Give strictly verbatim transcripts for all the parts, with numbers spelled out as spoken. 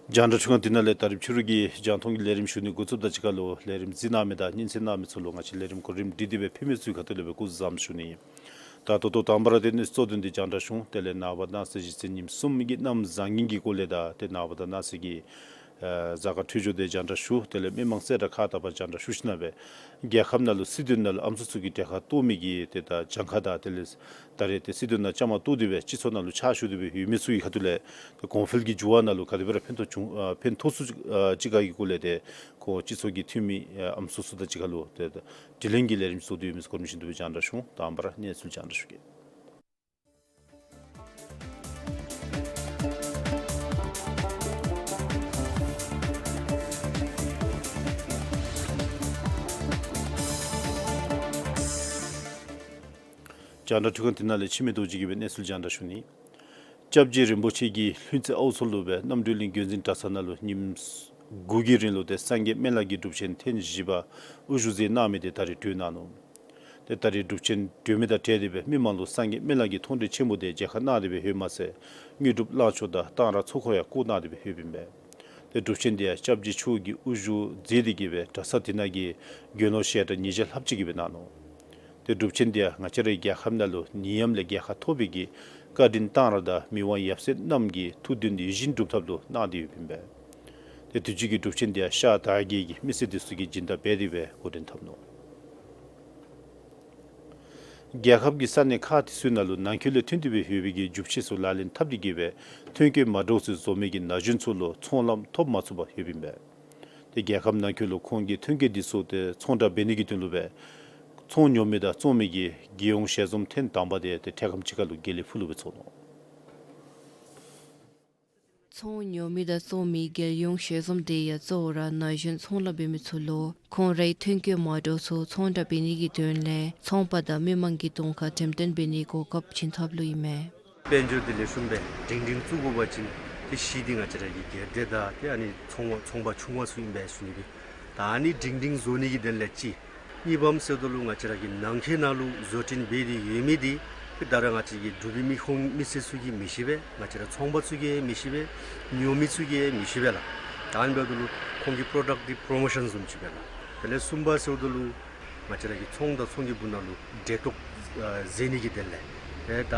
རྒྱང་བསྒྲགས་འཕྲུལ་ཁང་འདི་ནང་ལས་ད་རིས་ཕྱི་རུ་གི་རྒྱང་མཐོང་གི་ལས་རིམ་ཞུ་ནི་འགོ་བཙུགསཔ་དང་གཅིག་ཁར་ལུ་ལས་རིམ་གཟིགས་གནང་མི་དང་སྙན་གསན་གནང་མི་ཚུ་ལུ་ང་བཅས་ལས་རིམ་གོ་རིམ་སྒྲིག་སྟེ་སྦེ་ཕུལ་མི་ཚུ་གི་ཁ་ཐུག་ལས་སྦེ་སྐུ་གཟུགས་བཟང་པོ་ཞུ་ནི། ད་ད་ལྟོ་དང་པ་ར་ཏེ་གནས་ཚུལ་གཙོ་དོན་འདི་རྒྱང་བསྒྲགས་ཞུ་འོང་། དེ་ལས་ནངས་པ་གནངས་ཚེ་གཞེས་ཚེ་ཉིནམ་གསུམ་གྱི་གནམ་བཟང་ངན་གྱི་སྐོར་ལས་དང་ཏེ་ནངས་པ་དང་གནངས་ཚེ་གི་ཨེ་གཟའ་སྐར་འཕྲོད་སྦྱོར་འདི་རྒྱང་བསྒྲགས་ཞུ། དེ་ལས་མི་མང་གསལ་བསྒྲགས་ཁག་དང་པ་རྒྱང་བསྒྲགས་ཞུ་ཞིནམ་ལས་རྒྱལ་ཁབ་ནང་ལུ་སྲིད་དོན་ནང་ལུ་ཨམ་སྲུ་ཚུ་གིས་གྲལ་ཁར་གཏོགས་མི་གི་ཏེ་ད་གྱངས་ཁ་དང་དེ་ལས་ད་རེས་ཏེ་སྲིད་དོན་ནང་བཅའ་མར་གཏོགས་ཏེ་སྦེ་སྤྱི་ཚོགས་ནང་ལུ་ཕྱག་ཞུ་སྟེ་སྦེ་ཡོད་མི་ཚུ་གི་ཁ་ཐུག་ལས་ཏེ་གོང་འཕེལ་གྱི་འགྱུར་བ་ནང་ལུ་ག་དེ་སྦེ་ར་ཕན་ཐོགས་བྱུང་ཨ་ཕན་ཐོགས་ཚུགས་ཨ་ཅིག་ག་གི་སྐོར་ལས་ཏེ་ཁོང་སྤྱི་ཚོགས་ཀྱི་འཐུས་མི་ཨ་ཨམ་སྲུ་ཚུ་དང་གཅིག་ཁར་ལུ་ཏེ་ད་དྲི་ལན་གྱི་ལས་རིམ་བཟོ་སྟེ་ཡོད་མི་ཚུ་གོ་རིམ་བཞིན་དུ་སྦེ་རྒྱང་བསྒྲགས་ཞུ་འོང་། དང་པ་ར་གནས་ཚུལ་རྒྱང་བསྒྲགས་ཞུ་གེ། རྒྱང་བསྒྲགས་འཕྲུལ་ཁང་འདི་ནང་ལས་འཆི་མེད་རྡོ་རྗེ་གིས་སྦེ་གནས་ཚུལ་རྒྱང་བསྒྲགས་ཞུ་ནི། སྐྱབས་རྗེ་རིན་པོ་ཆེ་གིས་ལྷུན་རྩེ་ཨའུ་མཚོ་ལུ་སྦེ་རྣམ་གྲོལ་གླིང་བརྒྱུད་འཛིན་གྲྭ་ཚང་ནང་ལུ་ཉིནམ་དགུ་གི་རིང་ལུ་ཏེ་སངས་རྒྱས་སྨན་བླ་གི་སྒྲུབ་ཆེན་ཐེངས་བཞི་པ་དབུ་བཞུགས་མཛད་གནང་མི་འདི་ད་རིས་གྲོལ་གནང་ནུག། ཏེ་ད་རིས་སྒྲུབ་ཆེན་གྲོལ་མི་དང་འབྲེལ་ཏེ་སྦེ་མི་མང་ལུ་སངས་རྒྱས་སྨན་བླ་གི་མཐོང་གྲོལ་ཆེན་པོ་འདི་མཇལ་ཁ་གནང་སྟེ་སྦེ་ཡོདཔ་མ་ཚད་དངོས་གྲུབ་བླང་ཆོག་དང་གཏང་རག་ཚོགས་འཁོར་ཡང་བསྐོར་གནང་སྟེ་སྦེ་ཡོདཔ་ཨིན་པས། ཏེ་སྒྲུབ་ཆེན་འདི་ཡང་སྐྱབས་རྗེ་མཆོག་གིས་དབུ་བཞུགས་མཛད་དེ་གིས་སྦེ་གྲྭ་ཚང་འདི་ནང་གི་དགེ་སློང་ཞལ་གྲངས་ཉིས་བརྒྱ་ལྷགཔ་ཅིག་གིས་སྦེ་གནང་ནུག། ཏེ་སྒྲུབ་ཆེན་འདི་ཡང་ང་བཅས་རའི་རྒྱལ་ཁབ་ནང་ལུ་ནད་ཡམས་ལས་རྒྱལ་ཁ་ཐོབ་པའི་གི་བཀའ་དྲིན་གཏང་རག་དང་མི་དབང་ཡབ་སྲས་རྣམས་ཀྱི་ཐུགས་འདུན་ཡིད་བཞིན་སྒྲུབ་ཐབས་ལུ་གནང་སྟེ་ཡོདཔ་ཨིན་པས། ཏེ་དུས་ཅི་གི་སྒྲུབ་ཆེན་འདི་ཡང་ཤར་དར་རྒྱས་ཀྱི་མི་སེར་འདི་ཚུ་གིས་སྦྱིན་བདག་འབད་དེ་སྦེ་འགོ་འདྲེན་འཐབ་ནུག། རྒྱལ་ཁབ་ཀྱི་ས་གནས་ཁག་དེ་ཚུ་ནང་ལུ་ནང་འཁོད་ལས་ཐོན་ཏེ་སྦེ་ཡོད་པའི་གི་རྒྱུ་ཆས་ཚུ་ལག་ལེན་འཐབ་སྟེ་གིས་སྦེ་ཐོན་སྐྱེད་མ་འདྲཝ་ཚུ་བཟོ་མི་གི་ན་གཞོན་ཚུ་ལུ་ཚོང་ལམ་ཐོབ་མ་ཚུགས་པར་ཡོདཔ་ཨིན་པས། ཏེ་རྒྱལ་ཁབ་ནང་འཁོད་ལུ་ཁོང་གི་ཐོན་སྐྱེད་འདི་ཚུ་ཏེ་ཚོང་བསྒྲགས་འབད་ནི་གི་དོན་ལུ་སྦེ་ཚོང་ཉོ་མི་དང་བཙོང་མི་གི་རྒྱལ་ཡོངས་ཞལ་འཛོམས་ཐེངས་དང་པ་འདི་ཏེ་འཕྲལ་ཁམས་ཅིག་ཁར་ལུ་དགེ་ལེགས་ཕུག་ལུ་སྦེ་ཚོགས་ནུག། ཚོང་ཉོ་མི་དང་བཙོང་མི་རྒྱལ་ཡོངས་ཞལ་འཛོམས་འདི་ཡང་གཙོ་བོ་ར་ན་གཞོན་ཚོང་ལཱ་འབད་མི་ཚུ་ལུ་ཁོང་རའི་ཐོན་སྐྱེད་མ་འདྲཝ་ཚུ་ཚོང་བསྒྲགས་འབད་ནི་གི་དོན་ལས་ཚོང་པ་དང་མི་མང་གི་གདོང་ཁར་འགྲེམས་སྟོན་འབད་ནིའི་གོ་སྐབས་བྱིན་ཐབས་ལུ་ཨིན་མས། དཔལ་འབྱོར་འདི་ལེགས་ཤོམ་སྦེ་སྒྲིང་སྒྲིང་བཙུགས་དགོ་པ་ཅིན་ཏེ་གཞི་འདི་ང་བཅས་ར་གི་སྒེར་སྡེ་དང་ཏེ་ཨ་ནི་ཚོང་པ་ཚོང་པ་ཆུང་བ་ཚུ་ཨིན་པས་ཟེར་ཞུ་ནི་ཨིན། ད་ཨ་ནི་སྒྲིང་སྒྲིང་བཟོ་ནི་གི་དོན་ལས་གཅིག། གཉིས་པམ་ཟེརཝ་ད་ལུ་ང་བཅས་ར་གི་ནང་འཁོད་ནང་ལུ་བཟོ་སྐྲུན་འབད་དེ་ཡོད་མི་འདི་ཏེ་ད་རེས་ང་བཅས་ཀྱི་འབྲུག་པའི་མི་ཁོང་མི་སེར་ཚུ་གིས་མི་ཤེས་པས། ང་བཅས་ར་ཚོང་པ་ཚུ་གིས་མི་ཤེས་པས། ཉོ་མི་ཚུ་གིས་མི་ཤེས་པས་ལགས། ད་ཨ་ནི་འབདཝ་ད་ལུ་ཁོང་གི་པོརོ་ཌཀཊ་འདི་པོརོ་མོ་ཤཱན་བཟུམ་ཅིག་སྦེ་ལགས། དེ་ལས་གསུམ་པ་ཟེརཝ་ད་ལུ་ང་བཅས་ར་གི་ཚོང་དང་ཚོང་གི་སྦུག་ནང་ལུ་འབྲེལ་གཏོགས་ཨ་མཛད་ནི་གི་དོན་ལས་ཏེ་ད་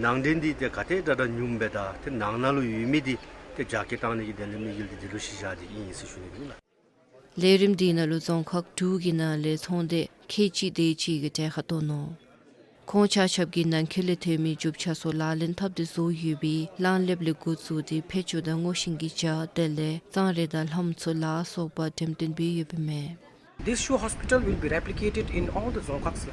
ནང་འདྲེན་འདི་ཏེ་ག་དེ་དྲག་དྲག་ཉུངམ་སྦེ་དང་ཏེ་ནང་ན་ལུ་ཡོད་མི་འདི་ཏེ་རྒྱ་སྐྱེད་གཏང་ནི་གི་དོན་ལས་དམིགས་ཡུལ་འདི་འདི་ལུ་གཞི་བཞག་སྟེ་ཨིན་ཟེར་ཞུ་ནི་ཨིན་ལགས། ལས་རིམ་འདི་ནང་ལུ་རྫོང་ཁག་དྲུག་གི་ནང་ལས་ཚོང་སྡེ་ཁལ་གཅིག་དེ་ཅིག་གིས་གྲལ་ཁར་གཏོགས་ནུག། ཁོང་ཆ་ཁྱབ་ཀྱིས་ནང་འཁོད་ལས་ཐོན་མི་རྒྱུ་ཆ་ཚུ་ལག་ལེན་འཐབ་སྟེ་བཟོ་ཡོད་པའི་གླང་ལེབ་ལས་འགོ་བཙུགས་ཏེ་ཕད་ཅུང་དང་སྔོ་ཤིང་གི་ཇ་དེ་ལས་གཙང་རས་དང་ལྷམ་ཚུ་ལ་སོགས་པ་འགྲེམས་སྟོན་འབད་ཡོདཔ་ཨིན་མས། This shoe hospital will be replicated in all the Dzongkhags.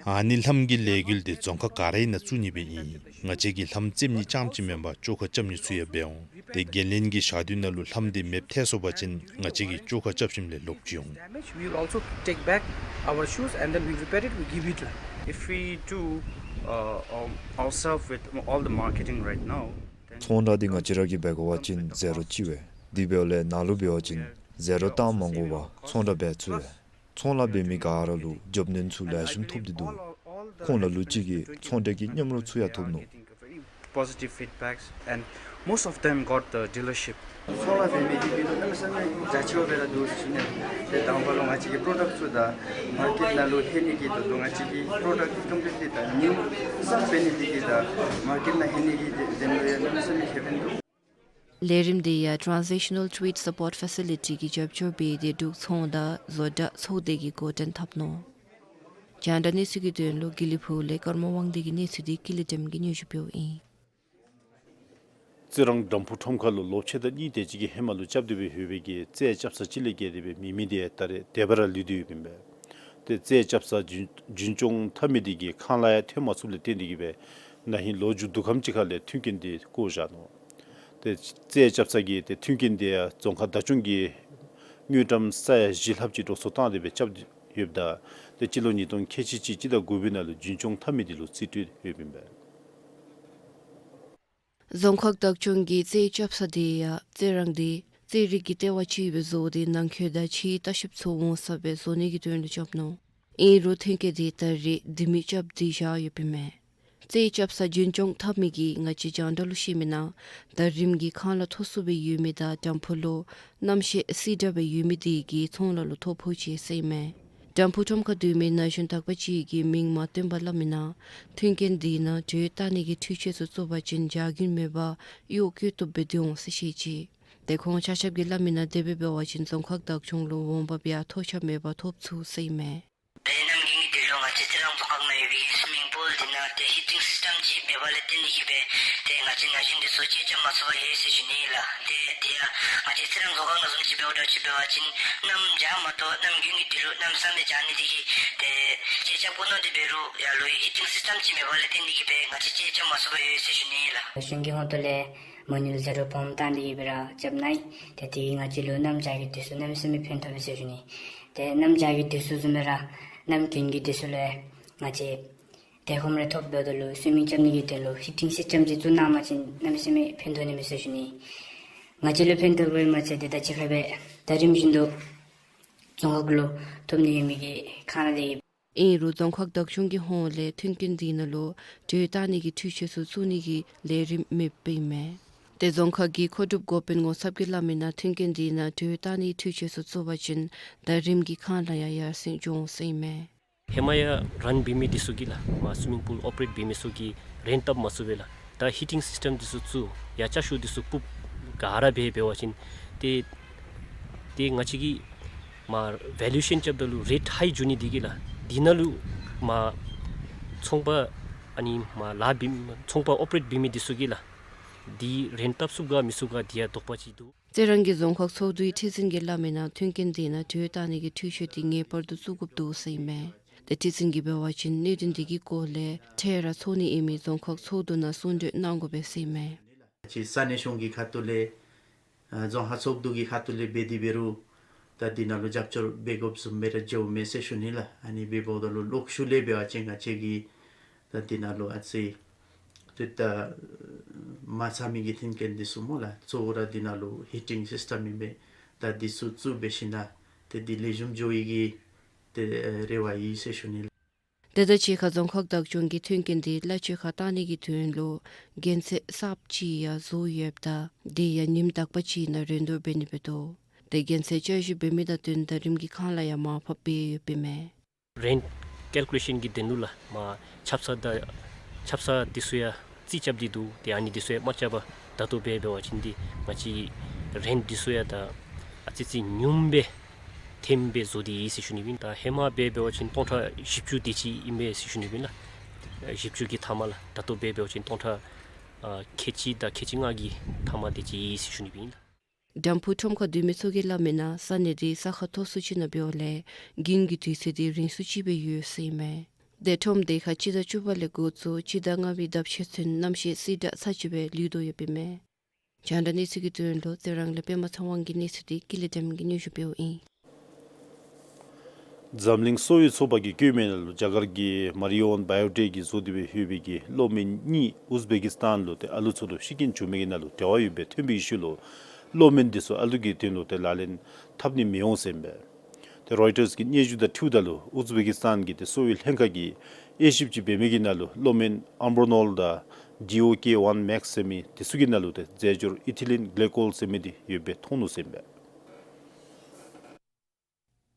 ཨ་ནི་ལྷམ་གྱི་ལས་འགུལ་འདི་རྫོང་ཁག་ག་རའི་ནང་བཙུགས་ནི་སྦེ་ཨིན། ང་བཅས་ཀྱིས་ལྷམ་བཙེམ་ནི་རྐྱངམ་ཅིག་མེན་པར་བཅོ་ཁ་རྐྱབ་ནི་ཚུ་ཡང་འབད་འོང་། ཏེ་འགན་ལེན་གྱི་ཞག་དུས་ནང་ལུ་ལྷམ་འདི་མེདཔ་ཐལ་སོང་པ་ཅིན་ང་བཅས་ཀྱིས་བཅོ་ཁ་རྐྱབ་ཞིནམ་ལས་ལོག་བྱིན་འོང་། Damage, we will also take back our shoes and then we repair it, we give it to them. If we do, uh, um, ourselves with all the marketing right now, then ཚོང་ར་འདི་ང་བཅས་ར་གིས་འབད་དགོ་པ་ཅིན་ཟེ་རོ་ཅིག་སྦེ། དེ་འབདཝ་ལས་ནཱ་ལུ་འབད་བ་ཅིན་ཟེ་རོ་བཏང་མ་དགོ་པར་ཚོང་ར་འབད་ཚུགས་པས། ཚོང་ལཱ་འབད་མི་ག་ར་ལུ་རྒྱབ་སྣོན་ཚུ་ལེགས་ཤོམ་ཐོབ་སྟེ་འདུག། ཁོང་ལ་ལུ་ཅིག་གིས་ཚོང་འབྲེལ་གྱི་མཉམ་རོགས་ཚུ་ཡང་ཐོབ་ནུག། Positive feedbacks and most of them got the dealership. ཚོང་ལཱ་འབད་མི་འདི་གི་ལུ་གནམ་མེད་ས་མེད་རྒྱ་ཆེཝ་སྦེ་ར་འདུག་ཟེར་ཞུ་ནི། ཏེ་དང་པ་ལུ་ང་བཅས་ཀྱི་པོརོ་ཌཀཊ་ཚུ་ད་མར་ཀེཊ་ནང་ལུ་ལྷོད་ནི་གི་དོན་ལུ་ང་བཅས་ཀྱི་པོརོ་ཌཀཊ་འདི་ཀམ་པི་ལིཊ་ལི་ད་ནིའུ་སེལ་འབད་ནི་འདི་གིས་ད་མར་ཀེཊ་ནང་ལྷོད་ནི་གི་དོན་ལུ་ཡང་གནམ་མེད་ས་མེད་ཁེ་ཕན་འདུག། ལས་རིམ་འདི་ཡང་Transitional Trade Support Facility གིས་རྒྱབ་སྐྱོར་འབད་དེ་འབྲུག་ཚོང་དང་བཟོ་གྲྭ་ཚོགས་སྡེ་གིས་འགོ་འདྲེན་འཐབ་ནུག། རྒྱང་བསྒྲགས་གནས་ཚུལ་གྱི་དོན་ལུ་དགེ་ལེགས་ཕུག་ལས་ཀརྨ་དབང་འདུས་ཀྱི་གནས་ཚུལ་འདི་ཀུན་ལེགས་སྒྲོལམ་གིས་སྙན་ཞུ་འབདཝ་ཨིན། རྩི་རང་དམ་ཕུ་ཁྲོམ་ཁ་ལུ་ལོ་ཕྱེད་དང་གཉིས་དེ་ཅིག་གི་ཧེ་མ་ལུ་རྐྱབ་སྟེ་སྦེ་ཡོད་པའི་གི་རྩྭའི་ལྕགས་ས་ཅིག་ལས་བརྒལ་ཏེ་སྦེ་མེད་མི་འདི་ད་རེས་དེ་སྦེ་ར་ལུས་ཏེ་ཡོདཔ་ཨིན་པས། ཏེ་རྩྭའི་ལྕགས་ས་རྒྱུན་རྒྱུན་སྐྱོང་འཐབ་མི་འདི་གིས་ཁང་གླ་ཡང་ཐོན་མ་ཚུགསཔ་ལས་བརྟེན་ཏེ་གིས་སྦེ་ན་ཧིང་ལོ་མཇུག་བསྡུ་ཁམས་ཅིག་ཁར་ལས་མཐུན་རྐྱེན་འདི་བཀོ་བཞག་ནུག། ཏེ་རྩྭའི་ལྕགས་ས་གི་ཏེ་མཐུན་རྐྱེན་འདི་ཡང་རྫོང་ཁག་བདག་སྐྱོང་གིས་དངུལ་ཀྲམ་ས་ཡ་བཞི་ལྷགཔ་ཅིག་འགྲོ་སོང་བཏང་སྟེ་སྦེ་རྐྱབ་ཡོདཔ་ད་ཏེ་སྤྱི་ལོ་ཉིས་སྟོང་ཁལ་གཅིག་གཅིག་སྤྱི་ཟླ་དགུ་པའི་ནང་ལུ་རྒྱུན་སྐྱོང་འཐབ་མི་འདི་ལུ་རྩིས་སྤྲོད་ཡོདཔ་ཨིན་པས། རྫོང་ཁག་བདག་སྐྱོང་གིས་རྩྭའི་ལྕགས་ས་འདི་ཡང་རྩི་རང་འདི་རྩིས་རིག་གི་ལྟེ་བ་ཅིག་སྦེ་བཟོ་སྟེ་ནང་འཁོད་དང་ཕྱིའི་ལྟ་བཤལཔ་ཚུ་འོང་ས་སྦེ་བཟོ་ནི་གི་དོན་ལུ་རྐྱབ་ནུག། ཨིན་རུང་མཐུན་རྐྱེན་འདི་ད་རེས་ལྡེ་མིག་རྐྱབ་སྟེ་བཞག་ཡོདཔ་ཨིན་མས། རྩིས་རྐྱབ་ས་རྒྱུན་སྐྱོང་འཐབ་མི་གིས་ང་བཅས་རྒྱང་བསྒྲགས་ལུ་བཤད་མི་ནང་ད་རིམ་གྱིས་ཁང་གླ་མཐོ་སུ་སྦེ་ཡོད་མི་དང་དྲམ་ཕུག་ལུ་གནམ་གཤིས་བསིལ་དྲགས་སྦེ་ཡོད་མི་དེ་གིས་ཚོང་ལཱ་ལུ་ཐོ་ཕོག་ཅི་ཟེར་ཨིན་མས། དྲམ་ཕུག་ཁྲོམ་ཁར་སྡོད་མི་ན་གཞོན་དག་པ་ཅིག་གིས་མིང་མ་བཏོན་པར་སླབ་མི་ནང་མཐུན་རྐྱེན་དེ་ནང་དྲོད་བཏང་ནི་གི་འཕྲུལ་ཆས་ཚུ་བཙུགས་པ་ཅིན་བྱ་རྒྱུན་མེད་པར་གཡོག་བཀོལ་བཏུབ་སྦེ་འདུག་འོང་ཟེར་བཤད་ཅི། ཏེ་ཁོང་ཆ་ཁྱབ་ཀྱིས་སླབ་མི་ནང་དེ་སྦེ་འབད་བ་ཅིན་རྫོང་ཁག་བདག་སྐྱོང་ལུ་འོང་འབབ་ཡང་ཐོ་ཆགས་མེད་པར་ཐོབ་ཚུགས་ཟེར་ཨིན་མས། ཏེ་གནམ་དགུན་གྱི་དུས་ལུ་ང་བཅས་རྩི་རང་རྫོང་ཁག་ནང་ཡོད་པའི་སུའི་མིང་པུལ་འདི་ནང་ཏེ་ཧི་ཊིང་སིསི་ཊམ་ཅིག་མེད་པ་ལས་བརྟེན་ནི་གིས་སྦེ་ཏེ་ང་བཅས་ན་གཞོན་འདི་ཚུ་ཅིག་ཅིག་མ་ཚུགས་པར་ཡོད་ཟེར་ཞུ་ནི་ལགས། ཏེ་དེ་ཡང་ང་བཅས་རྩི་རང་རྫོང་ཁག་ནང་བཟུམ་ཅིག་འབདཝ་ད་ཅིག་འབད་བ་ཅིན་གནམ་བྱཱར་མ་གཏོགས་གནམ་དགུན་གྱི་དུས་ལུ་གནམ་ས་མེད་བྱཱར་ནི་དེ་གིས་ཏེ་ཅིག་ཅིག་ཕོག་ནི་འདི་འབད་རུང་ཡར་ལུ་ཧི་ཊིང་སིསི་ཊམ་ཅིག་མེད་པ་ལས་བརྟེན་ནི་གིས་སྦེ་ང་བཅས་ཅིག་ཅིག་མ་ཚུགས་པར་ཡོད་ཟེར་ཞུ་ནི་ལགས། གཞུང་གི་ཧོངས་ཏོ་ལས་མ་ནིང་ལུ་ཟད་འགྲོ་སྦོམ་བཏང་སྟེ་གིས་སྦེ་ར་རྐྱབ་ནི་ཨིན། ཏེ་དེ་གིས་ང་བཅས་ལུ་གནམ་བྱཱར་གྱི་དུས་སུ་གནམ་མེད་ས་མེད་ཕན་ཐོགས་པས་ཟེར་ཞུ་ནི། ཏེ་གནམ་བྱཱར་གྱི་དུས་སུ་བཟུམ་སྦེ་ར་གནམ་དགུན་གྱི་དུས་སུ་ལུ་ང་བཅས་ཏེ་ཁོམ་རེ་ཐོབ་འབདཝ་ད་ལུ་སུའི་མིང་རྐྱབ་ནི་གི་དོན་ལུ་ཧི་ཊིང་སིསི་ཊམ་ཅིག་བཙུགས་གནང་པ་ཅིན་གནམ་མེད་ས་མེད་ཕན་ཐོགས་ནི་མས་ཟེར་ཞུ་ནི། ང་བཅས་ལུ་ཕན་ཐོགས་པའི་མ་ཚད་ཏེ་ད་ཅི་ཁ་སྦེ་ད་རིམ་བཞིན་དུ་རྫོང་ཁག་ལུ་ཐོབ་ནི་ཡོད་མི་གི་ཁང་གླ་དེ་ཨིན་རུང་རྫོང་ཁག་བདག་སྐྱོང་གི་ཧོངས་ལས་མཐུན་རྐྱེན་དེ་ནང་ལུ་དྲོད་བཏང་ནི་གི་འཕྲུལ་ཆས་ཚུ་བཙུགས་ནི་གི་ལས་རིམ་མེདཔ་ཨིན་མས། ཏེ་རྫོང་ཁག་གི་མཁོ་སྒྲུབ་འགོ་དཔོན་ངོ་ཚབ་ཀྱིས་སླབ་མི་ནང་མཐུན་རྐྱེན་དེ་ནང་དྲོད་བཏང་ནི་འཕྲུལ་ཆས་ཚུ་བཙུགས་པ་ཅིན་ད་རིམ་གྱི་ཁང་གླ་ཡང་ཡར་སེང་འགྱོ་འོང་ཟེར་ཨིན་མས། ཧེ་མ་ཡང་རཱན་འབད་མི་འདི་ཚུ་གིས་ལགས་མར་སུའི་མིང་པུལ་ཨོ་པ་རེཊ་འབད་མི་ཚུ་གིས་རེནཊ་བཏབ་མ་ཚུགས་པས་ལགས། ད་ཧི་ཊིང་སིསི་ཊམ་འདི་ཚུ་བཙུགས་ཡར་ཅ་ཆས་འདི་ཚུ་སྤུབ་ག་ར་འབད་འབད་བ་ཅིན་ཏེ་ཏེ་ང་བཅས་ཀྱིས་མར་ཝེ་ལུ་ཤཱན་རྐྱབ་ད་ལུ་རེཊ་ཧའི་འགྱོ་ནི་དེ་གིས་ལགས། དེ་ནང་ལུ་མར་ཚོང་པ་ཨ་ནི་མར་ལཱ་འབད་ཚོང་པ་ཨོ་པ་རེཊ་འབད་མི་འདི་ཚུ་གིས་ལགས་འདི་རེནཊ་བཏབ་ཚུགས་ག་མི་ཚུགས་ག་དེ་ཡང་དོགས་པ་ཅིག་འདུག། རྩི་རང་གི་རྫོང་ཁག་ཚོགས་འདུའི་ཁྲི་འཛིན་གྱིས་སླབ་མི་ནང་མཐུན་རྐྱེན་དེ་ནང་དྲོད་བཏང་ནི་གི་འཕྲུལ་ཆས་དེ་ངེས་པར་དུ་བཙུགས་དགོཔ་འདུག་ཟེར་ཨིན་མས། ཏེ་ཁྲི་འཛིན་གྱིས་འབད་བ་ཅིན་གནད་དོན་དེ་གི་སྐོར་ལས་འཕྲལ་ར་ཚོགས་ནི་ཨིན་མི་རྫོང་ཁག་ཚོགས་འདུ་ནང་གསུང་གྲོས་གནང་དགོ་པས་ཟེར་ཨིན་མས། ཅིག་ས་གནས་གཞུང་གི་ཁ་ཐུག་ལས་ཨ་རྫོང་ཁག་ཚོགས་འདུ་གི་ཁ་ཐུག་ལས་འབད་དེ་འབད་རུང་ད་འདི་ནང་ལུ་རྒྱབ་སྐྱོར་འབད་དགོཔ་བཟུམ་སྦེ་ར་འགྱོཝ་མས་ཟེར་ཞུ་ནི་ལགས། ཨ་ནི་འབདཝ་ད་ལུ་ལོག་ཤུལ་ལས་འབད་བ་ཅིན་ང་བཅས་ཀྱིས་ད་འདི་ནང་ལུ་ཨ་ཙི་ཏེ་ད་མ་ཚང་མི་གི་མཐུན་རྐྱེན་འདི་ཚུ་སྨོ་ལགས་གཙོ་བོ་ར་འདི་ནང་ལུ་ཧི་ཊིང་སིསི་ཊམ་ཨིན་པས། ད་འདི་ཚུ་བཙུགས་འབད་ཞིན་ན་ཏེ་འདི་ལེགས་ཤོམ་འགྱོ་ནི་གི་ཏེ་རེ་བ་ཡོད་ཟེར་ཞུ་ནི་ལགས། ཏེ་ད་ཕྱི་ཁར་རྫོང་ཁག་བདག་སྐྱོང་གིས་མཐུན་རྐྱེན་དེ་གླ་ཆ་ཁར་བཏང་ནི་གི་དོན་ལུ་གྱེན་ཚད་གསརཔ་ཅིག་ཡང་བཟོ་ཡོདཔ་ད་དེ་ཡང་ཉིནམ་དག་པ་ཅིག་ནང་རེ་འདོད་འབད་ནི་འབད་དོ། ཏེ་གྱེན་ཚད་བསྐྱར་ཞིབ་འབད་མི་དང་བསྟུན་ད་རིམ་གྱི་ཁང་གླ་ཡང་མར་ཕབ་འབད་ཡོདཔ་ཨིན་མས། རེནཊ་ཀལ་ཀུ་ལེ་ཤཱན་གྱི་དོན་ལུ་ལགས་མར་ཆབ་གསང་དང་ཆབ་གསང་འདི་ཚུ་ཡང་རྩིས་རྐྱབ་སྟེ་འདུག། ཏེ་ཨ་ནི་འདི་ཚུ་ཡང་མ་རྐྱབ་པར་ད་ལྟོ་འབད་འབད་བ་ཅིན་འདི་ང་བཅས་རེནཊ་འདི་ཚུ་ཡང་ད་ཨ་ཙི་ཅིག་ཉུངམ་སྦེ་ཐེམ་སྦེ་བཟོ་སྟེ་ཡོད་ཟེར་ཞུ་ནི་ཨིན། ད་ཧེ་མ་འབད་འབད་བ་ཅིན་སྟོང་ཕྲག་བཞི་བཅུ་དེ་ཅིག་ཨིན་པས་ཟེར་ཞུ་ནི་ཨིན་ལགས། བཞི་བཅུ་གི་མཐའ་མ་ལགས། ད་ལྟོ་འབད་འབད་བ་ཅིན་སྟོང་ཕྲག་ཨ་ཁལ་གཅིག་དང་ཁལ་གཅིག་ལྔ་གི་མཐའ་མ་དེ་ཅིག་ཨིན་ཟེར་ཞུ་ནི་ཨིན་ལགས། དྲམ་ཕུག་ཁྲོམ་ཁར་སྡོད་མི་ཚུ་གིས་སླབ་མི་ནང་ས་གནས་དེ་ས་ཁ་མཐོ་སུ་ཅིག་ནང་འབདཝ་ལས་དགུན་གྱི་དུས་ཚོད་དེ་རིང་སུ་ཅིག་སྦེ་ཡོད་ཟེར་ཨིན་མས། ཏེ་ཁྲོམ་དེ་ཁར་སྤྱི་ཟླ་བཅུ་པ་ལས་འགོ་བཙུགས་སྤྱི་ཟླ་ལྔ་པའི་ཟླཝ་ཕྱེད་ཚུན་གནམ་གཤིས་བསིལ་དྲགས་ཚ་ཅིག་སྦེ་ལུས་དོ་ཡོདཔ་ཨིན་མས། རྒྱང་བསྒྲགས་གནས་ཚུལ་གྱི་དོན་ལུ་རྩི་རང་ལས་པདྨ་ཚེ་དབང་གི་གནས་ཚུལ་དེ་ཀུན་ལེགས་བདེམ་གིས་སྙན་ཞུ་འབདཝ་ཨིན། འཛམ་གླིང་གསོ་བའི་ཚོགས་པ་གིས་བཀོད་མི་ནང་ལུ་རྒྱ་གར་གྱི་མ་རི་ཨོན་བའི་ཨོ་ཊེཀ་གིས་བཟོ་སྟེ་སྦེ་ཡོད་པའི་གི་གློག་མེ་གཉིས་ཨུཛ་བེ་ཀི་སི་ཐན་ལུ་ཏེ་ཨ་ལུ་ཚུ་ལུ་ཤི་རྐྱེན་བྱུང་མི་གི་ནང་ལུ་འབྲེལ་བ་ཡོད་པའི་ཐོན་པའི་ཤུལ་ལུ་གློག་མེ་འདི་ཚུ་ཨ་ལུ་གི་དོན་ལུ་ཏེ་ལག་ལེན་འཐབ་ནི་མི་འོང་ཟེར་ཨིན་པས། ཏེ་རོའི་ཊརསི་གི་སྙན་ཞུ་དང་འཁྲིལཝ་ད་ལུ་ཨུཛ་བེ་ཀི་སི་ཐན་གྱི་ཏེ་གསོ་བའི་ལྷན་ཁག་གིས་དབྱེ་ཞིབ་ཅིག་འབད་མི་གི་ནང་ལུ་གློག་མེ་ཨམ་བྲོ་ནོལ་དང་ཌི་ཨོ་ཀེ་ཝན་མེགསི་ཟེར་མི་འདི་ཚུ་གི་ནང་ལུ་ཏེ་རྫས་སྦྱོར་ཨི་ཐི་ལིན་གླི་ཀོལ་ཟེར་མི་འདི་ཡོདཔ་སྦེ་མཐོང་ནུག་ཟེར་ཨིན་པས།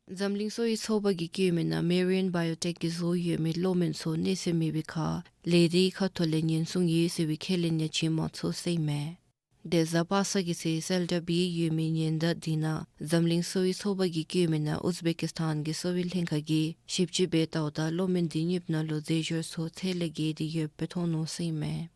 འཛམ་གླིང་གསོ་བའི་ཚོགས་པ་གིས་བཀོད་མི་ནང་མ་རི་ཨོན་བའི་ཨོ་ཊེཀ་གིས་བཟོ་ཡོད་མི་གློག་མེ་ཚུ་གནས་ཚད་མེད་པའི་ཁར་ལས་སྡེའི་ཁ་ཐུག་ལས་ཉེན་སྲུང་ཡོད་ཟེར་བའི་ཁས་ལེན་ཡང་བྱིན་མ་ཚུགས་ཟེར་ཨིན་མས། ཏེ་གཟའ་པ་སངས་ཀྱི་ཚེ་གསལ་བསྒྲགས་འབད་ཡོད་མི་ཉེན་བརྡ་འདི་ནང་འཛམ་གླིང་གསོ་བའི་ཚོགས་པ་གིས་བཀོད་མི་ནང་ཨུཛ་བེ་ཀི་སི་ཐན་གྱི་གསོ་བའི་ལྷན་ཁག་གིས་ཞིབ་དཔྱད་འབད་བལྟཝ་ད་གློག་མེ་འདི་གཉིས་ནང་ལུ་རྫས་སྦྱོར་ཚུ་ཚད་ལས་བརྒལ་ཏེ་ཡོདཔ་སྦེ་མཐོང་ནུག་ཟེར་ཨིན་མས།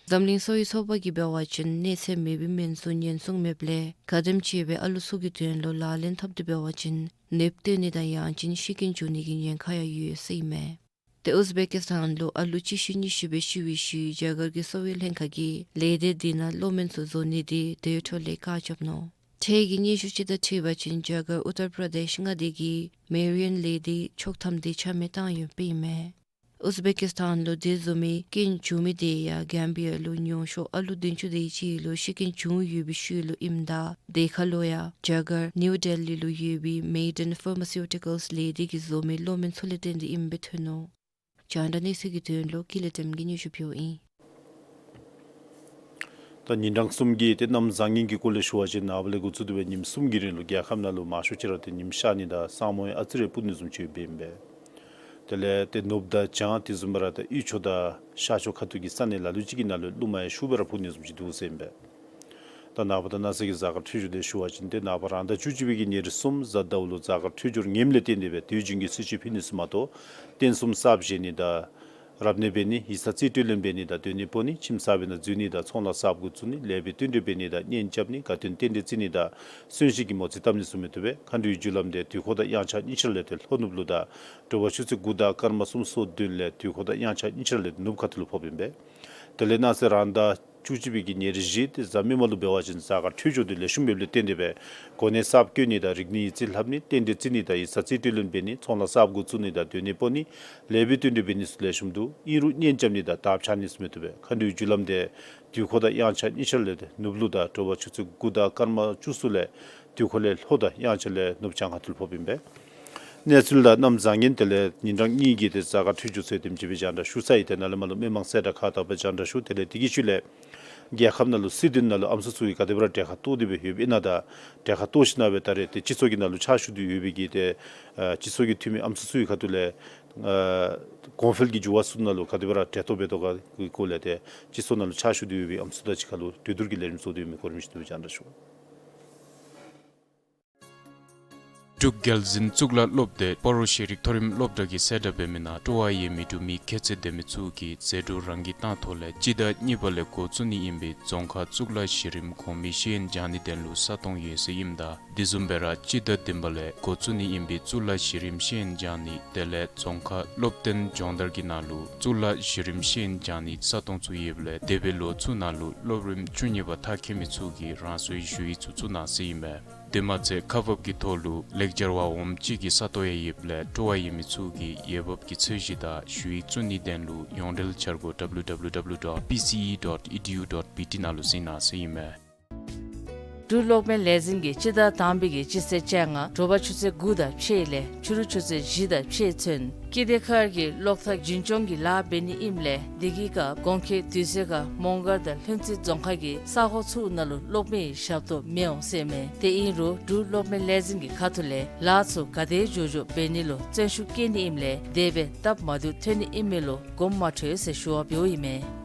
འཛམ་གླིང་གསོ་བའི་ཚོགས་པ་གིས་འབད་བ་ཅིན་གནས་ཚད་མེད་པའི་མེ་ཚུ་ཉེན་སྲུང་མེདཔ་ལས་ག་དེམ་ཅིག་སྦེ་ཨ་ལུ་ཚུ་གི་དོན་ལུ་ལག་ལེན་འཐབ་སྟེ་འབད་བ་ཅིན་ནདཔ་སྟོན་ནི་དང་ཡང་ཅིན་ཤི་རྐྱེན་བྱུང་ནི་གི་ཉེན་ཁ་ཡང་ཡོད་ཟེར་ཨིན་མས། ཏེ་ཨུཛ་བེ་ཀི་སི་ཐན་ལུ་ཨ་ལུ་གཅིག་བཞི་གཉིས་བཞི་སྦེ་ཤི་བའི་ཤུལ་རྒྱ་གར་གྱི་གསོ་བའི་ལྷན་ཁག་གིས་ལས་སྡེ་འདི་ནང་གློག་མེ་ཚུ་བཟོ་ནི་དེ་དེ་འཕྲོ་ལས་བཀག་རྐྱབ་ནུག། འཕྲལ་གྱི་སྙན་ཞུ་ཅིག་དང་འཁྲིལ་བ་ཅིན་རྒྱ་གར་ཨུ་ཏར་པར་དེཤ་མངའ་སྡེ་གི་མེ་རི་ཨོན་ལས་སྡེ་ཕྱོགས་ཐམ་དེ་ཆ་མེད་བཏང་ཡོདཔ་ཨིན་མས། ཨུཛ་བེ་ཀི་སི་ཐན་ལུ་དེ་བཟུམ་མའི་རྐྱེན་བྱུང་མི་དེ་ཡང་གེམ་བི་ཡ་ལུ་ཉུང་ཤོས་ཨ་ལུ་བདུན་ཅུ་དེ་ཅིག་ལུ་ཤི་རྐྱེན་བྱུང་ཡོད་པའི་ཤུལ་ལུ་ཨིནམ་ད་དེ་ཁར་ལུ་ཡང་རྒྱ་གར་ནིའུ་ཌེ་ལི་ལུ་ཡོད་པའི་མེ་ཌེན་ཕར་མ་སིའུ་ཊི་ཀལསི་ལས་སྡེ་གིས་བཟོ་མི་གློག་མེ་ཚུ་ལས་བརྟེན་ཏེ་ཨིནམ་སྦེ་ཐོན་ནུག། རྒྱང་བསྒྲགས་གནས་ཚུལ་གྱི་དོན་ལུ་ཀུན་ལེགས་བདེམ་གྱིས་སྙན་ཞུ་ཕུལཝ་ཨིན། ད་ཉིན་གྲངས་གསུམ་གྱི་ཏེ་གནམ་བཟང་ངན་གྱི་སྐོར་ལས་ཞུ་བ་ཅིན་ནངས་པ་ལས་འགོ་བཙུགས་ཏེ་སྦེ་ཉིནམ་གསུམ་གྱི་རིང་ལུ་རྒྱལ་ཁབ་ནང་ལུ་མང་ཤོས་ཅིག་ར་ཏེ་ཉིམ་ཤར་ནི་དང་ས་སྨུག་ཡང་ཨ་ཙི་རེ་སྤུབ་ནི་བཟུམ་ཅིག་འབདཝ་ཨིན་པས། དེ་ལས་ཏེ་ནུབ་དང་བྱང་དེ་བཟུམ་སྦེ་ར་ཏེ་དབུས་ཕྱོགས་དང་ཤར་ཕྱོགས་ཁ་ཐུག་གི་ས་གནས་ལ་ལུ་ཅིག་གི་ནང་ལུ་རླུངམ་ཡང་ཤུགས་སྦེ་ར་འཕུ་ནི་བཟུམ་ཅིག་འདུག་ཟེར་ཨིན་པས། ད་ནངས་པ་དང་གནངས་ཚེ་གི་གཟའ་སྐར་འཕྲོད་སྦྱོར་དེ་ཞུ་བ་ཅིན་ཏེ་ནངས་པ་རང་ཟླ་བཅུ་གཅིག་པའི་གི་ཉེར་གསུམ་གཟའ་ཟླཝ་ལུ་གཟའ་སྐར་འཕྲོད་སྦྱོར་ངནམ་ལས་བརྟེན་ཏེ་སྦེ་དུས་རྒྱུན་གྱི་སྲིད་བྱུས་ཕུལ་ནི་ཟེར་མ་གཏོགས་རྟེན་གསུམ་གསརཔ་བཞེངས་ནི་དང་རབ་གནས་འབད་ནི་ཡིག་ཚང་རྩིས་སྤྲོད་ལེན་འབད་ནི་དང་སྡོད་གནས་སྤོ་ནི་ཁྱིམ་གསར་པའི་ནང་འཛུལ་ནི་དང་ཚོང་ལཱ་གསརཔ་འགོ་བཙུགས་ནི་ལེགས་པའི་བསྟུན་གྲོས་འབད་ནི་དང་གཉེན་རྐྱབ་ནི་དགའ་སྟོན་རྟེན་འབྲེལ་བརྩི་ནི་དང་གསོན་གཤིན་གྱི་མོ་རྩིས་བཏབ་ནི་བཟུམ་མའི་ཐོག་སྦེ་མཁའ་འགྲོའི་རྒྱུ་ལམ་དེ་དུས་འཁོར་དང་དབྱངས་འཆར་གཉིས་ཆ་ལས་ཏེ་ལྷོ་ནུབ་ལུ་དང་དྲོ་པ་ཆུ་ཚོད་དགུ་དང་སྐར་མ་སུམ་ཅུ་སོ་བདུན་ལས་དུས་འཁོར་དང་དབྱངས་འཆར་གཉིས་ཆ་ལས་ཏེ་ནུབ་ཁ་ཐུག་ལུ་ཕོགཔ་ཨིན་པས། དེ་ལས་གནངས་ཚེ་རང་ཟླ་བཅུ་གཅིག་པའི་གི་ཉེར་བཞི་དེ་གཟའ་མིག་དམར་ལུ་འབད་བ་ཅིན་གཟའ་སྐར་འཕྲོད་སྦྱོར་དེ་ལེགས་ཤོམ་འབདཝ་ལས་བརྟེན་ཏེ་སྦེ་གོ་གནས་གསརཔ་བསྐོ་ནི་དང་རིག་གནས་ཡིག་རྩིས་ལྷབ་ནི་རྟེན་འབྲེལ་བརྩི་ནི་དང་ཡིག་ཚང་རྩིས་སྤྲོད་ལེན་འབད་ནི་ཚོང་ལཱ་གསརཔ་འགོ་བཙུགས་ནི་དང་སྡོད་གནས་སྤོ་ནི་ལེགས་པའི་བསྟུན་གྲོས་འབད་ནི་ཚུ་ལེགས་ཤོམ་འདུག། ཨིན་རུང་གཉེན་རྐྱབ་ནི་དང་དར་འཕྱར་ནི་བཟུམ་མའི་ཐོག་སྦེ་མཁའ་འགྲོའི་རྒྱུ་ལམ་དེ་དུས་འཁོར་དང་དབྱངས་འཆར་གཉིས་ཆ་ལས་ཏེ་ནུབ་ལུ་དང་དྲོ་པ་ཆུ་ཚོད་དགུ་དང་སྐར་མ་བཅུ་གསུམ་ལས་དུས་འཁོར་ལས་ལྷོ་དང་དབྱངས་འཆར་ལས་ནུབ་བྱང་ཁ་ཐུག་ལུ་ཕོགཔ་ཨིན་པས། གནས་ཚུལ་དང་གནམ་བཟང་ངན་དེ་ལས་ཉིན་གྲངས་གཉིས་ཀྱི་ཏེ་གཟའ་སྐར་འཕྲོད་སྦྱོར་ཚུ་དེམ་ཅིག་སྦེ་རྒྱང་བསྒྲགས་ཞུ་ཚར་ཡི། ཏེ་ནཱ་ལས་མར་ལུ་མི་མང་གསལ་བསྒྲགས་ཁག་དག་པ་རྒྱང་བསྒྲགས་ཞུ། དེ་ལས་དེ་གི་ཤུལ་ལས་རྒྱལ་ཁབ་ནང་ལུ་སྲིད་དོན་ནང་ལུ་ཨམ་སྲུ་ཚུ་གིས་ག་དེ་སྦེ་ར་གྲལ་ཁར་གཏོགས་ཏེ་སྦེ་ཡོདཔ་ཨིན་ན་དང་གྲལ་ཁར་གཏོགས་ཞིནམ་ལས་ད་རེས་ཏེ་སྤྱི་ཚོགས་ཀྱི་ནང་ལུ་ཕྱག་ཞུ་སྟེ་ཡོད་པའི་གི་ཏེ་ཨ་སྤྱི་ཚོགས་ཀྱི་འཐུས་མི་ཨམ་སྲུ་ཚུ་གི་ཁ་ཐུག་ལས་ཨ་གོང་འཕེལ་གྱི་འགྱུར་བ་ཚུ་ནང་ལུ་ག་དེ་སྦེ་ར་གྲལ་གཏོགས་འབད་དོ་ག་གི་སྐོར་ལས་ཏེ་སྤྱི་ཚོགས་ནང་ལུ་ཕྱག་ཞུ་སྟེ་ཡོད་པའི་ཨམ་སྲུ་དང་གཅིག་ཁར་ལུ་གྲོས་བསྡུར་གྱི་ལས་རིམ་བཟོ་སྟེ་ཡོད་མི་གོ་རིམ་ཅིག་དེ་སྦེ་རྒྱང་བསྒྲགས་ཞུ། འབྲུག་རྒྱལ་འཛིན་གཙུག་ལག་སློབ་སྡེ་སྤ་རོ་ཤེས་རིག་མཐོ་རིམ་སློབ་གྲྭ་གིས་གསལ་བསྒྲགས་འབད་མི་ནང་སྤྲོ་བ་ཡོད་མི་འབྲུག་མི་ཁྱད་ཚད་ལྡན་མི་ཚུ་གིས་ཟད་འགྲོ་རང་གིས་བཏང་ཐོག་ལས་སྤྱི་ཟླ་གཉིས་པ་ལས་འགོ་བཙུགས་ནི་ཨིན་པའི་རྫོང་ཁག་གཙུག་ལག་གཞི་རིམ་གོང་མའི་ཤེས་ཡོན་སྦྱང་ནི་དོན་ལུ་ས་སྟོང་ཡོད་ཟེར་ཨིནམ་ད་དེ་བཟུམ་སྦེ་ར་སྤྱི་ཟླ་བདུན་པ་ལས་འགོ་བཙུགས་ནི་ཨིན་པའི་གཙུག་ལག་གཞི་རིམ་ཤེས་ཡོན་སྦྱང་ནི་དེ་ལས་རྫོང་ཁག་སློབ་སྟོན་སྦྱོང་བརྡར་གྱི་ནང་ལུ་གཙུག་ལག་གཞི་རིམ་ཤེས་ཡོན་སྦྱང་ནི་ས་སྟོང་ཚུ་ཡོདཔ་ལས་འདས་པའི་ལོ་ཚུ་ནང་ལུ་སློབ་རིམ་བཅུ་གཉིས་པ་མཐར་འཁྱོལ་མི་ཚུ་གིས་རང་སོའི་ཞུ་ཡིག་ཚུ་བཙུགས་གནང་ཟེར་ཨིན་མས། དེ་མ་ཚད་ཁག་འབག་གི་ཐོག་ལུ་ལེགས་སྦྱར་བ་འོགམ་གཅིག་གི་ས་སྟོང་ཡང་ཡོདཔ་ལས་སྤྲོ་བ་ཡོད་མི་ཚུ་གིས་འོས་འབབ་ཀྱི་ཚད་གཞི་དང་ཞུ་ཡིག་བཙུགས་ནི་དོན་ལུ་ཡོངས་འབྲེལ་འཆར་སྒོ་W W W dot P C E dot E D U dot B T ནང་ལུ་གཟིགས་གནང་ཟེར་ཨིན་མས། འབྲུག་གློག་མེ་ལས་འཛིན་གྱིས་སྤྱི་ཟླ་དང་པའི་གི་སྤྱི་ཚེས་བཅོ་ལྔ་དྲོ་པ་ཆུ་ཚོད་དགུ་དང་ཕྱེད་ལས་ཕྱི་རུ་ཆུ་ཚོད་བཞི་དང་ཕྱེད་ཚུན་སྐྱིད་ལྡན་མཁར་གྱི་གློག་ཐག་རྒྱུན་སྐྱོང་གི་ལཱ་འབད་ནི་ཨིནམ་ལས་དེ་གི་སྐབས་གོང་འཁོད་དུས་ཚོད་ཁར་མོང་སྒར་དང་ལྷུན་རྩེ་རྫོང་ཁག་གི་ས་ཁོངས་ཚུ་ནང་ལུ་གློག་མེའི་ཞབས་ཏོག་མི་འོང་ཟེར་མས། དེ་ཨིན་རུང་འབྲུག་གློག་མེ་ལས་འཛིན་གྱི་ཁ་ཐུག་ལས་ལཱ་ཚུ་ག་དེ་མགྱོགས་མགྱོགས་འབད་ནི་ལུ་བརྩོན་ཤུགས་བསྐྱེད་ནི་ཨིནམ་ལས་དེ་སྦེ་སྟབས་མ་བདེཝ་ཐོན་ནི་ཨིན་མས་ལོ་དགོངསམ་མ་ཁྲེལ་ཟེར་ཞུ་བ་འབདཝ་ཨིན་མས།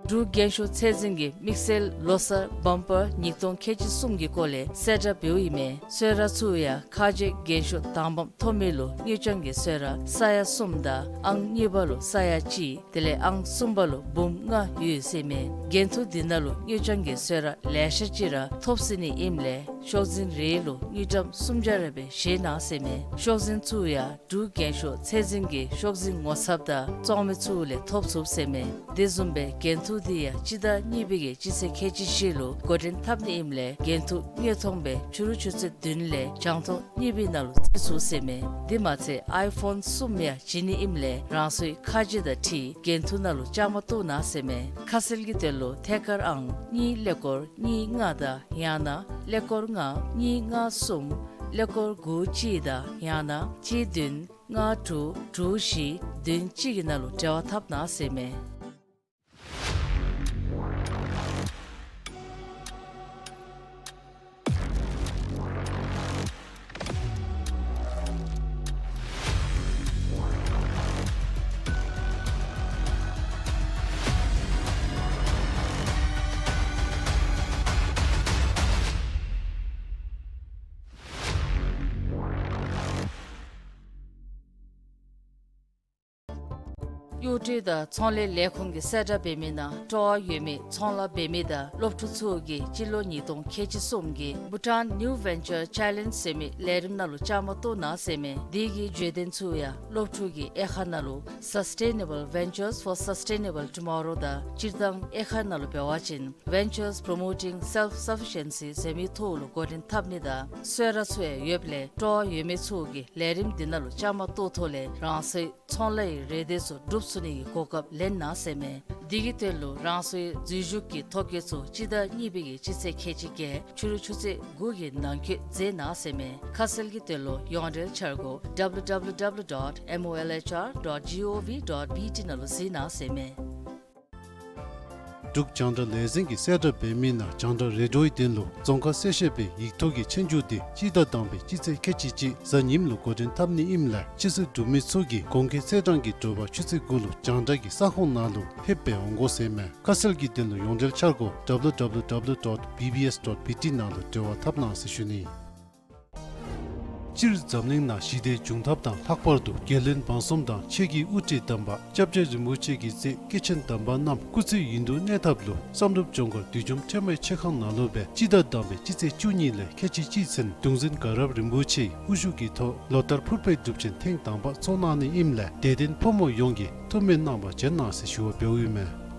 འབྲུག་རྒྱན་ཤོག་ཚད་འཛིན་གྱིས་དམིགས་བསལ་ལོ་གསར་བམ་པར་ཉིས་སྟོང་ཁལ་གཅིག་གསུམ་གྱི་སྐོར་ལས་གསལ་བསྒྲགས་འབདཝ་ཨིན་མས། གསོལ་རས་ཚུ་ཡང་ཁ་རྗེ་རྒྱན་ཤོག་དང་པམ་ཐོབ་མི་ལུ་དངུལ་རྐྱང་གི་གསོལ་རས་ས་ཡ་གསུམ་དང་ཨང་གཉིས་པ་ལུ་ས་ཡ་གཅིག་དེ་ལས་ཨང་གསུམ་པ་ལུ་འབུམ་ལྔ་ཡོད་ཟེར་མས། འགན་ཐུག་འདི་ནང་ལུ་དངུལ་རྐྱང་གི་གསོལ་རས་ལེ་ཤ་ཅིག་ར་ཐོབ་སྲིད་ནི་ཨིནམ་ལས་ཤོག་འཛིན་རེ་ལུ་དངུལ་ཀྲམ་སུམ་བརྒྱ་རེ་སྦེ་བཞེས་གནང་ཟེར་མས། ཤོག་འཛིན་ཚུ་ཡང་འབྲུག་རྒྱན་ཤོག་ཚད་འཛིན་གྱི་ཤོག་འཛིན་ངོ་ཚབ་དང་བཙོང་མི་ཚུ་ལས་ཐོབ་ཚུགས་ཟེར་མས། དེ་བཟུམ་སྦེ་འགན་ཐུག་འདི་ཡང་སྤྱི་ཟླ་གཉིས་པའི་གི་སྤྱི་ཚེས་ཁལ་གཅིག་བཞི་ལུ་འགོ་འདྲེན་འཐབ་ནི་ཨིནམ་ལས་འགན་ཐུག་དངོས་མཐོང་སྦེ་ཕྱི་རུ་ཆུ་ཚོད་བདུན་ལས་བྱང་ཐོག་གཉིས་པའི་ནང་ལུ་བརྩི་ཚུགས་ཟེར་མས། དེ་མ་ཚད་ཨའི་ཕོན་གསུམ་ཡང་བྱིན་ནི་ཨིནམ་ལས་རང་སོའི་ཁ་རྗེ་དང་འཁྲིལ་འགན་ཐུག་ནང་ལུ་བཅའ་མར་གཏོགས་གནང་ཟེར་མས། ཁ་གསལ་གྱི་དོན་ལུ་ཐད་ཀར་ཨང་གཉིས་ཀླད་ཀོར་གཉིས་ལྔ་དང་ཡང་ན་ཀླད་ཀོར་ལྔ་གཉིས་ལྔ་གསུམ་ཀླད་ཀོར་དགུ་གཅིག་དང་ཡང་ན་གཅིག་བདུན་ལྔ་དྲུག་དྲུག་བཞི་བདུན་གཅིག་གི་ནང་ལུ་འབྲེལ་བ་འཐབ་གནང་ཟེར་མས། གཡོག་སྒྲིག་དང་ཚོང་ལས་ལས་ཁུངས་ཀྱིས་གསལ་བསྒྲགས་འབད་མི་ནང་སྤྲོ་བ་ཡོད་མི་ཚོང་ལཱ་འབད་མི་དང་སློབ་ཕྲུག་ཚུ་གིས་སྤྱི་ལོ་ཉིས་སྟོང་ཁལ་གཅིག་གསུམ་གྱི་Bhutan New Venture Challenge ཟེར་མི་ལས་རིམ་ནང་ལུ་བཅའ་མར་གཏོགས་གནང་ཟེར་མས། དེ་གི་བརྗོད་དོན་ཚུ་ཡང་སློབ་ཕྲུག་གི་དབྱེ་ཁག་ནང་ལུ་Sustainable Ventures for Sustainable Tomorrow དང་སྤྱིར་བཏང་དབྱེ་ཁག་ནང་ལུ་འབད་བ་ཅིན་Ventures Promoting Self-Sufficiency ཟེར་མི་ཐོག་ལུ་འགོ་འདྲེན་འཐབ་ནི་དང་གསོལ་རས་ཚུ་ཡང་ཡོདཔ་ལས་སྤྲོ་བ་ཡོད་མི་ཚུ་གིས་ལས་རིམ་འདི་ནང་ལུ་བཅའ་མར་གཏོགས་ཐོག་ལས་རང་སོའི་ཚོང་ལཱ་ཡི་རེ་འདོད་ཚུ་སྒྲུབ་ ཚུགས་ནི་གི་གོ་སྐབས་ལེན་གནང་ཟེར་མས། དེ་གི་དོན་ལུ་རང་སོའི་འཛུལ་ཞུགས་ཀྱི་ཐོ་བཀོད་ཚུ་སྤྱི་ཟླ་གཉིས་པའི་གི་སྤྱི་ཚེས་ཁལ་གཅིག་བརྒྱད་ཕྱི་རུ་ཆུ་ཚོད་དགུ་གི་ནང་འཁོད་མཛད་གནང་ཟེར་མས། ཁ་གསལ་གྱི་དོན་ལུ་ཡོངས་འབྲེལ་འཆར་སྒོ་W W W dot M O L H R dot G O V dot B T ནང་ལུ་གཟིགས་གནང་ཟེར་མས། འབྲུག་རྒྱང་བསྒྲགས་ལས་འཛིན་གྱིས་གསལ་བསྒྲགས་འབད་མི་ནང་རྒྱང་བསྒྲགས་རེ་ཌིའོའི་དོན་ལུ་རྫོང་ཁ་གསལ་བཤད་པའི་ཡིག་ཐོག་གི་ཆོས་རྒྱུགས་དེ་སྤྱི་ཟླ་དང་པའི་སྤྱི་ཚེས་ཁལ་གཅིག་གཅིག་གཟའ་ཉིམ་ལུ་འགོ་འདྲེན་འཐབ་ནི་ཨིནམ་ལས་ཆོས་སྲིད་སྒྲུབ་མི་ཚུ་གིས་གོང་འཁོད་ཚེས་གྲངས་ཀྱི་དྲོ་པ་ཆུ་ཚོད་དགུ་ལུ་རྒྱང་བསྒྲགས་ཀྱི་ས་ཁོངས་ནང་ལུ་ཕེབས་སྦེ་འོང་དགོ་ཟེར་མས། ཁ་གསལ་གྱི་དོན་ལུ་ཡོངས་འབྲེལ་འཆར་སྒོ་W W W dot B B S dot B T ནང་ལུ་འབྲེལ་བ་འཐབ་གནང་ཟེར་ཞུ་ནི། སྤྱིར་འཛམ་གླིང་ནང་ཞི་བདེ་འབྱུང་ཐབས་དང་ལྷག་པར་དུ་རྒྱལ་བློན་འབངས་གསུམ་དང་ཆོས་ཀྱི་དབུ་ཁྲིད་དམ་པ་སྐྱབས་རྗེ་རིན་པོ་ཆེ་གི་སྲས་སྐྱེས་ཆེན་དམ་པ་རྣམས་སྐུ་ཚེ་ཡུན་དུ་གནས་ཐབས་ལུ་བསམ་གྲུབ་ལྗོངས་མཁར་བདུད་འཇོམས་ཁྲོས་མའི་མཆོད་ཁང་ནང་ལུ་སྦེ་སྤྱི་ཟླ་དང་པའི་སྤྱི་ཚེས་བཅུ་གཉིས་ལས་ཁལ་གཅིག་གཅིག་ཚུན་གདུང་འཛིན་དགའ་རབ་རིན་པོ་ཆེའི་དབུ་བཞུགས་ཀྱི་ཐོག་ལོ་ལྟར་ཕུར་པའི་སྒྲུབ་ཆེན་ཐེངས་དང་པ་ཚོགས་གནང་ནི་ཨིནམ་ལས་དད་ལྡན་ཕོ་མོ་ཡོངས་ཀྱིས་ཐུགས་སྨོན་གནང་བར་བྱོན་གནང་ཟེར་ཞུ་བ་འབདཝ་ཨིན་མས།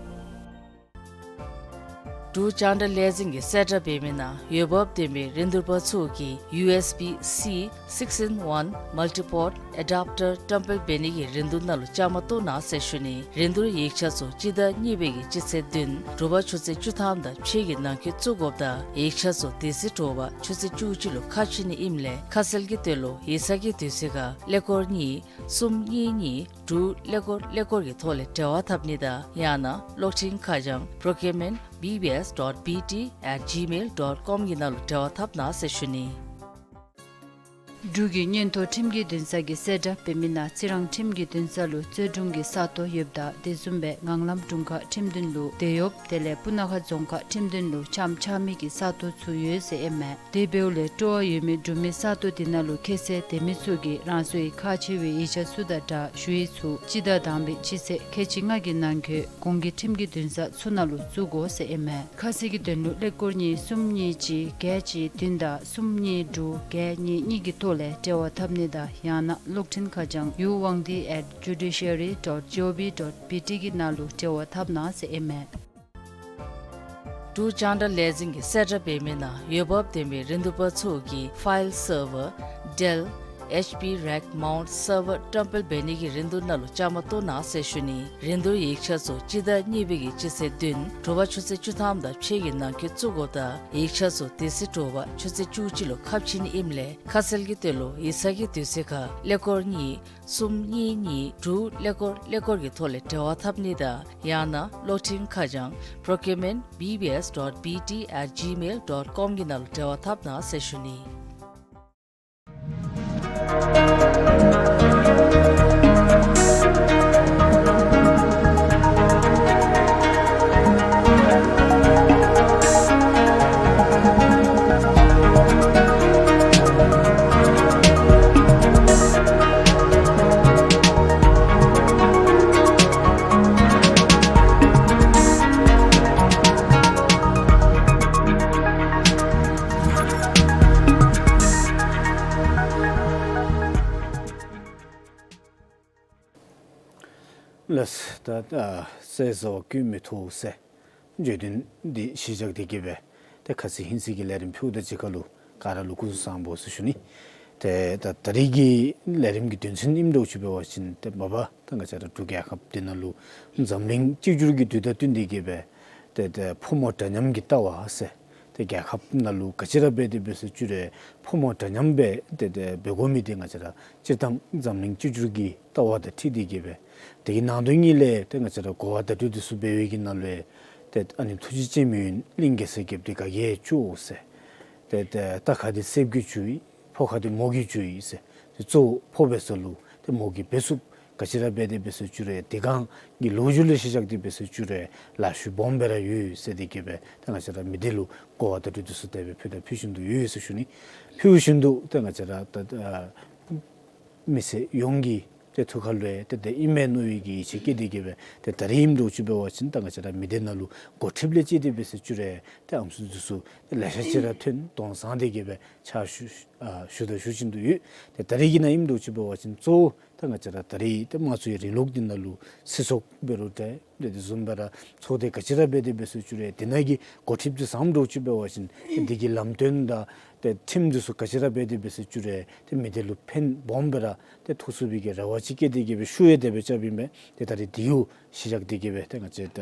འབྲུག་རྒྱང་བསྒྲགས་ལས་འཛིན་གྱིས་གསལ་བསྒྲགས་འབད་མི་ནང་འོས་འབབ་ལྡན་པའི་རིན་བསྡུར་པ་ཚུ་གིས་U S B C six in one multi-port adapter བཀྲམ་སྤེལ་འབད་ནི་གི་རིན་བསྡུར་ནང་ལུ་བཅའ་མར་གཏོགས་གནང་ཟེར་ཞུ་ནི། རིན་བསྡུར་ཡིག་ཆ་ཚུ་སྤྱི་ཟླ་གཉིས་པའི་གི་སྤྱི་ཚེས་བདུན་དྲོ་པ་ཆུ་ཚོད་བཅུ་ཐམ་དང་ཕྱེད་ཀྱི་ནང་འཁོད་བཙུགས་དགོཔ་དང་ཡིག་ཆ་ཚུ་དེ་ཚེ་དྲོ་པ་ཆུ་ཚོད་བཅུ་གཅིག་ལུ་ཁ་ཕྱེ་ནི་ཨིནམ་ལས་ཁ་གསལ་གྱི་དོན་ལུ་ཡིག་ཚང་གི་དུས་ཚོད་ཁར་ཀླད་ཀོར་གཉིས་གསུམ་གཉིས་གཉིས་དྲུག་ཀླད་ཀོར་ཀླད་ཀོར་གྱི་ཐོག་ལས་འབྲེལ་བ་འཐབ་ནི་དང་ཡང་ན་གློག་འཕྲིན་ཁ་བྱང་procurement B B S dot B T at gmail dot com གི་ནང་ལུ་འབྲེལ་བ་འཐབ་གནང་ཟེར་ཞུ་ནི། འབྲུག་གི་མངོན་མཐོ་ཁྲིམས་ཀྱི་འདུན་ས་གིས་གསལ་བསྒྲགས་འབད་མི་ནང་རྩི་རང་ཁྲིམས་ཀྱི་འདུན་ས་ལུ་རྩོད་དྲུང་གི་ས་སྟོང་ཡོདཔ་ད་དེ་བཟུམ་སྦེ་ངང་ལམ་དྲུང་ཁག་ཁྲིམས་འདུན་ལུ་དེད་གཡོགཔ་དེ་ལས་སྤུ་ན་ཁ་རྫོང་ཁག་ཁྲིམས་འདུན་ལུ་ཆམ་ཆགས་མི་གི་ས་སྟོང་ཚུ་ཡོད་ཟེར་ཨིན་མས། དེ་འབདཝ་ལས་སྤྲོ་བ་ཡོད་མི་འབྲུག་མི་ས་སྟོང་དེ་ནང་ལུ་ཁྱད་ཚད་ལྡན་མི་ཚུ་གིས་རང་སོའི་ཁག་ཆེ་བའི་ཡིག་ཆ་ཚུ་དང་སྦྲགས་ཞུ་ཡིག་ཚུ་སྤྱི་ཟླ་དང་པའི་སྤྱི་ཚེས་ཁལ་གཅིག་ལྔ་གི་ནང་འཁོད་གོང་གི་ཁྲིམས་ཀྱི་འདུན་ས་ཚུ་ནང་ལུ་བཙུགས་དགོ་ཟེར་ཨིན་མས། ཁ་གསལ་གྱི་དོན་ལུ་ཀླད་ཀོར་གཉིས་གསུམ་གཉིས་གཅིག་བརྒྱད་གཅིག་བདུན་དང་གསུམ་གཉིས་དྲུག་བརྒྱད་གཉིས་གཉིས་ཀྱི་ཐོག་ལས་འབྲེལ་བ་འཐབ་ནི་དང་ཡང་ན་གློག་འཕྲིན་ཁ་བྱང་ཡུ་ཝང་ཏི་at judiciary dot G O V dot B T གི་ནང་ལུ་འབྲེལ་བ་འཐབ་གནང་ཟེར་ཨིན་མས། འབྲུག་རྒྱང་བསྒྲགས་ལས་འཛིན་གྱིས་གསལ་བསྒྲགས་འབད་མི་ནང་འོས་འབབ་ལྡན་པའི་རིན་བསྡུར་པ་ཚུ་གིས་file server Dell H P rack mount server བཀྲམ་སྤེལ་འབད་ནི་གི་རིན་བསྡུར་ནང་ལུ་བཅའ་མར་གཏོགས་གནང་ཟེར་ཞུ་ནི། རིན་བསྡུར་ཡིག་ཆ་ཚུ་སྤྱི་ཟླ་གཉིས་པའི་གི་སྤྱི་ཚེས་བདུན་དྲོ་པ་ཆུ་ཚོད་བཅུ་ཐམ་དང་ཕྱེད་ཀྱི་ནང་འཁོད་བཙུགས་དགོཔ་ད་ཡིག་ཆ་ཚུ་དེ་ཚེ་དྲོ་པ་ཆུ་ཚོད་བཅུ་གཅིག་ལུ་ཁ་ཕྱེ་ནི་ཨིནམ་ལས་ཁ་གསལ་གྱི་དོན་ལུ་ཡིག་ཚང་གི་དུས་ཚོད་ཁར་ཀླད་ཀོར་གཉིས་གསུམ་གཉིས་གཉིས་དྲུག་ཀླད་ཀོར་ཀླད་ཀོར་གྱི་ཐོག་ལས་འབྲེལ་བ་འཐབ་ནི་དང་ཡང་ན་གློག་འཕྲིན་ཁ་བྱང་procurement B B S dot B T at gmail dot com གི་ནང་ལུ་འབྲེལ་བ་འཐབ་གནང་ཟེར་ཞུ་ནི། ལགས། ད་ཨ་ཟས་ཟ་བ་སྐྱོན་མི་ཐོགས་ཟེར་བརྗོད་དོན་འདི་གཞི་བཞག་སྟེ་གི་སྦེ་ཏེ་ཁ་ཙ་ཧིན་སྐྱིད་ཀྱི་ལས་རིམ་ཕུལཝ་ད་གཅིག་ཁར་ལུ་ག་ར་ལུ་སྐུ་གཟུགས་བཟང་པོ་ཟེར་ཞུ་ནི། ཏེ་ད་ད་རིས་ཀྱི་ལས་རིམ་གྱི་དོན་ཚན་ཨིནམ་འདྲཝ་ཅིག་འབད་བ་ཅིན་ཏེ་མ་པ་ད་ང་བཅས་ར་འབྲུག་རྒྱལ་ཁབ་འདི་ནང་ལུ་འཛམ་གླིང་གཅིག་གྱུར་གྱི་དུས་དང་བསྟུན་ཏེ་གི་སྦེ་ཏེ་ཏེ་ཕོ་མོ་འདྲ་མཉམ་གྱི་ལྟ་བ་ཟེར་ཏེ་རྒྱལ་ཁབ་ནང་ལུ་ག་ཅི་ར་འབད་དེ་འབད་ཟེར་ཅི་རུང་ཕོ་མོ་འདྲ་མཉམ་སྦེ་ཏེ་ཏེ་འབད་དགོ་མི་འདི་ང་བཅས་ར་སྤྱིར་བཏང་འཛམ་གླིང་གཅིག་གྱུར་གྱི་ལྟ་བ་དང་འཁྲིལ་ཏེ་གི་སྦེ་དེ་གི་ནང་དོན་ཉིད་ལས་ཏེ་ང་བཅས་ར་གོ་བ་བརྡ་སྤྲོད་འདི་ཚུ་འབད་བའི་གི་ནང་ལུ་ཏེ་ཨ་ནེམོ་ཐུགས་རྗེ་ཅན་མའི་ཡོན་གླིང་གེ་སར་རྒྱལཔོ་འདི་ག་གིས་ཡང་བཅོ་ཟེར། ཏེ་ཏེ་རྟ་ཁ་འདི་སྲསཔོ་གིས་བཅོ་ཡི། ཕོ་ཁ་འདི་མོ་གིས་བཅོ་ཡི་ཟེར། ཏེ་གཙོ་བོ་ཕོ་འབད་ས་ལུ་ཏེ་མོ་གིས་འབད་ཚུགསཔ་ག་ཅི་ར་འབད་དེ་འབད་ཟེར་ཅི་རུང་དེ་སྒང་གི་ལོ་རྒྱུས་ལུ་གཞི་བཞག་སྟེ་འབད་ཟེར་ཅི་རུང་ལཱ་ཤུལ་སྦོམ་སྦེ་ར་ཡོད་ཟེར་ཏེ་གི་སྦེ་ད་ང་བཅས་ར་མི་སྡེ་ལུ་གོ་བ་བརྡ་སྤྲོད་འདི་ཚུ་དེ་སྦེ་ཕུལ་དང་ཕུལ་བཞིན་དུ་ཡོད་ཟེར་ཞུ་ནི། ཕུལ་བཞིན་དུ་ད་ང་བཅས་ར་ད་ཨ་མི་སེར་ཡོངས་ཀྱི་ཏེ་ཐུགས་ཁར་ལུ་ཡང་ཏེ་དེ་ཨིན་མས་མནོ་བའི་གི་ཡིད་ཆེས་བསྐྱེད་དེ་གི་སྦེ་ཏེ་ད་རིས་ཨིནམ་འདྲཝ་ཅིག་འབད་བ་ཅིན་ད་ང་བཅས་ར་མི་སྡེ་ནང་ལུ་འགོ་ཁྲིདཔ་ལས་བཅད་དེ་འབད་ཟེར་ཅི་རུང་ཏེ་ཨམ་སྲུ་འདི་ཚུ་ཏེ་ལེ་ཤ་ཅིག་ར་ཐོན་དོན་བཟང་སྟེ་གི་སྦེ་ཕྱག་ཞུ་ཨ་ཞུ་དང་ཞུ་བཞིན་དུ་ཡོད། ཏེ་ད་རིས་ཀྱི་ནང་ཨིནམ་འདྲཝ་ཅིག་འབད་བ་ཅིན་གཙོ་བོ་ད་ང་བཅས་ར་ད་རིས་ཏེ་དམངས་གཙོའི་རིང་ལུགས་འདི་ནང་ལུ་སྲིད་ཚོགས་འབད་རུང་འདྲ་ཏེ་དེ་བཟུམ་སྦེ་ར་ཚོགས་སྡེ་ག་ཅི་ར་འབད་དེ་འབད་ཟེར་ཅི་རུང་དེ་ནང་གི་འགོ་ཁྲིདཔ་འདི་བཟངམ་འདྲཝ་ཅིག་འབད་བ་ཅིན་ཏེ་དེ་གི་ལམ་སྟོན་དང་ ཏེ་ཁྲིམས་འདི་ཚུ་ག་ཅི་ར་འབད་དེ་འབད་ཟེར་ཅི་རུང་ཏེ་མི་སྡེ་ལུ་ཕན་སྦོམ་སྦེ་ར་ཏེ་ཐོགས་ཚུགས་པའི་གི་རེ་བ་ཅིག་བསྐྱེད་དེ་གི་སྦེ་ཞུ་ཡང་དེ་སྦེ་རྐྱབ་ཨིན་པས། ཏེ་ད་རིས་དེ་ཡང་གཞི་བཞག་སྟེ་གི་སྦེ་ཏེ་ང་བཅས་ད་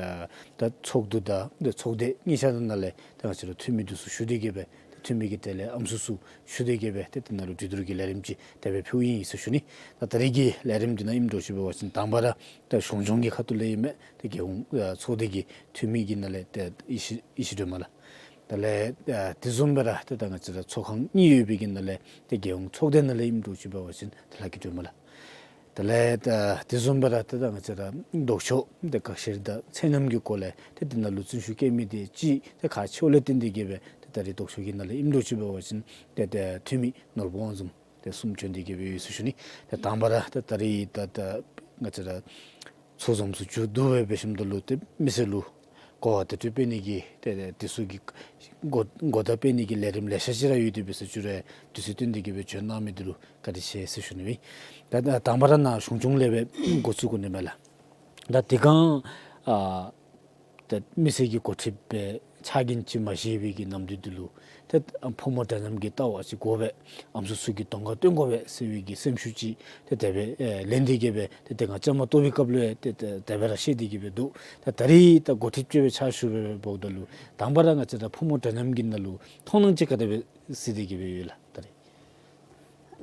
ད་ཚོགས་འདུ་དང་ཏེ་ཚོགས་སྡེ་གཉིས་ཆ་ནང་ལས་ཏེ་ང་བཅས་ར་འཐུས་མི་འདི་ཚུ་ཞུ་སྟེ་གི་སྦེ་ཏེ་འཐུས་མི་གི་གྲལ་ལས་ཨམ་སྲུ་ཚུ་ཞུ་སྟེ་གི་སྦེ་ཏེ་དེ་ནང་ལུ་གྲོས་བསྡུར་གྱི་ལས་རིམ་ཅིག་དེ་སྦེ་ཕུལཝ་ཨིན་ཟེར་ཞུ་ནི། ད་ད་རིས་ཀྱི་ལས་རིམ་འདི་ནང་ཨིནམ་འདྲཝ་ཅིག་འབད་བ་ཅིན་དང་པ་ར་ཏེ་གཞུང་སྐྱོང་གི་ཁ་ཐུག་ལས་ཨིན་མས། ཏེ་རྒྱལ་ཡོངས་ཨ་ཚོགས་སྡེ་གི་འཐུས་མི་གི་ནང་ལས་ཏེ་ཡེ་ཤེས་ཡེ་ཤེས་སྒྲོལ་མ་ལགས། དེ་ལས་ཨ་དེ་བཟུམ་སྦེ་ར་ཏེ་ད་ང་བཅས་ར་ཚོགས་ཁང་གཉིས་ཡོད་པའི་གི་ནང་ལས་ཏེ་རྒྱལ་ཡོངས་ཚོགས་སྡེ་ནང་ལས་ཨིནམ་འདྲཝ་ཅིག་འབད་བ་ཅིན་ཏེ་ལྷ་སྐྱིད་སྒྲོལ་མ་ལགས། དེ་ལས་ཨ་དེ་བཟུམ་སྦེ་ར་ཏེ་ད་ང་བཅས་ར་ལྡོག་ཕྱོགས་ཏེ་ཁ་བཤད་དང་ཚད་མཉམ་གྱི་སྐོར་ལས་ཏེ་དེ་ནང་ལུ་བརྩོན་ཤུགས་བསྐྱེད་མི་དེ་ཅིག་ཏེ་ཁག་ཆེཝ་ལས་བརྟེན་ཏེ་གི་སྦེ་ཏེ་ད་རིས་ལྡོག་ཕྱོགས་ཀྱི་ནང་ལས་ཨིནམ་འདྲཝ་ཅིག་འབད་བ་ཅིན་ཏེ་ཏེ་འཐུས་མི་ནོར་བུ་དབང་འཛོམས་ཏེ་གསུམ་བྱོན་ཏེ་གི་སྦེ་ཡོད་ཟེར་ཞུ་ནི། ཏེ་དང་པ་ར་ཏེ་ད་རིས་ད་ད་ང་བཅས་ར་ཚོགས་འཛོམས་ཚུ་མཇུག་བསྡུ་སྦེ་འབད་ཞིནམ་ད་ལུ་ཏེ་མི་སེར་ལུ་གོ་བ་དེ་སྤྲོད་འབད་ནི་གི་ཏེ་ཏེ་དེ་ཚུ་གི་གོ་གོ་བརྡ་སྤེལ་ནི་གི་ལས་རིམ་ལེ་ཤ་ཅིག་ར་ཡོད་དེ་འབད་ཟེར་ཅི་རུང་དུས་ཚོད་བཏོན་ཏེ་གི་སྦེ་བྱོན་གནང་མི་འདི་ལུ་བཀའ་དྲིན་ཆེ་ཟེར་ཞུ་ནི་ཨིན། ད་ད་དང་པ་ར་ནཱ་གཞུང་སྐྱོང་ལས་སྦེ་འགོ་བཙུགས་དགོ་ནི་མས་ལགས། ད་དེ་སྒང་ཨ་ཏེ་མི་སེར་གྱི་འགོ་ཁྲིདཔ་སྦེ་ཕྱག་འགན་ཅིག་མ་བཞེས་པའི་གི་ནམ་དུས་འདི་ལུ་ཏེ་ཕོ་མོ་འདྲ་མཉམ་གྱི་ལྟ་བ་ཅིག་དགོ་པས། ཨམ་སྲུ་ཚུ་གིས་གདོང་ཁར་སྟོན་དགོ་པས་ཟེར་བའི་གི་སེམས་ཤུགས་ཅིག་ཏེ་དེ་སྦེ་ཨེ་ལེན་ཏེ་གི་སྦེ་ཏེ་ཏེ་ང་བཅའ་མར་གཏོགས་པའི་སྐབས་ལུ་ཡང་ཏེ་ཏེ་དེ་སྦེ་ར་བཤད་དེ་གི་སྦེ་འདུག། ད་ད་རིས་ད་འགོ་ཁྲིདཔ་ཅིག་སྦེ་ཕྱག་ཞུ་སྦེ་འབདཝ་ད་ལུ་དང་པ་ར་ང་བཅས་ད་ཕོ་མོ་འདྲ་མཉམ་གྱི་ནང་ལུ་མཐོང་སྣང་ཅིག་ག་དེ་སྦེ་གཟིགས་ཏེ་གི་སྦེ་ཡོད་ལགས་ད་རིས།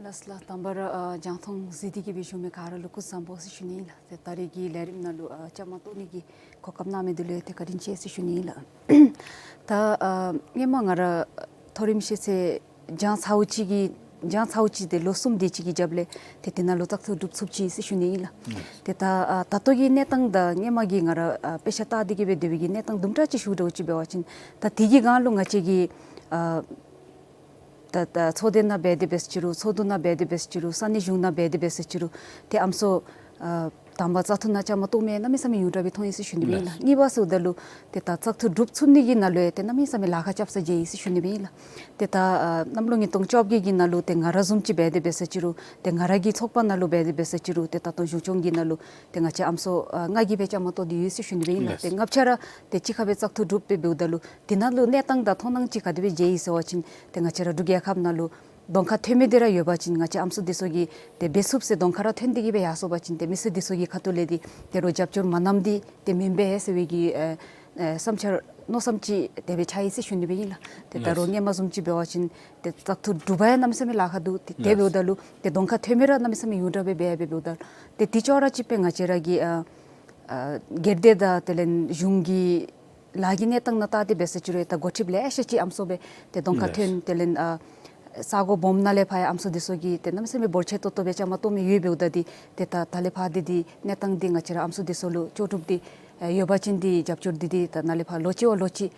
ལགས་ལགས། དང་པ་ར་ཨ་རྒྱང་མཐོང་གཟིགས་ཏེ་གི་སྦེ་བཞུགས་མི་ག་ར་ལུ་སྐུ་གཟུགས་བཟང་པོ་ཟེར་ཞུ་ནི་ཨིན་ལགས། ཏེ་ད་རིས་ཀྱི་ལས་རིམ་ནང་ལུ་ཨ་བཅའ་མར་གཏོགས་ནི་གི་གོ་སྐབས་གནང་མི་འདི་ལུ་ཡང་ཏེ་བཀའ་དྲིན་ཆེ་ཟེར་ཞུ་ནི་ཨིན་ལགས། ད་ཨ་སྔོན་མ་ང་ར་མཐོ་རིམ་ཤེས་ཚད་སྦྱང་ཚརཝ་ཅིག་གི་སྦྱང་ཚརཝ་ཅིག་ཏེ་ལོ་གསུམ་དེ་ཅིག་གི་རྒྱབ་ལས་ཏེ་དེ་ནང་ལུ་བཙག་འཐུ་གྲུབ་ཚུགསཔ་ཅིག་ཟེར་ཞུ་ནི་ཨིན་ལགས། ཏེ་ད་ཨ་ད་ལྟོ་གི་གནས་སྟངས་དང་སྔོན་མ་གི་ང་ར་ཨ་དཔེ་ཆ་ལྟ་སྟེ་གི་སྦེ་སྡོད་པའི་གི་གནས་སྟངས་དུམ་གྲ་ཅིག་ཞུ་འདྲཝ་ཅིག་འབད་བ་ཅིན་ད་དེ་གི་སྒང་ལུ་ང་བཅས་ཀྱི་ཨ་ད་ད་ཚོགས་སྡེ་ནང་འབད་དེ་འབད་ཟེར་ཅི་རུང་ཚོགས་འདུ་ནང་འབད་དེ་འབད་ཟེར་ཅི་རུང་ས་གནས་གཞུང་ནང་འབད་དེ་འབད་ཟེར་ཅི་རུང་ཏེ་ཨམ་སྲུ་ཨ་དང་པ་བཙག་འཐུ་ནང་བཅའ་མར་གཏོགས་མི་གནམ་མེད་ས་མེད་ཉུང་དྲགས་སྦེ་མཐོང་ཡི་ཟེར་ཞུ་ནི་སྦེ་ཨིན་ལགས། གཉིས་པ་ཟེརཝ་ད་ལུ་ཏེ་ད་བཙག་འཐུ་གྲུབ་ཚུགས་ནི་གི་ནང་ལུ་ཡང་ཏེ་གནམ་མེད་ས་མེད་ལཱ་ཁག་རྐྱབ་ས་མཇལ་ཡི་ཟེར་ཞུ་ནི་སྦེ་ཨིན་ལགས། ཏེ་ད་ཨ་གནམ་ལོ་ཉིས་སྟོང་བཅོ་བརྒྱད་ཀྱི་ནང་ལུ་ཏེ་ང་ར་བཟུམ་ཅིག་འབད་དེ་འབད་ཟེར་ཅི་རུང་ཏེ་ང་ར་གི་ཚོགས་པ་ནང་ལུ་འབད་དེ་འབད་ཟེར་ཅི་རུང་ཏེ་ད་ལྟོ་གཞུང་སྐྱོང་གི་ནང་ལུ་ཏེ་ང་བཅས་ཨམ་སྲུ་ཨ་ལྔ་གིས་སྦེ་བཅའ་མར་གཏོགས་ཏེ་ཡོད་ཟེར་ཞུ་ནི་སྦེ་ཨིན་ལགས། ལགས། ཏེ་ལྔ་ཆ་ར་ཏེ་གཅིག་ཁར་སྦེ་བཙག་འཐུ་གྲུབ་སྦེ་འབདཝ་ད་ལུ་དེ་ནང་ལུ་གནས་སྟངས་དང་མཐོང་སྣང་ཅིག་ག་དེ་སྦེ་མཇལ་ཡི་ཟེར་བ་ཅིན་ཏེ་ང་བཅས་ར་འབྲུག་རྒྱལ་ཁབ་ནང་ལུ་གདོང་ཁར་ཐོན་མི་འདི་ར་ཡོད་པ་ཅིན་ང་བཅས་ཨམ་སྲུ་འདི་ཚུ་གིས་ཏེ་འབད་ཚུགས་ཟེར་གདོང་ཁར་ར་ཐོན་ཏེ་གི་སྦེ་ཡར་སོང་པ་ཅིན་ཏེ་མི་སེར་འདི་ཚུ་གི་ཁ་ཐུག་ལས་འདི་ཏེ་རོགས་རྒྱབ་སྐྱོར་མ་གནངམ་འདི་ཏེ་མེན་པས་ཟེར་བའི་གི་ཨེ་ཨེ་བསམ་འཆར་མནོ་བསམ་ཅིག་དེ་སྦེ་ཆགས་ཡི་ཟེར་ཞུ་ནི་སྦེ་ཨིན་ལགས། ཏེ་ད་རུང་ལགས། སྔོན་མ་བཟུམ་ཅིག་འབད་བ་ཅིན་ཏེ་བཙག་འཐུ་གྲུབ་པ་ཡང་གནམ་མེད་ས་མེད་ལཱ་ཁག་འདུག། ཏེ་དེ་ལགས། འབདཝ་ད་ལུ་ཏེ་གདོང་ཁར་ཐོན་མི་ར་གནམ་མེད་ས་མེད་ཉུང་དྲགས་སྦེ་འབད་འབདཝ་ད་ཏེ་དེ་ཅོག་ར་གཅིག་སྦེ་ང་བཅས་ར་གི་ཨ་ཨ་སྒེར་སྡེ་དང་དེ་ལས་གཞུང་གི་ལཱ་གི་གནས་སྟངས་ནང་བལྟ་སྟེ་འབད་ཟེར་ཅི་རུང་ད་འགོ་ཁྲིདཔ་ལེ་ཤ་ཅིག་ཨམ་སྲུ་སྦེ་ཏེ་གདོང་ཁར་ལགས། ཐོན། དེ་ལས་ཨ་ས་གོ་སྦོམ་ནང་ལས་ཕར་ཡང་ཨམ་སྲུ་འདི་ཚུ་གིས་ཏེ་གནམ་མེད་ས་མེད་འབོར་ཆེ་ཏོག་ཏོ་སྦེ་བཅའ་མར་གཏོགས་མི་ཡོདཔ་འབདཝ་ད་འདི་ཏེ་ད་ད་ལས་ཕར་འདི་འདི་གནས་སྟངས་འདི་ང་བཅས་ར་ཨམ་སྲུ་འདི་ཚུ་ལུ་ལྕོགས་གྲུབ་འདི་ཨེ་ཡོད་པ་ཅིན་འདི་རྒྱབ་སྐྱོར་འདི་འདི་ད་ནཱ་ལས་ཕར་ལོ་གཅིག་བ་ལོ་གཅིག་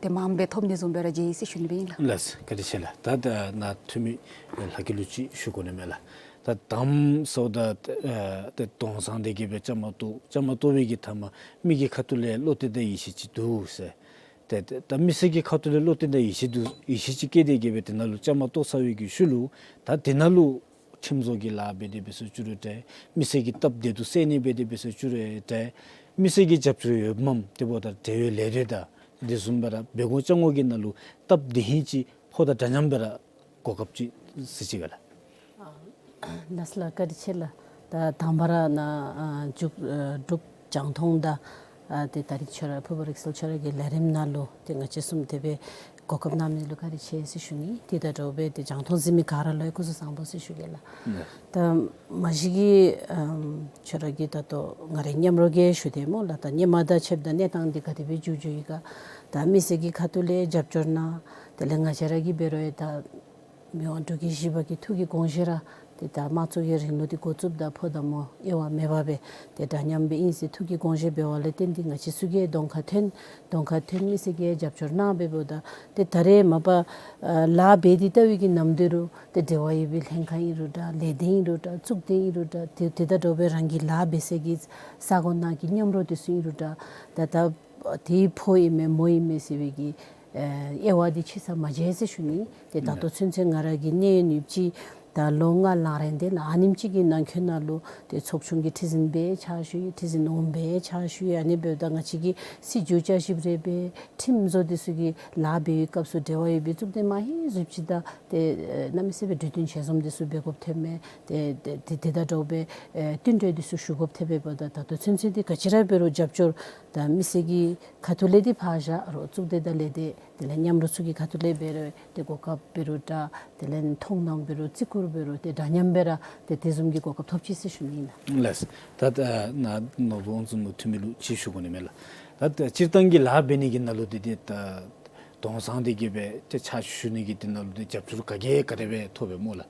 ཏེ་མངམ་སྦེ་ཐོབ་ནི་བཟུམ་སྦེ་ར་མཇལ་ཡི་ཟེར་ཞུ་ནི་སྦེ་ཨིན་ལགས། ལགས། བཀའ་དྲིན་ཆེ་ལགས། ད་ད་ནཱ་འཐུས་མི་ལྷ་སྐྱིད་ལུ་ཅིག་ཞུ་དགོ་ནི་མས་ལགས། ད་དང་པ་ཟེརཝ་ད་ཨེ་ད་གདོང་བཟང་སྟེ་གི་སྦེ་བཅའ་མར་གཏོགས། བཅའ་མར་གཏོགས་པའི་གི་མཐའ་མ་མི་གི་ཁ་ཐུག་ལས་བློ་གཏད་དང་ཡིད་ཆེས་ཅིག་འདུག་ཟེར། ཏེ་ཏེ་ད་མི་སེར་གྱི་ཁ་ཐུག་ལས་བློ་གཏད་དང་ཡིད་ཆེས་འདུག། ཡིད་ཆེས་ཅིག་བསྐྱེད་དེ་གི་སྦེ་དེ་ནང་ལུ་བཅའ་མར་གཏོགས་ཚར་བའི་གི་ཤུལ་ལུ་ད་དེ་ནང་ལུ་ཁྲིམས་བཟོ་གི་ལཱ་འབད་དེ་འབད་ཟེར་ཅི་རུང་འདྲ། མི་སེར་གྱི་སྟབས་བདེ་སྡུག་སེལ་ནི་འབད་དེ་འབད་ཟེར་ཅི་རུང་འདྲ། མི་སེར་གྱི་རྒྱབ་སྐྱོར་ཡོདཔ་མས། དེ་འབདཝ་ད་འབྲེལ་ཡོད་ལས་སྡེ་དང་དེ་བཟུམ་སྦེ་ར་འབད་དགོ་བཅའ་དགོ་གི་ནང་ལུ་སྟབས་བདེ་ཧིང་ཅིག་ཕོག་དང་འདྲ་མཉམ་སྦེ་ར་གོ་སྐབས་ཅིག་གཟིགས་ཅི་ག་ལགས། ཨ་ལགས་ལགས། བཀའ་དྲིན་ཆེ་ལགས། ད་དང་པ་ར་ནཱ་ཨ་མཇུག་ཨ་འབྲུག་རྒྱང་མཐོང་དང་ཨ་ཏེ་ད་རིས་ཁྱོད་ར་ཕུར་པ་རིག་གསལ་ཁྱོད་ར་གི་ལས་རིམ་ནང་ལུ་ཏེ་ང་བཅས་གསུམ་དེ་སྦེ་གོ་སྐབས་གནང་མི་ལུ་བཀའ་དྲིན་ཆེ་ཟེར་ཞུ་ནི། དེ་དང་འདྲཝ་སྦེ་ཏེ་རྒྱང་མཐོང་གཟིགས་མི་ག་ར་ལུ་ཡང་སྐུ་གཟུགས་བཟང་པོ་ཟེར་ཞུ་གེ་ལགས། ལགས། ད་མ་གཞི་གི་ཨམ་ཁྱོད་ར་གིས་ད་ལྟོ་ང་རའི་མཉམ་རོགས་ཀྱིས་ཞུ་དེས་སྨོ་ལགས། ད་སྔོན་མ་དང་ཕྱདཔ་ད་གནས་སྟངས་འདི་ག་དེ་སྦེ་འགྱོ་འགྱོཝ་ཨིན་ག། ད་མི་སེར་གྱི་ཁ་ཐུག་ལས་རྒྱབ་སྐྱོར་གནང་། དེ་ལས་ང་བཅས་ར་གིས་འབད་རུང་ཡང་ད་མི་དབང་འབྲུག་རྒྱལ་བཞི་པ་གི་ཐུགས་ཀྱི་དགོངས་བཞེད་ར་ཏེ་ད་དམངས་གཙོ་གི་རིང་ལུགས་འདི་འགོ་བཙུགསཔ་ད་ཕོ་དང་མོ་དབྱེ་བ་མེད་པར་སྦེ་ཏེ་འདྲ་མཉམ་སྦེ་ཨིན་ཟེར་ཐུགས་ཀྱི་དགོངས་བཞེད་འབད་བ་ལས་བརྟེན་ཏེ་ང་བཅས་ཚུ་གིས་གདོང་ཁར་ཐོན། གདོང་ཁར་ཐོན་མི་སེར་གྱིས་རྒྱབ་སྐྱོར་གནང་འབདཝ་ད་ཏེ་ད་རེས་མ་པ་ཨ་ལཱ་འབད་དེ་ལྟ་བའི་གི་ནམ་དུས་རུང་ཏེ་འབྲེལ་བ་ཡོད་པའི་ལྷན་ཁག་ཨིན་རུང་འདྲ། ལས་སྡེ་ཨིན་རུང་འདྲ། གཙུག་སྡེ་ཨིན་རུང་འདྲ། ཏེ་དེ་དང་འདྲཝ་སྦེ་རང་གི་ལཱ་འབད་སའི་གི་ས་གོ་ནང་གི་མཉམ་རོགས་འདི་ཚུ་ཨིན་རུང་འདྲ། ད་ད་དེ་ཕོ་ཨིན་མས་མོ་ཨིན་མས་ཟེར་བའི་གི་ཨེ་དབྱེ་བ་འདི་ཕྱེ་ས་མ་མཇལ་ཟེར་ཞུ་ནི། ཏེ་ད་ལྟོ་ཚུན་ཚོད་ང་ར་གིས་གནས་ཡུན་ཡུདཔ་ཅིག་ ད་ལོ་ལྔ་ལང་རན་ཏེ་ལགས། ཨ་ནེམ་ཅིག་གི་ནང་འཁོད་ནང་ལུ་ཏེ་ཚོགས་ཆུང་གི་ཁྲི་འཛིན་སྦེ་ཕྱག་ཞུ་ཡི། ཁྲི་འཛིན་འོགམ་སྦེ་ཕྱག་ཞུ་ཡི། ཨ་ནི་འབདཝ་ད་ང་བཅས་ཀྱི་སྲིད་བྱུས་བསྐྱར་ཞིབ་རེ་འབད་ཁྲིམས་བཟོ་འདི་ཚུ་གི་ལཱ་འབད་བའི་སྐབས་སུ་འབྲེལ་བ་ཡོད་པའི་གཙུག་སྡེ་མ་ཧེ་ཟུར་ཅིག་དང་ཏེ་ཨེ་གནམ་མེད་ས་མེད་སྦེ་གྲོས་བསྟུན་ཞལ་འཛོམས་འདི་ཚུ་འབད་དགོཔ་ཐོནམ་མས། ཏེ་ཏེ་ཏེ་དེ་དང་འདྲཝ་སྦེ་ཨེ་བསྟུན་གྲོས་འདི་ཚུ་ཞུ་དགོཔ་ཐོནམ་འབདཝ་ད་ད་ལྟོ་ཚུན་ཚོད་འདི་ག་ཅི་ར་འབད་རུང་རྒྱབ་སྐྱོར་ད་མི་སེར་གྱི་ཁ་ཐུག་ལས་འདི་ཕར་བཞག་རུང་གཙུག་སྡེ་དང་ལས་སྡེ་དེ་ལས་མཉམ་རོགས་ཚུ་གི་ཁ་ཐུག་ལས་འབད་རུང་ཏེ་གོ་སྐབས་འབད་རུང་འདྲ། དེ་ལས་མཐོང་སྣང་འབད་རུང་བརྩི་བཀུར་འབད་རུང་ཏེ་འདྲ་མཉམ་སྦེ་ར་ཏེ་དེ་བཟུམ་གྱི་གོ་སྐབས་ཐོབ་ཅི་ཟེར་ཞུ་ནི་ཨིན་ལགས། ལགས། ད་ད་ནཱ་ནོར་བུ་དབང་འཛོམས་ལུ་འཐུས་མི་ལུ་ཅིག་ཞུ་དགོ་ནི་མས་ལགས། ད་ད་སྤྱིར་བཏང་གི་ལཱ་འབད་ནི་གི་ནང་ལུ་འདི་ཏེ་ད་གདོང་བཟང་འདི་གིས་སྦེ་ཏེ་ཕྱག་ཞུ་ནི་གི་འདི་ནང་ལུ་ཏེ་རྒྱབ་སྐྱོར་ག་གིས་ག་དེ་སྦེ་ཐོབ་པས་སྨོ་ལགས།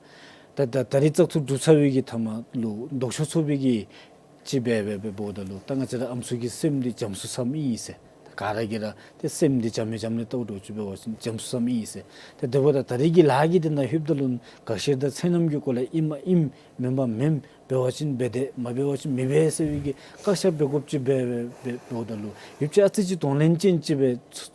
ད་ད་ད་རིས་བཙག་འཐུ་གྲུབ་ཚར་བའི་གི་མཐའ་མ་ལུ་ལྡོག་ཕྱོགས་ཚུ་སྦེ་གི་ཅིག་སྦེ་སྦེ་འབདཝ་ད་ལུ་ད་ང་བཅས་ར་ཨམ་སྲུ་གི་སེམས་འདི་འཇམ་སུ་སམ་ཨིན་ཟེར། ད་ག་ར་གིས་ར་ཏེ་སེམས་འདི་འཇམ་མི་འཇམ་ལས་བལྟཝ་འདྲཝ་ཅིག་འབད་བ་ཅིན་འཇམ་སུ་སམ་ཨིན་ཟེར། ཏེ་དེ་འབདཝ་ད་ད་རིས་ཀྱི་ལཱ་གི་འདི་ནང་ལྷོདཔ་ད་ལུ་དགག་བཤེར་དང་ཚད་རྣམ་གྱི་སྐོར་ལས་ཨིནམ་ཨིན་མེནམ་མེན། འབད་བ་ཅིན་འབད་དེ་མ་འབད་བ་ཅིན་མི་འབད་ཟེར་བའི་གི་བཀག་ཆ་འབད་དགོཔ་ཅིག་སྦེ་སྦེ་སྦེ་འབདཝ་ད་ལུ་ཡུདཔ་ཅིག་ཨ་ཙི་ཅིག་གདོང་ལེན་ཅན་ཅིག་སྦེ་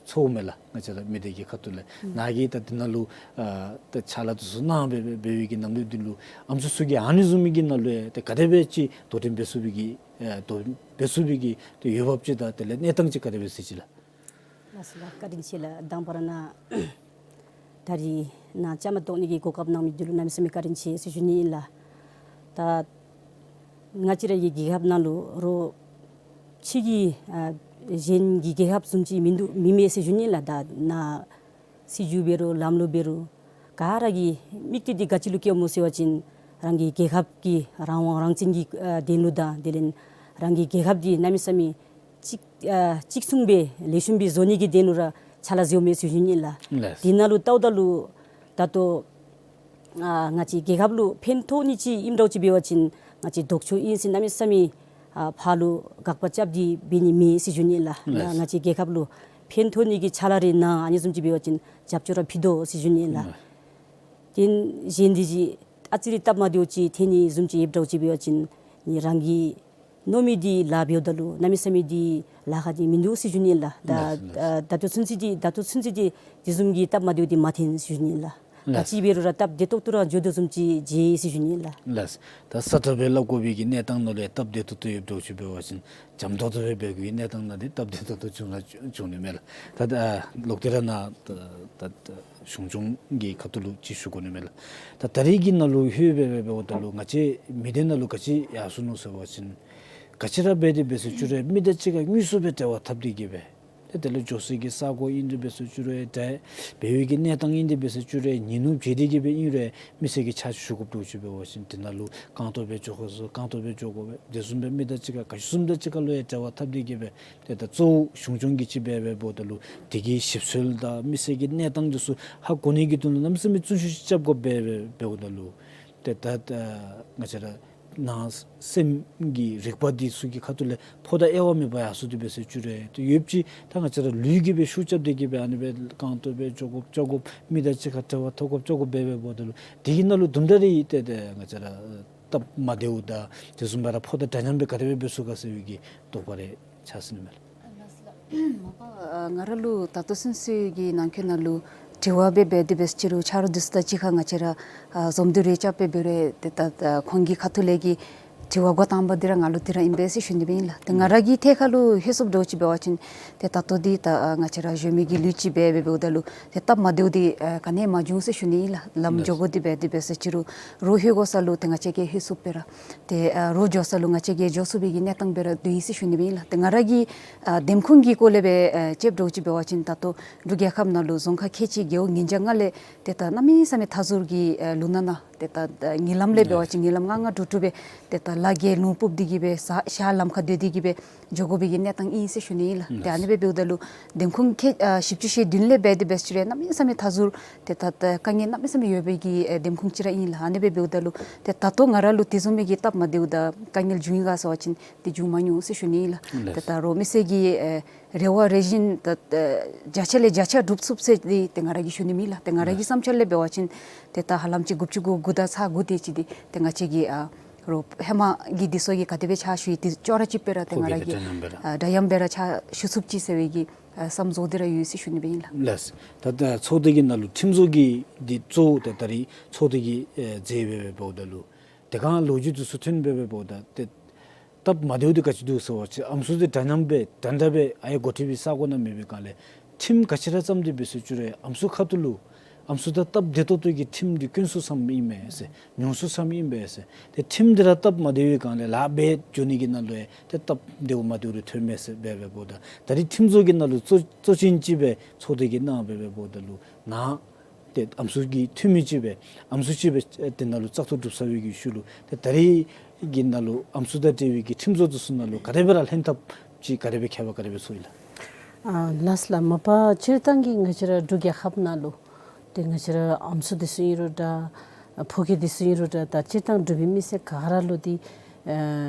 ཚོརཝ་མས་ལགས། ང་བཅས་ར་མི་སྡེ་གི་ཁ་ཐུག་ལས་ནཱ་གིས་ད་འདི་ནང་ལུ་ཨ་ད་ཕྱག་ལཱ་འདི་ཚུ་གནང་སྦེ་སྦེ་འབད་བའི་གི་ནམ་དུས་འདི་ལུ་ཨམ་སྲུ་ཚུ་གིས་ཨ་ནི་བཟུམ་མའི་གི་ནང་ལུ་ཡང་ཏེ་ག་དེ་སྦེ་ཅིག་དོ་འགྲན་འབད་ཚུགས་པའི་གི་ཨེ་དོ་འགྲན་འབད་ཚུགས་པའི་གི་ཏེ་འོས་འབབ་ཅིག་དང་དེ་ལས་གནས་སྟངས་ཅིག་ག་དེ་སྦེ་གཟིགས་ཅི་ལགས། ལགས་སོ་ལགས། བཀའ་དྲིན་ཆེ་ལགས། དང་པ་ར་ནཱ་ད་རིས་ནཱ་བཅའ་མར་གཏོགས་ནི་གི་གོ་སྐབས་གནང་མི་འདི་ལུ་གནམ་མེད་ས་མེད་བཀའ་དྲིན་ཆེ་ཟེར་ཞུ་ནི་ཨིན་ལགས། ད་ང་བཅས་ར་གི་རྒྱལ་ཁབ་ནང་ལུ་རོགས་ཕྱི་གི་ཨ་གཞན་གྱི་རྒྱལ་ཁབ་བཟུམ་ཅིག་མིན་འདུག་མི་མེད་ཟེར་ཞུ་ནི་ལགས། ད་ནཱ་སྲིད་བྱུས་འབད་རུང་ལམ་ལུགས་འབད་རུང་ག་ར་གི་དམིགས་གཏད་འདི་ག་ཅི་ལུ་བསྐྱེདཔ་སྨོ་ཟེར་བ་ཅིན་རང་གི་རྒྱལ་ཁབ་ཀྱི་རང་དབང་རང་བཙན་གྱི་ཨ་དོན་ལུ་དང་དེ་ལས་རང་གི་རྒྱལ་ཁབ་འདི་གནམ་མེད་ས་མེད་གཅིག་ཨ་གཅིག་མཚུངས་སྦེ་ལེགས་ཤོམ་སྦེ་བཟོ་ནི་གི་དོན་ལུ་ར་ཕྱག་ལཱ་མཛད་མི་ཟེར་ཞུ་ནི་ལགས། ལགས། དེ་ནང་ལུ་བལྟཝ་ད་ལུ་ད་ལྟོ་ཨ་ང་བཅས་རྒྱལ་ཁབ་ལུ་ཕན་ཐོགས་ནི་ཅིག་ཨིནམ་འདྲཝ་ཅིག་འབད་བ་ཅིན་ང་བཅས་ལྡོག་ཕྱོགས་ཨིན་ཟེར་གནམ་མེད་ས་མེད་ཨ་ཕར་ལུ་དགག་པ་རྐྱབ་སྟེ་འབད་ནི་མེད་ཟེར་ཞུ་ནི་ལགས། ལགས། ང་བཅས་རྒྱལ་ཁབ་ལུ་ཕན་ཐོགས་ནི་གི་ཕྱག་ལཱ་རེ་ནཱ་ཨ་ནི་བཟུམ་ཅིག་འབད་བ་ཅིན་རྒྱབ་སྐྱོར་ར་ཕུལ་དོ་ཟེར་ཞུ་ནི་ལགས། ལགས། དེ་གཞན་འདི་ཅིག་ཨ་ཙི་རེ་སྟབས་མ་བདེཝ་ཅིག་ཐོན་ནི་བཟུམ་ཅིག་ཡོདཔ་འདྲཝ་ཅིག་འབད་བ་ཅིན་ནི་རང་གི་མནོ་མི་འདི་ལཱ་འབདཝ་ད་ལུ་གནམ་མེད་ས་མེད་འདི་ལཱ་ཁག་འདི་མིན་འདུག་ཟེར་ཞུ་ནི་ལགས། ད་ལགས་སོ། ལགས་སོ། ད་ལྟོ་ཚུན་ཚོད་འདི་ད་ལྟོ་ཚུན་ཚོད་འདི་དེ་བཟུམ་གྱི་སྟབས་མ་བདེཝ་འདི་མ་ཐོན་ཟེར་ཞུ་ནི་ལགས། ལགས་སོ། ག་ཅི་འབད་རུང་ར་སྟབས་བདེ་ཏོག་ཏོ་ར་འགྱོ་དོ་བཟུམ་ཅིག་མཇལ་ཡི་ཟེར་ཞུ་ནི་ལགས། ལགས་སོ། ད་ས་ཁྲ་སྦེ་སླབ་དགོ་པའི་གི་གནས་སྟངས་ནང་ལུ་ཡང་སྟབས་བདེ་ཏོག་ཏོ་ཡོདཔ་འདྲཝ་ཅིག་འབད་བ་ཅིན་འཇམ་ཏོང་ཏོ་སྦེ་འབད་དགོ་པའི་གནས་སྟངས་ནང་འདི་སྟབས་བདེ་ཏོག་ཏོ་བྱུང་ལ་བྱུང་ནི་མས་ལགས། ད་ད་ལོག་སྟེ་ར་ནཱ་ད་ད་ད་གཞུང་སྐྱོང་གི་ཁ་ཐུག་ལུ་ཅིག་ཞུ་དགོ་ནི་མས་ལགས། ད་ད་རིས་ཀྱི་ནང་ལུ་ལྷོད་སྦེ་སྦེ་འབདཝ་ད་ལུ་ང་བཅས་མི་སྡེ་ནང་ལུ་ག་ཅི་ཡར་སོ་ནུག་ཟེར་བ་ཅིན་ག་ཅི་ར་འབད་དེ་འབད་ཟེར་བཅུག་རུང་མི་དང་གཅིག་ཁར་དངོས་སུ་སྦེ་འབྲེལ་བ་འཐབ་སྟེ་གི་སྦེ་ཏེ་དེ་ལས་འགྱོ་སའི་གི་ས་གོ་ཨིན་ཏེ་འབད་ཟེར་བཅུག་རུང་འདྲ་འབད་བའི་གི་གནས་སྟངས་ཨིན་ཏེ་འབད་ཟེར་བཅུག་རུང་ཉིན་ནུབ་བྱས་ཏེ་གི་སྦེ་ཨིན་རུང་མི་སེར་གྱིས་ཕྱག་ཞུ་དགོཔ་འདྲཝ་ཅིག་འབད་བ་ཅིན་དེ་ནང་ལུ་རྐང་སྟོང་སྦེ་འགྱོ་དགོ་ཟེར་རྐང་སྟོང་སྦེ་འགྱོ་དགོ་པས། དེ་བཟུམ་སྦེ་མི་དང་གཅིག་ཁར་ག་ཅི་བཟུམ་དང་གཅིག་ཁར་ལུ་ཡང་འབྲེལ་བ་འཐབ་སྟེ་གི་སྦེ་ཏེ་ད་གཙོ་བོ་གཞུང་སྐྱོང་གིས་ཅིག་འབད་འབདཝ་ད་ལུ་དེ་གི་ཞིབ་འཚོལ་དང་མི་སེར་གྱི་གནས་སྟངས་འདི་ཚུ་ཧ་གོ་ནི་གི་དོན་ལུ་གནམ་མེད་ས་མེད་བརྩོན་ཤུགས་རྐྱབ་དགོཔ་སྦེ་འབདཝ་ད་ལུ་ཏེ་ད་ང་བཅས་ར་ནང་སེམས་ཀྱི་རིག་པ་འདི་ཚུ་གི་ཁ་ཐུག་ལས་ཕོག་དང་དབྱེ་བ་མེདཔ་ཡར་སོ་སྟེ་འབད་ཟེར་བཅུག་རུང་ཏེ་ཡོདཔ་ཅིག་ད་ང་བཅས་ར་ལུས་ཀྱིས་སྦེ་ཤུགས་རྐྱབ་སྟེ་གི་སྦེ་ཨ་ནི་སྦེ་རྐང་སྟོང་སྦེ་འགྱོ་དགོཔ་འགྱོ་དགོཔ་མི་དང་གཅིག་ཁར་འབྲེལ་བ་འཐབ་དགོཔ་འགྱོ་དགོཔ་སྦེ་འབདཝ་ད་ལུ་དེ་གི་ནང་ལུ་དུམ་གྲ་རེ་ཏེ་ཏེ་ང་བཅས་ར་སྟབས་མ་བདེཝ་དང་དེ་བཟུམ་སྦེ་ར་ཕོག་དང་འདྲ་མཉམ་སྦེ་ག་དེ་སྦེ་འབད་ཚུགས་ག་ཟེར་བའི་གི་དོགས་པ་རེ་ཆགས་སོ་ནི་མས་ལགས། ལགས་སོ་ལགས། མ་པ་ཨ་ང་ར་ལུ་ད་ལྟོ་ཚུན་ཚོད་ཀྱི་ནང་འཁོད་ནང་ལུ་དྲི་བ་འབད་འབད་དེ་འབད་ཟེར་བཅུག་རུང་ཆ་རོགས་འདི་ཚུ་དང་གཅིག་ཁར་ང་བཅས་ར་ཨ་འཛོམས་འདུ་རེ་རྐྱབ་སྦེ་འབད་རུང་ཏེ་ད་ད་ཁོང་གི་ཁ་ཐུག་ལས་ཀྱི་དྲི་བ་འགོ་དང་པ་འདི་ར་ང་ལུ་འདི་ར་ཨིན་པས་ཟེར་ཞུ་ནི་སྦེ་ཨིན་ལགས། ཏེ་ང་ར་གི་ཐད་ཁར་ལུ་ལྷོད་སོངམ་འདྲཝ་ཅིག་འབད་བ་ཅིན་ཏེ་ད་ལྟོ་འདི་ད་ཨ་ང་བཅས་ར་གཞོན་མི་གི་ལུས་ཅིག་འབད་འབད་འབདཝ་ད་ལུ་ཏེ་སྟབས་མ་བདེཝ་འདི་ཨ་ག་ནི་ཡང་མ་བྱུང་ཟེར་ཞུ་ནི་ཨིན་ལགས། ལམ་འགྱོ་དགོ་སྟེ་འབད་དེ་འབད་ཟེར་བཅུག་རུང་རོགས་ལྷོད་དགོ་ས་ལུ་ཏེ་ང་བཅས་ཀྱིས་ལྷོད་ཚུགསཔ་སྦེ་ར་ཏེ་ཨ་རོགས་འགྱོ་ས་ལུ་ང་བཅས་ཀྱིས་འགྱོ་ཚུགས་པའི་གི་གནས་སྟངས་སྦེ་ར་སྡོད་ཡི་ཟེར་ཞུ་ནི་སྦེ་ཨིན་ལགས། ཏེ་ང་ར་གི་ཨ་འདེམས་ཁོངས་ཀྱི་སྐོར་ལས་སྦེ་ཨ་དཔྱདཔ་འདྲཝ་ཅིག་འབད་བ་ཅིན་ད་ལྟོ་འབྲུག་རྒྱལ་ཁབ་ནང་ལུ་རྫོང་ཁག་ཁལ་གཅིག་རྒེད་འོག་ཉིས་བརྒྱ་ལྔ་ལས་ཏེ་ད་གནམ་མེད་ས་མེད་མཐའ་ཟུར་གྱི་ཨ་ལུང་ནག་ནང་ཏེ་ད་ད་ཉིན་ལམ་ལས་འབད་བ་ཅིན་ཉིན་ལམ་ལྔ་ལྔ་དྲུག་དྲུག་སྦེ་ཏེ་ད་ལ་བརྒལ་ལུང་སྤུབས་ཏེ་གི་སྦེ་ས་ཤར་ལམ་ཁར་སྡོད་དེ་གི་སྦེ་འགྱོ་དགོ་པའི་གི་གནས་སྟངས་ཨིན་ཟེར་ཞུ་ནི་ཨིན་ལགས། ཏེ་ཨ་ནི་སྦེ་འབདཝ་ད་ལུ་འདེམས་ཁོངས་ཁལ་ཨ་བཞི་བཅུ་ཞེ་བདུན་ལས་འབད་དེ་འབད་ཟེར་བཅུག་རུང་གནམ་མེད་ས་མེད་མཐའ་ཟུར་ཏེ་ད་ད་དཀའ་ངལ་གནམ་མེད་ས་མེད་ཡོད་པའི་གི་ཨེ་འདེམས་ཁོངས་ཅིག་ར་ཨིན་ལགས། ཨ་ནི་སྦེ་འབདཝ་ད་ལུ་ཏེ་ད་ལྟོ་ང་ར་ལུ་དེ་བཟུམ་མའི་གི་སྟབས་མ་བདེཝ་དང་དཀའ་ངལ་བྱུང་ཡི་ག་ཟེར་བ་ཅིན་ཏེ་བྱུང་མ་མྱོང་ཟེར་ཞུ་ནི་ཨིན་ལགས། ལགས། ཏེ་ད་རོགས་མི་སེར་གྱི་ཨེ་རེ་བ་རེ་བཞིན་ད་ཨེ་བརྒྱ་ཆ་ལས་བརྒྱ་ཆ་འགྲུབ་ཚུགས་ཟེར་ཏེ་ཏེ་ང་ར་གིས་ཞུ་ནི་མེད་ལགས། ཏེ་ང་ར་གི་ལགས། བསམ་འཆར་ལས་འབད་བ་ཅིན་ཏེ་ད་ཧ་ལམ་ཅིག་དགུ་བཅུ་གོ་དགུ་དང་ཚག་དགུ་དེ་ཅིག་འདི་ཏེ་ང་བཅས་ཀྱིས་ཨ་ རོགས་ཧེ་མ་གི་འདི་ཚུ་གིས་ག་དེ་སྦེ་ཕྱག་ཞུ་ཡི་འདི་ཅོག་ར་གཅིག་སྦེ་ར་ཏེ་ང་ར་གིས་ཨ་འདྲ་མཉམ་སྦེ་ར་ཨ་འདྲ་མཉམ་སྦེ་ར་ཕྱག་ཞུ་ཚུགསཔ་ཅིག་ཟེར་བའི་གི་ཨ་བསམ་བཟོ་འདི་ར་ཡོད་ཟེར་ཞུ་ནི་སྦེ་ཨིན་ལགས། ལགས། ད་ད་ཚོགས་སྡེ་གི་ནང་ལུ་ཁྲིམས་བཟོ་གི་འདི་གཙོ་བོ་ད་ད་རིས་ཚོགས་སྡེ་གིས་ཨེ་མཛད་སྦེ་འབདཝ་ད་ལུ་དེ་སྒང་ལོ་རྒྱུས་འདི་ཚུ་ཐོན་སྦེ་འབདཝ་ད་ཏེ་སྟབས་མ་བདེཝ་འདི་ག་ཅི་འདུག་ཟེར་བ་ཅིན་ཨམ་སྲུ་འདི་འདྲ་མཉམ་སྦེ་འདྲ་འདྲ་སྦེ་ཨ་ཡ་འགོ་ཁྲིདཔ་ས་གོ་ནང་མེད་པའི་སྒང་ལས་ཁྲིམས་ག་ཅི་ར་བརྩམས་ཏེ་འབད་ཟེར་ཅི་རུང་ཨམ་སྲུ་ཁ་ཐུག་ལུ་ཨམ་སྲུ་དང་སྟབས་བདེ་ཏོག་ཏོ་གི་ཁྲིམས་འདི་དཀོན་སུ་ཙམ་ཨིན་མས་ཟེར། ཉུང་སུ་ཙམ་ཨིན་པས་ཟེར། ཏེ་ཁྲིམས་འདི་ར་སྟབས་མ་བདེ་བའི་སྒང་ལས་ལཱ་འབད་འགྱོ་ནི་གི་ནང་ལུ་ཡང་ཏེ་སྟབས་བདེཝ་མ་བདེཝ་རེ་ཐོན་མས་ཟེར་སྦེ་འབདཝ་ད་ད་རིས་ཁྲིམས་བཟོ་གི་ནང་ལུ་གཙོ་གཙོ་ཅན་ཅིག་སྦེ་ཚོགས་སྡེ་གིས་གནང་སྦེ་འབདཝ་ད་ལུ་ནཱ་ཏེ་ཨམ་སྲུ་གི་འཐུས་མི་ཅིག་སྦེ་ཨམ་སྲུ་ཅིག་སྦེ་ཨེ་དེ་ནང་ལུ་བཙག་འཐུ་གྲུབ་ཚར་བའི་གི་ཤུལ་ལུ་ཏེ་ད་རིས་ཀྱི་ནང་ལུ་ཨམ་སྲུ་དང་འབྲེལ་བའི་གི་ཁྲིམས་བཟོ་འདི་ཚུ་ནང་ལུ་ག་དེ་སྦེ་ར་ལྷན་ཐབས་ཅིག་ག་དེ་སྦེ་ཁྱད་པར་ག་དེ་སྦེ་ཚོར་ཡི་ལགས། ཨ་ལགས་ལགས། མ་པ་སྤྱིར་བཏང་གི་ང་བཅས་ར་འབྲུག་རྒྱལ་ཁབ་ནང་ལུ་ཏེ་ང་བཅས་ར་ཨམ་སྲུ་འདི་ཚུ་ཨིན་རུང་འདྲ་ཕོ་སྐྱེས་འདི་ཚུ་ཨིན་རུང་འདྲ་ད་སྤྱིར་བཏང་འབྲུག་པའི་མི་སེར་ག་ར་ལུ་འདི་ཨ་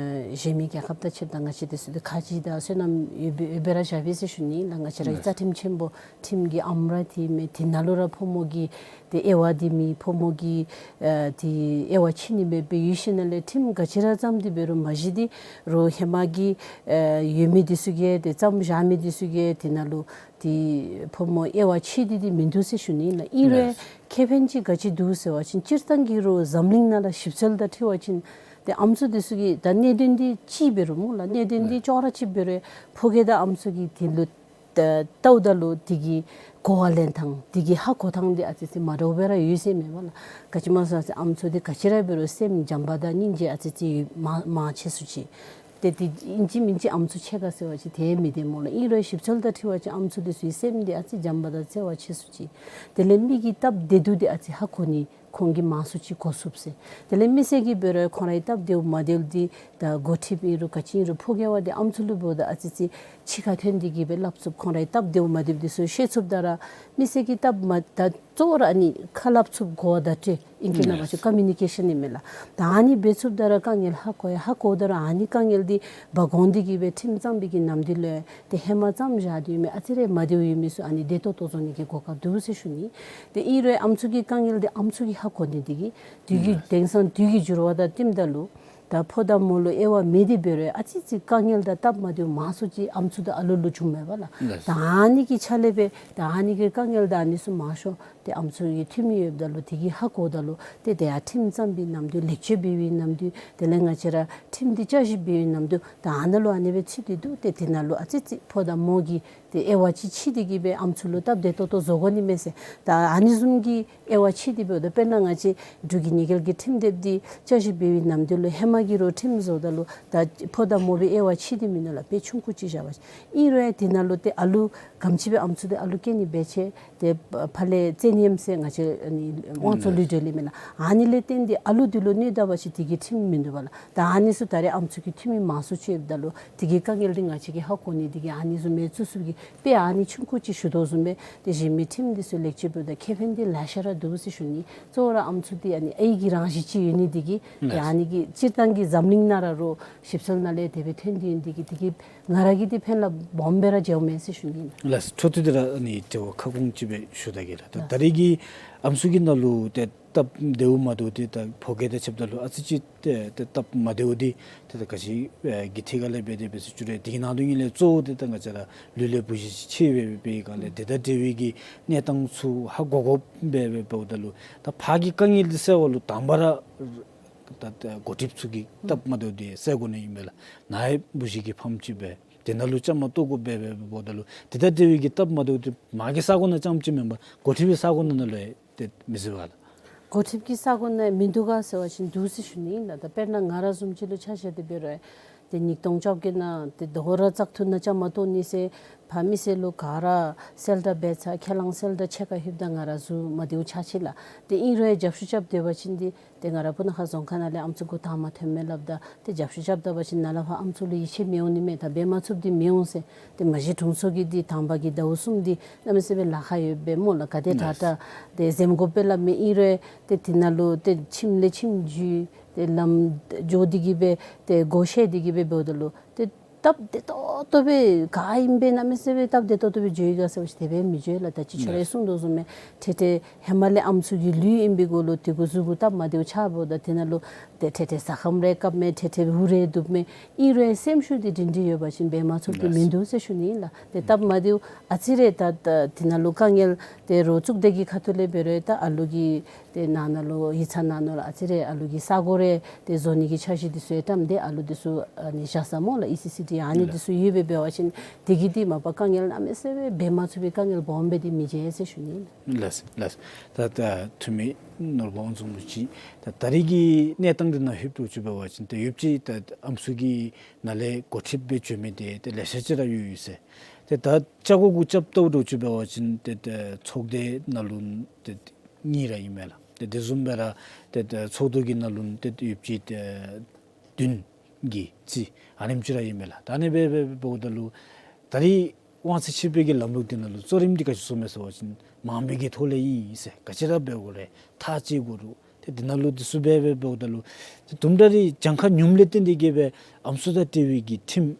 གཞན་མི་རྒྱལ་ཁབ་དང་ཕྱདཔ་ད་ང་བཅས་འདི་ཚུ་འདི་ཁ་རྗེ་དང་བསོད་ནམས་ཡོད་པའི་ཡོད་པའི་ར་བཞག་པས་ཟེར་ཞུ་ནི་ལགས། ང་བཅས་ར་གི་རྩ་ཁྲིམས་ཆེན་པོ་ཁྲིམས་ཀྱི་ཨམ་ར་འདི་མས། དེ་ནང་ལུ་ར་ཕོ་མོ་གི་ཏེ་དབྱེ་བ་འདི་མེད། ཕོ་མོ་གི་ཨ་ཏེ་དབྱེ་བ་ཕྱེ་ནི་མེད་པའི་ཡུལ་ཤུལ་ནང་ལས་ཁྲིམས་ག་ཅི་ར་བརྩམས་ཏེ་འབད་རུང་མ་གཞི་འདི་རོགས་ཧེ་མ་གི་ཨ་ཡོད་མི་འདི་ཚུ་གིས་ཏེ་བརྩམས་བཞག་མི་འདི་ཚུ་གིས་དེ་ནང་ལུ་ཏེ་ཕོ་མོ་དབྱེ་བ་ཕྱེ་སྟེ་འདི་མིན་འདུག་ཟེར་ཞུ་ནི་ལགས། ཨིན་རུང་ཁེ་ཕན་ཅིག་ག་ཅི་འདུག་ཟེར་བ་ཅིན་སྤྱིར་བཏང་གི་རོགས་འཛམ་གླིང་ནང་ལུ་ཞིབ་འཚོལ་དང་འཁྲིལ་བ་ཅིན་ཏེ་ཨམ་སྲུ་འདི་ཚུ་གི་ད་གནད་དོན་འདི་གཅིག་འབད་རུང་སྨོ་ལགས། གནད་དོན་འདི་ཅོག་ར་གཅིག་འབད་རུང་ཕོ་སྐྱེས་དང་ཨམ་སྲུ་གི་དེ་ལུ་ལྟ་ལྟཝ་ད་ལུ་དེ་གི་གོ་བ་ལེན་ཐངས་དེ་གི་ཧ་གོ་ཐངས་འདི་ཨ་ཙི་ཅིག་མ་འདྲཝ་སྦེ་ར་ཡོད་ཟེར་མས་པ་ལགས། ག་ཅི་སྨོ་ཟེར་བ་ཅིན་ཨམ་སྲུ་འདི་ག་ཅི་ར་འབད་རུང་སེམས་བྱམས་པ་དང་སྙིང་རྗེ་ཨ་ཙི་ཅིག་ཡོད་མང་མང་ཆེ་སུ་ཅིག། ཏེ་དེ་ཨིན་ཅི་མིན་ཅི་ཨམ་སྲུ་ཕྱེད་ཀ་ཟེར་བ་ཅིན་དེ་མི་བདེན་སྨོ་ལགས། ཨིན་རུང་ཞིབ་འཚོལ་དང་འཁྲིལ་བ་ཅིན་ཨམ་སྲུ་འདི་ཚུ་གི་སེམས་འདི་ཨ་ཙི་བྱམས་པ་དང་བརྩེ་བ་ཆེ་སུ་ཅིག། དེ་ལས་མི་གི་སྟབས་བདེ་སྡུག་འདི་ཨ་ཙི་ཧ་གོ་ནི་ཁོང་གིས་མང་སུ་ཅིག་གོ་ཚུགས་ཟེར། དེ་ལས་མི་སེར་གྱིས་འབད་རུང་ཁོང་རའི་སྟབས་བདེཝ་མ་བདེཝ་འདི་ད་འགོ་ཁྲིདཔ་ཨིན་རུང་ག་ཅི་ཨིན་རུང་ཕོ་སྐྱེས་པ་འདི་ཨམ་སྲུ་ལུ་འབདཝ་ད་ཨ་ཙི་ཅིག་ཕྱི་ཁར་ཐོན་ཏེ་གི་སྦེ་སླབ་ཚུགསཔ། ཁོང་རའི་སྟབས་བདེཝ་མ་བདེཝ་འདི་ཚུ་ཤེས་ཚུགསཔ་ད་ར་མི་སེར་གྱི་སྟབས་མ་ད་གཙོ་བོ་ར་ཨ་ནི་ཁ་སླབ་ཚུགསཔ་གོ་བརྡ་སྤྲོད་ཨིང་སྐད་ནང་འབད་བ་ཅིན་ཀོ་མིའུ་ནི་ཀེ་ཤཱན་ཨིན་མས་ལགས། ད་ཨ་ནི་འབད་ཚུགསཔ་ད་ར་དཀའ་ངལ་ཧ་གོ་ཡི། ཧ་གོཝ་ད་ར་ཨ་ནི་དཀའ་ངལ་འདི་འབག་འོང་སྟེ་གི་སྦེ་ཁྲིམས་བརྩམས་པའི་གི་ནམ་དུས་ལུ་ཡང་ཏེ་ཧེ་མ་བརྩམས་བཞག་སྟེ་ཡོད་མི་ཨ་ཙི་རེ་མ་བདེཝ་ཡོད་མི་ཚུ་ཨ་ནི་བདེ་ཏོག་ཏོ་བཟོ་ནི་གི་གོ་སྐབས་འདུག་ཟེར་ཞུ་ནི། ཏེ་ཨིན་རུང་ཨམ་སྲུ་གི་དཀའ་ངལ་འདི་ཨམ་སྲུ་གིས་ཧ་གོ་ནི་འདི་གིས་དུས་ཀྱི་དེང་སང་དུས་ཀྱི་འགྱུར་བ་དང་བསྟུནམ་ད་ལུ་ད་ཕོ་དང་མོ་ལུ་དབྱེ་བ་མེད་དེ་འབད་རུང་ཨ་ཙི་ཅིག་དཀའ་ངལ་དང་སྟབས་མ་བདེཝ་མང་སུ་ཅིག་ཨམ་སྲུ་དང་ཨ་ལུ་ལུ་བྱུངམ་མས་པ་ལགས། ད་ཨ་ནི་གི་ཆ་ལས་སྦེ་ད་ཨ་ནི་གི་དཀའ་ངལ་དང་ཨ་ནི་ཚུ་མང་ཤོས་ཏེ་ཨམ་སྲུ་གི་འཐུས་མི་ཡོདཔ་ད་ལུ་དེ་གིས་ཧ་གོཝ་ད་ལུ་ཏེ་དེ་ཡང་ཁྲིམས་བརྩམས་པའི་ནམ་དུས་ལེགས་བཅོས་འབད་བའི་ནམ་དུས་དེ་ལས་ང་བཅས་ར་ཁྲིམས་འདི་བསྐྱར་ཞིབ་འབད་བའི་ནམ་དུས་ད་ཨ་ནཱ་ལུ་ཨ་ནི་སྦེ་ཚུད་དེ་འདུག། ཏེ་དེ་ནང་ལུ་ཨ་ཙི་ཅིག་ཕོ་དང་མོ་གི་ཏེ་དབྱེ་བ་ཅིག་ཕྱེ་སྟེ་གི་སྦེ་ཨམ་སྲུ་ལུ་སྟབས་བདེ་ཏོག་ཏོ་བཟོ་དགོ་ནི་མས་ཟེར། ད་ཨ་ནི་བཟུམ་གྱི་དབྱེ་བ་ཕྱེ་སྟེ་འབདཝ་ད་དཔེར་ན་ང་བཅས་འབྲུག་གི་ཉེས་འགེལ་གྱི་ཁྲིམས་དེབ་འདི་བསྐྱར་ཞིབ་འབད་བའི་ནམ་དུས་ལུ་ཧེ་མ་གི་རོགས་ཁྲིམས་བཟོཝ་ད་ལུ་ད་ཕོ་དང་མོ་སྦེ་དབྱེ་བ་ཕྱེ་སྟེ་མིན་ནུག་ལགས། དཔེ་ཆུང་ཀུ་ཅིག་བཞག་པ་ཅིན་ཨིན་རུང་ཡང་དེ་ནང་ལུ་ཏེ་ཨ་ལུ་ག་དེམ་ཅིག་སྦེ་ཨམ་སྲུ་འདི་ཨ་ལུ་སྐྱེ་ནི་འབད་ཆེ་ཏེ་ཕར་ལས་བཙན་གཡེམ་ཟེར་ང་བཅས་ཨ་ནི་དབང་བཙོང་ལུས་འབྲེལ་ཨིན་མས་ལགས། ཨ་ནི་ལས་བརྟེན་ཏེ་ཨ་ལུ་འདི་ལུ་གནོད་ད་པ་ཅིན་དེ་གི་ཁྲིམས་མིན་འདུག་པ་ལགས། ད་ཨ་ནི་ཚུ་ད་རེས་ཨམ་སྲུ་གི་འཐུས་མི་མང་སུ་ཅིག་ཡོདཔ་ད་ལུ་དེ་གི་དཀའ་ངལ་འདི་ང་བཅས་ཀྱིས་ཧ་གོ་ནི་དེ་གིས་ཨ་ནི་བཟུམ་མའི་བཙུགས་བཙུགསཔ་གི་དཔེ་ཨ་ནི་ཆུང་ཀུ་ཅིག་ཞུ་དོ་བཟུམ་སྦེ་ཏེ་གཞན་མི་ཁྲིམས་འདི་ཚུ་ལེགས་བཅོས་འབདཝ་ད་ཁེ་ཕན་འདི་ལེ་ཤ་ར་འདུག་ཟེར་ཞུ་ནི། གཙོ་བོ་ར་ཨམ་སྲུ་འདི་ཨ་ནི་ཨའི་གི་རང་བཞིན་ཅིག་ཡོད་ནི་དེ་གིས་ཏེ་ཨ་ནི་གི་སྤྱིར་བཏང་གི་འཛམ་གླིང་ནང་ར་རོགས་ཞིབ་འཚོལ་ནང་ལས་དེ་སྦེ་ཐོན་ཏེ་ཡོད་ནི་དེ་གིས་དེ་གིས་ང་ར་གིས་འདི་ཕན་ལ་སྦོམ་སྦེ་ར་འཇལཝ་མས་ཟེར་ཞུ་ནི་ཨིན། ལགས། འཕྲོ་མཐུད་དེ་ར་ཨ་ནི་དྲི་བ་ཁ་སྐོང་ཅིག་སྦེ་ཞུ་ད་གེ་ལགས། ད་ད་རེས་ཀྱི་ཨམ་སྲུ་གི་ནང་ལུ་ཏེ་སྟབས་བདེཝ་མ་བདེཝ་འདི་ད་ཕོ་སྐྱེས་དང་ཕྱདཔ་ད་ལུ་ཨ་ཙི་ཅིག་ཏེ་ཏེ་སྟབས་མ་བདེཝ་འདི་ཏེ་ད་ག་ཅི་ཨེ་གི་ཐད་ཁར་ལས་འབད་དེ་འབད་ཟེར་ཅི་རུང་དེ་གི་ནང་དོན་ཨིན་ལས་གཙོ་བོ་འདི་ད་ང་བཅས་ར་ལུས་ལས་བུ་གཞི་ཅིག་ཆད་སྦེ་འབད་བའི་སྒང་ལས་དེ་དང་འབྲེལ་བའི་གི་གནས་སྟངས་ཚུ་ཧ་གོ་དགོཔ་སྦེ་འབདཝ་ད་ལུ་ད་ཕར་གྱི་དཀའ་ངལ་འདི་སེལ་བ་ལུ་དང་པ་ར་ད་ད་འགོ་ཁྲིདཔ་ཚུ་གི་སྟབས་མ་བདེཝ་འདི་སེལ་དགོ་ནི་ཨིན་མས་ལགས། ནཱ་ཡང་བུ་གཞི་གི་ཕམ་ཅིག་སྦེ་དེ་ནང་ལུ་བཅའ་མར་གཏོགས་དགོཔ་སྦེ་འབདཝ་ད་ལུ་དེ་དང་འབྲེལ་བའི་གི་སྟབས་མ་བདེཝ་འདི་མ་གི་ས་གོ་ནང་རྐྱངམ་ཅིག་མེན་པར་འགོ་ཁྲིདཔ་གི་ས་གོ་ནང་ལུ་ཡང་ཏེ་མི་སྲིད་པ་ལགས། འགོ་ཁྲིདཔ་གི་ས་གོ་ནང་མིན་འདུག་ག་ཟེར་བ་ཅིན་འདུག་ཟེར་ཞུ་ནི་ཨིན་ལགས། ད་དཔེར་ན་ང་ར་བཟུམ་ཅིག་ལུ་ཆ་བཞག་སྟེ་འབད་རུང་ཏེ་ཉིས་སྟོང་བཅོ་བརྒྱད་ནང་ཏེ་དོ་རུང་བཙག་འཐུ་ནང་བཅའ་མར་གཏོགས་ནི་ཟེར་ཕར་མི་སེར་ལུ་ག་ར་གསལ་བསྒྲགས་འབད་ཚར་ཁས་བླངས་གསལ་བསྒྲགས་ཕྱེད་ཀ་ལྷོདཔ་ད་ང་ར་ཚུ་མ་བདེཝ་ཆགས་ཅི་ལགས། ཏེ་ཨིན་རུང་ཡང་རྒྱབ་བཤུད་རྐྱབ་སྡོད་པ་ཅིན་འདི་ཏེ་ང་ར་སྤུ་ན་ཁ་རྫོང་ཁག་ནང་ལས་ཨམ་སྲུ་འགོ་དང་པ་ཐོན་མས་སླབ་ད་ཏེ་རྒྱབ་བཤུད་རྐྱབ་ད་པ་ཅིན་ནཱ་ལས་ཕར་ཨམ་སྲུ་ལུ་ཡིད་ཆེས་མི་འོང་ནི་མས། ད་འབད་མ་ཚུགསཔ་འདི་མི་འོང་ཟེར། ཏེ་མ་གཞི་དྲུང་འཚོ་གི་འདི་དང་པ་གི་ཟླཝ་གསུམ་འདི་གནམ་མེད་ས་མེད་ལཱ་ཁག་ཡོདཔ་སྦེ་སྨོ་ལགས། ག་དེ་ད་ལྟོ་ཏེ་འཛེམ་དགོཔ་སྦེ་སླབ་མི་ཨིན་རུང་ཏེ་དེ་ནང་ལུ་ཏེ་ཁྱིམ་ལས་ཁྱིམ་བརྒྱུད་ཏེ་ལམ་འགྱོ་སྟེ་གི་སྦེ་ཏེ་སྒོ་ཕྱེ་སྟེ་གི་སྦེ་འབདཝ་ད་ལུ་ཏེ་སྟབས་བདེ་ཏོག་ཏོ་སྦེ་ག་ཨིན་པས་གནམ་མེད་ས་མེད་སྦེ་སྟབས་བདེ་ཏོག་ཏོ་སྦེ་འགྱོ་ཡི་ག་ཟེར་བ་ཅིན་དེ་སྦེ་མི་འགྱོ་ལགས། ད་ཅི་ཁྱོད་ར་གིས་གསུངས་དོ་བཟུམ་སྦེ་ཏེ་ཏེ་ཧེ་མ་ལས་ཨམ་སྲུ་གི་ལུས་ཨིན་པའི་གུ་ལུ་དེ་གུ་གཟུགས་གུ་སྟབས་མ་བདེཝ་ཆགས་འབདཝ་ད་དེ་ནང་ལུ་ ཏེ་ཏེ་ཏེ་ཟ་ཁམས་རེ་བཀབ་མས། ཏེ་ཏེ་འུ་རེ་བཏུབ་མས། ཨིན་རུང་སེམས་ཤུགས་འདི་སྒྲིང་སྒྲིང་ཡོད་པ་ཅིན་འབད་མ་ཚུགསཔ་འདི་ལགས། མིན་འདུག་ཟེར་ཞུ་ནི་ཨིན་ལགས། ཏེ་སྟབས་མ་བདེཝ་ཨ་ཙི་རེ་ད་ད་དེ་ནང་ལུ་དཀའ་ངལ་ཏེ་རོགས་ཚུགས་སྡེ་གི་ཁ་ཐུག་ལས་འབད་རུང་ད་ཨ་ལུ་གི་ཏེ་ནང་ན་ལུ་ཡིག་ཚང་ནང་ན་ལུ་ཨ་ཙི་རེ་ཨ་ལུ་གི་ས་གོ་རེ་ཏེ་བཟོ་ནི་གི་འཆར་གཞི་འདི་ཚུ་ཡང་བཀྲམ་སྟེ་ཨ་ལུ་འདི་ཚུ་ཨ་ནི་བཞག་ས་སྨོ་ལགས། ཨི་སི་སི་ཊི་ཨ་ནི་འདི་ཚུ་ཡོདཔ་སྦེ་འབད་བ་ཅིན་དེ་གིས་འདི་མ་པ་དཀའ་ངལ་གནམ་མེད་ས་མེད་འབད་མ་ཚུགས་པའི་དཀའ་ངལ་སྦོམ་སྦེ་འདི་མི་འབྱུང་ཟེར་ཞུ་ནི་ཨིན་ལགས། ལགས་ལགས། ད་ད་འཐུས་མི་ནོར་བུ་དབང་འཛོམས་ལུ་ཅིག་ད་ད་རེས་ཀྱི་གནས་སྟངས་འདི་ནང་ལྷོདཔ་འདྲཝ་ཅིག་འབད་བ་ཅིན་ཏེ་ཡོདཔ་ཅིག་ད་ཨམ་སྲུ་གི་ནང་ལས་འགོ་ཁྲིདཔ་སྦེ་འགྱོ་མི་འདི་ཏེ་ལེ་ཤ་ཅིག་ར་ཡོད་ཡོད་ཟེར། ཏེ་ད་ཅ་གོ་གུ་རྐྱབ་བལྟཝ་འདྲཝ་ཅིག་འབད་བ་ཅིན་ཏེ་ཏེ་ཚོགས་སྡེ་ནང་ལུ་ཏེ་གཉིས་ར་ཨིན་མས་ལགས། ཏེ་དེ་བཟུམ་སྦེ་ར་ཏེ་ཏེ་ཚོགས་འདུ་གི་ནང་ལུ་ཏེ་ཡོདཔ་ཅིག་ཏེ་བདུན་གྱི་རྩིས་ཨ་ནེམ་ཅིག་ར་ཨིན་མས་ལགས། ད་ཨ་ནི་སྦེ་སྦེ་འབདཝ་ད་ལུ་ད་རེས་དབང་ཚད་ཕྱིར་སྤེལ་གྱི་ལམ་ལུགས་འདི་ནང་ལུ་གཙོ་རིམ་འདི་ག་ཅི་བཟོ་མས་ཟེར་བ་ཅིན་མང་པོའི་གི་ཐོག་ལས་ཨིན་ཟེར། ག་ཅི་ར་འབད་དགོ་རུང་ཐག་བཅད་དགོ་རུང་ཏེ་འདི་ནང་ལུ་འདི་ཚུ་སྦེ་སྦེ་འབདཝ་ད་ལུ་ཏེ་དུམ་གྲ་རེ་གྱངས་ཁ་ཉུངམ་ལས་བརྟེན་ཏེ་གིས་སྦེ་ཨམ་སྲུ་དང་འབྲེལ་བའི་གི་ཁྲིམས་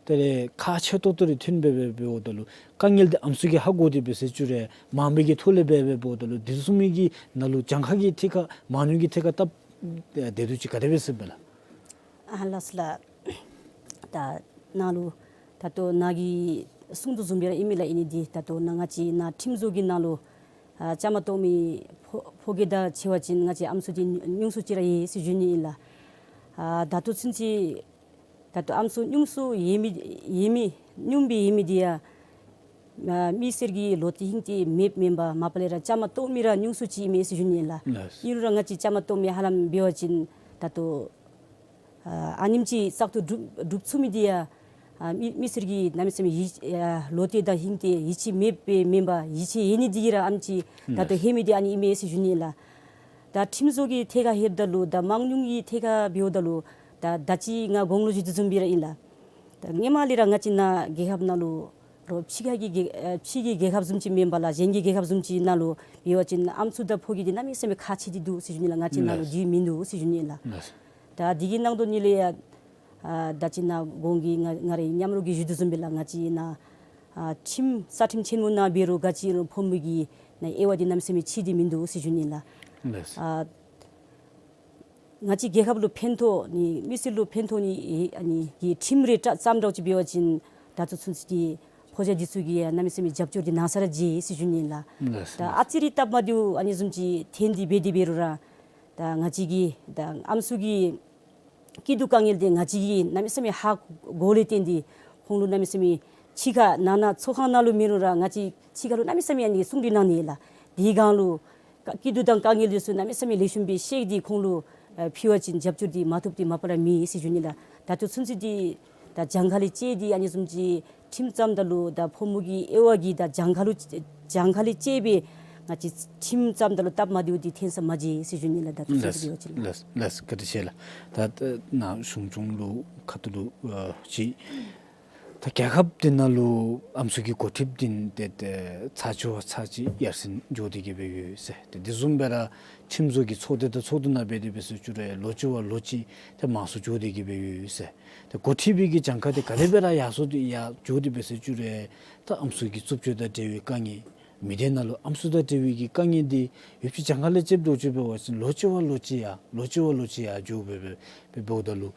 དེ་ལས་ཁག་ཆེ་ཏོག་ཏོ་རེ་ཐོན་སྦེ་སྦེ་འབདཝ་ད་ལུ་དཀའ་ངལ་འདི་ཨམ་སྲུ་གིས་ཧ་གོ་སྟེ་འབད་ཟེར་ཞུ་རུང་མང་པོའི་གི་ཐོག་ལས་སྦེ་སྦེ་འབདཝ་ད་ལུ་འདི་ཚུ་མི་གི་ནང་ལུ་གྱངས་ཁ་གི་ཐད་ཁར་མང་ཉུང་གི་ཐད་ཁར་སྟབས་བདེ་སྡུག་ཅིག་ག་དེ་སྦེ་ཟེར་མས་ལགས། ཨ་ལགས་ལགས། ད་ནཱ་ལུ་ད་ལྟོ་ནཱ་གིས་གསུང་དོ་བཟུམ་སྦེ་ར་ཨིན་མས་ལགས། ཨིན་ནི་འདི་ད་ལྟོ་ནཱ་ང་བཅས་ནཱ་ཁྲིམས་བཟོ་གི་ནང་ལུ་ཨ་བཅའ་མར་གཏོགས་མི་ཕོ་ཕོ་སྐྱེས་དང་ཕྱད་པ་ཅིན་ང་བཅས་ཨམ་སྲུ་འདི་ཉུང་སུ་ཅིག་ར་ཡོད་ཟེར་ཞུ་ནི་ཨིན་ལགས། ཨ་ད་ལྟོ་ཚུན་ཚོད་ད་ལྟོ་ཨམ་སྲུ་ཉུང་སུ་ཡོད་མི་ཡོད་མི་ཉུངམ་སྦེ་ཡོད་མི་འདི་ཡང་ཨ་མི་སེར་གྱི་ལོ་རྒྱུས་ཧིང་སྟེ་མེདཔ་མེན་པར་མ་པ་ལས་ར་བཅའ་མར་གཏོགས་མི་ར་ཉུང་སུ་ཅིག་ཨིན་མས་ཟེར་ཞུ་ནི་ཨིན་ལགས། ལགས། ཨིན་རུང་ར་ང་བཅས་བཅའ་མར་གཏོགས་མི་ཧ་ལམ་འབད་བ་ཅིན་ད་ལྟོ་ཨ་ཨ་ནེམ་ཅིག་བཙག་འཐུ་གྲུབ་གྲུབ་ཚུགས་མི་འདི་ཡང་ཨ་མི་མི་སེར་གྱི་གནམ་མེད་ས་མེད་ཡིད་ཨ་ལོ་རྒྱུས་དང་ཧིང་སྟེ་ཡིད་ཆེས་མེདཔ་སྦེ་མེན་པར་ཡིད་ཆེས་ཡོད་ནི་འདི་གིས་ར་ཨ་ནེམ་ཅིག་ད་ལྟོ་ལགས། ལྷོད་མི་འདི་ཨ་ནི་ཨིན་མས་ཟེར་ཞུ་ནི་ཨིན་ལགས། ད་ཁྲིམས་བཟོ་གི་ཐད་ཁར་ལྷོདཔ་ད་ལུ་ད་དམངས་ཉུང་གི་ཐད་ཁར་འབདཝ་ད་ལུ་ད་ད་ཅི་ང་གོང་ལུ་ཞུ་དོ་བཟུམ་སྦེ་ར་ཨིན་ལགས། ད་སྔོན་མ་ལས་ར་ང་བཅས་ནཱ་རྒྱལ་ཁབ་ནང་ལུ་རོགས་ཕྱི་ཁ་གི་རྒྱལ་ཨ་ཕྱི་གི་རྒྱལ་ཁབ་བཟུམ་ཅིག་མེན་པར་ལགས། གཞན་གྱི་རྒྱལ་ཁབ་བཟུམ་ཅིག་ནང་ལུ་འབད་བ་ཅིན་ཨམ་སྲུ་དང་ཕོ་སྐྱེས་འདི་གནམ་མེད་ས་མེད་ཁག་ཆེ་སྟེ་འདུག་ཟེར་ཞུ་ནི་ལགས། ང་བཅས་ནཱ་ལུ་ལགས། འདི་མིན་འདུག་ཟེར་ཞུ་ནི་ལགས། ལགས། ད་འདི་གི་ནང་དོག་ནི་ལས་ཡང་ཨ་ད་ཅི་ནཱ་གོང་གི་ང་ང་རའི་མཉམ་རོགས་ཀྱིས་ཞུ་དོ་བཟུམ་སྦེ་ལགས། ང་བཅས་ནཱ་ཨ་ཁྲིམས་རྩ་ཁྲིམས་ཆེན་མོ་ནང་འབད་རུང་ག་ཅི་རུང་ཕོ་མོ་གི་ནཱ་དབྱེ་བ་འདི་གནམ་མེད་ས་མེད་ཕྱེ་སྟེ་མིན་འདུག་ཟེར་ཞུ་ནི་ལགས། ལགས། ཨ་ང་བཅས་རྒྱལ་ཁབ་ལུ་ཕན་ཐོགས་ནི་མི་སེར་ལུ་ཕན་ཐོགས་ནི་ཨ་ནི་གི་ཁྲིམས་རེ་བཀྲམ་བཀྲམ་འདྲཝ་ཅིག་འབད་བ་ཅིན་ད་ལྟོ་ཚུན་ཚོད་ཀྱི་ཕོ་རྒྱས་འདི་ཚུ་གིས་ཡང་གནམ་མེད་ས་མེད་རྒྱབ་སྐྱོར་འདི་གནང་ས་ར་མཇལ་ཡི་ཟེར་ཞུ་ནི་ལགས། ལགས། ད་ཨ་ཙི་རེ་སྟབས་མ་བདེཝ་ཨ་ནི་བཟུམ་ཅིག་ཐོན་ཏེ་འབད་དེ་འབད་རུང་ར་ད་ང་བཅས་ཀྱི་ད་ཨམ་སྲུ་གི་སྐྱིད་སྡུག་དཀའ་ངལ་འདི་ང་བཅས་ཀྱིས་གནམ་མེད་ས་མེད་ཧ་གོ་ལས་བརྟེན་ཏེ་ཁོང་ལུ་གནམ་མེད་ས་མེད་ཕྱི་ཁར་ནང་ན་ཚོགས་ཁང་ནང་ལུ་མེན་རུང་ར་ང་བཅས་ཕྱི་ཁར་ལུ་གནམ་མེད་ས་མེད་ཨ་ནི་གསུང་གྲོས་གནང་ནི་ལགས། དེ་སྒང་ལུ་སྐྱིད་སྡུག་དང་དཀའ་ངལ་འདི་ཚུ་གནམ་མེད་ས་མེད་ལེགས་ཤོམ་སྦེ་བཤད་དེ་ཁོང་ལུ་ཨ་ཕུལ་བ་ཅིན་རྒྱབ་སྐྱོར་འདི་མ་ཐོབ་སྟེ་མ་པ་ར་མེད་ཟེར་ཞུ་ནི་ལགས། ད་ལྟོ་ཚུན་ཚོད་འདི་ད་གྱངས་ཁ་ལས་བཅད་དེ་ཨ་ནི་བཟུམ་ཅིག་ཁྲིམས་བརྩམ་ད་ལུ་ད་ཕོ་མོ་གི་དབྱེ་བ་གི་ད་གྱངས་ཁ་ལུ་གྱངས་ཁ་ལས་བཅད་སྦེ་ང་བཅས་ཁྲིམས་བརྩམ་ད་ལུ་སྟབས་མ་བདེཝ་འདི་ཐོན་ས་མ་མཇལ་ཟེར་ཞུ་ནི་ལགས། ད་ལྟོ་ཚུན་ཚོད་འབད་བ་ཅིན། ལགས་ལགས་ལགས། བཀའ་དྲིན་ཆེ་ལགས། ད་ད་ནཱ་གཞུང་སྐྱོང་ལུ་ཁ་ཐུག་ལུ་ཨ་ཅིག་ད་རྒྱལ་ཁབ་འདི་ནང་ལུ་ཨམ་སྲུ་གི་འགོ་ཁྲིདཔ་འདི་ཏེ་ཏེ་ཚར་གཅིག་བ་ཚར་གཅིག་ཡར་སེང་འགྱོ་སྟེ་གིས་སྦེ་ཡོད་ཟེར། ཏེ་དེ་བཟུམ་སྦེ་ར་ཁྲིམས་བཟོ་གི་ཚོགས་སྡེ་དང་ཚོགས་འདུ་ནང་འབད་དེ་འབད་ཟེར་ཞུ་རུང་ལོ་གཅིག་བ་ལོ་གཅིག་ཏེ་མང་སུ་འགྱོ་སྟེ་གིས་སྦེ་ཡོད་ཟེར། ཏེ་འགོ་ཁྲིདཔ་གི་གྱངས་ཁ་འདི་ག་དེ་སྦེ་ར་ཡར་སོང་སྟེ་ཡར་འགྱོ་སྟེ་འབད་ཟེར་ཞུ་རུང་ད་ཨམ་སྲུ་གི་རྩུབ་སྤྱོད་དང་འབྲེལ་བའི་དཀའ་ངལ་མི་སྡེ་ནང་ལུ་ཨམ་སྲུ་དང་འབྲེལ་བའི་གི་དཀའ་ངལ་འདི་ཡོདཔ་ཅིག་གྱངས་ཁ་ལས་བཅདཔ་འདྲཝ་ཅིག་འབད་བ་ཅིན་ལོ་གཅིག་བ་ལོ་གཅིག་ཡར་ལོ་གཅིག་བ་ལོ་གཅིག་ཡར་འགྱོ་སྦེ་སྦེ་སྦེ་འབདཝ་ད་ལུ་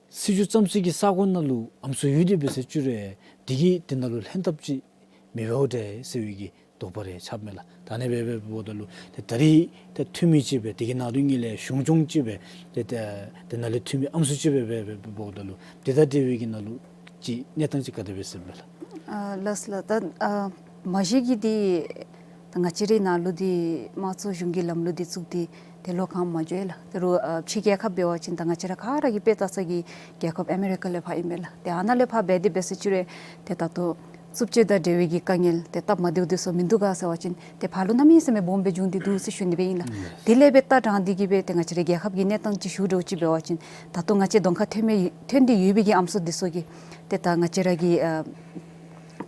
སྲིད་བྱུས་བརྩམ་སའི་གི་ས་གོ་ནང་ལུ་ཨམ་སྲུ་ཡོད་དེ་འབད་ཟེར་ཞུ་རུང་དེ་གིས་དེ་ནང་ལུ་ལྷན་ཐབས་ཅིག་མི་འབདཝ་འདྲས་ཟེར་བའི་གི་དོགས་པ་རེ་ཆགསཔ་མས་ལགས། ད་ཨ་ནི་སྦེ་སྦེ་འབདཝ་ད་ལུ་ཏེ་ད་རིས་ཏེ་འཐུས་མི་ཅིག་སྦེ་དེ་གི་ནང་དོག་ནི་ལས་གཞུང་སྐྱོང་ཅིག་སྦེ་ཏེ་ཏེ་དེ་ནང་ལས་འཐུས་མི་ཨམ་སྲུ་ཅིག་སྦེ་སྦེ་སྦེ་འབདཝ་ད་ལུ་དེ་དང་འབྲེལ་བའི་གི་ནང་ལུ་ཅིག་གནས་སྟངས་ཅིག་ག་དེ་སྦེ་ཟེར་མས་ལགས། ཨ་ལགས་ལགས། ད་ཨ་མ་གཞི་གི་འདི་ད་ང་བཅས་རའི་ནང་ལུ་འདི་དམངས་གཙོ་གཞུང་གི་ལམ་ལུགས་འདི་བཙུགས་ཏེ་ཏེ་ལོ་གང་མ་འགྱོ་ཡི་ལགས། ད་རུང་ཨ་ཕྱི་རྒྱལ་ཁབ་འབད་བ་ཅིན་ད་ང་བཅས་ར་ག་ར་གིས་དཔེ་བལྟ་ས་གི་རྒྱལ་ཁབ་ཨ་མི་རི་ཀ་ལས་ཕར་ཨིན་པས་ལགས། ཏེ་ཨ་ནཱ་ལས་ཕར་འབད་དེ་འབད་ཟེར་ཞུ་རུང་ཏེ་ད་ལྟོ་རྩུབ་སྤྱོད་དང་འབྲེལ་བའི་གི་དཀའ་ངལ་ཏེ་སྟབས་མ་བདེཝ་འདི་ཚུ་མིན་འདུག་ག་ཟེར་བ་ཅིན་ཏེ་ཕར་ལུ་གནམ་མེད་ས་མེད་སྦོམ་སྦེ་བྱུང་སྟེ་འདུག་ཟེར་ཞུ་ནི་སྦེ་ཨིན་ལགས། དེ་ལས་འབད་ལྟ་དྲངས་ཏེ་གིས་སྦེ་ཏེ་ང་བཅས་རའི་རྒྱལ་ཁབ་ཀྱི་གནས་སྟངས་ཅིག་ཞུ་འདྲཝ་ཅིག་འབད་བ་ཅིན་ད་ལྟོ་ང་བཅས་གདོང་ཁར་ཐོན་མི་ཐོན་ཏེ་ཡོད་པའི་གི་ཨམ་སྲུ་འདི་ཚུ་གིས་ཏེ་ད་ང་བཅས་ར་གི་ཨ་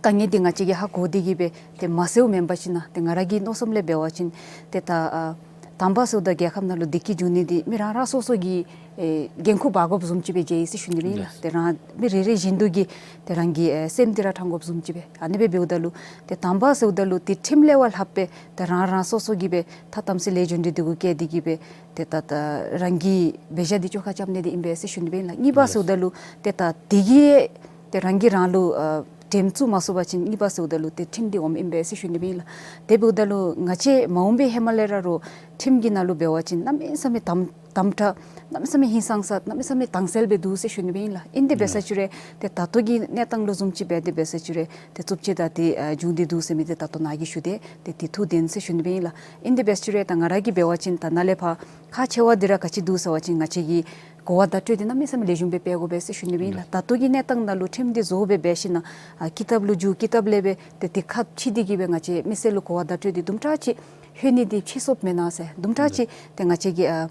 དཀའ་ངལ་འདི་ང་བཅས་ཀྱིས་ཧ་གོ་སྟེ་གིས་སྦེ་ཏེ་མ་ཟེརཝ་མེན་པ་ཅིན་ཏེ་ང་ར་གི་མནོ་བསམ་ལས་འབད་བ་ཅིན་ཏེ་ད་ཨ་ དམ་པ་ཟེརཝ་ད་རྒྱལ་ཁབ་ནང་ལུ་བདེ་སྐྱིད་འབྱུང་ནི་འདི་མི་རང་རང་སོ་སོ་གིས་ཨེ་འགན་ཁུར་འབག་དགོཔ་བཟུམ་ཅིག་སྦེ་མཇལ་ཡི་ཟེར་ཞུ་ནི་སྦེ་ཨིན་ལགས། ལགས། ཏེ་རང་མི་རེ་རེ་བཞིན་དུ་གིས་ཏེ་རང་གི་ཨེ་སེམས་འདི་ར་དྲང་དགོཔ་བཟུམ་ཅིག་སྦེ་ཨ་ནི་སྦེ་འབདཝ་ད་ལུ་ཏེ་དམ་པ་ཟེརཝ་ད་ལུ་ཏེ་ཁྲིམས་ལས་བ་ལྷགཔ་སྦེ་ཏེ་རང་རང་སོ་སོ་གིས་སྦེ་ཐ་དམ་ཚིག་ལས་རྒྱུ་འབྲས་འདི་གུ་བཀལ་ཏེ་གིས་སྦེ་ཏེ་ད་ད་རང་གི་འབད་བཞག་འདི་བཅོ་ཁ་རྐྱབ་ནི་འདི་ཨིན་པས་ཟེར་ཞུ་ནི་སྦེ་ཨིན་ལགས། གཉིས་པ་ལགས། ཟེརཝ་ད་ལུ་ཏེ་ད་དེ་གིས་ཏེ་རང་གིས་རང་ལུ་ཨ་འགྲེམས་བཙུགས་མ་ཚུགས་པ་ཅིན་གཉིས་པ་ཟེརཝ་ད་ལུ་ཏེ་ཁྲིམས་འདི་འོངམ་ཨིན་པས་ཟེར་ཞུ་ནི་སྦེ་ཨིན་ལགས། དེ་འབདཝ་ད་ལུ་ང་བཅས་མ་འོངམ་སྦེ་ཧེ་མ་ལས་ར་རོགས་ཁྲིམས་ཀྱི་ནང་ལུ་འབད་བ་ཅིན་གནམ་མེད་ས་མེད་དམ་དམ་དྲག་གནམ་མེད་ས་མེད་ཧིང་སངས་ས་གནམ་མེད་ས་མེད་དྭངས་གསལ་སྦེ་འདུག་ཟེར་ཞུ་ནི་སྦེ་ཨིན་ལགས། ཨིན་དེ་འབད་ས་ཅིག་རུང་ཏེ་ད་ལྟོ་གི་གནས་སྟངས་ལུ་བཟུམ་ཅིག་འབད་དེ་འབད་ས་ཅིག་རུང་ཏེ་རྩུབ་སྤྱོད་དང་ཏེ་ཨ་འབྱུང་སྟེ་འདུག་ཟེར་མི་འདི་ད་ལྟོ་ནཱ་གིས་ཞུ་སྟེ་ཏེ་འདི་ཐུགས་བདེན་ཟེར་ཞུ་ནི་སྦེ་ཨིན་ལགས། ཨིན་དེ་འབད་ས་ཅིག་རུང་ད་ང་ར་གིས་འབད་བ་ཅིན་ད་ནཱ་ལས་ཕར་ཁག་ཆེ་བ་འདི་ར་ག་ཅི་འདུག་ཟེར་བ་ཅིན་ང་བཅས་ཀྱིས་གོ་བ་བརྡ་སྤྲོད་འདི་གནམ་མེད་ས་མེད་ལེགས་ཤོམ་སྦེ་སྤེལ་དགོ་པས་ཟེར་ཞུ་ནི་སྦེ་ཨིན་ལགས། ད་ལྟོ་གི་གནས་སྟངས་ནང་ལུ་ཁྲིམས་འདི་བཟོ་སྦེ་འབད་ཞིན་ན་ཨ་ཀི་ཏབ་ལུ་འགྱུར་ཀི་ཏབ་ལས་སྦེ་ཏེ་དེ་ཁ་ཕྱེ་སྟེ་གིས་སྦེ་ང་བཅས་མི་སེར་ལུ་གོ་བ་བརྡ་སྤྲོད་འདི་དུམ་གྲ་ཅིག་ལྷོད་ནི་འདི་ཕྱིས་སོཔ་མེན་ན་ཟེར་དུམ་གྲ་ཅིག་ཏེ་ང་བཅས་ཀྱིས་ཨ་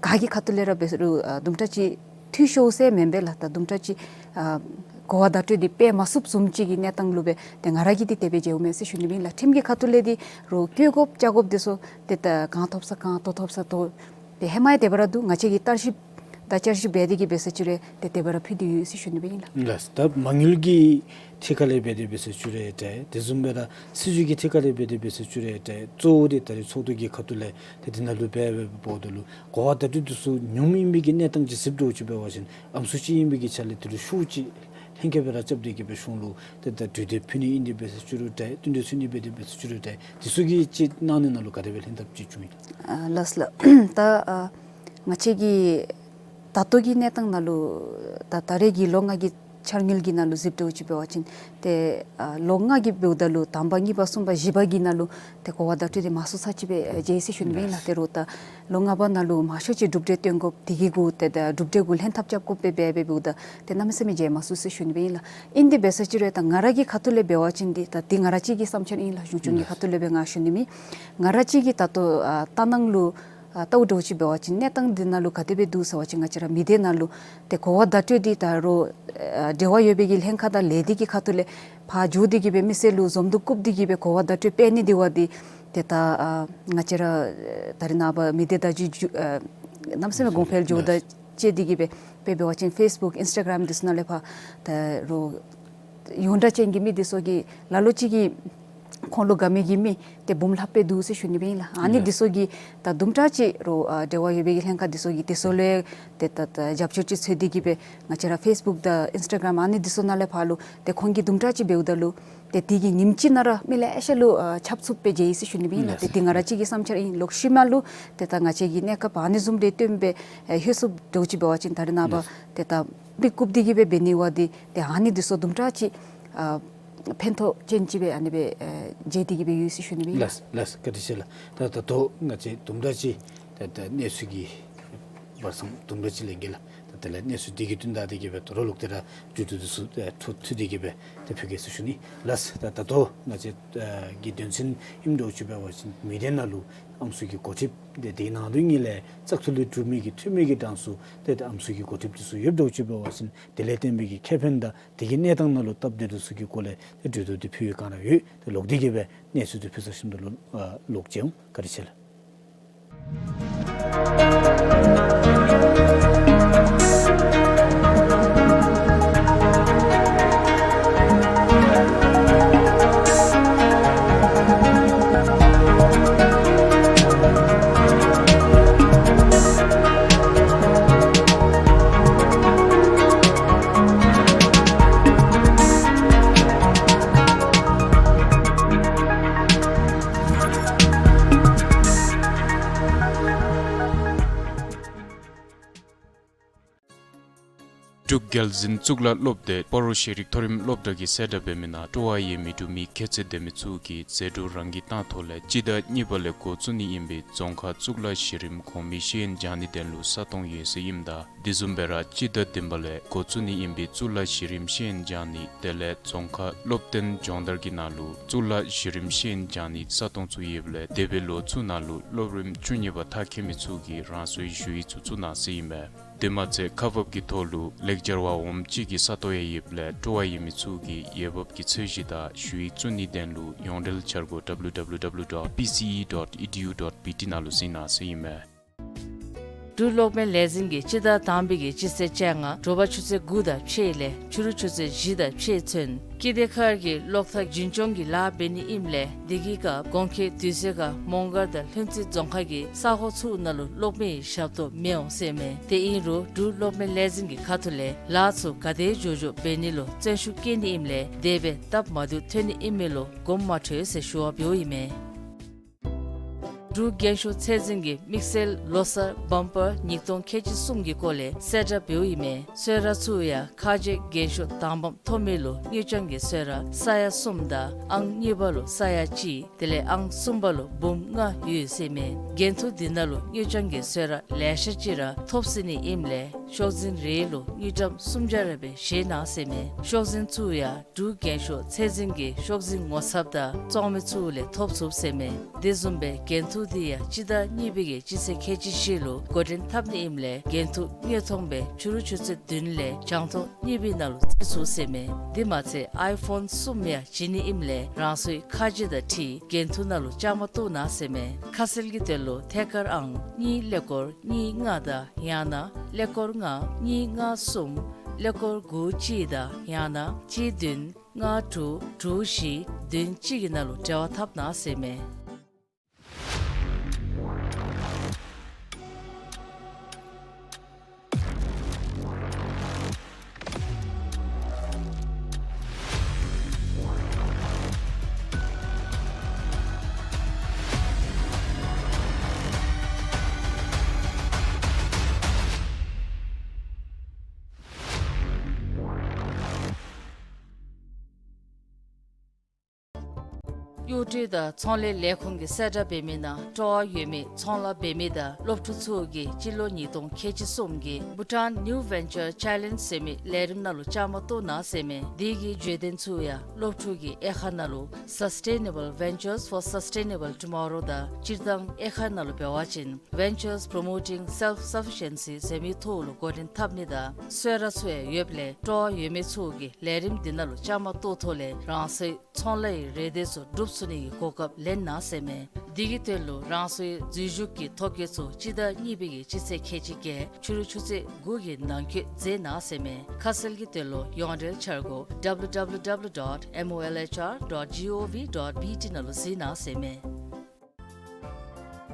ག་གི་ཁ་ཐུག་ལས་ར་འབད་རུང་ཨ་དུམ་གྲ་ཅིག་འཐུས་ཤོར་ཟེར་མེན་པས་ལགས། ད་དུམ་གྲ་ཅིག་ཨ་གོ་བ་བརྡ་སྤྲོད་འདི་སྤེལ་མ་ཚུགསཔ་བཟུམ་ཅིག་གི་གནས་སྟངས་ལུ་སྦེ་ཏེ་ང་ར་གིས་འདི་དེ་སྦེ་མཇལཝ་མས་ཟེར་ཞུ་ནི་སྦེ་ཨིན་ལགས། ཁྲིམས་ཀྱི་ཁ་ཐུག་ལས་འདི་རོགས་བཀོད་དགོཔ་བཅའ་དགོཔ་འདི་ཚུ་ཏེ་ད་གང་ཐོབ་ས་གང་ལྟོ་ཐོབ་ས་ལྟོ་ཏེ་ཧེ་མ་ཡང་དེ་སྦེ་ར་འདུག། ང་བཅས་ཀྱིས་བརྟག་ཞིབ་དང་བསྐྱར་ཞིབ་འབད་དེ་གིས་འབད་ས་ཅིག་རུང་ཏེ་དེ་སྦེ་ར་ཕུལ་ཏེ་ཡོད་ཟེར་ཞུ་ནི་སྦེ་ཨིན་ལགས། ལགས། ད་མ་དངུལ་གྱི་ཐད་ཁར་ལས་འབད་དེ་འབད་ས་ཅིག་རུང་ཏེ་དེ་བཟུམ་སྦེ་ར་སྲིད་བྱུས་ཀྱི་ཐད་ཁར་ལས་འབད་དེ་འབད་ས་ཅིག་རུང་ཏེ་གཙོ་བོ་འདི་ད་རེས་ཚོགས་འདུ་གི་ཁ་ཐུག་ལས་ཏེ་དེ་ནང་ལུ་འབད་འབདཝ་ད་ལུ་གོ་བ་བརྡ་སྤྲོད་འདི་ཚུ་ཉུངམ་ཨིན་པའི་གི་གནས་སྟངས་ཅིག་གཟིགསཔ་འདྲཝ་ཅིག་འབད་བ་ཅིན་ཨམ་སྲུ་ཅིག་ཨིན་པའི་གི་ཆ་ལས་དེ་ལུ་ཤུགས་ཅིག་ལྷན་ཁག་སྦེ་ར་རྐྱབ་སྟེ་གིས་སྦེ་གཞུང་ལུ་ཏེ་ད་གྲོས་འདེབས་ཕུལ་ནི་ཨིན་དེ་འབད་ས་ཅིག་རུང་ཏེ་བསྟུན་གྲོས་ཚུ་ཨིན་དེ་འབད་དེ་འབད་ས་ཅིག་རུང་ཏེ་དེ་ཚུ་གི་ཅིག་གནང་ནི་ནང་ལུ་ག་དེ་སྦེ་ལྷན་ཐབས་ཅིག་བྱུང་ཡི། ཨ་ལགས་ལགས། ད་ཨ་ང་བཅས་ཀྱི་ད་ལྟོ་གི་གནས་སྟངས་ནང་ལུ་ད་ད་རེས་ཀྱི་ལོ་ལྔ་གི་འཆར་དངུལ་གྱི་ནང་ལུ་གཟིགསཔ་འདྲཝ་ཅིག་འབད་བ་ཅིན་ཏེ་ཨ་ལོ་ལྔ་གི་འབདཝ་ད་ལུ་དང་པ་གཉིས་པ་གསུམ་པ་བཞི་པ་གི་ནང་ལུ་ཏེ་གོ་བ་བརྡ་སྤྲོད་འདི་མང་སུ་ཚར་ཅིག་སྦེ་ཨ་མཇལ་ཡི་ཟེར་ཞུ་ནི་སྦེ་ཨིན་ལགས། ཏེ་རོགས་ད་ལོ་ལྔ་པ་ནང་ལུ་མང་ཤོས་ཅིག་གྲུབ་འབྲས་སྟོན་དགོཔ་དེ་གི་གུ་ཏེ་ད་གྲུབ་འབྲས་གུ་ལྷན་ཐབས་རྐྱབ་དགོཔ་སྦེ་འབད་འབདཝ་ད་ཏེ་གནམ་མེད་ས་མེད་མཇལ་མ་ཚུགས་ཟེར་ཞུ་ནི་སྦེ་ཨིན་ལགས། ཨིན་དེ་འབད་ས་ཅིག་རུང་ད་ང་ར་གི་ཁ་ཐུག་ལས་འབད་བ་ཅིན་འདི་ད་འདི་ང་ར་གཅིག་གི་བསམ་འཆར་ཨིན་ལགས། གཞུང་སྐྱོང་གི་ཁ་ཐུག་ལས་སྦེ་ང་ཞུ་ནི་མེད། ང་ར་གཅིག་གི་ད་ལྟོ་ཨ་ལྟ་སྣང་ལུ་ཨ་བལྟཝ་འདྲཝ་ཅིག་འབད་བ་ཅིན་གནས་སྟངས་འདི་ནང་ལུ་ག་དེ་སྦེ་འདུག་ཟེར་བ་ཅིན་ང་བཅས་ར་མི་སྡེ་ནང་ལུ་ཏེ་གོ་བ་བརྡ་སྤྲོད་འདི་ད་རོགས་ཨ་འབྲེལ་བ་ཡོད་པའི་གི་ལྷན་ཁག་དང་ལས་སྡེ་གི་ཁ་ཐུག་ལས་ཕར་འགྱོ་སྟེ་གིས་སྦེ་མི་སེར་ལུ་འཛོམས་འདུ་བཀུག་སྟེ་གིས་སྦེ་གོ་བ་བརྡ་སྤྲོད་སྤེལ་ནི་འདི་བ་འདི་ཏེ་ད་ཨ་ང་བཅས་ར་ད་རེས་ནངས་པ་མི་སྡེ་བརྡ་བརྒྱུད་ཨ་གནམ་མེད་ས་མེད་གོང་འཕེལ་འགྱོཝ་དང་བཅས་ཏེ་གིས་སྦེ་དཔེ་འབད་བ་ཅིན་ཕེསི་བུཀ་ཨིནསི་ཊ་གརམ་འདི་ཚུ་ནང་ལས་ཕར་ད་རོགས་ཡོངས་གྲགས་ཅན་གྱི་མི་འདི་ཚུ་གིས་ལ་ལུ་ཅིག་གིས་ཁོང་ལུ་དགའ་མི་གི་མི་ཏེ་འབུམ་ལྷགཔ་སྦེ་འདུག་ཟེར་ཞུ་ནི་སྦེ་ཨིན་ལགས། ཨ་ནི་འདི་ཚུ་གིས་ད་དུམ་གྲ་ཅིག་རོགས་ཨ་འབྲེལ་བ་ཡོད་པའི་གི་ལྷན་ཁག་འདི་ཚུ་གིས་དེ་ཚུ་ལུ་ཏེ་ད་ད་རྒྱབ་སྐྱོར་ཅིག་འཚོལ་ཏེ་གིས་སྦེ་ང་བཅས་ར་ཕེསི་བུཀ་དང་ཨིནསི་ཊ་གརམ་ཨ་ནི་འདི་ཚུ་ནང་ལས་ཕར་ལུ་ཏེ་ཁོང་གིས་དུམ་གྲ་ཅིག་འབདཝ་ད་ལུ་ཏེ་དེ་གི་ཉིནམ་གཅིག་ནང་ར་མི་ལེ་ཤ་ལུ་ཨ་ཁྱབ་ཚུགསཔ་སྦེ་མཇལ་ཡི་ཟེར་ཞུ་ནི་སྦེ་ཨིན་ལགས། ཏེ་འདི་ང་ར་གཅིག་གི་བསམ་འཆར་ཨིན། ལོག་ཤུལ་མ་ལུ་ཏེ་ད་ང་བཅས་ཀྱིས་གནས་སྐབས་ཨ་ནི་བཟུམ་རེ་སྟོན་སྦེ་ཨེ་ལྷོད་ཚུགསཔ་འདྲཝ་ཅིག་འབད་བ་ཅིན་ད་རེས་ནངས་པ་ཏེ་ད་མི་བཀུག་སྟེ་གིས་སྦེ་འབད་ནི་བ་འདི་ཏེ་ཨ་ནི་འདི་ཚུ་དུམ་གྲ་ཅིག་ཨ་ཕན་ཐོགས་ཅན་ཅིག་སྦེ་ཨ་ནི་སྦེ་ཨེ་མཇལ་ཏེ་གིས་སྦེ་ཡོད་ཟེར་ཞུ་ནི་སྦེ་ཨིན་ལགས། ལགས་ལགས། བཀའ་དྲིན་ཆེ་ལགས། ད་ད་ལྟོ་ང་བཅས་དུམ་གྲ་ཅིག་ད་ད་གནས་ཚུལ་གྱི་བར་མཚམས་དུམ་གྲ་ཅིག་ལེན་གེ་ལགས། ད་དེ་ལས་གནས་ཚུལ་འདི་གི་དོན་དག་འདི་གིས་སྦེ་དོ་རུང་ལོག་སྟེ་ར་གྲོས་བསྡུར་འདི་ཚུ་ཨེ་འཕྲོ་མཐུད་དེ་གིས་སྦེ་ཏེ་ཕུལ་གེ་ཟེར་ཞུ་ནི། ལགས། ད་ད་ལྟོ་ང་བཅས་ཨེ་གི་དོན་ཚན་ཨིནམ་འདྲཝ་ཅིག་འབད་བ་ཅིན་མི་སྡེ་ནང་ལུ་ཨམ་སྲུ་གི་འགོ་ཁྲིདཔ་ཏེ་དེ་ནང་དོན་ཉིད་ལས་བཙག་འཐུ་ལས་གྲུབ་མི་གི་འཐུས་མི་གི་གྲངས་སུ་ཏེ་ཏེ་ཨམ་སྲུ་གི་འགོ་ཁྲིདཔ་འདི་ཚུ་ཡོདཔ་འདྲཝ་ཅིག་འབད་བ་ཅིན་དེ་ལས་བརྟེན་པའི་གི་ཁེ་ཕན་དང་དེ་གི་གནས་སྟངས་ནང་ལུ་སྟབས་བདེ་འདི་ཚུ་གི་སྐོར་ལས་ཏེ་གྲོས་བསྡུར་འདི་ཕུལ་བའི་སྒང་ར་ཡོད། ཏེ་ལོག་སྟེ་གིས་སྦེ་གནས་ཚུལ་འདི་ཕུལ་ཚར་ཞིནམ་ད་ལུ་ཨ་ལོག་མཇལ་འོང་། བཀའ་དྲིན་ཆེ་ལགས། འབྲུག་རྒྱལ་འཛིན་གཙུག་ལག་སློབ་སྡེ་སྤ་རོ་ཤེས་རིག་མཐོ་རིམ་སློབ་གྲྭ་གི་གསལ་བསྒྲགས་འབད་མི་ནང་སྤྲོ་བ་ཡོད་མི་འབྲུག་མི་ཁྱད་ཚད་ལྡན་མི་ཚུ་གིས་ཟད་འགྲོ་རང་གིས་བཏང་ཐོག་ལས་སྤྱི་ཟླ་གཉིས་པ་ལས་འགོ་བཙུགས་ནི་ཨིན་པའི་རྫོང་ཁག་གཙུག་ལག་གཞི་རིམ་གོང་མའི་ཤེས་ཡོན་སྦྱང་ནི་དོན་ལུ་ས་སྟོང་ཡོད་ཟེར་ཨིནམ་ད་དེ་བཟུམ་སྦེ་ར་སྤྱི་ཟླ་བདུན་པ་ལས་འགོ་བཙུགས་ནི་ཨིན་པའི་གཙུག་ལག་གཞི་རིམ་ཤེས་ཡོན་སྦྱང་ནི་དེ་ལས་རྫོང་ཁག་སློབ་སྟོན་སྦྱོང་བརྡར་གྱི་ནང་ལུ་གཙུག་ལག་གཞི་རིམ་ཤེས་ཡོན་སྦྱང་ནི་ས་སྟོང་ཚུ་ཡོདཔ་ལས་འདས་པའི་ལོ་ཚུ་ནང་ལུ་སློབ་རིམ་བཅུ་གཉིས་པ་མཐར་འཁྱོལ་མི་ཚུ་གིས་རང་སོའི་ཞུ་ཡིག་ཚུ་བཙུགས་གནང་ཟེར་ཨིན་པས། དེ་མ་ཚད་ཁག་འབག་གི་ཐོག་ལུ་ལེགས་སྦྱར་བ་འོགམ་གཅིག་གི་ས་སྟོང་ཡང་ཡོདཔ་ལས་སྤྲོ་བ་ཡོད་མི་ཚུ་གིས་འོས་འབབ་ཀྱི་ཚད་གཞི་དང་ཞུ་ཡིག་བཙུགས་ནིའི་དོན་ལུ་ཡོངས་འབྲེལ་འཆར་སྒོ་W W W dot P C E dot E D U dot B T ནང་ལུ་གཟིགས་གནང་ཟེར་ཨིན་མས། འབྲུག་གློག་མེ་ལས་འཛིན་གྱིས་སྤྱི་ཟླ་དང་པའི་གི་སྤྱི་ཚེས་བཅོ་ལྔ་དྲོ་པ་ཆུ་ཚོད་དགུ་དང་ཕྱེད་ལས་ཕྱི་རུ་ཆུ་ཚོད་བཞི་དང་ཕྱེད་ཚུན་སྐྱིད་ལྡེ་མཁར་གྱི་གློག་ཐག་རྒྱུན་སྐྱོང་གི་ལཱ་འབད་ནི་ཨིནམ་ལས་དེ་གི་སྐབས་གོང་འཁོད་དུས་ཚོད་ཁར་མོང་སྒར་དང་ལྷུན་རྩེ་རྫོང་ཁག་གི་ས་ཁོངས་ཚུ་ནང་ལུ་གློག་མེའི་ཞབས་ཏོག་མི་འོང་ཟེར་མས། དེ་ཨིན་རུང་འབྲུག་གློག་མེ་ལས་འཛིན་གྱི་ཁ་ཐུག་ལས་ལཱ་ཚུ་ག་དེ་མགྱོགས་མགྱོགས་འབད་ནི་ལུ་བརྩོན་ཤུགས་བསྐྱེད་ནི་ཨིནམ་ལས་དེ་སྦེ་སྟབས་མ་བདེཝ་ཐོན་ནི་ཨིན་མས་ལོ་དགོངསམ་མ་ཁྲེལ་ཟེར་ཞུ་བ་འབདཝ་ཨིན་མས། འབྲུག་རྒྱན་ཤོག་ཚད་འཛིན་གྱིས་དམིགས་བསལ་ལོ་གསར་བམ་པར་ཉིས་སྟོང་ཁལ་གཅིག་གསུམ་གྱི་སྐོར་ལས་གསལ་བསྒྲགས་འབདཝ་ཨིན་མས། གསོལ་རས་ཚུ་ཡང་ཁ་རྗེ་རྒྱན་ཤོག་དང་པམ་ཐོབ་མི་ལུ་དངུལ་རྐྱང་གི་གསོལ་རས་ས་ཡ་གསུམ་དང་ཨང་གཉིས་པ་ལུ་ས་ཡ་གཅིག་དེ་ལས་ཨང་གསུམ་པ་ལུ་འབུམ་ལྔ་ཡོད་ཟེར་མས། འགན་ཐུག་འདི་ནང་ལུ་དངུལ་རྐྱང་གི་གསོལ་རས་ལེ་ཤ་ཅིག་ར་ཐོབ་སྲིད་ནི་ཨིནམ་ལས་ཤོག་འཛིན་རེ་ལུ་དངུལ་ཀྲམ་སུམ་བརྒྱ་རེ་སྦེ་བཞེས་གནང་ཟེར་མས། ཤོག་འཛིན་ཚུ་ཡང་འབྲུག་རྒྱན་ཤོག་ཚད་འཛིན་གྱི་ཤོག་འཛིན་ངོ་ཚབ་དང་བཙོང་མི་ཚུ་ལས་ཐོབ་ཚུགས་ཟེར་མས། དེ་བཟུམ་སྦེ་འགན་ཐུག་འདི་ཡང་སྤྱི་ཟླ་གཉིས་པའི་གི་སྤྱི་ཚེས་ཁལ་གཅིག་བཞི་ལུ་འགོ་འདྲེན་འཐབ་ནི་ཨིནམ་ལས་འགན་ཐུག་དངོས་མཐོང་སྦེ་ཕྱི་རུ་ཆུ་ཚོད་བདུན་ལས་བྱང་ཐོག་གཉིས་པའི་ནང་ལུ་བརྩི་ཚུགས་ཟེར་མས། དེ་མ་ཚད་ཨའི་ཕོན་གསུམ་ཡང་བྱིན་ནི་ཨིནམ་ལས་རང་སོའི་ཁ་རྗེ་དང་འཁྲིལ་འགན་ཐུག་ནང་ལུ་བཅའ་མར་གཏོགས་གནང་ཟེར་མས། ཁ་གསལ་གྱི་དོན་ལུ་ཐད་ཀར་ཨང་གཉིས་ཀླད་ཀོར་གཉིས་ལྔ་དང་ཡང་ན་ཀླད་ཀོར་ལྔ་གཉིས་ལྔ་གསུམ་ཀླད་ཀོར་དགུ་གཅིག་དང་ཡང་ན་གཅིག་བདུན་ལྔ་དྲུག་དྲུག་བཞི་བདུན་གཅིག་གི་ནང་ལུ་འབྲེལ་བ་འཐབ་གནང་ཟེར་མས། གཡོག་འགྲུལ་དང་ཚོང་ལས་ལས་ཁུངས་ཀྱིས་གསལ་བསྒྲགས་འབད་མི་ནང་སྤྲོ་བ་ཡོད་མི་ཚོང་ལཱ་འབད་མི་དང་སློབ་ཕྲུག་ཚུ་གིས་སྤྱི་ལོ་ཉིས་སྟོང་ཁལ་གཅིག་གསུམ་གྱི་Bhutan New Venture Challenge ཟེར་མི་ལས་རིམ་ནང་ལུ་བཅའ་མར་གཏོགས་གནང་ཟེར་མས། དེ་གི་བརྗོད་དོན་ཚུ་ཡང་སློབ་ཕྲུག་གིས་དབྱེ་ཁག་ནང་ལུ་Sustainable Ventures for Sustainable Tomorrow དང་སྤྱིར་བཏང་དབྱེ་ཁག་ནང་ལུ་འབད་བ་ཅིན་Ventures Promoting Self-Sufficiency ཟེར་མི་ཐོག་ལུ་འགོ་འདྲེན་འཐབ་ནི་དང་གསོལ་རས་ཚུ་ཡང་ཡོདཔ་ལས་སྤྲོ་བ་ཡོད་མི་ཚུ་གིས་ལས་རིམ་འདི་ནང་ལུ་བཅའ་མར་གཏོགས་ཐོག་ལས་རང་སོའི་ཚོང་ལཱའི་རེ་འདོད་ཚུ་འགྲུབ་ཚུགས་ནི་གི་གོ་སྐབས་ལེན་གནང་ཟེར་མས། འདི་གི་དོན་ལུ་རང་སོའི་འཛུལ་ཞུགས་ཀྱི་ཐོ་བཀོད་ཚུ་སྤྱི་ཟླ་གཉིས་པའི་གི་སྤྱི་ཚེས་ཁལ་གཅིག་བརྒྱད་ཕྱི་རུ་ཆུ་ཚོད་དགུ་གི་ནང་འཁོད་མཛད་གནང་ཟེར་མས། ཁ་གསལ་གྱི་དོན་ལུ་ཡོངས་འབྲེལ་འཆར་སྒོ W W W dot M O L H R dot G O V dot B T ནང་ལུ་གཟིགས་གནང་ཟེར་མས།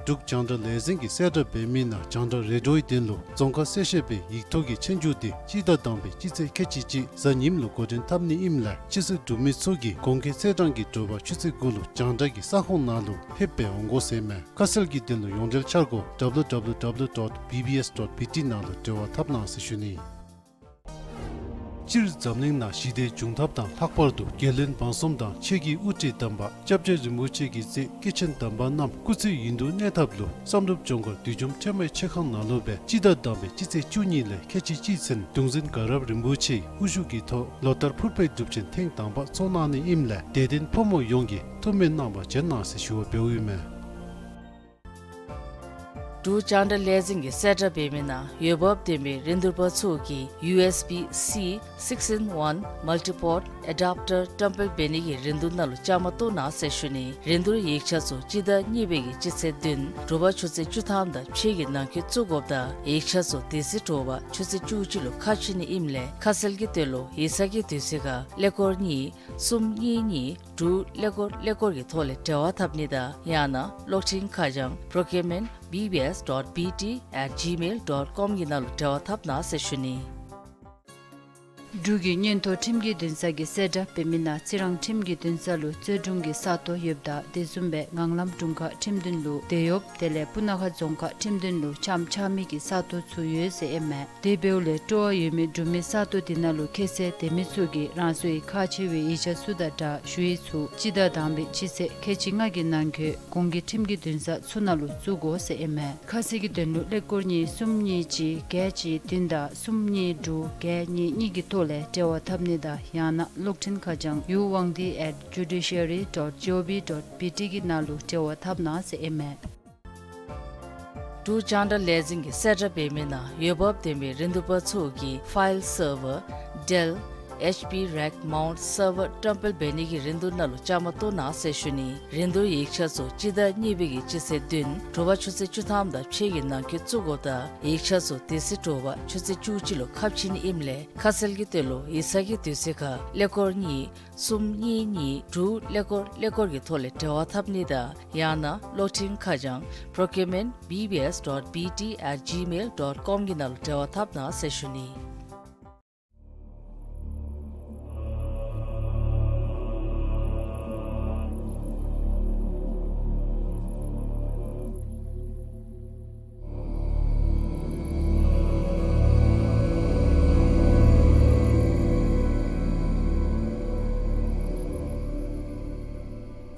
འབྲུག་རྒྱང་བསྒྲགས་ལས་འཛིན་གྱིས་གསལ་བསྒྲགས་འབད་མི་ནང་རྒྱང་བསྒྲགས་རེ་ཌིའོའི་དོན་ལུ་རྫོང་ཁ་གསལ་བཤད་པའི་ཡིག་ཐོག་གི་ཆོས་རྒྱུགས་དེ་སྤྱི་ཟླ་དང་པའི་སྤྱི་ཚེས་ཁལ་གཅིག་གཅིག་གཟའ་ཉིམ་ལུ་འགོ་འདྲེན་འཐབ་ནི་ཨིནམ་ལས་ཆོས་སྲིད་སྒྲུབ་མི་ཚུ་གིས་གོང་འཁོད་ཚེས་གྲངས་ཀྱི་དྲོ་པ་ཆུ་ཚོད་དགུ་ལུ་རྒྱང་བསྒྲགས་ཀྱི་ས་ཁོངས་ནང་ལུ་ལྷོདཔ་སྦེ་འོང་དགོ་ཟེར་མས། ཁ་གསལ་གྱི་དོན་ལུ་ཡོངས་འབྲེལ་འཆར་སྒོ W W W dot B B S dot B T ནང་ལུ་འབྲེལ་བ་འཐབ་གནང་ཟེར་ཞུ་ནི། སྤྱིར་འཛམ་གླིང་ནང་ཞི་བདེ་འབྱུང་ཐབས་དང་ལྷག་པར་དུ་རྒྱལ་བློན་འབངས་གསུམ་དང་ཆོས་ཀྱི་དབུ་ཁྲིད་དམ་པ་སྐྱབས་རྗེ་རིན་པོ་ཆེ་གི་སྲས་སྐྱེས་ཆེན་དམ་པ་རྣམས་སྐུ་ཚེ་ཡུན་དུ་གནས་ཐབས་ལུ་བསམ་གྲུབ་ལྗོངས་མཁར་བདུད་འཇོམས་ཁྲོས་མའི་མཆོད་ཁང་ནང་ལུ་སྦེ་སྤྱི་ཟླ་དང་པའི་སྤྱི་ཚེས་བཅུ་གཉིས་ལས་ཁལ་གཅིག་གཅིག་ཚུན་གདུང་འཛིན་དགའ་རབ་རིན་པོ་ཆེའི་དབུ་བཞུགས་ཀྱི་ཐོག་ལོ་ལྟར་ཕུར་པའི་སྒྲུབ་ཆེན་ཐེངས་དང་པ་ཚོགས་གནང་ནི་ཨིནམ་ལས་དད་ལྡན་ཕོ་མོ་ཡོངས་ཀྱིས་ཐུགས་སྨོན་གནང་བར་བྱོན་གནང་ཟེར་ཞུ་བ་འབདཝ་ཨིན་མས། འབྲུག་རྒྱང་བསྒྲགས་ལས་འཛིན་གྱིས་གསལ་བསྒྲགས་འབད་མི་ནང་འོས་འབབ་ལྡན་པའི་རིན་བསྡུར་པ་ཚུ་གིས་U S B C six in one multi-port adapter བཀྲམ་སྤེལ་འབད་ནི་གི་རིན་བསྡུར་ནང་ལུ་བཅའ་མར་གཏོགས་གནང་ཟེར་ཞུ་ནི། རིན་བསྡུར་ཡིག་ཆ་ཚུ་སྤྱི་ཟླ་གཉིས་པའི་གི་སྤྱི་ཚེས་བདུན་དྲོ་པ་ཆུ་ཚོད་བཅུ་ཐམ་དང་ཕྱེད་ཀྱི་ནང་འཁོད་བཙུགས་དགོཔ་དང་ཡིག་ཆ་ཚུ་དེ་ཚེ་དྲོ་པ་ཆུ་ཚོད་བཅུ་གཅིག་ལུ་ཁ་ཕྱེ་ནི་ཨིནམ་ལས་ཁ་གསལ་གྱི་དོན་ལུ་ཡིག་ཚང་གི་དུས་ཚོད་ཁར་ཀླད་ཀོར་གཉིས་གསུམ་གཉིས་གཉིས་དྲུག་ཀླད་ཀོར་ཀླད་ཀོར་གྱི་ཐོག་ལས་འབྲེལ་བ་འཐབ་ནི་དང་ཡང་ན་གློག་འཕྲིན་ཁ་བྱང་procurement B B S dot B T at gmail dot com གི་ནང་ལུ་འབྲེལ་བ་འཐབ་གནང་ཟེར་ཞུ་ནི། འབྲུག་གི་མངོན་མཐོ་ཁྲིམས་ཀྱི་འདུན་ས་གིས་གསལ་བསྒྲགས་འབད་མི་ནང་རྩི་རང་ཁྲིམས་ཀྱི་འདུན་ས་ལུ་རྩོད་དྲུང་གི་ས་སྟོང་ཡོདཔ་དང་དེ་བཟུམ་སྦེ་ངང་ལམ་དྲུང་ཁག་ཁྲིམས་འདུན་ལུ་དེད་གཡོགཔ་དེ་ལས་སྤུ་ན་ཁ་རྫོང་ཁག་ཁྲིམས་འདུན་ལུ་ལྕམ་ཆགས་མི་གི་ས་སྟོང་ཚུ་ཡོད་ཟེར་ཨིན་མས། དེ་འབདཝ་ལས་སྤྲོ་བ་ཡོད་མི་འབྲུག་མི་ས་སྟོང་དེ་ནང་ལུ་ཁྱད་ཚད་ལྡན་མི་ཚུ་གིས་རང་སོའི་ཁག་ཆེ་བའི་ཡིག་ཆ་ཚུ་དང་སྦྲགས་ཞུ་ཡིག་ཚུ་སྤྱི་ཟླ་དང་པའི་སྤྱི་ཚེས་ཁལ་གཅིག་ལྔ་གི་ནང་འཁོད་གོང་གི་ཁྲིམས་ཀྱི་འདུན་ས་ཚུ་ནང་ལུ་བཙུགས་དགོ་ཟེར་ཨིན་མས། ཁ་གསལ་གྱི་དོན་ལུ་ཀླད་ཀོར་གཉིས་གསུམ་གཉིས་གཅིག་བརྒྱད་གཅིག་བདུན་དང་གསུམ་གཉིས་དྲུག་བརྒྱད་གཉིས་གཉིས་ཀྱི་ཐོག་ལས་འབྲེལ་བ་འཐབ་ནི་དང་ཡང་ན་གློག་འཕྲིན་ཁ་བྱང་ཡུ་ཝང་ཏི་at judiciary dot gov dot B T གི་ནང་ལུ་འབྲེལ་བ་འཐབ་གནང་ཟེར་ཨིན་མས། འབྲུག་རྒྱང་བསྒྲགས་ལས་འཛིན་གྱིས་གསལ་བསྒྲགས་འབད་མི་ནང་འོས་འབབ་ལྡན་པའི་རིན་བསྡུར་པ་ཚུ་གིས་ཕའིལ་སར་བར་ཌེལ་ཨེཆ་པི་རེག་མའུནཊ་སར་བར་བཀྲམ་སྤེལ་འབད་ནི་གི་རིན་བསྡུར་ནང་ལུ་བཅའ་མར་གཏོགས་གནང་ཟེར་ཞུ་ནི། རིན་བསྡུར་ཡིག་ཆ་ཚུ་སྤྱི་ཟླ་གཉིས་པའི་གི་སྤྱི་ཚེས་བདུན་དྲོ་པ་ཆུ་ཚོད་བཅུ་ཐམ་དང་ཕྱེད་ཀྱི་ནང་འཁོད་བཙུགས་དགོཔ་དང་ཡིག་ཆ་ཚུ་དེ་ཚེ་དྲོ་པ་ཆུ་ཚོད་བཅུ་གཅིག་ལུ་ཁ་ཕྱེ་ནི་ཨིནམ་ལས་ཁ་གསལ་གྱི་དོན་ལུ་ཡིག་ཚང་གི་དུས་ཚོད་ཁར་ཀླད་ཀོར་གཉིས་གསུམ་གཉིས་གཉིས་དྲུག་ཀླད་ཀོར་ཀླད་ཀོར་གྱི་ཐོག་ལས་འབྲེལ་བ་འཐབ་ནི་དང་ཡང་ན་གློག་འཕྲིན་ཁ་བྱང་procurement B B S dot B T at gmail dot com གི་ནང་ལུ་འབྲེལ་བ་འཐབ་གནང་ཟེར་ཞུ་ནི།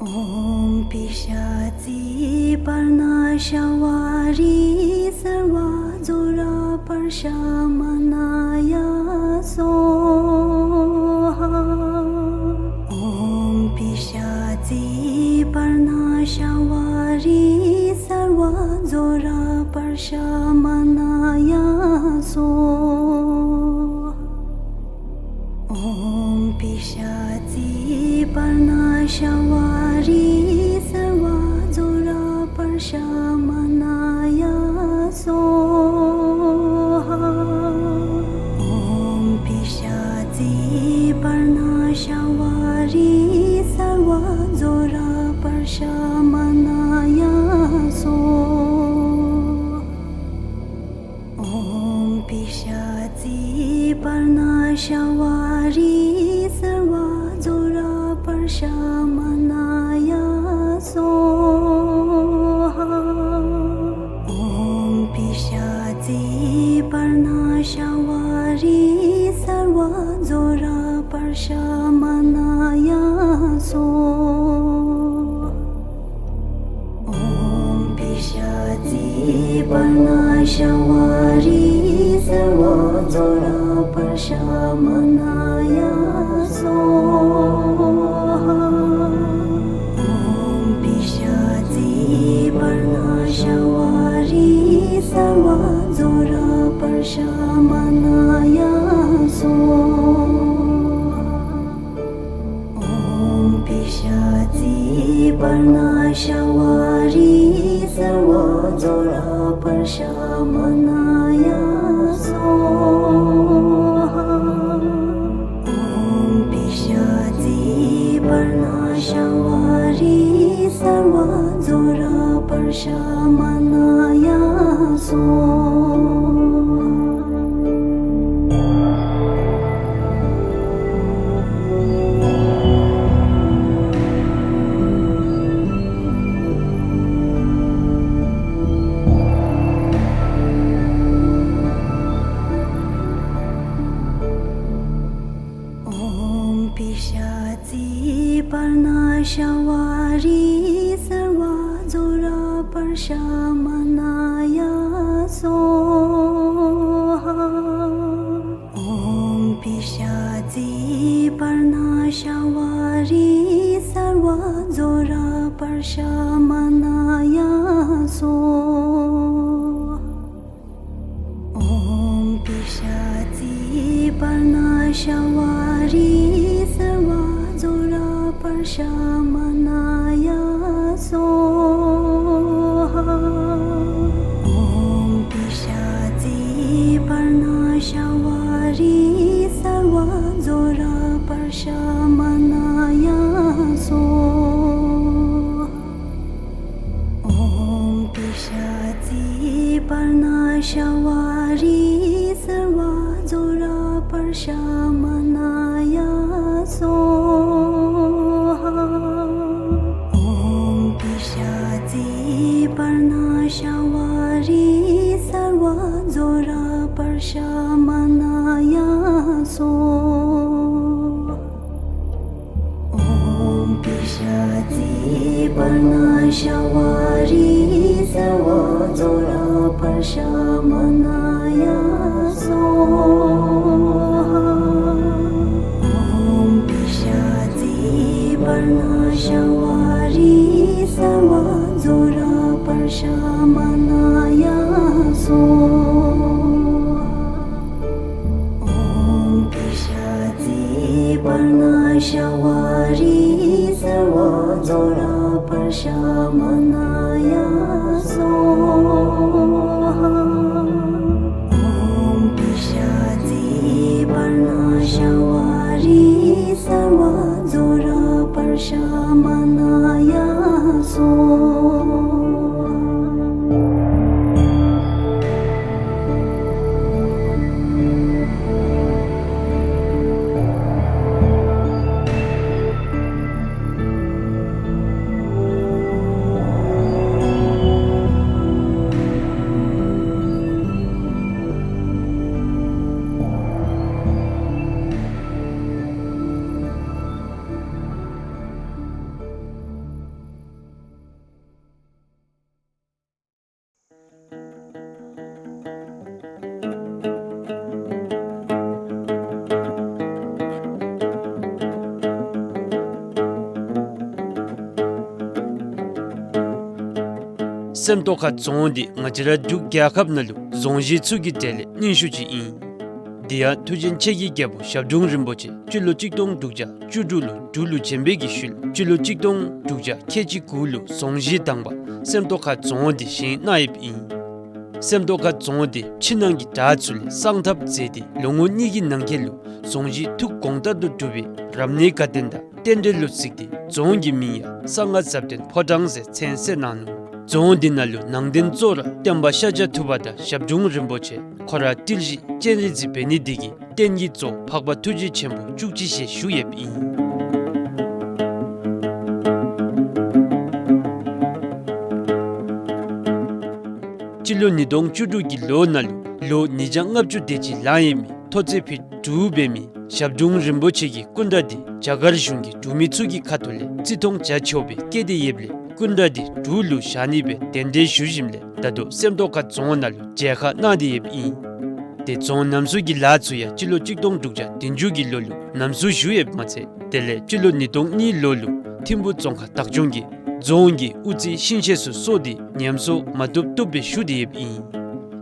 ཨོཾ་པི་ཤ་ཙི་པརྞ་ཤ་བ་རི་སརྦ་ཛྭ་ར་པྲ་ཤ་མ་ན་ཡ་སྭཱ་ཧཱ། ཨོཾ་པི་ཤ་ཙི་པརྞ་ཤ་བ་རི་སརྦ་ཛྭ་ར་པྲ་ཤ་མ་ན་ཡ་སྭཱ་ཧཱ། ཨོཾ་པི་ཤ་ཙི་པརྞ་ཤ་བ་རི་སརྦ་ཛྭ་ར་པྲ་ཤ་མ་ན་ཡ་སྭཱ་ཧཱ། ཨོཾ་པི་ཤ་ཙི་པརྞ་ཤ་བ་རི་སརྦ་ཛྭ་ར་པྲ་ཤ་མ་ན་ཡ་སྭཱ་ཧཱ། ཨོཾ་པི་ཤ་ཙི་པརྞ་ཤ་བ་རི་སརྦ་ཛྭ་ར་པྲ་ཤ་མ་ན་ཡ་སྭཱ་ཧཱ། ཨོཾ་པི་ཤ་ཙི་པརྞ་ཤ་བ་རི་སརྦ་ཛྭ་ར་པྲ་ཤ་མ་ན་ཡ་སྭཱ་ཧཱ། ཨོཾ་པི་ཤ་ཙི་པརྞ་ཤ་བ་རི་སརྦ་ཛྭ་ར་པྲ་ཤ་མ་ན་ཡ་སྭཱ་ཧཱ། ཨོཾ་པི་ཤ་ཙི་པརྞ་ཤ་བ་རི་སརྦ་ཛྭ་ར་པྲ་ཤ་མ་ན་ཡ་སྭཱ་ཧཱ། ཨོཾ་པི་ཤ་ཙི་པརྞ་ཤ་བ་རི་སརྦ་ཛྭ་ར་པྲ་ཤ་མ་ན་ཡ་སྭཱ་ཧཱ། ཨོཾ་པི་ཤ་ཙི་པརྞ་ཤ་བ་རི་སརྦ་ཛྭ་ར་པྲ་ཤ་མ་ན་ཡ་སྭཱ་ཧཱ། ཨོཾ་པི་ཤ་ཙི་པརྞ་ཤ་བ་རི་སརྦ་ཛྭ་ར་པྲ་ཤ་མ་ན་ཡ་སྭཱ་ཧཱ། ཨོཾ་པི་ཤ་ཙི་པརྞ་ཤ་བ་རི་སརྦ་ཛྭ་ར་པྲ་ཤ་མ་ན་ཡ་སྭཱ་ཧཱ། ཨོཾ་པི་ཤ་ཙི་པརྞ་ཤ་བ་རི་སརྦ་ཛྭ་ར་པྲ་ཤ་མ་ན་ཡ་སྭཱ་ཧཱ། ཨོཾ་པི་ཤ་ཙི་པརྞ་ཤ་བ་རི་སརྦ་ཛྭ་ར་པྲ་ཤ་མ་ན་ཡ་སྭཱ་ཧཱ། ཨོཾ་པི་ཤ་ཙི་པརྞ་ཤ་བ་རི་སརྦ་ཛྭ་ར་པྲ་ཤ་མ་ན་ཡ་སྭཱ་ཧཱ། ཨོཾ་པི་ཤ་ཙི་པརྞ་ཤ་བ་རི་སརྦ་ཛྭ་ར་པྲ་ཤ་མ་ན་ཡ་སྭཱ་ཧཱ། ཨོཾ་པི་ཤ་ཙི་པརྞ་ཤ་བ་རི་སརྦ་ཛྭ་ར་པྲ་ཤ་མ་ན་ཡ་སྭཱ་ཧཱ། ཨོཾ་པི་ཤ་ པརྞ་ཤྭ་བ་རི་སརྦ་ཛྭ་ར་པྲ་ཤ་མ་ན་ཡ་སྭཱ་ཧཱ། ཨོཾ་པི་ཤཱ་ཙི་པརྞ་ཤྭ་བ་རི་སརྦ་ཛྭ་ར་པྲ་ཤ་མ་ན་ཡ་སྭཱ་ཧཱ། སེམས་རྟོགས་ཁ་རྫོང་འདི་ང་བཅས་ར་འབྲུག་རྒྱལ་ཁབ་ནང་ལུ་རྫོང་གཞི་ཚུ་གི་གྲས་ལས་རྙིང་ཤོས་ཅིག་ཨིན། དེ་ཡང་མཐུ་ཆེན་ཆེ་གི་རྒྱལ་པོ་ཞབས་དྲུང་རིན་པོ་ཆེ་སྤྱི་ལོ་གཅིག་སྟོང་དྲུག་བརྒྱ་བཅུ་དྲུག་ལུ་འབྲུག་ལུ་བྱོན་པའི་གི་ཤུལ་སྤྱི་ལོ་གཅིག་སྟོང་དྲུག་བརྒྱ་ཁལ་གཅིག་གུ་ལུ་རྫོང་གཞི་དང་པ་སེམས་རྟོགས་ཁ་རྫོང་འདི་བཞེངས་གནང་ཡོདཔ་ཨིན། སེམས་རྟོགས་ཁ་རྫོང་འདི་ཕྱི་ནང་གི་བྲག་ཚུ་ལས་གསང་ཐབས་མཛད་དེ་ལོ་ངོ་གཉིས་ཀྱི་ནང་འཁོད་ལུ་རྫོང་གཞི་ཐུགས་དགོངས་ལྟར་དུ་གྲུབ་པའི་རབ་གནས་དགའ་སྟོན་དང་རྟེན་འབྲེལ་ལུ་གཟིགས་ཏེ་རྫོང་གི་མིང་ཡང་གསང་སྔགས་ཟབ་དོན་ཕོ་བྲང་ཟེར་མཚན་གསོལ་གནང་ནུག། རྫོང་འདི་ནང་ལུ་ནང་རྟེན་གཙོ་བོ་ར་སྟོན་པ་ཤཱཀྱ་ཐུབ་པ་དང་ཞབས་དྲུང་རིན་པོ་ཆེ་ཁོ་ར་ཏིལ་བཞི་སྤྱན་རས་གཟིགས་འབད་ནི་འདི་གིས་རྟེན་གྱི་གཙོ་བོ་འཕགས་པ་ཐུགས་རྗེ་ཆེན་པོ་བཅུ་གཅིག་ཞལ་བཞུགས་ཡོདཔ་ཨིན། སྤྱི་ལོ་ཉིས་སྟོང་བཅུ་དྲུག་གི་ལོ་ནང་ལུ་ལོ་ཉིས་བརྒྱ་ལྔ་བཅུ་དེ་ཅིག་ལང་ཡོད་མི་མཐོ་ཚད་ཕིཊ་དྲུག་འབད་མི་ཞབས་དྲུང་རིན་པོ་ཆེ་གི་སྐུ་འདྲ་འདི་རྒྱ་གར་གཞུང་གི་འབྲུག་མི་ཚུ་གི་ཁ་ཐུག་ལས་བརྩི་མཐོང་བྱ་ཆོག་པའི་སྐད་དེ་ཡོདཔ་ལས་སྐུ་འདྲ་འདི་འབྲུག་ལུ་བཞག་ནི་སྦེ་གདན་འདྲེན་ཞུ་ཞིནམ་ལས་ད་ལྟོ་སེམས་རྟོགས་ཁ་རྫོང་ནང་ལུ་མཇལ་ཁ་གནང་སྟེ་ཡོདཔ་ཨིན། དེ་རྫོང་རྣམ་གསུམ་གྱི་ལཱ་ཚུ་ཡང་སྤྱི་ལོ་གཅིག་སྟོང་དྲུག་བརྒྱ་བདུན་ཅུ་གི་ལོ་ལུ་རྣམ་གསུམ་ཞུ་ཡོདཔ་མ་ཚད་དེ་ལས་སྤྱི་ལོ་ཉིས་སྟོང་གཉིས་ལོ་ལུ་ཐིམ་ཕུག་རྫོང་ཁག་བདག་སྐྱོང་གིས་རྫོང་གི་དབུ་རྩེ་ཤིང་ཤེད་ཚུ་སོར་ཏེ་ཉམས་གསོ་མ་བཏུབ་བཏུབ་སྦེ་ཞུ་སྟེ་ཡོདཔ་ཨིན།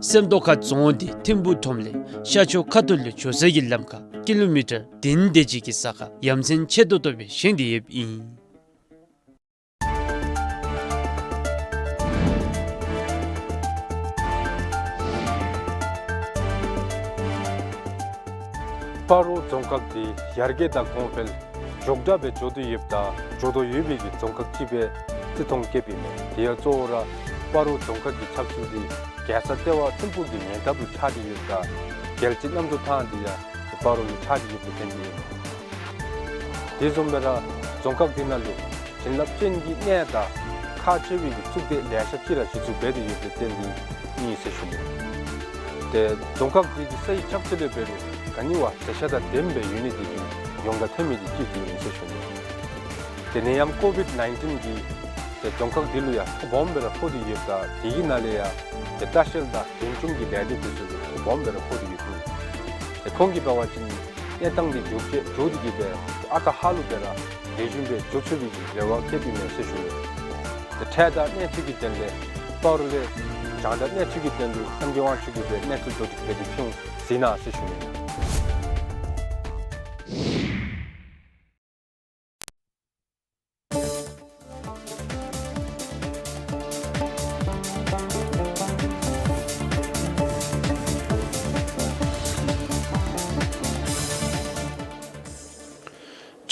སེམས་རྟོགས་ཁ་རྫོང་འདི་ཐིམ་ཕུག་ཁྲོམ་ལས་ཤར་ཕྱོགས་ཁ་ཐུག་ལུ་འགྱོ་ས་གི་ལམ་ཁར་ཀི་ལོ་མི་ཊར་བདུན་དེ་ཅིག་གི་ས་ཁར་ཡ་མཚན་ཆེ་ཏོག་ཏོ་སྦེ་བཞེངས་ཏེ་ཡོདཔ་ཨིན། སྤ་རོ་རྫོང་ཁག་འདི་ཡར་རྒྱས་དང་གོང་འཕེལ་མགྱོགས་དྲགས་སྦེ་འགྱོ་དོ་ཡོདཔ་དང་འགྱོ་དོ་ཡོད་པའི་གི་རྫོང་ཁག་ཅིག་སྦེ་བརྩི་མཐོང་བསྐྱེདཔ་ཨིན་མས། དེ་ཡང་གཙོ་བོ་ར་སྤ་རོ་རྫོང་ཁག་གི་ཆགས་ཚུལ་འདི་རྒྱལ་ས་ལྟེ་བ་ཐིམ་ཕུག་གི་ཉེ་འདབས་ལུ་ཆགས་ཏེ་ཡོདཔ་དང་རྒྱལ་སྤྱི་གནམ་གྲུ་ཐང་འདི་ཡང་སྤ་རོ་ལུ་ཆགས་ཏེ་ཡོདཔ་ལས་བརྟེན་ཏེ་ཨིན་མས། དེ་བཟུམ་སྦེ་ར་རྫོང་ཁག་འདི་ནང་ལུ་བྱིན་རླབས་ཅན་གྱི་གནས་དང་ཁག་ཆེ་བའི་གི་གཙུག་སྡེ་ལེ་ཤ་ཅིག་ར་གཞི་བཙུགས་འབད་དེ་ཡོདཔ་ལས་བརྟེན་ཏེ་ཨིན་ཟེར་ཞུ་ནི། ཏེ་རྫོང་ཁག་འདི་གི་ས་ཡི་ཆགས་ཚུལ་ལས་འབད་རུང་ག་ནི་བ་མཛེས་ཆ་དང་ལྡནམ་སྦེ་ཡོད་ནི་འདི་གིས་ཡོངས་གྲགས་ཐོན་མི་འདི་ཅིག་འདི་ཨིན་ཟེར་ཞུ་ནི། དེ་ནས་ཡང་ཀོ་བིཌ་ནའིན་ཊིན་གྱིས་ཏེ་རྫོང་ཁག་འདི་ལུ་ཡང་ཚ་སྦོམ་སྦེ་ར་ཕོག་སྟེ་ཡོདཔ་དང་དེ་གི་ནང་ལས་ཡང་ཏེ་ལྟ་བཤལ་དང་མགྲོན་ཆུང་གི་ལས་སྡེ་འདི་ཚུ་ལུ་ཚ་སྦོམ་སྦེ་ར་ཕོག་སྟེ་ཡོད་འདུག། ཏེ་ཁོང་གིས་འབད་བ་ཅིན་གནས་སྟངས་འདི་མགྱོགས་ཅིག་མགྱོགས་ཏེ་གིས་སྦེ་ཨ་རྟག་ཧ་ལུགས་སྦེ་ར་ལེགས་ཤོམ་སྦེ་འགྱོ་ཚུགས་པའི་རེ་བ་བསྐྱེདཔ་ཨིན་མས་ཟེར་ཞུ་ནི། ཏེ་འཕྲལ་དང་གནས་ཚུལ་གྱི་དོན་ལས་སྤ་རོ་ལས་རྒྱང་བསྒྲགས་གནས་ཚུལ་གྱི་དོན་ལུ་ཨམ་རྒྱལ་དབང་ཕྱུག་གིས་སྦེ་གནས་ཚུལ་མདོར་བསྡུས་སྦེ་ཏེ་ཕུལ་ཟེར་ན་ཟེར་ཞུ་ནི།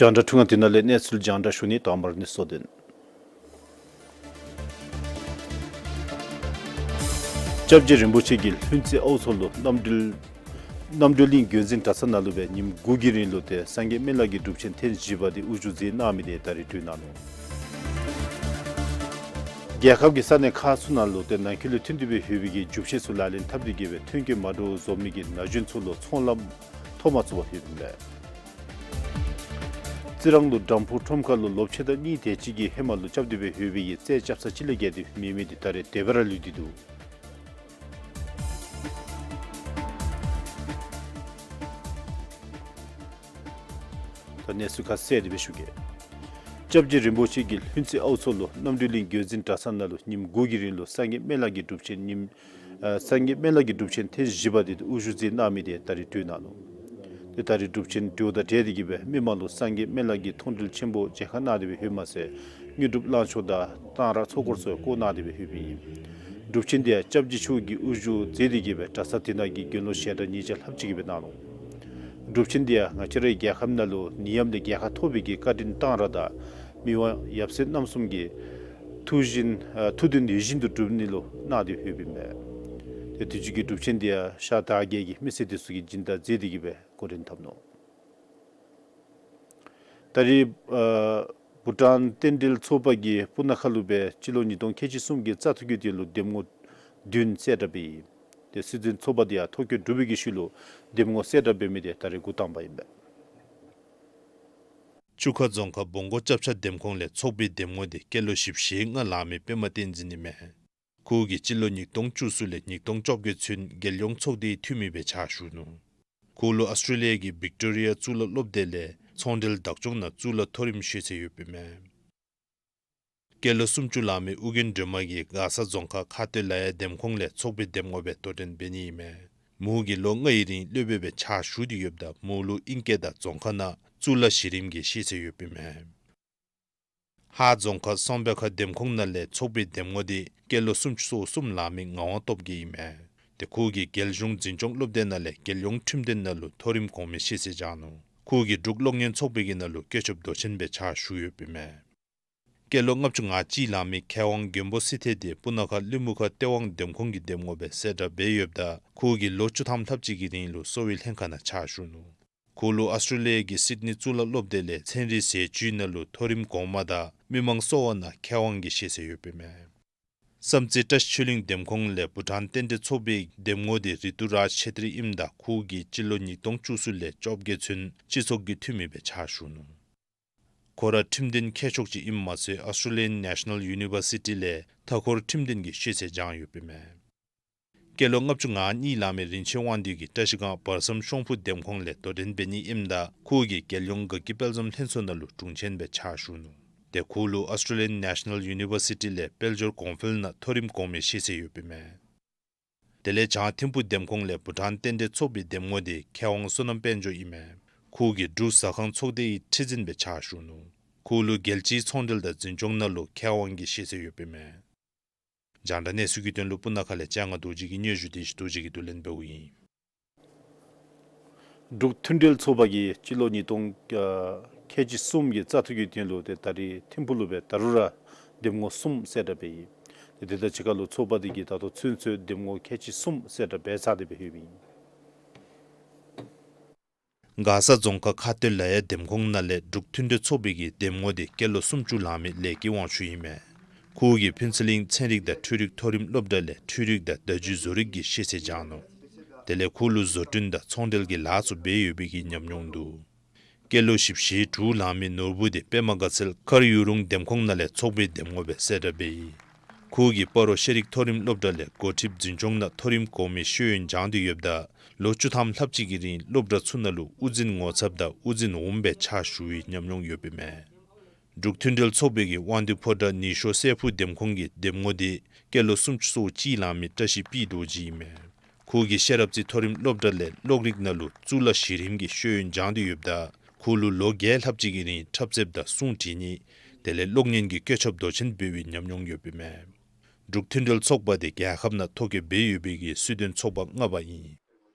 རྒྱང་བསྒྲགས་འཕྲུལ་ཁང་འདི་ནང་ལས་གནས་ཚུལ་རྒྱང་བསྒྲགས་ཞུ་ནི། དང་པ་ར་གནས་ཚུལ་དོན། སྐྱབས་རྗེ་རིན་པོ་ཆེ་གིས་ལྷུན་རྩེ་ཨའུ་མཚོ་ལུ་རྣམ་གྲོལ་རྣམ་གྲོལ་གླིང་བརྒྱུད་འཛིན་གྲྭ་ཚང་ནང་ལུ་སྦེ་ཉིནམ་དགུ་གི་རིང་ལུ་ཏེ་སངས་རྒྱས་སྨན་བླ་གི་སྒྲུབ་ཆེན་ཐེངས་བཞི་པ་འདི་དབུ་བཞུགས་མཛད་གནང་མི་འདི་ད་རིས་གྲོལ་གནང་ནུག། རྒྱལ་ཁབ་ཀྱི་ས་གནས་ཁག་ཚུ་ནང་ལུ་ཏེ་ནང་འཁོད་ལས་ཐོན་ཏེ་སྦེ་ཡོད་པའི་གི་རྒྱུ་ཆས་ཚུ་ལག་ལེན་འཐབ་སྟེ་གིས་སྦེ་ཐོན་སྐྱེད་མ་འདྲཝ་བཟོ་མི་གི་ན་གཞོན་ཚུ་ལུ་ཚོང་ལམ་ཐོབ་མ་ཚུགས་པར་ཡོདཔ་ཨིན་པས། རྩི་རང་ལུ་དམ་ཕུ་ཁྲོམ་ཁ་ལུ་ལོ་ཕྱེད་དང་གཉིས་དེ་ཅིག་གི་ཧེ་མ་ལུ་རྐྱབ་སྟེ་སྦེ་ཡོད་པའི་གི་རྩྭ་རྐྱབ་ས་ཅིག་ལས་བརྒལ་ཏེ་མེད་མི་འདི་ད་རིས་དེ་སྦེ་ར་ལུས་ཏེ་འདུག། ད་གནས་ཚུལ་ཁ་གསལ་དེ་སྦེ་ཞུ་གེ། སྐྱབས་རྗེ་རིན་པོ་ཆེ་གིས་ལྷུན་རྩེ་ཨའུ་མཚོ་ལུ་རྣམ་གྲོལ་གླིང་བརྒྱུད་འཛིན་གྲྭ་ཚང་ནང་ལུ་ཉིནམ་དགུ་གི་རིང་ལུ་སངས་རྒྱས་སྨན་བླ་གི་སྒྲུབ་ཆེན་ཉིནམ་ཨ་སངས་རྒྱས་སྨན་བླ་གི་སྒྲུབ་ཆེན་ཐེངས་བཞི་པ་འདི་དབུ་བཞུགས་མཛད་གནང་མི་འདི་ད་རིས་གྲོལ་གནང་ནུག། ཏེ་ད་རིས་སྒྲུབ་ཆེན་དྲོ་དང་འབྲེལ་ཏེ་གི་སྦེ་མི་མང་ལུ་སངས་རྒྱས་སྨན་བླ་གི་མཐོང་གྲོལ་ཆེན་པོ་མཇལ་ཁ་གནང་སྟེ་སྦེ་ཡོདཔ་མ་ཚད་དངོས་གྲུབ་བླང་ཆོག་དང་གཏང་རག་ཚོགས་འཁོར་སོགས་བསྐོར་གནང་སྟེ་སྦེ་ཡོདཔ་ཨིན། སྒྲུབ་ཆེན་འདི་ཡང་སྐྱབས་རྗེ་མཆོག་གིས་དབུ་བཞུགས་མཛད་དེ་གི་སྦེ་གྲྭ་ས་དེ་ནང་གི་དགེ་སློང་ཞལ་གྲངས་ཉིས་བརྒྱ་ལྷགཔ་ཅིག་གིས་སྦེ་གནང་ནུག། སྒྲུབ་ཆེན་འདི་ཡང་ང་བཅས་རའི་རྒྱལ་ཁབ་ནང་ལུ་ནད་ཡམས་ལས་རྒྱལ་ཁ་ཐོབ་པའི་གི་བཀའ་དྲིན་གཏང་རག་དང་མི་དབང་ཡབ་སྲས་རྣམ་གསུམ་གྱི་ཐུགས་བཞིན་ཨ་ཐུགས་འདུན་ཡིད་བཞིན་དུ་འགྲུབ་ནི་ལུ་གནང་སྟེ་ཡོདཔ་ཨིན་པས། ཏེ་དུས་ཅི་གི་སྒྲུབ་ཆེན་འདི་ཡང་ཤར་དར་རྒྱས་ཀྱི་མི་སེར་དེ་ཚུ་གིས་སྦྱིན་བདག་མཛད་དེ་གི་སྦེ་འགོ་འདྲེན་འཐབ་ནུག། ད་རིས་ཨ་བྷུ་ཊཱན་རྟེན་འབྲེལ་ཚོགས་པ་གིས་སྤུ་ན་ཁ་ལུ་སྦེ་སྤྱི་ལོ་ཉིས་སྟོང་ཁལ་གཅིག་གསུམ་གྱི་བཙག་འཐུ་གི་དོན་ལུ་འདེམས་ངོ་བདུན་གསལ་བསྒྲགས་འབད་ཡི། ཏེ་སྲིད་འཛིན་ཚོགས་པ་འདི་ཡང་ཐོ་བཀོད་གྲུབ་པའི་གི་ཤུལ་ལུ་འདེམས་ངོ་གསལ་བསྒྲགས་འབད་མི་འདི་ད་རིས་འགོ་དང་པ་ཨིན་པས། བཅུ་ཁ་རྫོང་ཁག་སྦོང་སྒོ་སྐྱབས་ཆ་འདེམས་ཁོངས་ལས་ཚོགས་པའི་འདེམས་ངོ་འདི་སྐྱེས་ལོ་བཞི་བཅུ་ཞེ་ལྔ་ལང་མི་པདྨ་བསྟན་འཛིན་ཨིན་མས། ཁོ་གིས་སྤྱི་ལོ་ཉིས་སྟོང་བཅུ་གསུམ་ལས་ཉིས་སྟོང་བཅོ་བརྒྱད་ཚུན་རྒྱལ་ཡོངས་ཚོགས་སྡེའི་འཐུས་མི་སྦེ་ཕྱག་ཞུ་ནུག། ཁོ་ལུ་ཨཱོས་ཊྲེ་ལི་ཡ་གི་བིག་ཊོ་རི་ཡ་གཙུག་ལག་སློབ་སྡེ་ལས་ཚོང་འབྲེལ་བདག་སྐྱོང་ནང་གཙུག་ལག་མཐོ་རིམ་ཤེས་ཚད་ཡོདཔ་ཨིན་མས། སྐྱེས་ལོ་སུམ་ཅུ་ལང་མི་ཨོ་རྒྱན་སྒྲོལ་མ་གིས་མགར་ས་རྫོང་ཁག་ཁ་སྟོད་ལ་ཡ་འདེམས་ཁོངས་ལས་ཚོགས་པའི་འདེམས་ངོ་སྦེ་དོ་འགྲན་འབད་ནི་ཨིན་མས། མོ་གིས་ལོ་ལྔའི་རིང་སློབ་དཔོན་སྦེ་ཕྱག་ཞུ་སྟེ་ཡོདཔ་ད་མོ་ལུ་ཨིང་སྐད་དང་རྫོང་ཁ་ནང་གཙུག་ལག་གཞི་རིམ་གྱི་ཤེས་ཚད་ཡོདཔ་ཨིན་མས། ཧཱ་རྫོང་ཁག་སང་པ་ཁ་འདེམས་ཁོངས་ནང་ལས་ཚོགས་པའི་འདེམས་ངོ་འདི་སྐྱེས་ལོ་སུམ་ཅུ་སོ་གསུམ་ལང་མི་ངག་དབང་སྟོབས་རྒྱས་ཨིན་མས། ཏེ་ཁོ་གིས་རྒྱལ་གཞུང་འཛིན་སྐྱོང་སློབ་སྡེ་ནང་ལས་རྒྱལ་ཡོངས་ཁྲིམས་དོན་ནང་ལུ་མཐོ་རིམ་གོང་མའི་ཤེས་ཚད་སྦྱངས་ནུག། ཁོ་གིས་འབྲུག་གློག་བརྙན་ཚོགས་པའི་གི་ནང་ལུ་བཀོད་ཁྱབ་མདོ་ཆེན་སྦེ་ཕྱག་ཞུ་ཡོདཔ་ཨིན་མས། སྐྱེས་ལོ་ལྔ་བཅུ་ང་གཅིག་ལང་མི་མཁས་དབང་མགོན་པོ་སིལ་ཐེ་འདི་སྤུ་ན་ཁ་གླིང་བུ་ཁ་སྟེས་དབང་འདེམས་ཁོངས་ཀྱི་འདེམས་ངོ་སྦེ་གསལ་བསྒྲགས་འབད་ཡོདཔ་ད་ཁོ་གིས་ལོ་བཅུ་ཐམ་ལྷགཔ་ཅིག་གི་རིང་ལུ་གསོ་བའི་ལྷན་ཁག་ནང་ཕྱག་ཞུ་ནུག། ཁོ་ལུ་ཨཱོས་ཊྲེ་ལི་ཡ་གི་སིཌ་ནི་གཙུག་ལག་སློབ་སྡེ་ལས་ཚན་རིག་ཟས་བཅུད་ནང་ལུ་མཐོ་རིམ་གོང་མ་དང་མི་མང་གསོ་བ་ནང་མཁས་དབང་གི་ཤེས་ཚད་ཡོདཔ་ཨིན་མས། བསམ་རྩེ་བཀྲ་ཤིས་ཆོས་གླིང་འདེམས་ཁོངས་ལས་བྷུ་ཊཱན་རྟེན་འབྲེལ་ཚོགས་པའི་འདེམས་ངོ་འདི་རི་ཏུ་རཱཇ་ཆེ་ཏྲི་ཨིནམ་ད་ཁོ་གིས་སྤྱི་ལོ་ཉིས་སྟོང་བཅུ་གསུམ་ལས་བཅོ་བརྒྱད་ཚུན་སྤྱི་ཚོགས་ཀྱི་འཐུས་མི་སྦེ་ཕྱག་ཞུ་ནུག། ཁོ་ར་ཁྲིམས་དོན་མཁས་མཆོག་ཅིག་ཨིནམ་མ་ཚད་ཨཱོས་ཊྲེ་ལི་ཡཱན་ནེ་ཤ་ནཱལ་ཡུ་ནི་བར་སི་ཊི་ལས་མཐའ་འཁོར་ཁྲིམས་དོན་གྱི་ཤེས་ཚད་སྦྱངས་ཡོདཔ་ཨིན་མས། སྐྱེས་ལོ་ལྔ་བཅུ་ང་གཉིས་ལང་མི་རིན་ཆེན་དབང་འདུས་ཀྱིས་བཀྲ་ཤིས་སྒང་བར་མཚམས་ཤོང་ཕུ་འདེམས་ཁོངས་ལས་དོ་འགྲན་འབད་ནི་ཨིནམ་ད་ཁོ་གིས་རྒྱལ་ཡོངས་དགའ་སྐྱིད་དཔལ་འཛོམས་ལྷན་ཚོགས་ནང་ལུ་དྲུང་ཆེན་སྦེ་ཕྱག་ཞུ་ནུག། ཏེ་ཁོ་ལུ་ཨཱོས་ཊྲེ་ལི་ཡཱན་ནེ་ཤ་ནཱལ་ཡུ་ནི་བར་སི་ཊི་ལས་དཔལ་འབྱོར་གོང་འཕེལ་ནང་མཐོ་རིམ་གོང་མའི་ཤེས་ཚད་ཡོདཔ་ཨིན་མས། དེ་ལས་བྱང་ཐིམ་ཕུ་འདེམས་ཁོངས་ལས་བྷུ་ཊཱན་རྟེན་འབྲེལ་ཚོགས་པའི་འདེམས་ངོ་འདི་མཁས་དབང་བསོད་ནམས་དཔལ་འབྱོར་ཨིན་མས། ཁོ་གིས་འབྲུག་ཟ་ཁང་ཚོགས་སྡེའི་ཁྲི་འཛིན་སྦེ་ཕྱག་ཞུ་ནུག། ཁོ་ལུ་རྒྱལ་སྤྱིའི་ཚོང་འབྲེལ་དང་འཛིན་སྐྱོང་ནང་ལུ་མཁས་དབང་གི་ཤེས་ཚད་ཡོདཔ་ཨིན་མས། རྒྱང་བསྒྲགས་གནས་ཚུལ་གྱི་དོན་ལུ་སྤུ་ན་ཁ་ལས་ལྕང་ང་རྡོ་རྗེ་གི་སྙན་ཞུ་དེ་ཅིག་རྡོ་རྗེ་གིས་བསྡུ་ལེན་འབདཝ་ཨིན། འབྲུག་མཐུན་འབྲེལ་ཚོགས་པ་གིས་སྤྱི་ལོ་ཉིས་སྟོང་ཁལ་གཅིག་གསུམ་གྱི་བཙག་འཐུ་གི་དོན་ལུ་ཏེ་ད་རིས་ཐིམ་ཕུ་ལུ་སྦེ་ད་རུང་ར་འདེམས་ངོ་གསུམ་གསལ་བསྒྲགས་འབད་ཡི། ཏེ་དེ་དང་གཅིག་ཁར་ལུ་ཚོགས་པ་དེ་གིས་ད་ལྟོ་ཚུན་ཚོད་འདེམས་ངོ་ཁལ་གཅིག་གསུམ་གསལ་བསྒྲགས་འབད་ཚར་ཏེ་སྦེ་ཡོདཔ་ཨིན། མགར་ས་རྫོང་ཁག་ཁ་སྟོད་ལ་ཡ་འདེམས་ཁོངས་ནང་ལས་འབྲུག་མཐུན་འབྲེལ་ཚོགས་པའི་གི་འདེམས་ངོ་འདི་སྐྱེས་ལོ་སུམ་ཅུ་ལང་མི་ལས་སྐྱིད་དབང་ཕྱུག་ཨིན་མས། ཁོ་གིས་ཕུན་ཚོགས་གླིང་ཚན་རིག་དང་འཕྲུལ་རིག་མཐོ་རིམ་སློབ་གྲྭ་ལས་འཕྲུལ་རིག་དང་བརྡ་བརྒྱུད་བཟོ་རིག་གི་ཤེས་ཚད་སྦྱངས་ནུག། དེ་ལས་ཁོ་ལུ་བཟོ་སྐྲུན་དང་ཚོང་འབྲེལ་གྱི་ལཱ་ཚུ་འབད་ཡོད་པའི་གི་ཉམས་མྱོང་འདུག། སྐྱེས་ལོ་བཞི་བཅུ་ཞེ་དྲུག་ལང་མི་ནོར་བུ་འདི་པདྨ་དགའ་ཚལ་མཁར་ཡུ་རུང་འདེམས་ཁོངས་ནང་ལས་ཚོགས་པའི་འདེམས་ངོ་སྦེ་གསལ་བསྒྲགས་འབད་ཡི། ཁོ་གིས་སྤ་རོ་ཤེས་རིག་མཐོ་རིམ་སློབ་གྲྭ་ལས་འགོ་ཁྲིདཔ་འཛིན་སྐྱོང་ནང་མཐོ་རིམ་གོང་མའི་ཤེས་ཡོན་སྦྱངས་ཏེ་ཡོདཔ་ད་ལོ་བཅུ་ཐམ་ལྷགཔ་ཅིག་གི་རིང་སློབ་གྲྭ་ཚུ་ནང་ལུ་དབུ་འཛིན་ངོ་ཚབ་དང་དབུ་འཛིན་འོགམ་སྦེ་ཕྱག་ཞུ་བའི་ཉམས་མྱོང་ཡོདཔ་ཨིན་མས། འབྲུག་མཐུན་འབྲེལ་ཚོགས་པའི་གི་དབང་འདུས་ཕོ་བྲང་ནུས་ཤོག་སྲས་ཕུག་འདེམས་ཁོངས་ཀྱི་འདེམས་ངོ་འདི་སྐྱེས་ལོ་སུམ་ཅུ་སོ་གཅིག་ལང་མི་བཀྲ་ཤིས་པི་རྡོ་རྗེ་ཨིན་མས། ཁོ་གིས་ཤེས་རབ་རྩེ་མཐོ་རིམ་སློབ་གྲྭ་ལས་གློག་རིག་ནང་ལུ་གཙུག་ལག་གཞི་རིམ་གྱི་ཤེས་ཡོན་སྦྱངས་ཏེ་ཡོདཔ་ད་ཁོ་ལུ་ལོ་བརྒྱད་ལྷགཔ་ཅིག་གི་རིང་འཁྲབ་རྩེདཔ་དང་གསུང་འབྲི་ནི་དེ་ལས་གློག་བརྙན་གྱི་བཀོད་ཁྱབ་མདོ་ཆེན་འབད་བའི་ཉམས་མྱོང་ཡོདཔ་ཨིན་མས། འབྲུག་མཐུན་འབྲེལ་ཚོགས་པ་དེ་རྒྱལ་ཁབ་ནང་ཐོ་བཀོད་འབད་ཡོད་པའི་གི་སྲིད་དོན་ཚོགས་པ་ལྔ་པ་ཨིན།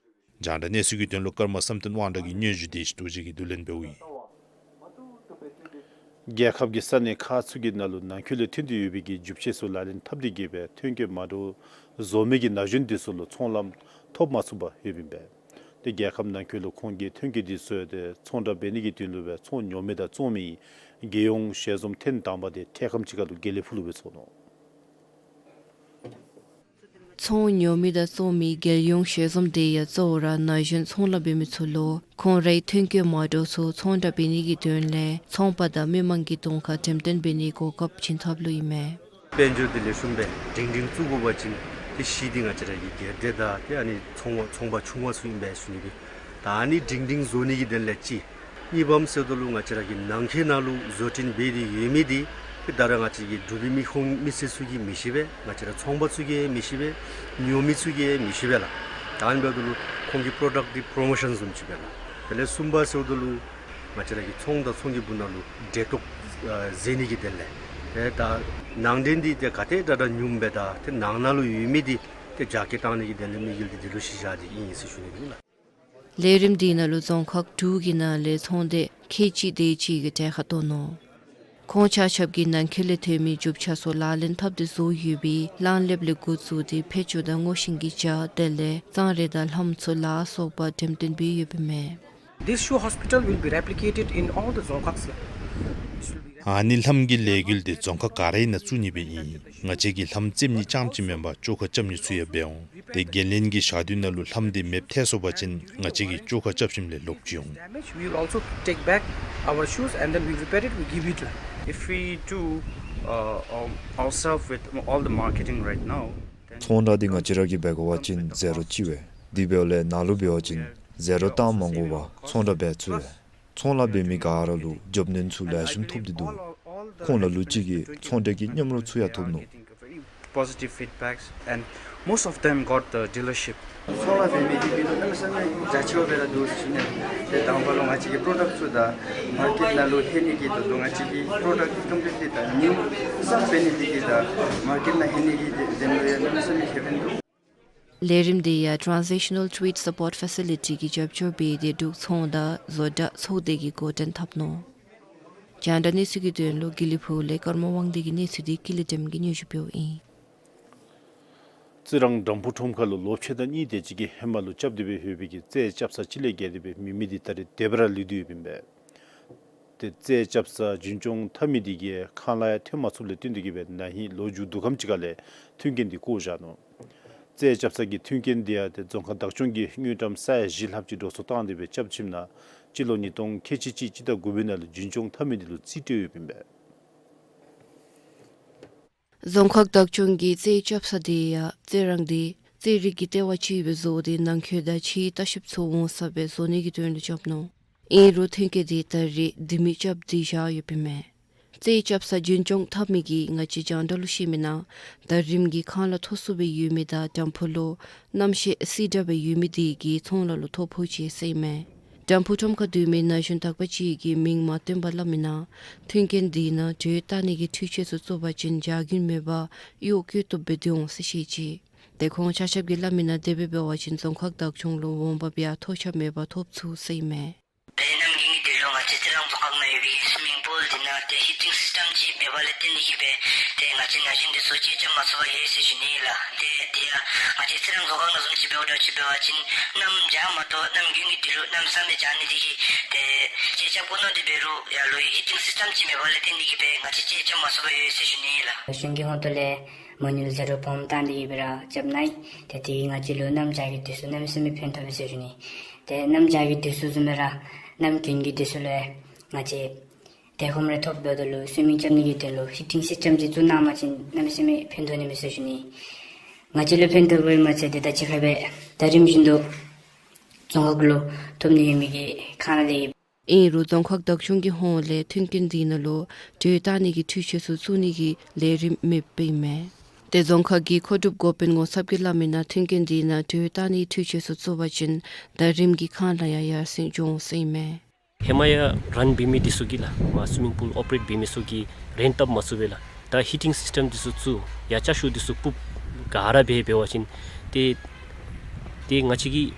རྒྱང་བསྒྲགས་གནས་ཚུལ་གྱི་དོན་ལུ་ཀརྨ་བསམ་གཏན་དབང་གྲགས་ཀྱི་སྙན་ཞུ་དེ་ཅིག་རྡོ་རྗེ་གིས་བསྡུ་ལེན་འབདཝ་ཨིན། རྒྱལ་ཁབ་ཀྱི་ས་གནས་ཁག་ཚུ་གི་ནང་ལུ་ནང་འཁོད་ལས་ཐོན་ཏེ་ཡོད་པའི་གི་རྒྱུ་ཆས་ཚུ་ལག་ལེན་འཐབ་སྟེ་གི་སྦེ་ཐོན་སྐྱེད་མ་འདྲཝ་བཟོ་མི་གི་ན་གཞོན་དེ་ཚུ་ལུ་ཚོང་ལམ་ཐོབ་མ་ཚུགས་པར་ཡོདཔ་ཨིན་པས། ཏེ་རྒྱལ་ཁབ་ནང་འཁོད་ལུ་ཁོང་གི་ཐོན་སྐྱེད་དེ་ཚུ་ཏེ་ཚོང་བསྒྲགས་འབད་ནི་གི་དོན་ལུ་སྦེ་ཚོང་ཉོ་མི་དང་བཙོང་མི་རྒྱལ་ཡོངས་ཞལ་འཛོམས་ཐེངས་དང་པ་དེ་འཕྲལ་ཁམས་ཅིག་ཁར་ལུ་དགེ་ལེགས་ཕུག་ལུ་སྦེ་ཚོགས་ནུག། ཚོང་ཉོ་མི་དང་བཙོང་མི་རྒྱལ་ཡོངས་ཞལ་འཛོམས་དེ་ཡང་གཙོ་བོ་ར་ན་གཞོན་ཚོང་ལཱ་འབད་མི་ཚུ་ལུ་ཁོང་རའི་ཐོན་སྐྱེད་མ་འདྲཝ་ཚུ་ཚོང་བསྒྲགས་འབད་ནི་གི་དོན་ལས་ཚོང་པ་དང་མི་མང་གི་གདོང་ཁར་འགྲེམས་སྟོན་འབད་ནིའི་གོ་སྐབས་བྱིན་ཐབས་ལུ་ཨིན་མས། དཔལ་འབྱོར་འདི་ལེགས་ཤོམ་སྦེ་སྒྲིང་སྒྲིང་བཙུགས་དགོ་པ་ཅིན་ཏེ་གཞི་འདི་ང་བཅས་ར་གི་སྒེར་སྡེ་དང་ཏེ་ཨ་ནི་ཚོང་པ་ཚོང་པ་ཆུང་བ་ཚུ་ཨིན་པས་ཟེར་ཞུ་ནི། ད་ཨ་ནི་སྒྲིང་སྒྲིང་བཟོ་ནི་གི་དོན་ལས་ཅིག། གཉིས་པམ་ཟེརཝ་ད་ལུ་ང་བཅས་ར་གི་ནང་འཁོད་ནང་ལུ་བཟོ་སྐྲུན་འབད་དེ་ཡོད་མི་འདི་ཏེ་ད་ར་ང་བཅས་ཀྱི་འབྲུག་པའི་མི་ཁོང་མི་སེར་ཚུ་གིས་མི་ཤེས་པས། ང་བཅས་ར་ཚོང་པ་ཚུ་གིས་མི་ཤེས་པས། ཉོ་མི་ཚུ་གིས་མི་ཤེས་པས་ལགས། ད་ཨ་ནི་འབདཝ་ད་ལུ་ཁོང་གི་པྲོ་ཌཀཊ་འདི་པྲོ་མོ་ཤཱན་བཟུམ་ཅིག་སྦེ་ལགས། དེ་ལས་གསུམ་པ་ཟེརཝ་ད་ལུ་ང་བཅས་ར་གི་ཚོང་དང་ཚོང་གི་སྦུག་ན་ལུ་འབྲེལ་གཏོགས་ཨ་མཛད་ནི་གི་དོན་ལས་ཏེ་ད་ནང་འདྲེན་འདི་ཏེ་ག་དེ་དྲག་དྲག་ཉུངམ་སྦེ་དང་ཏེ་ནང་ན་ལུ་ཡོད་མི་འདི་ཏེ་རྒྱ་སྐྱེད་བཏང་ནི་གི་དོན་ལས་དམིགས་ཡུལ་འདི་འདི་ལུ་གཞི་བཞག་སྟེ་ཨིན་ཟེར་ཞུ་ནི་ཨིན་ལགས། ལས་རིམ་འདི་ནང་ལུ་རྫོང་ཁག་དྲུག་གི་ནང་ལས་ཚོང་སྡེ་ཁལ་གཅིག་དེ་ཅིག་གིས་གྲལ་ཁར་གཏོགས་ནུག། ཁོང་ཆ་ཁྱབ་ཀྱིས་ནང་འཁོད་ལས་ཐོན་མི་རྒྱུ་ཆ་ཚུ་ལག་ལེན་འཐབ་སྟེ་བཟོ་ཡོད་པའི་གླང་ལེབ་ལས་འགོ་བཙུགས་ཏེ་ཕད་ཅུང་དང་སྔོ་ཤིང་གི་ཇ་དེ་ལས་གཙང་རས་དང་ལྷམ་ཚུ་ལ་སོགས་པ་འགྲེམས་སྟོན་འབད་ཡོདཔ་མས། This shoe hospital will be replicated in all the Dzongkhags. ཨ་ནི་ལྷམ་གྱི་ལས་འགུལ་འདི་རྫོང་ཁག་ག་རའི་ནང་བཙུགས་ནི་སྦེ་ཨིན། ང་བཅས་ཀྱིས་ལྷམ་བཙེམ་ནི་རྐྱངམ་ཅིག་མེན་པར་བཅོ་ཁ་རྐྱབ་ནི་ཚུ་ཡང་འབད་འོང་། ཏེ་འགན་ལེན་གྱི་ཞག་དུས་ནང་ལུ་ལྷམ་འདི་མེདཔ་ཐལ་སོང་པ་ཅིན་ང་བཅས་ཀྱིས་བཅོ་ཁ་རྐྱབ་ཞིནམ་ལས་ལོག་བྱིན་འོང་། Damage, we will also take back our shoes and then we repair it, we give it to them. If we do uh, um, ourselves with all the marketing right now, then ཚོང་ར་འདི་ང་བཅས་ར་གིས་འབད་དགོ་པ་ཅིན་ཟད་འགྲོ་ཅིག་འབད། དེ་འབདཝ་ལས་ནཱ་ལུ་འབད་བ་ཅིན་ཟད་འགྲོ་བཏང་མ་དགོ་པར་ཚོང་ར་འབད་ཚུགས་པས། ཚོང་ལཱ་འབད་མི་ག་ར་ལུ་རྒྱབ་སྣོན་ཚུ་ལེགས་ཤོམ་ཐོབ་སྟེ་འདུག། ཁོང་ལ་ལུ་ཅིག་གིས་ཚོང་འབྲེལ་གྱི་མཉམ་རོགས་ཚུ་ཡང་ཐོབ་ནུག། Positive feedbacks and most of them got the dealership. ཚོང་ལཱ་འབད་མི་འདི་གིས་ལུ་གནམ་མེད་ས་མེད་རྒྱ་ཆེཝ་སྦེ་ར་འདུག་ཟེར་ཞུ་ནི། ཏེ་དང་པ་ལུ་ང་བཅས་ཀྱི་པྲོ་ཌཀཊ་ཚུ་ད་མར་ཀེཊ་ནང་ལུ་ལྷོད་ནི་གི་དོན་ལུ་ང་བཅས་ཀྱི་པྲོ་ཌཀཊ་འདི་ཀོམ་པི་ལིཊ་ལི་ད་ནིའུ་སམ་འབད་ནི་འདི་གིས་ད་མར་ཀེཊ་ནང་ལྷོད་ནི་གི་དོན་ལུ་ཡང་གནམ་མེད་ས་མེད་ཁེ་ཕན་འདུག། ལས་རིམ་འདི་ཡང་Transitional Trade Support Facility གིས་རྒྱབ་སྐྱོར་འབད་དེ་འབྲུག་ཚོང་དང་བཟོ་གྲྭ་ཚོགས་སྡེ་གིས་འགོ་འདྲེན་འཐབ་ནུག། རྒྱང་བསྒྲགས་གནས་ཚུལ་གྱི་དོན་ལུ་དགེ་ལེགས་ཕུག་ལས་ཀརྨ་དབང་འདུས་ཀྱི་གནས་ཚུལ་འདི་ཀུན་ལེགས་སྒྲོལ་མ་གིས་སྙན་ཞུ་འབདཝ་ཨིན། རྩི་རང་དམ་ཕུ་ཁྲོམ་ཁ་ལུ་ལོ་ཕྱེད་དང་གཉིས་དེ་ཅིག་གི་ཧེ་མ་ལུ་རྐྱབ་སྟེ་སྦེ་ཡོད་པའི་གི་རྩྭའི་རྐྱབ་ས་ཅིག་ལས་བརྒལ་ཏེ་སྦེ་མེད་མི་འདི་ད་རེས་དེ་སྦེ་ར་ལུས་ཏེ་ཡོདཔ་ཨིན་པས། ཏེ་རྩྭའི་རྐྱབ་ས་རྒྱུན་སྐྱོང་འཐབ་མི་འདི་གིས་ཁ་ལས་ཡང་ཐོན་མ་ཚུགསཔ་ལས་བརྟེན་ཏེ་གིས་སྦེ་ན་ཧིང་ལོ་མཇུག་བསྡུ་ཁམས་ཅིག་ཁ་ལས་མཐུན་རྐྱེན་འདི་བཀོ་བཞག་ནུག། རྩྭའི་རྐྱབ་ས་གི་མཐུན་རྐྱེན་འདི་ཡང་ཏེ་རྫོང་ཁག་བདག་སྐྱོང་གིས་དངུལ་ཀྲམ་ས་ཡ་བཞི་ལྷགཔ་ཅིག་འགྲོ་སོང་བཏང་སྟེ་སྦེ་རྐྱབ་ཞིནམ་ལས་སྤྱི་ལོ་ཉིས་སྟོང་ཁལ་གཅིག་གཅིག་སྤྱི་ཟླ་དགུ་པའི་ནང་ལུ་རྒྱུན་སྐྱོང་འཐབ་མི་འདི་ལུ་རྩིས་སྤྲོད་ཡོདཔ་ཨིན་པས། རྫོང་ཁག་བདག་སྐྱོང་གི་རྩྭའི་རྐྱབ་ས་འདི་ཡང་རྩྭ་རང་འདི་རྩྭ་རིགས་ཀྱི་ལྟེ་བ་ཅིག་སྦེ་བཟོ་སྟེ་ནང་འཁོད་དང་ཕྱིའི་ལྟ་བཤལཔ་ཚུ་འོང་ས་སྦེ་བཟོ་ནི་གི་དོན་ལུ་རྐྱབ་ནུག། ཨིན་རུང་མཐུན་རྐྱེན་འདི་ད་རེས་ལྡེ་མིག་རྐྱབ་སྟེ་བཞག་ཡོདཔ་ཨིན་མས། རྩྭའི་རྐྱབ་ས་རྒྱུན་སྐྱོང་འཐབ་མི་གིས་ང་བཅས་རྒྱང་བསྒྲགས་ལུ་བཤད་མི་ནང་ད་རིམ་གྱིས་ཁང་གླ་མཐོ་སུ་སྦེ་ཡོད་མི་དང་དམ་ཕུ་ལུ་གནམ་གཤིས་བསིལ་དྲགས་སྦེ་ཡོད་མི་འདི་གིས་ཚོང་ལཱ་ལུ་ཐོ་ཕོག་ཅི་ཟེར་ཨིན་མས། དམ་ཕུ་ཁྲོམ་ཁར་སྡོད་མི་ན་གཞོན་དག་པ་ཅིག་གིས་མིང་མ་བཏོན་པར་སླབ་མི་ནང་མཐུན་རྐྱེན་འདི་ནང་དྲོད་བཏང་ནི་གི་འཕྲུལ་ཆས་ཚུ་བཙུགས་པ་ཅིན་བྱ་རྒྱུན་མེད་པར་གཡོག་བཀོལ་བཏུབ་སྦེ་སྡོད་འོང་ཟེར་བཤད་ཅི། ཏེ་ཁོང་ཆ་ཁྱབ་ཀྱིས་སླབ་མི་ནང་དེ་སྦེ་འབད་བ་ཅིན་རྫོང་ཁག་བདག་སྐྱོང་ལུ་འོང་འབབ་ཡང་ཐོ་ཆགས་མེད་པར་ཐོབ་ཚུགས་ཟེར་ཨིན་མས། ད་ནམ་རྒྱུན་གྱི་དུས་ལུ་ང་བཅས་རྩི་རང་རྫོང་ཁག་ནང་ཡོད་པའི་སུའི་མིང་པུལ་འདི་ནང་ཏེ་ཧི་ཊིང་སིསི་ཊམ་ཅིག་མེད་པ་ལས་བརྟེན་ཏེ་གིས་སྦེ་ཏེ་ང་བཅས་ན་གཞོན་འདི་ཚུ་ཅིག་རྐྱབ་མ་ཚུགས་པར་ཡོད་ཟེར་ཞུ་ནི་ལགས། ཏེ་དེ་ཡང་ང་བཅས་རྩི་རང་རྫོང་ཁག་ནང་བཟུམ་ཅིག་འབདཝ་ད་ཅིག་འབད་བ་ཅིན་གནམ་བྱཱར་མ་གཏོགས་གནམ་དགུན་གྱི་དུས་ལུ་གནམ་ས་མེད་བྱཱར་ནི་འདི་གིས་ཏེ་ཅིག་རྐྱབ་དགོ་མནོ་སྟེ་འབད་རུང་ཡར་ལུ་ཧི་ཊིང་སིསི་ཊམ་ཅིག་མེད་པ་ལས་བརྟེན་ཏེ་གིས་སྦེ་ང་བཅས་ཅིག་རྐྱབ་མ་ཚུགས་པར་ཡོད་ཟེར་ཞུ་ནི་ལགས། གཞུང་གི་ཧོངས་ཏོ་ལས་མ་དངུལ་ཟད་འགྲོ་སྦོམ་བཏང་སྟེ་གིས་སྦེ་ར་རྐྱབ་ནི་ཨིན། ཏེ་དེ་གིས་ང་བཅས་ལུ་གནམ་བྱཱར་གྱི་དུས་སུ་གནམ་མེད་ས་མེད་ཕན་ཐོགས་པས་ཟེར་ཞུ་ནི། ཏེ་གནམ་བྱཱར་གྱི་དུས་སུ་བཟུམ་སྦེ་ར་གནམ་དགུན་གྱི་དུས་སུ་ལུ་ཡང་ང་བཅས་དལ་ཁོམ་རེ་ཐོབ་འབདཝ་ད་ལུ་སུའི་མིང་རྐྱབ་ནི་གི་དོན་ལུ་ཧི་ཊིང་སིསི་ཊམ་ཅིག་བཙུགས་གནང་པ་ཅིན་གནམ་མེད་ས་མེད་ཕན་ཐོགས་ནི་མས་ཟེར་ཞུ་ནི། ང་བཅས་ལུ་ཕན་ཐོགས་པའི་མ་ཚད་དེ་དང་གཅིག་ཁར་སྦེ་ད་རིམ་བཞིན་དུ་རྫོང་ཁག་ལུ་ཐོབ་ནི་ཡོད་མི་གི་ཁང་གླ་འདི་ཨིན་རུང་རྫོང་ཁག་བདག་སྐྱོང་གི་ཧོངས་ལས་མཐུན་རྐྱེན་འདི་ནང་ལུ་དྲོད་བཏང་ནི་གི་འཕྲུལ་ཆས་ཚུ་བཙུགས་ནི་གི་ལས་རིམ་མེདཔ་ཨིན་མས། ཏེ་རྫོང་ཁག་གི་མཁོ་སྒྲུབ་འགོ་དཔོན་ངོ་ཚབ་ཀྱིས་སླབ་མི་ནང་མཐུན་རྐྱེན་འདི་ནང་དྲོད་བཏང་ནི་འཕྲུལ་ཆས་ཚུ་བཙུགས་པ་ཅིན་ད་རིམ་གྱིས་ཁང་གླ་ཡང་ཡར་སེང་འགྱོ་འོང་ཟེར་ཨིན་མས། ཧེ་མ་ཡང་རཱན་འབད་མི་འདི་ཚུ་གིས་ལགས་མར་སུའི་མིང་པུལ་ཨོ་པ་རེཊ་འབད་མི་ཚུ་གིས་རེནཊ་བཏབ་མ་ཚུགས་པས་ལགས། ད་ཧི་ཊིང་སིསི་ཊམ་འདི་ཚུ་བཙུགས་ཡར་ཅ་ཤུགས་འདི་ཚུ་སྤུབ་ག་ར་འབད་འབད་བ་ཅིན་ཏེ་ཏེ་ང་བཅས་ཀྱིས་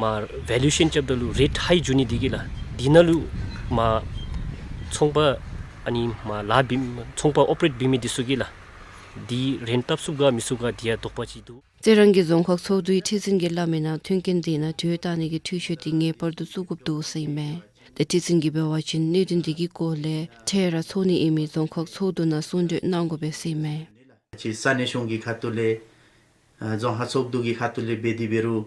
མར་ཝེ་ལུ་ཨེ་ཤཱན་རྐྱབ་ད་ལུ་རེཊ་ཧའི་འགྱོ་ནི་འདི་གིས་ལགས། འདི་ནང་ལུ་མར་ཚོང་པ་ཨ་ནི་མར་ལཱ་འབད་ཚོང་པ་ཨོ་པ་རེཊ་འབད་མི་འདི་ཚུ་གིས་ལགས་འདི་རེནཊ་བཏབ་ཚུགས་ག་མི་ཚུགས་ག་འདི་ཡང་དོགས་པ་ཅིག་འདུག། རྩི་རང་གི་རྫོང་ཁག་ཚོགས་འདུའི་ཁྲི་འཛིན་གྱིས་སླབ་མི་ནང་མཐུན་རྐྱེན་འདི་ནང་དྲོད་བཏང་ནི་གི་འཕྲུལ་ཆས་འདི་ངེས་པར་དུ་བཙུགས་དགོཔ་འདུག་ཟེར་ཨིན་མས། ཏེ་ཁྲི་འཛིན་གྱིས་འབད་བ་ཅིན་གནད་དོན་འདི་གི་སྐོར་ལས་འཕྲལ་ར་ཚོགས་ནི་ཨིན་མི་རྫོང་ཁག་ཚོགས་འདུ་ནང་གསུང་གྲོས་གནང་དགོ་པས་ཟེར་ཨིན་མས། ཅིག་ས་གནས་གཞུང་གི་ཁ་ཐུག་ལས་ཨ་རྫོང་ཁག་ཚོགས་འདུ་གི་ཁ་ཐུག་ལས་འབད་དེ་འབད་རུང་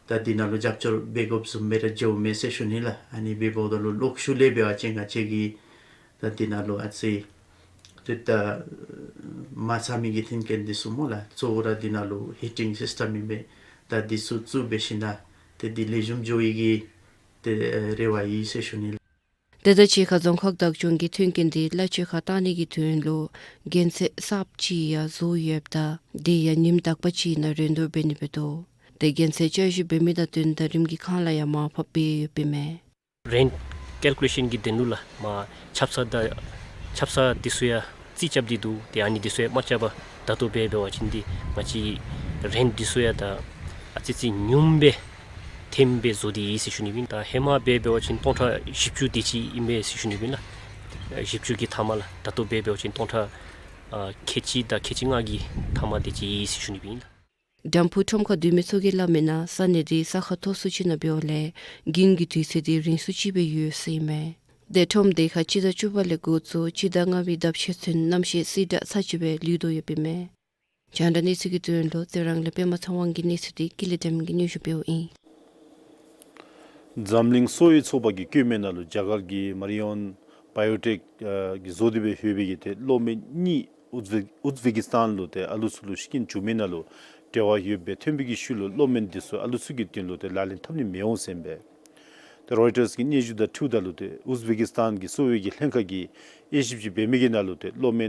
ད་འདི་ནང་ལུ་རྒྱབ་སྐྱོར་འབད་དགོཔ་བཟུམ་སྦེ་ར་འགྱོཝ་མས་ཟེར་ཞུ་ནི་ལགས། ཨ་ནི་འབདཝ་ད་ལུ་ལོག་ཤུལ་ལས་འབད་བ་ཅིན་ང་བཅས་ཀྱིས་ད་འདི་ནང་ལུ་ཨ་ཙི་ཏེ་ད་མ་ཚང་མི་གི་མཐུན་རྐྱེན་འདི་ཚུ་སྨོ་ལགས། གཙོ་བོ་ར་འདི་ནང་ལུ་ཧི་ཊིང་སིསི་ཊམ་ཨིན་པས། ད་འདི་ཚུ་བཙུགས་འབད་ཞིན་ན་ཏེ་འདི་ལེགས་ཤོམ་འགྱོ་ནི་གི་ཏེ་རེ་བ་ཡོད་ཟེར་ཞུ་ནི་ལགས། དེ་དང་གཅིག་ཁར་རྫོང་ཁག་བདག་སྐྱོང་གིས་མཐུན་རྐྱེན་འདི་གླ་ཆ་ཁར་བཏང་ནི་གི་དོན་ལུ་རྒྱན་ཆ་གསརཔ་ཅིག་ཡང་བཟོ་ཡོདཔ་ད་དེ་ཡང་ཉིནམ་དག་པ་ཅིག་ནང་རིན་བསྡུར་འབད་ནི་འབད་དོ། ཏེ་གྱེན་ཚད་བསྐྱར་ཞིབ་འབད་མི་དང་བསྟུན་ད་རིམ་གྱིས་ཁང་གླ་ཡང་མར་ཕབ་འབད་ཡོདཔ་ཨིན་མས། རེནཊ་ཀལ་ཀུ་ལེ་ཤཱན་གྱི་དོན་ལུ་ལགས་མར་ཆབ་གསང་དང་ཆབ་གསང་འདི་ཚུ་ཡང་རྩིས་རྐྱབ་སྟེ་འདུག། ཏེ་ཨ་ནི་འདི་ཚུ་ཡང་མ་རྐྱབ་པར་ད་ལྟོ་འབད་འབད་བ་ཅིན་འདི་ང་བཅས་རེནཊ་འདི་ཚུ་ཡང་ད་ཨ་ཙི་ཙི་ཉུངམ་སྦེ་ཐེམ་སྦེ་བཟོ་སྟེ་ཡོད་ཟེར་ཞུ་ནི་ཨིན། ད་ཧེ་མ་འབད་འབད་བ་ཅིན་སྟོང་ཕྲག་བཞི་བཅུ་དེ་ཅིག་ཨིན་པས་ཟེར་ཞུ་ནི་ཨིན་ལགས། བཞི་བཅུ་གི་མཐའ་མ་ལགས། ད་ལྟོ་འབད་འབད་བ་ཅིན་སྟོང་ཕྲག་ཨ་ཁལ་གཅིག་དང་ཁལ་གཅིག་ལྔ་གི་མཐའ་མ་དེ་ཅིག་ཡོད་ཟེར་ཞུ་ནི་ཨིན་ལགས། དམ་ཕུག་ཁྲོམ་ཁར་སྡོད་མི་ཚུ་གིས་སླབ་མིའི་ནང་ས་གནས་འདི་ས་ཁ་མཐོ་སུ་ཅིག་ནང་འབདཝ་ལས་རྒྱུན་གྱི་དུས་ཚོད་འདི་རིང་སུ་ཅིག་སྦེ་ཡོད་ཟེར་ཨིན་མས། ཏེ་ཁྲོམ་འདི་ཁར་སྤྱི་ཟླ་བཅུ་པ་ལས་འགོ་བཙུགས་སྤྱི་ཟླ་ལྔ་པའི་ཟླཝ་ཕྱེད་ཚུན་གནམ་གཤིས་བསིལ་དྲགས་ཚ་ཅིག་སྦེ་ལུས་དོ་ཡོདཔ་ཨིན་མས། རྒྱང་བསྒྲགས་གནས་ཚུལ་གྱི་དོན་ལུ་རྩི་རང་ལས་པདྨ་ཚེ་དབང་གི་གནས་ཚུལ་འདི་ཀུན་ལེགས་བདེམ་གིས་སྙན་ཞུ་འབདཝ་ཨིན། འཛམ་གླིང་གསོ་བའི་ཚོགས་པ་གིས་བཀོད་མིའི་ནང་ལུ་རྒྱ་གར་གྱི་མ་རི་ཡོན་བའི་ཡོ་ཊེཀ་ཨ་གིས་བཟོ་སྟེ་སྦེ་ཡོད་པའི་གི་ཏེ་གློག་མེ་གཉིས་ཨུཛ་བེ་ཨུཛ་བེ་ཀི་སི་ཐན་ལུ་ཏེ་ཨ་ལུ་ཚུ་ལུ་ཤི་རྐྱེན་བྱུང་མིའི་ནང་ལུ་འབྲེལ་བ་ཡོདཔ་སྦེ་ཐོན་པའི་གི་ཤུལ་ལུ་གློག་མེ་འདི་ཚུ་ཨ་ལུ་ཚུ་གི་དོན་ལུ་ཏེ་ལག་ལེན་འཐབ་ནི་མི་འོང་ཟེར་ཨིན་པས། ཏེ་རོའི་ཊརསི་གི་སྙན་ཞུ་དང་འཁྲིལཝ་ད་ལུ་ཏེ་ཨུཛ་བེ་ཀི་སི་ཐན་གྱི་གསོ་བའི་གི་ལྷན་ཁག་གིས་དབྱེ་ཞིབ་ཅིག་འབད་མི་གི་ནང་ལུ་ཏེ་གློག་མེ་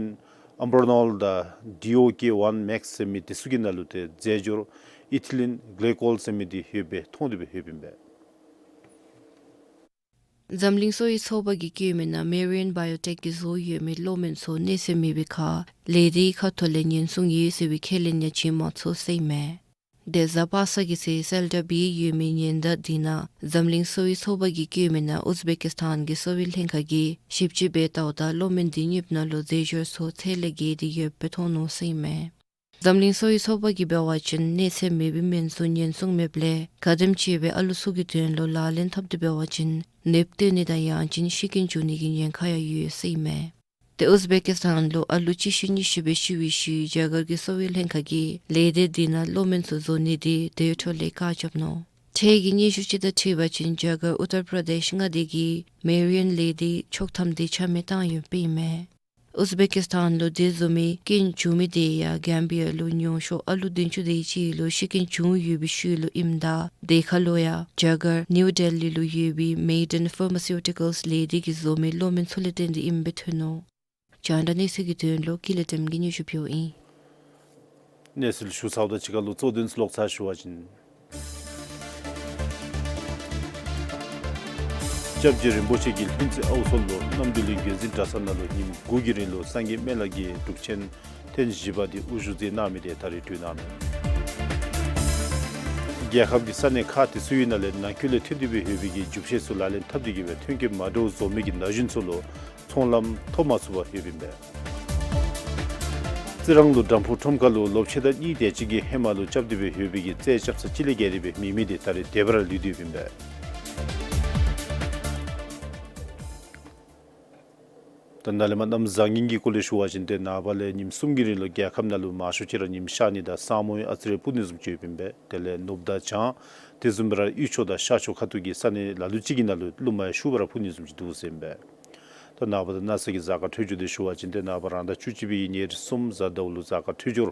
ཨམ་པྲོ་ནོལ་དང་ཌི་ཨོ་ཀེ་ཝན་མེགསི་ཟེར་མི་འདི་ཚུ་གི་ནང་ལུ་ཏེ་རྫས་སྦྱོར་ཨི་ཐི་ལིན་གླི་ཀོལ་ཟེར་མི་འདི་ཡོདཔ་སྦེ་མཐོང་སྟེ་སྦེ་ཡོདཔ་ཨིན་པས། འཛམ་གླིང་གསོ་བའི་ཚོགས་པ་གིས་བཀོད་མིའི་ནང་མ་རི་ཡོན་བའི་ཡོ་ཊེཀ་གིས་བཟོ་ཡོད་མི་གློག་མེ་ཚུ་གནོད་འཚེ་མེད་པའི་ཁར་ལས་སྡེའི་ཁ་ཐུག་ལས་ཉེན་སྲུང་ཡོད་ཟེར་བའི་ཁས་ལེན་ཡང་བྱིན་མ་ཚུགས་ཟེར་ཨིན་མས། ཏེ་གཟའ་པ་སངས་ཀྱི་ཚེ་གསལ་བསྒྲགས་འབད་ཡོད་མི་ཉེན་བརྡ་འདི་ནང་འཛམ་གླིང་གསོ་བའི་ཚོགས་པ་གིས་བཀོད་མིའི་ནང་ཨུཛ་བེ་ཀི་སི་ཐན་གྱི་གསོ་བའི་ལྷན་ཁག་གིས་ཞིབ་དཔྱད་འབད་བལྟཝ་ད་གློག་མེ་འདི་གཉིས་ནང་ལུ་རྫས་སྦྱོར་ཚུ་ཚད་ལས་བརྒལ་ཏེ་ཡོདཔ་སྦེ་མཐོང་ནུག་ཟེར་ཨིན་མས། འཛམ་གླིང་གསོ་བའི་ཚོགས་པ་གིས་འབད་བ་ཅིན་གནོད་འཚེ་མེད་པའི་མེ་ཚུ་ཉེན་སྲུང་མེདཔ་ལས་ག་དེམ་ཅིག་སྦེ་ཨ་ལུ་ཚུ་གི་དོན་ལུ་ལག་ལེན་འཐབ་སྟེ་འབད་བ་ཅིན་ནདཔ་བཏོན་ནི་དང་ཡང་ཅིན་ཤི་རྐྱེན་བྱུང་ནི་གི་ཉེན་ཁ་ཡང་ཡོད་ཟེར་ཨིན་མས། ཏེ་ཨུཛ་བེ་ཀི་སི་ཐན་ལུ་ཨ་ལུ་གཅིག་ཤི་གཉིས་ཤི་སྦེ་ཤི་བའི་ཤུལ་རྒྱ་གར་གྱི་གསོ་བའི་ལྷན་ཁག་གིས་ལས་སྡེ་འདི་ནང་གློག་མེ་ཚུ་བཟོ་ནི་འདི་དེ་འཕྲོ་ལས་བཀག་རྐྱབ་ནུག། ཁྲལ་གྱི་སྙན་ཞུ་ཅིག་དང་འཁྲིལ་བ་ཅིན་རྒྱ་གར་ཨུ་ཏར་པར་དེཤ་མངའ་སྡེ་གིས་མ་རི་ཡོན་ལས་སྡེའི་ཆོག་ཐམ་འདི་ཆ་མེད་བཏང་ཡོདཔ་ཨིན་མས། ཨུཛ་བེ་ཀི་སི་ཐན་ལུ་འདི་བཟོ་མི་རྐྱེན་བྱུང་མི་དེ་ཡང་གམ་བི་ཡ་ལུ་ཉུང་ཤོས་ཨ་ལུ་བདུན་ཅུ་དེ་ཅིག་ལུ་ཤི་རྐྱེན་བྱུང་ཡོད་པའི་ཤུལ་ལུ་ཨིནམ་ད་དེ་ཁར་ལུ་ཡང་རྒྱ་གར་ནིའུ་ཌེ་ལི་ལུ་ཡོད་པའི་མེ་ཌེན་ཕར་མ་སིའུ་ཊི་ཀལསི་ལས་སྡེ་གིས་བཟོ་མི་གློག་མེ་ཚུ་ལས་བརྟེན་ཏེ་ཨིནམ་སྦེ་ཐོན་ནུག། རྒྱང་བསྒྲགས་གནས་ཚུལ་གྱི་དོན་ལུ་ཀུན་ལེགས་བདེམ་གིས་སྙན་ཞུ་ཕུལཝ་ཨིན། གནས་ཚུལ་ཞུ་ཚརཝ་དང་གཅིག་ཁར་ལུ་གཙོ་དོན་ཚུ་ལོག་ཚར་ཞུ་བ་ཅིན། སྐྱབས་རྗེ་རིན་པོ་ཆེ་གིས་ལྷུན་རྩེ་ཨའུ་མཚོ་ལུ་གནམ་བདེ་ལུས་རྒྱུན་འཛིན་གྲྭ་ཚང་ནང་ལུ་ཉིནམ་དགུ་གི་རིང་ལུ་སངས་རྒྱས་སྨན་བླ་གི་སྒྲུབ་ཆེན་ཐེངས་བཞི་པ་འདི་དབུ་བཞུགས་མཛད་གནང་མི་འདི་ད་རིས་གྲོལ་གནང་མས། རྒྱལ་ཁབ་ཀྱི་ས་གནས་ཁག་དེ་ཚུ་གི་ནང་ལས་ནང་འཁོད་ལས་ཐོན་ཏེ་སྦེ་ཡོད་པའི་གི་རྒྱུ་ཆས་ཚུ་ལག་ལེན་འཐབ་སྟེ་གི་སྦེ་ཐོན་སྐྱེད་མ་འདྲཝ་བཟོ་མི་གི་ན་གཞོན་ཚུ་ལུ་ཚོང་ལམ་ཐོབ་མ་ཚུགས་པར་ཡོདཔ་ཨིན་པས། རྩི་རང་ལུ་དམ་ཕུག་ཁྲོམ་ཁ་ལུ་ལོ་ཕྱེད་དང་གཉིས་དེ་ཅིག་གི་ཧེ་མ་ལུ་རྐྱབ་སྟེ་སྦེ་ཡོད་པའི་གི་རྩྭའི་རྐྱབ་ས་ཅིག་ལས་བརྒལ་ཏེ་སྦེ་མེད་མི་འདི་ད་རིས་དེ་སྦེ་ར་ལུས་ཏེ་ཡོདཔ་ཨིན་པས། ད་ནཱ་ལས་མར་གནམ་བཟང་ངན་གྱི་སྐོར་ལས་ཞུ་བ་ཅིན་ཏེ་ནངས་པ་ལས་ཉིནམ་གསུམ་གྱི་རིང་ལུ་རྒྱལ་ཁབ་ནང་ལུ་མང་ཤོས་ཅིག་ར་ཉིམ་ཤར་ནི་དང་ས་སྨུག་ཨ་ཙི་རེ་སྤུབ་ནི་བཟུམ་ཅིག་ཡོདཔ་ཨིན་པས། དེ་ལས་ནུབ་དང་བྱང་དེ་བཟུམ་སྦེ་ར་དབུས་ཕྱོགས་དང་ཤར་ཕྱོགས་ཁ་ཐུག་གི་ས་གནས་ལ་ལུ་ཅིག་གི་ནང་ལུ་རླུང་མ་ཡང་ཤུགས་སྦེ་ར་འཕུ་ནི་བཟུམ་ཅིག་འདུག་ཟེར་ཨིན་པས། ད་ནངས་པ་དང་གནངས་ཚེ་གི་གཟའ་སྐར་འཕྲོད་སྦྱོར་འདི་ཞུ་བ་ཅིན་ཏེ་ནངས་པ་རང་ཟླ་བཅུ་གཅིག་པའི་ཉེར་གསུམ་གཟའ་ཟླཝ་ལུ་གཟའ་སྐར་འཕྲོད་སྦྱོར་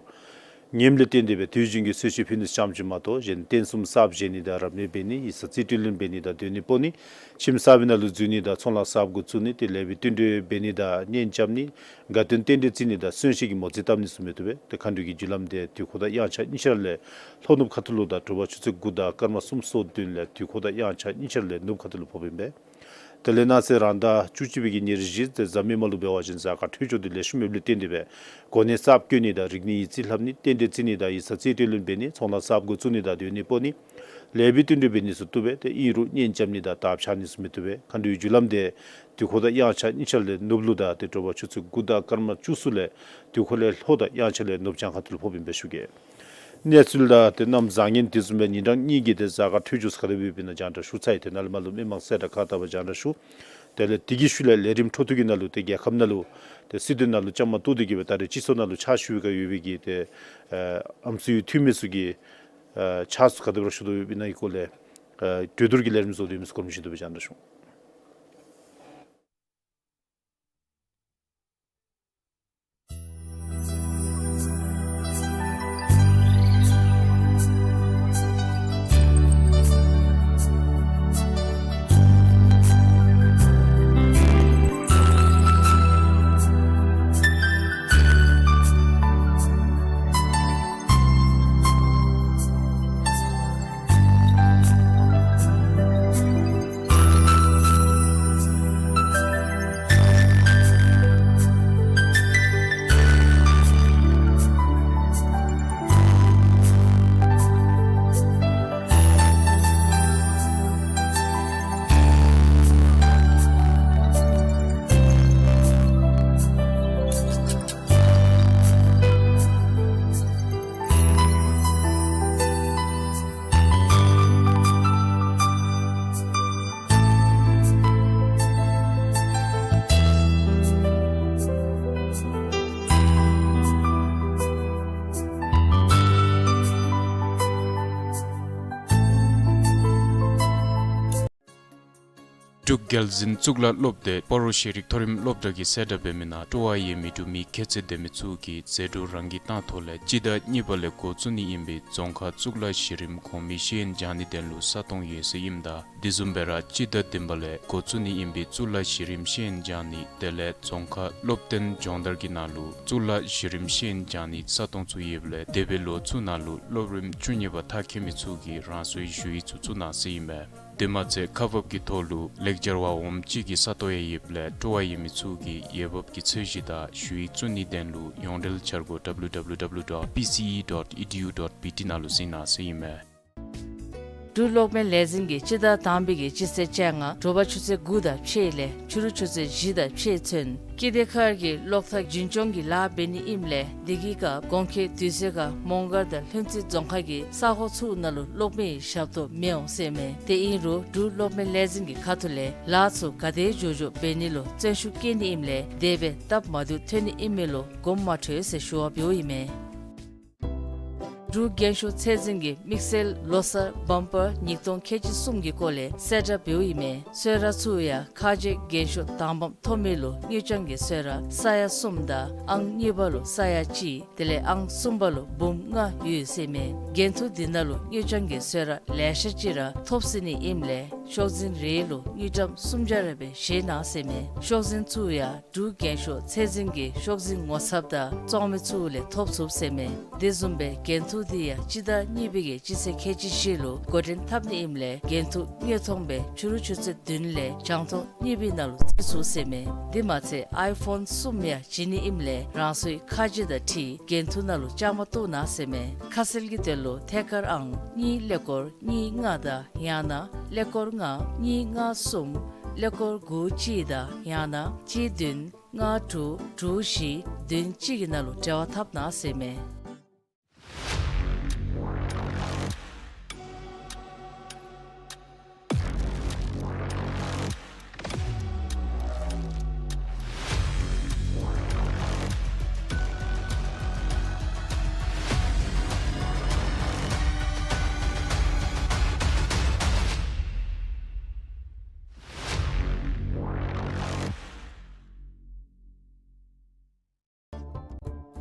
ངནམ་ལས་བརྟེན་ཏེ་སྦེ་དུས་རྒྱུན་གྱི་གསོལ་མཆོད་ཕུལ་ནི་ཙམ་ཅིག་མ་གཏོགས་གཞན་རྟེན་གསུམ་གསརཔ་བཞེངས་ནི་དང་རབ་གནས་འབད་ནི་ཡིག་ཚང་རྩིས་སྤྲོད་ལེན་འབད་ནི་དང་སྡོད་གནས་སྤོ་ནི་ཁྱིམ་གསར་པའི་ནང་ལུ་འཛུལ་ནི་དང་ཚོང་ལཱ་གསརཔ་འགོ་བཙུགས་ནི་ཏེ་ལེགས་པའི་བསྟུན་གྲོས་འབད་ནི་དང་གཉེན་རྐྱབ་ནི་དགའ་སྟོན་རྟེན་འབྲེལ་བརྩི་ནི་དང་གསོན་གཤིན་གྱི་མོ་རྩིས་བཏབ་ནི་ཚུ་མི་བཏུབ་པས། ཏེ་མཁའ་འགྲོའི་གི་རྒྱུ་ལམ་འདི་དུས་འཁོར་དང་དབྱངས་འཆར་གཉིས་ཆ་ར་ལས་ལྷོ་ནུབ་ཁ་ཐུག་ལུ་དང་དྲོ་པ་ཆུ་ཚོད་དགུ་དང་སྐར་མ་སུམ་ཅུ་སོ་བདུན་ལས་དུས་འཁོར་དང་དབྱངས་འཆར་གཉིས་ཆ་ར་ལས་ནུབ་ཁ་ཐུག་ལུ་ཕོགཔ་ཨིན་པས། དེ་ལས་གནངས་ཚེ་རང་ཟླ་བཅུ་གཅིག་པའི་གི་ཉེར་བཞི་ཏེ་གཟའ་མིག་དམར་ལུ་འབད་བ་ཅིན་གཟའ་སྐར་འཕྲོད་སྦྱོར་འདི་ལེགས་ཤོམ་ཡོདཔ་ལས་བརྟེན་ཏེ་སྦེ་གོ་གནས་གསརཔ་བསྐོ་ནི་དང་རིག་གནས་ཡིག་རྩིས་ལྷབ་ནི་རྟེན་འབྲེལ་བརྩི་ནི་དང་ཡིག་ཚང་རྩིས་སྤྲོད་ལེན་འབད་ནི་ཚོང་ལཱ་གསརཔ་འགོ་བཙུགས་ནི་དང་སྡོད་གནས་སྤོ་ནི་ལེགས་པའི་བསྟུན་གྲོས་འབད་ནི་ཚུ་བཏུབ་པས། ཏེ་ཨིན་རུང་གཉེན་རྐྱབ་ནི་དང་དར་འཕྱར་ནི་ཚུ་མི་བཏུབ་པས། མཁའ་འགྲོའི་རྒྱུ་ལམ་འདི་དུས་འཁོར་དང་དབྱངས་འཆར་གཉིས་ཆ་ར་ལས་ནུབ་ལུ་དང་ཏེ་དྲོ་པ་ཆུ་ཚོད་དགུ་དང་སྐར་མ་བཅུ་གསུམ་ལས་དུས་འཁོར་ལས་ལྷོ་དང་དབྱངས་འཆར་ལས་ནུབ་བྱང་ཁ་ཐུག་ལུ་ཕོགཔ་ཨིན་པས་ཞུ་གེ། གནས་ཚུལ་དང་ཏེ་གནམ་བཟང་ངན་དེ་བཟུམ་སྦེ་ཉིན་གྲངས་གཉིས་ཀྱི་ཏེ་གཟའ་སྐར་འཕྲོད་སྦྱོར་ཚུ་ག་དེ་སྦེ་ཡོདཔ་ཨིན་ན་རྒྱང་བསྒྲགས་ཞུ་ཚར་ཡི། ཏེ་ནཱ་ལས་མར་ལུ་མི་མང་གསལ་བསྒྲགས་ཁག་ལྟ་བུ་རྒྱང་བསྒྲགས་ཞུ། དེ་ལས་དེ་གི་ཤུལ་ལས་ལས་རིམ་འཕྲོ་མཐུད་ཀྱི་ནང་ལུ་ཏེ་རྒྱལ་ཁབ་ནང་ལུ་ཏེ་སྲིད་དོན་ནང་ལུ་བཅའ་མར་གཏོགས་ཏེ་གི་སྦེ་ད་རེས་སྤྱི་ཚོགས་ནང་ལུ་ཕྱག་ཞུ་བའི་སྒང་ཡོད་པའི་གི་ཏེ་ཨམ་སྲུའི་འཐུས་མི་ཚུ་གི་ཕྱག་ཚུ་ག་དེ་སྦེ་ར་ཞུ་དོ་ཡོདཔ་ཨིན་ན་གི་སྐོར་ལས་གྲོས་བསྡུར་གྱི་ལས་རིམ་བཟོ་དོ་ཡོད་མི་ཚུ་སྐོར་མི་ཞུ་དོ་སྦེ་རྒྱང་བསྒྲགས་ཞུ། རྒྱལ་འཛིན་གཙུག་ལག་སློབ་སྡེ་སྤ་རོ་ཤེས་རིག་མཐོ་རིམ་སློབ་གྲྭ་གིས་གསལ་བསྒྲགས་འབད་མི་ནང་སྤྲོ་བ་ཡོད་མི་འབྲུག་མི་ཁྱད་ཚད་ལྡན་མི་ཚུ་གིས་ཟད་འགྲོ་རང་གིས་བཏང་ཐོག་ལས་སྤྱི་ཟླ་གཉིས་པ་ལས་འགོ་བཙུགས་ནི་ཨིན་པའི་རྫོང་ཁག་གཙུག་ལག་གཞི་རིམ་གོང་མའི་ཤེས་ཡོན་སྦྱང་ནི་དོན་ལུ་ས་སྟོང་ཡོད་ཟེར་ཨིནམ་ད། དེ་བཟུམ་སྦེ་ར་སྤྱི་ཟླ་བདུན་པ་ལས་འགོ་བཙུགས་ནི་ཨིན་པའི་གཙུག་ལག་གཞི་རིམ་ཤེས་ཡོན་སྦྱང་ནི་དེ་ལས་རྫོང་ཁག་སློབ་སྟོན་སྦྱོང་བརྡར་གྱི་ནང་ལུ་གཙུག་ལག་གཞི་རིམ་ཤེས་ཡོན་སྦྱང་ནི་ས་སྟོང་ཚུ་ཡོདཔ་ལས་འདས་པའི་ལོ་ཚུ་ནང་ལུ་སློབ་རིམ་བཅུ་གཉིས་པ་མཐར་འཁྱོལ་མི་ཚུ་གིས་རང་སོའི་ཞུ་ཡིག་ཚུ་བཙུགས་གནང་ཟེར་ཨིན་མས། དེ་མ་ཚད་ཁག་འབག་གི་ཐོག་ལུ་ལེགས་སྦྱར་བ་འོགམ་གཅིག་གི་ས་སྟོང་ཡང་ཡོདཔ་ལས་སྤྲོ་བ་ཡོད་མི་ཚུ་གིས་འོས་འབབ་ཀྱི་ཚད་གཞི་དང་ཞུ་ཡིག་བཙུགས་ནི་དོན་ལུ་ཡོངས་འབྲེལ་འཆར་སྒོ་W W W dot P C E dot E D U dot B T ནང་ལུ་གཟིགས་གནང་ཟེར་ཨིན་མས། འབྲུག་གློག་མེ་ལས་འཛིན་གྱིས་སྤྱི་ཟླ་དང་པའི་གི་སྤྱི་ཚེས་བཅོ་ལྔ་དྲོ་པ་ཆུ་ཚོད་དགུ་དང་ཕྱེད་ལས་ཕྱི་རུ་ཆུ་ཚོད་བཞི་དང་ཕྱེད་ཚུན་ཀིརྟི་མཁར་གྱི་གློག་ཐག་རྒྱུན་སྐྱོང་གི་ལཱ་འབད་ནི་ཨིནམ་ལས་དེ་གི་སྐབས་གོང་འཁོད་དུས་ཚོད་ཁར་མོང་སྒར་དང་ལྷུན་རྩེ་རྫོང་ཁག་གི་ས་ཁོངས་ཚུ་ནང་ལུ་གློག་མེའི་ཞབས་ཏོག་མི་འོང་ཟེར་མས། དེ་ཨིན་རུང་འབྲུག་གློག་མེ་ལས་འཛིན་གྱི་ཁ་ཐུག་ལས་ལཱ་ཚུ་ག་དེ་མགྱོགས་མགྱོགས་འབད་ནི་ལུ་བརྩོན་ཤུགས་བསྐྱེད་ནི་ཨིནམ་ལས་དེ་སྦེ་སྟབས་མ་བདེཝ་ཐོན་ནི་ཨིན་མི་ལུ་དགོངསམ་མ་ཁྲེལ་ཟེར་ཞུ་བ་འབདཝ་ཨིན་མས། འབྲུག་རྒྱན་ཤོག་ཚད་འཛིན་གྱི་དམིགས་བསལ་ལོ་གསར་བམ་པར་ཉིས་སྟོང་ཁལ་གཅིག་གསུམ་གྱི་སྐོར་ལས་གསལ་བསྒྲགས་འབདཝ་ཨིན་མས། གསོལ་རས་ཚུ་ཡང་ཁ་རྗེ་རྒྱན་ཤོག་དང་པམ་ཐོབ་མི་ལུ་དངུལ་རྐྱང་གི་གསོལ་རས་ས་ཡ་གསུམ་དང་ཨང་གཉིས་པ་ལུ་ས་ཡ་གཅིག་དེ་ལས་ཨང་གསུམ་པ་ལུ་འབུམ་ལྔ་ཡོད་ཟེར་མས། འགན་ཐུག་འདི་ནང་ལུ་དངུལ་རྐྱང་གི་གསོལ་རས་ལེ་ཤ་ཅིག་ར་ཐོབ་སྲིད་ནི་ཨིནམ་ལས་ཤོག་འཛིན་རེ་ལུ་དངུལ་ཀྲམ་སུམ་བརྒྱ་རེ་སྦེ་བཞེས་གནང་ཟེར་མས། ཤོག་འཛིན་ཚུ་ཡང་འབྲུག་རྒྱན་ཤོག་ཚད་འཛིན་གྱི་ཤོག་འཛིན་ངོ་ཚབ་དང་བཙོང་མི་ཚུ་ལས་ཐོབ་ཚུགས་ཟེར་མས། དེ་བཟུམ་སྦེ་འགན་ཐུག་འདི་ཡང་སྤྱི་ཟླ་གཉིས་པའི་གི་སྤྱི་ཚེས་ཁལ་གཅིག་བཞི་ལུ་འགོ་འདྲེན་འཐབ་ནི་ཨིནམ་ལས་འགན་ཐུག་དངོས་མཐོང་སྦེ་ཕྱི་རུ་ཆུ་ཚོད་བདུན་ལས་རྒྱང་མཐོང་གཉིས་པའི་ནང་ལུ་བརྩི་ཚུགས་ཟེར་མས། དེ་མ་ཚད་ཨའི་ཕོན་གསུམ་ཡང་བྱིན་ནི་ཨིནམ་ལས་རང་སོའི་ཁ་རྗེ་དང་འཁྲིལ་འགན་ཐུག་ནང་ལུ་བཅའ་མར་གཏོགས་གནང་ཟེར་མས། ཁ་གསལ་གྱི་དོན་ལུ་ཐད་ཀར་ཨང་གཉིས་ཀླད་ཀོར་གཉིས་ལྔ་དང་ཡང་ན་ཀླད་ཀོར་ལྔ་གཉིས་ལྔ་གསུམ་ཀླད་ཀོར་དགུ་གཅིག་དང་ཡང་ན་གཅིག་བདུན་ལྔ་དྲུག་དྲུག་བཞི་བདུན་གཅིག་གི་ནང་ལུ་འབྲེལ་བ་འཐབ་གནང་ཟེར་མས།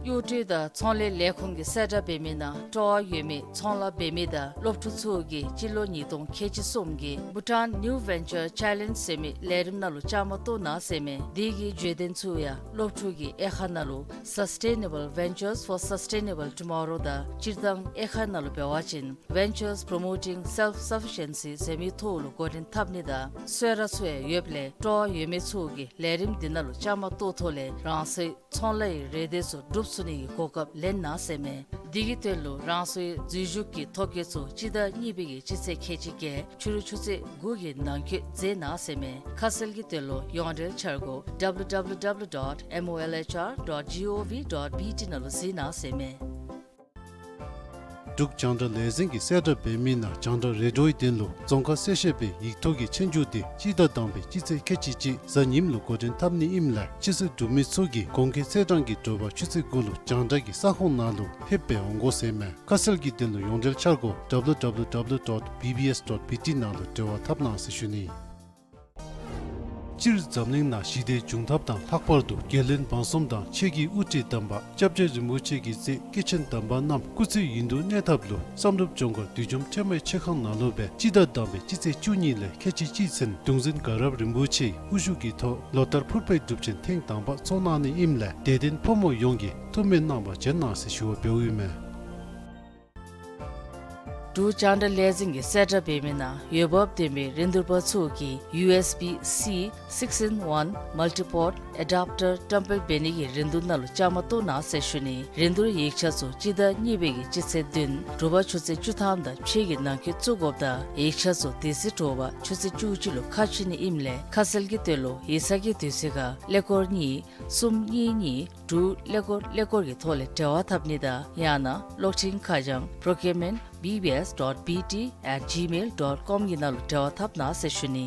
གཡོག་སྒྲིག་དང་ཚོང་ལས་ལས་ཁུངས་ཀྱིས་གསལ་བསྒྲགས་འབད་མི་ནང་སྤྲོ་བ་ཡོད་མི་ཚོང་ལཱ་འབད་མི་དང་སློབ་ཕྲུག་ཚུ་གིས་སྤྱི་ལོ་ཉིས་སྟོང་ཁལ་གཅིག་གསུམ་གྱི་Bhutan New Venture Challenge ཟེར་མི་ལས་རིམ་ནང་ལུ་བཅའ་མར་གཏོགས་གནང་ཟེར་མས། དེ་གི་བརྗོད་དོན་ཚུ་ཡང་སློབ་ཕྲུག་གིས་དབྱེ་ཁག་ནང་ལུ་Sustainable Ventures for Sustainable Tomorrow དང་སྤྱིར་བཏང་དབྱེ་ཁག་ནང་ལུ་འབད་བ་ཅིན་Ventures Promoting Self-Sufficiency ཟེར་མི་ཐོག་ལུ་འགོ་འདྲེན་འཐབ་ནི་དང་གསོལ་རས་ཚུ་ཡང་ཡོདཔ་ལས་སྤྲོ་བ་ཡོད་མི་ཚུ་གིས་ལས་རིམ་འདི་ནང་ལུ་བཅའ་མར་གཏོགས་ཐོག་ལས་རང་སོའི་ཚོང་ལཱའི་རེ་འདོད་ཚུ་འགྲུབ་ཚུགས་ནི་གི་གོ་སྐབས་ལེན་གནང་ཟེར་མས། འདི་གི་དོན་ལུ་རང་སོའི་འཛུལ་ཞུགས་ཀྱི་ཐོ་བཀོད་ཚུ་སྤྱི་ཟླ་གཉིས་པའི་གི་སྤྱི་ཚེས་ཁལ་གཅིག་བརྒྱད་ཕྱི་རུ་ཆུ་ཚོད་དགུ་གི་ནང་འཁོད་མཛད་གནང་ཟེར་མས། ཁ་གསལ་གྱི་དོན་ལུ་ཡོངས་འབྲེལ་འཆར་སྒོ་W W W dot M O L H R dot G O V dot B T ནང་ལུ་གཟིགས་གནང་ཟེར་མས། འབྲུག་རྒྱང་བསྒྲགས་ལས་འཛིན་གྱིས་གསལ་བསྒྲགས་འབད་མི་ནང་རྒྱང་བསྒྲགས་རེ་ཌིའོའི་དོན་ལུ་རྫོང་ཁ་གསལ་བཤད་པའི་ཡིག་ཐོག་གི་ཆོས་རྒྱུགས་དེ་སྤྱི་ཟླ་དང་པའི་སྤྱི་ཚེས་ཁལ་གཅིག་གཅིག་གཟའ་ཉིམ་ལུ་འགོ་འདྲེན་འཐབ་ནི་ཨིནམ་ལས་སྤྱི་ཚེས་དྲུག་མི་ཚུ་གིས་གོང་འཁོད་ཚེས་གྲངས་ཀྱི་དྲོ་པ་ཆུ་ཚོད་དགུ་ལུ་རྒྱང་བསྒྲགས་ཀྱི་ས་ཁོངས་ནང་ལུ་ཕེབས་སྦེ་འོང་དགོ་ཟེར་མས། ཁ་གསལ་གྱི་དོན་ལུ་ཡོངས་འབྲེལ་འཆར་སྒོ་W W W dot B B S dot B T ནང་ལུ་འབྲེལ་བ་འཐབ་གནང་ཟེར་ཞུ་ནི། སྤྱིར་འཛམ་གླིང་ནང་ཞི་བདེ་འབྱུང་ཐབས་དང་ལྷག་པར་དུ་རྒྱལ་བློན་འབངས་གསུམ་དང་ཆོས་ཀྱི་དབུ་ཁྲིད་དམ་པ་སྐྱབས་རྗེ་རིན་པོ་ཆེ་གི་སྲས་སྐྱེས་ཆེན་དམ་པ་རྣམས་སྐུ་ཚེ་ཡུན་དུ་གནས་ཐབས་ལུ་བསམ་གྲུབ་ལྗོངས་མཁར་བདུད་འཇོམས་ཁྲོས་མའི་མཆོད་ཁང་ནང་ལུ་སྦེ་སྤྱི་ཟླ་དང་པའི་སྤྱི་ཚེས་བཅུ་གཉིས་ལས་ཁལ་གཅིག་གཅིག་ཚུན་གདུང་འཛིན་དགའ་རབ་རིན་པོ་ཆེའི་དབུ་བཞུགས་ཀྱི་ཐོག་ལོ་ལྟར་ཕུར་པའི་སྒྲུབ་ཆེན་ཐེངས་དང་པ་ཚོགས་གནང་ནི་ཨིནམ་ལས་དད་ལྡན་ཕོ་མོ་ཡོངས་ཀྱིས་ཐུགས་སྨོན་གནང་བར་བྱོན་གནང་ཟེར་ཞུ་བ་འབདཝ་ཨིན་མས། འབྲུག་རྒྱང་བསྒྲགས་ལས་འཛིན་གྱིས་གསལ་བསྒྲགས་འབད་མི་ནང་འོས་འབབ་ལྡན་པའི་རིན་བསྡུར་པ་ཚུ་གིས་ཡུ་ཨེསི་བི་སི་six-in-one multi-port adapter བཀྲམ་སྤེལ་འབད་ནི་གི་རིན་བསྡུར་ནང་ལུ་བཅའ་མར་གཏོགས་གནང་ཟེར་ཞུ་ནི། རིན་བསྡུར་ཡིག་ཆ་ཚུ་སྤྱི་ཟླ་གཉིས་པའི་གི་སྤྱི་ཚེས་བདུན་དྲོ་པ་ཆུ་ཚོད་བཅུ་ཐམ་དང་ཕྱེད་ཀྱི་ནང་འཁོད་བཙུགས་དགོཔ་དང་ཡིག་ཆ་ཚུ་དེ་ཚེ་དྲོ་པ་ཆུ་ཚོད་བཅུ་གཅིག་ལུ་ཁ་ཕྱེ་ནི་ཨིནམ་ལས་ཁ་གསལ་གྱི་དོན་ལུ་ཡིག་ཚང་གི་དུས་ཚོད་ཁར་ཀླད་ཀོར་གཉིས་གསུམ་གཉིས་གཉིས་དྲུག་ཀླད་ཀོར་ཀླད་ཀོར་གྱི་ཐོག་ལས་འབྲེལ་བ་འཐབ་ནི་དང་ཡང་ན་གློག་འཕྲིན་ཁ་བྱང་procurement B B S dot B T at gmail dot com གི་ནང་ལུ་འབྲེལ་བ་འཐབ་གནང་ཟེར་ཞུ་ནི།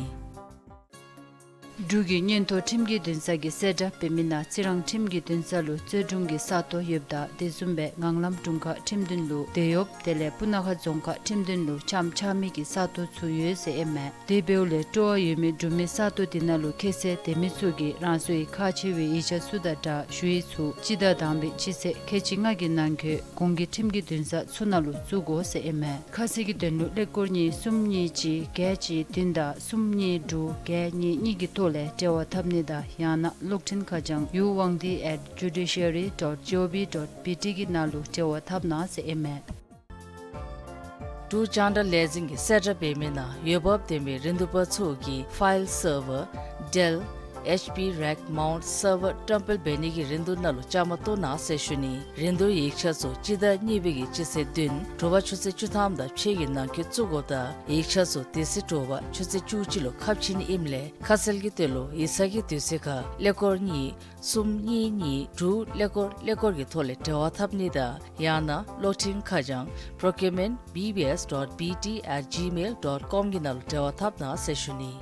འབྲུག་གི་མངོན་མཐོ་ཁྲིམས་ཀྱི་འདུན་ས་གིས་གསལ་བསྒྲགས་འབད་མི་ནང་རྩི་རང་ཁྲིམས་ཀྱི་འདུན་ས་ལུ་རྩོད་དྲུང་གི་ས་སྟོང་ཡོདཔ་ད་དེ་བཟུམ་སྦེ་ངང་ལམ་དྲུང་ཁག་ཁྲིམས་འདུན་ལུ་དེད་ཡོདཔ་དེ་ལས་སྤུ་ན་ཁ་རྫོང་ཁག་ཁྲིམས་འདུན་ལུ་ལྕངམ་ཆག་མི་གི་ས་སྟོང་ཚུ་ཡོད་ཟེར་ཨིན་མས། དེ་འབདཝ་ལས་སྤྲོ་བ་ཡོད་མི་འབྲུག་མི་ས་སྟོང་དེ་ནང་ལུ་ཁྱད་བསད་དེད་མི་ཚུ་གིས་རང་སོའི་ཁག་ཆེ་བའི་ཡིག་ཆ་ཚུ་དང་སྦྲགས་ཞུ་ཡིག་ཚུ་སྤྱི་ཟླ་དང་པའི་སྤྱི་ཚེས་ཁལ་གཅིག་ལྔ་གི་ནང་འཁོད་གོང་གི་ཁྲིམས་ཀྱི་འདུན་ས་ཚུ་ནང་ལུ་བཙུགས་དགོ་ཟེར་ཨིན་མས། ཁ་གསལ་གྱི་དོན་ལུ་ཀླད་ཀོར་གཉིས་གསུམ་གཉིས་གཅིག་བརྒྱད་གཅིག་བདུན་དང་གསུམ་གཉིས་དྲུག་བརྒྱད་གཉིས་གཉིས་ཀྱི་ཐོག་ལས་འབྲེལ་བ་འཐབ་ནི་དང་ཡང་ན་གློག་འཕྲིན་ཁ་བྱང་ཡུ་ཝང་ཏི་at judiciary dot gov dot bt གི་ནང་ལུ་འབྲེལ་བ་འཐབ་གནང་ཟེར་ཨིན་མས། འབྲུག་རྒྱང་བསྒྲགས་ལས་འཛིན་གྱིས་གསལ་བསྒྲགས་འབད་མི་ནང་འོས་འབབ་ལྡན་པའི་རིན་བསྡུར་པ་ཚུ་གིས་ཕའིལ་སར་བར་ཌེལ་ཨེཆ་པི་རེཀ་མའུནཊ་སར་བར་བཀྲམ་སྤེལ་འབད་ནི་གི་རིན་བསྡུར་ནང་ལུ་བཅའ་མར་གཏོགས་གནང་ཟེར་ཞུ་ནི། རིན་བསྡུར་ཡིག་ཆ་ཚུ་སྤྱི་ཟླ་གཉིས་པའི་གི་སྤྱི་ཚེས་བདུན་དྲོ་པ་ཆུ་ཚོད་བཅུ་ཐམ་དང་ཕྱེད་ཀྱི་ནང་འཁོད་བཙུགས་དགོཔ་ད་ཡིག་ཆ་ཚུ་དེ་ཚེ་དྲོ་པ་ཆུ་ཚོད་བཅུ་གཅིག་ལུ་ཁ་ཕྱེ་ནི་ཨིནམ་ལས་ཁ་གསལ་གྱི་དོན་ལུ་ཡིག་ཚང་གི་དུས་ཚོད་ཁར་ཀླད་ཀོར་གཉིས་གསུམ་གཉིས་གཉིས་དྲུག་ཀླད་ཀོར་ཀླད་ཀོར་གྱི་ཐོག་ལས་འབྲེལ་བ་འཐབ་ནི་དང་ཡང་ན་གློག་འཕྲིན་ཁ་བྱང་procurement B B S dot B T at gmail dot com གི་ནང་ལུ་འབྲེལ་བ་འཐབ་གནང་ཟེར་ཞུ་ནི།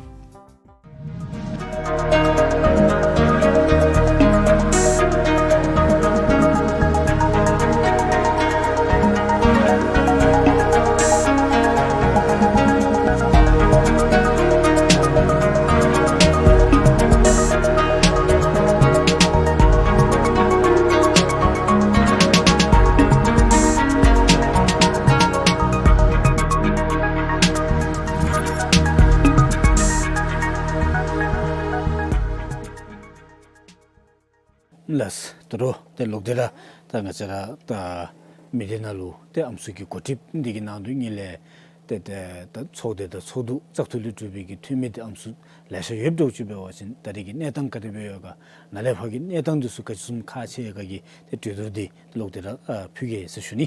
ལགས། ད་རུང་ཏེ་ལོག་སྟེ་ར་ད་ང་བཅས་ར་ད་མི་སྡེ་ནང་ལུ་ཏེ་ཨམ་སྲུ་གི་འགོ་ཁྲིདཔ་འདི་གི་ནང་དོན་ཉིད་ལས་ཏེ་ཏེ་ད་ཚོགས་སྡེ་དང་ཚོགས་འདུ་བཙག་འཐུ་ལས་གྲུབ་པའི་གི་འཐུས་མི་འདི་ཨམ་སྲུ་ལེ་ཤ་ཡོདཔ་འདྲཝ་ཅིག་འབད་བ་ཅིན་ད་རེས་ཀྱི་གནས་སྟངས་ག་དེ་སྦེ་ཡོད་ག་ནཱ་ལས་ཕར་གྱི་གནས་སྟངས་འདི་ཚུ་ག་ཅི་བཟུམ་ཁག་ཆེ་ཡོད་ག་གི་ཏེ་གྲོས་བསྡུར་འདི་ལོག་སྟེ་ར་ཨ་ཕུལ་གེ་ཟེར་ཞུ་ནི།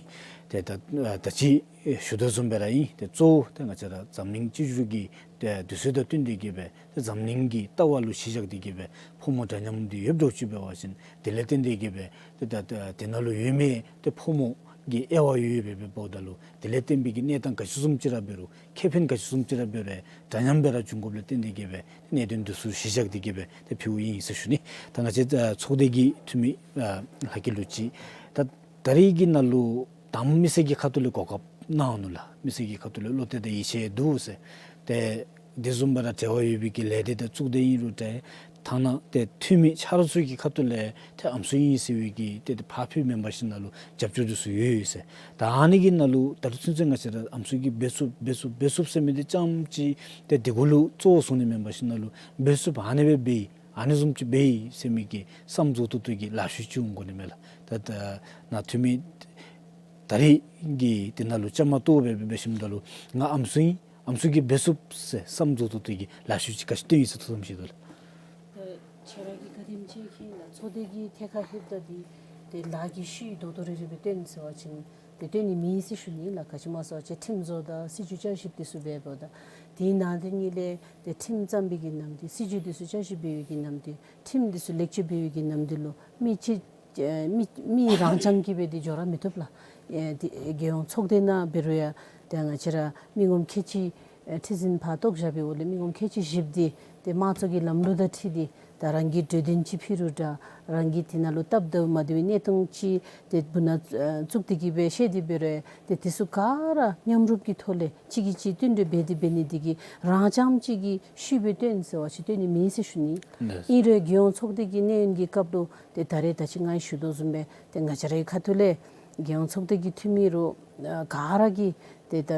ཏེ་ད་ཨ་ད་ཅི་ཞུ་དོ་བཟུམ་སྦེ་ར་ཨིན། ཏེ་གཙོ་བོ་ཏེ་ང་བཅས་ར་འཛམ་གླིང་སྤྱི་ཟུར་གྱི་ཏེ་དུས་ཚོད་དང་བསྟུན་ཏེ་གི་སྦེ་ཏེ་འཛམ་གླིང་གི་ལྟ་བ་ལུ་གཞི་བཞག་སྟེ་གི་སྦེ་ཕོ་མོ་འདྲ་མཉམ་འདི་ཡོདཔ་འདྲཝ་ཅིག་འབད་བ་ཅིན་དེ་ལས་བརྟེན་ཏེ་གི་སྦེ་ཏེ་ད་ད་དེ་ནང་ལུ་ཡོད་མི་ཏེ་ཕོ་མོ་གི་དབྱེ་བ་ཡོད་ཡོདཔ་སྦེ་འབདཝ་ད་ལུ་དེ་ལས་བརྟེན་པའི་གི་གནས་སྟངས་ག་ཅི་བཟུམ་ཅིག་ར་འབད་རུང་ཁེ་ཕན་ག་ཅི་བཟུམ་ཅིག་ར་འབད་རུང་འདྲ་མཉམ་སྦེ་ར་འབྱུང་དགོཔ་ལས་བརྟེན་ཏེ་གི་སྦེ་གནད་དོན་འདི་ཚུ་གཞི་བཞག་སྟེ་གི་སྦེ་ཏེ་ཕུལཝ་ཨིན་ཟེར་ཞུ་ནི། ད་ང་བཅས་ཨ་ཚོགས་སྡེ་གི་འཐུས་མི་ཨ་ལྷ་སྐྱིད་ལུ་ཅིག་ད་ད་རེས་ཀྱི་ནང་ལུ་དང་མི་སེར་གྱི་ཁ་ཐུག་ལས་གོ་སྐབས་གནང་ནུག་ལགས། མི་སེར་གྱི་ཁ་ཐུག་ལས་བློ་གཏད་དང་ཡིད་ཆེས་འདུག་ཟེར། ཏེ་དེ་བཟུམ་སྦེ་ར་འབྲེལ་བ་ཡོད་པའི་གི་ལས་སྡེ་དང་གཙུག་སྡེ་ཨིན་རུང་ཏེ་ཐ་ན་ཏེ་འཐུས་མི་ཆ་རོགས་ཚུ་གི་ཁ་ཐུག་ལས་ཏེ་ཨམ་སྲུ་ཨིན་ཟེར་བའི་གི་ཏེ་ཏེ་ཕར་ཕུད་མེན་པར་ཞིན་ན་ལུ་རྒྱབ་སྐྱོར་འདི་ཚུ་ཡོད་ཡོད་ཟེར། ད་ཨ་ནི་གི་ནང་ལུ་ད་རུང་ཚུན་ཚོད་ང་བཅས་ར་ཨམ་སྲུ་གིས་འབད་ཚུགས་འབད་ཚུགས་འབད་ཚུགས་ཟེར་མི་འདི་རྐྱངམ་ཅིག་ཏེ་དེ་གུ་ལུ་གཙོ་བོ་བཟུང་ནི་མེན་པར་ཞིན་ན་ལུ་འབད་ཚུགས་ཨ་ནི་སྦེ་འབད་ཡི་ཨ་ནི་བཟུམ་ཅིག་འབད་ཡི་ཟེར་མི་གི་བསམ་རྫོགས་ཏོག་ཏོ་གི་ལཱ་ཤུལ་ཅིག་འོང་དགོ་ནི་མས་ལགས། ད་ད་ནཱ་འཐུས་མི་ད་རེས་ཀྱི་དེ་ནང་ལུ་བཅའ་མར་གཏོགས་སྦེ་འབད་འབད་ཞིནམ་ད་ལུ་ང་ཨམ་སྲུ་ཨིན་ཨམ་སྲུ་གིས་འབད་ཚུགས་ཟེར་བསམ་རྫོགས་ཏོག་ཏོ་གི་ལཱ་ཤུལ་ཅིག་ག་ཅི་སྟོན་ཡི་ཟེར་ཐུགས་བསམ་བཞེས་དོ་ལགས། ད་ཁྱོད་ར་གིས་ག་དེམ་ཅིག་མཁྱེན་ལགས། ཚོགས་སྡེ་གི་ཐད་ཁར་ལྷོདཔ་ད་འདི་ཏེ་ལཱ་གི་ཤུལ་ཏོག་ཏོ་རེ་རེ་སྦེ་སྟོན་ཟེར་བ་ཅིན་ཏེ་སྟོན་ནི་མེད་ཟེར་ཞུ་ནི་ལགས། ག་ཅི་སྨོ་ཟེར་བ་ཅིན་ཁྲིམས་བཟོ་དང་སྲིད་བྱུས་བསྐྱར་ཞིབ་འདི་ཚུ་འབདཝ་ད་དེའི་ནང་དོན་ཉིད་ལས་ཏེ་ཁྲིམས་བརྩམ་པའི་གི་ནམ་དུས་སྲིད་བྱུས་འདི་ཚུ་བསྐྱར་ཞིབ་འབད་བའི་གི་ནམ་དུས་ཁྲིམས་འདི་ཚུ་ལེགས་བཅོས་འབད་བའི་གི་ནམ་དུས་ལུ་མི་གཅིག་ཨེ་མི་མི་རང་རྐྱང་གིས་སྦེ་འདི་འགྱོ་ར་མི་བཏུབ་ལགས། ཨེ་འདི་རྒྱལ་ཡོངས་ཚོགས་སྡེ་ནང་འབད་རུང་ཡང་ཏེ་ང་བཅས་ར་མི་ངོམ་ཁལ་གཅིག་ཨེ་ཁྲི་འཛིན་ཕར་གཏོགས་བཞག་པའི་འོག་ལས་མི་ངོམ་ཁལ་གཅིག་བཞིཔོ་འདི་ཏེ་དམངས་གཙོ་གི་ལམ་ལུགས་དང་འཁྲིལ་ཏེ་ད་རང་གི་གྲོས་དོན་ཅིག་ཕུལ་རུང་འདྲ་རང་གི་དེ་ནང་ལུ་སྟབས་བདེཝ་མ་བདེ་བའི་གནས་སྟངས་ཅིག་ཏེ་སྦུག་ན་ཨེ་བཙུགས་ཏེ་གི་སྦེ་བཤད་དེ་འབད་རུང་ཡང་ཏེ་དེ་ཚུ་ག་ར་མཉམ་རུབ་ཀྱི་ཐོག་ལས་གཅིག་གིས་གཅིག་བསྟུན་གྲོས་འབད་དེ་འབད་ནི་འདི་གིས་རང་རྐྱངམ་གཅིག་གི་ཤུལ་སྦེ་སྟོན་ཟེར་བ་ཅིན་སྟོན་ནི་མེད་ཟེར་ཞུ་ནི། ལགས། ཨིན་རུང་རྒྱལ་ཡོངས་ཚོགས་སྡེ་གི་གནས་ཡུན་གྱི་སྐབས་ལུ་ཏེ་ད་རེས་ད་ཅི་ང་གིས་ཞུ་དོ་བཟུམ་སྦེ་ཏེ་ང་བཅས་རའི་ཁ་ཐུག་ལས་རྒྱལ་ཡོངས་ཚོགས་སྡེ་གི་འཐུས་མི་རུང་ཨ་ག་ར་གིས་ཏེ་ད་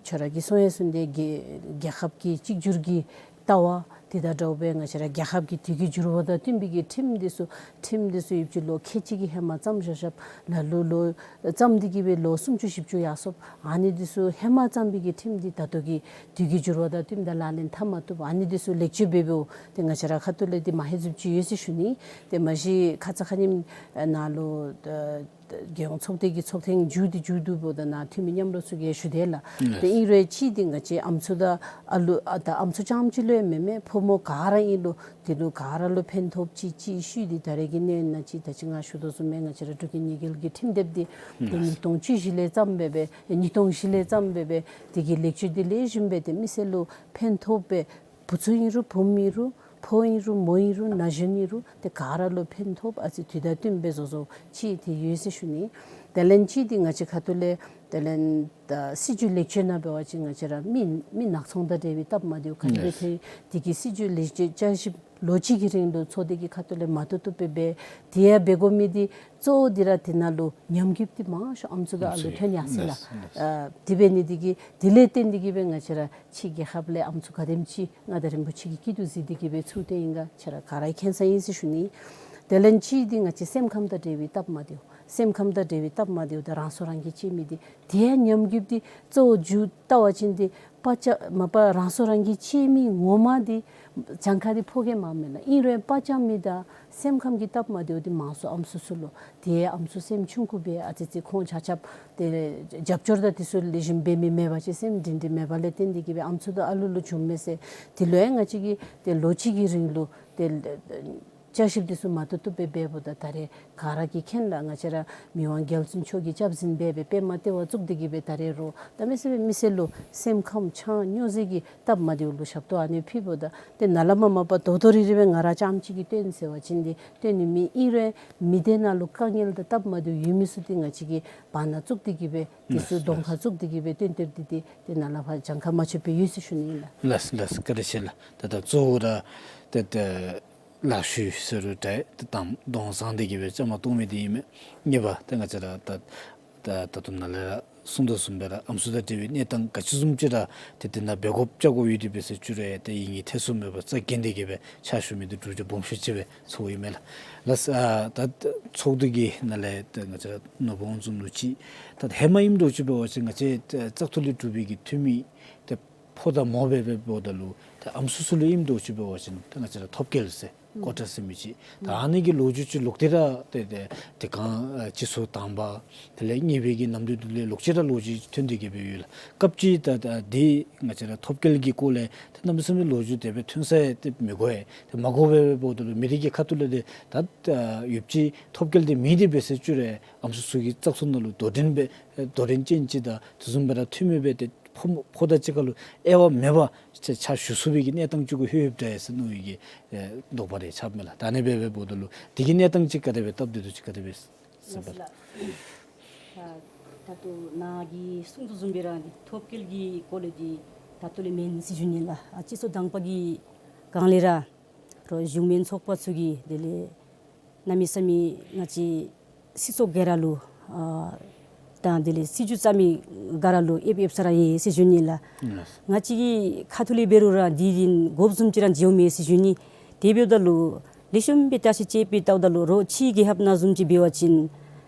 ཁྱོད་ར་གིས་གསུང་ཡང་གསུངས་ཏེ་རྒྱལ་རྒྱལ་ཁབ་ཀྱི་གཅིག་གྱུར་གྱི་ལྟ་བ་དེ་དང་འདྲཝ་སྦེ་ང་བཅས་ར་རྒྱལ་ཁབ་ཀྱི་དུས་ཀྱི་འགྱུར་བ་དང་བསྟུན་པའི་གི་ཁྲིམས་འདི་ཚུ་ཁྲིམས་འདི་ཚུ་ཡོདཔ་ཅིག་ལོ་ཁལ་གཅིག་གིས་ཧེ་མ་བརྩམས་བཞག་བཞགཔ་ལ་ལུ་ལོ་བརྩམས་ཏེ་གི་སྦེ་ལོ་སུམ་ཅུ་བཞི་བཅུ་ཡར་སོངམ། ཨ་ནི་འདི་ཚུ་ཧེ་མ་བརྩམས་པའི་གི་ཁྲིམས་འདི་ད་ལྟོ་གི་དུས་ཀྱི་འགྱུར་བ་དང་བསྟུནམ་ད་ལག་ལེན་འཐབ་མ་བཏུབ། ཨ་ནི་འདི་ཚུ་ལེགས་བཅོས་འབད་འབདཝ་ཏེ་ང་བཅས་ར་ཁ་ཐུག་ལས་འདི་མ་ཧེ་བཟུམ་ཅིག་ཡོད་ཟེར་ཞུ་ནི། ཏེ་མ་གཞི་ཁ་ཙ་ཁ་ཉིནམ་ནང་ལུ་ཨ་རྒྱལ་ཡོངས་ཚོགས་སྡེ་གི་ཚོགས་ཐེངས་མཇུག་འདི་མཇུག་བསྡུཝ་ད་ནཱ་འཐུས་མི་མཉམ་རོགས་ཚུ་གིས་ཞུ་དེས་ལགས། ལགས། ཏེ་ཨིན་རུང་ཅིག་འདི་ང་བཅས་ཨམ་སྲུ་དང་ཨ་ལུ་ཨ་ད་ཨམ་སྲུ་རྐྱངམ་ཅིག་ལུ་ཡང་མེན་མས། ཕོ་མོ་ག་ར་ཨིན་རུང་དེ་ལུ་ག་ར་ལུ་ཕན་ཐོགསཔ་ཅིག་ཅིག་ཤུལ་འདི་ད་རེས་ཀྱི་གནས་ཡུན་ནང་ཅིག་ད་ཅི་ང་ཞུ་དོ་བཟུམ་སྦེ་ང་བཅས་ར་འབྲུག་རྒྱལ་ཉེས་འགེལ་གྱི་ཁྲིམས་དེབ་འདི་ཏེ་ཉིས་སྟོང་བཅུ་བཞི་ལས་བརྩམས་སྦེ་སྦེ་ཉིས་སྟོང་བཞི་ལས་བརྩམས་སྦེ་སྦེ་དེ་གི་ལེགས་བཅོས་འདི་ལེགས་ཤོམ་སྦེ་ཏེ་མི་སེར་ལུ་ཕན་ཐོགས་སྦེ་བུ་ཚུ་ཨིན་རུང་བུམོ་ཨིན་རུང་ཕོ་ ཕོ་ཨིན་རུང་མོ་ཨིན་རུང་ན་གཞོན་ཨིན་རུང་ཏེ་ག་ར་ལུ་ཕན་ཐོགཔ་ཨ་ཙི་དུས་དང་བསྟུན་སྦེ་བཟོ་བཟོཝ་ཅིག་ཏེ་ཡོད་ཟེར་ཞུ་ནི། དེ་ལས་གཅིག་འདི་ང་བཅས་ཁ་ཐུག་ལས་དེ་ལས་ད་སྲིད་བྱུས་ལེགས་བཅོས་ནང་འབད་བ་ཅིན་ང་བཅས་ར་མི་མི་ནག་ཚོང་དང་འབྲེལ་བའི་སྟབས་མ་བདེཝ་ག་དེ་སྦེ་ཐོན་དེ་གི་སྲིད་བྱུས་ལེགས་བཅོས་བསྐྱར་ཞིབ་ལོ་གཅིག་གི་རིང་ལུ་ཚོགས་སྡེ་གི་ཁ་ཐུག་ལས་མ་བཏུབ་བཏུབ་སྦེ་འབད། དེ་ཡང་འབད་དགོ་མི་འདི་གཙོ་བོ་འདི་ར་དེ་ནང་ལུ་ཉམས་རྒུདཔ་འདི་མང་ཤོས་ཨམ་སྲུ་དང་ཨ་ལུ་ཐོན་ཡར་སོ་ཡི་ལགས། ལགས་ལགས། ཨ་དེ་འབད་ནི་འདི་གིས་དེ་ལས་བརྟེན་ཏེ་གིས་སྦེ་ང་བཅས་ར་ཕྱི་རྒྱལ་ཁབ་ལས་ཨམ་སྲུ་ག་དེམ་ཅིག་མངའ་བདག་རིན་པོ་ཆེ་གིས་སྐྱིད་སྡུག་གཟིགས་ཏེ་གིས་སྦེ་ཚུར་ཏེ་ཨིན་ག་ཁྱེད་ར་ག་ར་མཁྱེན་གསལ་ཨིན་ཟེར་ཞུ་ནི། དེ་ལས་གཅིག་འདི་ང་བཅས་སེམས་ཁམས་དང་འབྲེལ་བའི་སྟབས་མ་བདེཝ། སེམས་ཁམས་དང་འབྲེལ་བའི་སྟབས་མ་བདེཝ་དང་རང་སྲོག་རང་གིས་བཅད་མི་འདི་དེ་ཡང་ཉམས་རྒུདཔ་འདི་གཙོ་བོ་མཇུག་བལྟ་བ་ཅིན་འདི་པ་ཅ་མ་པ་རང་སྲོག་རང་གིས་བཅད་མི་ངོ་མ་འདི་གྱངས་ཁ་འདི་ཕོ་རྒྱས་མ་མེན་ལགས། ཨིན་རུང་པ་ཅ་མི་དང་སེམས་ཁམས་ཀྱི་སྟབས་མ་བདེཝ་འདི་མང་སུ་ཨམ་སྲུ་ཚུ་ལུ། དེ་ཨམ་སྲུ་སེམས་ཆུང་ཀུ་སྦེ་ཨ་ཙི་ཙི་ཁོང་ཆ་ཁྱབ་ཏེ་རྒྱབ་སྐྱོར་དང་དེ་ཚུ་ལེགས་ཤོམ་འབད་མི་མེད་པ་ཅིན་སེམས་སྒྲིང་སྒྲིང་མེད་པ་ལས་བརྟེན་ཏེ་གིས་སྦེ་ཨམ་སྲུ་དང་ཨ་ལུ་ལུ་བྱུངམ་མས་ཟེར། དེ་ལུ་ཡང་ང་བཅས་ཀྱིས་ཏེ་ལོ་གཅིག་གི་རིང་ལུ་ཏེ་བསྐྱར་ཞིབ་དེ་ཚུ་མ་བཏུབ་བཏུབ་སྦེ་འབདཝ་ད་ད་རེས་ག་ར་གིས་མཁྱེན་ལགས། ང་བཅས་ར་མི་དབང་རྒྱལ་བཙུན་མཆོག་གིས་སྐྱབས་འཛིན་འབད་སྦེ་པདྨ་ལྟེ་བ་བཙུགས་ཏེ་གིས་སྦེ་ད་རེས་རོགས་གནམ་མེད་ས་མེད་མི་སེར་ལུ་སེམས་ཁམས་ཆགས་སྨྱོ་ཟེར་གྱི་སྟབས་མ་བདེཝ་ལུ་ཞབས་ཏོག་ཨ་ནི་ཕུལཝ་ད་ཏེ་ནཱ་ལས་མར་མ་པ་ད་ལྟོ་རེ་རེ་སྦེ་ང་ར་རྐྱངམ་གཅིག་གིས་སྟོན་ཟེར་བ་ཅིན་འདི་སྟོན་ནི་མེད། ཨིན་རུང་མི་སྡེ་ནང་ལུ་དཀའ་ངལ་དང་སྟབས་མ་བདེཝ་ཡོད་མི་ཚུ་འདི་ང་བཅས་ཀྱིས་བར་ན་བཙུགས་ཏེ་གིས་སྦེ་དེ་ཚུ་ལགས་གདོང་ཁར་བཙུགས་ཏེ་གིས་སྦེ་སྟོན་སྟོནམ་འདི་འདི་ཏེ་ནཱ་ལས་ཕར་གྱངས་ཁ་མ་ཆོདཔ་སྦེ་ཡོད་ཟེར་ཞུ་ནི་ཨིན་ལགས། ལགས་ལགས། བཀའ་དྲིན་ཆེ་ལགས། ད་ད་གཙོ་བོ་ར་ཏེ་ཏེ་ལཱ་ཤུལ་ཟེར་རུང་འདྲ་ཏེ་དང་གདོང་བཟང་སྟེ་གིས་སྦེ་བཅའ་མར་གཏོགས་མི་འདི་ཨིན་མས། གཉིས་པ་ཏེ་ང་བཅས་ར་ད་ད་ད་ལྟོ་ནཱ་ལས་ར་གསུངས་དོ་བཟུམ་སྦེ་ར་ཨམ་སྲུ་དང་འབྲེལ་བའི་གནས་སྟངས་ག་ཅི་བཟུམ་ཅིག་ར་ཏེ་དེ་ནང་འབད་དགོཔ་བཅའ་དགོཔ་ཡོད་དེ་འབད་ཟེར་བཅུག་རུང་ཏེ་ཡིད་གཉིས་ཐེ་ཚོམ་མེད་པར་རྩ་འགེངས་ཏེ་གིས་སྦེ་ཕྱག་ཞུ་མི་འདི་འབྲུག་རྒྱལ་སྦོམ་ཤོས་ཅིག་སྦེ་ཚོརཝ་ཨིན་མས་ལགས། ལགས། ཨ་ད་ཚོགས་འདུ་གི་ནང་ལས་ཏེ་ང་བཅས་ར་ནོར་བུ་དབང་འཛོམས་ལུ་ཅིག་ད་ཧེ་མ་ཨིནམ་འདྲཝ་ཅིག་འབད་བ་ཅིན་ང་བཅས་ཏེ་བཙག་འཐུ་ལས་གྲུབ་པའི་གི་འཐུས་མི་ཏེ་ཕོ་དང་མོ་སྦེ་སྦེ་འབདཝ་ད་ལུ་ཏེ་ཨམ་སྲུ་ཚུ་ལུ་ཨིནམ་འདྲཝ་ཅིག་འབད་བ་ཅིན་ཏེ་ང་བཅས་ར་ཐོབ་སྐལ་ཟེར་ཀོ་ཊ་ཟེར་མི་ཅིག་ད་ཨ་ནི་གི་ལོ་རྒྱུས་ཅིག་ལོག་སྟེ་ར་ཏེ་ཏེ་དེ་སྒང་ཨ་སྤྱི་ཚོགས་དང་པ་དེ་ལས་གཉིས་པའི་གི་ནམ་དུས་དེ་ལས་ལོག་ཅི་ར་ལོ་རྒྱུས་ཐོན་ཏེ་གིས་སྦེ་ཡོད་ལགས། སྐབས་ཅིག་ད་ད་འདི་ང་བཅས་ར་ཐོབ་སྐལ་གྱི་སྐོར་ལས་ཏེ་གནམ་མེད་ས་མེད་ལོ་རྒྱུས་དེ་སྦེ་ཐོན་ས་ཡང་ཏེ་མི་གོ་ཡི། ཏེ་མ་གོ་བར་སྦེ་འབདཝ་ད་ལུ་མི་རིགས་ཀྱི་ཁ་ཐུག་ལས་ཏེ་ད་ཨ་ཡོདཔ་ཅིག་ཐོབ་སྐལ་འདི་མེད་དེ་འབད་ཟེར་བཅུག་རུང་ཨམ་སྲུ་ཚུ་གིས་བཙག་འཐུ་ནང་ལུ་དོ་འགྲན་སྦེ་དོ་འགྲན་ཅན་ཅིག་དང་དེ་བཟུམ་སྦེ་ར་འཐུས་མི་སྦེ་ཏེ་ཕོ་ཕོ་དང་གཅིག་ཁར་ལུ་དབྱེ་བ་མེད་པར་ཕྱག་ཕྱག་ཞུ་ཚུགས་པའི་གི་གནས་སྟངས་ཅིག་གུ་ལྷོད་ལྷོདཔ་འདྲས་ཟེར་མནོ་བའི་གི་ཨེ་དོགས་པ་རེ་ཆགསཔ་མས་ལགས། ད་ཨ་ནི་སྦེ་འབདཝ་ད་ལུ་དེ་གི་གནས་སྟངས་ཅིག་ག་དེ་སྦེ་སྟབས་བདེ་འདུག་ཅིག་ག་དེ་སྦེ་ཟེར་བ་ལགས། ད་ད་ལྟོ་ནཱ་གིས་གསུངས་དོ་བཟུམ་སྦེ་ར་ཐོབ་སྐལ་གྱི་སྐོར་ལས་འདི་ད་ལྟོ་ལས་མེན་ཟེར་ཞུ་ནི་ལགས། ཨ་སྤྱི་ཚོགས་དང་པ་གི་སྒང་ལས་ར་རོགས་གཞུང་མིན་ཚོགས་པ་ཚུ་གིས་དེ་ལས་གནམ་མེད་ས་མེད་ང་བཅས་སྲིད་ཚོགས་ག་ར་ལུ་ཨ་དང་དེ་ལས་སྲིད་བྱུས་བརྩམ་མི་ག་ར་ལུ་ཨེབ་ཨེབ་ས་ར་ཨིན་ཟེར་ཞུ་ནི་ལགས། ང་བཅས་ཀྱི་ཁ་ཐུག་ལས་འབད་རུང་ར་འདི་འདི་དགོཔ་བཟུམ་ཅིག་ར་མཇལཝ་མེད་ཟེར་ཞུ་ནི། དེ་འབདཝ་ད་ལུ་ལེགས་ཤོམ་སྦེ་བརྟག་ཞིབ་དཔྱད་པ་ལྟཝ་ད་ལུ་རོགས་ཕྱི་རྒྱལ་ཁབ་ནང་བཟུམ་ཅིག་འབད་བ་ཅིན་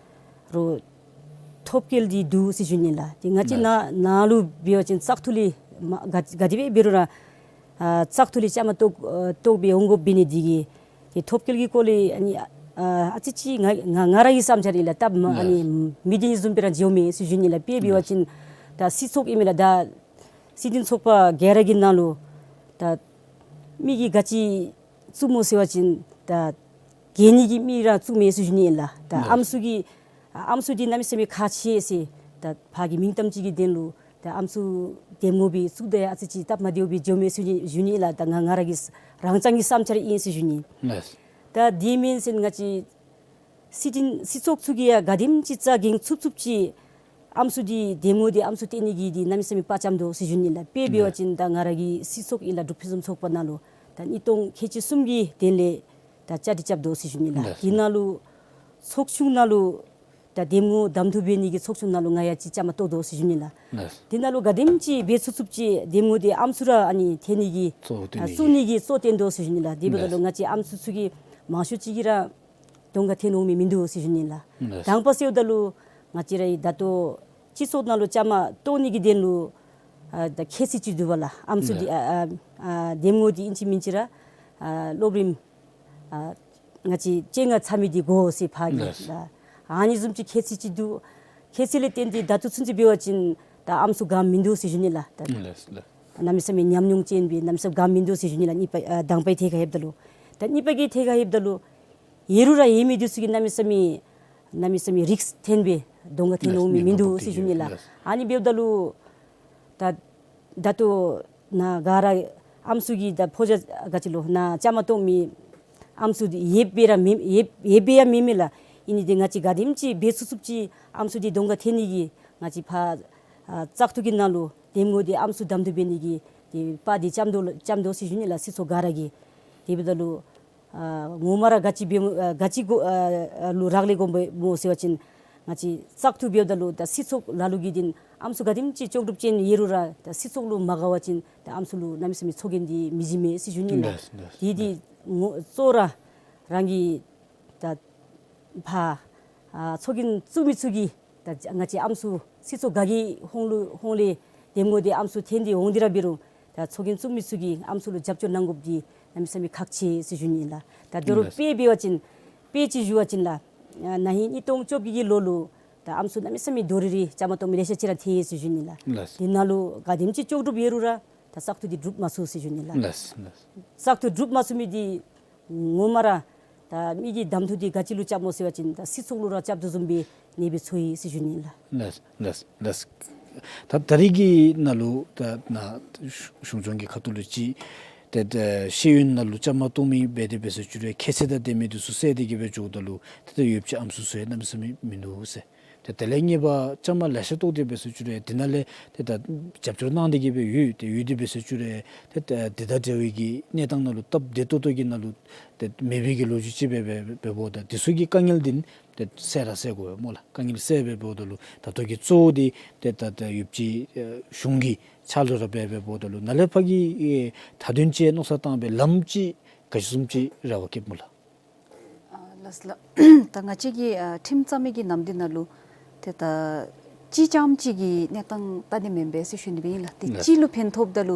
རོགས་ཐོབ་སྐལ་འདི་འདུག་ཟེར་ཞུ་ནི་ལགས། ཏེ་ང་བཅས་ནཱ་ནཱ་ལུ་འབད་བ་ཅིན་བཙག་འཐུ་ལས་མ་ག་ག་དེ་སྦེ་འབད་རུང་ར་ཨ་བཙག་འཐུ་ལས་བཅའ་མར་གཏོགས་ཨ་གཏོགས་སྦེ་འོང་དགོཔ་འབད་ནི་འདི་གིས་ཏེ་ཐོབ་སྐལ་གྱི་སྐོར་ལས་ཨ་ནི་ཨ་ཨ་ཙི་ཅིག་ང་ང་ང་ར་གི་བསམ་འཆར་ཨིན་ལགས། སྟབས་མ་ཨ་ནི་མི་བདེན་བཟུམ་སྦེ་ར་མཇལཝ་མེད་ཟེར་ཞུ་ནི་ལགས། དཔེ་འབད་བ་ཅིན་ད་སྲིད་ཚོགས་ཨིན་མས་ལགས། ད་སྲིད་དོན་ཚོགས་པ་ག་ར་གི་ནང་ལུ་ད་མི་གིས་ག་ཅི་བཙུགསཔ་སྨོ་ཟེར་བ་ཅིན་ད་རྒྱལ་ནི་གི་མི་ར་བཙུགས་མས་ཟེར་ཞུ་ནི་ཨིན་ལགས། ད་ཨམ་སྲུ་གི་ཨམ་སྲུ་འདི་གནམ་མེད་ས་མེད་ཁག་ཆེ་ཟེར་ད་ཕར་གྱི་མིང་གཏམ་ཅིག་གི་དོན་ལུ་ད་ཨམ་སྲུ་འདེམས་ངོ་སྦེ་བཙུགས་ད་ཡང་ཨ་ཙི་ཅིག་སྟབས་མ་བདེཝ་སྦེ་མཇལཝ་མས་ཟེར་ཞུ་ནི་ཨིན་ལགས། ད་ང་ང་ར་གི་རང་རྐྱང་གི་བསམ་འཆར་ཨིན་ཟེར་ཞུ་ནི། ད་དེ་མེན་ཟེར་ང་བཅས་སྲིད་དོན་སྲིད་ཚོགས་ཚུ་གིས་ཡང་ག་དེམ་ཅིག་རྩ་འགེངས་ཚུགས་ཚུགསཔ་ཅིག་ཨམ་སྲུ་འདི་འདེམས་ངོ་འདི་ཨམ་སྲུ་བཏོན་ནི་གི་འདི་གནམ་མེད་ས་མེད་དཔའ་བཅམ་དོ་ཟེར་ཞུ་ནི་ལགས། དཔེ་འབད་བ་ཅིན་ད་ང་ར་གི་སྲིད་ཚོགས་ཨིན་ལགས། འབྲུག་ཕུན་སུམ་ཚོགས་པ་ནང་ལུ་ད་གཉིས་སྟོང་ཁལ་གཅིག་གསུམ་གྱི་དོན་ལས་ད་བཅའ་སྒྲིག་རྐྱབ་དོ་ཟེར་ཞུ་ནི་ལགས། དེ་ནང་ལུ་ཚོགས་ཆུང་ནང་ལུ་ད་འདེམས་ངོ་གདམ་འཐུ་འབད་ནི་གི་ཚོགས་ཆུང་ནང་ལུ་ང་ཡང་ཅིག་བཅའ་མར་གཏོགས་དོ་ཟེར་ཞུ་ནི་ལགས། དེ་ནང་ལུ་ག་དེམ་ཅིག་འབད་ཚུགས་ཚུགསཔ་ཅིག་འདེམས་ངོ་འདི་ཨམ་སྲུ་ར་ཨ་ནི་འཐོན་ནི་གི་གཙོ་བོ་བཏོན་ནི་གི་བཙུགས་ནི་གི་གཙོ་བཏོན་དོ་ཟེར་ཞུ་ནི་ལགས། དེ་འབདཝ་ད་ལུ་ང་བཅས་ཨམ་སྲུ་ཚུ་གི་མང་ཤོས་ཅིག་གིས་ར་གདོང་ཁར་འཐོན་འོང་མི་མིན་འདུག་ཟེར་ཞུ་ནི་ལགས། དང་པ་ཟེརཝ་ད་ལུ་ང་བཅས་ར་ད་ལྟོ་སྤྱི་ཚོགས་ནང་ལུ་བཅའ་མར་གཏོགས་ནི་གི་དོན་ལུ་ཨ་ད་ཁྱད་ཚད་ཅིག་འདུག་པ་ལགས། ཨམ་སྲུ་འདི་ཨ་ཨ་ཨ་འདེམས་ངོ་འདི་ཨིན་ཅི་མིན་ཅི་ར་ཨ་སློབ་རིམ་ཨ་ང་བཅས་བཅོ་ལྔ་ཚར་མི་འདི་དགོ་ཟེར་ཕར་གྱི་ལགས། ཨ་ནི་བཟུམ་ཅིག་ཁྱད་ཚད་ཅིག་འདུག། ཁྱད་ཚད་ལས་བརྟེན་ཏེ་ད་ལྟོ་ཚུན་ཚོད་འབད་བ་ཅིན་ད་ཨམ་སྲུ་ག་མིན་འདུག་ཟེར་ཞུ་ནི་ལགས། ད་ལགས་ལགས། གནམ་མེད་ས་མེད་ཉམས་མྱོང་ཅན་སྦེ་གནམ་མེད་ས་མེད་ག་མིན་འདུག་ཟེར་ཞུ་ནི་ལགས། གཉིས་པ་ཨ་དང་པའི་ཐད་ཁར་ལྷོདཔ་ད་ལུ། ད་གཉིས་པ་གི་ཐད་ཁར་ལྷོདཔ་ད་ལུ་ཡོད་རུང་ར་ཡོད་མི་འདི་ཚུ་གིས་གནམ་མེད་ས་མེད་གནམ་མེད་ས་མེད་རིགས་འཐོན་སྦེ་གདོང་ཁར་འཐོན་འོང་མི་མིན་འདུག་ཟེར་ཞུ་ནི་ལགས། ཨ་ནི་འབདཝ་ད་ལུ་ད་ད་ལྟོ་ནཱ་ག་ར་ ཨམ་སྲུ་གི་ད་ཕོ་རྒྱས་ག་ཅི་ལོ་ནཱ་བཅའ་མར་གཏོགས་མི་ཨམ་སྲུ་འདི་ཡོདཔ་སྦེ་ར་མེད་ཡོདཔ་ཡོདཔ་སྦེ་ཡང་མེད་མས་ལགས། ཨིན་ནི་འདི་ང་བཅས་ག་དེམ་ཅིག་འབད་ཚུགས་ཚུགསཔ་ཅིག་ཨམ་སྲུ་འདི་གདོང་ཁར་འཐོན་ནི་གི་ང་བཅས་ཕར་ཨ་བཙག་འཐུ་གི་ནང་ལུ་འདེམས་ངོ་འདི་ཨམ་སྲུ་གདམ་འཐུ་འབད་ནི་གི་འདི་དཔའ་འདི་རྐྱབ་དོ་རྐྱབ་དོ་ཟེར་ཞུ་ནི་ལགས། སྲིད་ཚོགས་ག་ར་གིས། དེ་འབདཝ་ད་ལུ་ཨ་ངོ་མ་ར་ག་ཅི་འབད་ཨ་ག་ཅི་གོ་ཨ་ཨ་ལུ་རག་ལས་དགོཔ་སྨོ་ཟེར་བ་ཅིན་ང་བཅས་བཙག་འཐུ་འབདཝ་ད་ལུ་ད་སྲིད་ཚོགས་ལ་ལུ་གིས་འདི་ཨམ་སྲུ་ག་དེམ་ཅིག་ལྕོགས་གྲུབ་ཅན་ཡོད་རུང་ར་ད་སྲིད་ཚོགས་ལུ་མ་དགའ་བ་ཅིན་ད་ཨམ་སྲུ་ལུ་གནམ་མེད་ས་མེད་ཚོགས་རྒྱན་འདི་མི་བྱིན་མས་ཟེར་ཞུ་ནི་ལགས། ལགས་ལགས། དེ་འདི་ངོ་གཙོ་ར་རང་གི་ད་ཕར་ཨ་ཚོགས་རྒྱན་བཙུགས་མི་ཚུ་གིས་ད་ང་བཅས་ཨམ་སྲུ་སྲིད་ཚོགས་ག་གི་ཧོངས་ལུ་ཧོངས་ལས་འདེམས་ངོ་འདི་ཨམ་སྲུ་འཐོན་ཏེ་འོང་སྟེ་ར་འབད་རུང་ད་ཚོགས་རྒྱན་བཙུགས་མི་ཚུ་གིས་ཨམ་སྲུ་ལུ་རྒྱབ་སྐྱོར་གནང་དགོཔ་འདི་གནམ་མེད་ས་མེད་ཁག་ཆེ་ཟེར་ཞུ་ནི་ལགས། ད་དོ་རུང་ལགས། དཔེ་འབད་བ་ཅིན་དཔེ་ཅིག་ཞུ་བ་ཅིན་ལགས། ཨ་ན་ཧིང་ཉིས་སྟོང་བཅོ་བརྒྱད་ཀྱི་ལོ་ལུ་ད་ཨམ་སྲུ་གནམ་མེད་ས་མེད་དོ་རི་རི་བཅའ་མར་གཏོགས་མི་ལེ་ཤ་ཅིག་ར་འཐོན་ཡི་ཟེར་ཞུ་ནི་ལགས། ལགས། དེ་ནང་ལུ་ག་དེམ་ཅིག་ལྕོགས་གྲུབ་ཡོད་རུང་ར་ད་བཙག་འཐུ་འདི་གྲུབ་མ་ཚུགས་ཟེར་ཞུ་ནི་ལགས། ལགས་ལགས། བཙག་འཐུ་གྲུབ་མ་ཚུགས་མི་འདི་ངོ་མ་ར་ད་མི་གིས་གདམ་འཐུ་འདི་ག་ཅི་ལུ་རྐྱབ་སྨོ་ཟེར་བ་ཅིན་ད་སྲིད་ཚོགས་ལུ་ར་རྐྱབ་དོ་བཟུམ་སྦེ་ཨ་ནི་སྦེ་ཚོར་ཡི་ཟེར་ཞུ་ནི་ལགས། ལགས་ལགས་ལགས། ད་ད་རིས་ཀྱི་ནང་ལུ་ད་ནཱ་གཞུང་གཞུང་སྐྱོང་གི་ཁ་ཐུག་ལུ་ཅིག་ཏེ་ད་ཤེས་ཡོན་ནང་ལུ་བཅའ་མར་གཏོགས་མི་འབད་དེ་འབད་ཟེར་བཅུག་རུང་ཁྱད་ཚད་དང་ལྡན་མི་འདི་ཚུ་བསལ་ཏེ་གི་སྦེ་འགྱོཝ་ད་ལུ་ཏེ་ད་ཡོདཔ་ཅིག་ཨམ་སྲུ་ཚུ་ཡང་གནམ་མེད་ས་མེད་མིན་འདུག་ཟེར། ཏེ་དེ་ལས་ངེས་པ་བཅའ་མར་ལེ་ཤ་གཏོགས་ཏེ་འབད་ཟེར་བཅུག་རུང་དེ་ནང་ལས་ཏེ་ད་རྒྱབ་སྐྱོར་གནང་སྟེ་གི་སྦེ་ཡོད། ཏེ་ཡོད་དེ་འབད་ཟེར་བཅུག་རུང་ཏེ་ད་འདི་དང་འབྲེལ་བའི་གི་གནས་སྟངས་ནང་ལུ་སྟབས་བདེ་ཏོག་ཏོ་གི་ནང་ལུ་ཏེ་མེད་པའི་གི་ལོ་རྒྱུས་ཅིག་སྦེ་འབད་འབདཝ་ད་འདི་ཚུ་གི་དཀའ་ངལ་འདི་ཏེ་སེལ་ར་སེལ་དགོ་པས་སྨོ་ལགས། དཀའ་ངལ་སེལ་སྦེ་འབདཝ་ད་ལུ་ད་ལྟོ་གི་གཙོ་བོ་འདི་ཏེ་ད་ད་ཡོདཔ་ཅིག་ཨེ་གཞུང་གི་ཕྱག་ལུ་ར་འབད་འབདཝ་ད་ལུ་ནཱ་ལས་ཕར་གྱི་ཨེ་མཐའ་དོན་ཅིག་མནོ་བསམ་བཏང་སྦེ་ལམ་ཅིག་ག་ཅི་བཟུམ་ཅིག་རེ་བ་བསྐྱེདཔ་སྨོ་ལགས། ཨ་ལགས་ལགས། ད་ང་བཅས་ཀྱི་ཨ་ཁྲིམས་བརྩམ་མི་གི་ནམ་དུས་ནང་ལུ་ཏེ་ད་གཅིག་རྐྱངམ་གཅིག་གི་གནས་སྟངས་ལྟ་ནི་མེན་པས་ཟེར་ཞུ་ནི་སྦེ་ཨིན་ལགས། ཏེ་ལགས། གཅིག་ལུ་ཕན་ཐོགསཔ་ད་ལུ་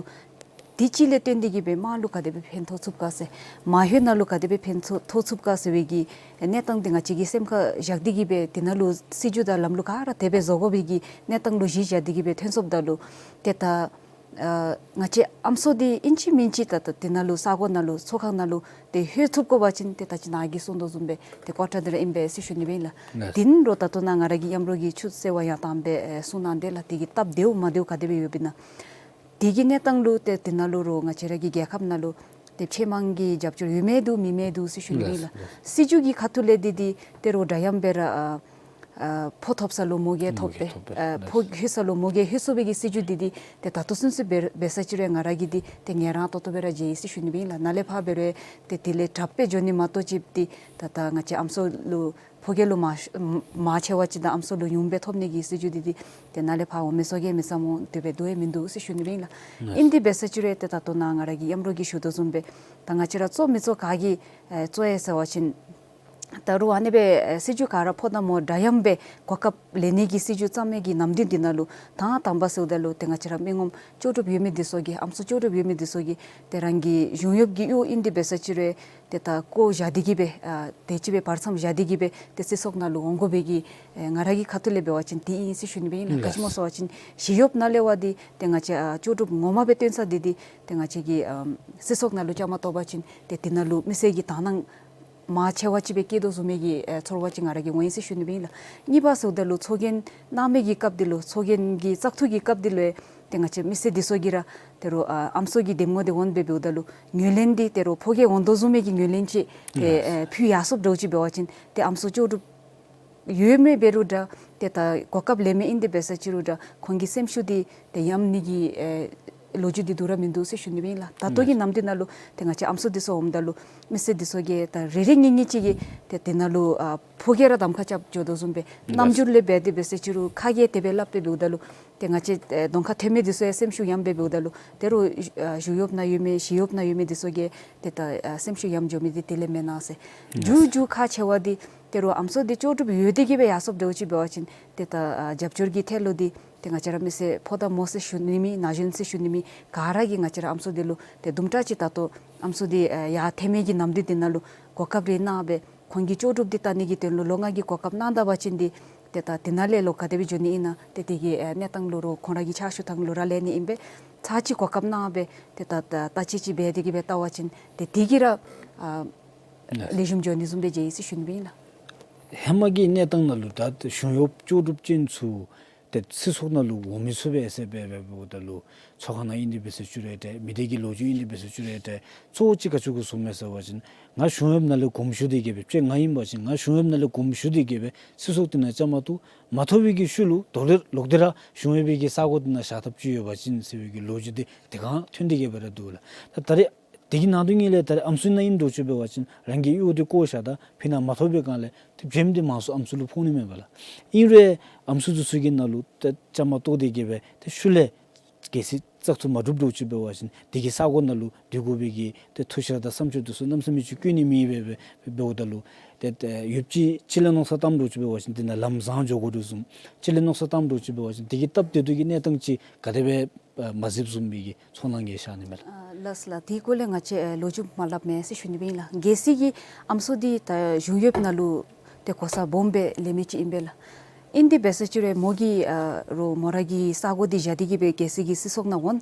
དེ་གཅིག་ལས་བརྟེན་ཏེ་གི་སྦེ་དམངས་ལུ་ག་དེ་སྦེ་ཕན་ཐོགས་ཚུགས་ག་ཟེར་མ་ཧེ་ནང་ལུ་ག་དེ་སྦེ་ཕན་ཐོགས་ཐོགས་ཚུགས་ག་ཟེར་བའི་གི་གནས་སྟངས་འདི་ང་བཅས་ཀྱིས་སེམས་ཁར་བཞག་སྟེ་གི་སྦེ་དེ་ནང་ལུ་སྲིད་བྱུས་དང་ལམ་ལུགས་ག་ར་དེ་སྦེ་བཟོ་དགོ་པའི་གི་གནས་སྟངས་ལུ་གཞི་བཞག་སྟེ་གི་སྦེ་ཐོན་སོངམ་ད་ལུ་ཏེ་ད་ཨ་ང་བཅས་ཨམ་སྲུ་འདི་ཨིན་ཅི་མིན་ཅི་ད་ད་དེ་ནང་ལུ་ས་གོ་ནང་ལུ་ཚོགས་ཁང་ནང་ལུ་ཏེ་ལྷོད་ཚུགས་དགོ་པ་ཅིན་ཏེ་ད་ཅི་ནཱ་གིས་གསུངས་དོ་བཟུམ་སྦེ་ཏེ་ཀོ་ཊར་འདི་ར་ཨིན་པས་ཟེར་ཞུ་ནི་སྦེ་ཨིན་ལགས། ལགས། དེ་ནང་ལུ་ད་ལྟོ་ནཱ་ང་ར་གི་མཉམ་རོགས་ཀྱིས་ཆུ་ཚོད་བ་ཡང་དང་སྦེ་ཨེ་གསུངས་གནང་དེས་ལགས། དེ་གི་སྟབས་བདེཝ་མ་བདེཝ་ག་དེ་སྦེ་ཡོདཔ་ཨིན་ན། དེ་གི་གནས་སྟངས་ལུ་ཏེ་དེ་ནང་ལུ་རོགས་ང་བཅས་ར་གི་རྒྱལ་ཁབ་ནང་ལུ་ཏེ་ཕྱེད་མང་གི་རྒྱབ་སྐྱོར་ཡོད་མི་འདུག་མེད་མི་འདུག་ཟེར་ཞུ་ནི་སྦེ་ཨིན་ལགས། ལགས། ལགས། སྲིད་བྱུས་ཀྱི་ཁ་ཐུག་ལས་འདི་འདི་ཏེ་རོགས་འདྲ་མཉམ་སྦེ་ར་ཨ་ཨ་ཕོགས་ཐོབ་ས་ལུ་མོ་གིས་ཐོབ་སྦེ་མོ་གིས་ཐོབ་སྦེ། ཨ་ལགས། ཕོགས་ལྷོད་ས་ལུ་མོ་གིས་ལྷོད་ཚུགས་པའི་གི་སྲིད་བྱུས་འདི་འདི་ཏེ་ད་ལྟོ་ཚུན་ཚོད་འབད་འབད་ས་ཅིག་རུང་ང་ར་གིས་འདི་ཏེ་ངལ་རངས་ཏོག་ཏོ་སྦེ་ར་མཇལ་ཡི་ཟེར་ཞུ་ནི་སྦེ་ཨིན་ལགས། ནཱ་ལས་ཕར་འབད་རུང་ཏེ་དེ་ལས་དྲགཔ་སྦེ་འགྱོ་ནི་མ་གཏོགས་ཅིག་འདི་ད་ད་ང་བཅས་ཨམ་སྲུ་ལུ་ཕོ་སྐྱེས་ལུ་མང་མང་ཆེ་བ་ཅིག་དང་ཨམ་སྲུ་ལུ་ཉུང་སྦེ་ཐོབ་ནི་གི་སྲིད་བྱུས་འདི་འདི་ཏེ་ནཱ་ལས་ཕར་འོང་མི་ཚུ་གིས་མི་བསམ་འོང་དེ་སྦེ་འདུག་ཡང་མིན་འདུག་ཟེར་ཞུ་ནི་སྦེ་ཨིན་ལགས། ལགས། ཨིན་དེ་འབད་ས་ཅིག་རུང་ཏེ་ད་ལྟོ་ནཱ་ང་ར་གི་མཉམ་རོགས་ཀྱིས་ཞུ་དོ་བཟུམ་སྦེ་ད་ང་བཅས་ར་གཙོ་མི་གཙོ་ག་གིས་ཨེ་གཙོ་ཡི་ཟེར་བ་ཅིན་ད་རུང་ཨ་ནི་སྦེ་ཨེ་སྲིད་བྱུས་ག་ར་ཕོགས་དང་མོ་འདྲ་མཉམ་སྦེ་གོ་སྐབས་ལེན་ནི་གི་སྲིད་བྱུས་བརྩམ་མི་གི་ནམ་དུས་འདི་ནང་ལུ་དང་དང་པ་ཟེརཝ་ད་ལུ་ཏེ་ང་བཅས་ར་མི་ངོམ་ལྕོགས་གྲུབ་ཡོད་མི་འདི་ཚུ་གིས་ཨམ་སྲུ་ལྕོགས་གྲུབ་ཡོད་མི་འདི་ཚུ་གིས་ཏེ་རང་གི་གཞུང་གཡོགཔ་གི་གཡོག་ཨིན་དེ་འབད་ས་ཅིག་རུང་ཏེ་ད་བཀོ་བཞག་སྟེ་གི་སྦེ་ཨ་དེ་ཅིག་སྦེ་བར་མཚམས་བཞག་སྟེ་གི་སྦེ་ཏེ་སྲིད་ཚོགས་ནང་ལུ་འོང་དགོ་པའི་གི་ཨེ་ང་ར་གི་ཁ་ཐུག་ལས་འབད་བ་ཅིན་དེ་ཨིན་ཟེར་ཞུ་ནི་སྦེ་ཨིན་ལགས། ག་ཅི་སྨོ་ཟེར་བ་ཅིན་ཞི་གཡོགཔ་ནང་ལས་འབད་དེ་ཏེ་ང་བཅས་ཨ་ལྕོགས་གྲུབ་ངོ་མ་སྦེ་སྟོན་ས་འདི་འདི་ཏེ་ང་བཅས་ཀྱི་ཨམ་སྲིད་ཚོགས་ནང་ལུ་བཅའ་མར་གཏོགས་པ་ཅིན་ཏེ་དེ་ནང་ལུ་མི་སེར་གྱི་དག་སྣང་མང་ཆེ་བ་ཅིག་སྦེ་བསྐྱེད་དོ་བཟུམ་མའི་གི་ཨེ་ཚོར་བ་ཅིག་ང་ར་གིས་འོང་ཡི་ཟེར་ཞུ་ནི་སྦེ་ཨིན་ལགས། གཉིས་པ་ཟེརཝ་ད་ལུ་ཚོགས་རྒྱན་གནང་མི་གི་སྐབས་འདི་ལུ་ཚོགས་རྒྱན་གྱི་བཙག་འཐུ་གི་སྐབས་འདི་ལུ་ཏེ་ང་བཅས་མི་སེར་འདི་ཚུ་གིས་ར་ཏེ་རོགས་ཨ་ཨམ་སྲུ་གི་འདེམས་ངོ་འདི་འོང་སྦེ་འབདཝ་ད་ལུ་ངོས་ལེན་འདི་ཏེ་རོགས་ཕོ་སྐྱེས་འོང་དོ་བཟུམ་མའི་གི་ངོས་ལེན་ཅིག་ཏེ་ཨེ་ཕུལ་ཡར་སོངམ་འདྲཝ་ཅིག་འབད་བ་ཅིན་ཏེ་ཨམ་སྲུ་ལྕོགས་གྲུབ་ཡོད་མི་འབད་རུང་འདྲ་ཏེ་ད་གོ་སྐབས་ལེན་མི་ཨིན་དེ་འབད་ས་ཅིག་རུང་འདྲ་ཁོང་གི་སེམས་ཤུགས་འདི་ཏེ་ཡངས་ནི་གི་ཨེ་ལོ་རྒྱུས་འདི་འདུག་ར་མིན་འདུག་ཟེར་ཞུ་ནི་སྦེ་ཨིན་ལགས། ད་ལྟོ་གི་ནམ་དུས་ནང་ལུ་ཏེ་ང་བཅས་ཨམ་སྲུ་འདི་ཚུ་འོངམ་ད་ལུ་མི་སེར་འདི་ཚུ་གིས་ད་རེ་རེ་གཉིས་གཉིས་ཅིག་གིས་ཏེ་དེ་ནང་ལུ་ཨ་ཕོ་སྐྱེས་ར་གདམ་ཁ་རྐྱབ་འགྱོ་དོ་བཟུམ་སྦེ་རྣམ་འགྱུར་ལས་འབད་དེ་འབད་ས་ཅིག་རུང་ཁ་གིས་དེ་སྦེ་སླབ་སྦེ་འབདཝ་ད་ལུ་ཏེ་ང་བཅས་ཨེ་གདོང་ཁར་ཐོན་མི་འདི་ཚུ་ཡང་སེམས་ཤུགས་ཡངས་སྦེ་འབདཝ་ད་ལུ་ཏེ་རོགས་ཨ་ཞི་གཡོགཔ་ནང་ཡོད་མི་ཞི་གཡོགཔ་ནང་ཡོད་མི་འདི་ཚུ་གིས་ཏེ་ད་ཨ་སེམས་ཤུགས་ཡངས་འགྱོ་མི་འདི་དེ་ལས་མེན་ན་ཟེར། མཇུག་མཇུག་ཁག་ཆེ་བ་འདི་ཏེ་རོགས་ཨམ་སྲུ་འདི་ལྕོགས་གྲུབ་ཡོད་དེ་གི་སྦེ་ཡར་སོངམ་འདྲཝ་ཅིག་འབད་བ་ཅིན་ཏེ་ད་ཨ་རྒྱབ་སྐྱོར་གྱི་ཐད་ལུ་འདི་ཏེ་ང་བཅས་ར་མི་སེར་ཕོ་དང་མོ་ཟེར་ཞུ་ནི་མེད་ན་གཞོན་ཟེར་ཞུ་ནི་མེད་ག་ར་གིས་ང་བཅས་ར་ཨམ་སྲུ་འདི་ལུ་ཏེ་དུམ་གྲ་ཅིག་ད་ལྟོ་ཨམ་སྲུ་འདི་ཨ་ཡར་ཐོན་མི་གི་ནམ་དུས་འདི་ནང་ལུ་གོ་སྐབས་རེ་གནང་སྦེ་ཁོང་གི་ལྕོགས་གྲུབ་འདི་བལྟ་ནི་གི་དོན་ལུ་ལོ་ལྔ་གི་གོ་སྐབས་གནང་ད་པ་ཅིན་འདི་ཏེ་ད་དེ་ནང་ལས་ལོག་ག་དེ་སྦེ་འགྱོ་ནི་ཨིན་ན་ཏེ་དེ་གི་ཨ་གནས་སྟངས་ལུ་རོགས་ཁོང་ར་གི་ཕྱག་ཞུ་ཐངས་ལུ་ར་ལས་ནི་ཨིན་པས། ཚར་གཅིག་གོ་སྐབས་གནང་སྦེ་ཏེ་ད་ད་བརྟག་དཔྱད་ཅིག་འབད་དེ་གི་སྦེ་བལྟ་བ་ཅིན་ཏེ་དེ་གིས་ར་ཨ་ལེགས་ཤོམ་འགྱོ་ནི་བཟུམ་སྦེ་མཇལ་ཡི་ཟེར་ཞུ་ནི་སྦེ་ཨིན་ལགས། ཧེ་མ་གི་གནས་སྟངས་ནང་ལུ་ད་གཞུང་གཡོགཔ་ལྕོགས་གྲུབ་ཅན་ཚུ་ ཏེ་སྲིད་ཚོགས་ནང་ལུ་འོང་མི་ཚུགས་པས་ཟེར་སྦེ་འབདཝ་ད་ལུ་ཚོགས་ཁང་ནང་ཨིན་ཏེ་འབད་ཟེར་ཅི་རུང་ཏེ་མི་སྡེ་གི་ལོ་རྒྱུས་ཨིན་ཏེ་འབད་ཟེར་ཅི་རུང་ཏེ་གཙོ་བོ་ཅིག་ག་ཅི་གུ་བཟུངམ་མས་ཟེར་བ་ཅིན་ང་གཞུང་གཡོགཔ་ནང་ལས་གོངམ་ཞུ་སྟེ་གི་སྦེ་ཏེ་ང་ཨིན་པ་ཅིན་ང་གཞུང་གཡོགཔ་ནང་ལས་གོངམ་ཞུ་སྟེ་གི་སྦེ་སྲིད་ཚོགས་འདི་ནང་བཅའ་མར་གཏོགས་མ་ཐོབ་པའི་གི་ཤུལ་ལུ་ལོག་སྟེ་ལོག་སྟེ་ར་གཞུང་གཡོག་པའི་གི་ས་གོ་འདི་ནང་བཞག་ཐབས་ཅིག་ཡོད་པ་ཅིན་ཟེར་བའི་གི་ལོ་རྒྱུས་འདི་དེ་སྒང་ཐོན་ཏེ་གི་སྦེ་ར་འདུག་ལགས། ད་ད་རེས་དེ་གི་ནང་དོན་ཉིད་ལས་ད་རེས་ཨམ་སྲུ་ནང་ཨིན་འདྲཝ་ཅིག་འབད་བ་ཅིན་རང་གི་གཡོག་འདི་བཀོ་བཞག་ད་ཕི་ནང་མ་ཐོབ་པའི་སྒང་ལས་ཏེ་འཇམ་འདི་མང་སུ་ཨམ་སྲུ་ལུ་ཕོག་ནི་མས་པ་ལགས། ཨིན་རུང་ཨམ་སྲུ་འདི་ཚུ་གི་ནང་ལུ་ཏེ་བཅའ་མར་གཏོགས་ཏེ་གི་སྦེ་ཏེ་ཤུལ་ལས་གལ་སྲིད་བཙག་འཐུ་མ་གྲུབ་འདྲཝ་ཅིག་འབད་བ་ཅིན་དེ་གི་ས་གོ་ནང་ལུ་སྡོད་དགོ་པའི་གི་ཏེ་ཐུགས་ཞིབ་དང་བསམ་ཤེས་འདི་ཚུ་གནམ་མེད་ས་མེད་ཅིག་བཀོད་ནི་མེད་པས་སྦེ་འབདཝ་ད་ལུ་ཏེ་ཏེ་ཡོདཔ་ཅིག་ཅིག་ལས་མནོ་བསམ་བཏངམ་འདྲཝ་ཅིག་འབད་བ་ཅིན་དེ་ནང་ལམ་བཟང་འགྱོ་དགོ་དོ་བཟུམ། ཅིག་ལས་མནོ་བསམ་བཏངམ་འདྲཝ་ཅིག་འབད་བ་ཅིན་དེ་གི་སྟབས་བདེ་ཏོག་ཏོ་གི་གནས་སྟངས་ཅིག་ག་དེ་སྦེ་མ་གཟིགསཔ་བཟུམ་སྦེ་གི་ཚོར་སྣང་གི་ཤར་ནི་མས་ལགས། ཨ་ལགས་ལགས། དེ་སྐོར་ལས་ང་བཅས་ཨ་ལོ་རྒྱུས་མ་སླབ་མས་ཟེར་ཞུ་ནི་སྦེ་ཨིན་ལགས། གལ་སྲིད་ཀྱི་ཨམ་སྲུ་འདི་ད་གཞུང་གཡོགཔ་ནང་ལུ་ཏེ་གོ་ས་སྦོམ་སྦེ་ལེན་མི་ཅིག་ཨིན་པས་ལགས། ཨིན་ཏེ་འབད་ཟེར་ཅི་རུང་མོ་གི་ཨ་རོགས་མོ་ར་གི་ས་གོ་འདི་བཞག་སྟེ་གི་སྦེ་གལ་སྲིད་ཀྱི་སྲིད་ཚོགས་ནང་འོང་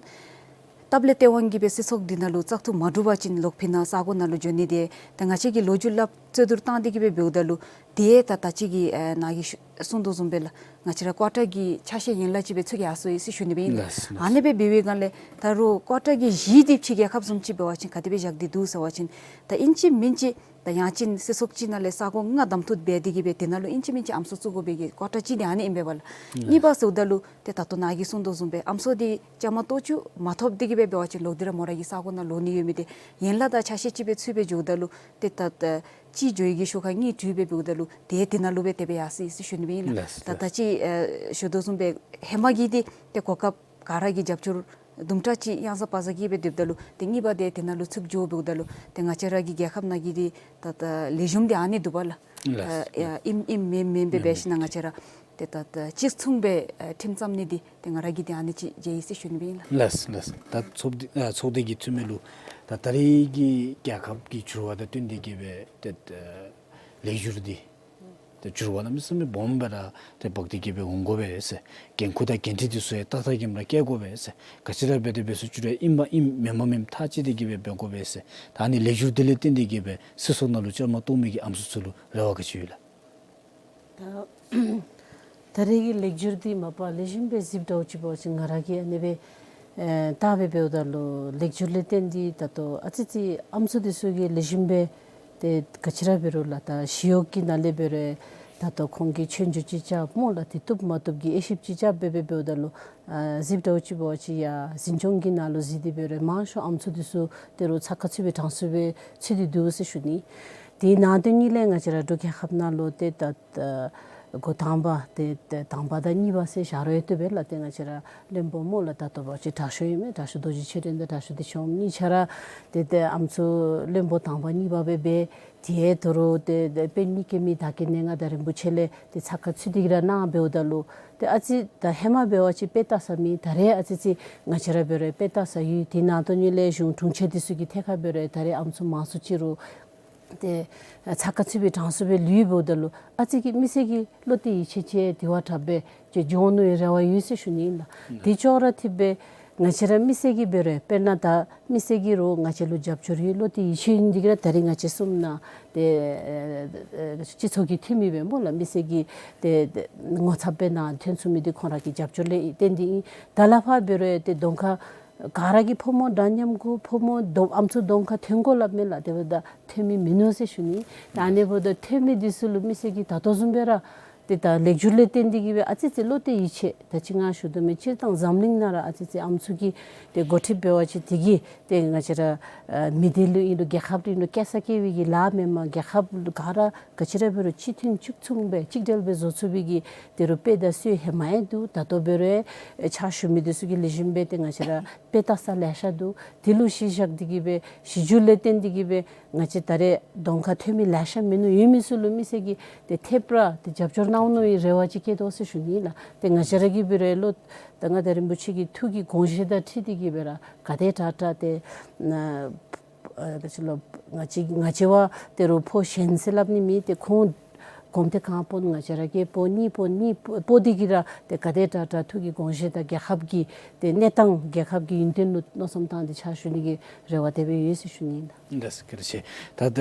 སྟབས་ལས་ཏེ་དབང་གིས་སྦེ་སྲིད་ཚོགས་འདི་ནང་ལུ་བཙག་འཐུ་མ་གྲུབ་པ་ཅིན་ལོག་ཕི་ནང་ས་གོ་ནང་ལུ་འགྱོ་ནི་འདི་ད་ང་བཅས་ཀྱིས་ལོ་རྒྱུས་སླབ་རྩོད་བསྡུར་བཏང་སྟེ་གི་སྦེ་འབདཝ་ད་ལུ་དེ་ད་ད་ཅི་གི་ཨ་ནཱ་གིས་ཞུ་གསུངས་དོ་བཟུམ་སྦེ་ལགས། ང་བཅས་ར་ཀོ་ཊ་གི་ཆ་ཤས་ཡན་ལག་ཅིག་སྦེ་ཚུད་ཡར་སོ་ཡི་ཟེར་ཞུ་ནི་སྦེ་ཨིན་ལགས། ལགས་ལགས། ཨ་ནི་སྦེ་འབད་བའི་སྒང་ལས་ད་རོགས་ཀོ་ཊ་གི་གཞི་འདི་ཕྱི་རྒྱལ་ཁབ་བཟུམ་ཅིག་འབད་བ་ཅིན་ག་དེ་སྦེ་བཞག་སྟེ་འདུག་ཟེར་བ་ཅིན་ད་ཨིན་ཅི་མིན་ཅི་ད་ཡང་ཅིན་སྲིད་ཚོགས་ཅིག་ནང་ལས་ས་གོ་ལྔ་གདམ་འཐུ་འབད་དེ་གི་སྦེ་དེ་ནང་ལུ་ཨིན་ཅི་མིན་ཅི་ཨམ་སྲུ་བཙུགས་དགོ་པའི་གི་ཀོ་ཊ་ཅིག་འདི་ཨ་ནི་ཨིན་པས་པ་ལགས། ལགས། གཉིས་པ་ཟེརཝ་ད་ལུ་ཏེ་ད་ལྟོ་ནཱ་གིས་གསུངས་དོ་བཟུམ་སྦེ་ཨམ་སྲུ་འདི་བཅའ་མར་གཏོགས་བཅུག་མ་ཐོབ་སྟེ་གི་སྦེ་འབད་བ་ཅིན་ལོག་སྟེ་ར་མོ་ར་གི་ས་གོ་ནང་ལོག་ནི་ཡོད་མི་འདི་ཡན་ལག་དང་ཆ་ཤས་ཅིག་སྦེ་ཚུད་སྦེ་འགྱོཝ་ད་ལུ་ཏེ་ད་ད་ཅིག་འགྱོ་ཡི་གི་ཤུལ་ཁར་གཉིས་འགྲུལ་སྦེ་འབདཝ་ད་ལུ་ཏེ་དེ་ནང་ལུ་སྦེ་དེ་སྦེ་ཡར་སོ་ཡི་ཟེར་ཞུ་ནི་སྦེ་ཨིན་ལགས། ལགས་ད་ལགས། ད་ཅི་ཨ་ཞུ་དོ་བཟུམ་སྦེ་ཧེ་མ་གི་འདི་ཏེ་གོ་སྐབས་ག་ར་གིས་རྒྱབ་སྐྱོར་དུམ་གྲ་ཅིག་གཡང་ཟ་བག་ཟ་གི་སྦེ་སྡོདཔ་ད་ལུ་ཏེ་གཉིས་པ་འདི་དེ་ནང་ལུ་ཚུད་འགྱོ་འབདཝ་ད་ལུ་ཏེ་ང་བཅས་ར་གི་རྒྱལ་ཁབ་ནང་གི་འདི་ད་ད་ལེགས་ཤོམ་འདི་ཨ་ནི་འདུག་པ་ལགས། ལགས། ཨ་ཨིནམ་ཨིནམ་མེནམ་མེནམ་སྦེ་འབད་ཞིན་ན་ང་བཅས་ར་ཏེ་ད་ད་གཅིག་མཚུངས་སྦེ་ཨ་ཁྲིམས་བརྩམ་ནི་འདི་ཏེ་ང་ར་གིས་འདི་ཨ་ནི་ཅིག་མཇལ་ཡི་ཟེར་ཞུ་ནི་སྦེ་ཨིན་ལགས། ལགས་ལགས། ད་ཚོགས་སྡེ་ཨ་ཚོགས་སྡེ་གི་འཐུས་མི་ལུ་ད་ད་རེས་ཀྱི་རྒྱལ་ཁབ་ཀྱི་འགྱུར་བ་དང་བསྟུན་ཏེ་གི་སྦེ་ཏེ་ལེགས་བསྒྱུར་འདི་ཏེ་འགྱུར་བ་གནམ་མེད་ས་མེད་སྦོམ་སྦེ་ར་ཏེ་འབག་སྟེ་གི་སྦེ་འོང་དགོ་པས་ཟེར། འགན་ཁུར་དང་འགན་འཁྲི་འདི་ཚུ་ཡང་ཏག་ཏག་གི་མ་ར་བཀལ་དགོ་པས་ཟེར། ག་ཅི་ར་འབད་དེ་འབད་ཟེར་ཅི་རུང་ཨིན་པ་ཨིནམ་མེནམ་མེནམ་ཐག་བཅད་དེ་གི་སྦེ་འབད་དགོ་པས་ཟེར། ད་ཨ་ནི་ལེགས་བསྒྱུར་འདི་ལས་བརྟེན་ཏེ་གི་སྦེ་སྲིད་ཚོགས་ནང་ལུ་བཅའ་མར་གཏོགས་མི་གི་ཨམ་སྲུ་ཚུ་ལུ་རེ་བ་ག་ཅི་ཡོད་ལགས། ད་ད་རེས་ཀྱི་ལེགས་བསྒྱུར་འདི་མ་པ་ལེགས་ཤོམ་སྦེ་གཟིགསཔ་འདྲཝ་ཅིག་འབད་བ་ཅིན་ང་ར་གིས་ཨ་ནི་སྦེ་ཨེ་བལྟ་སྦེ་འབདཝ་ད་ལུ་ལེགས་བསྒྱུར་ལས་བརྟེན་ཏེ་ད་ལྟོ་ཨ་ཙི་ཙི་ཨམ་སྲུ་འདི་ཚུ་གིས་ལེགས་ཤོམ་སྦེ་ཏེ་ག་ཅི་ར་འབད་རུང་ལགས་ད་ཞི་གཡོག་གི་ནང་ལས་འབད་རུང་ད་ལྟོ་ཁོང་གིས་ཆོས་རྒྱུགས་ཅིག་རྐྱབ་སྨོ་ལགས། ཏེ་བཏུབ་མ་བཏུབ་ཀྱི་དབྱེ་ཞིབ་ཅིག་རྐྱབ་སྦེ་སྦེ་འབདཝ་ད་ལུ་ཨ་གཟིགསཔ་འདྲཝ་ཅིག་འབད་བ་ཅིན་ཡར་འཛིན་སྐྱོང་གི་ནང་ལུ་གཟིགས་ཏེ་འབད་རུང་མང་ཤོས་ཨམ་སྲུ་འདི་ཚུ་ད་རུང་ཚགས་ཁར་ཚུད་པའི་གྲངས་སུ་སྦེ་ཚུད་དེ་འདུག་ཟེར་ཞུ་ནི། དེའི་ནང་དོན་ཉིད་ལས་ང་བཅས་ར་འབྲུག་རྒྱལ་ཁབ་ནང་ལུ་ཏེ་ད་ད་འགོ་དང་པ་ཏེ་ཏེ་དང་པ་དང་གཉིས་པ་ཟེར་བཞག་རུང་ཡང་བཏུབ་པས་ལགས། ཏེ་ང་བཅས་ར་བློན་པོ་སྨོ་ལགས་ད་ལྟོ་འབད་བ་ཅིན་དྲག་ཤོས་ཨིན་མས། དྲག་ཤོས་རྡོ་རྗེ་ཆོས་སྒྲོན་དང་དྲག་ཤོས་བདེ་ཆེན་དབང་མོ་གཉིས་ཆ་ར་ཏེ་ཏེ་ཨམ་སྲུ་བློན་པོ་དང་པ་གཉིས་པ་སྦེ་འབད། དེ་ད་རུང་ཏེ་ཏེ་དཔོན་གཉིས་ཀྱི་མི་དག་གི་ནེ་ང་དང་རིན་པོ་ཆེ་ལས་ཏེ་ཚགས་ཁར་ཚུད་དེ་གི་ར་གནང་འབདཝ་ད་ལུ་ཏེ་ཨ་ཙི་ད་ཧེ་མ་འབད་བ་ཅིན་དཔེ་བལྟ་ས་མེད། ད་རེས་ཨ་ཙི་ཙི་ང་བཅས་ར་འབད་རུང་དཔེ་བལྟ་ས་ཡོད། དེ་ནང་དོན་ཉིད་ལས་གཞུང་དྲུང་ཆེན་འདི་ཚུ་གི་ཐད་ཁར་འབད་རུང་ད་རེས་ཨམ་སྲུ་མང་སུ་ཅིག་རུང་ཏེ་ཚགས་ཁར་ཚུད་པའི་གྲངས་སུ་སྦེ་ལུས་འབདཝ་ད་ལུ་ཨ་ཙི་གི་མི་སེར་གྱིས་བློ་གཏད་ཡིད་ཆེས་ཅིག་དེ་བ་དྲག་སྦེ་ཅིག་འགྱོ་ནི་རེ་བ་ཡོད་ཟེར་ཞུ་ནི་ཨིན་ལགས། དེ་ཅོག་ར་འཐདཔ་སྦེ་ང་བཅས་ར་མི་སེར་གྱིས་འབད་རུང་དཔེར་ན་ད་མི་སེར་གྱིས་རུང་ང་བཅས་ལུ་རྒྱབ་སྐྱོར་ཡོད་བློ་གཏད་ཡིད་ཆེས་ཡོད་ནི་འདི་གིས་ར་ད་རེས་ང་བཅས་གསུམ་ནང་ཏེ་ཨེ་སྤྱི་ཚོགས་ཀྱི་འཐུས་མི་སྦེ་སྨོ་ལགས་མི་སེར་གྱི་ཏེ་ཏེ་ངོ་ཚབ་སྦེ་ནཱ་ཐོན་ཚུགས་མི་འདི་ཁོང་ར་གི་རྒྱབ་སྐྱོར་ལས་བརྟེན་ཏེ་ཨིན། ད་ལས་ཕར་འབད་རུང་ཏེ་གདོང་ཁར་ག་ར་གི་ཕོ་མོ་འདྲ་མཉམ་གུ་ཕོ་མོ་གདོང་ཨམ་སྲུ་གདོང་ཁར་ཐོན་དགོ་སླབ་མས་ལགས། དེ་འབདཝ་ད་ཐོན་མི་མིན་ནུག་ཟེར་ཞུ་ནི། ད་ཨ་ནི་འབདཝ་ད་ཐོན་མི་འདི་ཚུ་ལུ་མི་སེར་གྱིས་ད་ལྟོ་བཟུམ་སྦེ་ར་ཏེ་ད་ལེགས་བསྒྱུར་ལས་བརྟེན་ཏེ་གི་སྦེ་ཨ་ཙི་ཙི་བློ་གཏད་ཡིད་ཆེས་ད་ཅི་ང་ཞུ་དོ་མེན། སྤྱིར་བཏང་འཛམ་གླིང་ནང་ར་ཨ་ཙི་ཙི་ཨམ་སྲུ་གི་ཏེ་འགོ་ཁྲིདཔ་འབད་བ་ཅིན་དེ་གིས་ཏེ་ང་བཅས་ར་ཨ་མི་སྡེ་ལུ་ཨིན་རུང་རྒྱལ་ཁབ་ལུ་ཨིན་རུང་སྐྱེལ་ས་སྐྱེལ་བའི་གི་ལཱ་མེན་པར་རྒྱལ་ཁབ་ལུ་ག་ར་ག་ཅི་ར་འབད་རུང་གཅིག་མཐུན་གཅིག་མཚུངས་སྦེ་གཅིག་སྒྲིལ་སྦེ་བཟོ་ཚུགས་པའི་གི་ཏེ་རུང་དཔེ་དང་སྲོལ་ཧེ་མ་ཡང་འདུག། ད་ལྟོ་འབད་རུང་ཕྱག་ཞུ་མི་འདི་ཚུ་གིས་ལེགས་ཤོམ་སྦེ་ཏེ་ང་བཅས་ར་དཔེ་བལྟ་ས་ལེ་ཤ་འདུག། དེ་ལུ་གཞི་བཞག་སྟེ་གི་སྦེ་གཞི་འགྱུར་ལས་བརྟེན་ཏེ་གི་སྦེ་ང་བཅས་ད་རེས་གདོང་ཁར་ཐོན་མི་ལེ་ཤ་མིན་ནུག། ཡོད་མི་ཚུ་ལུ་མི་སེར་གྱིས་ཏེ་ཐེབས་ར་ཏེ་རྒྱབ་སྐྱོར་གནང་ནི་ཨིན་རེ་བ་ཅིག་བསྐྱེད་དོ་ཟེར་ཞུ་ནི་ལགས། ཏེ་ང་བཅས་ར་གིས་འབད་རུང་ལོག་ད་མངའ་བདག་རིན་པོ་ཆེ་གི་ཐུགས་ཀྱི་དགོངས་བཞེད་དང་འཁྲིལ་ཏེ་གི་སྦེ་ར་ག་དེ་དྲག་དྲག་ཏེ་ཨ་ད་ཅི་ལོ་ང་བཅས་ང་བཅས་བ་ད་རུང་ཕོ་གཞན་ཟེར་སླབ་ནི་མེད། ཏེ་ཁོང་གོམ་ཏེ་གང་སྤོ་ང་བཅས་ར་གིས་སྤོ་ནི་སྤོ་ནི་སྤོ་སྟེ་གི་ར་ཏེ་ག་དེ་དྲག་དྲག་ཐུགས་ཀྱི་དགོངས་བཞེད་དང་རྒྱལ་ཁབ་ཀྱི་ཏེ་གནས་སྟངས་རྒྱལ་ཁབ་ཀྱི་ཡུན་བརྟན་ལུ་མནོ་བསམ་བཏང་སྟེ་ཕྱག་ཞུ་ནི་གི་རེ་བ་དེ་སྦེ་ཡོད་ཟེར་ཞུ་ནི་ཨིན་ལགས། ལགས་སོ་བཀའ་དྲིན་ཆེ། ད་ད་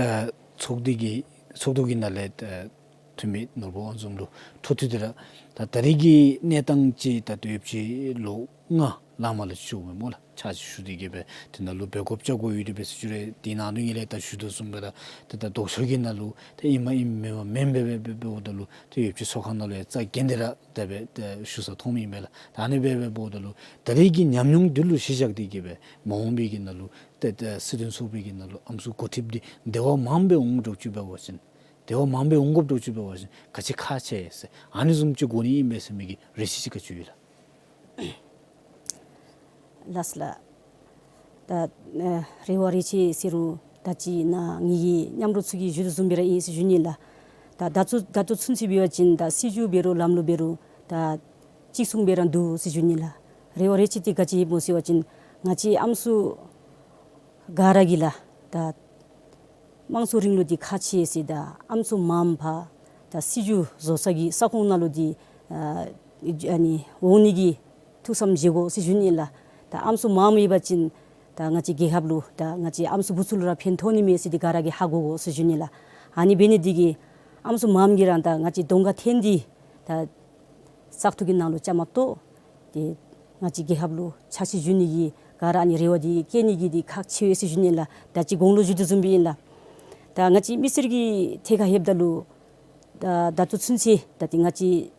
ཚོགས་སྡེ་གི་ཚོགས་འདུ་གི་ནང་ལས་ད་ འཐུས་མི་ནོར་བུ་དབང་འཛོམས་ལུ་འཕྲོ་མཐུད་དེ་ར་ད་ད་རེས་ཀྱི་གནས་སྟངས་ཅིག་ད་ལྟོ་ཡོདཔ་ཅིག་ལོ་ལྔ་ལང་མ་ལ་བཅུག་མི་སྨོ་ལགས། ཕྱག་ཕྱིད་ཞུ་སྟེ་གི་སྦེ་དེ་ནང་ལུ་འབད་དགོཔ་བཅའ་དགོཔ་ཡོད་དེ་འབད་ཟེར་ཞུ་རུང་དེ་ནང་ལུ་ངེ་ལས་ད་ཞུ་དོ་བཟུམ་སྦེ་ར་ད་ད་ལྡོག་ཕྱོགས་ཀྱི་ནང་ལུ་ད་ཨིནམ་ཨིནམ་མེནམ་མེནམ་སྦེ་སྦེ་སྦེ་འབདཝ་ད་ལུ་ད་ཡོདཔ་ཅིག་ཚོགས་ཁང་ནང་ལུ་ཡང་རྩ་འགེངས་ཏེ་ར་ད་སྦེ་ད་ཞུ་ས་མཐོངམ་ཨིན་མས་ལགས། ད་ཨ་ནི་སྦེ་སྦེ་འབདཝ་ད་ལུ་ད་རེས་ཀྱི་ཉམས་མྱོང་འདི་ལུ་གཞི་བཞག་སྟེ་གི་སྦེ་མ་འོངས་པའི་གི་ནང་ལུ་ཏེ་ཏེ་སྲིད་དོན་ཚོགས་པའི་གི་ནང་ལུ་ཨམ་སྲུ་འགོ་ཁྲིདཔ་འདི་དེ་བ་མངམ་སྦེ་འོང་དགོཔ་ཅིག་འབད་བ་ཅིན་དེ་བ་མངམ་སྦེ་འོང་དགོཔ་ཅིག་འབད་བ་ཅིན་ག་ཅི་ཁག་ཆེ་ཟེར་ཨ་ནི་བཟུམ་ཅིག་དགོ་ནི་ཨིན་མས་ཟེར་མི་གི་རེ་ཆེ་ཅིག་ག་ཅི་ཡོད་ལགས། ལགས་ལགས། ད་ཨ་རེ་བ་རེ་ཆེ་ཟེར་རུང་ད་ཅི་ནཱ་ངེ་གི་མཉམ་རོགས་ཚུ་གིས་ཞུ་དོ་བཟུམ་སྦེ་ར་ཨིན་ཟེར་ཞུ་ནི་ལགས། ད་ད་ལྟོ་ད་ལྟོ་ཚུན་ཚོད་འབད་བ་ཅིན་ད་སྲིད་བྱུས་འབད་རུང་ལམ་ལུགས་འབད་རུང་ད་གཅིག་མཚུངས་སྦེ་ར་འདུག་ཟེར་ཞུ་ནི་ལགས། རེ་བ་རེ་ཆེ་འདི་ག་ཅི་ཨིན་སྨོ་ཟེར་བ་ཅིན་ང་བཅས་ཨམ་སྲུ་ག་ར་གིས་ལགས་ད་དམངས་གཙོའི་རིང་ལུགས་འདི་ཁག་ཆེ་ཟེར་ད་ཨམ་སྲུ་མངམ་ཕར་ད་སྲིད་བྱུས་བཟོ་ས་གི་ས་ཁོངས་ནང་ལུ་འདི་ཨ་ཨ་ནི་འོང་ནི་གི་ཐུགས་བསམ་བཞེས་དགོ་ཟེར་ཞུ་ནི་ལགས། ད་ཨམ་སྲུ་མངམ་ཡོད་པ་ཅིན་ད་ང་བཅས་རྒྱལ་ཁབ་ལུ་ད་ང་བཅས་ཨམ་སྲུ་བུ་ཚུ་ལུ་ར་ཕན་ཐོགས་ནི་མས་ཟེར་འདི་ག་ར་གིས་ཧ་གོ་དགོ་ཟེར་ཞུ་ནི་ལགས། ཨ་ནི་འབད་ནི་འདི་གིས་ཨམ་སྲུ་མངམ་གིས་ར་ད་ང་བཅས་གདོང་ཁར་འཐོན་ཏེ་ད་བཙག་འཐུ་གི་ནང་ལུ་བཅའ་མར་གཏོགས་ཏེ་ང་བཅས་རྒྱལ་ཁབ་ལུ་ཕྱག་ཕྱིད་ཞུ་ནི་གི་ག་ར་ཨ་ནི་རེ་བ་འདི་བསྐྱེད་ནི་གི་འདི་ཁག་ཆེ་བས་ཟེར་ཞུ་ནི་ལགས། ད་ཅི་གོང་ལུ་ཞུ་དོ་བཟུམ་སྦེ་ཨིན་ལགས། ད་ང་བཅས་མི་སེར་གྱི་ཐད་ཁར་ལྷོདཔ་ད་ལུ་ད་ད་ལྟོ་ཚུན་ཚོད་ད་ཏེ་ང་བཅས་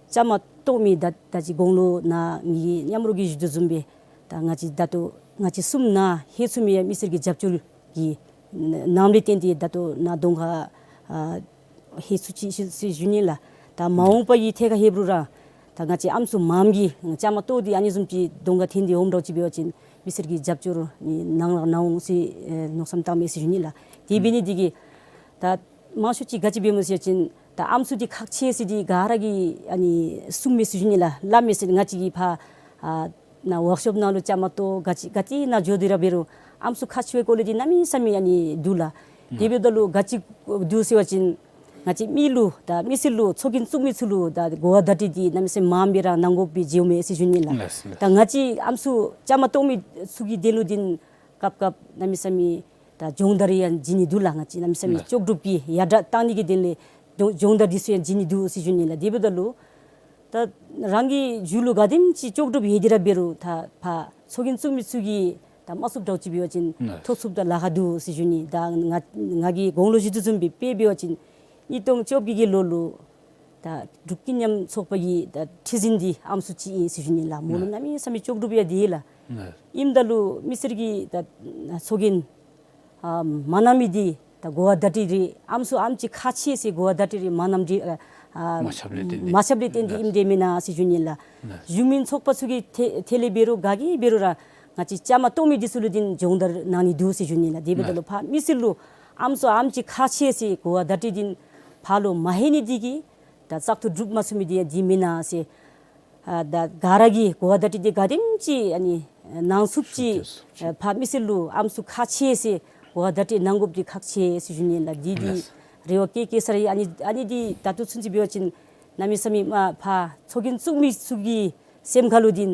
བཅའ་མར་གཏོགས་མི་ད་ད་ཅི་གོང་ལུ་ནཱ་ངེ་གི་མཉམ་རོགས་ཀྱིས་ཞུ་དོ་བཟུམ་སྦེ་ད་ང་བཅས་ད་ལྟོ་ང་བཅས་གསུམ་ནཱ་ལྷོད་ཚུགས་མི་ཡང་མི་སེར་གྱི་རྒྱབ་སྐྱོར་གྱི་ནང་ལས་བརྟེན་ཏེ་ད་ལྟོ་ནཱ་གདོང་ཁར་ཨ་ལྷོད་ཚུགས་ཅི་ཟེར་ཞུ་ནི་ལགས། ད་མ་འོངས་པ་གི་ཐད་ཁར་ལྷོདཔ་རུང་ར་ད་ང་བཅས་ཨམ་སྲུ་མངམ་གིས་བཅའ་མར་གཏོགས་ཏེ་ཨ་ནི་བཟུམ་ཅིག་གདོང་ཁར་འཐོན་ཏེ་འོངམ་འདྲཝ་ཅིག་འབད་བ་ཅིན་མི་སེར་གྱི་རྒྱབ་སྐྱོར་ནི་ནང་ལག་ནང་འོང་ཟེར་ཨེ་མནོ་བསམ་བཏངམ་མས་ཟེར་ཞུ་ནི་ལགས། དེ་འབད་ནི་འདི་གིས་ད་མང་ཤོས་ཅིག་ག་ཅི་འབད་སྨོ་ཟེར་བ་ཅིན་ད་ཨམ་སྲུ་འདི་ཁག་ཆེ་ཟེར་འདི་ག་ར་གིས་ཨ་ནི་གསུངམ་མས་ཟེར་ཞུ་ནི་ལགས། སླབ་མས་ཟེར། ང་བཅས་ཀྱིས་ཕར་ཨ་ནཱ་ཝརཀ་ཤོབ་ནང་ལུ་བཅའ་མར་གཏོགས་ག་ཅི་ག་ཏེ་ནང་འགྱོ་སྟེ་ར་འབད་རུང་ཨམ་སྲུ་ཁག་ཆེ་བའི་སྐོར་ལས་འདི་གནམ་མེད་ས་མེད་ཨ་ནི་འདུག་ལགས། དེ་འབདཝ་ད་ལུ་ག་ཅི་འདུག་ཟེར་བ་ཅིན་ང་བཅས་མི་ལུ་ད་མི་སེར་ལུ་ཚོགས་རྒྱན་བཙུགས་མི་ཚུ་ལུ་ད་གོ་བ་བརྡ་སྤྲོད་འདི་གནམ་མེད་ས་མེད་མངམ་སྦེ་ར་གནང་དགོཔ་སྦེ་མཇལཝ་མས་ཟེར་ཞུ་ནི་ལགས། ལགས་ལགས། ད་ང་བཅས་ཨམ་སྲུ་བཅའ་མར་གཏོགས་མི་ཚུ་གི་དོན་ལུ་འདི་སྐབས་སྐབས་གནམ་མེད་ས་མེད་ད་སྦྱོང་བརྡར་ཡང་བྱིན་ནི་འདུག་ལགས། ང་བཅས་གནམ་མེད་ས་མེད་ལགས། ལྕོགས་གྲུབ་ཀྱི་ཡར་དྲག་བཏང་ནི་གི་དོན་ལས་སྦྱོང་སྦྱོང་བརྡར་འདི་ཚུ་ཡང་བྱིན་ནི་འདུག་ཟེར་ཞུ་ནི་ལགས། དེ་འབདཝ་ད་ལུ་ད་རང་གི་རྒྱུད་ལུ་ག་དེམ་ཅིག་ལྕོགས་གྲུབ་ཡོད་དེ་ར་འབད་རུང་ད་ཕར་ཚོགས་རྒྱན་བཙུགས་མི་ཚུ་གིས་ད་མ་ཚུགསཔ་འདྲཝ་ཅིག་འབད་བ་ཅིན་ལགས། ཐོབ་ཚུགསཔ་ད་ལཱ་ཁག་འདུག་ཟེར་ཞུ་ནི། ད་ང་ང་གིས་གོང་ལུ་ཞུ་དོ་བཟུམ་སྦེ་དཔེ་འབད་བ་ཅིན་ཉིས་སྟོང་བཅོ་བརྒྱད་ཀྱི་ལོ་ལུ་ད་འབྲུག་ཀུན་མཉམ་ཚོགས་པ་གི་ད་ཁྲི་འཛིན་འདི་ཨམ་སྲུ་ཅིག་ཨིན་ཟེར་ཞུ་ནི་ལགས། མོ་ལུ་ལགས། གནམ་མེད་ས་མེད་ལྕོགས་གྲུབ་ཡང་འདུག་ལགས། ལགས། ཨིནམ་ད་ལུ་མི་སེར་གྱིས་ད་ཚོགས་རྒྱན་ཨ་མ་གནང་མི་འདི་ད་གོ་བ་བརྡ་སྤྲོད་རེ་ཨམ་སྲུ་ཨམ་ཅིག་ཁག་ཆེ་ཟེར་གོ་བ་བརྡ་སྤྲོད་རེ་མ་གནངམ་འདི་ཨ་ཨ་མ་ཁྱབ་ལས་བརྟེན་ཏེ། མ་ཁྱབ་ལས་བརྟེན་ཏེ། ལགས། ཨིནམ་འདྲས་མེན་ན་ཟེར་ཞུ་ནི་ལགས། ལགས། གཞུང་མིན་ཚོགས་པ་ཚུ་གི་ཐད་ཐད་ལས་འབད་རུང་ག་གིས་འབད་རུང་ར་ང་བཅས་བཅའ་མར་གཏོགས་མི་འདི་ཚུ་ལུ་འདི་སྦྱོང་བརྡར་གནང་ནི་འདུག་ཟེར་ཞུ་ནི་ལགས། དེ་འབདཝ་ད་ལུ་ལགས། ཕར་མི་སེར་ལུ་ཨམ་སྲུ་ཨམ་ཅིག་ཁག་ཆེ་ཟེར་གོ་བ་བརྡ་སྤྲོད་འདི་ཕར་ལུ་མ་ལྷོད་ནི་འདི་གིས་ད་བཙག་འཐུ་གྲུབ་མ་ཚུགས་མི་འདི་ཡང་འདི་མེན་ན་ཟེར། ཨ་ད་ག་ར་གིས་གོ་བ་བརྡ་སྤྲོད་འདི་ག་དེམ་ཅིག་ཨ་ནི་གནང་ཚུགསཔ་ཅིག་ཚུགས་ཚུགས། ཨ་ཕར་མི་སེར་ལུ་ཨམ་སྲུ་ཁག་ཆེ་ཟེར་གོ་བ་བརྡ་སྤྲོད་གནང་དགོཔ་འདི་ཁག་ཆེ་ཟེར་ཞུ་ནི་ལགས། འདི་འདི་ལགས། རེ་བ་བསྐྱེད་བསྐྱེད་ས་ར་ཨ་ནི་ཨ་ནི་འདི་ད་ལྟོ་ཚུན་ཚོད་འབད་བ་ཅིན་གནམ་མེད་ས་མེད་མ་ཕར་ཚོགས་རྒྱན་བཙུགས་མི་ཚུ་གི་སེམས་ཁ་ལུ་འདི་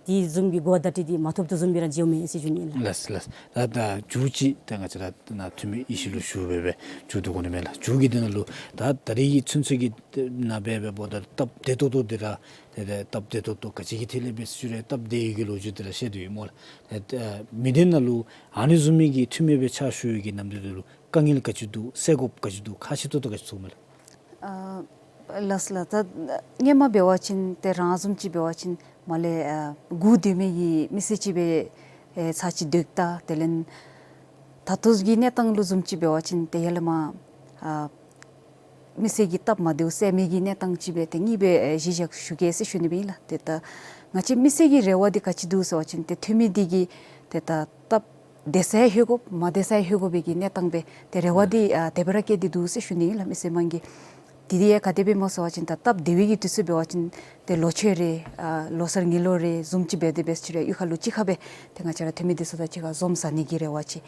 འདི་བཟུམ་གྱི་གོ་བ་བརྡ་སྤྲོད་འདི་མ་ཐོབ་དོ་བཟུམ་སྦེ་ར་མཇལཝ་མས་ཟེར་ཞུ་ནི་ལགས། ལགས་ལགས། ད་ད་མཇུག་ཅིག་ད་ང་བཅས་ར་ནཱ་འཐུས་མི་ཡེ་ཤེས་ལུ་ཞུ་སྦེ་སྦེ་མཇུག་བསྡུ་དགོ་ནི་མས་ལགས། མཇུག་གི་དོན་ལུ་ད་ད་རེས་ཀྱི་ཚུན་ཚོད་ཀྱི་ནང་སྦེ་སྦེ་འབདཝ་ད་སྟབས་བདེ་ཏོག་ཏོ་འདི་ར་ཏེ་ཏེ་སྟབས་བདེ་ཏོག་ཏོ་ག་ཅི་གི་ཐད་ལས་འབད་ཟེར་ཞུ་རུང་སྟབས་བདེ་ཡི་གི་ལོ་རྒྱུས་འདི་ར་བཤད་དོ་ཡོད་སྨོ་ལགས། ཨེ་ཨེ་མི་སྡེ་ནང་ལུ་ཨ་ནི་བཟུམ་མའི་གི་འཐུས་མི་སྦེ་ཕྱག་ཞུ་ཡི་གི་ནམ་དུས་འདི་ལུ་དཀའ་ངལ་ག་ཅི་འདུག། སེལ་དགོཔ་ག་ཅི་འདུག། ཁག་ཆེ་ཏོག་ཏོ་ག་ཅི་ཚུད་མས་ལགས། ཨ་ལགས་ལགས། ད་སྔོན་མ་འབད་བ་ཅིན་ཏེ་རང་བཟུམ་ཅིག་འབད་བ་ཅིན་མར་ལས་ཨ་སྒུག་སྡོད་མི་གི་མི་སེར་ཅིག་སྦེ་ཨེ་ཚར་ཅིག་སྡོདཔ་ད་དེ་ལས་ད་ལྟོ་གི་གནས་སྟངས་ལུ་བཟུམ་ཅིག་འབད་བ་ཅིན་ཏེ་ཡར་ལས་མར་ཨ་མི་སེར་གྱི་སྟབས་མ་བདེཝ་སེལ་མི་གི་གནས་སྟངས་ཅིག་སྦེ་ཏེ་ངེ་སྦེ་ཨེ་གཞི་བཞག་ཞུ་གེ་ཟེར་ཞུ་ནི་སྦེ་ཨིན་ལགས། ཏེ་ད་ང་བཅས་མི་སེར་གྱི་རེ་བ་འདི་ག་ཅི་འདུག་ཟེར་བ་ཅིན་ཏེ་འཐུས་མི་འདི་གིས་ཏེ་ད་སྟབས་བདེ་སར་ལྷོད་དགོཔ་མ་བདེ་སར་ལྷོད་དགོ་པའི་གི་གནས་སྟངས་སྦེ་ཏེ་རེ་བ་འདི་ཨ་དེ་སྦེ་ར་བསྐྱེད་དེ་འདུག་ཟེར་ཞུ་ནི་ཨིན་ལགས། མི་སེར་དམངས་ཀྱིས་དེ་འདི་ཡང་ག་དེ་སྦེ་སྨོ་ཟེར་བ་ཅིན་ད་སྟབས་བདེ་བའི་གི་དུས་ཚོད་འབད་བ་ཅིན་ཏེ་ལོ་མཆོད་རེ་ཨ་ལོ་གསར་དངུལ་ལོར་རེ་བཟུམ་ཅིག་འབད་དེ་འབད་ཟེར་ཅི་རེ་གཡུས་ཁ་ལུ་གཅིག་ཁར་སྦེ་ཏེ་ང་བཅས་ར་འཐུས་མི་འདི་ཚུ་དང་གཅིག་ཁར་འཛོམས་ཟ་ནི་གི་རེ་བ་ཅིག།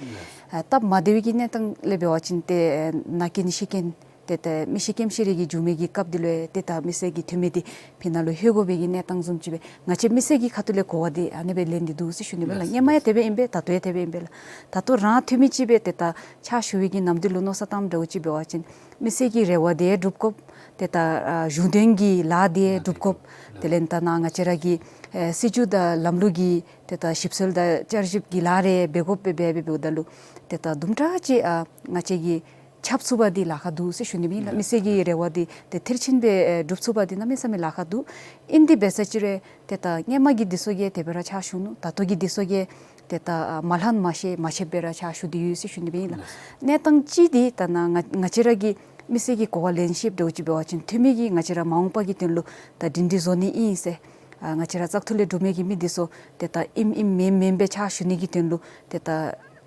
ཨ་སྟབས་མ་བདེ་བའི་གི་གནས་སྟངས་ལས་འབད་བ་ཅིན་ཏེ་ཨ་ན་རྐྱེན་ཤི་རྐྱེན་ ཏེ་ད་མི་ཤི་སྐྱེམས་ཤི་རེ་གི་འགྱོ་མི་གི་སྐབས་འདི་ལུ་ཡང་ཏེ་ད་མི་སེར་གྱི་འཐུས་མི་འདི་ཕི་ནང་ལུ་ལྷོད་དགོ་པའི་གི་གནས་སྟངས་བཟུམ་ཅིག་སྦེ་ང་བཅས་མི་སེར་གྱི་ཁ་ཐུག་ལས་གོ་བ་འདི་ཨ་ནི་སྦེ་ལེན་ཏེ་འདུག་ཟེར་ཞུ་ནི་སྦེ་ལགས། ལགས། སྔོན་མ་ཡང་དེ་སྦེ་ཨིན་པས། ད་ལྟོ་ཡང་དེ་སྦེ་ཨིན་པས་ལགས། ད་ལྟོ་རང་འཐུས་མི་ཅིག་སྦེ་ཏེ་ད་ཕྱག་ཞུ་བའི་གི་ནམ་དུས་ལུ་མནོ་བསམ་བཏངམ་འདྲཝ་ཅིག་འབད་བ་ཅིན་མི་སེར་གྱི་རེ་བ་འདི་ཡང་སྒྲུབ་དགོཔ། ཏེ་ད་ཨ་གཞུང་དོན་གྱི་ལཱ་འདི་ཡང་སྒྲུབ་དགོཔ། དེ་ལས་ད་ནཱ་ང་བཅས་ར་གི་ཨེ་སྲིད་བྱུས་དང་ལམ་ལུགས་ཀྱི་ཏེ་ད་ཞིབ་འཚོལ་དང་བསྐྱར་ཞིབ་ཀྱི་ལཱ་རེ་འབད་དགོཔ་སྦེ་འབད་འབདཝ་ད་ལུ་ཏེ་ད་དུམ་གྲ་ཅིག་ཨ་ང་བཅས་ཀྱིས་ཁྱབ་ཚུགས་པ་འདི་ལཱ་ཁག་འདུག་ཟེར་ཞུ་ནི་ཨིན་ལགས། མི་སེར་གྱི་རེ་བ་འདི་ཏེ་མཐིལ་ཕྱིན་སྦེ་ཨེ་སྒྲུབ་ཚུགས་པ་འདི་གནམ་མེད་ས་མེད་ལཱ་ཁག་འདུག། ཨིན་ཏེ་འབད་ས་ཅིག་རུང་ཏེ་ད་སྔོན་མ་གི་འདི་ཚུ་གིས་དེ་སྦེ་ར་ཕྱག་ཞུ་ནུག། ད་ལྟོ་གི་འདི་ཚུ་གིས་ཏེ་ད་ཨ་མ་ལྷག་མ་ཤེས་མ་ཆད་པར་ར་ཕྱག་ཞུ་སྟེ་ཡོད་ཟེར་ཞུ་ནི་སྦེ་ཨིན་ལགས། གནས་སྟངས་ཅིག་འདི་ད་ནཱ་ང་ང་བཅས་ར་གི་མི་སེར་གྱི་གོ་བ་ལེན་ཤེསཔ་འདྲཝ་ཅིག་འབད་བ་ཅིན་འཐུས་མི་གིས་ང་བཅས་ར་མ་འོངས་པ་གི་དོན་ལུ་ད་སྒྲིང་སྒྲི་བཟོ་ནི་ཨིན་ཟེར། ཨ་ང་བཅས་ར་བཙག་འཐུ་ལས་གྲུབ་མི་གི་མི་འདི་ཚུ་ཏེ་ད་ཨིནམ་ཨིནམ་མེནམ་མེནམ་སྦེ་ཕྱག་ཞུ་ནི་གི་དོན་ལུ་ཏེ་ད་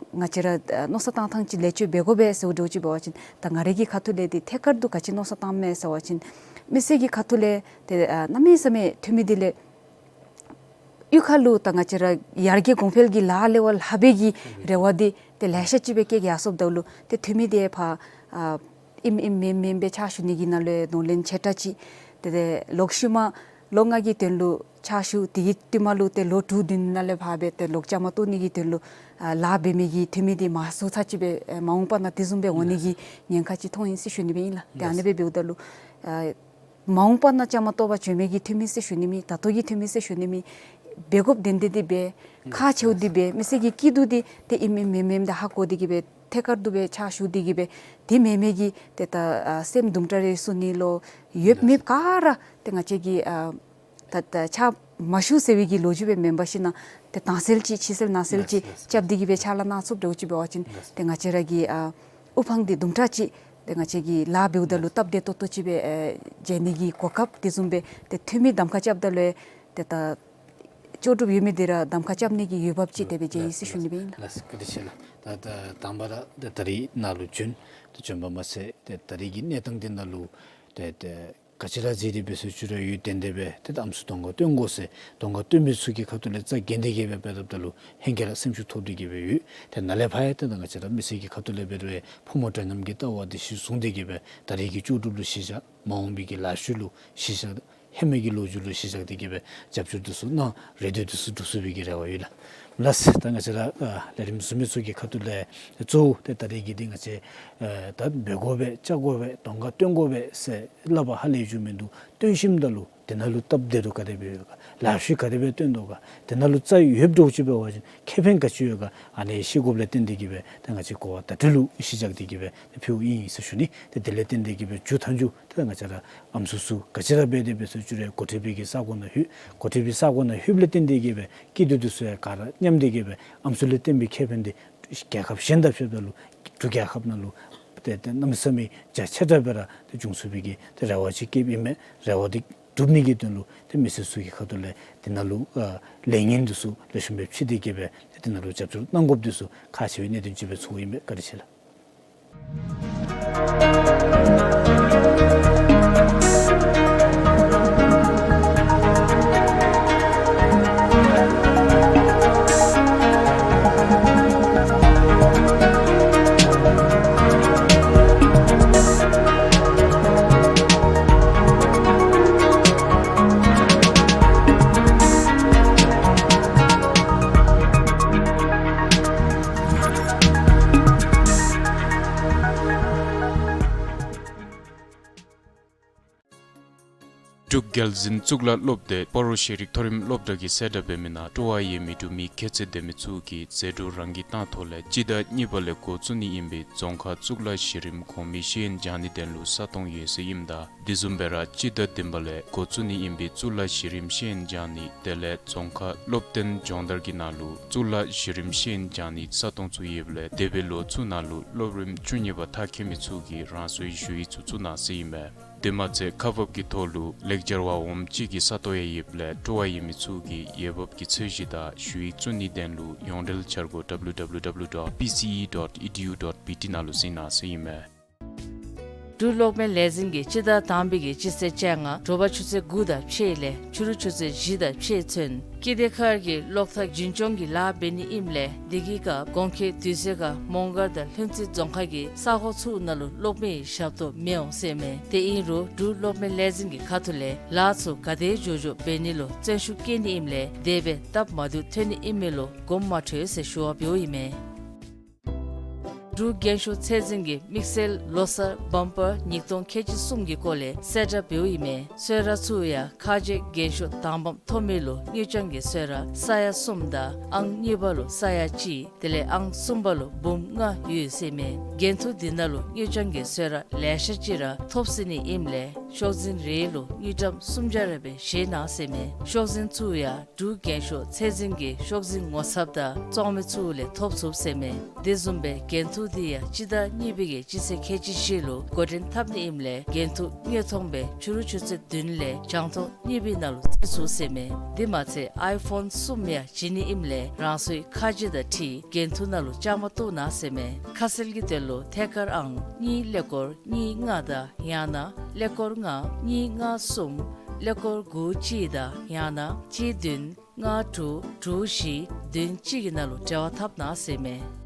ང་བཅས་ར་ཨ་མནོ་བསམ་བཏང་ཐངས་ཅིག་ལེགས་བཅོས་འབད་དགོ་པས་ཟེརཝ་འདྲཝ་ཅིག་འབད་བ་ཅིན་ད་ང་རའི་གི་ཁ་ཐུག་ལས་འདི་ཐད་ཀར་དུ་ག་ཅི་མནོ་བསམ་བཏངམ་མས་ཟེར་བ་ཅིན་མི་སེར་གྱི་ཁ་ཐུག་ལས་ཏེ་ཨ་གནམ་མེད་ས་མེད་འཐུས་མི་འདི་ལས་གཡུས་ཁ་ལུ་ད་ང་བཅས་ར་ཡར་རྒྱས་གོང་འཕེལ་གྱི་ལཱ་ལས་བ་ལྷག་པའི་གི་རེ་བ་འདི་ཏེ་ལེ་ཤ་ཅིག་སྦེ་བསྐྱེད་ཡར་སོངམ་ད་ལུ་ཏེ་འཐུས་མི་འདི་ཕར་ཨ་ཨིནམ་ཨིནམ་མེནམ་མེནམ་སྦེ་ཕྱག་ཞུ་ནི་གི་ནང་ལུ་གདོང་ལེན་ཆེ་དྲགས་ཅིག། ཏེ་ཏེ་ལོག་ཤུལ་མ་ལོ་ལྔ་གི་དོན་ལུ་ཕྱག་ཞུ། དེ་གི་བསྟུད་མ་ལུ་ཏེ་ལོ་དྲུག་བདུན་ནང་ལས་ཕར་སྦེ་ཏེ་ལོག་བཅའ་མར་གཏོགས་ནི་གི་དོན་ལུ་ཨ་ལཱ་འབད་མི་གི་འཐུས་མི་འདི་མང་སུ་ཚར་ཅིག་སྦེ་ཨེ་མ་འོངས་པ་ནང་དེ་བཟུམ་སྦེ་འོང་ནི་གི་ཉེན་ཁ་ཅིག་མཐོང་ཡི་ཟེར་ཞུ་ནི་སྦེ་ཨིན་ལགས། ཏེ་ཨ་ནི་སྦེ་འབདཝ་ད་ལུ་ཨ་མ་འོངས་པ་ནང་བཅའ་མར་གཏོགས་པར་བྱོན་མི་གི་འཐུས་མི་ཟེར་ཞུ་ནི་མེད། ད་ལྟོ་གི་འཐུས་མི་ཟེར་ཞུ་ནི་མེད། འབད་དགོཔ་དོན་དེ་འདི་འབད། ཁག་ཆེཝ་འདི་འབད། མི་སེར་གྱི་སྐྱིད་སྡུག་འདི་ཏེ་ཨིནམ་ཨིནམ་མེནམ་མེནམ་འདི་ཧ་གོ་སྟེ་གི་སྦེ་ཐད་ཀར་དུ་སྦེ་ཕྱག་ཞུ་སྟེ་གི་སྦེ་དེ་མེན་མི་གི་ཏེ་ད་ཨ་སེམས་དུམ་གྲ་རེ་བསུ་ནི་ལོ་ཡོདཔ་མེདཔ་ག་ར་ཏེ་ང་བཅས་ཀྱིས་ཨ་ད་ད་ཕྱག་མ་ཞུ་ཟེར་བའི་གི་ལོ་རྒྱུས་སྦེ་མེན་པར་ཞིན་ན་ཏེ་དྭངས་གསལ་ཅིག་ཕྱི་གསལ་ནང་གསལ་ཅིག་རྐྱབ་སྟེ་གི་སྦེ་ཕྱག་ལཱ་གནང་ཚུགསཔ་འདྲཝ་ཅིག་འབད་བ་ཅིན་ཏེ་ང་བཅས་ར་གི་ཨ་དབུ་འཕང་འདི་དུམ་གྲ་ཅིག་ཏེ་ང་བཅས་ཀྱིས་ལཱ་འབདཝ་ད་ལུ་སྟབས་བདེ་ཏོག་ཏོ་ཅིག་སྦེ་ཨེ་མཇལ་ནི་གི་གོ་སྐབས། དེ་བཟུམ་སྦེ་ཏེ་འཐུས་མི་གདམ་ཁ་རྐྱབ་ད་ལུ་ཏེ་ད་ལྕོགས་གྲུབ་ཡོད་མི་འདི་ར་གདམ་ཁ་རྐྱབ་ནི་གི་འོས་འབབ་ཅིག་དེ་སྦེ་མཇལ་ཡི་ཟེར་ཞུ་ནི་སྦེ་ཨིན་ལགས། ལགས་སོ། བཀའ་དྲིན་ཆེ་ལགས། ད་ད་དང་པ་ར་ཏེ་ད་རིས་ནཱ་ལུ་བྱོན། ཏེ་བྱོན་པ་མ་ཚད་ཏེ་ད་རིས་ཀྱི་གནས་སྟངས་འདི་ནང་ལུ་ཏེ་ཏེ་ག་ཅི་ར་མཛད་དེ་འབད་ཟེར་ཞུ་ར་ཡོད། དེ་འབདཝ་ད་ཏེ་ད་ཨམ་སྲུ་གདོང་ཁར་སྟོན་དགོ་ཟེར་གདོང་ཁར་སྟོན་མི་ཚུ་གི་ཁ་ཐུག་ལས་རྩ་འགེངས་ཏེ་གི་སྦེ་འབད་འབདཝ་ད་ལུ་ཧེང་སྐལ་ར་སེམས་ཤུགས་ཐོབ་སྟེ་གི་སྦེ་ཡོད། ཏེ་ནཱ་ལས་ཕར་ཡང་ཏེ་ད་ང་བཅས་ར་མི་སེར་གྱི་ཁ་ཐུག་ལས་འབད་རུང་ཕོ་མོ་འདྲ་མཉམ་གྱི་ལྟ་བ་འདི་གཞི་བཟུང་སྟེ་གི་སྦེ་ད་རིས་ཀྱི་ལྕོགས་གྲུབ་ལུ་གཞི་བཞག། མ་འོངས་པའི་གི་ལཱ་ཤུལ་ལུ་གཞི་བཞག། ཧེ་མའི་གི་ལོ་རྒྱུས་ལུ་གཞི་བཞག་སྟེ་གི་སྦེ་རྒྱབ་སྐྱོར་འདི་ཚུ་གནང་། རེ་འདོད་འདི་ཚུ་འགྲུབ་ཚུགས་པའི་གི་རེ་བ་ཡོད་ལགས། ལགས་སོ། ད་ང་བཅས་ར་ཨ་ལས་རིམ་བཟུམ་མི་ཚུ་གི་ཁ་ཐུག་ལས་གཙོ་བོ་ཏེ་ད་རིས་ཀྱི་འདི་ང་བཅས་ཨ་ད་འབད་དགོ་པས་བཅའ་དགོ་པས་གདོང་ཁར་སྟོན་དགོ་པས་ཟེར་སླབ་པ་ཧ་ལས་བྱུང་མིན་འདུག། སྟོན་ཞིནམ་ད་ལུ་དེ་ནང་ལུ་སྟབས་བདེ་རུང་ག་དེ་སྦེ་ཡོད་ག། ལཱ་ཤུལ་ག་དེ་སྦེ་སྟོན་དོ་ག། དེ་ནང་ལུ་རྩ་ཡོདཔ་འདྲཝ་ཅིག་འབད་བ་ཅིན་ཁེ་ཕན་ག་ཅི་ཡོད་ག། ཨ་ནི་ཤེས་དགོཔ་ལས་བརྟེན་ཏེ་གི་སྦེ་ད་ང་བཅས་གོ་བ་བརྡ་སྤྲོད་ལུ་གཞི་བཞག་སྟེ་གི་སྦེ་ཏེ་ཕུལཝ་ཨིན་ཟེར་ཞུ་ནི། ཏེ་དེ་ལས་བརྟེན་ཏེ་གི་སྦེ་མཇུག་མཐའ་མཇུག་ཏེ་ང་བཅས་ར་ཨམ་སྲུ་ཚུ་ག་ཅི་ར་འབད་དེ་འབད་ཟེར་ཞུ་རུང་འགོ་ཁྲིད་པའི་གི་ས་གོ་ནང་ལྷོད། འགོ་ཁྲིད་པའི་ས་གོ་ནང་ལྷོདཔ་ལས་བརྟེན་ཏེ་གི་སྦེ་སྐྱིད་སྡུག་འདི་ཚུ་ཡང་ག་ར་མཉམ་སྟེ་གི་སྦེ་ཨམ་སྲུ་ལས་བརྟེན་པའི་ཁེ་ཕན་འདི་རྒྱལ་ཁབ་གཞན་དང་ཕྱདཔ་ད་ལུ་འབྲུག་རྒྱལ་ཁབ་ནང་ལུ་ཏེ་ཏེ་གནམ་མེད་ས་མེད་རྒྱ་ཆེ་དྲགས་སྦེ་ར་ཏེ་འབྱུང་ཚུགས་པའི་གི་ཏེ་རེ་བ་ཅིག་བསྐྱེདཔ་ཨིན་མས། རེ་བ་འདི་འགྲུབ་ནི་གི་དོན་ལུ་ཏེ་མི་སེར་ཚུ་གི་ཁ་ཐུག་ལས་དེ་ནང་ལུ་ཨ་ལས་ངན་འདི་ཚུ་ལེགས་ཤོམ་སྦེ་ཕྱེ་སྟེ་གི་སྦེ་ཏེ་དེ་ནང་ལུ་རྒྱབ་སྐྱོར་གནང་དགོཔ་འདི་ཚུ་ཁག་ཆེ་བའི་གནད་དོན་ཅིག་སྦེ་ཚོརཝ་ཨིན་མས། བཀའ་དྲིན་ཆེ་ལགས། འབྲུག་རྒྱལ་འཛིན་གཙུག་ལག་སློབ་སྡེ་སྤ་རོ་ཤེས་རིག་མཐོ་རིམ་སློབ་གྲྭ་གིས་གསལ་བསྒྲགས་འབད་མི་ནང་སྤྲོ་བ་ཡོད་མི་འབྲུག་མི་ཁྱད་ཚད་ལྡན་མི་ཚུ་གིས་ཟད་འགྲོ་རང་གིས་བཏང་ཐོག་ལས་སྤྱི་ཟླ་གཉིས་པ་ལས་འགོ་བཙུགས་ནི་ཨིན་པའི་རྫོང་ཁག་གཙུག་ལག་གཞི་རིམ་གོང་མའི་ཤེས་ཡོན་སྦྱང་ནི་དོན་ལུ་ས་སྟོང་ཡོད་ཟེར་ཨིནམ་ད་དེ་བཟུམ་སྦེ་ར་སྤྱི་ཟླ་བདུན་པ་ལས་འགོ་བཙུགས་ནི་ཨིན་པའི་གཙུག་ལག་གཞི་རིམ་ཤེས་ཡོན་སྦྱང་ནི་དེ་ལས་རྫོང་ཁག་སློབ་སྟོན་སྦྱོང་བརྡར་གྱི་ནང་ལུ་གཙུག་ལག་གཞི་རིམ་ཤེས་ཡོན་སྦྱང་ནི་ས་སྟོང་ཚུ་ཡོདཔ་ལས་འདས་པའི་ལོ་ཚུ་ནང་ལུ་སློབ་རིམ་བཅུ་གཉིས་པ་མཐར་འཁྱོལ་མི་ཚུ་གིས་རང་སོའི་ཞུ་ཡིག་ཚུ་བཙུགས་གནང་ཟེར་ཨིན་མས། དེ་མ་ཚད་ཁག་འབག་གི་ཐོག་ལུ་ལེགས་སྦྱར་བ་འོགམ་གཅིག་གི་ས་སྟོང་ཡང་ཡོདཔ་ལས་སྤྲོ་བ་ཡོད་མི་ཚུ་གིས་འོས་འབབ་ཀྱི་ཚད་གཞི་དང་ཞུ་ཡིག་བཙུགས་ནིའི་དོན་ལུ་ཡོངས་འབྲེལ་འཆར་སྒོ་W W W dot P C E dot E D U dot B T ནང་ལུ་གཟིགས་གནང་ཟེར་ཨིན་མས། འབྲུག་གློག་མེ་ལས་འཛིན་གྱིས་སྤྱི་ཟླ་དང་པའི་གི་སྤྱི་ཚེས་བཅོ་ལྔ་དྲོ་པ་ཆུ་ཚོད་དགུ་དང་ཕྱེད་ལས་ཕྱི་རུ་ཆུ་ཚོད་བཞི་དང་ཕྱེད་ཚུན་ཀིརྟི་མཁར་གྱི་གློག་ཐག་རྒྱུན་སྐྱོང་གི་ལཱ་འབད་ནི་ཨིནམ་ལས་དེ་གི་སྐབས་གོང་འཁོད་དུས་ཚོད་ཁར་མོང་སྒར་དང་ལྷུན་རྩེ་རྫོང་ཁག་གི་ས་ཁོངས་ཚུ་ནང་ལུ་གློག་མེའི་ཞབས་ཏོག་མི་འོང་ཟེར་མས། དེ་ཨིན་རུང་འབྲུག་གློག་མེ་ལས་འཛིན་གྱི་ཁ་ཐུག་ལས་ལཱ་ཚུ་ག་དེ་མགྱོགས་མགྱོགས་འབད་ནི་ལུ་བརྩོན་ཤུགས་བསྐྱེད་ནི་ཨིནམ་ལས་དེ་སྦེ་སྟབས་མ་བདེཝ་ཐོན་ནི་ཨིན་མི་ལུ་དགོངསམ་མ་ཁྲེལ་ཟེར་ཞུ་བ་འབདཝ་ཨིན་མས། འབྲུག་རྒྱན་ཤོག་ཚད་འཛིན་གྱིས་དམིགས་བསལ་ལོ་གསར་བམ་པར་ཉིས་སྟོང་ཁལ་གཅིག་གསུམ་གྱི་སྐོར་ལས་གསལ་བསྒྲགས་འབདཝ་ཨིན་མས། གསོལ་རས་ཚུ་ཡང་ཁ་རྗེ་རྒྱན་ཤོག་དང་པམ་ཐོབ་མི་ལུ་དངུལ་རྐྱང་གི་གསོལ་རས་ས་ཡ་གསུམ་དང་ཨང་གཉིས་པ་ལུ་ས་ཡ་གཅིག་དེ་ལས་ཨང་གསུམ་པ་ལུ་འབུམ་ལྔ་ཡོད་ཟེར་མས། འགན་ཐུག་འདི་ནང་ལུ་དངུལ་རྐྱང་གི་གསོལ་རས་ལེ་ཤ་ཅིག་ར་ཐོབ་ཟེར་ནི་ཨིནམ་ལས་ཤོག་འཛིན་རེ་ལུ་དངུལ་ཀྲམ་སུམ་བརྒྱ་རེ་སྦེ་བཞེས་གནང་ཟེར་མས། ཤོག་འཛིན་ཚུ་ཡང་འབྲུག་རྒྱན་ཤོག་ཚད་འཛིན་གྱི་ཤོག་འཛིན་ངོ་ཚབ་དང་བཙོང་མི་ཚུ་ལས་ཐོབ་ཚུགས་ཟེར་མས། དེ་བཟུམ་སྦེ་འགན་ཐུག་འདི་ཡང་སྤྱི་ཟླ་གཉིས་པའི་གི་སྤྱི་ཚེས་ཁལ་གཅིག་བཞི་ལུ་འགོ་འདྲེན་འཐབ་ནི་ཨིནམ་ལས་འགན་ཐུག་དངོས་མཐོང་སྦེ་ཕྱི་རུ་ཆུ་ཚོད་བདུན་ལས་རྒྱང་མཐོང་གཉིས་པའི་ནང་ལུ་བརྩི་ཚུགས་ཟེར་མས། དེ་མ་ཚད་ཨའི་ཕོན་གསུམ་ཡང་བྱིན་ནི་ཨིནམ་ལས་རང་སོའི་ཁ་རྗེ་དང་འཁྲིལ་འགན་ཐུག་ནང་ལུ་བཅའ་མར་གཏོགས་གནང་ཟེར་མས། ཁ་གསལ་གྱི་དོན་ལུ་ཐད་ཀར་ཨང་གཉིས་ཀླད་ཀོར་གཉིས་ལྔ་དང་ཡང་ན་ཀླད་ཀོར་ལྔ་གཉིས་ལྔ་གསུམ་ཀླད་ཀོར་དགུ་གཅིག་དང་ཡང་ན་གཅིག་བདུན་ལྔ་དྲུག་དྲུག་བཞི་བདུན་གཅིག་གི་ནང་ལུ་འབྲེལ་བ་འཐབ་གནང་ཟེར་མས།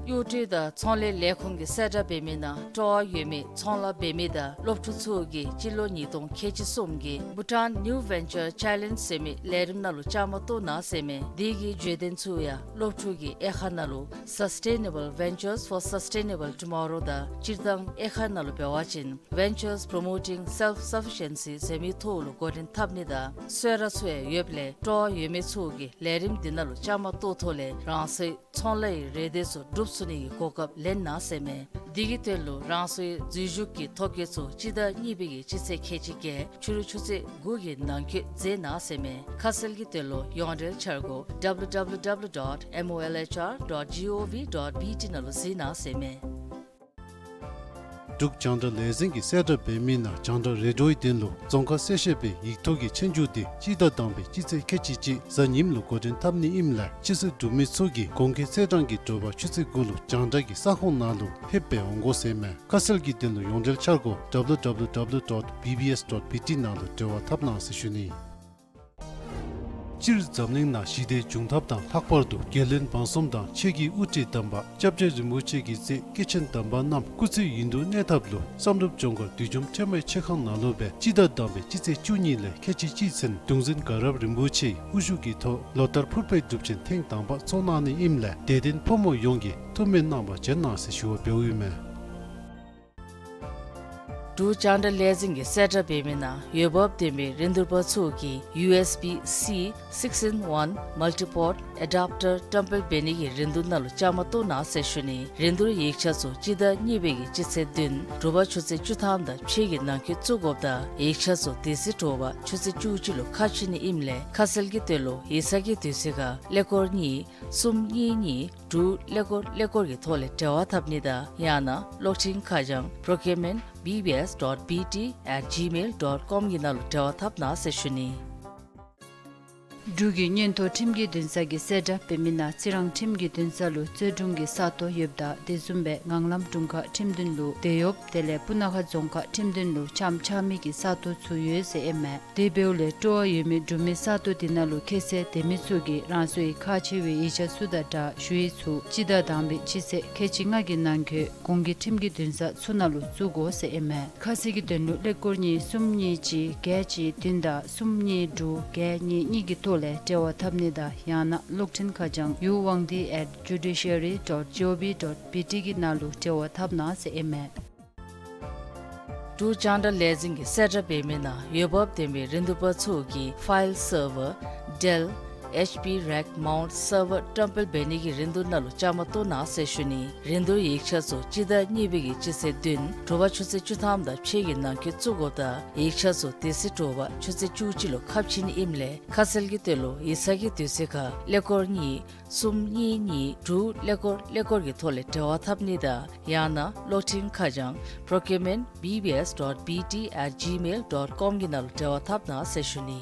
གཡོག་འགྲུལ་དང་ཚོང་ལས་ལས་ཁུངས་ཀྱི་གསལ་བསྒྲགས་འབད་མི་ནང་སྤྲོ་བ་ཡོད་མི་ཚོང་ལཱ་འབད་མི་དང་སློབ་ཕྲུག་ཚུ་གིས་སྤྱི་ལོ་ཉིས་སྟོང་ཁལ་གཅིག་གསུམ་གྱི་Bhutan New Venture Challenge ཟེར་མི་ལས་རིམ་ནང་ལུ་བཅའ་མར་གཏོགས་གནང་ཟེར་མས། དེ་གི་བརྗོད་དོན་ཚུ་ཡང་སློབ་ཕྲུག་གི་དབྱེ་ཁག་ནང་ལུ་Sustainable Ventures for Sustainable Tomorrow དང་སྤྱིར་བཏང་དབྱེ་ཁག་ནང་ལུ་འབད་བ་ཅིན་Ventures Promoting Self-Sufficiency ཟེར་མི་ཐོག་ལུ་འགོ་འདྲེན་འཐབ་ནི་དང་གསོལ་རས་ཚུ་ཡང་ཡོདཔ་ལས་སྤྲོ་བ་ཡོད་མི་ཚུ་གིས་ལས་རིམ་འདི་ནང་ལུ་བཅའ་མར་གཏོགས་ཐོག་ལས་རང་སོའི་ཚོང་ལཱའི་རེ་འདོད་ཚུ་འགྲུབ་ཚུགས་ནི་གི་གོ་སྐབས་ལེན་གནང་ཟེར་མས། དེ་གི་དོན་ལུ་རང་སོའི་འཛུལ་ཞུགས་ཀྱི་ཐོ་བཀོད་ཚུ་སྤྱི་ཟླ་གཉིས་པའི་གི་སྤྱི་ཚེས་ཁལ་གཅིག་བརྒྱད་ཕྱི་རུ་ཆུ་ཚོད་དགུ་གི་ནང་འཁོད་མཛད་གནང་ཟེར་མས། ཁ་གསལ་གྱི་དོན་ལུ་ཡོངས་འབྲེལ་འཆར་སྒོ་W W W dot M O L H R dot G O V dot B T ནང་ལུ་གཟིགས་གནང་ཟེར་མས། འབྲུག་རྒྱང་བསྒྲགས་ལས་འཛིན་གྱིས་གསལ་བསྒྲགས་འབད་མི་ནང་རྒྱང་བསྒྲགས་རེ་ཌིའོའི་དོན་ལུ་རྫོང་ཁ་གསལ་བཤད་པའི་ཡིག་ཐོག་གི་ཆོས་རྒྱུགས་དེ་སྤྱི་ཟླ་དང་པའི་སྤྱི་ཚེས་ཁལ་གཅིག་གཅིག་གཟའ་ཉིམ་ལུ་འགོ་འདྲེན་འཐབ་ནི་ཨིནམ་ལས་ཕྱི་སེལ་གྲུབ་མི་ཚུ་གིས་གོང་འཁོད་ཚེས་གྲངས་ཀྱི་དྲོ་པ་ཆུ་ཚོད་དགུ་ལུ་རྒྱང་བསྒྲགས་ཀྱི་ས་ཁོངས་ནང་ལུ་ཕེབས་སྦེ་འོང་དགོ་ཟེར་མས། ཁ་གསལ་གྱི་དོན་ལུ་ཡོངས་འབྲེལ་འཆར་སྒོ་W W W dot B B S dot B T ནང་ལུ་འབྲེལ་བ་འཐབ་གནང་ཟེར་ཞུ་ནི། སྤྱིར་འཛམ་གླིང་ནང་ཞི་བདེའི་འབྱུང་ཐབས་དང་ལྷག་པར་དུ་རྒྱལ་བློན་འབངས་གསུམ་དང་ཆོས་ཀྱི་དབུ་ཁྲིད་དམ་པ་སྐྱབས་རྗེ་རིན་པོ་ཆེ་གི་སྲས་སྐྱེས་ཆེན་དམ་པ་རྣམས་སྐུ་ཚེ་ཡུན་དུ་གནས་ཐབས་ལུ་བསམ་གྲུབ་ལྗོངས་མཁར་བདུད་འཇོམས་ཁྲོས་མའི་མཆོད་ཁང་ནང་ལུ་སྦེ་སྤྱི་ཟླ་དང་པའི་སྤྱི་ཚེས་བཅུ་གཉིས་ལས་ཁལ་གཅིག་གཅིག་ཚུན་གདུང་འཛིན་དགའ་རབ་རིན་པོ་ཆེའི་དབུ་བཞུགས་ཀྱི་ཐོག་ལོ་ལྟར་ཕུར་པའི་སྒྲུབ་ཆེན་ཐེངས་དང་པ་ཚོགས་གནང་ནི་ཨིནམ་ལས་དད་ལྡན་ཕོ་མོ་ཡོངས་ཀྱིས་ཐུགས་སྨོན་གནང་བར་བྱོན་གནང་ཟེར་ཞུ་བ་འབདཝ་ཨིན་མས། འབྲུག་རྒྱང་བསྒྲགས་ལས་འཛིན་གྱིས་གསལ་བསྒྲགས་འབད་མི་ནང་འོས་འབབ་ལྡན་པའི་རིན་བསྡུར་པ་ཚུ་གིས་ཡུ་ཨེསི་བི་སི་six in one multi-port adapter བཀྲམ་སྤེལ་འབད་ནི་གི་རིན་བསྡུར་ནང་ལུ་བཅའ་མར་གཏོགས་གནང་ཟེར་ཞུ་ནི། རིན་བསྡུར་ཡིག་ཆ་ཚུ་སྤྱི་ཟླ་གཉིས་པའི་གི་སྤྱི་ཚེས་བདུན་དྲོ་པ་ཆུ་ཚོད་བཅུ་ཐམ་དང་ཕྱེད་ཀྱི་ནང་འཁོད་བཙུགས་དགོཔ་དང་ཡིག་ཆ་ཚུ་དེ་ཚེ་དྲོ་པ་ཆུ་ཚོད་བཅུ་གཅིག་ལུ་ཁ་ཕྱེ་ནི་ཨིནམ་ལས་ཁ་གསལ་གྱི་དོན་ལུ་ཡིག་ཚང་གི་དུས་ཚོད་ཁར་ཀླད་ཀོར་གཉིས་གསུམ་གཉིས་གཉིས་དྲུག་ཀླད་ཀོར་ཀླད་ཀོར་གྱི་ཐོག་ལས་འབྲེལ་བ་འཐབ་ནི་དང་ཡང་ན་གློག་འཕྲིན་ཁ་བྱང་procurement B B S dot B T at gmail dot com གི་ནང་ལུ་འབྲེལ་བ་འཐབ་གནང་ཟེར་ཞུ་ནི། འབྲུག་གི་མངོན་མཐོ་ཁྲིམས་ཀྱི་འདུན་ས་གིས་གསལ་བསྒྲགས་འབད་མི་ནང་རྩི་རང་ཁྲིམས་ཀྱི་འདུན་ས་ལུ་རྩོད་དྲུང་གི་ས་སྟོང་ཡོདཔ་ད་དེ་བཟུམ་སྦེ་ངང་ལམ་དྲུང་ཁག་ཁྲིམས་འདུན་ལུ་དེད་གཡོགཔ་དེ་ལས་སྤུ་ན་ཁ་རྫོང་ཁག་ཁྲིམས་འདུན་ལུ་ཆམ་ཆགས་མི་གི་ས་སྟོང་ཚུ་ཡོད་ཟེར་ཨིན་མས། དེ་འབདཝ་ལས་སྤྲོ་བ་ཡོད་མི་འབྲུག་མི་ས་སྟོང་དེ་ནང་ལུ་ཁྱད་ཚད་ལྡན་མི་ཚུ་གིས་རང་སོའི་ཁག་ཆེ་བའི་ཡིག་ཆ་ཚུ་དང་སྦྲགས་ཞུ་ཡིག་ཚུ་སྤྱི་ཟླ་དང་པའི་སྤྱི་ཚེས་ཁལ་གཅིག་ལྔ་གི་ནང་འཁོད་གོང་གི་ཁྲིམས་ཀྱི་འདུན་ས་ཚུ་ནང་ལུ་བཙུགས་དགོ་ཟེར་ཨིན་མས། ཁ་གསལ་གྱི་དོན་ལུ་ཀླད་ཀོར་གཉིས་གསུམ་གཉིས་གཅིག་བརྒྱད་གཅིག་བདུན་དང་གསུམ་གཉིས་དྲུག་བརྒྱད་གཉིས་གཉིས་ཀྱི་ཐོག་ལས་འབྲེལ་བ་འཐབ་ནི་དང་ཡང་ན་གློག་འཕྲིན་ཁ་བྱང་ཡུ་ཝང་ཏི་at judiciary dot gov dot B T གི་ནང་ལུ་འབྲེལ་བ་འཐབ་གནང་ཟེར་ཨིན་མས། འབྲུག་རྒྱང་བསྒྲགས་ལས་འཛིན་གྱིས་གསལ་བསྒྲགས་འབད་མི་ནང་འོས་འབབ་ལྡན་པའི་རིན་བསྡུར་པ་ཚུ་གིས་file server Dell ཨེཆ་པི་རེཀ་མའུནཊ་སར་ཝར་བཀྲམ་སྤེལ་འབད་ནི་གི་རིན་བསྡུར་ནང་ལུ་བཅའ་མར་གཏོགས་གནང་ཟེར་ཞུ་ནི། རིན་བསྡུར་ཡིག་ཆ་ཚུ་སྤྱི་ཟླ་གཉིས་པའི་གི་སྤྱི་ཚེས་བདུན་དྲོ་པ་ཆུ་ཚོད་བཅུ་ཐམ་དང་ཕྱེད་ཀྱི་ནང་འཁོད་བཙུགས་དགོཔ་དང་ཡིག་ཆ་ཚུ་དེ་ཚེ་དྲོ་པ་ཆུ་ཚོད་བཅུ་གཅིག་ལུ་ཁ་ཕྱེ་ནི་ཨིནམ་ལས་ཁ་གསལ་གྱི་དོན་ལུ་ཡིག་ཚང་གི་དུས་ཚོད་ཁར་ཀླད་ཀོར་གཉིས་གསུམ་གཉིས་གཉིས་དྲུག་ཀླད་ཀོར་ཀླད་ཀོར་གྱི་ཐོག་ལས་འབྲེལ་བ་འཐབ་ནི་དང་ཡང་ན་གློག་འཕྲིན་ཁ་བྱང་procurement B B S dot B T at gmail dot com གི་ནང་ལུ་འབྲེལ་བ་འཐབ་གནང་ཟེར་ཞུ་ནི།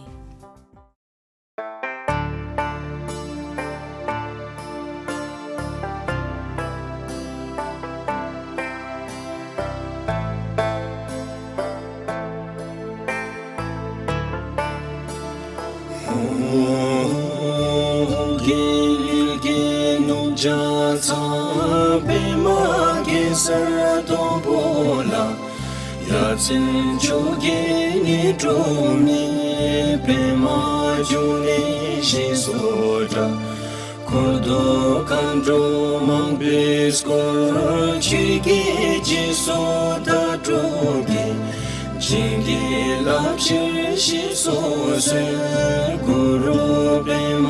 རྒྱལ་ཡུལ་གྱི་ནུབ་བྱང་མཚམས་པདྨ་གེ་སར་སྡོང་པོ་ལ། ཡ་མཚན་མཆོག་གི་ཉི་སྒྲོན་མེ་པདྨ་འབྱུང་གནས་ཞེས་སུ་གྲགས། འཁོར་དང་མཁའ་འགྲོ་མང་པོས་བསྐོར། ཆོས་ཀྱི་རྗེས་སུ་བདག་སྒྲུབ་ཀྱི། བྱིན་གྱིས་བརླབ་ཕྱིར་ཞེས་སུ་གསོལ། གུ་རུ་པདྨ་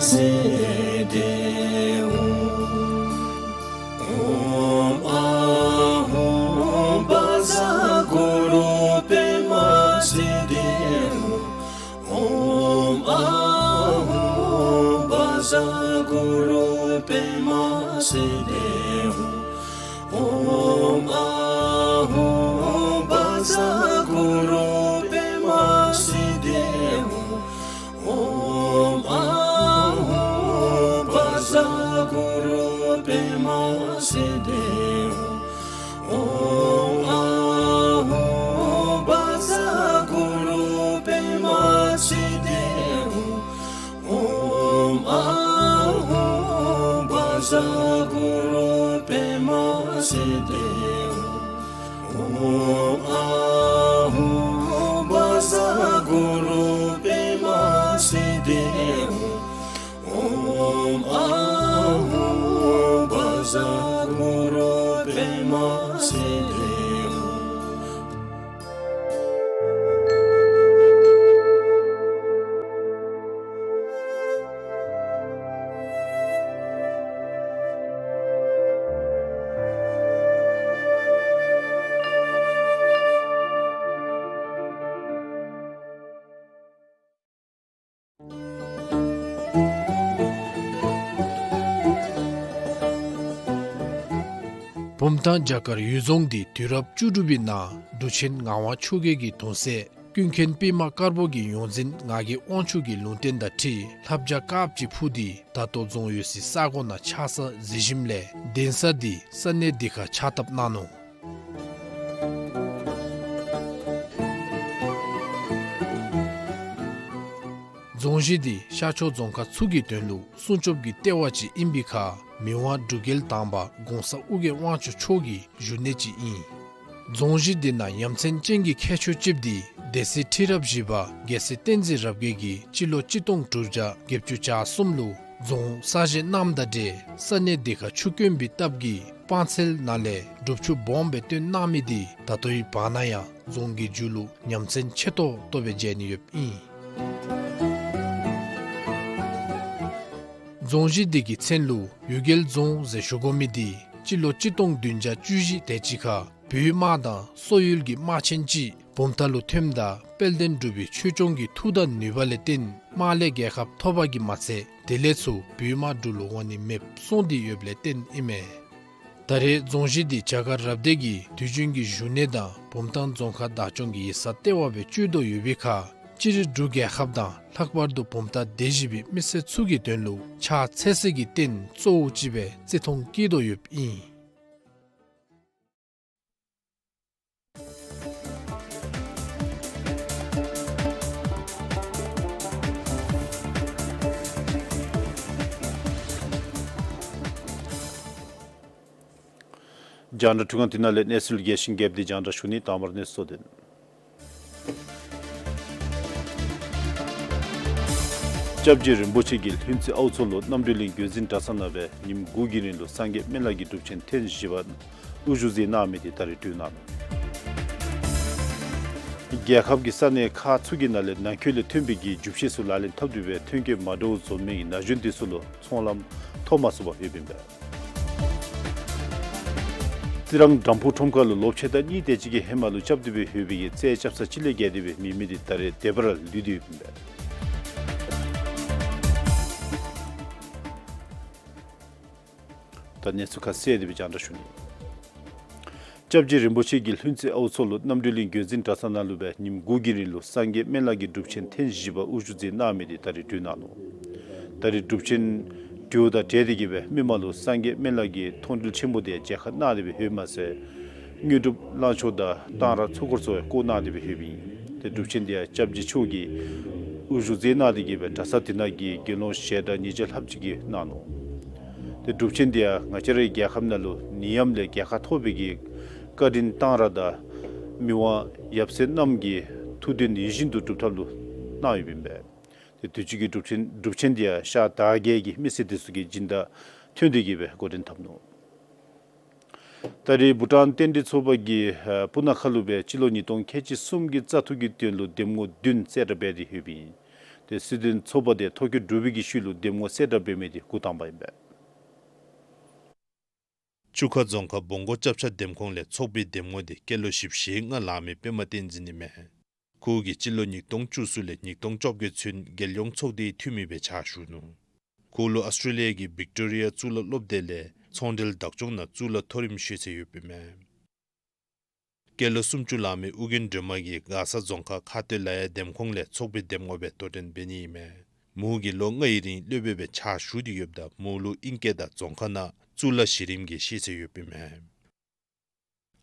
སིདྡྷི་ཧཱུྃ། ཨོཾ་ཨཱཿཧཱུྃ་བཛྲ་གུ་རུ་པདྨ་སིདྡྷི་ཧཱུྃ། ཨོཾ་ཨཱཿཧཱུྃ་བཛྲ་གུ་རུ་པདྨ་སིདྡྷི་ཧཱུྃ། ཨོཾ་ཨཱཿཧཱུྃ་བཛྲ་གུ་རུ་པདྨ་སིདྡྷི་ཧཱུྃ། ཨོཾ་ཨཱཿཧཱུྃ་བཛྲ་གུ་རུ་པདྨ་སིདྡྷི་ཧཱུྃ། ཨོཾ་ཨཱཿཧཱུྃ་བཛྲ་གུ་རུ་པདྨ་སིདྡྷི་ཧཱུྃ། ཨོཾ་ཨཱཿཧཱུྃ་བཛྲ་གུ་རུ་པདྨ་སིདྡྷི་ཧཱུྃ། ཨོཾ་ཨཱཿཧཱུྃ་བཛྲ་གུ་རུ་པདྨ་སིདྡྷི་ཧཱུྃ། ཨོཾ་ཨཱཿཧཱུྃ་བཛྲ་གུ་རུ་པདྨ་སིདྡྷི་ཧཱུྃ། བུམ་ཐང་བྱ་དཀར་གཡུལ་རྫོང་འདི་དུས་རབས་བཅུ་དྲུག་པའི་ནང་འབྲུག་ཆེན་ངག་དབང་ཆོས་རྒྱལ་གྱི་གདུང་སྲས་ཀུན་མཁྱེན་པདྨ་དཀར་པོ་གི་ཡོངས་འཛིན་ངག་གི་དབང་ཕྱུག་གི་ལུང་བསྟན་དང་འཁྲིལ་ལྷ་བྱ་དཀརཔོ་ཅིག་འཕུར་ཏེ་ད་ལྟོ་རྫོང་ཡོད་སའི་ས་གོ་ནང་ཆགས་ས་གཟིགས་ཞིནམ་ལས་གདན་ས་འདི་ས་གནས་འདི་ཁར་ཕྱག་བཏབ་གནང་ནུག། རྫོང་གཞི་འདི་ཤར་ཕྱོགས་རྫོང་ཁག་ཚུ་གི་དོན་ལུ་སྲུང་སྐྱོབ་ཀྱི་ལྟེ་བ་ཅིག་ཨིན་པའི་ཁར་མི་དབང་འབྲུག་རྒྱལ་དང་པ་གོང་ས་ཨོ་རྒྱན་དབང་ཕྱུག་མཆོག་གི་བཞུགས་གནས་ཅིག་ཨིན། རྫོང་གཞི་འདི་ནང་ཡ་མཚན་ཅན་གྱི་ཁྱད་ཆོས་ཅིག་འདི་སྡེ་སྲིད་ཁྲི་རབས་བཞི་པ་རྒྱལ་སྲས་བསྟན་འཛིན་རབ་རྒྱས་ཀྱིས་སྤྱི་ལོ་གཅིག་སྟོང་དྲུག་བརྒྱ་བརྒྱད་ཅུ་གྱ་གསུམ་ལུ་རྫོང་གསར་བཞེངས་གནངམ་དང་འབྲེལ་ས་གནས་འདི་ཁར་ཆུ་དཀོན་པའི་སྟབས་ཀྱིས་སྤང་ཚལ་ནང་ལས་སྒྲུབ་ཆུ་སྦོམ་སྦེ་བཏོན་གནང་མི་འདི་ད་ལྟོའི་བར་ན་ཡང་རྫོང་གི་མཇུག་ལུ་ཡ་མཚན་ཆེ་ཏོག་ཏོ་སྦེ་མཇལ་ནི་ཡོདཔ་ཨིན། རྫོང་གཞི་འདི་གི་མཚན་ལུ་གཡུལ་རྒྱལ་རྫོང་ཟེར་ཞུ་དགོ་མི་འདི་སྤྱི་ལོ་གཅིག་སྟོང་བདུན་བརྒྱ་བཅུ་བཞི་དེ་ཅིག་ཁར་བོད་དམག་དང་སོག་ཡུལ་གྱི་དམག་ཆེན་ཅིག་བུམ་ཐང་ལུ་ཐོནམ་ད་དཔལ་ལྡན་འབྲུག་པའི་ཆོས་སྐྱོང་གི་མཐུ་དང་ནུས་པ་ལས་བརྟེན་དམག་ལས་རྒྱལ་ཁ་ཐོབ་པ་གིས་མ་ཚད་དེ་ལས་ཚུར་བོད་དམག་འབྲུག་ལུ་འོང་ནི་མེདཔ་སོང་སྟེ་ཡོདཔ་ལས་བརྟེན་ཨིན་མས། ད་རེས་རྫོང་གཞི་འདི་བྱ་དཀར་རབ་སྡེ་གི་དུས་རྒྱུན་གྱི་བཞུགས་གནས་དང་བུམ་ཐང་རྫོང་ཁག་བདག་སྐྱོང་གི་ཡིག་ཚང་ལྟེ་བ་སྦེ་སྤྱོད་དོ་ཡོད་པའི་ཁར་སྤྱིར་འབྲུག་རྒྱལ་ཁབ་དང་ལྷག་པར་དུ་བུམ་ཐང་སྡེ་བཞི་པའི་མི་སེར་ཚུ་གི་དོན་ལུ་ཕྱག་འཚལ་སའི་གི་རྟེན་གཙོ་བོ་ཅིག་སྦེ་བརྩི་མཐོང་བསྐྱེད་དོ་ཡོདཔ་ཨིན། རྒྱང་བསྒྲགས་འཕྲུལ་ཁང་འདི་ནང་ལས་གནས་ཚུལ་རྒྱས་ཤིང་རྒྱསཔ་འདི་རྒྱང་བསྒྲགས་ཞུ་ནི། དང་པ་ར་གནས་ཚུལ་གཙོ་དོན། སྐྱབས་རྗེ་རིན་པོ་ཆེ་གིས་ལྷུན་རྩེ་ཨའུ་མཚོ་ལུ་རྣམ་གྲོལ་གླིང་རྒྱུད་འཛིན་གྲྭ་ཚང་ནང་སྦེ་ཉིནམ་དགུ་གི་རིང་ལུ་སངས་རྒྱས་སྨན་བླ་གི་སྒྲུབ་ཆེན་ཐེངས་བཞི་པ་དབུ་བཞུགས་མཛད་གནང་མི་འདི་ད་རེས་གྲོལ་གནང་། རྒྱལ་ཁབ་ཀྱི་ས་གནས་ཁག་ཚུ་གི་ནང་ལས་ནང་འཁོད་ལས་ཐོན་པའི་གི་རྒྱུ་ཆས་ཚུ་ལག་ལེན་འཐབ་སྟེ་སྦེ་ཐོན་སྐྱེད་མ་འདྲཝ་བཟོ་མི་གི་ན་གཞོན་དེ་ཚུ་ལུ་ཚོང་ལམ་ཐོབ་མ་ཚུགས་པར་ཡོདཔ་ཨིན་པས། རྩི་རང་དམ་ཕུག་ཁྲོམ་ཁ་ལུ་ལོ་ཕྱེད་དང་གཉིས་དེ་ཅིག་གི་ཧེ་མ་ལུ་རྐྱབ་སྟེ་སྦེ་ཡོད་པའི་གི་རྩྭའི་རྐྱབ་ས་ཅིག་ལས་བརྒལ་ཏེ་སྦེ་མེད་མི་དེ་ད་རེས་དེ་སྦེ་ར་ལུས་ཏེ་ཡོདཔ་ཨིན་པས། ད་གནས་ཚུལ་ཁ་གསལ་དེ་སྦེ་རྒྱང་བསྒྲགས་ཞུ་ནི། སྐྱབས་རྗེ་རིན་པོ་ཆེ་གིས་ལྷུན་རྩེ་ཨའུ་མཚོ་ལུ་རྣམ་གྲོལ་གླིང་རྒྱུན་འཛིན་གྲྭ་ཚང་ནང་ལུ་སྦེ་ཉིནམ་དགུ་གི་རིང་ལུ་སངས་རྒྱས་སྨན་བླ་གི་སྒྲུབ་ཆེན་ཐེངས་བཞི་པ་དབུ་བཞུགས་མཛད་གནང་མི་དེ་ད་རེས་གྲོལ་གནང་ནུག། ད་རེས་སྒྲུབ་ཆེན་གྲོལཝ་དང་འབྲེལ་ཏེ་གི་སྦེ་མི་མང་ལུ་སངས་རྒྱས་སྨན་བླ་གི་མཐོང་གྲོལ་ཆེན་པོ་དེ་མཇལ་ཁ་གནང་སྟེ་སྦེ་ཡོདཔ་མ་ཚད་དངོས་གྲུབ་བླང་ཆོག་དང་གཏང་རག་ཚོགས་འཁོར་ཚུ་བསྐོར་གནང་སྟེ་སྦེ་ཡོདཔ་ཨིན། ཏེ་སྒྲུབ་ཆེན་དེ་ཡང་སྐྱབས་རྗེ་མཆོག་གིས་དབུ་བཞུགས་མཛད་གནང་སྟེ་གི་སྦེ་གྲྭ་ས་དེ་ནང་གི་དགེ་སློང་ཞལ་གྲངས་ཉིས་བརྒྱ་ལྷགཔ་ཅིག་གིས་གནང་ནུག། ཏེ་སྒྲུབ་ཆེན་དེ་ཡང་ང་བཅས་རའི་རྒྱལ་ཁབ་ནང་ལུ་ནད་ཡམས་ལས་རྒྱལ་ཁ་ཐོབ་པའི་གི་བཀའ་དྲིན་གཏང་རག་དང་མི་དབང་ཡབ་སྲས་རྣམས་ཀྱི་ཐུགས་འདུན་ཡིད་བཞིན་དུ་སྒྲུབ་ཐབས་ལུ་གནང་ཡོདཔ་ཨིན་པས། ཏེ་དུས་ཅི་གི་སྒྲུབ་ཆེན་སྒྲུབ་ཆེན་དེ་ཡང་ཤར་དར་རྒྱས་ཀྱི་མི་སེར་དེ་ཚུ་གི་སྦྱིན་བདག་ཐོན་ཏེ་གི་སྦེ་འགོ་འདྲེན་འཐབ་ནུག། ད་རེས་བྷུ་ཊཱན་རྟེན་འབྲེལ་ཚོགས་པ་གིས་ཨ་སྤུ་ན་ཁ་ལུ་སྦེ་སྤྱི་ལོ་ཉིས་སྟོང་ཁལ་གཅིག་གསུམ་གྱི་བཙག་འཐུ་གི་དོན་ལུ་འདེམས་ངོ་བདུན་གསལ་བསྒྲགས་འབད་དེ་ཡོདཔ་ཨིན། ཏེ་སྲིད་དོན་ཚོགས་པ་དེ་ཐོ་བཀོད་གྲུབ་པའི་གི་ཤུལ་ལུ་འདེམས་ངོ་གསལ་བསྒྲགས་འབད་མི་དེ་འགོ་དང་པ་ཨིན་པས། བཅུ་ཁ་རྫོང་ཁག་སྦོང་སྒོ་སྐྱབས་ཆ་འདེམས་ཁོངས་ལས་ཚོགས་པའི་འདེམས་ངོ་དེ་སྐྱེས་ལོ་བཞི་བཅུ་ཞེ་ལྔ་ལང་མི་པདྨ་བསྟན་འཛིན་ཨིན་མས། ཁོ་གིས་སྤྱི་ལོ་ཉིས་སྟོང་བཅུ་གསུམ་ལས་ཉིས་སྟོང་བཅོ་བརྒྱད་ཚུན་རྒྱལ་ཡོངས་ཚོགས་སྡེའི་འཐུས་མི་སྦེ་ཕྱག་ཞུ་ནུག། ཁོ་ལུ་ཨོསི་ཊྲེ་ལི་ཡ་གི་བིག་ཊོ་རི་ཡ་གཙུག་ལག་སློབ་སྡེ་ལས་ཚོང་འབྲེལ་བདག་སྐྱོང་ནང་གཙུག་ལག་མཐོ་རིམ་ཤེས་ཚད་ཡོདཔ་ཨིན་མས། སྐྱེས་ལོ་སུམ་ཅུ་ལང་མི་ཨོ་རྒྱན་སྒྲོལ་མ་གིས་མགར་ས་རྫོང་ཁག་ཁ་སྟོད་ལ་ཡ་འདེམས་ཁོངས་ལས་ཚོགས་པའི་འདེམས་ངོ་སྦེ་དོ་འགྲན་འབད་ནི་ཨིན་མས། མོ་གིས་ལོ་ལྔའི་རིང་སློབ་དཔོན་སྦེ་ཕྱག་ཞུ་སྟེ་ཡོདཔ་ད་མོ་ལུ་ཨིང་སྐད་དང་རྫོང་ཁ་ནང་གཙུག་ལག་གཞི་རིམ་གྱི་ཤེས་ཚད་ཡོདཔ་ཨིན་མས།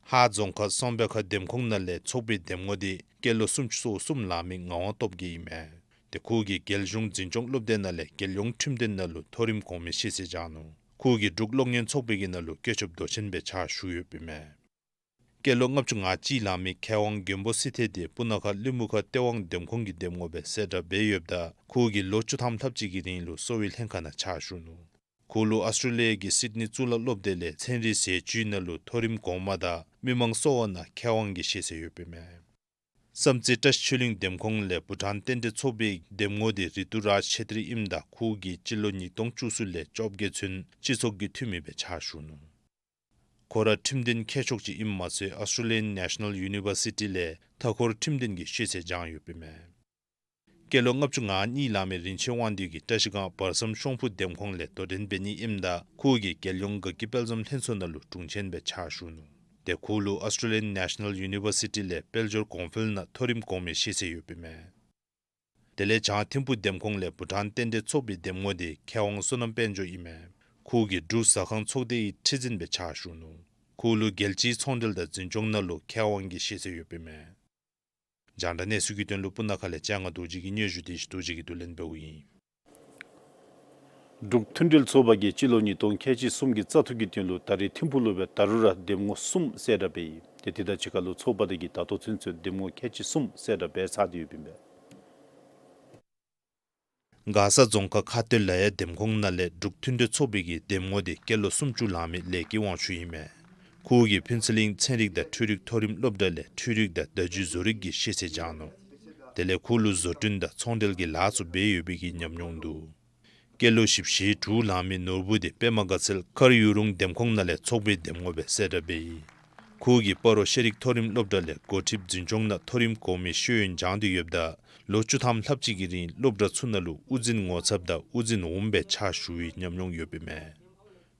ཧཱ་རྫོང་ཁག་སོང་པེ་ཁ་འདེམས་ཁོངས་ནང་ལས་ཚོགས་པའི་འདེམས་ངོ་དེ་སྐྱེས་ལོ་སུམ་ཅུ་སོ་གསུམ་ལང་མི་ངག་དབང་སྟོབས་རྒྱས་ཨིན་མས། ཏེ་ཁོ་གིས་རྒྱལ་གཞུང་འཛིན་སྐྱོང་སློབ་སྡེ་ནང་ལས་རྒྱལ་ཡོངས་ཁྲིམས་དོན་ནང་ལུ་མཐོ་རིམ་གོང་མའི་ཤེས་ཚད་སྦྱངས་ནུག། ཁོ་གིས་འབྲུག་གློག་བརྙན་ཚོགས་པའི་གི་ནང་ལུ་བཀོད་ཁྱབ་མདོ་ཆེན་སྦེ་ཕྱག་ཞུ་ཡོདཔ་ཨིན་མས། སྐྱེས་ལོ་ལྔ་བཅུ་ང་གཅིག་ལང་མི་མཁས་དབང་མགོན་པོ་སི་ཐེ་དེ་སྤུ་ན་ཁ་གླིང་བུ་ཁ་སྟེས་དབང་འདེམས་ཁོངས་ཀྱི་འདེམས་ངོ་སྦེ་གསལ་བསྒྲགས་འབད་ཡོདཔ་ད་ཁོ་གིས་ལོ་བཅུ་ཐམ་ལྷགཔ་ཅིག་གི་རིང་ལུ་གསོ་བའི་ལྷན་ཁག་ནང་ཕྱག་ཞུ་ནུག། ཁོ་ལུ་ཨོསི་ཊྲེ་ལི་ཡ་གི་སིཌ་ནི་གཙུག་ལག་སློབ་སྡེ་ལས་ཚན་རིག་ཟས་བཅུད་ནང་ལུ་མཐོ་རིམ་གོང་མ་དང་མི་མང་གསོ་བ་ནང་མཁས་དབང་གི་ཤེས་ཚད་ཡོདཔ་ཨིན་མས། བསམ་རྩེ་བཀྲ་ཤིས་ཆོས་གླིང་འདེམས་ཁོངས་ལས་བྷུ་ཊཱན་རྟེན་འབྲེལ་ཚོགས་པའི་འདེམས་ངོ་དེ་རི་ཏུ་རཱཇ་ཆེ་ཏྲི་ཨིནམ་ད་ཁོ་གིས་སྤྱི་ལོ་ཉིས་སྟོང་བཅུ་གསུམ་ལས་བཅོ་བརྒྱད་ཚུན་སྤྱི་ཚོགས་ཀྱི་འཐུས་མི་སྦེ་ཕྱག་ཞུ་ནུག། ཁོ་ར་ཁྲིམས་དོན་མཁས་མཆོག་ཅིག་ཨིནམ་མ་ཚད་ཨོསི་ཊྲེ་ལི་ཡཱན་ནེ་ཤ་ནཱལ་ཡུ་ནི་བར་སི་ཊི་ལས་མཐའ་འཁོར་ཁྲིམས་དོན་གྱི་ཤེས་ཚད་སྦྱངས་ཡོདཔ་ཨིན་མས། སྐྱེས་ལོ་ལྔ་བཅུ་ང་གཉིས་ལང་མི་རིན་ཆེན་དབང་འདུས་ཀྱིས་བཀྲ་ཤིས་སྒང་བར་མཚམས་ཤོང་ཕུ་འདེམས་ཁོངས་ལས་དོ་འགྲན་འབད་ནི་ཨིནམ་ད་ཁོ་གིས་རྒྱལ་ཡོངས་དགའ་སྐྱིད་དཔལ་འཛོམས་ལྷན་ཚོགས་ནང་ལུ་དྲུང་ཆེན་སྦེ་ཕྱག་ཞུ་ནུག། ཏེ་ཁོ་ལུ་ཨོསི་ཊྲེ་ལི་ཡཱན་ནེ་ཤ་ནཱལ་ཡུ་ནི་བར་སི་ཊི་ལས་དཔལ་འབྱོར་གོང་འཕེལ་ནང་མཐོ་རིམ་གོང་མའི་ཤེས་ཚད་ཡོདཔ་ཨིན་མས། དེ་ལས་བྱང་ཐིམ་ཕུ་འདེམས་ཁོངས་ལས་བྷུ་ཊཱན་རྟེན་འབྲེལ་ཚོགས་པའི་འདེམས་ངོ་དེ་མཁས་དབང་བསོད་ནམས་དཔལ་འབྱོར་ཨིན་མས། ཁོ་གིས་འབྲུག་ཟ་ཁང་ཚོགས་སྡེའི་ཁྲི་འཛིན་སྦེ་ཕྱག་ཞུ་ནུག། ཁོ་ལུ་རྒྱལ་སྤྱིའི་ཚོང་འབྲེལ་དང་འཛིན་སྐྱོང་ནང་ལུ་མཁས་དབང་གི་ཤེས་ཚད་ཡོདཔ་ཨིན་མས། རྒྱང་བསྒྲགས་གནས་ཚུལ་གྱི་དོན་ལུ་སྤུ་ན་ཁ་ལས་སྤྱན་སྔ་རྡོ་རྗེ་གི་སྙན་ཞུ་དེ་ཅིག་རྡོ་རྗེ་གིས་བསྡུ་ལེན་འབདཝ་ཨིན། འབྲུག་མཐུན་སྒྲིལ་ཚོགས་པ་གིས་སྤྱི་ལོ་ཉིས་སྟོང་ཁལ་གཅིག་གསུམ་གྱི་བཙག་འཐུ་གི་དོན་ལུ་ད་རེས་ཐིམ་ཕུག་ལུ་སྦེ་ད་རུང་ར་འདེམས་ངོ་གསུམ་གསལ་བསྒྲགས་འབད་ཡི། ཏེ་དེ་དང་གཅིག་ཁར་ལུ་ཚོགས་པ་དེ་གིས་ད་ལྟོ་ཚུན་ཚོད་འདེམས་ངོ་ཁལ་གཅིག་གསུམ་གསལ་བསྒྲགས་འབད་ཚར་ཏེ་ཡོདཔ་ཨིན་པས། མགར་ས་རྫོང་ཁག་ཁ་སྟོད་ལ་ཡ་འདེམས་ཁོངས་ནང་ལས་འབྲུག་མཐུན་སྒྲིལ་ཚོགས་པའི་གི་འདེམས་ངོ་དེ་སྐྱེས་ལོ་སུམ་ཅུ་ལང་མི་ལས་ཀྱི་དབང་ཕྱུག་ཨིན་མས། ཁོ་གིས་ཕུན་ཚོགས་གླིང་ཚན་རིག་དང་འཕྲུལ་རིག་མཐོ་རིམ་སློབ་གྲྭ་ལས་འཕྲུལ་རིག་དང་བརྡ་བརྒྱུད་བཟོ་རིག་གི་ཤེས་ཚད་སྦྱངས་ནུག། དེ་ལས་ཁོ་ལུ་བཟོ་སྐྲུན་དང་ཚོང་འབྲེལ་གྱི་ལཱ་ཚུ་འབད་ཡོད་པའི་གི་ཉམས་མྱོང་འདུག། སྐྱེས་ལོ་བཞི་བཅུ་ཞེ་དྲུག་ལང་མི་ནོར་བུ་དེ་པདྨ་དགའ་ཚལ་མཁར་གཡུ་རུང་འདེམས་ཁོངས་ནང་ལས་ཚོགས་པའི་འདེམས་ངོ་སྦེ་གསལ་བསྒྲགས་འབད་ཡི། ཁོ་གིས་སྤ་རོ་ཤེས་རིག་མཐོ་རིམ་སློབ་གྲྭ་ལས་འགོ་ཁྲིདཔ་འཛིན་སྐྱོང་ནང་མཐོ་རིམ་གོང་མའི་ཤེས་ཡོན་སྦྱང་སྟེ་ཡོདཔ་ད་ལོ་བཅུ་ཐམ་ལྷགཔ་ཅིག་གི་རིང་སློབ་གྲྭ་ཚུ་ནང་ལུ་དབུ་འཛིན་ངོ་ཚབ་དང་དབུ་འཛིན་འོགམ་སྦེ་ཕྱག་ཞུ་བའི་ཉམས་མྱོང་ཡོདཔ་ཨིན་མས།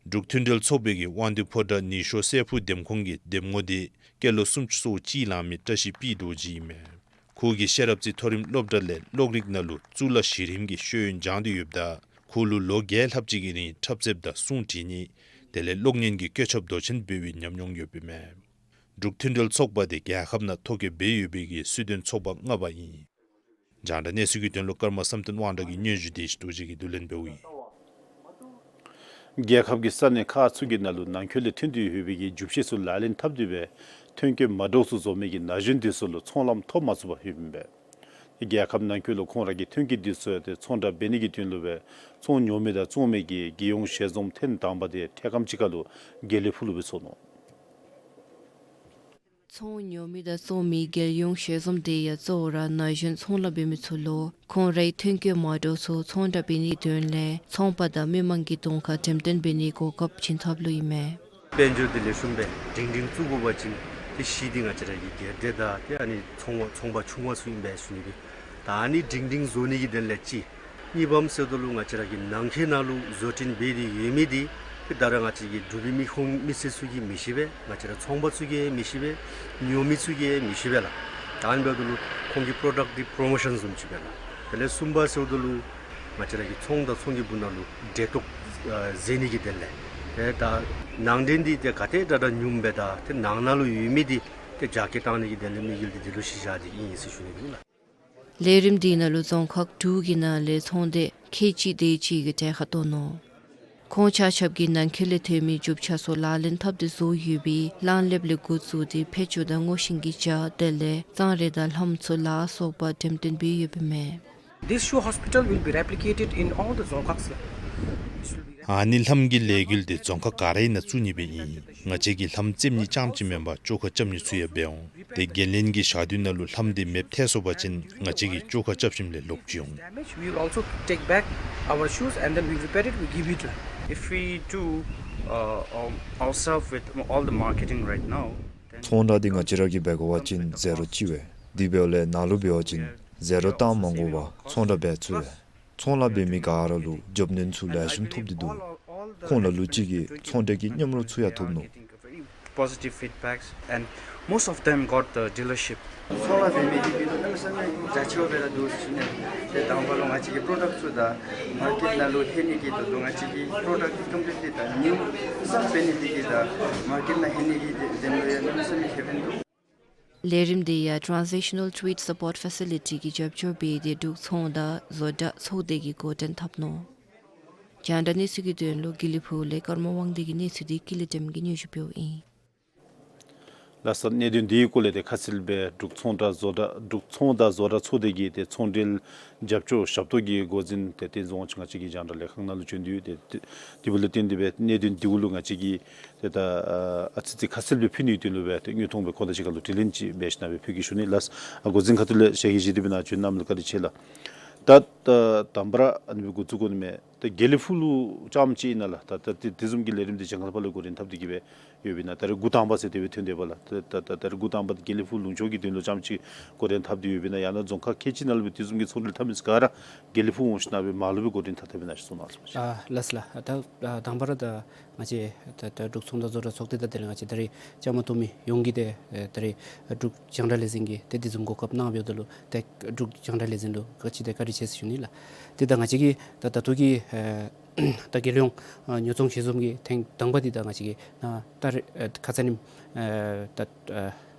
འབྲུག་མཐུན་སྒྲིལ་ཚོགས་པའི་གི་དབང་འདུས་ཕོ་བྲང་ནུས་ཤོག་སྲས་ཕུག་འདེམས་ཁོངས་ཀྱི་འདེམས་ངོ་དེ་སྐྱེས་ལོ་སུམ་ཅུ་སོ་གཅིག་ལང་མི་བཀྲ་ཤིས་པི་རྡོ་རྗེ་ཨིན་མས། ཁོ་གིས་ཤེས་རབ་རྩེ་མཐོ་རིམ་སློབ་གྲྭ་ལས་གློག་རིག་ནང་ལུ་གཙུག་ལག་གཞི་རིམ་གྱི་ཤེས་ཡོན་སྦྱང་སྟེ་ཡོདཔ་ད་ཁོ་ལུ་ལོ་བརྒྱད་ལྷགཔ་ཅིག་གི་རིང་འཁྲབ་རྩེདཔ་དང་གསུང་བྲིས་ནི་དེ་ལས་གློག་བརྙན་གྱི་བཀོད་ཁྱབ་མདོ་ཆེན་འབད་བའི་ཉམས་མྱོང་ཡོདཔ་ཨིན་མས། འབྲུག་མཐུན་སྒྲིལ་ཚོགས་པ་དེ་རྒྱལ་ཁབ་ནང་ཐོ་བཀོད་འབད་ཡོད་པའི་གི་སྲིད་དོན་ཚོགས་པ་ལྔ་པ་ཨིན། རྒྱང་བསྒྲགས་གནས་ཚུལ་གྱི་དོན་ལུ་ཀརྨ་བསམ་གཏན་དབང་གྲགས་ཀྱི་སྙན་ཞུ་དེ་རྡོ་རྗེ་གིས་བསྡུ་ལེན་འབདཝ་ཨིན། རྒྱལ་ཁབ་ཀྱི་ས་གནས་ཁག་ཚུ་གི་ནང་ལུ་ནང་འཁོད་ལས་ཐོན་ཏེ་ཡོད་པའི་གི་རྒྱུ་ཆས་ཚུ་ལག་ལེན་འཐབ་སྟེ་སྦེ་ཐོན་སྐྱེད་མ་འདྲཝ་ཚུ་བཟོ་མི་གི་ན་གཞོན་དེ་ཚུ་ལུ་ཚོང་ལམ་ཐོབ་མ་ཚུགས་པར་ཡོདཔ་ཨིན་པས། རྒྱལ་ཁབ་ནང་འཁོད་ལུ་ཁོང་ར་གི་ཐོན་སྐྱེད་དེ་ཚུ་ཡང་ཏེ་ཚོང་བསྒྲགས་འབད་ནི་གི་དོན་ལུ་སྦེ་ཚོང་ཉོ་མི་དང་བཙོང་མི་གི་རྒྱལ་ཡོངས་ཞལ་འཛོམས་ཐེངས་དང་པ་དེ་འཕྲལ་ཁམས་ཅིག་ཁར་ལུ་དགེ་ལེགས་ཕུག་ལུ་སྦེ་ཚོགས་ནུག། ཚོང་ཉོ་མི་དང་བཙོང་མི་རྒྱལ་ཡོངས་ཞལ་འཛོམས་དེ་ཡང་གཙོ་བོ་ར་ན་གཞོན་ཚོང་ལཱ་འབད་མི་ཚུ་ལུ་ཁོང་རའི་ཐོན་སྐྱེད་མ་འདྲཝ་ཚུ་ཚོང་བསྒྲགས་འབད་ནིའི་དོན་ལས་ཚོང་པ་དང་མི་མང་གི་གདོང་ཁར་འགྲེམས་སྟོན་འབད་ནིའི་གོ་སྐབས་བྱིན་ཐབས་ལུ་ཨིན་མས། དཔལ་འབྱོར་འདི་ལེགས་ཤོམ་སྦེ་སྒྲིང་སྒྲིང་བཙུགས་དགོ་པ་ཅིན་ཏེ་གཞི་འདི་ང་བཅས་ར་གི་སྒེར་སྡེ་དང་ཏེ་ཨ་ནི་ཚོང་པ་ཚོང་པ་ཆུང་བ་ཚུ་ཨིན་པས་ཟེར་ཞུ་ནི་ཨིན། ད་ཨ་ནི་སྒྲིང་སྒྲིང་བཟོ་ནི་གི་དོན་ལས་གཅིག། གཉིས་པམ་ཟེརཝ་ད་ལུ་ང་བཅས་ར་གི་ནང་འཁོད་ནང་ལུ་བཟོ་སྐྲུན་འབད་དེ་ཡོད་མི་འདི་ཏེ་ད་ར་ང་བཅས་ཀྱི་འབྲུག་པའི་མི་ཁོང་མི་སེར་ཚུ་གིས་མི་ཤེས་པས། ང་བཅས་ར་ཚོང་པ་ཚུ་གིས་མི་ཤེས་པས། ཉོ་མི་ཚུ་གིས་མི་ཤེས་པས་ལགས། ད་ཨ་ནི་འབདཝ་ད་ལུ་ཁོང་གི་པོརོ་ཌཀཊ་འདི་པོརོ་མོ་ཤཱན་བཟུམ་ཅིག་སྦེ་ལགས། དེ་ལས་གསུམ་པ་ཟེརཝ་ད་ལུ་ང་བཅས་ར་གི་ཚོང་དང་ཚོང་གི་སྦུག་ནང་ལུ་འབྲེལ་གཏོགས་ཨ་མཛད་ནི་གི་དོན་ལས་ཏེ་ད་ནང་འདྲེན་འདི་ཏེ་ག་དེ་དྲག་དྲག་ཉུངམ་སྦེ་དང་ཏེ་ནང་ན་ལུ་ཡོད་མི་འདི་ཏེ་རྒྱ་སྐྱེད་བཏང་ནི་གི་དོན་ལས་དམིགས་ཡུལ་འདི་འདི་ལུ་གཞི་བཞག་སྟེ་ཨིན་ཟེར་ཞུ་ནི་ཨིན་ལགས། ལས་རིམ་འདི་ནང་ལུ་རྫོང་ཁག་དྲུག་གི་ནང་ལས་ཚོང་སྡེ་ཁལ་གཅིག་དེ་ཅིག་གིས་གྲལ་ཁར་གཏོགས་ནུག། ཁོང་ཆ་ཁྱབ་ཀྱིས་ནང་འཁོད་ལས་ཐོན་མི་རྒྱུ་ཆ་ཚུ་ལག་ལེན་འཐབ་སྟེ་བཟོ་ཡོད་པའི་གླང་ལེབ་ལས་འགོ་བཙུགས་ཏེ་ཕད་ཅུང་དང་སྔོ་ཤིང་གི་ཇ་དེ་ལས་གཙང་རས་དང་ལྷམ་ཚུ་ལ་སོགས་པ་འགྲེམས་སྟོན་འབད་ཡོདཔ་ཨིན་མས། This shoe hospital will be replicated in all the Dzongkhags. ཨ་ནི་ལྷམ་གྱི་ལས་འགུལ་འདི་རྫོང་ཁག་ག་རའི་ནང་བཙུགས་ནི་སྦེ་ཨིན། ང་བཅས་ཀྱིས་ལྷམ་བཙེམ་ནི་རྐྱངམ་ཅིག་མེན་པར་བཅོ་ཁ་རྐྱབ་ནི་ཚུ་ཡང་འབད་འོང་། ཏེ་འགན་ལེན་གྱི་ཞག་དུས་ནང་ལུ་ལྷམ་འདི་མེདཔ་ཐལ་སོང་པ་ཅིན་ང་བཅས་ཀྱིས་བཅོ་ཁ་རྐྱབ་ཞིནམ་ལས་ལོག་བྱིན་འོང་། Damage, we will also take back our shoes and then we repair it, we give it. If we do uh, um, ourselves with all the marketing right now, then ཚོང་ར་འདི་ང་བཅས་ར་གིས་འབད་དགོ་པ་ཅིན་ཟད་འགྲོ་ལྕི་བས། དེ་འབདཝ་ལས་ནཱ་ལུ་འབད་བ་ཅིན་ཟད་འགྲོ་བཏང་མ་དགོ་པར་ཚོང་ར་འབད་ཚུགས་པས། ཚོང་ལཱ་འབད་མི་ག་ར་ལུ་རྒྱབ་སྣོན་ཚུ་ལེགས་ཤོམ་ཐོབ་སྟེ་འདུག། ཁོང་ལ་ལུ་ཅིག་གིས་ཚོང་འབྲེལ་གྱི་མཉམ་རོགས་ཚུ་ཡང་ཐོབ་ནུག། Positive feedbacks and most of them got the dealership. ཚོང་ལཱ་འབད་མི་འདི་གི་ལུ་གནམ་མེད་ས་མེད་རྒྱ་ཆེཝ་སྦེ་ར་འདུག་ཟེར་ཞུ་ནི། ཏེ་དང་པ་ལུ་ང་བཅས་ཀྱི་པོརོ་ཌཀཊ་ཚུ་དང་མར་ཀེཊ་ནང་ལུ་ལྷོད་ནི་གི་དོན་ལུ་ང་བཅས་ཀྱི་པོརོ་ཌཀཊ་འདི་ཀོམ་པི་ལིཊ་ལི་དང་ནིའུ་བཟུམ་འབད་ནི་འདི་གིས་དང་མར་ཀེཊ་ནང་ལྷོད་ནི་གི་དོན་ལུ་ཡང་གནམ་མེད་ས་མེད་ཁེ་ཕན་འདུག། ལས་རིམ་འདི་ཡང་Transitional Trade Support Facility གིས་རྒྱབ་སྐྱོར་འབད་དེ་འབྲུག་ཚོང་དང་བཟོ་གྲྭ་ཚོགས་སྡེ་གིས་འགོ་འདྲེན་འཐབ་ནུག། རྒྱང་བསྒྲགས་གནས་ཚུལ་གྱི་དོན་ལུ་དགེ་ལེགས་ཕུག་ལས་ཀརྨ་དབང་འདུས་ཀྱི་གནས་ཚུལ་འདི་ཀུན་ལེགས་སྒྲོལམ་གིས་སྙན་ཞུ་འབདཝ་ཨིན། ལགས་སོ། གནད་དོན་འདིའི་སྐོར་ལས་ཏེ་ཁ་གསལ་སྦེ་འབྲུག་ཚོང་དང་བཟོ་གྲྭ་འབྲུག་ཚོང་དང་བཟོ་གྲྭ་ཚོགས་སྡེ་གིས་ཏེ་ཚོང་འབྲེལ་རྒྱབ་སྐྱོར་ཞབས་ཏོག་གི་འགོ་འཛིན་ཏེ་བསྟན་འཛིན་དབང་ཕྱུག་ང་བཅས་ཀྱི་རྒྱང་བསྒྲགས་ལས་ཁང་ནང་ལུ་བྱོན་ཏེ་ཡོད། ཏེ་དེ་འབདཝ་ལས་བརྟེན་ཏེ་སྦེ་གནད་དོན་འདི་གུ་ལུ་ང་བཅས་ཀྱིས་ཏེ་ད་ཨ་ཨ་ཙི་ཙི་ཁ་གསལ་སྦེ་ཕུལ་ནིའི་དོན་ལུ་སྦེ་ཏེ་དངོས་མཐོང་སྦེ་ཁོང་དང་གཅིག་ཁར་ལུ་དྲི་ལན་ཅིག་འབད་ཞིནམ་སྦེ་ཕུལ་གེ་ཞུ་ནི་ལགས། ཨ་འགོ་འཛིན་ཁ་ཐུག་ལས་ཞལ་གྱིས་བཞེས་ཏེ་སྦེ་ནཱ་བྱོན་གནང་མི་ལུ་བཀའ་དྲིན་ཆེ་ལགས། ད་ད་དང་པ་ར་ཨ་ནི་སྦེ་འགོ་བཙུགས་དགོ་ནི་མས། ད་དགེ་ལེགས་ཕུག་ལུ་རྐྱངམ་ཅིག་ཨིན་ན་ལགས། ད་ད་དེ་དེ་བཟུམ་གྱི་ལས་རིམ་འདི་གྱངས་ཁ་ལྷགཔ་ལས་འགོ་འདྲེན་འཐབ་སྟེ་གི་སྦེ་ཡོདཔ་ཨིན་ན། ད་རེས་འགོ་དང་པ་ཟེར་དེ་སྦེ་ཐོན་དོ་བས་ལགས། ད་ད་ད་རེས་འགོ་དང་པ་དགེ་ལེགས་ཕུག་ལུང་ཕྱོགས་ཀྱི་དོན་ལུ་རྐྱངམ་ཅིག་འགོ་འདྲེན་འཐབ་སྟེ་ཡོདཔ་ཨིན་ན། ཡང་ན་རྫོང་ཁག་ཁལ་གཅིག་ནང་ལུ་སྦེ་དེ་བཟུམ་གྱི་ཚོང་འབྲེལ་འཐབ་མི་ཚུ་ག་ར་དགེ་ལེགས་ཕུག་འོང་ཞིནམ་སྦེ་མར་ལུ་སྦེ་འགོ་འདྲེན་འཐབ་འཐབ་ཨིན་ན་ཟེར་གསུངས་གནང་ཟེར་མས། ཨ་ལགས་ལགས། ད་ཨ་དང་པ་ར་ད་ང་བཅས་ད་ད་འབྲུག་ཚོང་དང་བཟོ་གྲྭ་ཚོགས་སྡེ་དང་དེ་ལས་ང་བཅས་ད་རེས་བཅའ་མར་གཏོགས་མི་ཡོངས་ཀྱིས་ཏེ་ཨེ་ད་རེས་འབྲུག་རྒྱང་བསྒྲགས་ལས་འཛིན་གྱིས་ཏེ་དེ་བཟུམ་གོ་སྐབས་གནང་འབདཝ་ད་ལུ་ཏེ་འབྲུག་རྒྱང་བསྒྲགས་ལས་འཛིན་ལུ་ག་ཅི་ཏེ་བཀའ་དྲིན་ཆེ་ཟེར་ཞུ་ནི་ལགས། ཏེ་ད་ང་བཅས་ཀྱི་ད་ད་ལྟོ་གི་ཨེ་ད་རྒྱལ་ཡོངས་ཨ་ཉོ་ཚོང་ཞལ་འཛོམས་ཀྱི་ཐེངས་དང་པ་འདི་ད་ང་བཅས་ཀྱིས་ནཱ་ད་རེས་ཨེ་ཁ་ཙ་ཉིནམ་ཨེ་ད་ཨེ་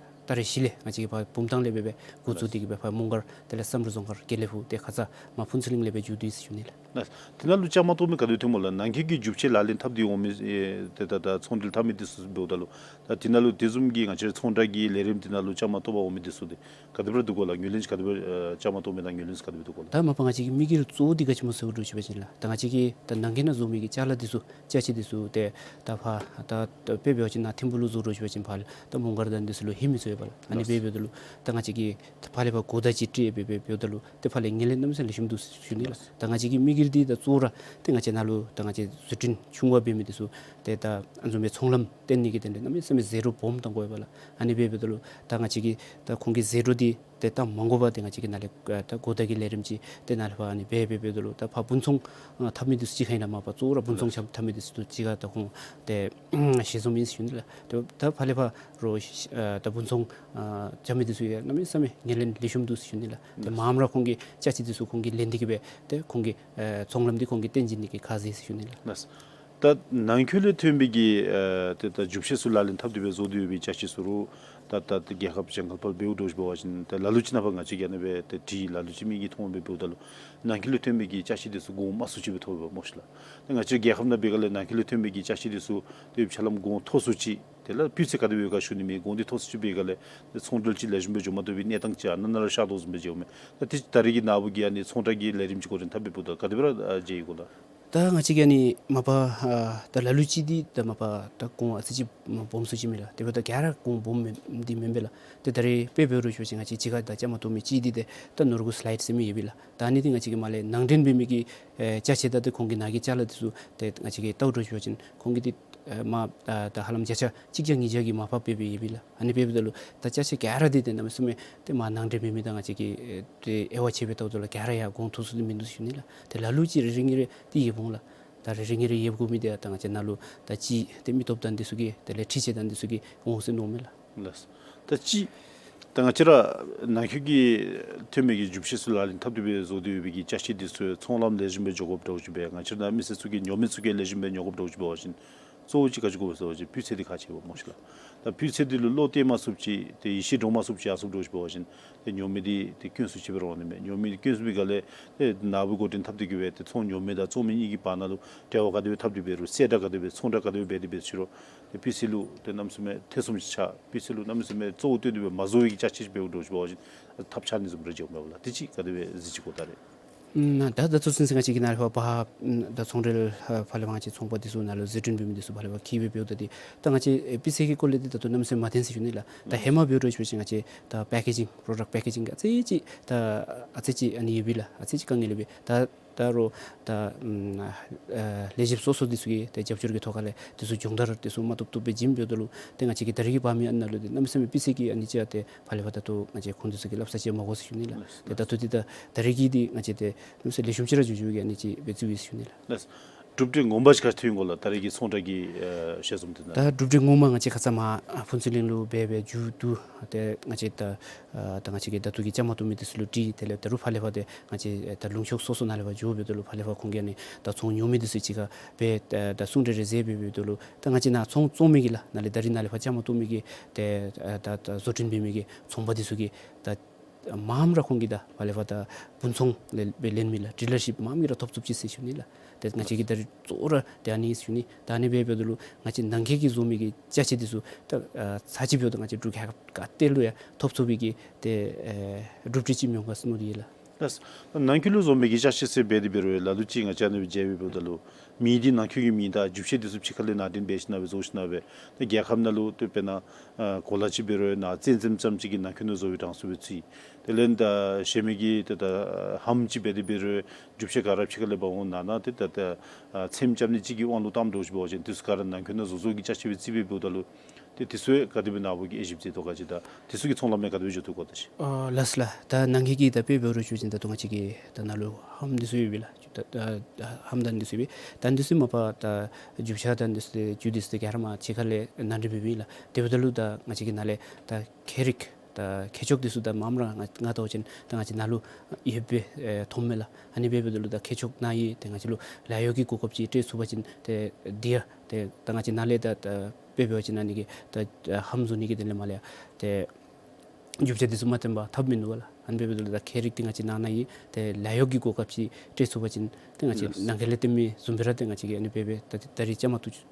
ད་རེས་གཞི་ལས་ང་བཅས་ཀྱིས་ཕར་བུམ་ཐང་ལས་སྦེ་སྦེ་འགོ་བཙུགས་ཏེ་གི་སྦེ་ཕར་མོང་སྒར་དེ་ལས་བསམ་གྲུབ་རྫོང་དཀར་དགེ་ལེགས་ཕུག་ཏེ་ཁ་ཙ་མར་ཕུན་ཚོགས་གླིང་ལས་སྦེ་མཇུག་བསྡུ་ཡི་ཟེར་ཞུ་ནི་ལགས། ལགས། དེ་ནང་ལུ་བཅའ་མར་གཏོགས་མི་ག་དེ་སྦེ་ཐོནམ་སྨོ་ལགས། ནང་འཁོད་ཀྱི་རྒྱུ་ཆ་ལག་ལེན་འཐབ་སྟེ་འོང་མི་ཨེ་ཏེ་ད་ད་ཚོང་འབྲེལ་འཐབ་མི་འདི་ཚུ་འབདཝ་ད་ལུ་ད་དེ་ནང་ལུ་དེ་བཟུམ་གྱི་ང་བཅས་ར་ཚོང་ར་གི་ལས་རིམ་དེ་ནང་ལུ་བཅའ་མར་གཏོགས་པར་འོང་མི་འདི་ཚུ་ཏེ་ག་དེ་སྦེ་ར་འདུག་གོ་ལགས། ངོས་ལེན་ཅིག་ག་དེ་སྦེ་ཨེ་བཅའ་མར་གཏོགས་མི་དང་ངོས་ལེན་ཅིག་ག་དེ་སྦེ་འདུག་གོ་ལགས། ད་མ་པ་ང་བཅས་ཀྱི་དམིགས་ཡུལ་གཙོ་བོ་འདི་ག་ཅི་སྨོ་ཟེར་བ་ཅིན་ལགས། ད་ང་བཅས་ཀྱིས་ད་ནང་འཁོད་ནང་བཟོ་མི་གི་ཅ་ལ་འདི་ཚུ་ཅ་ཆས་འདི་ཚུ་ཏེ་ད་ཕར་ད་ད་དཔེ་འབད་བ་ཅིན་ནཱ་ཐིམ་ཕུག་ལུ་བཟོ་རུང་ཞུ་བ་ཅིན་ཕར་ད་མོང་སྒར་དང་འདི་ཚུ་ལུ་ལྷོད་མི་ཚུགས་པས་ལགས། ཨ་ནི་སྦེ་འབདཝ་ད་ལུ་ད་ང་བཅས་ཀྱིས་ད་ཕར་ལས་ཕར་གོ་བརྡ་ཅིག་སྤྲོད་སྦེ་སྦེ་འབདཝ་ད་ལུ་ཏེ་ཕར་ལས་ངོས་ལེན་གནམ་མེད་ས་མེད་ལེགས་ཤོམ་འདུག་ཟེར་ཞུ་ནི་ལགས། ད་ང་བཅས་ཀྱི་དམིགས་ཡུལ་འདི་ད་གཙོ་བོ་ར་ཏེ་ང་བཅས་ནཱ་ལུ་ད་ང་བཅས་བཟོ་སྐྲུན་ཆུང་བ་འབད་མི་འདི་ཚུ་ཏེ་ད་ཨ་ནི་བཟུམ་མའི་ཚོང་ལམ་བཏོན་ནི་གི་དོན་ལས་གནམ་མེད་ས་མེད་ཟད་འགྲོ་སྦོམ་བཏང་དགོ་པས་ལགས། ཨ་ནི་སྦེ་འབདཝ་ད་ལུ་ད་ང་བཅས་ཀྱིས་ད་ཁོང་གི་ཟད་འགྲོ་འདི་ཏེ་བཏང་མ་དགོ་པར་ཏེ་ང་བཅས་ཀྱིས་ནཱ་ལས་ཨ་ད་གོ་བརྡ་གི་ལས་རིམ་ཅིག་ཏེ་ནཱ་ལས་ཕར་ཨ་ནི་སྦེ་སྦེ་འབདཝ་ད་ལུ་ད་ཕར་སྤུངས་ཚོང་ཨ་འཐབ་མི་འདི་ཚུ་གཅིག་ཁར་ཨིན་ན། མ་པ་གཙོ་བོ་ར་སྤུངས་ཚོང་ལགས། འཐབ་མི་འདི་ཚུ་གཅིག་ཁར་ད་ཁོང་ཏེ་ཞལ་འཛོམས་ཨིན་ཟེར་ཞུ་ནི་ལགས། ཏེ་ད་ཕར་ལས་ཕར་རོགས་ཨ་ད་སྤུངས་ཚོང་ཨ་འཐབ་མི་འདི་ཚུ་ཡང་གནམ་མེད་ས་མེད་ངོས་ལེན་ལེགས་ཤོམ་འདུག་ཟེར་ཞུ་ནི་ལགས། ཏེ་ལགས། མངམ་ར་ཁོང་གི་ཅ་ཆས་འདི་ཚུ་ཁོང་གིས་ལེན་ཏེ་གི་སྦེ་ཏེ་ཁོང་གི་ཨ་ཚོང་ལམ་འདི་ཁོང་གིས་བརྟན་ཅི་ནི་གི་ཁག་ཆེ་ཟེར་ཞུ་ནི་ལགས། ལགས། ད་ནང་འཁོད་ལས་ཐོན་པའི་གི་ཨ་ཏེ་ད་རྒྱུ་ཆས་ཚུ་ལག་ལེན་འཐབ་སྟེ་སྦེ་བཟོ་སྟེ་ཡོད་པའི་ཅ་ཆས་ཚུ་རུང་ད་ད་ད་རྒྱལ་ཁབ་གྱངས་ཁ་ལྷགཔ་ལས་འབདཝ་འདྲཝ་ཅིག་འབད་བ་ཅིན་ད་ལ་ལུ་ཅིག་ནང་ཕར་ང་བཅས་ཀྱིས་ཨ་ནི་སྦེ་ད་དྲི་ལ་ལུ་ཅིག་མི་གིས་མཐོང་སྦེ་འབདཝ་ད་ལུ་ནང་འཁོད་ལས་ཐོན་པའི་གི་ཅ་ཆས་འདི་ཚུ་གོང་དམའ་སུ་ཅིག་སྦེ་ཐོབ་པས་སྨོ་ཤེས་ལགས། ད་ང་བཅས་རྒྱལ་ཁབ་ནང་འབད་ག་ལས་ནང་འཁོད་ལས་ཐོན་པའི་གི་ཅ་ཆས་འདི་ཚུ་ཏེ་ཆ་ལམ་གོང་མཐོ་སུ་ཅིག་དེ་ལས་སྤུས་ཚད་ག་དེ་སྦེ་ཡོད་ག་ཞུ་ནི་མས། གོང་འདི་མཐོ་སུ་ཅིག་འབད་ག་ལས་ཏེ་ཚོང་འབྲེལ་ཅིག་ལེགས་ཤོམ་སྦེ་འགྱོ་མ་བཏུབ་པའི་གནས་སྟངས་ཅིག་ཨ་ནཱ་ནཱ་ར་ཤར་དོ་བཟུམ་སྦེ་མཇལཝ་མས། ད་ཏེ་ད་རེས་ཀྱི་ནངས་པ་གི་ཨ་ནི་ཚོང་ར་གི་ལས་རིམ་ཅིག་འགོ་འདྲེན་འཐབ་སྦེ་འབདཝ་ད་ག་དེ་སྦེ་ར་ཨ་མཇལ་ཡི་གོ་ལགས། ད་ང་བཅས་ཀྱིས་ཨ་ནི་མ་པ་ཨ་ད་ལ་ལུ་ཅིག་འདི་ད་མ་པ་ད་གོང་ཨ་ཙི་ཅིག་སྦོམ་སུ་ཅིག་མས་ལགས། དེ་འབདཝ་ད་ག་ར་གོང་སྦོམ་མེན་འདི་མེན་པས་ལགས། ཏེ་ད་རེས་དཔེ་འབད་རུང་ཞུ་བ་ཅིན་ང་བཅས་གཅིག་ཁར་ད་བཅའ་མར་གཏོགས་མི་ཅིག་འདི་ཏེ་ད་ནོར་གུ་སི་ལའིཌ་ཟེར་མི་ཡོད་པས་ལགས། ད་ཨ་ནི་འདི་ང་བཅས་ཀྱིས་མར་ལས་ནང་འདྲེན་འབད་མི་གི་ཨེ་ཅ་ཆས་དང་ཏེ་ཁོང་གི་ནང་གི་ཅ་ལ་འདི་ཚུ་ཏེ་ང་བཅས་ཀྱིས་བལྟཝ་འདྲཝ་ཅིག་འབད་བ་ཅིན་ཁོང་གི་འདི་ཨེ་མ་ད་ད་ཧ་ལམ་བརྒྱ་ཆ་གཅིག་བརྒྱ་ཉིས་བརྒྱ་གི་མར་ཕབ་འབད་འབད་ཡོད་པས་ལགས། ཨ་ནི་འབདཝ་ད་ལུ་ད་ཅ་ཆས་ག་ར་འདི་ཏེ་གནམ་མེད་ས་མེད་ཏེ་མར་ནང་འདྲེན་འབད་མི་དང་ང་བཅས་ཀྱིས་ཨེ་ཏེ་དབྱེ་བ་ཕྱེ་སྦེ་བལྟཝ་ད་ལུ་ག་ར་ཡང་གོང་མཐོ་སུ་འདི་མིན་འདུག་ཟེར་ཞུ་ནི་ལགས། ཏེ་ལ་ལུ་ཅིག་རེ་རེ་གཉིས་རེ་འདི་ཡོདཔ་འོང་ལགས། ད་རེ་རེ་གཉིས་རེ་ཡོད་དགོ་མི་འདི་ཡང་ད་ང་བཅས་ནང་ལུ་ད་ཅིག་ཏེ་མི་སྟོབས་དང་འདི་ཚུ་གིས་དེ་ལས་འཕྲུལ་ཆས་དང་འདི་ཚུ་གིས་འོང་ཟེར་མནོཝ་མས་ལགས། ལགས། ད་ཅི་ད་ང་བཅས་ར་ནང་འཁོད་ཀྱི་ཐོན་མི་གི་རྒྱུ་ཆས་ཚུ་ལག་ལེན་འཐབ་སྟེ་སྦེ་བཟོ་སྟེ་ཡོད་པའི་གི་ཅ་ཆས་འདི་ཚུ་ཚོང་ལམ་ལེགས་ཤོམ་སྦེ་འགྱོ་དགོཔ་འདྲཝ་ཅིག་སྦེ་ང་བཅས་ར་ནང་མི་སེར་ཚུ་གིས་ཉོ་མི་ཚུ་གིས་ལེགས་ཤོམ་སྦེ་ཉོ་དགོཔ་འདྲཝ་ཅིག་འབད་བ་ཅིན་གཙོ་བོ་ཅིག་ག་ཅི་དགོ་པས་ཟེར་བ་ཅིན་སྤུས་ཚད་འདི་ཁག་ཆེ་བ་སྨོ་ཤི་ལགས། ད་སྤུས་ཚད་འདི་ལུ་བློ་གཏད་མ་ཚུགསཔ་ཅིག་ཏེ་ཡིད་ཆེས་འདྲོངས་མ་ཚུགསཔ་ཅིག་ཡར་སོངམ་འདྲཝ་ཅིག་འབད་བ་ཅིན་ཏེ་ཉོ་མི་འདི་ཏེ་སྐྱོན་ཤུགས་ཆེ་སྦེ་ར་འོང་ནི་མས། ཉོ་མི་སྐྱོན་ཤུགས་པའི་སྒང་ལས་ཏེ་ནཱ་བུ་འགོ་འདྲེན་འཐབ་སྟེ་གི་སྦེ་ཏེ་ཚོང་ཉོ་མི་དང་བཙོང་མི་གཉིས་ཀྱི་བར་ན་ལུ་འབྲེལ་བ་ག་དེ་སྦེ་འཐབ་སྟེ་འབད་རུང་གསལ་བསྒྲགས་ག་དེ་སྦེ་ཚོང་བསྒྲགས་ག་དེ་སྦེ་འབད་དེ་འབད་ཅི་རུང་ཏེ་སྤུས་ཚད་ལུ་ཏེ་གནམ་མེད་ས་མེད་ཐེ་ཚོམ་ཅིག་ཆགས། སྤུས་ཚད་ལུ་གནམ་མེད་ས་མེད་གཙོ་བོ་བཏོན་ཏེ་སྦེ་མ་བཟོ་བའི་གི་ཅ་ཆས་ཅིག་འབདཝ་འདྲཝ་ཅིག་འབད་བ་ཅིན་ཐབས་ཆག་ནི་བཟུམ་ར་ཅིག་འོང་མས་ལགས། དེ་ཅིག་ག་དེ་སྦེ་གཟིགས་ཅི་གོ་ད་རེས། ཨམ་ད་ད་ལྟོ་ཚུན་ཚོད་ང་བཅས་ཀྱིས་ནཱ་ལས་ཕར་ཕར་ཨམ་ད་ཚོང་འབྲེལ་ཨ་ཕར་ལས་ཕར་ང་བཅས་ཚོང་པ་འདི་ཚུ་ནང་ལུ་ཟད་འགྲོ་འབད་མི་འདི་ཚུ་ཕར་ལས་ཕར་འཁྱིད་སྦེ་འབདཝ་ད་འདི་ད་ང་བཅས་ཨེ་སྤུས་ཚད་ཀྱི་སྐོར་ལས་འདི་ད་ལྟོ་གནམ་མེད་ས་མེད་མ་བརྟན་ཟེར་ཞུ་ནི་ལགས། ད་ཧེ་མ་འབད་རུང་ཞུ་བ་ཅིན་ང་བཅས་ད་པེ་ཀེ་ཇིང་པྲོ་ཌག་པེ་ཀེ་ཇིང་གི་ཨ་ཙི་ཅིག་ད་ཨ་ཙི་ཅིག་ཨ་ནི་ཡོད་པས་ལགས། ཨ་ཙི་ཅིག་དཀའ་ངལ་ཡོད་པས། ད་ད་རུང་ད་ཨམ་ཨ་ལས་བྱེདཔ་སོ་སོ་འདི་ཚུ་གིས་ཏེ་རྒྱབ་སྐྱོར་གྱི་ཐོག་ཁ་ལས་འདི་ཚུ་སྦྱོང་བརྡར་འདི་ཚུ་མ་ཐུབ་ཐུབ་སྦེ་བྱིནམ་འབདཝ་ད་ལུ་ཏེ་ང་བཅས་ཀྱིས་ད་རེས་ཀྱི་འབག་མི་ཨ་ནཱ་ལུ་ཏེ་གནམ་མེད་ས་མེད་སྤུས་ཚད་ཀྱི་ཨ་ནི་ཅིག་ཏེ་ཕར་ལས་ཕར་ད་ལྟོ་ང་བཅས་ཁོང་འདི་ཚུ་གིས་སླབ་ས་ཅིག་མ་གོ་ཟེར་ཞུ་ནི་ལགས། ཏེ་ད་ལྟོ་འདི་ད་ད་རེས་ཀྱི་འདི་ང་བཅས་ཏེ་གནམ་མེད་ས་མེད་ལེགས་ཤོམ་ཅིག་ར་འགྱོ་འགྱོ་བའི་གི་ཨ་ནི་ཅིག་སྦེ་བརྩིཝ་ཨིན་ཟེར་ཞུ་ནི་ལགས། ལགས། གྲུབ་འབྲས་ངོ་མ་ཅིག་ག་ཅི་ཐོན་ཡི་གོ་ལགས། ད་རེས་ཀྱི་ཚོང་བསྒྲགས་ཀྱི་ཨེ་ཞལ་འཛོམས་འདི་ནང་། ད་གྲུབ་འབྲས་ངོ་མ་ང་བཅས་ཁ་ཙ་མར་ཨ་ཕུན་ཚོགས་གླིང་ལུ་འབད་འབད་མཇུག་བསྡུ། ཏེ་ང་བཅས་ད་ཨ་ད་ང་བཅས་ཀྱིས་ད་ལྟོ་གི་བཅའ་མར་གཏོགས་མི་འདི་ཚུ་ལུ་དྲི། དེ་ལས་ད་རུང་ཕར་ལས་ཕར་ཏེ་ང་བཅས་ཨེ་ད་ལུང་ཕྱོགས་སོ་སོ་ནང་ལས་ཕར་འགྱོ་འབདཝ་ད་ལུ་ཕར་ལས་ཕར་ཁོང་གིས་ཨ་ནི་ད་ཚོང་ཉོ་མི་འདི་ཚུ་གཅིག་ཁར་སྦེ་ད་ད་གསུང་གྲོས་རེ་མཛད་འབད་འབདཝ་ད་ལུ་ད་ང་བཅས་ནཱ་ཚོང་བཙོང་མི་གི་ལགས་ནཱ་ལས་ད་རེས་ནཱ་ལས་ཕར་བཅའ་མར་གཏོགས་མི་གི་ཏེ་ཨ་ད་ད་བཟོ་སྐྲུན་འབད་མི་གི་ཚོང་པ་འདི་ཚུ་གིས་ད་མངམ་ར་ཁོང་གིས་ད་ཕར་ལས་ཕར་ད་ཕུན་ཚོགས་ལས་སྦེ་ལེན་མི་ལགས་ཌི་ལར་ཤིཔ་མངམ་གིས་ར་ཐོབ་ཚུགས་ཅི་ཟེར་ཞུ་ནི་ལགས། ཏེ་ང་བཅས་ཀྱིས་ད་རེས་གཙོ་བོ་ར་ཏེ་ཨ་ནི་ཞུ་ནི། ད་ཨ་ནི་འབད་འབདཝ་ད་ལུ་ང་བཅས་ནང་འཁོད་ཀྱིས་བཟོ་མི་གི་ཅ་ཆས་འདི་ཚུ་ད་ཨ་ཚར་གཅིག་འབདཝ་ད་ང་བཅས་འབྲུག་རྒྱལ་ཁབ་ག་ཏེ་ལུ་ཡང་ཐོབ་ཚུགས་པའི་གི་ཏེ་ཨེ་གྲུབ་འབྲས་ཅིག་མི་འོང་ག་ཟེར་མནོ་སྟེ་ཡོད་ལགས། ལགས། ནང་འཁོད་ལུ་བཟོ་མི་གི་ཅ་ཆས་ཟེར་འབད་དེ་འབད་རུང་ལ་ལུ་ཅིག་ང་བཅས་ཨ་ནི་སྦེ་མཇལ་འབདཝ་ད་ལུ་མེ་འདི་ནང་འཁོད་ཀྱི་མེ་དང་རྒྱུ་ཆས་འདི་ཚུ་ཕྱི་ཁ་ལས་ནང་འདྲེན་འབད་ཞིན་ན་སྦེ་བཟོ་ཞིན་ན་སྦེ་ཏེ་རྒྱལ་ཁབ་ནང་ལུ་ཏེ་དཔེར་ན་ཨ་གོ་ལ་ཅིག་འབད་རུང་ནཱ་ཙེམ་ཙེམ་ཙམ་ཅིག་གིས་ནང་འཁོད་ནང་བཟོ་བའི་གྲངས་སུ་སྦེ་ཚུད། དེ་ལས་ད་གཞན་མི་གི་ཏེ་ད་ལྷམ་ཅིག་འབད་དེ་འབད་རུང་རྒྱུ་ཆས་ག་ར་ཕྱི་ཁ་ལས་འབག་འོང་ནང་ན་ཏེ་ད་ད་ཨ་ཚེམ་རྐྱབ་ནི་ཅིག་གི་དབང་ལུ་བཏངམ་འདྲཝ་ཅིག་འབད་བ་ཅིན་འདི་ཚུ་ག་ར་ནང་འཁོད་ནང་བཟོ་བཟོཝ་གི་ཅ་ཆས་སྦེ་བརྩི་སྦེ་འབདཝ་ད་ལུ་ཏེ་འདི་ཚུ་ཡང་ག་དེ་སྦེ་ནཱ་བུ་གིས་དབྱེ་ཞིབ་མཛད་དོ་ག་ཅི། ད་འདི་ཚུ་གི་ཚོང་ལམ་ཡང་ག་དེ་སྦེ་འགྱོ་དོ་གོ་ད་ཅི། ཨ་ལགས་ལགས། ད་ནང་འཁོད་ཀྱི་ད་དཔེ་འབད་རུང་ཞུ་བ་ཅིན་ད་ལྟོ་ང་བཅས་ཀྱི་ད་ནཱ་ལུ་ལྷམ་འདི་ཚུ་ཡོད་པས་ལགས། ད་ད་ལྷམ་དང་འདི་ཚུ་ཡོད་པས། ད་འདི་ཚུ་མ་པ་ད་རྒྱུ་ཆ་དང་འདི་ཚུ་རྒྱུ་འདི་ཚུ་ག་ར་མར་ཕྱི་ཁ་ལས་ནང་འདྲེན་འབད་འབདཝ་ཨིན་ལགས། དེ་འབདཝ་ད་ལུ་ད་ང་བཅས་ཀྱིས་ནཱ་ལས་ད་ཁྱད་རིག་ད་ཁྱད་ཆོས་འདི་ཚུ་ད་མངམ་ར་ང་ང་བལྟ་བ་ཅིན་ད་ང་བཅས་ནཱ་ལུ་ཡོད་པས་ཨེ་མཐོངམ་མས་ལགས། ཨ་ནི་འབད་འབདཝ་ད་ལུ་ད་ཁྱད་ཆོས་ནང་ཡོད། ཏེ་ང་བཅས་ལུ་ལཱ་གཡོག་གི་གོ་སྐབས་ཅིག་སྤྲོད་ཚུགས་པ་ཅིན་ཏེ་འདི་ཡང་ཏེ་ད་ང་བཅས་ནཱ་ལས་ད་ད་དཔེ་འབད་བ་ཅིན་ཨ་ནི་གི་ད་ལྷམ་བཟོ་ནི་གི་དེ་ལས་མར་ལས་ཡང་ཏེ་རྒྱུ་ཆ་འདི་ཚུ་མ་བཏོན་པར་ཐབས་མིན་འདུག་ལགས། ཨ་ནི་འབད་འབདཝ་ད་ལུ་ད་ཁྱད་རིག་འདི་ང་བཅས་ནང་ན་ཡོད། ཏེ་ལཱ་གཡོག་གི་གོ་སྐབས་ཅིག་སྤྲོད་ཚུགས་པ་ཅིན་ཏེ་ང་བཅས་ནང་འཁོད་ལས་བཏོན་མི་བཟུམ་སྦེ་ར་ཏེ་ང་བཅས་ཀྱིས་ཨ་ནི་འབད་འབད་ད་ད་རེས་བཅའ་མར་གཏོགས་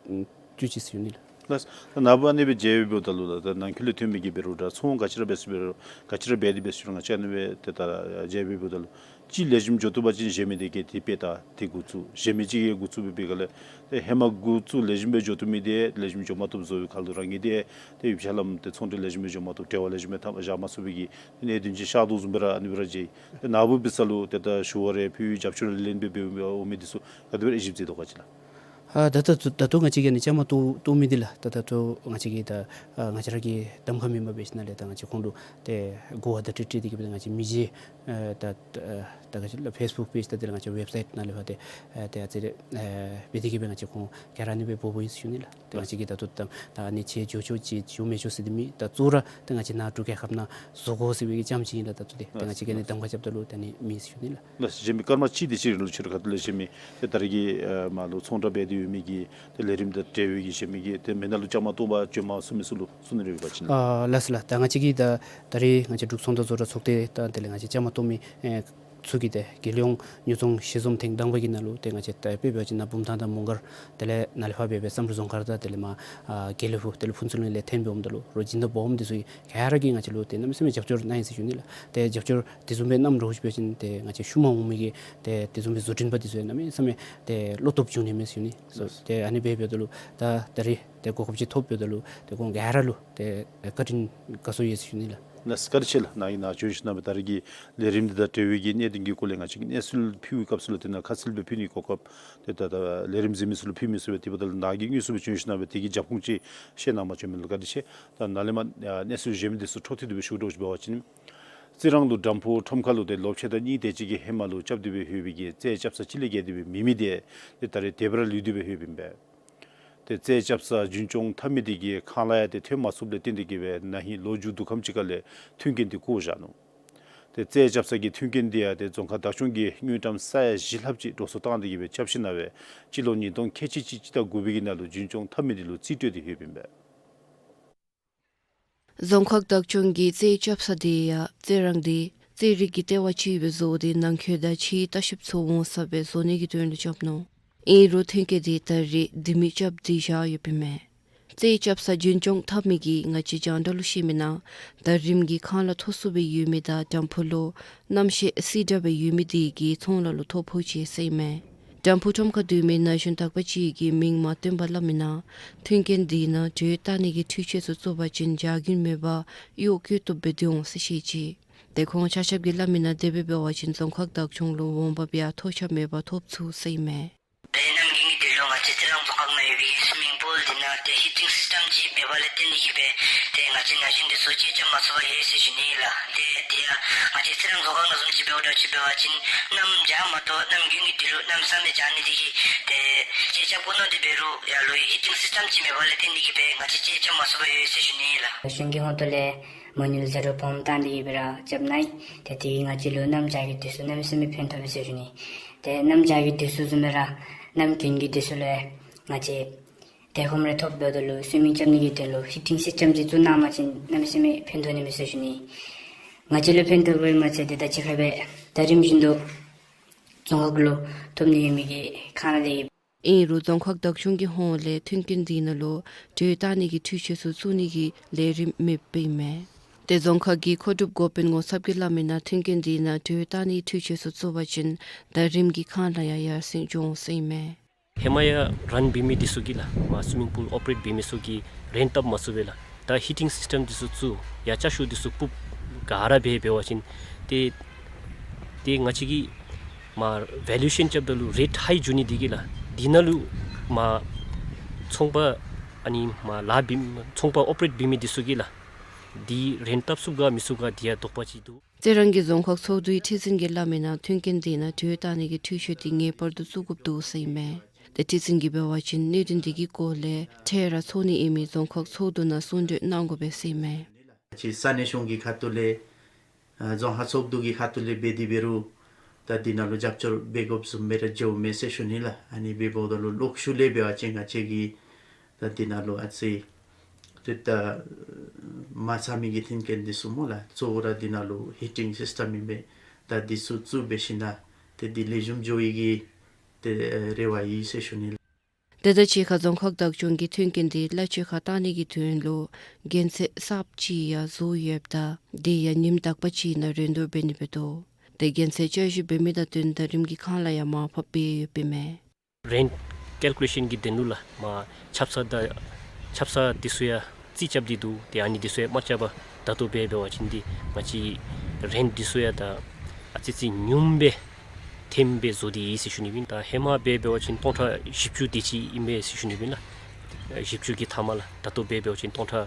བཅུག་ཅི་ཟེར་ཞུ་ནི་ལགས། ལགས། ད་ནཱ་བུ་ཨ་ནི་སྦེ་མཇལ་འབདཝ་ད་ལུ་ད་ནང་འཁོད་ལས་ཐོན་མི་གིས་འབད་རུང་ད་ཚོང་ག་ཅི་ར་འབད་ཟེར་འབད་རུང་ག་ཅི་ར་འབད་དེ་འབད་ཟེར་རུང་ང་བཅས་ཨ་ནི་སྦེ་ཏེ་ད་མཇལ་འབདཝ་ད་ལུ་གཅིག་ལེགས་ཤོམ་འགྱོ་བཏུབ་པ་ཅིན་གཞན་མི་དེ་གིས་དེ་སྦེ་ད་དེ་འགོ་བཙུགས། གཞན་མི་ཅིག་གིས་འགོ་བཙུགས་འབད་བའི་སྒང་ལས་ཏེ་ཧེ་མ་འགོ་བཙུགས་ལེགས་ཤོམ་སྦེ་འགྱོ་བཏུབ་མི་དེ་ལེགས་ཤོམ་འགྱོ་མ་བཏུབ་བཟོ་བའི་ཁར་ལུ་རང་གི་དེ་ཏེ་ཡུལ་ཤུལ་ལམ་ཏེ་ཚོང་འབྲེལ་ལེགས་ཤོམ་སྦེ་འགྱོ་མ་བཏུབ་འབྲེལ་བ་ལེགས་ཤོམ་སྦེ་འཐབ་བཞག་མ་ཚུགས་པའི་གི་གནད་དོན་ཅིག་ཤར་དོ་བཟུམ་སྦེ་ར་ཨ་ནི་སྦེ་ར་མཇལ། ཏེ་ནཱ་བུ་འབད་ས་ལུ་ཏེ་ད་ཞུ་བ་རེ་ཕུལ་རྒྱབ་སྐྱོར་ལེན་འབད་འབདཝ་འོང་མི་འདི་ཚུ་ག་དེ་སྦེ་ར་དབྱེ་ཞིབ་མཛད་དོ་ག་ཅི་ལགས། ཨ་ད་ད་ད་ལྟོ་ང་བཅས་ཀྱིས་ཨ་ནི་བཅའ་མར་གཏོགས་གཏོགས་མི་འདི་ལགས། ད་ད་ལྟོ་ང་བཅས་ཀྱིས་ད་ཨ་ང་བཅས་ར་གི་གདམ་ཁ་མེན་པར་འབད་ཞིན་ན་ལས་ད་ང་བཅས་ཁོང་ལུ་ཏེ་གོ་བ་བརྡ་སྤྲོད་སྤྲོད་དེ་གི་སྦེ་ང་བཅས་མི་རྗེ་ཨ་ད་ཨ་ད་ག་ཅི་ལགས་ཕེསི་བུཀ་པེཇ་དང་དེ་ལས་ང་བཅས་ཝེབ་སའིཊ་ནང་ལས་ཕར་ཏེ་ཨ་ཏེ་ཨ་ཙི་རེ་ཨ་འབད་དེ་གི་སྦེ་ང་བཅས་ཁོང་ག་ར་ཨ་ནི་སྦེ་འབོ་འབོཝ་ཨིན་ཟེར་ཞུ་ནི་ལགས། ཏེ་ང་བཅས་ཀྱིས་ད་ལྟོ་ད་ད་ཨ་ནི་ཆེ་ཇོ་ཆོག་ཆེ་ཇོ་མེན་ཆོག་ཟེར་དེ་མེད། ད་གཙོ་བོ་ར་ད་ང་བཅས་ནཱ་འབྲུག་རྒྱལ་ཁབ་ནང་བཟོ་དགོ་ཟེར་བའི་གི་རྐྱངམ་ཅིག་ཨིན་ལགས། ད་ལྟོ་ཏེ་ད་ང་བཅས་ཀྱིས་ཨ་ནི་གདམ་ཁ་རྐྱབ་ད་ལུ་ད་ཨ་ནི་མེད་ཟེར་ཞུ་ནི་ལགས། ལགས་སོ། གཞན་མི་སྐར་མ་གཅིག་དེ་ཅིག་རིང་ལུ་ཕྱི་རུ་ཁ་ཐུག་ལས་གཞན་མི་ཏེ་ད་རེས་ཀྱི་ཨ་མར་ལུ་ཚོང་བསྒྲགས་འབད་དེ་ཡོད་མི་གི་ཏེ་ལས་རིམ་དང་འབྲེལ་བའི་གི་གཞན་མི་གི་ཏེ་མི་ནང་ལུ་བཅའ་མར་གཏོགས་པར་བྱོན་མ་ཚུགས་མི་ཚུ་ལུ་གསུང་ནི་རེ་ཡོད་པ་ཅིན། ཨ་ལགས་སོ་ལགས། ད་ང་བཅས་ཀྱིས་ད་ད་རེས་ང་བཅས་འབྲུག་ཚོང་དོན་བཟོ་གྲྭ་ཚོགས་སྡེ་དང་དེ་ལས་ང་བཅས་བཅའ་མར་གཏོགས་མི་ཨེ་ ཚུ་གིས་ཏེ་རྒྱལ་ཡོངས་ཉོ་ཚོང་ཞི་འཛོམས་ཐེངས་དང་པ་གི་ནང་ལུ་ཏེ་ང་བཅས་ད་དཔེ་འབད་བ་ཅིན་ནཱ་བུམ་ཐང་དང་མོང་སྒར་དེ་ལས་ནཱ་ལས་ཕར་འབད་བའི་བསམ་གྲུབ་རྫོང་མཁར་དང་དེ་ལས་མར་ཨ་དགེ་ལེགས་ཕུག་དེ་ལས་ཕུན་ཚོགས་གླིང་ལས་ཐོན་འོངམ་ད་ལུ་རོགས་སྦྱིན་བདག་སྦོམ་འདི་ཚུ་ག་ར་གིས་ང་བཅས་ལུ་ཏེ་གནམ་མེད་ས་མེད་རྒྱབ་སྐྱོར་གནང་ཡི་ཟེར་ཞུ་ནི་ལགས། ཏེ་རྒྱབ་སྐྱོར་དེ་བཟུམ་སྦེ་གནངམ་འདྲཝ་ཅིག་འབད་བ་ཅིན་ཏེ་ང་བཅས་ཤུལ་མ་འོང་མི་གི་ཏེ་དེ་བཟུམ་སྦེ་བཟོ་སྐྲུན་པ་འདི་ཚུ་ཡང་གནམ་མེད་ས་མེད་ཏེ་བློ་སྟོབས་བྱུང་ནི་མས་ཟེར་ཞུ་ནི། ཏེ་ཨ་ནི་སྦེ་འབདཝ་ད་ལུ་ད་ད་རིས་ཏེ་གོ་སྐབས་ཅིག་ཐོབ་འབདཝ་ད་ལུ་ཏེ་ཁོང་ག་ར་ལུ་ཏེ་བཀའ་དྲིན་དགའ་ཚོར་ཡོད་ཟེར་ཞུ་ནི་ལགས། ལགས་སོ། བཀའ་དྲིན་ཆེ་ལགས། ནཱ་གིས་ནཱ་བྱོན་ཞིནམ་ལས་ད་རིས་ཀྱི་ལས་རིམ་འདི་དང་འབྲེལ་བའི་གི་གནད་དོན་གྱི་སྐོར་ལས་ང་བཅས་ཀྱིས་གནས་ཚུལ་ཕུལ་བའི་སྐབས་སུ་ལུ་དེ་ནང་ཁ་གསལ་སྦེ་ཕུལ་ནིའི་གོ་སྐབས་དེ་ད་ད་ལས་རིམ་གཟིགས་མི་ཚུ་ལུ་ཕུལ་མི་ཚུགས་པས། དེ་འབདཝ་ད་ནཱ་གིས་དངོས་སུ་སྦེ་བྱོན་ཞིནམ་ལས་དེ་གི་རྒྱབ་ཁུངས་ཅིག་བཤད་གནང་བར་བྱོན་མི་ལུ་བཀའ་དྲིན་ཆེ། ད་ནཱ་ལས་མར་ཨ་གནས་ཚུལ་གཞན་མི་འདི་ཚུ་འཕྲོ་མཐུད་དེ་སྦེ་ཞུ་དོ་ཅིག་འབད་བ་ཅིན་རྩི་རང་ལུ་དམ་ཕུ་ཁྲོམ་ཁ་ལུ་ཏེ་ལོ་ཕྱེད་དང་གཉིས་དེ་ཅིག་གི་ཧེ་མ་ལུ་རྐྱབ་སྟེ་སྦེ་ཡོད་པའི་གི་རྩྭའི་ཆབ་གསང་གཅིག་ལས་བརྒལ་ཏེ་སྦེ་མེད་མི་དེ་ཏེ་ད་རིས་དེ་སྦེ་ར་ལུས་ཏེ་སྦེ་ཡོདཔ་ཨིན་པས། ཏེ་རྩྭའི་ཆབ་གསང་རྒྱུན་སྐྱོང་འཐབ་མི་དེ་གིས་ཁང་གླ་ཡང་ཏེ་ཐོན་མ་ཚུགསཔ་ལས་བརྟེན་ཏེ་གིས་སྦེ་ན་ཧིང་ལོ་མཇུག་བསྡུ་ཁམས་ཅིག་ཁ་ལས་མཐུན་རྐྱེན་དེ་བཀོ་བཞག་ནུག། ཏེ་རྩྭའི་ཆབ་གསང་གི་མཐུན་རྐྱེན་དེ་ཡང་ཏེ་རྫོང་ཁག་བདག་སྐྱོང་གིས་དངུལ་ཀྲམ་ས་ཡ་བཞི་ལྷགཔ་ཅིག་འགྲོ་སོང་བཏང་སྟེ་གིས་སྦེ་རྐྱབ་ཞིནམ་ལས་སྤྱི་ལོ་ཉིས་སྟོང་ཁལ་གཅིག་གཅིག་གཅིག་དང་དགུ་པའི་གི་ནང་ལུ་རྒྱུན་སྐྱོང་འཐབ་མི་དེ་ལུ་རྩིས་སྤྲོད་དེ་ཡོདཔ་ཨིན་པས། རྫོང་ཁག་བདག་སྐྱོང་གིས་རྩྭའི་ཆབ་གསང་དེ་ཡང་རྩི་རང་དེ་རྩིས་རིག་གི་ལྟེ་བ་ཅིག་སྦེ་བཟོ་སྟེ་ནང་འཁོད་དང་ཕྱིའི་ལྟ་བཤལཔ་ཚུ་འོང་ས་སྦེ་བཟོ་ནི་གི་དོན་ལུ་རྐྱབ་ནུག། ཨིན་རུང་མཐུན་རྐྱེན་དེ་ད་རིས་ལྡེ་མིག་རྐྱབ་སྟེ་བཞག་ཡོདཔ་ཨིན་མས། རྩྭའི་ཆབ་གསང་རྒྱུན་སྐྱོང་འཐབ་མི་གིས་ང་བཅས་རྒྱང་བསྒྲགས་ལུ་བཤད་མི་ནང་ད་རིམ་གྱིས་ཁང་གླ་མཐོ་སུ་སྦེ་ཡོད་མི་དང་དམ་ཕུ་ལུ་གནམ་གཤིས་སྲིད་དྲག་སྦེ་ཡོད་མི་དེ་གིས་ཚོང་ལཱ་ལུ་ཐོ་ཕོག་ཅི་ཟེར་ཨིན་མས། དམ་ཕུ་ཁྲོམ་ཁར་སྡོད་མི་ན་གཞོན་དག་པ་ཅིག་གིས་མིང་མ་བཏོན་པར་སླབ་མི་ནང་མཐུན་རྐྱེན་དེ་ནང་དྲོད་བཏང་ནི་གི་འཕྲུལ་ཆས་ཚུ་བཙུགས་པ་ཅིན་བྱ་རྒྱུན་མེད་པར་གཡོག་བཀོལ་བཏུབ་སྦེ་སྡོད་འོང་ཟེར་བཤད་ཅི། ཏེ་ཁོང་ཆ་ཁྱབ་ཀྱིས་སླབ་མི་ནང་དེ་སྦེ་འབད་བ་ཅིན་རྫོང་ཁག་བདག་སྐྱོང་ལུ་འོང་འབབ་ཡང་ཐོ་ཆ་མེད་པར་ཐོབ་ཚུགས་ཟེར་ཨིན་མས། ཏེ་གནམ་དགུན་གྱི་དུས་ལུ་ང་བཅས་རྩི་རང་རྫོང་ཁག་ནང་ཡོད་པའི་སུའི་མིང་པུལ་འདི་ནང་ཏེ་ཧི་ཊིང་སིསི་ཊེམ་ཅིག་མེད་པ་ལས་བརྟེན་ཏེ་གིས་སྦེ་ཏེ་ང་བཅས་ན་གཞོན་འདི་ཚུ་ཅིག་རྐྱབ་མ་ཚུགས་པར་ཡོད་ཟེར་ཞུ་ནི་ལགས། ཏེ་དེ་ཡང་ང་བཅས་རྩི་རང་རྫོང་ཁག་ནང་བཟུམ་ཅིག་འབདཝ་ད་ཅིག་འབད་བ་ཅིན་གནམ་བྱཱར་མ་གཏོགས་གནམ་དགུན་གྱི་དུས་ལུ་གནམ་ས་མེད་བྱཱར་ནི་དེ་གིས་ཏེ་ཅིག་རྐྱབ་དགོ་མནོ་སྟེ་འབད་རུང་ཡར་ལུ་ཧི་ཊིང་སིསི་ཊེམ་ཅིག་མེད་པ་ལས་བརྟེན་ཏེ་གིས་སྦེ་ང་བཅས་ཅིག་རྐྱབ་མ་ཚུགས་པར་ཡོད་ཟེར་ཞུ་ནི་ལགས། ན་གཞོན་གྱི་ཧོངས་ཏོ་ལས་མ་དངུལ་ཟད་འགྲོ་སྦོམ་བཏང་སྟེ་གིས་སྦེ་ར་རྐྱབ་ནི་ཨིན། ཏེ་དེ་གིས་ང་བཅས་ལུ་གནམ་བྱཱར་གྱི་དུས་སུ་གནམ་མེད་ས་མེད་ཕན་ཐོགས་པས་ཟེར་ཞུ་ནི། ཏེ་གནམ་བྱཱར་གྱི་དུས་སུ་བཟུམ་སྦེ་ར་གནམ་དགུན་གྱི་དུས་སུ་ལུ་ང་བཅས་ཏེ་ཁོམ་རེ་ཐོབ་འབདཝ་ད་ལུ་སུའི་མིང་རྐྱབ་ནི་གི་དོན་ལུ་ཧི་ཊིང་སིསི་ཊེམ་ཅིག་བཙུགས་གནང་པ་ཅིན་གནམ་མེད་ས་མེད་ཕན་ཐོགས་ནི་མས་ཟེར་ཞུ་ནི། ང་བཅས་ལུ་ཕན་ཐོགས་པས་མ་ཚད་ཏེ་ད་ཅི་ཁར་སྦེ་ད་རིམ་བཞིན་དུ་རྫོང་ཁག་ལུ་ཐོབ་ནི་ཡོད་མི་གི་ཁང་གླ་དེ་ཨིན་རུང་རྫོང་ཁག་བདག་སྐྱོང་གི་ཧོངས་ལས་མཐུན་རྐྱེན་དེ་ནང་ལུ་དྲོད་བཏང་ནི་གི་འཕྲུལ་ཆས་ཚུ་བཙུགས་ནི་གི་ལས་རིམ་མེདཔ་ཨིན་མས། ཏེ་རྫོང་ཁག་གི་མཁོ་སྒྲུབ་འགོ་དཔོན་ངོ་ཚབ་ཀྱིས་སླབ་མི་ནང་མཐུན་རྐྱེན་དེ་ནང་དྲོད་བཏང་ནི་འཕྲུལ་ཆས་ཚུ་བཙུགས་པ་ཅིན་ད་རིམ་གྱིས་ཁང་གླ་ཡང་ཡར་སེང་འགྱོ་འོང་ཟེར་ཨིན་མས། ཧེ་མ་ཡང་རེནཊ་འབད་མི་འདི་ཚུ་གིས་ལགས་མར་སུའི་མིང་པུལ་ཨོ་པ་རེཊ་འབད་མི་ཚུ་གིས་རེནཊ་བཏབ་མ་ཚུགས་པས་ལགས། ད་ཧི་ཊིང་སིསི་ཊེམ་འདི་ཚུ་བཙུགས་ཡར་ཅ་ཆས་འདི་ཚུ་སྤུབ་ག་ར་འབད་འབད་བ་ཅིན་ཏེ་ཏེ་ང་བཅས་ཀྱིས་མར་ཝེ་ལུ་ཨེ་ཤཱན་རྐྱབ་ད་ལུ་རེཊ་ཧའི་འགྱོ་ནི་དེ་གིས་ལགས་དེ་ནང་ལུ་མར་ཚོང་པ་ཨ་ནི་མར་ལཱ་འབད་ཚོང་པ་ཨོ་པ་རེཊ་འབད་མི་འདི་ཚུ་གིས་ལགས་དེ་རེནཊ་བཏབ་ཚུགས་ག་མི་ཚུགས་ག་དེ་ཡང་དོགས་པ་ཅིག་འདུག། རྩི་རང་གི་རྫོང་ཁག་ཚོགས་འདུའི་ཁྲི་འཛིན་གྱིས་སླབ་མི་ནང་མཐུན་རྐྱེན་དེ་ནང་དྲོད་བཏང་ནི་གི་འཕྲུལ་ཆས་དེ་ངེས་པར་དུ་བཙུགས་དགོཔ་འདུག་ཟེར་ཨིན་མས། ཏེ་ཁྲི་འཛིན་གྱིས་འབད་བ་ཅིན་གནད་དོན་དེ་གི་སྐོར་ལས་འཕྲལ་ར་ཚོགས་ནི་ཨིན་མི་རྫོང་ཁག་ཚོགས་འདུ་ནང་གསུང་གྲོས་གནང་དགོ་པས་ཟེར་ཨིན་མས། ཅིག་ས་གནས་གཞུང་གི་ཁ་ཐུག་ལས་ཨ་རྫོང་ཁག་ཚོགས་འདུ་གི་ཁ་ཐུག་ལས་འབད་དེ་འབད་རུང་ད་འདི་ནང་ལུ་རྒྱབ་སྐྱོར་འབད་དགོཔ་བཟུམ་སྦེ་ར་འགྱོཝ་མས་ཟེར་ཞུ་ནི་ལགས། ཨ་ནི་འབདཝ་ད་ལུ་ལོག་ཤུལ་ལས་འབད་བ་ཅིན་ང་བཅས་ཀྱིས་ད་འདི་ནང་ལུ་ཨ་ཙི་ཏེ་ད་མ་ཚང་མི་གི་མཐུན་རྐྱེན་འདི་ཚུ་སྨོ་ལགས། གཙོ་བོ་ར་འདི་ནང་ལུ་ཧི་ཊིང་སིསི་ཊེམ་ཨིན་པས། ད་འདི་ཚུ་བཙུགས་འབད་ཞིནམ་ལས་ཏེ་འདི་ལེགས་ཤོམ་འགྱོ་ནི་གི་ཏེ་རེ་བ་ཡོད་ཟེར་ཞུ་ནི་ལགས། ཏེ་ད་ཅི་ཁར་རྫོང་ཁག་བདག་སྐྱོང་གིས་མཐུན་རྐྱེན་དེ་གླ་ཆ་ཁར་བཏང་ནི་གི་དོན་ལུ་གྱན་ཚད་གསརཔ་ཅིག་ཡང་བཟོ་ཡོདཔ་ད་དེ་ཡང་ཉིནམ་དག་པ་ཅིག་ནང་རེ་འདོད་འབད་ནི་འབད་དོ། ཏེ་གྱན་ཚད་བསྐྱར་ཞིབ་འབད་མི་དང་བསྟུན་ད་རིམ་གྱིས་ཁང་གླ་ཡང་མར་ཕབ་འབད་ཡོདཔ་ཨིན་མས། རེནཊ་ཀལ་ཀུ་ལེ་ཤཱན་གྱི་དོན་ལུ་ལགས་མར་ཆབ་གསང་དང་ཆབ་གསང་འདི་ཚུ་ཡང་རྩིས་རྐྱབ་སྟེ་འདུག། ཏེ་ཨ་ནི་འདི་ཚུ་ཡང་མ་རྐྱབ་པར་ད་ལྟོ་འབད་འབད་བ་ཅིན་འདི་ང་བཅས་རེནཊ་འདི་ཚུ་ཡང་ད་ཨ་ཙི་ཅིག་ཉུངམ་སྦེ་ཐེམ་སྦེ་བཟོ་སྟེ་ཡོད་ཟེར་ཞུ་ནི་ཨིན། ད་ཧེ་མ་འབད་འབད་བ་ཅིན་སྟོང་ཕྲག་བཞི་བཅུ་དེ་ཅིག་ཨིན་པས་ཟེར་ཞུ་ནི་ཨིན་ལགས། བཞི་བཅུ་གི་མཐའ་མ་ལགས། ད་ལྟོ་འབད་འབད་བ་ཅིན་སྟོང་ཕྲག་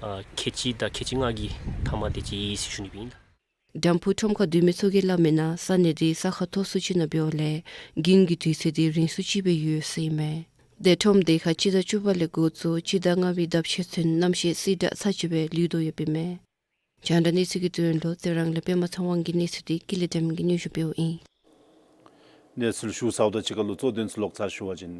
ཨ་ཁལ་གཅིག་དང་ཁལ་གཅིག་ལྔ་གི་མཐའ་མ་དེ་ཅིག་ཡོད་ཟེར་ཞུ་ནི་ཨིན་ལགས། དམ་ཕུ་ཁྲོམ་ཁར་སྡོད་མི་ཚུ་གིས་སླབ་མི་ནང་ས་གནས་དེ་ས་ཁ་མཐོ་སུ་ཅིག་ནང་འབདཝ་ལས་དགུན་གྱི་དུས་ཚོད་དེ་རིང་སུ་ཅིག་སྦེ་ཡོད་ཟེར་ཨིན་མས། ཏེ་ཁྲོམ་དེ་ཁར་སྤྱི་ཟླ་བཅུ་པ་ལས་འགོ་བཙུགས་སྤྱི་ཟླ་ལྔ་པའི་ཟླཝ་ཕྱེད་ཚུན་གནམ་གཤིས་བསིལ་དྲགས་ཚ་ཅིག་སྦེ་ལུས་དོ་ཡོདཔ་ཨིན་མས། རྒྱང་བསྒྲགས་གནས་ཚུལ་གྱི་དོན་ལུ་རྩི་རང་ལས་པདྨ་ཚེ་དབང་གི་གནས་ཚུལ་དེ་ཀུན་ལེགས་བདེམ་གིས་སྙན་ཞུ་འབདཝ་ཨིན། གནས་ཚུལ་ཞུ་ཚརཝ་དང་གཅིག་ཁར་ལུ་གཙོ་དོན་ཚུ་ལོག་ཚར་ཞུ་བ་ཅིན།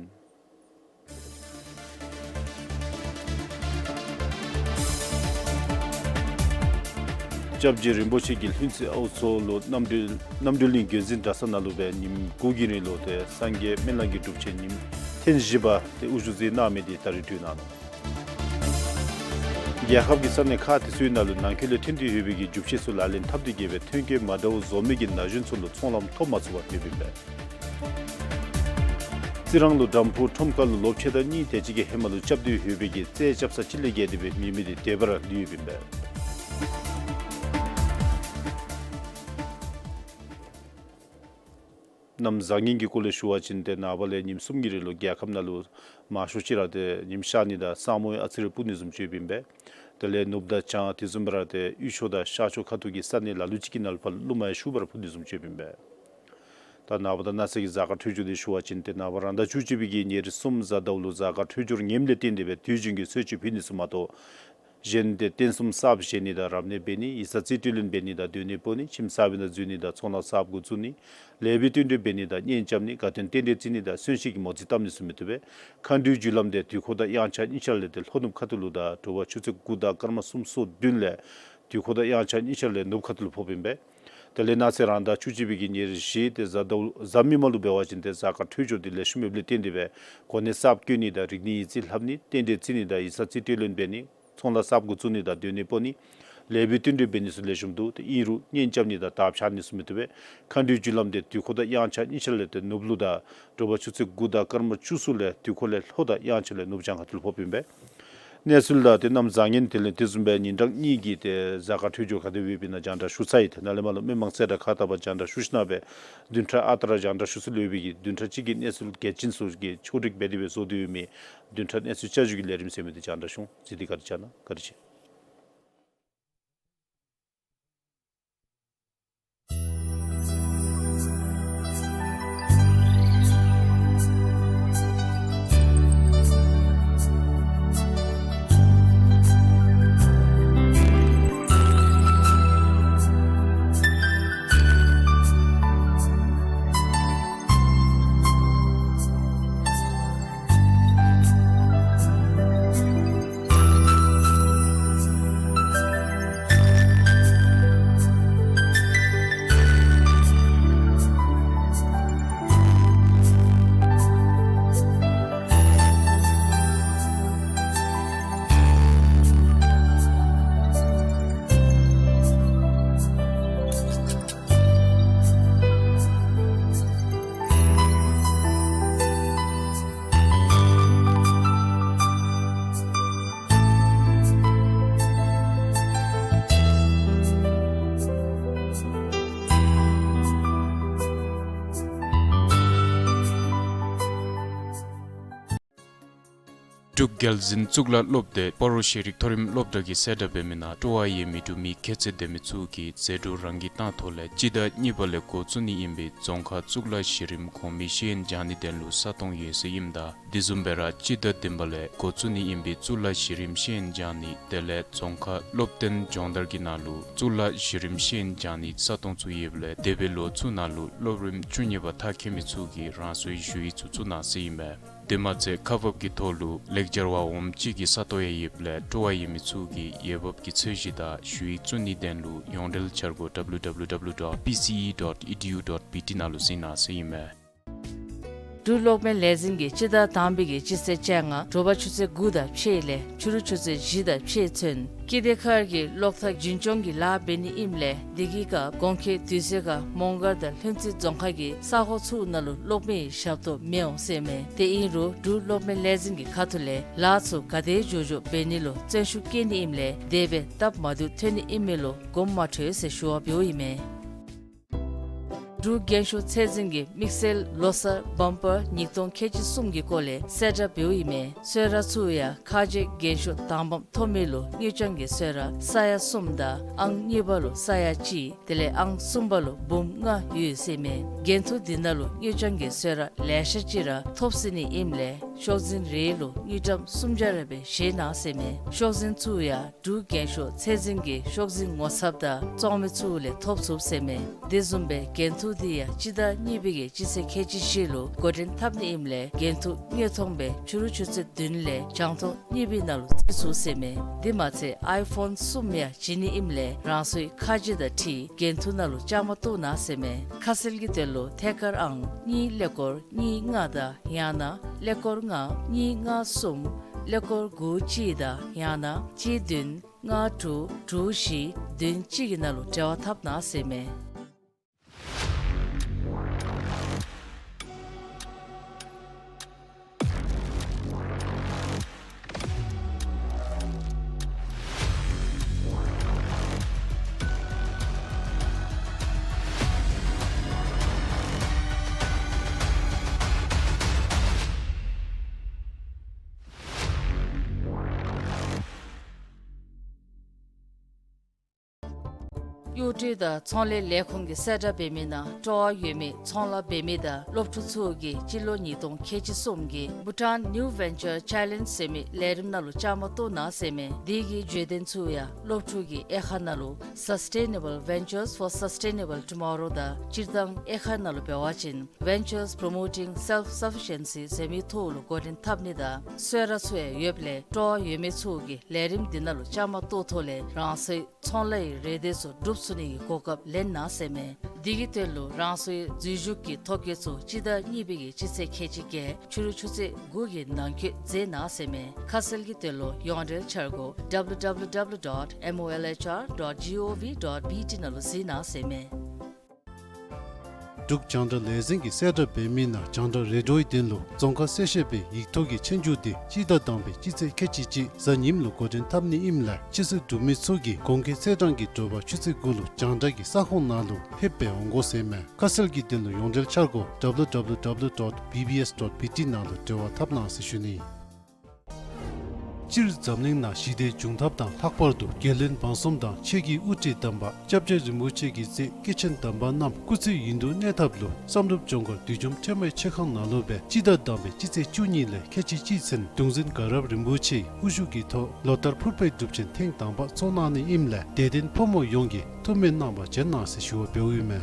སྐྱབས་རྗེ་རིན་པོ་ཆེ་གིས་ལྷུན་རྩེ་ཨའུ་མཚོ་ལུ་རྣམ་གྲོལ་རྣམ་གྲོལ་གླིང་དགོན་འཛིན་གྲྭ་ཚང་ནང་ལུ་སྦེ་ཉིནམ་དགུ་གི་རིང་ལུ་ཏེ་སངས་རྒྱས་སྨན་བླ་གི་སྒྲུབ་ཆེན་ཉིནམ་ཐེངས་བཞི་པ་ཏེ་དབུ་བཞུགས་མཛད་གནང་མི་འདི་ད་རིས་བསྡུ་གནང་ནུག། རྒྱལ་ཁབ་ཀྱི་ས་གནས་ཁག་དེ་ཚུའི་ནང་ལུ་ནང་འཁོད་ལས་ཐོན་ཏེ་ཡོད་པའི་གི་རྒྱུ་ཆས་ཚུ་ལག་ལེན་འཐབ་སྟེ་གི་སྦེ་ཐོན་སྐྱེད་མ་འདྲཝ་བཟོ་མི་གི་ན་གཞོན་ཚུ་ལུ་ཚོང་ལམ་ཐོབ་མ་ཚུགས་པར་ཡོདཔ་ཨིན་པས། རྩི་རང་ལུ་དམ་ཕུ་ཁྲོམ་ཁ་ལུ་ལོ་ཕྱེད་དང་གཉིས་དེ་ཅིག་གི་ཧེ་མ་ལུ་རྐྱབ་སྟེ་ཡོད་པའི་གི་རྩྭ་རྐྱབ་ས་ཅིག་ལས་བརྒལ་ཏེ་སྦེ་མེད་མི་འདི་དེ་སྦེ་ར་ལུས་ཡོདཔ་ཨིན་པས། གནམ་བཟང་ངན་གྱི་སྐོར་ལས་ཞུ་བ་ཅིན་ཏེ་ནངས་པ་ལས་ཉིནམ་གསུམ་གྱི་རིང་ལུ་རྒྱལ་ཁབ་ནང་ལུ་མང་ཤོས་ཅིག་ར་ཏེ་ཉིམ་ཤར་ནི་དང་ས་སྨུག་ཨ་ཙི་རེ་སྤུབ་ནི་བཟུམ་ཅིག་ཡོདཔ་ཨིན་པས། དེ་ལས་ནུབ་དང་བྱང་དེ་བཟུམ་སྦེ་ར་ཏེ་དབུས་ཕྱོགས་དང་ཤར་ཕྱོགས་ཁ་ཐུག་གི་ས་གནས་ལ་ལུ་ཅིག་གི་ནང་ལུ་ཕར་རླུང་མ་ཡང་ཤུགས་སྦེ་ར་འཕུ་ནི་བཟུམ་ཅིག་ཡོདཔ་ཨིན་པས། ད་ནངས་པ་དང་གནངས་ཚེ་གི་གཟའ་སྐར་འཕྲོད་སྦྱོར་འདི་ཞུ་བ་ཅིན་ཏེ་ནངས་པ་རང་ཟླ་བཅུ་གཅིག་པའི་གི་ཉེར་གསུམ་གཟའ་ཟླཝ་ལུ་གཟའ་སྐར་འཕྲོད་སྦྱོར་ངནམ་ལས་བརྟེན་ཏེ་སྦེ་དུས་རྒྱུན་གྱི་གསོལ་མཆོད་ཕུལ་ནི་ཚུ་མ་གཏོགས་གཞན་ཏེ་རྟེན་གསུམ་གསརཔ་བཞེངས་ནི་དང་རབ་གནས་འབད་ནི་ཡིག་ཚང་རྩིས་སྤྲོད་ལེན་འབད་ནི་དང་སྡོད་གནས་སྤོ་ནི་ཁྱིམ་གསར་པའི་ནང་འཛུལ་ནི་དང་ཚོང་ལཱ་གསརཔ་འགོ་བཙུགས་ནི་ལེགས་པའི་རྟེན་འབྲེལ་འབད་ནི་དང་གཉེན་རྐྱབ་ནི་དགའ་སྟོན་རྟེན་འབྲེལ་བརྩི་ནི་དང་གསོན་གཤིན་གྱི་མོ་རྩིས་བཏབ་ནི་ཚུ་མི་བཏུབ་པས། མཁའ་འགྲོའི་རྒྱུ་ལམ་འདི་དུས་འཁོར་དང་དབྱངས་འཆར་གཉིས་ཆ་ལས་ཏེ་ལྷོ་ནུབ་ཁ་ཐུག་ལུ་དང་དྲོ་པ་ཆུ་ཚོད་དགུ་དང་སྐར་མ་སུམ་ཅུ་སོ་བདུན་ལས་དུས་འཁོར་དང་དབྱངས་འཆར་གཉིས་ཆ་ལས་ནུབ་ཁ་ཐུག་ལུ་ཕོགཔ་ཨིན་པས། དེ་ལས་གནངས་ཚེ་རང་ཟླ་བཅུ་གཅིག་པའི་གི་ཉེར་བཞི་ཏེ་གཟའ་ཟླཝ་གཟའ་མིག་དམར་ལུ་འབད་བ་ཅིན་ཏེ་གཟའ་སྐར་འཕྲོད་སྦྱོར་འདི་ལེགས་ཤོམ་ཡོདཔ་ལས་བརྟེན་ཏེ་སྦེ་གོ་གནས་གསརཔ་བསྐོ་ནི་དང་རིག་གནས་ཡིག་རྩིས་ལྷབ་ནི་རྟེན་འབྲེལ་བརྩི་ནི་དང་ཡིག་ཚང་རྩིས་སྤྲོད་ལེན་འབད་ནི་ཚོང་ལཱ་གསརཔ་འགོ་བཙུགས་ནི་དང་སྡོད་གནས་སྤོ་ནི་ལེགས་པའི་རྟེན་འབྲེལ་འབད་ནི་ཚུ་ལེགས་ཤོམ་འདུག། ཏེ་ཨིན་རུང་གཉེན་རྐྱབ་ནི་དང་དར་འཕྱར་ནི་ཚུ་མི་བཏུབ་པས། མཁའ་འགྲོའི་རྒྱུ་ལམ་འདི་དུས་འཁོར་དང་དབྱངས་འཆར་གཉིས་ཆ་ལས་ཏེ་ནུབ་ལུ་དང་དྲོ་པ་ཆུ་ཚོད་དགུ་དང་སྐར་མ་བཅུ་གསུམ་ལས་དུས་འཁོར་ལས་ལྷོ་དང་དབྱངས་འཆར་ལས་ནུབ་བྱང་ཁ་ཐུག་ལུ་ཕོགཔ་ཨིན་པས། གནས་ཚུལ་དང་ཏེ་གནམ་བཟང་ངན་དེ་ལས་དེ་བཟུམ་སྦེ་ཉིན་གྲངས་གཉིས་ཀྱི་ཏེ་གཟའ་སྐར་འཕྲོད་སྦྱོར་ག་དེ་སྦེ་ཡོདཔ་ཨིན་ན་རྒྱང་བསྒྲགས་ཞུ་ཚར་ཡི། ཏེ་ནཱ་ལས་མར་ལུ་མི་མང་ཚད་དང་ཁ་བཏགས་པར་རྒྱང་བསྒྲགས་ཞུ་ཞིནམ་སྦེ་བདུན་ཕྲག་ཨ་རྟག་ར་རྒྱང་བསྒྲགས་ཞུ་ས་ལུ་ཡོད་པའི་གི་བདུན་ཕྲག་གཅིག་གི་གནས་ཚུལ་གལ་ཆེན་ཚུ་གི་ཕྱོགས་སྒྲིག་འབད་དེ་སྦེ་བཟོ་སྟེ་ཡོད་མི་བདུན་ཕྲག་གནས་ཚུལ་བསྐྱར་ཞུ་གི་ལས་རིམ་ཟེར་མི་འདི་རྒྱང་བསྒྲགས་ཞུ་འོང་། གཟིགས་ཏེ་བཀའ་དྲིན་བསྐྱང་གནང་། བཀའ་དྲིན་ཆེ། འབྲུག་རྒྱལ་འཛིན་གཙུག་ལག་སློབ་སྡེ་སྤ་རོ་ཤེས་རིག་མཐོ་རིམ་སློབ་གྲྭ་གིས་གསལ་བསྒྲགས་འབད་མི་ནང་སྤྲོ་བ་ཡོད་མི་འབྲུག་མི་ཁྱད་ཚད་ལྡན་མི་ཚུ་གིས་ཟད་འགྲོ་རང་གིས་བཏང་ཐོག་ལས་སྤྱི་ཟླ་གཉིས་པ་ལས་འགོ་བཙུགས་ནི་ཨིན་པའི་རྫོང་ཁ་གཙུག་ལག་གཞི་རིམ་གོང་མའི་ཤེས་ཡོན་སྦྱང་ནི་དོན་ལུ་ས་སྟོང་ཡོད་ཟེར་ཨིནམ་ད་དེ་བཟུམ་སྦེ་ར་སྤྱི་ཟླ་བདུན་པ་ལས་འགོ་བཙུགས་ནི་ཨིན་པའི་གཙུག་ལག་གཞི་རིམ་ཤེས་ཡོན་སྦྱང་ནི་དེ་ལས་རྫོང་ཁ་སློབ་སྟོན་སྦྱོང་བརྡར་གྱི་ནང་ལུ་གཙུག་ལག་གཞི་རིམ་ཤེས་ཡོན་སྦྱང་ནི་ས་སྟོང་ཚུ་ཡོདཔ་ལས་འདས་པའི་ལོ་ཚུ་ནང་ལུ་སློབ་རིམ་བཅུ་གཉིས་པ་མཐར་འཁྱོལ་མི་ཚུ་གིས་རང་སོའི་ཞུ་ཡིག་ཚུ་བཙུགས་གནང་ཟེར་ཨིན་མས། དེ་མ་ཚད་ཁག་འབག་གི་ཐོག་ལུ་ལེགས་སྦྱར་བ་འོགམ་གཅིག་གི་ས་སྟོང་ཡང་ཡོདཔ་ལས་སྤྲོ་བ་ཡོད་མི་ཚུ་གིས་འོས་འབབ་ཀྱི་ཚད་གཞི་དང་ཞུ་ཡིག་བཙུགས་ནི་དོན་ལུ་ཡོངས་འབྲེལ་འཆར་སྒོ་W W W dot P C E dot E D U dot B T ནང་ལུ་གཟིགས་གནང་ཟེར་ཨིན་མས། འབྲུག་གློག་མེ་ལས་འཛིན་གྱིས་སྤྱི་ཟླ་དང་པའི་གི་སྤྱི་ཚེས་བཅོ་ལྔ་དྲོ་པ་ཆུ་ཚོད་དགུ་དང་ཕྱེད་ལས་ཕྱི་རུ་ཆུ་ཚོད་བཞི་དང་ཕྱེད་ཚུན་ཀིརྟི་མཁར་གྱི་གློག་ཐག་རྒྱུན་སྐྱོང་གི་ལཱ་འབད་ནི་ཨིནམ་ལས་དེ་གི་སྐབས་གོང་འཁོད་དུས་ཚོད་ཁར་མོང་སྒར་དང་ལྷུན་རྩེ་རྫོང་ཁག་གི་ས་གོ་ཚུ་ནང་ལུ་གློག་མེའི་ཞབས་ཏོག་མི་འོང་ཟེར་མས། དེ་ཨིན་རུང་འབྲུག་གློག་མེ་ལས་འཛིན་གྱི་ཁ་ཐུག་ལས་ལཱ་ཚུ་ག་དེ་མགྱོགས་མགྱོགས་འབད་ནི་ལུ་བརྩོན་ཤུགས་བསྐྱེད་ནི་ཨིནམ་ལས་དེ་སྦེ་སྟབས་མ་བདེཝ་ཐོན་ནི་ཨིན་མས་ལོ་དགོངསམ་མ་ཁྲེལ་ཟེར་ཞུ་བ་འབདཝ་ཨིན་མས། འབྲུག་རྒྱན་ཤོག་ཚད་འཛིན་གྱི་དམིགས་བསལ་ལོ་གསར་བམ་པར་ཉིས་སྟོང་ཁལ་གཅིག་གསུམ་གྱི་སྐོར་ལས་གསལ་བསྒྲགས་འབདཝ་ཨིན་མས། གསོལ་རས་ཚུ་ཡང་ཁ་རྗེ་རྒྱན་ཤོག་དང་པམ་ཐོབ་མི་ལུ་དངུལ་རྐྱང་གི་གསོལ་རས་ས་ཡ་གསུམ་དང་ཨང་གཉིས་པ་ལུ་ས་ཡ་གཅིག་དེ་ལས་ཨང་གསུམ་པ་ལུ་འབུམ་ལྔ་ཡོད་ཟེར་མས། འགན་ཐུག་འདི་ནང་ལུ་དངུལ་རྐྱང་གི་གསོལ་རས་ལེ་ཤ་ཅིག་ར་ཐོབ་སྲིད་ནི་ཨིནམ་ལས་ཤོག་འཛིན་རེ་ལུ་དངུལ་ཀྲམ་སུམ་བརྒྱ་རེ་སྦེ་བཞེས་གནང་ཟེར་མས། ཤོག་འཛིན་ཚུ་ཡང་འབྲུག་རྒྱན་ཤོག་ཚད་འཛིན་གྱི་ཤོག་འཛིན་ངོ་ཚབ་དང་བཙོང་མི་ཚུ་ལས་ཐོབ་ཚུགས་ཟེར་མས། དེ་བཟུམ་སྦེ་འགན་ཐུག་འདི་ཡང་སྤྱི་ཟླ་གཉིས་པའི་གི་སྤྱི་ཚེས་ཁལ་གཅིག་བཞི་ལུ་འགོ་འདྲེན་འཐབ་ནི་ཨིནམ་ལས་འགན་ཐུག་དངོས་མཐོང་སྦེ་ཕྱི་རུ་ཆུ་ཚོད་བདུན་ལས་བྱང་ཐོག་གཉིས་པའི་ནང་ལུ་བརྩི་ཚུགས་ཟེར་མས། དེ་མ་ཚད་ཨའི་ཕོན་གསུམ་ཡང་བྱིན་ནི་ཨིནམ་ལས་རང་སོའི་ཁ་རྗེ་དང་འཁྲིལ་འགན་ཐུག་ནང་ལུ་བཅའ་མར་གཏོགས་གནང་ཟེར་མས། ཁ་གསལ་གྱི་དོན་ལུ་ཐད་ཀར་ཨང་གཉིས་ཀླད་ཀོར་གཉིས་ལྔ་དང་ཡང་ན་ཀླད་ཀོར་ལྔ་གཉིས་ལྔ་གསུམ་ཀླད་ཀོར་དགུ་གཅིག་དང་ཡང་ན་གཅིག་བདུན་ལྔ་དྲུག་དྲུག་བཞི་བདུན་གཅིག་གི་ནང་ལུ་འབྲེལ་བ་འཐབ་གནང་ཟེར་མས། གཡོག་འགྲུལ་དང་ཚོང་ལས་ལས་ཁུངས་ཀྱི་གསལ་བསྒྲགས་འབད་མི་ནང་སྤྲོ་བ་ཡོད་མི་ཚོང་ལཱ་འབད་མི་དང་སློབ་ཕྲུག་ཚུ་གིས་སྤྱི་ལོ་ཉིས་སྟོང་ཁལ་གཅིག་གསུམ་གྱི་Bhutan New Venture Challenge ཟེར་མི་ལས་རིམ་ནང་ལུ་བཅའ་མར་གཏོགས་གནང་ཟེར་མས། དེ་གི་བརྗོད་དོན་ཚུ་ཡང་སློབ་ཕྲུག་གི་དབྱེ་ཁག་ནང་ལུ་Sustainable Ventures for Sustainable Tomorrow དང་སྤྱིར་བཏང་དབྱེ་ཁག་ནང་ལུ་འབད་བ་ཅིན་Ventures Promoting Self-Sufficiency ཟེར་མི་ཐོག་ལུ་འགོ་འདྲེན་འཐབ་ནི་དང་གསོལ་རས་ཚུ་ཡང་ཡོདཔ་ལས་སྤྲོ་བ་ཡོད་མི་ཚུ་གིས་ལས་རིམ་འདི་ནང་ལུ་བཅའ་མར་གཏོགས་ཐོག་ལས་རང་སོའི་ཚོང་ལཱའི་རེ་འདོད་ཚུ་འགྲུབ་ཚུགས་ནི་གི་གོ་སྐབས་ལེན་གནང་ཟེར་མས། འདི་གི་དོན་ལུ་རང་སོའི་འཛུལ་ཞུགས་ཀྱི་ཐོ་བཀོད་ཚུ་སྤྱི་ཟླ་གཉིས་པའི་གི་སྤྱི་ཚེས་ཁལ་གཅིག་བརྒྱད་ཕྱི་རུ་ཆུ་ཚོད་དགུ་གི་ནང་འཁོད་མཛད་གནང་ཟེར་མས། ཁ་གསལ་གྱི་དོན་ལུ་ཡོངས་འབྲེལ་འཆར་སྒོ་W W W dot M O L H R dot G O V dot B T ནང་ལུ་གཟིགས་གནང་ཟེར་མས། འབྲུག་རྒྱང་བསྒྲགས་ལས་འཛིན་གྱི་གསལ་བསྒྲགས་འབད་མི་ནང་རྒྱང་བསྒྲགས་རེ་ཌིའོའི་དོན་ལུ་རྫོང་ཁ་གསལ་བཤད་པའི་ཡིག་ཐོག་གི་ཆོས་རྒྱུགས་དེ་སྤྱི་ཟླ་དང་པའི་སྤྱི་ཚེས་ཁལ་གཅིག་གཅིག་གཟའ་ཉིམ་ལུ་འགོ་འདྲེན་འཐབ་ནི་ཨིནམ་ལས་ཆེད་སེམས་སྒྲུབ་མི་ཚུ་གིས་གོང་འཁོད་ཚེས་གྲངས་ཀྱི་དྲོ་པ་ཆུ་ཚོད་དགུ་ལུ་རྒྱང་བསྒྲགས་ཀྱི་ས་ཁོངས་ནང་ལུ་ཕེབས་སྦེ་འོང་དགོ་ཟེར་མས། ཁ་གསལ་གྱི་དོན་ལུ་ཡོངས་འབྲེལ་འཆར་སྒོ་W W W dot B B S dot B T ནང་ལུ་འབྲེལ་བ་འཐབ་གནང་ཟེར་ཞུ་ནི། སྤྱིར་འཛམ་གླིང་ནང་ཞི་བདེ་འབྱུང་ཐབས་དང་ལྷག་པར་དུ་རྒྱལ་བློན་འབངས་གསུམ་དང་ཆོས་ཀྱི་དབུ་ཁྲིད་དམ་པ་སྐྱབས་རྗེ་རིན་པོ་ཆེ་གི་སྲས་སྐྱེས་ཆེན་དམ་པ་རྣམས་སྐུ་ཚེ་ཡུན་དུ་གནས་ཐབས་ལུ་བསམ་གྲུབ་ལྗོངས་མཁར་བདུད་འཇོམས་ཁྲོས་མའི་ཆོས་ཁང་ནང་ལུ་སྦེ་སྤྱི་ཟླ་དང་པའི་སྤྱི་ཚེས་བཅུ་གཉིས་ལས་ཁལ་གཅིག་གཅིག་ཚུན་གདུང་འཛིན་དགའ་རབ་རིན་པོ་ཆེའི་དབུ་བཞུགས་ཀྱི་ཐོག་ལོ་ལྟར་ཕུར་པའི་སྒྲུབ་ཆེན་ཐེངས་དང་པ་ཚོགས་གནང་ནི་ཨིནམ་ལས་དད་ལྡན་ཕོ་མོ་ཡོངས་ཀྱིས་ཐུགས་སྨོན་གནང་བར་བྱོན་གནང་ཟེར་ཞུ་བ་འབདཝ་ཨིན་མས།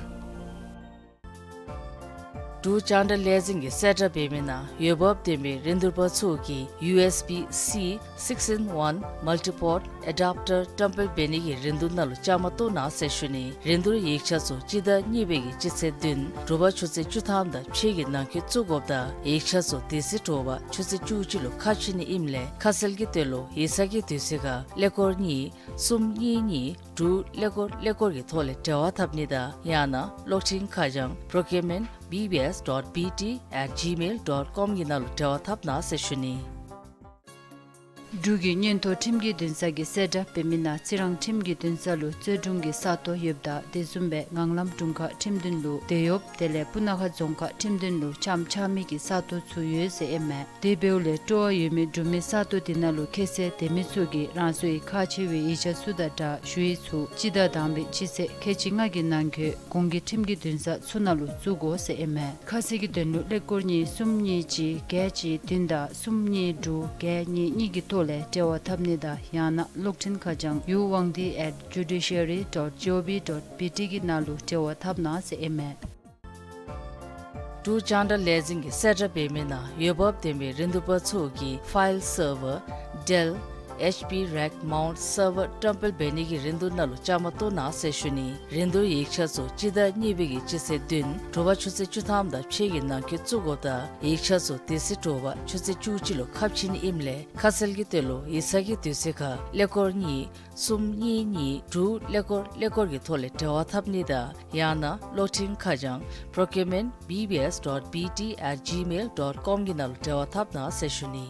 འབྲུག་རྒྱང་བསྒྲགས་ལས་འཛིན་གྱི་གསལ་བསྒྲགས་འབད་མི་ནང་འོས་འབབ་ལྡན་པའི་རིན་བསྡུར་པ་ཚུ་གིས་U S B C six in one multi-port adapter བཀྲམ་སྤེལ་འབད་ནི་གི་རིན་བསྡུར་ནང་ལུ་བཅའ་མར་གཏོགས་གནང་ཟེར་ཞུ་ནི། རིན་བསྡུར་ཡིག་ཆ་ཚུ་སྤྱི་ཟླ་གཉིས་པའི་གི་སྤྱི་ཚེས་བདུན་དྲོ་པ་ཆུ་ཚོད་བཅུ་ཐམ་དང་ཕྱེད་ཀྱི་ནང་འཁོད་བཙུགས་དགོཔ་དང་ཡིག་ཆ་ཚུ་དེ་ཚེ་དྲོ་པ་ཆུ་ཚོད་བཅུ་གཅིག་ལུ་ཁ་ཕྱེ་ནི་ཨིནམ་ལས་ཁ་གསལ་གྱི་དོན་ལུ་ཡིག་ཚང་གི་དུས་ཚོད་ཁར་ཀླད་ཀོར་གཉིས་གསུམ་གཉིས་གཉིས་དྲུག་ཀླད་ཀོར་ཀླད་ཀོར་གྱི་ཐོག་ལས་འབྲེལ་བ་འཐབ་ནི་དང་ཡང་ན་གློག་འཕྲིན་ཁ་བྱང་procurement B B S dot B T at gmail dot com གི་ནང་ལུ་འབྲེལ་བ་འཐབ་གནང་ཟེར་ཞུ་ནི། འབྲུག་གི་མངོན་མཐོ་ཁྲིམས་ཀྱི་འདུན་ས་གི་གསལ་བསྒྲགས་འབད་མི་ནང་རྩི་རང་ཁྲིམས་ཀྱི་འདུན་ས་ལུ་རྩོད་དྲུང་གི་ས་སྟོང་ཡོདཔ་ད་དེ་བཟུམ་སྦེ་ངང་ལམ་དྲུང་ཁག་ཁྲིམས་འདུན་ལུ་དེད་གཡོགཔ་དེ་ལས་སྤུ་ན་ཁ་རྫོང་ཁག་ཁྲིམས་འདུན་ལུ་ལྕམ་ལྕམ་མི་གི་ས་སྟོང་ཚུ་ཡོད་ཟེར་ཨིན་མས། དེ་འབདཝ་ལས་སྤྲོ་བ་ཡོད་མི་འབྲུག་མི་ས་སྟོང་དེ་ནང་ལུ་ཁྱད་ཚད་ལྡན་མི་ཚུ་གིས་རང་སོའི་ཁག་ཆེ་བའི་ཡིག་ཆ་ཚུ་དང་སྦྲགས་ཞུ་ཡིག་ཚུ་སྤྱི་ཟླ་དང་པའི་སྤྱི་ཚེས་ཁལ་གཅིག་ལྔ་གི་ནང་འཁོད་གོང་གི་ཁྲིམས་ཀྱི་འདུན་ས་ཚུ་ནང་ལུ་བཙུགས་དགོ་ཟེར་ཨིན་མས། ཁ་གསལ་གྱི་དོན་ལུ་ཀླད་ཀོར་གཉིས་གསུམ་གཉིས་གཅིག་བརྒྱད་གཅིག་བདུན་དང་གསུམ་གཉིས་དྲུག་བརྒྱད་གཉིས་གཉིས་ཀྱི་ཐོག་ལས་འབྲེལ་བ་འཐབ་ནི་དང་ཡང་ན་གློག་འཕྲིན་ཁ་བྱང་ཡུ་ཝང་ཏི་at judiciary dot gov dot B T གི་ནང་ལུ་འབྲེལ་བ་འཐབ་གནང་ཟེར་ཨིན་མས། འབྲུག་རྒྱང་བསྒྲགས་ལས་འཛིན་གྱི་གསལ་བསྒྲགས་འབད་མི་ནང་འོས་འབབ་ལྡན་པའི་རིན་བསྡུར་པ་ཚུ་གིས་ཕའིལ་སར་བར་Dell H P Rack Mount Server བཀྲམ་སྤེལ་འབད་ནི་གི་རིན་བསྡུར་ནང་ལུ་བཅའ་མར་གཏོགས་གནང་ཟེར་ཞུ་ནི། རིན་བསྡུར་ཡིག་ཆ་ཚུ་སྤྱི་ཟླ་གཉིས་པའི་གི་སྤྱི་ཚེས་བདུན་དྲོ་པ་ཆུ་ཚོད་བཅུ་ཐམ་དང་ཕྱེད་ཀྱི་ནང་འཁོད་བཙུགས་དགོཔ་དང་ཡིག་ཆ་ཚུ་དེ་ཚེ་དྲོ་པ་ཆུ་ཚོད་བཅུ་གཅིག་ལུ་ཁ་ཕྱེ་ནི་ཨིནམ་ལས་ཁ་གསལ་གྱི་དོན་ལུ་ཡིག་ཚང་གི་དུས་ཚོད་ཁར་ཀླད་ཀོར་གཉིས་གསུམ་གཉིས་གཉིས་དྲུག་ཀླད་ཀོར་ཀླད་ཀོར་གྱི་ཐོག་ལས་འབྲེལ་བ་འཐབ་ནི་དང་ཡང་ན་གློག་འཕྲིན་ཁ་བྱང་procurement B B S dot B T at gmail dot com གི་ནང་ལུ་འབྲེལ་བ་འཐབ་གནང་ཟེར་ཞུ་ནི།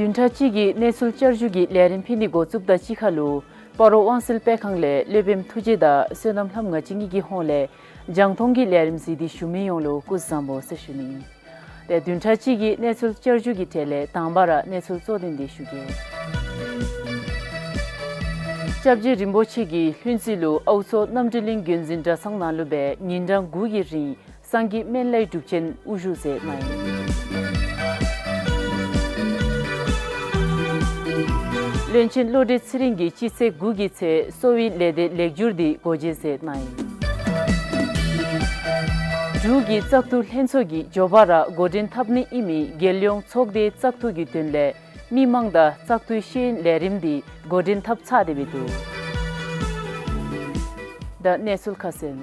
བདུན་ཕྲག་གཅིག་གི་གནས་ཚུལ་བསྐྱར་ཞུ་གི་ལས་རིམ་ཕུལ་ནི་འགོ་བཙུགསཔ་དང་གཅིག་ཁར་ལུ་སྤ་རོ་དབང་གསལ་དཔེ་ཁང་ལས་སློབ་དཔོནམ་ཐུགས་རྗེ་དང་བསོད་ནམས་ལྷམོ་ང་བཅས་གཉིས་ཀྱི་ཧོངས་ལས་རྒྱང་མཐོང་གི་ལས་རིམ་གཟིགས་ཏེ་བཞུགས་མི་ཡོངས་ལུ་སྐུ་གཟུགས་བཟང་པོ་ཟེར་ཞུ་ནི། ཏེ་བདུན་ཕྲག་གཅིག་གི་གནས་ཚུལ་བསྐྱར་ཞུ་གི་གྲས་ལས་དང་པ་ར་གནས་ཚུལ་གཙོ་དོན་འདི་ཞུ་གེ། སྐྱབས་རྗེ་རིན་པོ་ཆེ་གིས་ལྷུན་རྩེ་ལུ་ཨའུ་མཚོ་རྣམ་གྲོལ་གླིང་རྒྱུན་འཛིན་གྲྭ་ཚང་ནང་ལུ་སྦེ་ཉིན་གྲངས་དགུ་གི་རིང་སངས་རྒྱས་སྨན་བླའི་སྒྲུབ་ཆེན་དབུ་བཞུགས་མཛད་གནང་ཡི། བློན་ཆེན་བློ་གྲོས་ཚེ་རིང་གིས་སྤྱི་ཚེས་དགུ་གི་ཚེ་གསོ་བའི་ལས་སྡེ་ལེགས་བསྒྱུར་འདི་སྒོ་འབྱེད་མཛད་གནང་ཡི། འབྲུག་གི་བཙག་འཐུ་ལྷན་ཚོགས་ཀྱིས་མགྱོགས་པ་ར་འགོ་འདྲེན་འཐབ་ནི་ཨིན་མི་རྒྱལ་ཡོངས་ཚོགས་སྡེའི་བཙག་འཐུ་གི་དོན་ལས་མི་མང་དང་བཙག་འཐུའི་ཤེས་ཡོན་ལས་རིམ་འདི་འགོ་འདྲེན་འཐབ་ཚར་ཏེ་འབད་འདུག། ད་གནས་ཚུལ་ཁ་གསལ།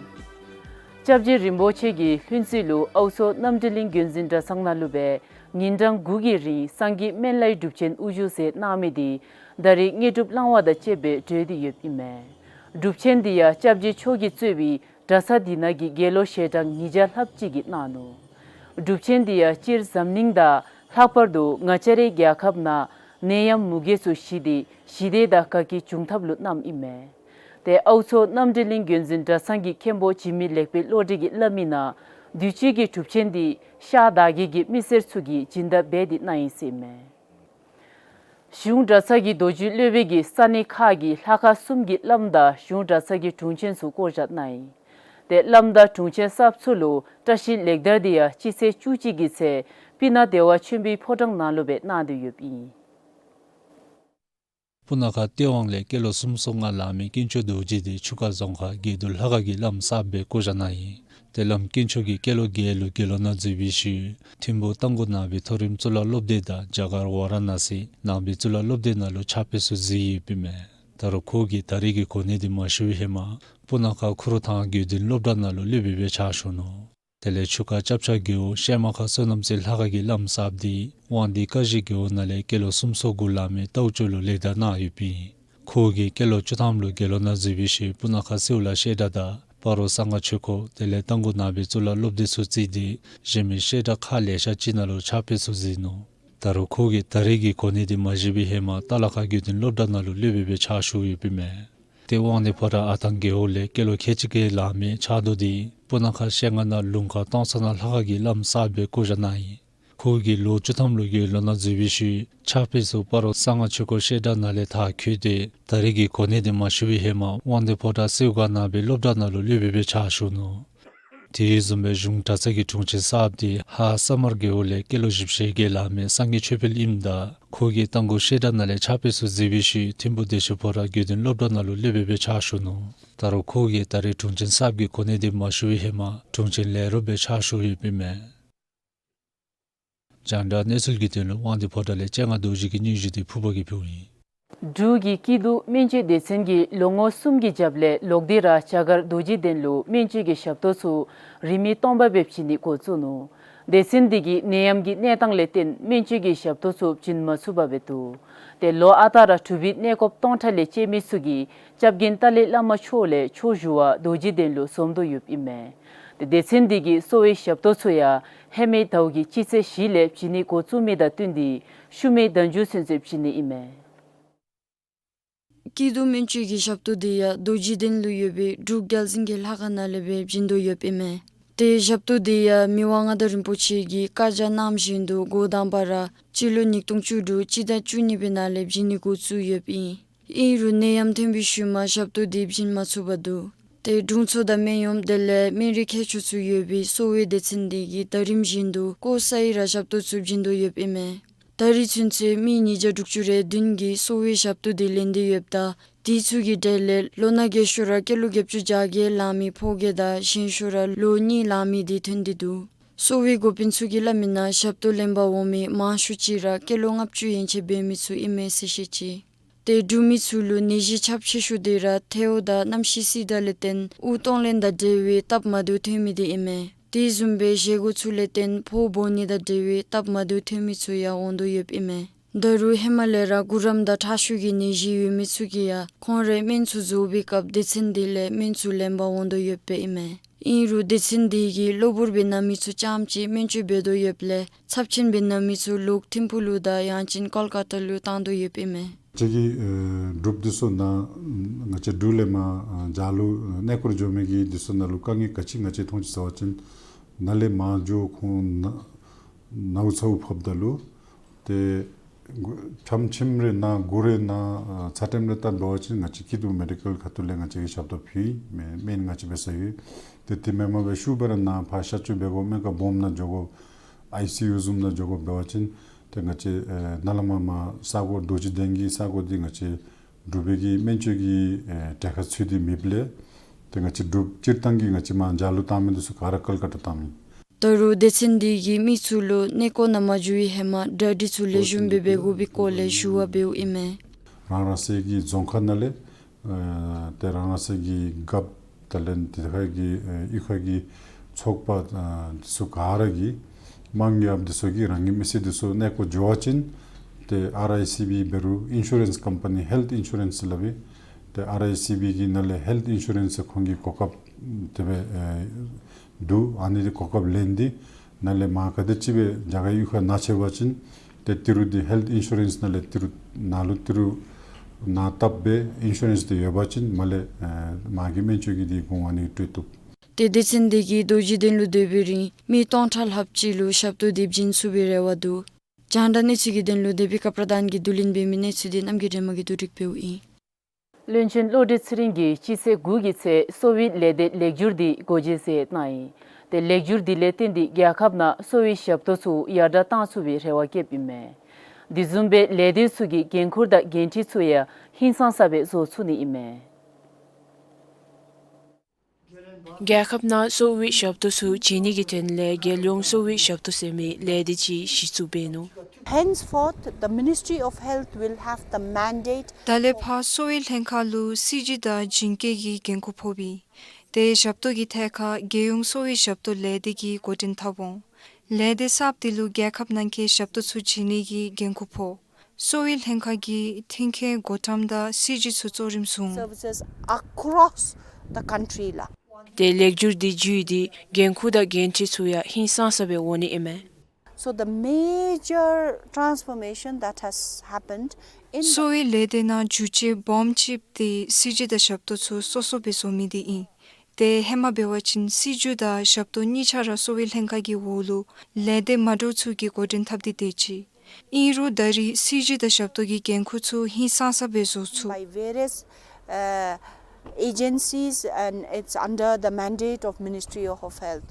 སྐྱབས་རྗེ་རིན་པོ་ཆེ་གིས་ལྷུན་རྩེ་ལུ་ཨའུ་མཚོ་རྣམ་གྲོལ་གླིང་རྒྱུན་འཛིན་གྲྭ་ཚང་ནང་ལུ་སྦེ་ཉིན་གྲངས་དགུ་གི་རིང་སངས་རྒྱས་སྨན་བླའི་སྒྲུབ་ཆེན་དབུ་བཞུགས་མཛད་གནང་མི་འདི་ད་རིས་དངོས་གྲུབ་བླང་བ་དང་བཅསཔ་སྦེ་གྲོལ་ཏེ་ཡོདཔ་ཨིན་མས། སྒྲུབ་ཆེན་འདི་ཡང་སྐྱབས་རྗེ་མཆོག་གིས་གཙོས་པའི་གྲྭ་ཚང་འདི་ནང་གི་དགེ་སློང་ཞལ་གྲངས་ཉིས་བརྒྱ་ལྷགཔ་ཅིག་གིས་གནང་ནུག། སྒྲུབ་ཆེན་འདི་ཡང་སྤྱིར་འཛམ་གླིང་དང་ལྷག་པར་དུ་ང་བཅས་རའི་རྒྱལ་ཁབ་ནང་ནད་ཡམས་མུ་གེ་ཚུ་ཞི་སྟེ་ཞི་བདེ་དང་དགའ་སྐྱིད་འབྱུང་ཐབས་ལུ་གནངམ་ཨིན་མས། ཏེ་ཨའུ་མཚོ་རྣམ་གྲོལ་གླིང་རྒྱུན་འཛིན་གྲྭ་ཚང་གི་མཁན་པོ་འཇིགས་མེད་ལེགས་དཔལ་བློ་གྲོས་ཀྱིས་སླབ་མི་ནང་དུས་ཅི་གི་སྒྲུབ་ཆེན་འདི་ཤར་དར་རྒྱས་ཀྱི་མི་སེར་ཚུ་གིས་སྦྱིན་བདག་འབད་དེ་གནང་ཡི་ཟེར་ཨིན་མས། གཞུང་གྲྭ་ཚང་གི་རྡོ་རྗེ་སློབ་དཔོན་གྱིས་ས་གནས་ཁག་གི་ལྷ་ཁང་གསུམ་གྱི་བླམ་དང་གཞུང་གྲྭ་ཚང་གི་དྲུང་ཆེན་ཚུ་བསྐོ་བཞག་གནང་ཡི། ཏེ་བླམ་དང་དྲུང་ཆེན་གསརཔ་ཚུ་ལུ་བཀྲ་ཤིས་ལེགས་དར་འདི་ཡང་སྤྱི་ཚེས་བཅུ་གཅིག་གི་ཚེ་སྤུ་ན་བདེ་བ་ཆེན་པོའི་ཕོ་བྲང་ནང་ལུ་སྦེ་གནང་སྟེ་ཡོདཔ་ཨིན། སྤུ་ན་ཁ་སྟོད་ཝང་ལས་སྐྱེས་ལོ་སུམ་ཅུ་སོ་ལྔ་ལང་མི་དཀོན་མཆོག་རྡོ་རྗེ་འདི་ཆུ་ཁ་རྫོང་ཁག་དགེ་འདུན་ལྷ་ཁང་གི་བླམ་གསརཔ་སྦེ་བསྐོ་བཞག་གནང་ཡི། ཏེ་བླམ་དཀོན་མཆོག་གིས་སྐྱེས་ལོ་བརྒྱད་ལུ་དགེ་སློང་ནང་འཛུལ་བའི་ཤུལ་ཐིམ་ཕུག་རྟ་མགོ་ནང་པའི་མཐོ་རིམ་གཙུག་ལག་སློབ་སྡེ་དང་རྒྱ་གར་ཝཱ་ར་ཎ་སི་ནང་པའི་གཙུག་ལག་སློབ་སྡེ་ནང་ལུ་ཕྱག་དཔེ་ཚུ་གཟིགས་ཡོདཔ་ཨིན་མས། ད་རུང་ཁོ་གིས་ད་རེས་ཀྱི་གོ་གནས་འདི་མ་ཞུ་བའི་ཧེ་མ་སྤུ་ན་ཁ་ཁུ་རུ་ཐང་དགེ་འདུན་སློབ་གྲྭ་ནང་ལུ་སློབ་དཔོན་སྦེ་ཕྱག་ཞུ་ནུག། དེ་ལས་ཆུ་ཁ་སྐྱབས་ཆ་རྒེད་འོག་ཤེ་མ་ཁ་བསོད་ནམས་རྩེ་ལྷ་ཁང་གི་བླམ་གསརཔ་འདི་དབང་འདུས་ཀ་གཞི་རྒེད་འོག་ནང་ལས་སྐྱེས་ལོ་སུམ་ཅུ་སོ་དགུ་ལང་མི་རྟའུ་ཅོ་ལུ་ལེགས་དར་གནང་ཡོདཔ་ཨིན། ཁོ་གིས་སྐྱེས་ལོ་བཅུ་ཐམ་ལུ་དགེ་སློང་ནང་འཛུལ་བའི་ཤུལ་སྤུ་ན་ཁ་སེའུ་ལ་བཤད་གྲྭ་དང་སྤ་རོ་གསང་སྔགས་ཆོས་འཁོར་དེ་ལས་རྟ་མགོ་ནང་པའི་གཙུག་ལག་སློབ་སྡེ་ཚུ་བརྩིས་ཏེ་གཞན་མི་བཤད་གྲྭ་ཁག་ལེ་ཤ་ཅིག་ནང་ལུ་ཕྱག་དཔེ་ཚུ་གཟིགས་ནུག། ད་རུང་ཁོ་གིས་ད་རེས་ཀྱི་གོ་གནས་འདི་མ་བཞེས་པའི་ཧེ་མ་ཏ་ལ་ཁ་དགེ་འདུན་སློབ་གྲྭ་ནང་ལུ་སློབ་དཔོན་སྦེ་ཕྱག་ཞུ་ཡོདཔ་ཨིན་མས། ཏེ་དབང་འདུས་ཕོ་བྲང་ཨ་ཐང་རྒེད་འོག་ལས་སྐྱེས་ལོ་ཁལ་གཅིག་བརྒྱད་ལང་མི་ཕྱག་རྡོར་འདི་སྤུ་ན་ཁ་ཤེལ་རྔ་ནང་ལུང་ཁ་སྟོང་ཚ་ན་ལྷ་ཁང་གི་བླམ་གསརཔ་སྦེ་བསྐོ་བཞག་གནང་ཡི། ཁོ་གིས་ལོ་བཅུ་ཐམ་ལུ་དགེ་སློང་ནང་འཛུལ་བའི་ཤུལ་ཕྱག་དཔེ་ཚུ་སྤ་རོ་གསང་སྔགས་ཆོས་འཁོར་བཤད་གྲྭ་ནང་ལས་མཐར་འཁྱོལ་ཏེ་ད་རེས་ཀྱི་གོ་གནས་འདི་མ་ཞུ་བའི་ཧེ་མ་དབང་འདུས་ཕོ་བྲང་སེའུ་སྒང་ནང་པའི་སློབ་གྲྭ་ནང་ལུ་སློབ་དཔོན་སྦེ་ཕྱག་ཞུ་ནུག། དེ་བཟུམ་སྦེ་གཞུང་གྲྭ་ཚང་གི་དྲུང་ཆེན་གསརཔ་འདི་ཧཱ་ས་དམར་རྒེད་འོག་ལས་སྐྱེས་ལོ་བཞི་བཅུ་ཞེ་བརྒྱད་ལང་མི་སངས་རྒྱས་ཆོས་འཕེལ་ཨིནམ་ད་ཁོ་གིས་རྟ་མགོ་བཤད་གྲྭ་ནང་ལས་ཕྱག་དཔེ་ཚུ་གཟིགས་པའི་ཤུལ་ཐིམ་ཕུག་བདེ་ཆེན་ཕོ་བྲང་དགེ་འདུན་སློབ་གྲྭ་ནང་ལུ་སློབ་དཔོན་སྦེ་ཕྱག་ཞུ་ནུག། ད་རུང་ཁོ་གིས་ད་རེས་དྲུང་ཆེན་གསརཔ་གི་གོ་གནས་འདི་མ་ཞུ་བའི་ཧེ་མ་དྲུང་ཆེན་ལས་རོགསཔ་སྦེ་ཕྱག་ཞུ་ཡོདཔ་ཨིན་མས། རྒྱང་བསྒྲགས་གནས་ཚུལ་གྱི་དོན་ལུ་དབང་འདུས་ཕོ་བྲང་ལས་སྤྱན་སྔ་རྡོ་རྗེ་གི་སྙན་ཞུ་འདི་ཕུརཔ་གིས་ཕུལཝ་ཨིན། འབྲུག་གི་སྐྱིད་སྡུག་སྨན་བཅོས་སྡེ་ཚན་གྱིས་ལོ་ངོ་གསུམ་གྱི་རྒྱབ་ལས་ལོག་སྟེ་ར་བྱ་དཀར་རྡོ་རྗེ་གདན་ལུ་སྨན་བཅོས་ཀྱི་ཞབས་ཏོག་ཚུ་རིན་མེད་སྟོང་པ་སྦེ་བྱིན་ནི་འགོ་བཙུགས་ནུག། སྡེ་ཚན་འདི་གིས་ནད་ཡམས་ཀྱི་གནས་སྟངས་ལས་བརྟེན་སྨན་བཅོས་ཀྱི་ཞབས་ཏོག་ཚུ་བྱིན་མ་ཚུགས་པར་སྦེ་འདུག། ཏེ་ལོ་ཨ་རྟག་ར་གྲུབ་པའི་གནས་སྐབས་སྟོང་ཕྲག་ལས་བཅད་མི་ཚུ་གིས་སྐྱབས་མགོན་ཏཱ་ལའི་བླ་མ་མཆོག་ལས་ཆོས་ཞུ་བར་རྡོ་རྗེ་གདན་ལུ་འཛོམས་དོ་ཡོདཔ་ཨིན་མས། ཏེ་སྡེ་ཚན་འདི་གིས་གསོ་བའི་ཞབས་ཏོག་ཚུ་ཡང་ཧེ་མའི་ཟླཝ་གི་སྤྱི་ཚེས་བཞི་ལས་བྱིན་ནི་འགོ་བཙུགས་མི་དང་བསྟུན་ཏེ་ཤུལ་མའི་ཟླ་མཇུག་ཚུན་ཚོད་བྱིན་ནི་ཨིན་མས། སྐྱིད་སྡུག་སྨན་བཅོས་ཀྱི་ཞབས་ཏོག་འདི་ཡང་རྡོ་རྗེ་གདན་ལུ་ཡོད་པའི་འབྲུག་རྒྱལ་བཙུན་གྱི་ལྷ་ཁང་ནང་ལས་སྦེ་བྱིན་དོ་ཡོདཔ་ཨིན་མས། ཏེ་ཞབས་ཏོག་འདི་ཡང་མི་དབང་མངའ་བདག་རིན་པོ་ཆེ་གིས་བཀའ་རྒྱ་གནངམ་བཞིན་དུ་འགོ་དང་པ་ར་སྤྱི་ལོ་ཉིས་སྟོང་བཅུ་དྲུག་སྤྱི་ཟླ་བཅུ་གཉིས་པའི་ནང་ལས་བྱིན་ནི་འགོ་བཙུགས་ཡོདཔ་ཨིན། ཨིན་རུང་ནད་ཡམས་ཐོན་པའི་ཤུལ་མ་ཞབས་ཏོག་འདི་བྱིན་མ་ཚུགས་པར་འདུག། ཏེ་དྲུང་འཚོ་དང་སྨན་གཡོགམ་དེ་ལས་སྨན་རིགས་མཁས་མཆོག་ཚུ་ཡོད་པའི་གསོ་བའི་སྡེ་ཚན་འདི་གིས་ད་རིམ་བཞིན་དུ་སྐོར་ས་ཡི་ར་ཞབས་ཏོག་ཚུ་བྱིན་དོ་ཡོདཔ་ཨིན་མས། ད་རེས་ཚུན་ཚོད་མི་ཉིས་བརྒྱ་དྲུག་ཅུ་རེ་བདུན་གྱིས་གསོ་བའི་ཞབས་ཏོག་འདི་ལེན་ཏེ་ཡོདཔ་ད་དེ་ཚུ་གི་གྲས་ལས་ལོ་ན་རྒས་ཤོས་ར་སྐྱེས་ལོ་བརྒྱད་ཅུ་གྱ་བརྒྱད་ལང་མི་ཕོ་རྒས་དང་གཞོན་ཤོས་ར་ལོ་གཉིས་ལང་མི་འདི་ཐོན་ཏེ་འདུག། གསོ་བའི་འགོ་དཔོན་ཚུ་གིས་སླབ་མི་ནང་ཞབས་ཏོག་ལེན་པར་འོང་མི་མང་ཤོས་ཅིག་ར་སྐྱེས་ལོ་ལྔ་བཅུ་ཡན་ཆད་འབད་མི་ཚུ་ཨིན་མས་ཟེར་བཤད་ཅི། ཏེ་འབྲུག་མི་ཚུ་ལུ་ནད་གཞི་ཁྱབ་ཆེ་ཤོས་འདི་ར་ཐལཝ་དང་གནམ་གཤིས་བསིལ་དྭགས་ལས་བརྟེན་དབུགས་གཏོང་ལེན་དང་འབྲེལ་བའི་སྟབས་མ་བདེཝ་ཐོན་མི་འདི་ཨིན་མས། དེ་བཟུམ་སྦེ་བཞེས་སྒོ་ཚུ་ལས་བརྟེན་ཕོཝ་སྦོ་ནི་དང་འབྲེལ་བའི་སྟབས་མ་བདེཝ་ཐོན་མི་ཚུ་ཡང་འོང་དོ་ཡོདཔ་ཨིན་མས། ད་རུང་ཧེ་མ་ལས་ར་གུ་རམ་དང་ཁྲག་ཤུགས་ཀྱི་ནད་གཞི་ཡོད་མི་ཚུ་གིས་ཡང་ཁོང་རའི་སྨན་ཚུ་བཟོ་བའི་སྐབས་སྡེ་ཚན་འདི་ལས་སྨན་ཚུ་ལེན་པར་འོང་དོ་ཡོདཔ་ཨིན་མས། ཨིན་རུང་སྡེ་ཚན་འདི་གིས་གློ་བུར་འབད་ནི་མི་ཚུ་རྐྱངམ་གཅིག་སྨན་བཅོས་འབད་དོ་ཡོདཔ་ལས་ཚབས་ཆེན་འབད་ནི་མི་ཚུ་ལོག་ཐིམ་ཕུག་ལུ་དང་ཡང་ཅིན་ཀོལ་ཀ་ཏ་ལུ་བཏང་དོ་ཡོདཔ་ཨིན་མས། ང་བཅས་ཀྱི་ཨེ་འབྲུགཔ་འདི་ཚུ་ནཱ་ང་བཅས་འབྲུག་ལས་མར་ཨ་རྒྱ་ལུ་གནས་སྐོར་འགྱོ་མི་གི་འདི་ཚུ་ནང་ལུ་དཀའ་ངལ་ག་ཅི་ང་བཅས་མཐོང་ཅི་ཟེར་བ་ཅིན་ནཱ་ལས་མར་འགྱོ་ཁོང་ན་ནཝ་ཚཝ་ཕབ་ད་ལུ་ཏེ་ཕྱམ་ཁྱིམ་རེ་ནང་སྒོ་རེ་ནང་ཨ་ཚ་ཏེམ་རེ་བཏབ་འབད་བ་ཅིན་ང་བཅས་ཀྱིས་འབྲུག་མེ་ཌི་ཀཱལ་ཁ་ཐུག་ལས་ང་བཅས་ཀྱིས་ཞབས་ཏོག་ཕུལ་མི་མི་ང་བཅས་འབད་ས་ཡོད། ཏེ་དེ་མེན་པར་སྦེ་ཤུལ་སྦེ་ར་ནཱ་ཕར་གཤག་བཅོས་འབད་དགོ་སྨན་ཁང་སྦོམ་ནང་འགྱོ་དགོ་ཨའི་སི་ཡུ་བཟུམ་ནང་འགྱོ་དགོ་འབད་བ་ཅིན་ཏེ་ང་བཅས་ཨེ་ནཱ་ལས་མར་མར་ས་གོ་རྡོ་རྗེ་གདན་གྱི་ས་གོ་འདི་ང་བཅས་འབྲུག་པའི་གི་སྨན་བཅོས་ཀྱི་ཨེ་གྲལ་ཁར་ཚུད་དེ་མེདཔ་ལས་ཏེ་ང་བཅས་འབྲུགཔ་སྤྱིར་བཏང་གིས་ང་བཅས་མར་རྒྱ་ལུ་བཏང་མི་འདི་ཚུ་ག་ར་ཀོལ་ཀ་ཏ་བཏང་མི། ད་རུང་སྡེ་ཚན་འདི་གིས་མི་ཚུ་ལུ་གནས་སྐོར་ནང་མ་འགྱོ་བའི་ཧེ་མ་གྲ་སྒྲིག་ཚུ་ལེགས་ཤོམ་སྦེ་འབད་དགོ་པའི་སྐོར་ལས་ཞུ་བ་འབདཝ་ཨིན་མས། རང་རང་སོའི་གི་རྫོང་ཁག་ནང་ལས་ཨེ་ཏེ་རང་རང་སོའི་གི་རྒཔོ་དང་ལས་དེ་ཁར་གྱི་ཨེ་གཡུས་ཁར་གྱི་ཚོགས་པ་ཨེ་འདི་ཚུ་ག་ར་གིས་དམངས་ཡབ་འདི་ཚུ་གིས་རང་གི་མི་སེར་འདི་ཚུ་གནས་སྐོར་འགྱོ་བ་ཅིན་ཏེ་ཨར་ཨའི་སི་བི་འབད་རུང་ཨིན་ཤུ་རེནསི་ཀམ་པ་ནི་ཧེལ་ཐི་ཨིན་ཤུ་རེནསི་སླབ་ཨིན། ཏེ་ཨར་ཨའི་སི་བི་གི་ནང་ལས་ཧེལ་ཐི་ཨིན་ཤུ་རེནསི་ཁོང་གི་གོ་སྐབས་དེ་སྦེ་ཨེ་འདུག། ཨ་ནི་འདི་གོ་སྐབས་ལེན་ཏེ་ནཱ་ལས་མར་ག་དེམ་ཅིག་སྦེ་རྒྱ་གར་གཡུས་ཁར་ནཱ་ཆས་པ་ཅིན་ཏེ་ཏི་རུ་འདི་ཧེལ་ཐི་ཨིན་ཤུ་རེནསི་ནང་ལས་ཏི་རུ་ནང་ལུ་ཏི་རུ་ནང་བཏབ་སྦེ་ཨིན་ཤུ་རེནསི་འདི་ཡོད་པ་ཅིན་མར་ལས་ཨེ་མར་གྱི་སྨན་བཅོས་ཀྱི་འདི་གོང་ཨ་ནི་སྤྲོད་བཏུབ། ཏེ་སྡེ་ཚན་འདི་གིས་རྡོ་རྗེ་གདན་ལུ་སྡོད་པའི་རིང་མི་སྟོང་ཕྲག་ལྷགཔ་ཅིག་ལུ་ཞབས་ཏོག་འདི་བྱིན་ཚུགས་པའི་རེ་བ་འདུག། རྒྱང་བསྒྲགས་གནས་ཚུལ་གྱི་དོན་ལུ་དེ་བི་ཀ་པྲ་དཱན་གྱིས་བསྡུ་ལེན་འབད་མི་གནས་ཚུལ་འདི་རྣམ་རྒྱལ་སྒྲོལ་མ་གིས་བསྡུ་སྒྲིག་འབདཝ་ཨིན། བློན་ཆེན་བློ་གྲོས་ཚེ་རིང་གིས་སྤྱི་ཚེས་དགུ་གི་ཚེ་གསོ་བའི་ལས་སྡེ་ལེགས་བསྒྱུར་འདི་སྒོ་འབྱེད་མཛད་གནང་ཡི། ཏེ་ལེགས་བསྒྱུར་འདི་ལས་བརྟེན་ཏེ་རྒྱལ་ཁབ་ནང་གསོ་བའི་ཞབས་ཏོག་ཚུ་ཡར་དྲག་བཏང་ཚུགས་པའི་རེ་བ་བསྐྱེདཔ་ཨིན་མས། དེ་བཟུམ་སྦེ་ལས་སྡེ་ཚུ་གི་འགན་ཁུར་དང་འགན་འཁྲི་ཚུ་ཡང་ཧིང་སངས་ས་སྦེ་བཟོ་ཚུགས་ནི་ཨིན་མས། རྒྱལ་ཁབ་ནང་གསོ་བའི་ཞབས་ཏོག་ཚུ་བྱིན་ནི་གི་དོན་ལས་རྒྱལ་ཡོངས་གསོ་བའི་ཞབས་ཏོག་ཟེར་མི་ལས་སྡེ་ཅིག་གཞི་བཙུགས་འབད་ནུག། Henceforth, the Ministry of Health will have the mandate. ད་ལས་ཕར་གསོ་བའི་ལྷན་ཁག་ལུ་སྲིད་བྱུས་དང་བྱིན་གྱིས་ཀྱི་འགན་ཁུར་ཕོག་པས། ཏེ་ཞབས་ཏོག་གི་ཐད་ཁར་རྒྱལ་ཡོངས་གསོ་བའི་ཞབས་ཏོག་ལས་སྡེ་གིས་འགོ་འདྲེན་འཐབ་འོང་། ལས་སྡེ་གསརཔ་འདི་ལུ་རྒྱལ་ཁབ་ནང་གི་ཞབས་ཏོག་ཚུ་བྱིན་ནི་གི་འགན་ཁུར་ཕོག། གསོ་བའི་ལྷན་ཁག་གིས་མཐུན་རྐྱེན་བགོ་བཀྲམ་དང་སྲིད་བྱུས་ཚུ་གཙོ་རིམ་བཟུང་། Services across the country ལགས། ཏེ་ལེགས་བསྒྱུར་འདི་བརྒྱུད་དེ་འགན་ཁུར་དང་འགན་འཁྲི་ཚུ་ཡང་ཧིང་སངས་ས་སྦེ་འོང་ནི་ཨིན་མས། So the major transformation that has happened in the གསོ་བའི་ལས་སྡེ་ནང་འགྱུར་བཅོས་སྦོམ་ཅིག་འདི་སྲིད་བྱུས་དང་ཞབས་ཏོག་ཚུ་སོ་སོ་སྦེ་བཟོ་མི་འདི་ཨིན། ཏེ་ཧེ་མ་འབད་བ་ཅིན་སྲིད་བྱུས་དང་ཞབས་ཏོག་གཉིས་ཆ་ར་གསོ་བའི་ལྷན་ཁག་གི་འོག་ལུ་ལས་སྡེ་མ་འདྲཝ་ཚུ་གིས་འགོ་འདྲེན་འཐབ་སྟེ་སྡོད་ཅི། ཨིན་རུང་ད་རེས་སྲིད་བྱུས་དང་ཞབས་ཏོག་གི་འགན་ཁུར་ཚུ་ཧིང་སངས་ས་སྦེ་བཟོ་ཚུགས། By various, uh, agencies and it's under the mandate of Ministry of Health.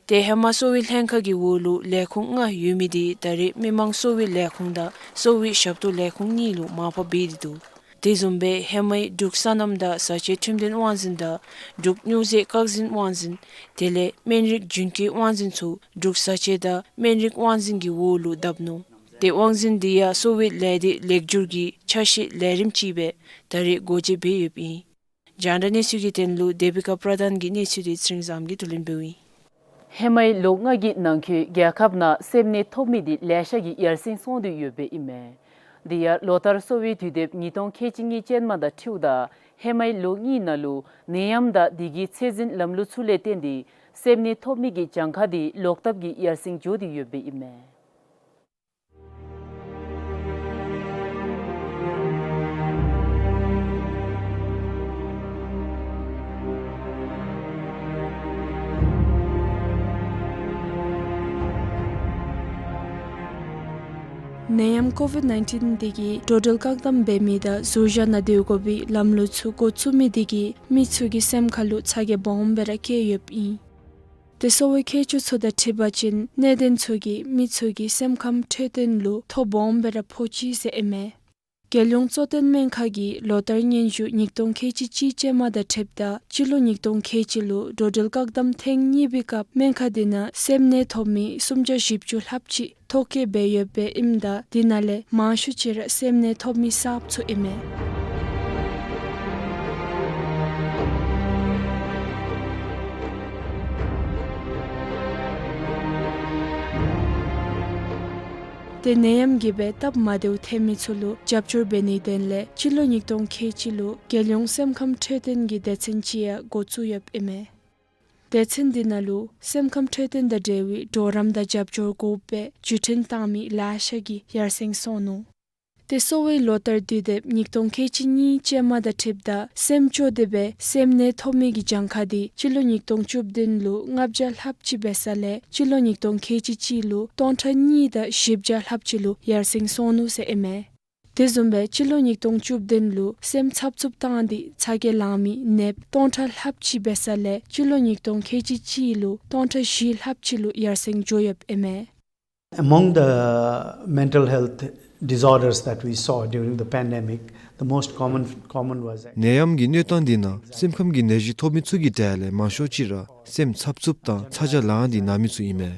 ཏེ་ཧེ་མ་གསོ་བའི་ལྷན་ཁག་གི་འོག་ལུ་ལས་ཁུངས་ལྔ་ཡོད་མི་འདི་ད་རེས་མི་དམངས་གསོ་བའི་ལས་ཁུངས་དང་གསོ་བའི་ཞབས་ཏོག་ལས་ཁུངས་གཉིས་ལུ་མར་ཕབ་འབད་དེ་འདུག། དེ་བཟུམ་སྦེ་ཧེ་མའི་འབྲུག་སོ་ནམ་དང་བཟའ་བཅའི་ཁྲིམས་དོན་དབང་འཛིན་དང་འབྲུག་སྨྱོ་རྫས་བཀག་འཛིན་དབང་འཛིན་དེ་ལས་སྨན་རིགས་རྒྱུན་སྐྱེལ་དབང་འཛིན་ཚུ་འབྲུག་བཟའ་བཅའ་དང་སྨན་རིགས་དབང་འཛིན་གྱི་འོག་ལུ་བསྡབས་ནུག། ཏེ་དབང་འཛིན་འདི་ཡང་གསོ་བའི་ལས་སྡེ་ལེགས་བསྒྱུར་གྱི་ཆ་ཤས་ལས་རིམ་ཅིག་སྦེ་ད་རེས་སྒོ་འབྱེད་འབད་ཡོདཔ་ཨིན། རྒྱང་བསྒྲགས་གནས་ཚུལ་གྱི་དོན་ལུ་དེ་བི་ཀ་པྲ་དཱན་གྱི་གནས་ཚུལ་འདི་ཚེ་རིང་བཟངམོ་གིས་བསྡུ་ལེན་འབདཝ་ཨིན། ཧེ་མའི་ལོ་ལྔ་གི་ནང་འཁོད་རྒྱལ་ཁབ་ནང་སེམས་ནད་ཐོབ་མི་འདི་ལེ་ཤ་གིས་ཡར་སེང་སོང་སྟེ་ཡོདཔ་ཨིན་མས། འདི་ཡང་ལོ་ལྟར་གསོ་བའི་དུས་དེབ་ཉིས་སྟོང་ཁལ་གཅིག་གཉིས་ཅན་མ་དང་འཁྲིལཝ་ད་ཧེ་མའི་ལོ་གཉིས་ནང་ལུ་ནད་ཡམས་དང་དེ་གི་ཚད་འཛིན་ལམ་ལུགས་ཚུ་ལས་བརྟེན་ཏེ་སེམས་ནད་ཐོབ་མི་གི་གྱངས་ཁ་འདི་ལོག་ལྟབ་ཀྱིས་ཡར་སེང་འགྱོ་སྟེ་ཡོདཔ་ཨིན་མས། ནད་ཡམས་ཀོ་ཝིཌ་ནའིན་ཊིན་འདི་གིས་འགྲོ་འགྲུལ་བཀག་དམ་འབད་མི་དང་ཟུར་བཞག་ནང་སྡོད་དགོ་པའི་ལམ་ལུགས་ཚུ་འགོ་བཙུགས་མི་འདི་གིས་མི་ཚུ་གི་སེམས་ཁ་ལུ་ཚ་གྱང་སྦོམ་སྦེ་ར་བསྐྱེད་ཡོདཔ་ཨིན། ཏེ་གསོ་བའི་མཁས་མཆོག་ཚུ་དང་འཁྲིལ་བ་ཅིན་གནད་དོན་ཚུ་གིས་མི་ཚུ་གི་སེམས་ཁམས་འཕྲོད་བསྟེན་ལུ་ཐོ་སྦོམ་སྦེ་ར་ཕོག་ཅི་ཟེར་ཨིན་མས། རྒྱལ་ཡོངས་གཙོ་བསྟེན་སྨན་ཁང་གིས་ལོ་ལྟར་སྙན་ཞུ་ཉིས་སྟོང་ཁལ་གཅིག་གཅིག་ཅན་མ་དང་འཁྲིལཝ་ད་སྤྱི་ལོ་ཉིས་སྟོང་ཁལ་གཅིག་ལུ་འགྲོ་འགྲུལ་བཀག་དམ་ཐེངས་གཉིས་པའི་སྐབས་སྨན་ཁང་འདི་ནང་སེམས་ནད་ཐོབ་མི་སུམ་བརྒྱ་བཞི་བཅུ་ལྷགཔ་ཅིག་ཐོ་བཀོད་འབད་ཡོདཔ་ཨིནམ་ད་འདི་ནང་ལས་མང་ཤོས་ཅིག་ར་སེམས་ནད་ཐོབ་མི་གསརཔ་ཚུ་ཨིན་མས། ཏེ་ནད་ཡམས་ཀྱིས་སྦེ་སྟབས་མ་བདེཝ་ཐོན་མི་ཚུ་ལུ་རྒྱབ་སྐྱོར་འབད་ནིའི་དོན་ལས་སྤྱི་ལོ་ཉིས་སྟོང་ཁལ་གཅིག་ལུ་རྒྱལ་ཡོངས་སེམས་ཁམས་འཕྲོད་བསྟེན་གྱི་སྡེ་ཚན་ཅིག་ཡང་འགོ་བཙུགས་ཡོདཔ་ཨིན་མས། སྡེ་ཚན་འདི་ནང་ལུ་སེམས་ཁམས་འཕྲོད་བསྟེན་དང་འབྲེལ་བའི་གྲོགས་རམ་དང་རྒྱབ་སྐྱོར་དགོཔ་སྦེ་བརྒྱུད་འཕྲིན་བཏང་མི་ལེ་ཤ་གིས་ཡར་སེང་སོང་ནུག། ཏེ་གསོ་བའི་ལོ་ལྟར་དུས་དེབ་ཉིས་སྟོང་ཁལ་གཅིག་གཉིས་ཅན་མ་དང་འཁྲིལཝ་ད་སེམས་སྐྱོ་སྟེ་སྦེ་སེམས་ནད་ཐོབ་མི་གི་གྱངས་ཁ་འདི་སྤྱི་ལོ་ཉིས་སྟོང་བཅུ་བདུན་ལུ་ལྔ་བརྒྱ་ལྷགཔ་ཅིག་འབད་ས་ལས་སྤྱི་ལོ་ཉིས་སྟོང་ཁལ་གཅིག་གཅིག་ལུ་སྟོང་ཕྲག་གཉིས་དང་བཞི་བརྒྱ་ལྷགཔ་ཅིག་ལུ་ཡར་སེང་སོང་ནུག་ཟེར་ཨིན་མས། དེ་བཟུམ་སྦེ་སྤྱི་ལོ་ཉིས་སྟོང་བཅུ་བདུན་ལུ་སེམས་འཚབ་འཚུབ་བཏང་སྟེ་ཚ་གྱང་ལང་མི་ནདཔ་སྟོང་ཕྲག་ལྷགཔ་ཅིག་འབད་ས་ལས་སྤྱི་ལོ་ཉིས་སྟོང་ཁལ་གཅིག་གཅིག་ལུ་སྟོང་ཕྲག་བཞི་ལྷགཔ་ཅིག་ལུ་ཡར་སེང་འགྱོ་ཡོདཔ་ཨིན་མས། Among the mental health disorders that we saw during the pandemic, the most common, common was ནད་ཡམས་ཀྱི་གནས་སྟངས་འདི་ནང་སེམས་ཁམས་ཀྱི་ནད་གཞི་ཐོབ་མི་ཚུ་གི་གྲས་ལས་མང་ཤོས་ཅིག་ར་སེམས་འཚབ་འཚུབ་དང་ཚ་གྱང་ལངས་ཏེ་ན་མི་ཚུ་ཨིན་མས།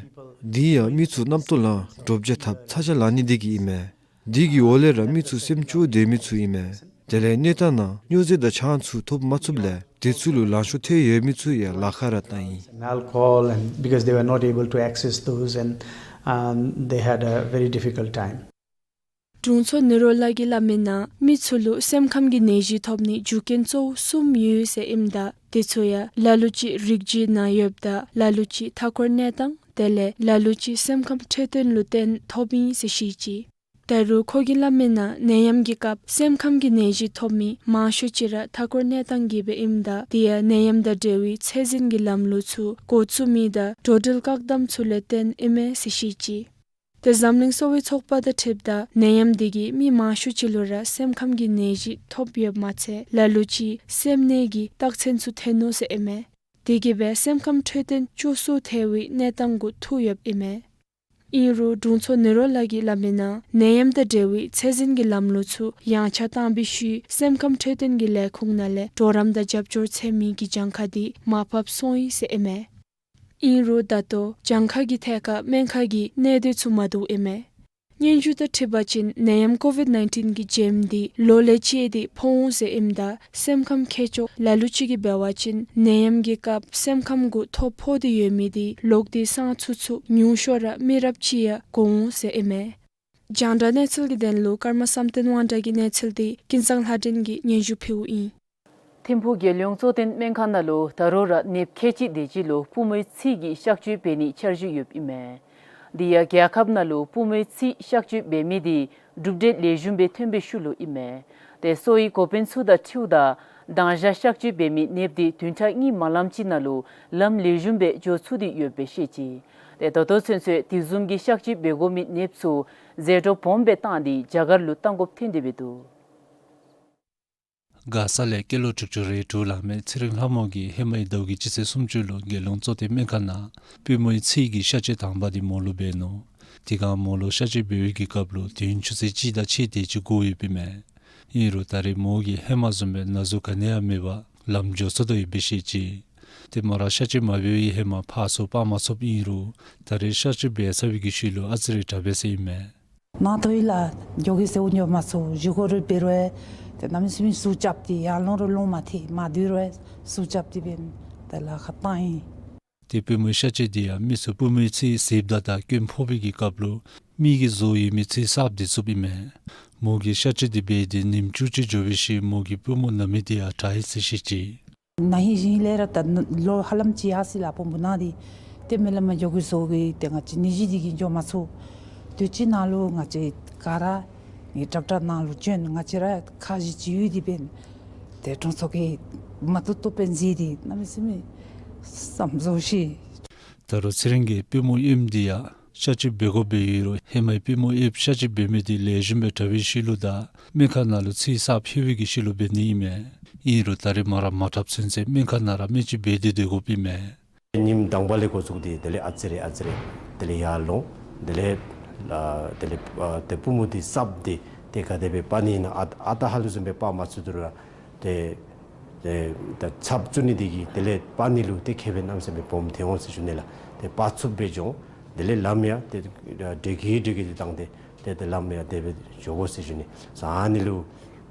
འདི་ཡང་མི་ཚུ་རྣམ་རྟོག་ལངས་འདྲོག་བྱ་འཐབ་ཚ་གྱང་ལང་ནི་འདི་གིས་ཨིན་མས། འདི་གི་འོག་ལས་ར་མི་ཚུ་སེམས་སྐྱོ་སྡོད་མི་ཚུ་ཨིན་མས། དེ་ལས་གནས་སྟངས་ནང་སྨྱོ་རྫས་དང་ཆང་ཚུ་ཐོབ་མ་ཚུགསཔ་ལས་དེ་ཚུ་ལུ་ལང་ཤོར་ཐལ་ཡོད་མི་ཚུ་ཡང་ལཱ་ཁག་ར་བཏང་ཡི། And alcohol, and because they were not able to access those, and, um, they had a very difficult time. དྲུང་འཚོ་ནི་རོ་ལགས་ཀྱིས་སླབ་མིའི་ནང་མི་ཚུ་ལུ་སེམས་ཁམས་ཀྱི་ནད་གཞི་ཐོབ་ནིའི་རྒྱུ་རྐྱེན་གཙོ་བོ་གསུམ་ཡོད་ཟེར་ཨིནམ་ད་དེ་ཚུ་ཡང་ལ་ལུ་ཅིག་རིགས་རྒྱུད་ནང་ཡོདཔ་ད་ལ་ལུ་ཅིག་མཐའ་འཁོར་གནས་སྟངས་དེ་ལས་ལ་ལུ་ཅིག་སེམས་ཁམས་འཕྲོད་བསྟེན་ལུ་བརྟེན་ཐོབ་ཨིན་ཟེར་བཤད་ཅི། ད་རུང་ཁོ་གིས་སླབ་མིའི་ནང་ནད་ཡམས་ཀྱི་སྐབས་སེམས་ཁམས་ཀྱི་ནད་གཞི་ཐོབ་མི་མང་ཤོས་ཅིག་ར་མཐའ་འཁོར་གནས་སྟངས་ཀྱིས་སྦེ་ཨིནམ་ད་དེ་ཡང་ནད་ཡམས་དང་འབྲེལ་བའི་ཚད་འཛིན་གྱི་ལམ་ལུགས་ཚུ་འགོ་བཙུགས་མི་དང་འགྲོ་འགྲུལ་བཀག་དམ་ཚུ་ལས་བརྟེན་ཨིན་མས་ཟེར་བཤད་ཅི། ཏེ་འཛམ་གླིང་གསོ་བའི་ཚོགས་པ་དང་འཁྲིལཝ་ད་ནད་ཡམས་འདི་གིས་མི་མང་ཤོས་ཅིག་ལུ་ར་སེམས་ཁམས་ཀྱི་ནད་གཞི་ཐོབ་ཡོདཔ་མ་ཚད་ལ་ལུ་ཅིག་སེམས་ནད་ཀྱི་རྟགས་མཚན་ཚུ་ཐོན་ནུག་ཟེར་ཨིན་མས། དེ་གིས་སྦེ་སེམས་ཁམས་འཕྲོད་བསྟེན་སྐྱོ་སུ་ཐལ་བའི་གནས་སྟངས་གུ་ཐུག་ཡོདཔ་ཨིན་མས། ཨིན་རུང་དྲུང་འཚོ་ནི་རོ་ལགས་ཀྱིས་སླབ་མིའི་ནང་ནད་ཡམས་དང་འབྲེལ་བའི་ཚད་འཛིན་གྱི་ལམ་ལུགས་ཚུ་ཡངས་ཆག་བཏང་བའི་ཤུལ་སེམས་ཁམས་འཕྲོད་བསྟེན་གྱི་ལས་ཁུངས་ནང་ལས་གྲོགས་རམ་དང་རྒྱབ་སྐྱོར་འཚོལ་མི་གི་གྱངས་ཁ་འདི་མར་ཕབ་སོང་ཡི་ཟེར་ཨིན་མས། ཨིན་རུང་ད་ལྟོ་གྱངས་ཁ་གི་ཐད་ཁར་སྨན་ཁང་གི་གནས་སྡོད་ཚུ་མ་བདེཝ་ཨིན་མས། སྙན་ཞུ་དང་འཁྲིལ་བ་ཅིན་ནད་ཡམས་ཀོ་ཝིཌ་ནའིན་ཊིན་གྱི་རྒྱལམ་འདི་ལོ་ལས་བཅད་དེ་ཕོག་འོང་ཟེར་ཨིནམ་ད་སེམས་ཁམས་མཁས་མཆོག་ལ་ལུ་ཅིག་གིས་འབད་བ་ཅིན་ནད་ཡམས་ཀྱི་སྐབས་སེམས་ཁམས་གུ་ཐོ་ཕོག་སྟེ་ཡོད་མི་འདི་ལོག་སྟེ་སང་ཚུན་ཚོད་ཉུང་ཤོས་ར་མི་རབས་གཅིག་ཡང་འགོར་འོང་ཟེར་ཨིན་མས། རྒྱང་བསྒྲགས་གནས་ཚུལ་གྱི་དོན་ལུ་ཀརྨ་བསམ་གཏན་དབང་གྲགས་ཀྱི་གནས་ཚུལ་འདི་ཀུན་བཟང་ལྷ་སྒྲོན་གྱིས་སྙན་ཞུ་ཕུལཝ་ཨིན། ཐིམ་ཕུག་རྒྱལ་ཡོངས་གཙོ་བསྟེན་སྨན་ཁང་ནང་ལུ་ད་རུང་ར་ནདཔ་ཁལ་གཅིག་དེ་ཅིག་ལུ་པུས་མོའི་ཚིགས་ཀྱི་གཤག་བཅོས་འབད་ནིའི་འཆར་གཞི་ཡོདཔ་ཨིན་མས། དེ་ཡང་རྒྱལ་ཁབ་ནང་ལུ་པུས་མོའི་ཚིགས་གཤག་བཅོས་འབད་མི་དེ་གྲུབ་འབྲས་ལེགས་ཤོམ་སྦེ་ཐོན་པའི་ཤུལ་ལུ་ཨིན་མས། ཏེ་གསོ་བའི་འགོ་དཔོན་ཚུ་དང་འཁྲིལཝ་ད་དང་ཞག་གཤག་བཅོས་འབད་མི་ནདཔ་དེ་བདུན་ཕྲག་གཉིས་མ་ལངམ་ཅིག་ནང་ལུ་ལམ་ལེགས་ཤོམ་སྦེ་འགྱོ་ཚུགས་ཏེ་ཡོདཔ་སྦེ་བཤད་ཅི། ཏེ་ད་ལྟོ་ཚུན་ཚོད་དེ་བཟུམ་གྱི་གཤག་བཅོས་འབད་དགོ་མི་ནདཔ་ཚུ་ཟད་འགྲོ་སྦོམ་སྦེ་བཏང་སྟེ་རྒྱ་གར་ལུ་གཏང་དགོཔ་ཐོན་ཏེ་འབད་འདུག། མགར་ས་ལས་སྐྱེས་ལོ་དྲུག་ཅུ་རེ་དྲུག་ལང་མི་ཚེ་རིང་ལྷ་མོ་གིས་ཧེ་མའི་ཟླཝ་གི་སྤྱི་ཚེས་སུམ་ཅུ་ལུ་རྒྱལ་ཡོངས་གཙོ་བསྟེན་སྨན་ཁང་ནང་པུས་མོའི་ཚིགས་ཀྱི་གཤག་བཅོས་དང་པ་དེ་མོ་ལུ་འབད་ནུག། དེ་སྒང་མོ་ལུ་གཤག་བཅོས་འབད་བའི་གི་སྐབས་ལུ་དུས་ཡུན་ཆུ་ཚོད་གཅིག་དང་ཕྱེད་དེ་ཅིག་འགོར་ཡོདཔ་ཨིན་མས། ཨིན་རུང་ད་རེས་མོ་གིས་ཧེ་མ་བཟུམ་སྦེ་ན་ཟུག་ག་ནི་ཡང་མེད་པར་ལམ་འགྱོ་ཚུགས་དོ་ཡོདཔ་སྦེ་བཤད་ཅི། ཏེ་མོ་ར་གཤག་བཅོས་མ་འབད་བའི་ཧེ་མ་ཕར་ཚུར་སྤར་མ་ཚུགསཔ་ཨིན་རུང་ད་རེས་གཤག་བཅོས་འབད་ཚར་བའི་གི་ཤུལ་ལུ་ཨ་ཙི་རེ་དྲག་པས་ཟེར་ཨིན་མས། ན་ཐོ་ཡི་ལགས། འགྱོ་གེ་ཟེརཝ་འགྱོ་མ་ཚུགས། བཞེས་སྒོ་རེ་འབད་རུང་ཏེ་གནམ་མེད་ས་མེད་ཟུག་རྐྱབ་སྟེ་ཡར་ལོང་རུང་ལོང་མ་ཐེག། མར་སྡོད་རུང་ཟུག་རྐྱབ་སྟེ་འབདན་ཏེ་ལཱ་ཁག་བཏང་ཡི། ཏེ་པུས་མོའི་གཤག་བཅོས་དེ་ཡང་མི་ཚུ་པུས་མོའི་ཚིགས་གཟིགསཔ་ད་དང་སྐྱོན་ཕོག་པའི་གི་སྐབས་ལུ་མི་གིས་བཟོ་ཡོད་མི་ཚིགས་གསརཔ་དེ་བཙུགསཔ་ཨིན་མས། མོ་གིས་གཤག་བཅོས་དེ་འབད་དེ་ཉིནམ་བཅུ་གཅིག་འགྱོ་བའི་ཤུལ་མོ་གི་པུས་མོ་ན་མི་དེ་ཡང་དྲག་ཡི་ཟེར་བཤད་ཅི། ན་ཧིང་གཞེས་ཧིང་ལས་ར་ད་ལོ་ཧ་ལམ་ཅིག་ཡར་སོ་ཡི་ལགས། པུས་མོ་ན་སྟེ་ཏེ་མི་ལ་མ་འགྱོ་གེ་ཟེར་གི་ཏེ་ང་བཅས་ནད་གཞི་འདི་གིས་འགྱོ་མ་ཚུགས། དུས་ཅི་ནང་ལུ་ང་བཅས་ག་ར་ངེའི་དྲག་དྲག་ནང་ལུ་བྱོན། ང་བཅས་ར་ཁ་བཞི་ཅིག་ཡོད་དེ་འབདན་ཏེ་དྲུང་འཚོ་གིས་མ་བཏུབ་བཏུབ་སྦེ་མཛད་དེ་གནམ་མེད་ས་མེད་བསམ་བཟོ་ཤེས། ད་རུང་ཚེ་རིང་གི་པུས་མོ་གཡོནམ་དེ་ཡང་གཤག་བཅོས་འབད་དགོཔ་སྦེ་ཡོད་རུང་ཧེ་མའི་པུས་མོ་གཡོནམ་གཤག་བཅོས་འབད་མི་དེ་ལེགས་ཤོམ་སྦེ་དྲག་པའི་ཤུལ་ལུ་དང་སྨན་ཁང་ནང་ལུ་ཚིགས་གསརཔ་ལྷོད་པའི་གི་ཤུལ་ལུ་འབད་ནི་ཨིན་མས། ཨིན་རུང་ད་རེས་མོ་ར་མ་དྲགཔ་ཚུན་ཚོད་སྨན་ཁང་ནང་ར་སྨན་བཅོས་འབད་དེ་སྡོད་དགོཔ་ཨིན་མས། ཉིནམ་དང་པ་ལས་འགོ་བཙུགས་ཏེ་དེ་ལས་ཨ་ཙི་རེ་ཨ་ཙི་རེ་དེ་ལས་ཡར་ལོང་། དེ་ལས་ཨ་དེ་ལས་ཨ་ཏེ་པུས་མོ་དེ་གསརཔ་དེ་ཏེ་ག་དེ་སྦེ་སྤར་ནི་ཨིན་ན། ཨ་ཨ་རྟག་ཧ་ལུགས་བཟུམ་སྦེ་སྤར་མ་ཚུགས་དོ་རུང་ར་ཏེ་ཏེ་ད་ཚབ་བཙུགས་ནི་དེ་གིས་དེ་ལས་སྤར་ནི་ལུ་ཏེ་ཁེ་ཕན་གནམ་མེད་ས་མེད་སྦོམ་ཐོན་འོང་ཟེར་ཞུ་ནི་ལགས། ཏེ་སྤར་ཚུགསཔ་སྦེ་འགྱོ། དེ་ལས་ལམ་ཡང་ཏེ་དྲོད་ཀྱིས་དྲོད་ཀྱིས་ཏེ་བཏང་སྟེ་ཏེ་ཏེ་ལམ་ཡང་དེ་སྦེ་འགྱོ་དགོ་ཟེར་ཞུ་ནི། ས་ཨ་ནི་ལུ་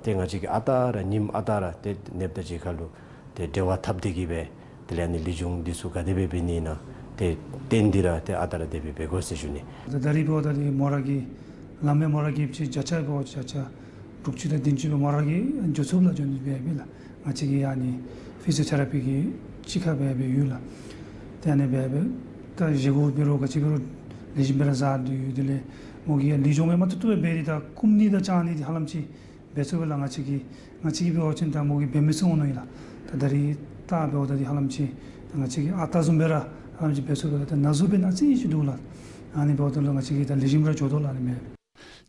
ཏེ་ང་བཅས་ཀྱིས་ཨ་རྟག་ར་ཉིནམ་ཨ་རྟག་ར་ཏེ་ནདཔ་དང་གཅིག་ཁར་ལུ་ཏེ་འབྲེལ་བ་འཐབ་སྟེ་གིས་སྦེ་དེ་ལས་ཨ་ནི་ལེགས་ཆུང་འདི་ཚུ་ག་དེ་སྦེ་འབད་ནི་ཨིན་ན་ཏེ་བརྟེན་ཏེ་ར་ཏེ་ཨ་རྟག་ར་དེ་སྦེ་འབད་དགོ་ཟེར་ཞུ་ནི། ད་རེས་འབདཝ་ད་ཏེ་མོ་ར་གི་ལམ་སྦེ་མོ་ར་གི་ཕྱི་བརྒྱ་ཆ་འབད་བ་ཅིན་བརྒྱ་ཆ་དྲུག་ཅུ་དང་བདུན་ཅུ་སྦེ་མོ་ར་གིས་འགྱོ་ཚུགསཔ་ལགས། འགྱོ་ནི་སྦེ་ཡོད་ལགས། ང་བཅས་ཀྱི་ཨ་ནི་ཕི་ཟི་ཡོ་ཐེ་ར་པི་གི་གཅིག་ཁར་སྦེ་སྦེ་ཡོད་ལགས། ཏེ་ཨ་ནི་སྦེ་སྦེ་ད་བཞེས་སྒོ་འབད་རུང་ག་ཅི་འབད་རུང་ལེགས་ཤོམ་སྦེ་ར་བཟའ་སྡོད་ཡོད། དེ་ལས་མོ་གིས་ཡང་ལེགས་ཤོམ་སྦེ་མ་ཐུབ་ཐུབ་སྦེ་འབད་དེ་ད་སྐུམ་ནི་དང་བཅག་ནི་འདི་ཧ་ལམ་ཅིག་འབད་ཚུགས་པས་ལགས། ང་བཅས་ཀྱིས་ང་བཅས་ཀྱིས་འབད་བ་ཅིན་ད་མོ་གིས་འབད་མི་ཚུགས་འོང་ནི་ཨིན་ལགས། ད་ད་རིས་ད་འབདཝ་ད་འདི་ཧ་ལམ་ཅིག་ད་ང་བཅས་ཀྱིས་ཨ་རྟག་བཟུམ་སྦེ་ར་ཧ་ལམ་ཅིག་འབད་ཚུགས་པས་ལགས། ད་ན་ཟུག་འབད་ནི་ཨ་ཙི་ཅིག་འདུག་ལགས། ཨ་ནི་འབདཝ་ད་ལུ་ང་བཅས་ཀྱིས་ད་ལེགས་ཤོམ་ར་འགྱོ་དོ་ལགས་ཨ་ནི་སྦེ།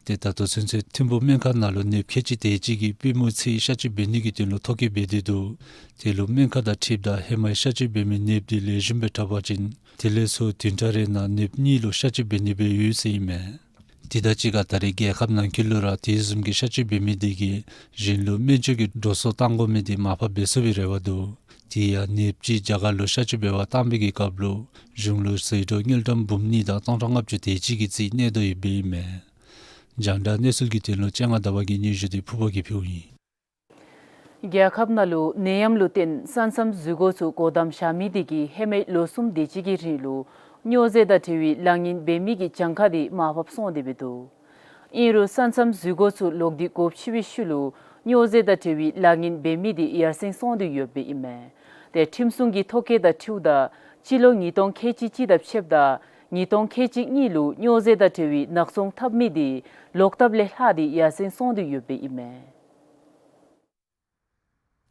ཏེ་ད་ལྟོ་ཚུན་ཚོད་ཐིམ་ཕུག་སྨན་ཁང་ནང་ལུ་ནདཔ་ཁལ་གཅིག་དེ་ཅིག་གིས་པུས་མོ་ཚིགས་གཤག་བཅོས་འབད་ནི་གི་དོན་ལུ་ཐོ་བཀོད་འབད་དེ་འདུག། དེ་ལུ་སྨན་ཁང་དང་འཁྲིལཝ་ད་ཧེ་མའི་གཤག་བཅོས་འབད་མི་ནདཔ་འདི་ལེགས་ཤོམ་སྦེ་དྲག་པ་ཅིན་དེ་ལས་ཚུར་བདུན་ཕྲག་རེ་ནང་ནདཔ་གཉིས་ལུ་གཤག་བཅོས་འབད་ནི་སྦེ་ཡོད་ཟེར་ཨིན་མས། དེ་དང་གཅིག་ཁར་ད་རེས་རྒྱལ་ཁབ་ནང་འཁོད་ལུ་ར་དེ་བཟུམ་གྱི་གཤག་བཅོས་འབད་མི་དེ་གིས་གཞན་ལུ་སྨན་བཅོས་ཀྱི་འགྲོ་སོང་བཏང་དགོ་མི་དེ་མར་ཕབ་འབད་ཚུགས་པའི་རེ་བ་འདུག། དེ་ཡང་ནདཔ་ཅིག་རྒྱ་གར་ལུ་གཤག་བཅོས་འབད་བར་བཏང་པའི་གི་སྐབས་ལུ་གཞུང་ལུ་ཟད་འགྲོ་དངུལ་ཀྲམ་འབུམ་གཉིས་དང་སྟོང་ཕྲག་ལྔ་བཅུ་དེ་ཅིག་གི་རྩིས་གནས་དོ་ཡོདཔ་ཨིན་མས། རྒྱང་བསྒྲགས་གནས་ཚུལ་གྱི་དོན་ལུ་སྤྱན་སྔ་ཟླ་བ་གི་སྙན་ཞུ་དེ་ཕུར་པ་གིས་ཕུལཝ་ཨིན། རྒྱལ་ཁབ་ནང་ལུ་ནད་ཡམས་ལུ་བརྟེན་ས་མཚམས་འཛུལ་སྒོ་ཚུ་སྒོ་བསྡམ་བཞག་མི་དེ་གིས་ཧེ་མའི་ལོ་གསུམ་དེ་ཅིག་གི་རིང་ལུ་སྨྱོ་རྫས་དང་འབྲེལ་བའི་ལག་ཉེས་འབད་མི་གི་གྱངས་ཁ་དེ་མར་ཕབ་སོང་སྟེ་འབད་དོ། ཨིན་རུང་ས་མཚམས་འཛུལ་སྒོ་ཚུ་ལོག་སྟེ་སྒོ་ཕྱེ་བའི་ཤུལ་ལུ་སྨྱོ་རྫས་དང་འབྲེལ་བའི་ལག་ཉེས་འབད་མི་དེ་ཡར་སེང་སོང་སྟེ་ཡོདཔ་ཨིན་མས། ཏེ་ཁྲིམས་སྲུང་གི་ཐོ་བཀོད་དང་འཁྲིལཝ་ད་སྤྱི་ལོ་ཉིས་སྟོང་ཁལ་གཅིག་གཅིག་དང་ཕྱདཔ་ད་ཉིས་སྟོང་ཁལ་གཅིག་གཉིས་ལུ་སྨྱོ་རྫས་དང་འབྲེལ་བའི་ནག་ཚོང་འཐབ་མི་དེ་ལོག་ལྟབ་ལས་ལྷག་སྟེ་ཡར་སེང་སོང་སྟེ་ཡོདཔ་ཨིན་མས།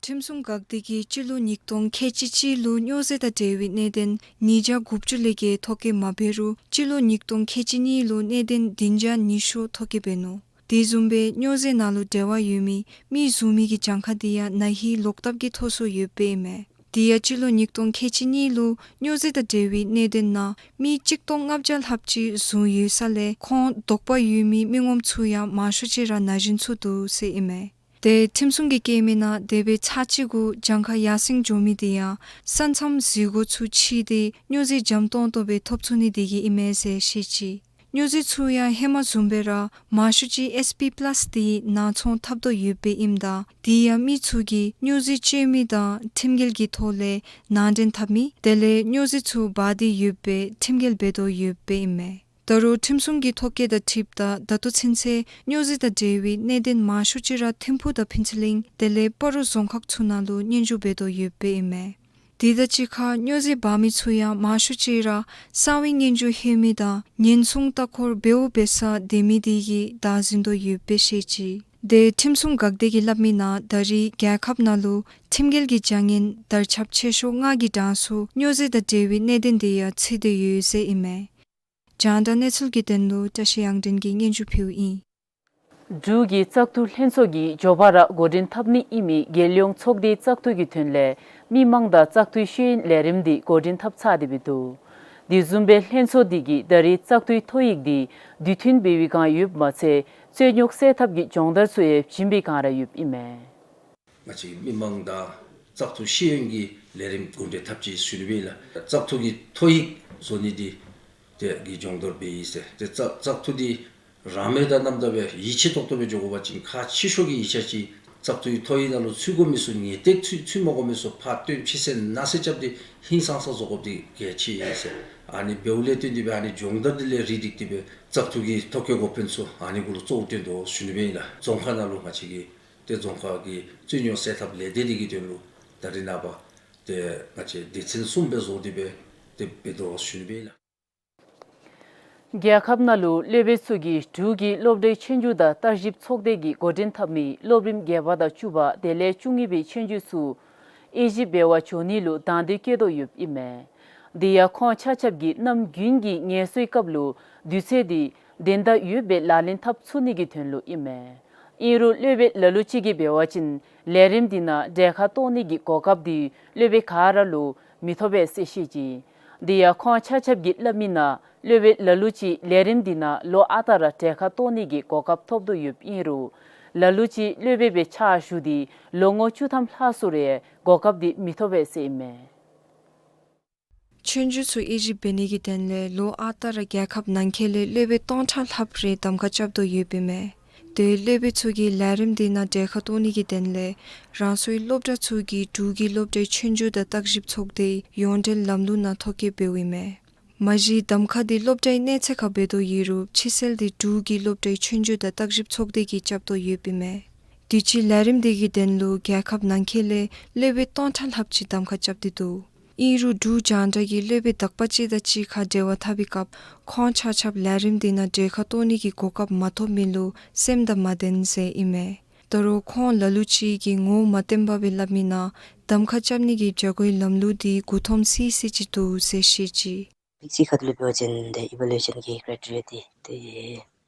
ཁྲིམས་སྲུང་འགག་སྡེ་གིས་སྤྱི་ལོ་ཉིས་སྟོང་ཁལ་གཅིག་གཅིག་ལུ་སྨྱོ་རྫས་དང་འབྲེལ་བའི་གནད་དོན་ཉིས་བརྒྱ་དགུ་བཅུ་ལས་བརྒལ་ཐོ་བཀོད་མ་འབད་རུང་སྤྱི་ལོ་ཉིས་སྟོང་ཁལ་གཅིག་གཉིས་ལུ་གནད་དོན་བདུན་བརྒྱ་ཉི་ཤུ་ཐོ་བཀོད་འབད་ནུག། དེ་བཟུམ་སྦེ་སྨྱོ་རྫས་ནང་ལུ་འབྲེལ་བ་ཡོད་མི་མི་བཟུང་མི་གི་གྱངས་ཁ་དེ་ཡང་ན་ཧིང་ལོག་ལྟབ་ཀྱིས་མཐོ་སུ་ཡོདཔ་ཨིན་མས། དེ་ཡང་སྤྱི་ལོ་ཉིས་སྟོང་ཁལ་གཅིག་གཉིས་ལུ་སྨྱོ་རྫས་དང་འབྲེལ་བའི་གནད་དོན་ནང་མི་གཅིག་སྟོང་ལྔ་བརྒྱ་ལྷགཔ་ཅིག་བཟུང་ཡོད་ས་ལས་ཁོང་དོགས་པ་ཡོད་མི་མི་ངོམ་ཚུ་ཡང་མང་ཤོས་ཅིག་ར་ན་གཞོན་ཚུ་འདུག་ཟེར་ཨིན་མས། ཏེ་ཁྲིམས་སྲུང་གིས་བཀོད་མི་ནང་དེ་སྦེ་ཚར་གཅིག་གུ་གྱངས་ཁ་ཡར་སེང་འགྱོ་མི་དེ་ཡང་ས་མཚམས་འཛུལ་སྒོ་ཚུ་ཕྱེ་སྟེ་སྨྱོ་རྫས་འཇམ་ཏོང་ཏོ་སྦེ་ཐོབ་ཚུགས་ནི་དེ་གིས་ཨིན་མས་ཟེར་བཤད་ཅི། སྨྱོ་རྫས་ཚུ་ཡང་ཧེ་མ་བཟུམ་སྦེ་ར་མང་ཤོས་ཅིག་ཨེས་པི་པ་ལཱསི་དེ་ནང་ཚོང་འཐབ་དོ་ཡོདཔ་ཨིནམ་ད་དེ་ཡང་མི་ཚུ་གིས་སྨྱོ་རྫས་སྤྱོད་མི་དང་ཁྲིམས་འགལ་གྱི་ཐོག་ལས་ནང་འདྲེན་འཐབ་མི་དེ་ལས་སྨྱོ་རྫས་ཚུ་འབག་སྟེ་ཡོདཔ་སྦེ་ཁྲིམས་འགལ་འབད་དོ་ཡོདཔ་ཨིན་མས། ད་རུང་ཁྲིམས་སྲུང་གི་ཐོ་བཀོད་དང་འཁྲིལཝ་ད་ད་ལྟོ་ཚུན་ཚོད་སྨྱོ་རྫས་དང་འབྲེལ་བའི་གནད་དོན་མང་ཤོས་ཅིག་ར་ཐིམ་ཕུག་དང་ཕུན་ཚོགས་གླིང་དེ་ལས་སྤ་རོ་རྫོང་ཁག་ཚུ་ནང་ལུ་སྙན་ཞུ་འབད་དོ་ཡོདཔ་ཨིན་མས། དེ་དང་གཅིག་ཁར་སྨྱོ་རྫས་འབག་མི་ཚུ་ཡང་མང་ཤོས་ཅིག་ར་གསང་བའི་སྙན་ཞུ་ལྷོད་མི་དང་ཉེན་སྲུང་ལྟ་སྐོར་འབདཝ་འབད་སར་སྡོད་མི་དེ་གིས་བདའ་ཟུན་དོ་ཡོདཔ་སྦེ་བཤད་ཅི། དེ་ཁྲིམས་སྲུང་འགག་སྡེ་གིས་སླབ་མི་ནང་ད་རེས་རྒྱལ་ཁབ་ནང་ལུ་ཁྲིམས་འགལ་གྱི་བྱ་ངན་དར་ཁྱབ་ཆེ་ཤོས་ལྔ་གི་གྲངས་སུ་སྨྱོ་རྫས་དང་འབྲེལ་བའི་གནད་དོན་དེ་ཡང་ཚུད་དེ་ཡོད་ཟེར་ཨིན་མས། རྒྱང་བསྒྲགས་གནས་ཚུལ་གྱི་དོན་ལུ་བཀྲ་ཤིས་དབྱངས་སྒྲོན་གྱིས་སྙན་ཞུ་ཕུལཝ་ཨིན། འབྲུག་གི་བཙག་འཐུ་ལྷན་ཚོགས་ཀྱིས་མགྱོགས་པ་ར་འགོ་འདྲེན་འཐབ་ནི་ཨིན་མི་རྒྱལ་ཡོངས་ཚོགས་སྡེའི་བཙག་འཐུ་གི་དོན་ལས་མི་མང་དང་བཙག་འཐུའི་ཤེས་ཡོན་ལས་རིམ་དེ་འགོ་འདྲེན་འཐབ་ཚར་ཏེ་འབད་དོ། དེ་བཟུམ་སྦེ་ལྷན་ཚོགས་དེ་གིས་ད་རེས་བཙག་འཐུའི་ཐོ་ཡིག་དེ་དུས་མཐུན་འབད་བའི་བསྒང་ཡོདཔ་མ་ཚད་རྩོད་རྙོག་སེལ་ཐབས་ཀྱི་སྦྱོང་བརྡར་ཚུ་ཡང་བྱིན་པའི་བསྒང་ར་ཡོདཔ་ཨིན་མས། ང་བཅས་མི་མང་དང་བཙག་འཐུ་ཤེས་ཡོན་གྱི་ལས་རིམ་འགོ་འདྲེན་འཐབ་ཅི་ཟེར་ཞུ་ནི་སྦེ་ཨིན་ལགས། བཙག་འཐུ་གི་ཐོ་ཡིག་བཟོ་ནི་འདི་དེ་གི་སྦྱོང་བརྡར་འབད་ཡི་ཟེར། ཏེ་བཙག་བཙག་འཐུ་འདི་རང་མོས་དང་རྣམ་དག་སྦེ་ཡིད་ཆེས་ཏོག་ཏོ་སྦེ་འགྱོ་དགོ་པ་ཅིན་ཁག་ཆེ་ཤོས་ཀྱི་ཡིག་ཆ་ཅིག་བཙག་འཐུའི་ཐོ་ཡིག་ནང་ལུ་ཚུད་དགོ་མི་ཚུ་ངེས་གཏན་ཚུད་ཚུད་མ་དགོ་མི་ཚུ་ཕར་བཏོན་ཕྱིར་བསལ་ནང་གསལ་རྐྱབ་སྟེ་ཧིང་སངས་ས་བཟོ་དགོཔ་འདི་གལ་ཆེ་ཟེར། ཨ་ནི་འབདཝ་ལས་བརྟེན་ཏེ་སྦེ་ཨ་ནི་སྦྱོང་བརྡར་འདི་ལས་རིགས་སྒྲིག་སྟེ་སྦེ་བཙག་འཐུ་གི་ཐོ་བཀོད་འགོ་དཔོན་ཚུ་ཨ་ནི་གུ་ལུ་གཙོ་བོ་བཏོན་དོ་ཟེར་ཞུ་ནི་སྦེ་ཨིན་ལགས། རྫོང་ཁག་ནང་ལུ་ང་བཅས་ཀྱི་ཏེ་རྫོང་ཁག་གི་རྩོད་རྙོག་སེལ་ཐབས་ལས་སྡེ་འདི་གི་དོན་ལུ་ད་རེས་ནངས་པ་ཏེ་ང་བཅས་སྡེ་ཚན་གསུམ་སྦེ་བཟོ་སྟེ་སྦེ་ཏེ་འབད་དོ་ཟེར་ཞུ་ནི་སྦེ་ཨིན་ལགས། རྒྱལ་ཁབ་ནང་ལུ་སློབ་དཔོན་ཚུ་གིས་འབྲུག་གི་སློབ་གྲྭའི་ཆོས་རྒྱུགས་དང་བརྟག་ཞིབ་ཚོགས་སྡེ་གིས་འགོ་འདྲེན་འཐབ་མི་སློབ་རིམ་བརྒྱད་པ་དང་བཅུ་པ་དེ་ལས་བཅུ་གཉིས་པའི་ཆོས་རྒྱུགས་ཚུ་དབྱེ་ཞིབ་འབད་བར་འགྱོ་ནི་ལུ་དང་འདོད་བསྐྱེད་དོ་ཡོདཔ་ཨིན་མས། དེ་ཡང་ཁོང་ཆ་ཁྱབ་ཀྱིས་གནམ་དགུན་གྱི་ངལ་གསོའི་སྐབས་ལུ་དུས་ཚོད་དེ་བདེན་མཐའ་ཡོདཔ་སྦེ་ལག་ལེན་འཐབ་ཚུགས་ནི་གི་དོན་ལུ་ཨིན་མས། ཨིན་རུང་སློབ་དཔོན་ལ་ལུ་ཅིག་གིས་འབད་བ་ཅིན་ལས་རིམ་འདི་ནང་གྲལ་ཁར་གཏོགས་ནི་གི་གོ་སྐབས་དེ་སློབ་དཔོན་ག་ར་ལུ་མི་ཐོབ་པས་ཟེར་བཤད་ཅི། དེ་ཡང་ཁོང་ཆ་ཁྱབ་ཀྱིས་སླབ་མི་ནང་སློབ་དཔོན་ལ་ལུ་ཅིག་ལས་རིམ་འདི་ནང་ལོ་ཨ་རྟག་ར་གྲལ་ཁར་གཏོགས་ནི་གི་གོ་སྐབས་ཐོབ་དོ་ཡོདཔ་ཨིན་རུང་ལ་ལུ་ཅིག་སློབ་དཔོན་སྦེ་ཕྱག་ཞུ་སྟེ་ལོ་ངོ་བཅུ་ཐམ་ལྷག་སོང་རུང་གོ་སྐབས་དེ་མི་ཐོབ་པས་ཟེར་ཨིན་མས། ཆོས་རྒྱུགས་ཚུ་དབྱེ་ཞིབ་འབད་ནི་གི་དོན་ལས་ལོ་ཨ་རྟག་ར་རྒྱལ་ཁབ་ནང་འཁོད་ལས་སློབ་དཔོན་སྟོང་ཕྲག་ལྷགཔ་རེ་གདམ་ཁ་རྐྱབ་དོ་ཡོདཔ་ཨིན་མས། དེ་སློབ་དཔོན་ཚུ་གིས་ལས་རིམ་འདི་ནང་གྲལ་ཁར་གཏོགས་ནི་གི་དོན་ལས་རང་སོའི་སློབ་གྲྭ་ཚུ་གི་འབྲུག་གི་སློབ་གྲྭའི་ཆོས་རྒྱུགས་དང་བརྟག་ཞིབ་ཚོགས་སྡེའི་ཡོངས་འབྲེལ་ལམ་ལུགས་ནང་ཐོ་བཀོད་འབདཝ་ཨིན་མས། མ་གཞི་གདམ་ཁ་འདི་སློབ་གྲྭའི་གནས་ཚད་ཁར་འབད་དོ་ཡོད་རུང་ཕྱི་སེལ་འདི་འབྲུག་གི་སློབ་གྲྭའི་ཆོས་རྒྱུགས་དང་བརྟག་ཞིབ་ཚོགས་སྡེ་གིས་རྐྱབ་དོ་ཡོདཔ་ཨིན་མས། དུས་ཅི་ལས་རིམ་འདི་གི་དོན་ལུ་རྒྱལ་ཁབ་ནང་འཁོད་ལས་སློབ་དཔོན་སྟོང་ཕྲག་ལྷགཔ་ཅིག་གདམ་ཁ་རྐྱབ་སྟེ་འདུག། ཨིན་རུང་འབྲུག་རྒྱང་བསྒྲགས་ཀྱིས་སློབ་དཔོན་དག་པ་ཅིག་དང་གཅིག་ཁར་འབྲེལ་བ་འཐབ་པའི་སྐབས་ཁོང་ཆ་ཁྱབ་ལས་རིམ་དེ་ནང་གྲལ་ཁར་གཏོགས་ནི་གི་གོ་སྐབས་མ་ཐོབ་མི་ལུ་སེམས་དང་མ་བདེན་ཟེར་ཨིན་མས། ད་རུང་ཁོང་ལ་ལུ་ཅིག་གིས་ངོ་མ་བསྟན་པར་སྦེ་སླབ་མིའི་ནང་གདམ་ཁ་རྐྱབ་ནི་གི་བྱ་སྒོའི་ལམ་ལུགས་འདི་མགུ་འཐོམ་སི་སི་ཅིག་འདུག་ཟེར་བཤད་ཅི། ཕི་ཟིགས་ཁ་ཐུག་ལས་འབད་བ་ཅིན་ཏེ་ཨི་ཝ་ལུ་ཨེ་ཤཱན་གྱི་ཀྲའི་ཊི་རི་ཡ་འདི་ཏེ་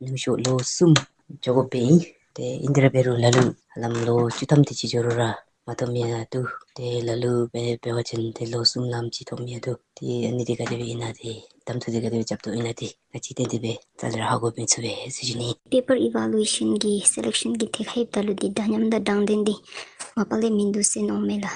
ཉུང་ཤོས་ལོ་གསུམ་འགྱོ་དགོཔ་སྦེ་ཨིན། ཏེ་ཨིན་དེ་ར་འབད་རུང་ལ་ལུ་ཧ་ལམ་ལོ་བཅུ་ཐམ་དེ་ཅིག་འགྱོ་རུང་ར་མ་ཐོབ་མི་ཡང་འདུག། ཏེ་ལ་ལུ་འབད་འབད་བ་ཅིན་ཏེ་ལོ་གསུམ་ལངམ་ཅིག་ཐོབ་མི་ཡང་འདུག། ཏེ་ཨ་ནི་འདི་ག་དེ་སྦེ་ཨིན་ན་ཏེ་གདམ་འཐུ་འདི་ག་དེ་སྦེ་རྐྱབ་དོ་ཨིན་ན་ཏེ་ང་བཅས་ཏན་ཏན་སྦེ་རྩ་ལས་ར་ཧ་གོ་མི་ཚུགས་པས་ཟེར་ཞུ་ནི། པེ་པར་ཨི་ཝ་ལུ་ཨེ་ཤཱན་གྱི་སེ་ལེག་ཤཱན་གྱི་ཐད་ཁར་ལྷོདཔ་ད་ལུ་འདི་འདྲ་མཉམ་དང་དྲང་བདེན་འདི་མ་པ་ལས་མིན་འདུག་ཟེར་མནོཝ་མས་ལགས།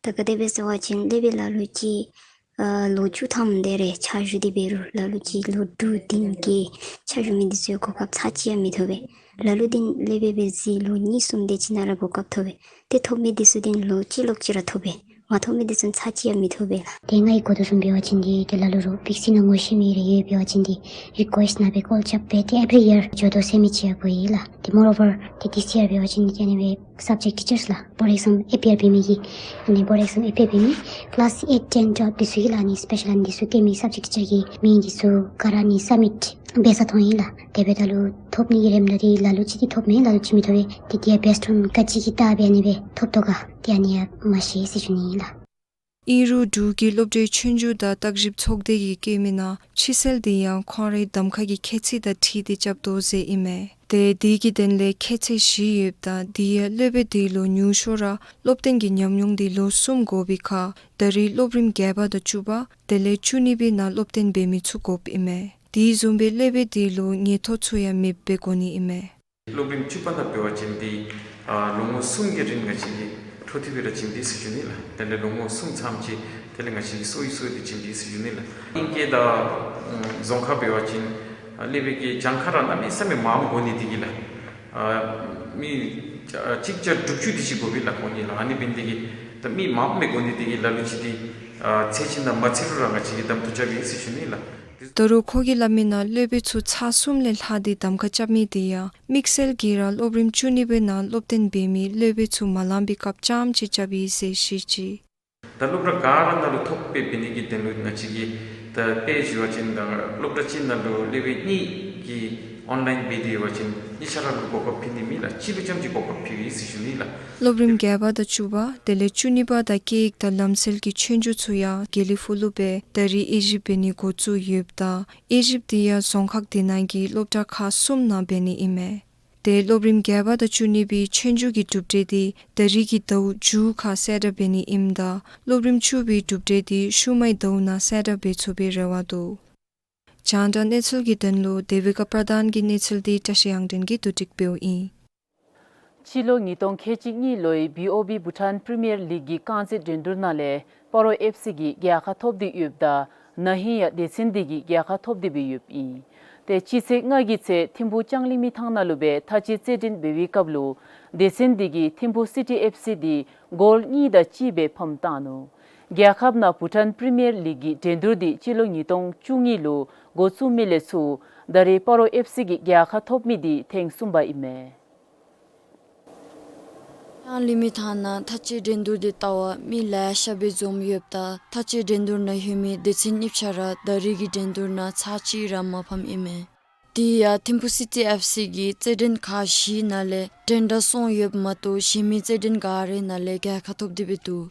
ད་ག་དེ་སྦེ་ཟེར་བ་ཅིན་སློབ་དཔོན་ལ་ལུ་ཅིག་ཨ་ལོ་བཅུ་ཐམ་དེ་རེ་ཕྱག་ཞུ་སྟེ་འབད་རུང་ལ་ལུ་ཅིག་ལོ་དྲུག་བདུན་བརྒྱད་ཕྱག་ཞུ་མི་འདི་ཚུ་གོ་སྐབས་ཚར་གཅིག་ཡང་མི་ཐོབ་པས། ལ་ལུ་འདི་སློབ་དཔོན་སྦེ་གཟིགས་ལོ་གཉིས་གསུམ་དེ་ཅིག་ནང་ར་གོ་སྐབས་ཐོབ་པས། ཏེ་ཐོབ་མི་འདི་ཚུ་འདི་ལོ་གཅིག་ལོག་ཅིག་ར་ཐོབ་པས། མ་ཐོབ་མི་འདི་ཚུ་ཚར་གཅིག་ཡང་མི་ཐོབ་པས་ལགས། ཏེ་ང་གིས་གོ་དོ་བཟུམ་འབད་བ་ཅིན་འདི་ཏེ་ལ་ལུ་རོགས་པིག་སི་ནང་ངོ་ཤེས་མི་རེ་ཡོད་འབད་བ་ཅིན་འདི་རི་ཀུ་ཨེསཊ་ནང་སྦེ་ཀོལ་རྐྱབ་སྦེ་ཏེ་ཨེབ་རི་ཡར་འགྱོ་དོ་ཟེར་མི་ཅིག་ཡང་གོ་ཡི་ལགས། ཏེ་མོར་ཨོ་ཝར་ཏེ་ཐིསི་ཡར་འབད་བ་ཅིན་ཏེ་ཨ་ནི་སྦེ་སབ་ཇེཀཊ་ཊི་ཅརསི་ལགས་བོརཌ་ཨེག་ཛམ་ཨེ་པི་ཡར་འབད་མི་གི་ཨ་ནི་བོརཌ་ཨེག་ཛམ་ཨེ་པི་ཡར་འབད་མི་ཀི་ལཱསི་ཨེཊ་ཊེན་ཊུ་ཝེལབ་འདི་ཚུ་གི་ལགས་ཨ་ནི་སི་པེ་ཤཱལ་ཨ་ནི་འདི་ཚུ་སྟོན་མི་སབ་ཇེཀཊ་ཊི་ཅར་གྱི་མིང་འདི་ཚུ་ག་ར་ཨ་ནི་སབ་མིཊ་འབད་ཚར་ཐོན་ཡི་ལགས། དེ་འབདཝ་ད་ལུ་ཐོབ་ནི་གི་རེ་མ་ད་འདི་ལ་ལུ་ཅིག་འདི་ཐོབ་མས། ལ་ལུ་ཅིག་མི་ཐོབ་པས། ཏེ་འདི་ཡང་བེསཌ་ཨོན་ག་ཅི་གི་རྟགས་སྦེ་ཨ་ནི་སྦེ་ཐོབ་དོ་ག་ཏེ་ཨ་ནི་ཡང་མ་ཤེས་ཟེར་ཞུ་ནི་ཨིན་ལགས། ཨིན་རུང་འབྲུག་གི་སློབ་གྲྭའི་ཆོས་རྒྱུགས་དང་བརྟག་ཞིབ་ཚོགས་སྡེ་གིས་བཀོད་མིའི་ནང་ཕྱི་སེལ་འདི་ཡང་ཁོང་རའི་གདམ་ཁ་གི་ཁྱད་ཚད་དང་འཁྲིལ་ཏེ་རྐྱབ་དོ་ཟེར་ཨིན་མས། ཏེ་དེ་གི་དོན་ལས་ཁྱད་ཚད་བཞི་ཡོདཔ་ད་དེ་ཡང་སློབ་དཔོན་འདི་ལུ་ཉུང་ཤོས་ར་སློབ་སྟོན་གྱི་ཉམས་མྱོང་འདི་ལོ་གསུམ་དགོ་པའི་ཁར་ད་རེས་སློབ་རིམ་བརྒྱད་པ་དང་བཅུ་པ་དེ་ལས་བཅུ་གཉིས་པའི་ནང་སློབ་སྟོན་འབད་མི་ཚུ་དགོཔ་ཨིན་མས། དེ་བཟུམ་སྦེ་སློབ་དཔོན་འདི་ལུ་ཉེན་རྟོག་ཚུ་ཡང་མེདཔ་སྦེ་དགོ་ནི་ཨིན་མས། སློབ་རིམ་བཅུ་པ་ནང་འབད་བ་ཅིན་འདི་ཨ་ལོ་ངོ་གསུམ་གྱི་རིང་ང་བཅས་ཀྱིས་འཕྲོ་མཐུད་སྦེ་ར་བྱིན་ནི་ཟེར་ཞུ་ནི་ལགས། དེ་ལས་ལོ་ངོ་གསུམ་ཚརཝ་ཅིག་དེ་ལས་ང་བཅས་ཀྱིས་གསོ་བའི་གསོ་བའི་འདི་བྱིན་ནི་ཟེར་ཞུ་ནི་ལགས། ཨིང་སྐད་དང་རྫོང་ཁ་འབད་བ་ཅིན་ཨ་སློབ་དཔོན་གྱི་གྱངས་ཁ་ར་གནམ་མེད་ས་མེད་མངམ་དགོ་ནི་འདི་གིས་ལགས། ཨ་མི་ཨ་གཅིག་བརྒྱ་དྲུག་ཅུ་དེ་ཅིག་དགོ་པས་ལགས་ཁོང་གཉིས་ལགས། ཨ་ནི་འབད་ནི་འདི་གིས་ད་མི་མངམ་སྦེ་དགོ་ནི་འདི་གིས་ལ་ལུ་ཅིག་འདི་ཨ་ཚད་ཅིག་ནང་མ་ཚུད་རུང་ར་ང་བཅས་ཀྱིས་གདམ་འཐུ་རྐྱབ་ཨིན་ཟེར་ཞུ་ནི་ལགས། ད་རུང་ཁོ་གིས་སླབ་མིའི་ནང་སློབ་དཔོན་ཚུ་ཚར་གསུམ་ལས་ལྷག་སྟེ་གདམ་ཁ་རྐྱབ་མི་འདི་ཡང་དམིགས་བསལ་གྱིས་ར་སློབ་རིམ་བཅུ་གཉིས་པའི་ནང་སློབ་སྟོན་འབད་མི་སློབ་དཔོན་ཚུ་མ་ལང་པའི་སྐབས་རྐྱངམ་ཅིག་རྐྱབ་ཨིན་ཟེར་བཤད་ཅི། ད་སློབ་གྲྭ་ག་ར་ནང་ལུ་ཐོབ་སྦེ་འབད་ནི་གི་དོན་ལུ་ང་བཅས་ཀྱིས་ད་དཔེ་ཞུ་བ་ཅིན་ད་སློབ་གྲྭ་གཅིག་ནང་ལུ་སློབ་དཔོན་གཉིས་ཀྱིས་ཨོན་ལའིན་འབད་དེ་འབད་བ་ཅིན་གཉིས་ཆ་ར་ལུ་གོ་སྐབས་ཕུལ་ནི་མེད་ལགས། གཅིག་ལུ་རྐྱངམ་ཅིག་གོ་སྐབས་ཕུལ་ཡི་ཟེར་ཞུ་ནི་ལགས། སློབ་རིམ་བརྒྱད་པ་དང་བཅུ་པ་དེ་ལས་བཅུ་གཉིས་པ་དང་སྐད་ཡིག་དང་ལམ་སྲོལ་གྱི་ཆོས་རྒྱུགས་ཚུ་ཡང་དགེ་ལེགས་ཕུག་ལུ་སྦེ་ད་རེས་དབྱེ་ཞིབ་འབད་ནི་འགོ་བཙུགས་ཡོདཔ་ད་དབྱེ་ཞིབ་འདི་ཡང་རྫོང་ཁག་དེ་ནང་གི་སློབ་གྲྭ་ཁག་གསུམ་ནང་འབད་ནི་ཨིན་མས། ཏེ་སློབ་རིམ་བརྒྱད་པ་དང་བཅུ་གཉིས་པའི་ཆོས་རྒྱུགས་ཀྱི་གྲུབ་འབྲས་འདི་ད་རེས་ཀྱི་ཟླཝ་མཇུག་ཁར་གསལ་བསྒྲགས་འབད་ནི་ཨིནམ་ད་སློབ་རིམ་བཅུ་པའི་གྲུབ་འབྲས་འདི་ཤུལ་མའི་ཟླཝ་ནང་གསལ་བསྒྲགས་འབད་ཚུགས་པའི་རེ་བ་འདུག། རྒྱང་བསྒྲགས་གནས་ཚུལ་གྱི་དོན་ལུ་དེ་བི་ཀ་པྲ་དཱན་གྱི་གནས་ཚུལ་འདི་བཀྲ་ཤིས་དབྱངས་ལྡན་གྱིས་བསྡུ་སྒྲིག་འབདཝ་ཨིན། སྤྱི་ལོ་ཉིས་སྟོང་ཁལ་གཅིག་གཉིས་ལོའི་བི་ཨོ་བི་བྷུ་ཊཱན་པི་རི་མི་ཡར་ལིག་གི་རྐང་རྩེད་འགྲན་བསྡུར་ནང་ལས་སྤ་རོ་ཨེཕ་སི་གིས་རྒྱལ་ཁ་ཐོབ་སྟེ་ཡོདཔ་ད་ན་ཧིང་ཡང་སྡེ་ཚན་འདི་གིས་རྒྱལ་ཁ་ཐོབ་སྟེ་སྦེ་ཡོདཔ་ཨིན། ཏེ་སྤྱི་ཚེས་ལྔ་གི་ཚེ་ཐིམ་ཕུག་ལྕང་གླིང་མི་ཐང་ནང་ལུ་སྦེ་མཐའ་དཔྱད་རྩེད་འགྲན་འབད་བའི་སྐབས་ལུ་སྡེ་ཚན་འདི་གིས་ཐིམ་ཕུག་སི་ཊི་ཨེཕ་སི་འདི་གོལ་གཉིས་དང་གཅིག་སྦེ་ཕམ་བཏང་ནུག། རྒྱལ་ཁབ་ནང་བྷུ་ཊཱན་པི་རི་མི་ཡར་ལིག་གི་འགྲན་བསྡུར་འདི་སྤྱི་ལོ་ཉིས་སྟོང་བཅུ་གཉིས་ལུ་འགོ་བཙུགས་མི་ལས་ཚུར་ད་རེས་སྤ་རོ་ཨེཕ་སི་གིས་རྒྱལ་ཁ་ཐོབ་མི་འདི་ཐེངས་གསུམ་པ་ཨིན་མས། ལྕང་གླིང་མི་ཐང་ནང་མཐའ་དཔྱད་འགྲན་བསྡུར་འདི་བལྟ་བར་མི་ལེ་ཤ་སྦེ་འཛོམས་ཡོདཔ་ད་མཐའ་དཔྱད་འགྲན་བསྡུར་ནང་ཡོད་མི་སྡེ་ཚན་གཉིས་ཆ་ར་ད་རེས་ཀྱི་འགྲན་བསྡུར་ནང་ཚར་གཅིག་ར་མ་ཕམ་ཨིན་མས། དེ་ཡང་ཐིམ་ཕུག་སི་ཊི་ཨེཕ་སི་གིས་རྩེད་འགྲན་ཁག་བཞིའི་ནང་ལས་འགྲན་ཟླ་གསུམ་ཡོདཔ་མ་གཏོགས་གཞན་མི་རྩེད་འགྲན་ག་རའི་ནང་ལས་རྒྱལ་ཁ་ཐོབ་སྟེ་སྦེ་འདུག།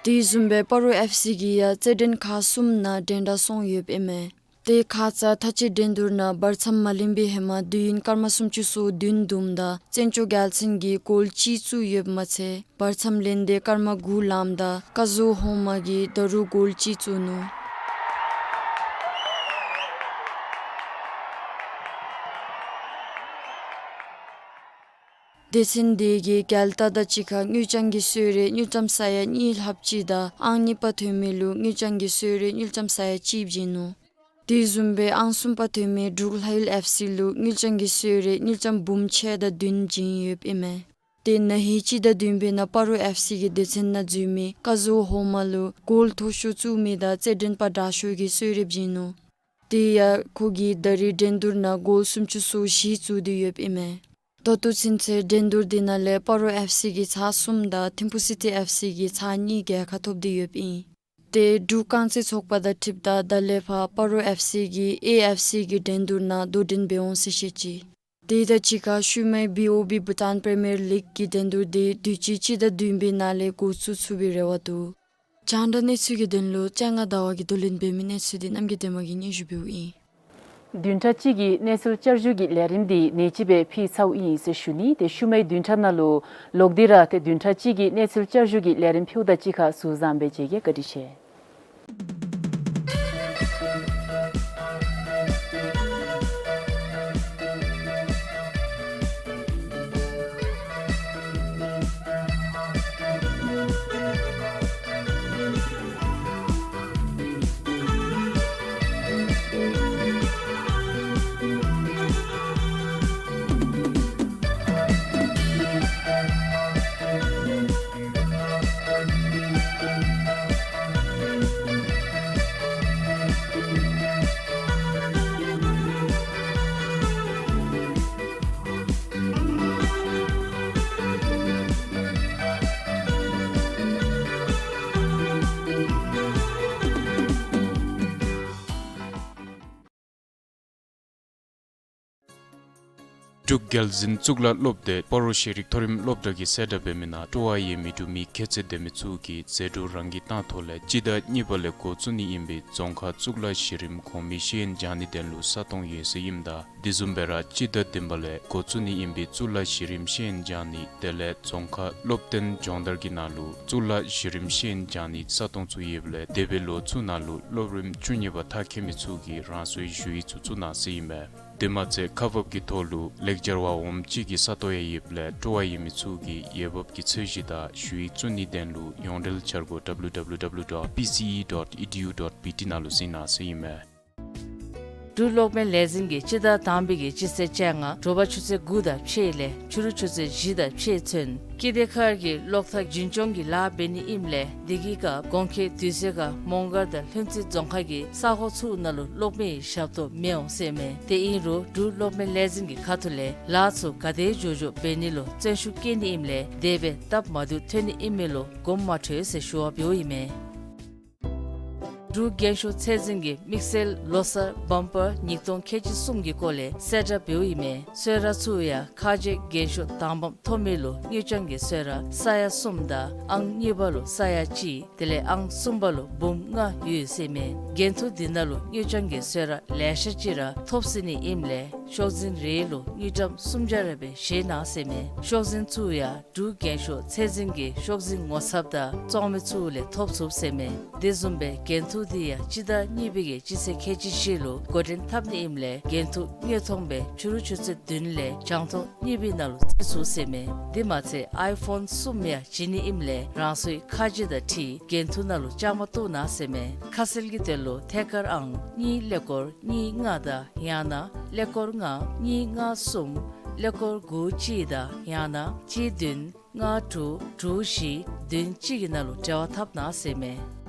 དེ་བཟུམ་སྦེ་སྤ་རོ་ཨེཕ་སི་གིས་ཡང་རྩེད་འགྲན་ཁག་གསུམ་ནང་འགྲན་ཟླ་གསུམ་ཡོདཔ་ཨིན་མས། ཏེ་ཁ་ཙ་མཐའ་དཔྱད་འགྲན་བསྡུར་ནང་བར་མཚམས་མ་ལེན་པའི་ཧེ་མ་དུས་ཡུན་སྐར་མ་སུམ་ཅུ་སོ་བདུན་བསྡོམས་ད་བཙན་སྐྱོགས་རྒྱལ་མཚན་གྱིས་གོལ་གཅིག་བཙུགས་ཡོདཔ་མ་ཚད་བར་མཚམས་ལེན་ཏེ་སྐར་མ་དགུ་ལངམ་ད་ཀ་ཟུ་ཧོ་མ་གིས་ད་རུང་གོལ་གཅིག་བཙུགས་ནུག། སྡེ་ཚན་འདི་གིས་རྒྱལ་ཏ་དང་གཅིག་ཁར་དངུལ་རྐྱང་གི་གསོལ་རས་དངུལ་ཀྲམ་ས་ཡ་གཉིས་ལྷགཔ་ཅིག་དང་ཨང་གཉིས་པ་ཐོན་མི་ལུ་དངུལ་རྐྱང་གི་གསོལ་རས་དངུལ་ཀྲམ་ས་ཡ་གཅིག་བྱིན་ནུག། དེ་བཟུམ་སྦེ་ཨང་གསུམ་པ་ཐོན་མི་འབྲུག་ལྷ་ཡུལ་ཨེཕ་སི་ལུ་དངུལ་རྐྱང་གི་གསོལ་རས་དངུལ་ཀྲམ་འབུམ་ཕྱེད་དང་བདུན་བྱིན་ཡོདཔ་ཨིན་མས། ཏེ་ན་ཧིང་སྤྱི་ཟླ་བདུན་པའི་ནང་སྤ་རོ་ཨེཕ་སི་གི་སྡེ་ཚན་ནང་འཛུལ་མི་ཀ་ཟུ་ཧོ་མ་ལུ་གོལ་མཐོ་ཤོས་བཙུགས་མི་དང་རྩེད་འགྲན་པ་དྲག་ཤོས་ཀྱི་གསོལ་རས་བྱིན་ནུག། དེ་ཡང་ཁོ་གིས་ད་རེས་འགྲན་བསྡུར་ནང་གོལ་སུམ་ཅུ་སོ་བཞི་བཙུགས་ཏེ་ཡོདཔ་ཨིན་མས། ད་ལྟོ་ཚུན་ཚོད་འགྲན་བསྡུར་འདི་ནང་ལས་སྤ་རོ་ཨེཕ་སི་གིས་ཚར་གསུམ་དང་ཐིམ་ཕུ་སི་ཊི་ཨེཕ་སི་གིས་ཚར་གཉིས་རྒྱལ་ཁ་ཐོབ་སྟེ་ཡོདཔ་ཨིན། ཏེ་འབྲུག་རྐང་རྩེད་ཚོགས་པ་དང་འཁྲིལཝ་ད་ད་ལས་ཕར་སྤ་རོ་ཨེཕ་སི་གིས་ཨེ་ཨེཕ་སི་གི་འགྲན་བསྡུར་ནང་དོ་འགྲན་འབད་འོང་ཟེར་བཤད་ཅི། དེ་དང་གཅིག་ཁར་ཤུལ་མའི་བི་ཨོ་བི་བྷུ་ཊཱན་པི་རི་མི་ཡར་ལིག་གི་འགྲན་བསྡུར་འདི་དུས་ཅི་སྤྱི་ཟླ་བདུན་པའི་ནང་ལས་འགོ་བཙུགས་ཚུགས་པའི་རེ་བ་འདུག། རྒྱང་བསྒྲགས་གནས་ཚུལ་གྱི་དོན་ལུ་ལྕང་ང་ཟླ་བ་གིས་བསྡུ་ལེན་འབད་མི་གནས་ཚུལ་འདི་རྣམ་རྒྱལ་བདེ་མོ་གིས་སྙན་ཞུ་འབདཝ་ཨིན། བདུན་ཕྲག་གཅིག་གི་གནས་ཚུལ་བསྐྱར་ཞུ་གི་ལས་རིམ་འདི་ནེ་ཅི་སྦེ་ཕུལ་ཚརཝ་ཨིན་ཟེར་ཞུ་ནི། ཏེ་ཤུལ་མའི་བདུན་ཕྲག་ནང་ལུ་ལོག་སྟེ་ར་ཏེ་བདུན་ཕྲག་གཅིག་གི་གནས་ཚུལ་བསྐྱར་ཞུ་གི་ལས་རིམ་ཕུལཝ་ད་གཅིག་ཁར་ཟུར་བཟང་འབད་བཅུག་གེ། བཀའ་དྲིན་ཆེ། འབྲུག་རྒྱལ་འཛིན་གཙུག་ལག་སློབ་སྡེ་སྤ་རོ་ཤེས་རིག་མཐོ་རིམ་སློབ་གྲྭ་གིས་གསལ་བསྒྲགས་འབད་མི་ནང་སྤྲོ་བ་ཡོད་མི་འབྲུག་མི་ཁྱད་ཚད་ལྡན་མི་ཚུ་གིས་ཟད་འགྲོ་རང་གིས་བཏང་ཐོག་ལས་སྤྱི་ཟླ་གཉིས་པ་ལས་འགོ་བཙུགས་ནི་ཨིན་པའི་རྫོང་ཁག་གཙུག་ལག་གཞི་རིམ་གོང་མའི་ཤེས་ཡོན་སྦྱང་ནི་དོན་ལུ་ས་སྟོང་ཡོད་ཟེར་ཨིནམ་ད་དེ་བཟུམ་སྦེ་ར་སྤྱི་ཟླ་བདུན་པ་ལས་འགོ་བཙུགས་ནི་ཨིན་པའི་གཙུག་ལག་གཞི་རིམ་ཤེས་ཡོན་སྦྱང་ནི་དེ་ལས་རྫོང་ཁག་སློབ་སྟོན་སྦྱོང་བརྡར་གྱི་ནང་ལུ་གཙུག་ལག་གཞི་རིམ་ཤེས་ཡོན་སྦྱང་ནི་ས་སྟོང་ཚུ་ཡོདཔ་ལས་འདས་པའི་ལོ་ཚུ་ནང་ལུ་སློབ་རིམ་བཅུ་གཉིས་པ་མཐར་འཁྱོལ་མི་ཚུ་གིས་རང་སོའི་ཞུ་ཡིག་ཚུ་བཙུགས་གནང་ཟེར་ཨིན་མས། དེ་མ་ཚད་ཁག་འབག་གི་ཐོག་ལུ་ལེགས་སྦྱར་བ་འོགམ་གཅིག་གི་ས་སྟོང་ཡང་ཡོདཔ་ལས་སྤྲོ་བ་ཡོད་མི་ཚུ་གིས་འོས་འབབ་ཀྱི་ཚད་གཞི་དང་ཞུ་ཡིག་བཙུགས་ནི་དོན་ལུ་ཡོངས་འབྲེལ་འཆར་སྒོ་W W W dot P C E dot E D U dot B T ནང་ལུ་གཟིགས་གནང་ཟེར་ཨིན་མས། འབྲུག་གློག་མེ་ལས་འཛིན་གྱིས་སྤྱི་ཟླ་དང་པའི་གི་སྤྱི་ཚེས་བཅོ་ལྔ་དྲོ་པ་ཆུ་ཚོད་དགུ་དང་ཕྱེད་ལས་ཕྱི་རུ་ཆུ་ཚོད་བཞི་དང་ཕྱེད་ཚུན་ཀིརྟི་མཁར་གྱི་གློག་ཐག་རྒྱུན་སྐྱོང་གི་ལཱ་འབད་ནི་ཨིནམ་ལས་དེ་གི་སྐབས་གོང་འཁོད་དུས་ཚོད་ཁར་མོང་སྒར་དང་ལྷུན་རྩེ་རྫོང་ཁག་གི་ས་ཁོངས་ཚུ་ནང་ལུ་གློག་མེའི་ཞབས་ཏོག་མི་འོང་ཟེར་མས། དེ་ཨིན་རུང་འབྲུག་གློག་མེ་ལས་འཛིན་གྱི་ཁ་ཐུག་ལས་ལཱ་ཚུ་ག་དེ་མགྱོགས་མགྱོགས་འབད་ནི་ལུ་བརྩོན་ཤུགས་བསྐྱེད་ནི་ཨིནམ་ལས་དེ་སྦེ་སྟབས་མ་བདེཝ་ཐོན་ནི་ཨིན་མི་ལུ་དགོངསམ་མ་ཁྲེལ་ཟེར་ཞུ་བ་འབདཝ་ཨིན་མས། འབྲུག་རྒྱན་ཤོག་ཚད་འཛིན་གྱིས་དམིགས་བསལ་ལོ་གསར་བམ་པར་ཉིས་སྟོང་ཁལ་གཅིག་གསུམ་གྱི་སྐོར་ལས་གསལ་བསྒྲགས་འབདཝ་ཨིན་མས། གསོལ་རས་ཚུ་ཡང་ཁ་རྗེ་རྒྱན་ཤོག་དང་པམ་ཐོབ་མི་ལུ་དངུལ་རྐྱང་གི་གསོལ་རས་ས་ཡ་གསུམ་དང་ཨང་གཉིས་པ་ལུ་ས་ཡ་གཅིག་དེ་ལས་ཨང་གསུམ་པ་ལུ་འབུམ་ལྔ་ཡོད་ཟེར་མས། འགན་ཐུག་འདི་ནང་ལུ་དངུལ་རྐྱང་གི་གསོལ་རས་ལེ་ཤ་ཅིག་ར་ཐོབ་སྲིད་ནི་ཨིནམ་ལས་ཤོག་འཛིན་རེ་ལུ་དངུལ་ཀྲམ་སུམ་བརྒྱ་རེ་སྦེ་བཞེས་གནང་ཟེར་མས། ཤོག་འཛིན་ཚུ་ཡང་འབྲུག་རྒྱན་ཤོག་ཚད་འཛིན་གྱི་ཤོག་འཛིན་ངོ་ཚབ་དང་བཙོང་མི་ཚུ་ལས་ཐོབ་ཚུགས་ཟེར་མས། དེ་བཟུམ་སྦེ་འགན་ཐུག་འདི་ཡང་སྤྱི་ཟླ་གཉིས་པའི་གི་སྤྱི་ཚེས་ཁལ་གཅིག་བཞི་ལུ་འགོ་འདྲེན་འཐབ་ནི་ཨིནམ་ལས་འགན་ཐུག་དངོས་མཐོང་སྦེ་ཕྱི་རུ་ཆུ་ཚོད་བདུན་ལས་རྒྱང་མཐོང་གཉིས་པའི་ནང་ལུ་བརྩི་ཚུགས་ཟེར་མས། དེ་མ་ཚད་ཨའི་ཕོན་གསུམ་ཡང་བྱིན་ནི་ཨིནམ་ལས་རང་སོའི་ཁ་རྗེ་དང་འཁྲིལ་འགན་ཐུག་ནང་ལུ་བཅའ་མར་གཏོགས་གནང་ཟེར་མས། ཁ་གསལ་གྱི་དོན་ལུ་ཐད་ཀར་ཨང་གཉིས་ཀླད་ཀོར་གཉིས་ལྔ་དང་ཡང་ན་ཀླད་ཀོར་ལྔ་གཉིས་ལྔ་གསུམ་ཀླད་ཀོར་དགུ་གཅིག་དང་ཡང་ན་གཅིག་བདུན་ལྔ་དྲུག་དྲུག་བཞི་བདུན་གཅིག་གི་ནང་ལུ་འབྲེལ་བ་འཐབ་གནང་ཟེར་མས།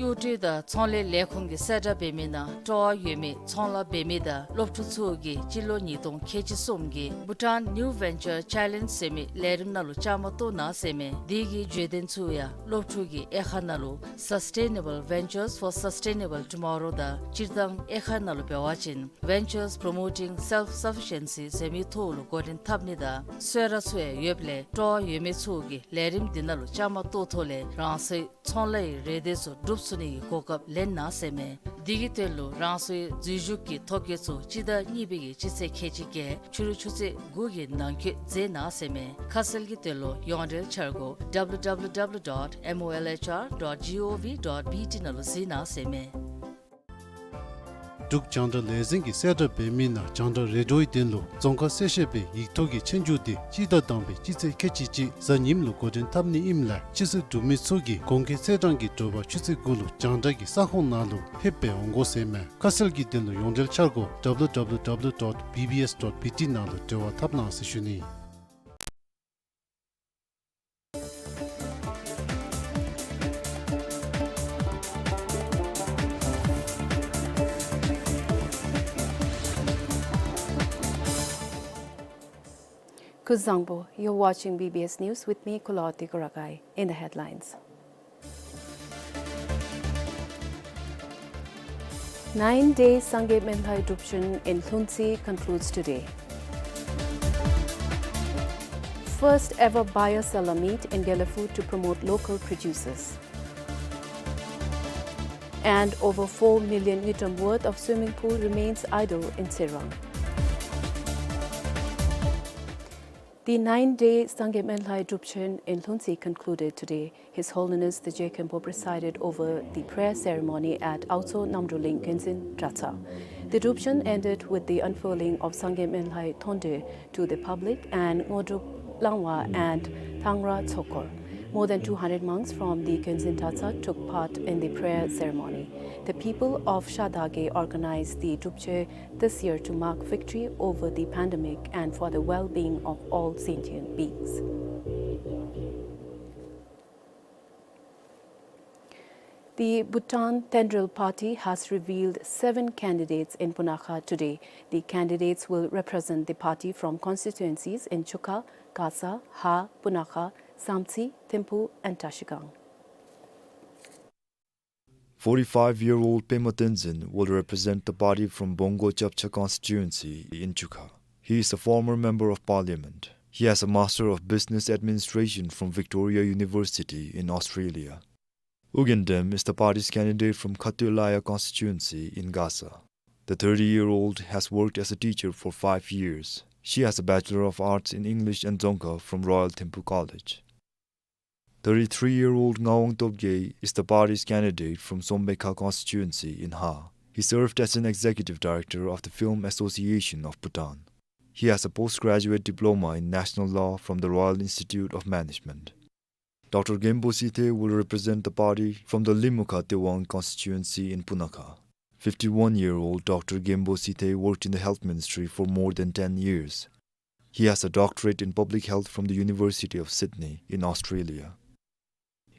གཡོག་འགྲུལ་དང་ཚོང་ལས་ལས་ཁུངས་ཀྱིས་གསལ་བསྒྲགས་འབད་མི་ནང་སྤྲོ་བ་ཡོད་མི་ཚོང་ལཱ་འབད་མི་དང་སློབ་ཕྲུག་ཚུ་གིས་སྤྱི་ལོ་ཉིས་སྟོང་ཁལ་གཅིག་གསུམ་གྱི་Bhutan New Venture Challenge ཟེར་མི་ལས་རིམ་ནང་ལུ་བཅའ་མར་གཏོགས་གནང་ཟེར་མས། དེ་གི་བརྗོད་དོན་ཚུ་ཡང་སློབ་ཕྲུག་གི་དབྱེ་ཁག་ནང་ལུ་Sustainable Ventures for Sustainable Tomorrow དང་སྤྱིར་བཏང་དབྱེ་ཁག་ནང་ལུ་འབད་བ་ཅིན་Ventures Promoting Self-Sufficiency ཟེར་མི་ཐོག་ལུ་འགོ་འདྲེན་འཐབ་ནི་དང་གསོལ་རས་ཚུ་ཡང་ཡོདཔ་ལས་སྤྲོ་བ་ཡོད་མི་ཚུ་གིས་ལས་རིམ་འདི་ནང་ལུ་བཅའ་མར་གཏོགས་ཐོག་ལས་རང་སོའི་ཚོང་ལཱའི་རེ་འདོད་ཚུ་འགྲུབ་ཚུགས་ནི་གི་གོ་སྐབས་ལེན་གནང་ཟེར་མས། དེ་གི་དོན་ལུ་རང་སོའི་འཛུལ་ཞུགས་ཀྱི་ཐོ་བཀོད་ཚུ་སྤྱི་ཟླ་གཉིས་པའི་གི་སྤྱི་ཚེས་ཁལ་གཅིག་བརྒྱད་ཕྱི་རུ་ཆུ་ཚོད་དགུ་གི་ནང་འཁོད་མཛད་གནང་ཟེར་མས། ཁ་གསལ་གྱི་དོན་ལུ་ཡོངས་འབྲེལ་འཆར་སྒོ་W W W dot M O L H R dot G O V dot B T ནང་ལུ་གཟིགས་གནང་ཟེར་མས། འབྲུག་རྒྱང་བསྒྲགས་ལས་འཛིན་གྱིས་གསལ་བསྒྲགས་འབད་མི་ནང་རྒྱང་བསྒྲགས་རེ་ཌིའོའི་དོན་ལུ་རྫོང་ཁ་གསལ་བཤད་པའི་ཡིག་ཐོག་གི་ཆོས་རྒྱུགས་འདི་སྤྱི་ཟླ་དང་པའི་སྤྱི་ཚེས་ཁལ་གཅིག་གཅིག་གཟའ་ཉིམ་ལུ་འགོ་འདྲེན་འཐབ་ནི་ཨིནམ་ལས་ཆོས་སྲིད་འབྲུག་མི་ཚུ་གིས་གོང་འཁོད་ཚེས་གྲངས་ཀྱི་དྲོ་པ་ཆུ་ཚོད་དགུ་ལུ་རྒྱང་བསྒྲགས་ཀྱི་ས་ཁོངས་ནང་ལུ་ཕེབས་སྦེ་འོང་དགོ་ཟེར་མས། ཁ་གསལ་གྱི་དོན་ལུ་ཡོངས་འབྲེལ་འཆར་སྒོ་W W W dot B B S dot B T ནང་ལུ་འབྲེལ་བ་འཐབ་གནང་ཟེར་ཞུ་ནི། སྐུ་གཟུགས་བཟང་པོ། You're watching B B S News with me, Kulawarti Kurakai. In the headlines. Nine-day Sangay Menlhai Drupchen in Lhuntse concludes today. First ever buyer-seller meet in Gelephu to promote local producers. And over four million ngultrum worth of swimming pool remains idle in Tsirang. The nine-day Sangay Menlhai Drupchen in Lhuntse concluded today. His Holiness the Je Khenpo presided over the prayer ceremony at Aotso Namdroleng Genzin Dratshang. The Drupchen ended with the unfurling of Sangay Menlhai Thonde to the public and Ngodrup Langwa and Thangra Tsokor. More than two hundred monks from the Genzin Dratshang took part in the prayer ceremony. The people of Shadagay organized the Drupchen this year to mark victory over the pandemic and for the well-being of all sentient beings. The Bhutan Tendrel Party has revealed seven candidates in Punakha today. The candidates will represent the party from constituencies in Chukha, Gasa, Ha, Punakha, Samtse, Thimphu, and Trashigang. Forty-five-year-old Pema Tenzin will represent the party from Bongo Chapcha constituency in Chukha. He is a former member of parliament. He has a Master of Business Administration from Victoria University in Australia. U Gyen Dem is the party's candidate from Khato Laya constituency in Gasa. The thirty-year-old has worked as a teacher for five years. She has a Bachelor of Arts in English and Dzongkha from Royal Thimphu College. Thirty-three-year-old Ngawang Topgay is the party's candidate from Sombaekha constituency in Ha. He served as an executive director of the Film Association of Bhutan. He has a postgraduate diploma in national law from the Royal Institute of Management. Doctor Genpo Sithe will represent the party from the Limukha Tewang constituency in Punakha. Fifty-one-year-old Doctor Genpo Sithe worked in the health ministry for more than ten years. He has a doctorate in public health from the University of Sydney in Australia.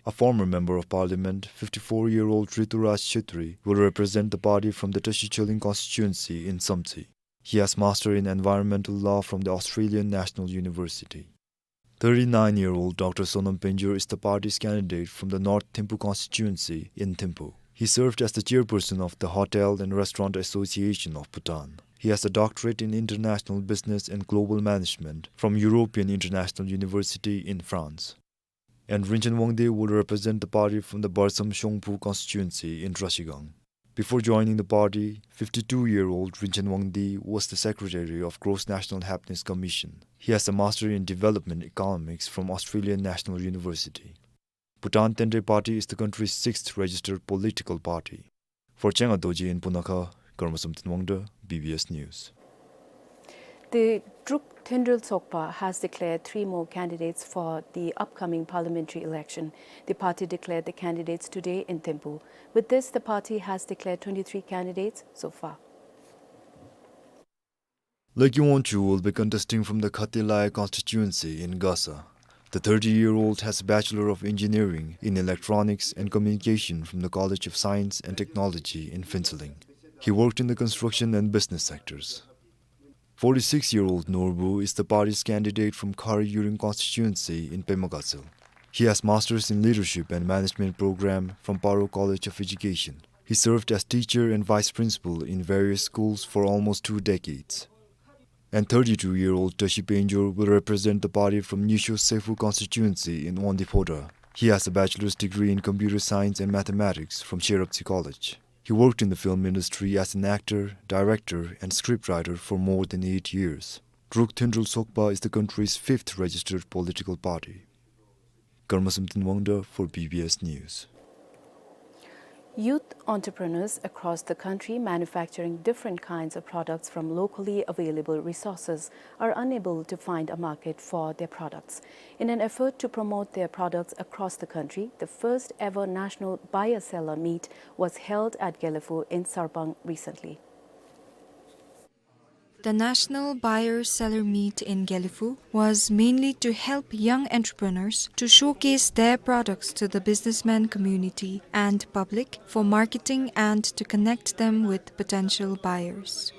A former member of parliament, fifty-four-year-old Rituraj Chhetri, will represent the party from the Tashi Choling constituency in Samtse. He has master in environmental law from the Australian National University. Thirty-nine-year-old Doctor Sonam Penjor is the party's candidate from the North Thimphu constituency in Thimphu. He served as the chairperson of the Hotel and Restaurant Association of Bhutan. He has a doctorate in international business and global management from European International University in France. And Rinchen Wangdi will represent the party from the Barsam Shongphu constituency in Trashigang. Before joining the party, fifty-two-year-old Rinchen Wangdi was the secretary of Gross National Happiness Commission. He has a master in development economics from Australian National University. Bhutan Tendrel Party is the country's sixth registered political party. For Chenga Dorji in Punakha, Karma Samten Wangda, B B S News. The Druk Tendrel Tsokpa has declared three more candidates for the upcoming parliamentary election. The party declared the candidates today in Thimphu. With this, the party has declared twenty-three candidates so far. Leki Wangchuk will be contesting from the Khato Laya constituency in Gasa. The thirty-year-old has a Bachelor of Engineering in Electronics and Communication from the College of Science and Technology in Phuentsholing. He worked in the construction and business sectors. Forty-six-year-old Norbu is the party's candidate from Khar Yuring constituency in Pema Gatshel. He has Masters in Leadership and Management program from Paro College of Education. He served as teacher and vice principal in various schools for almost two decades. And thirty-two-year-old Tashi Penjor will represent the party from Nyisho Sephu constituency in Wangdue Phodrang. He has a bachelor's degree in computer science and mathematics from Sherabtse College. He worked in the film industry as an actor, director, and scriptwriter for more than eight years. Druk Tendrel Tsokpa is the country's fifth registered political party. Karma Samten Wangda for B B S News. Youth entrepreneurs across the country manufacturing different kinds of products from locally available resources are unable to find a market for their products. In an effort to promote their products across the country, the first ever national buyer-seller meet was held at Gelephu in Sarpang recently. The National Buyer Seller Meet in Gelephu was mainly to help young entrepreneurs to showcase their products to the businessman community and public for marketing and to connect them with potential buyers.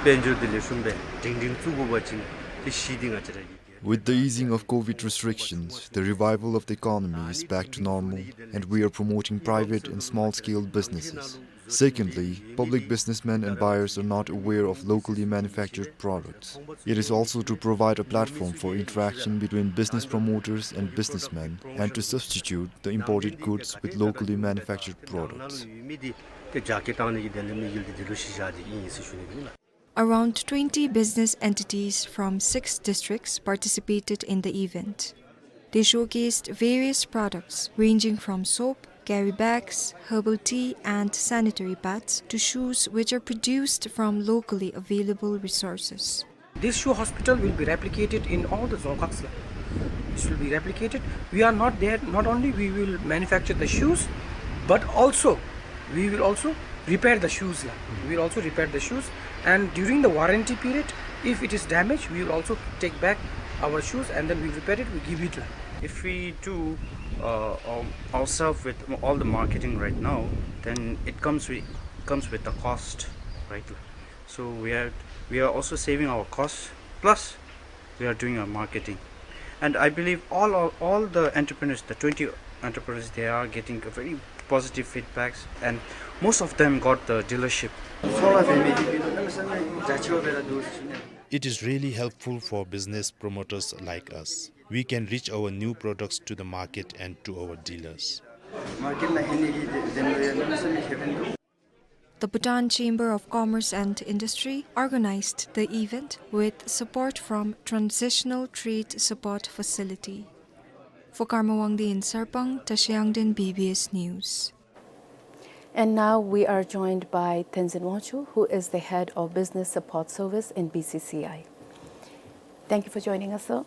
དཔལ་འབྱོར་འདི་ལེགས་ཤོམ་སྦེ་སྒྲིང་སྒྲིང་བཙུགས་དགོ་པ་ཅིན་དེ་གཞི་འདི་ང་བཅས་ར་གི། With the easing of COVID restrictions, the revival of the economy is back to normal, and we are promoting private and small-scale businesses. Secondly, public businessmen and buyers are not aware of locally manufactured products. It is also to provide a platform for interaction between business promoters and businessmen and to substitute the imported goods with locally manufactured products. Around twenty business entities from six districts participated in the event. They showcased various products ranging from soap, carry bags, herbal tea, and sanitary pads to shoes which are produced from locally available resources. This shoe hospital will be replicated in all the dzongkhag la. This will be replicated. We are not there, not only we will manufacture the shoes, but also we will also repair the shoes la. We will also repair the shoes, and during the warranty period, if it is damaged, we will also take back our shoes and then we repair it, we give it la. If we do, uh, um, ourselves with all the marketing right now, then it comes with, comes with a cost, right? So we are, we are also saving our costs, plus we are doing our marketing. And I believe all, all, all the entrepreneurs, the twenty entrepreneurs, they are getting a very positive feedbacks, and most of them got the dealership. It is really helpful for business promoters like us. We can reach our new products to the market and to our dealers. The Bhutan Chamber of Commerce and Industry organized the event with support from Transitional Trade Support Facility. For Karma Wangdi in Sarpang, Tashi Yangden, B B S News. And now we are joined by Tenzin Wangchuk, who is the head of Business Support Service in B C C I. Thank you for joining us, sir.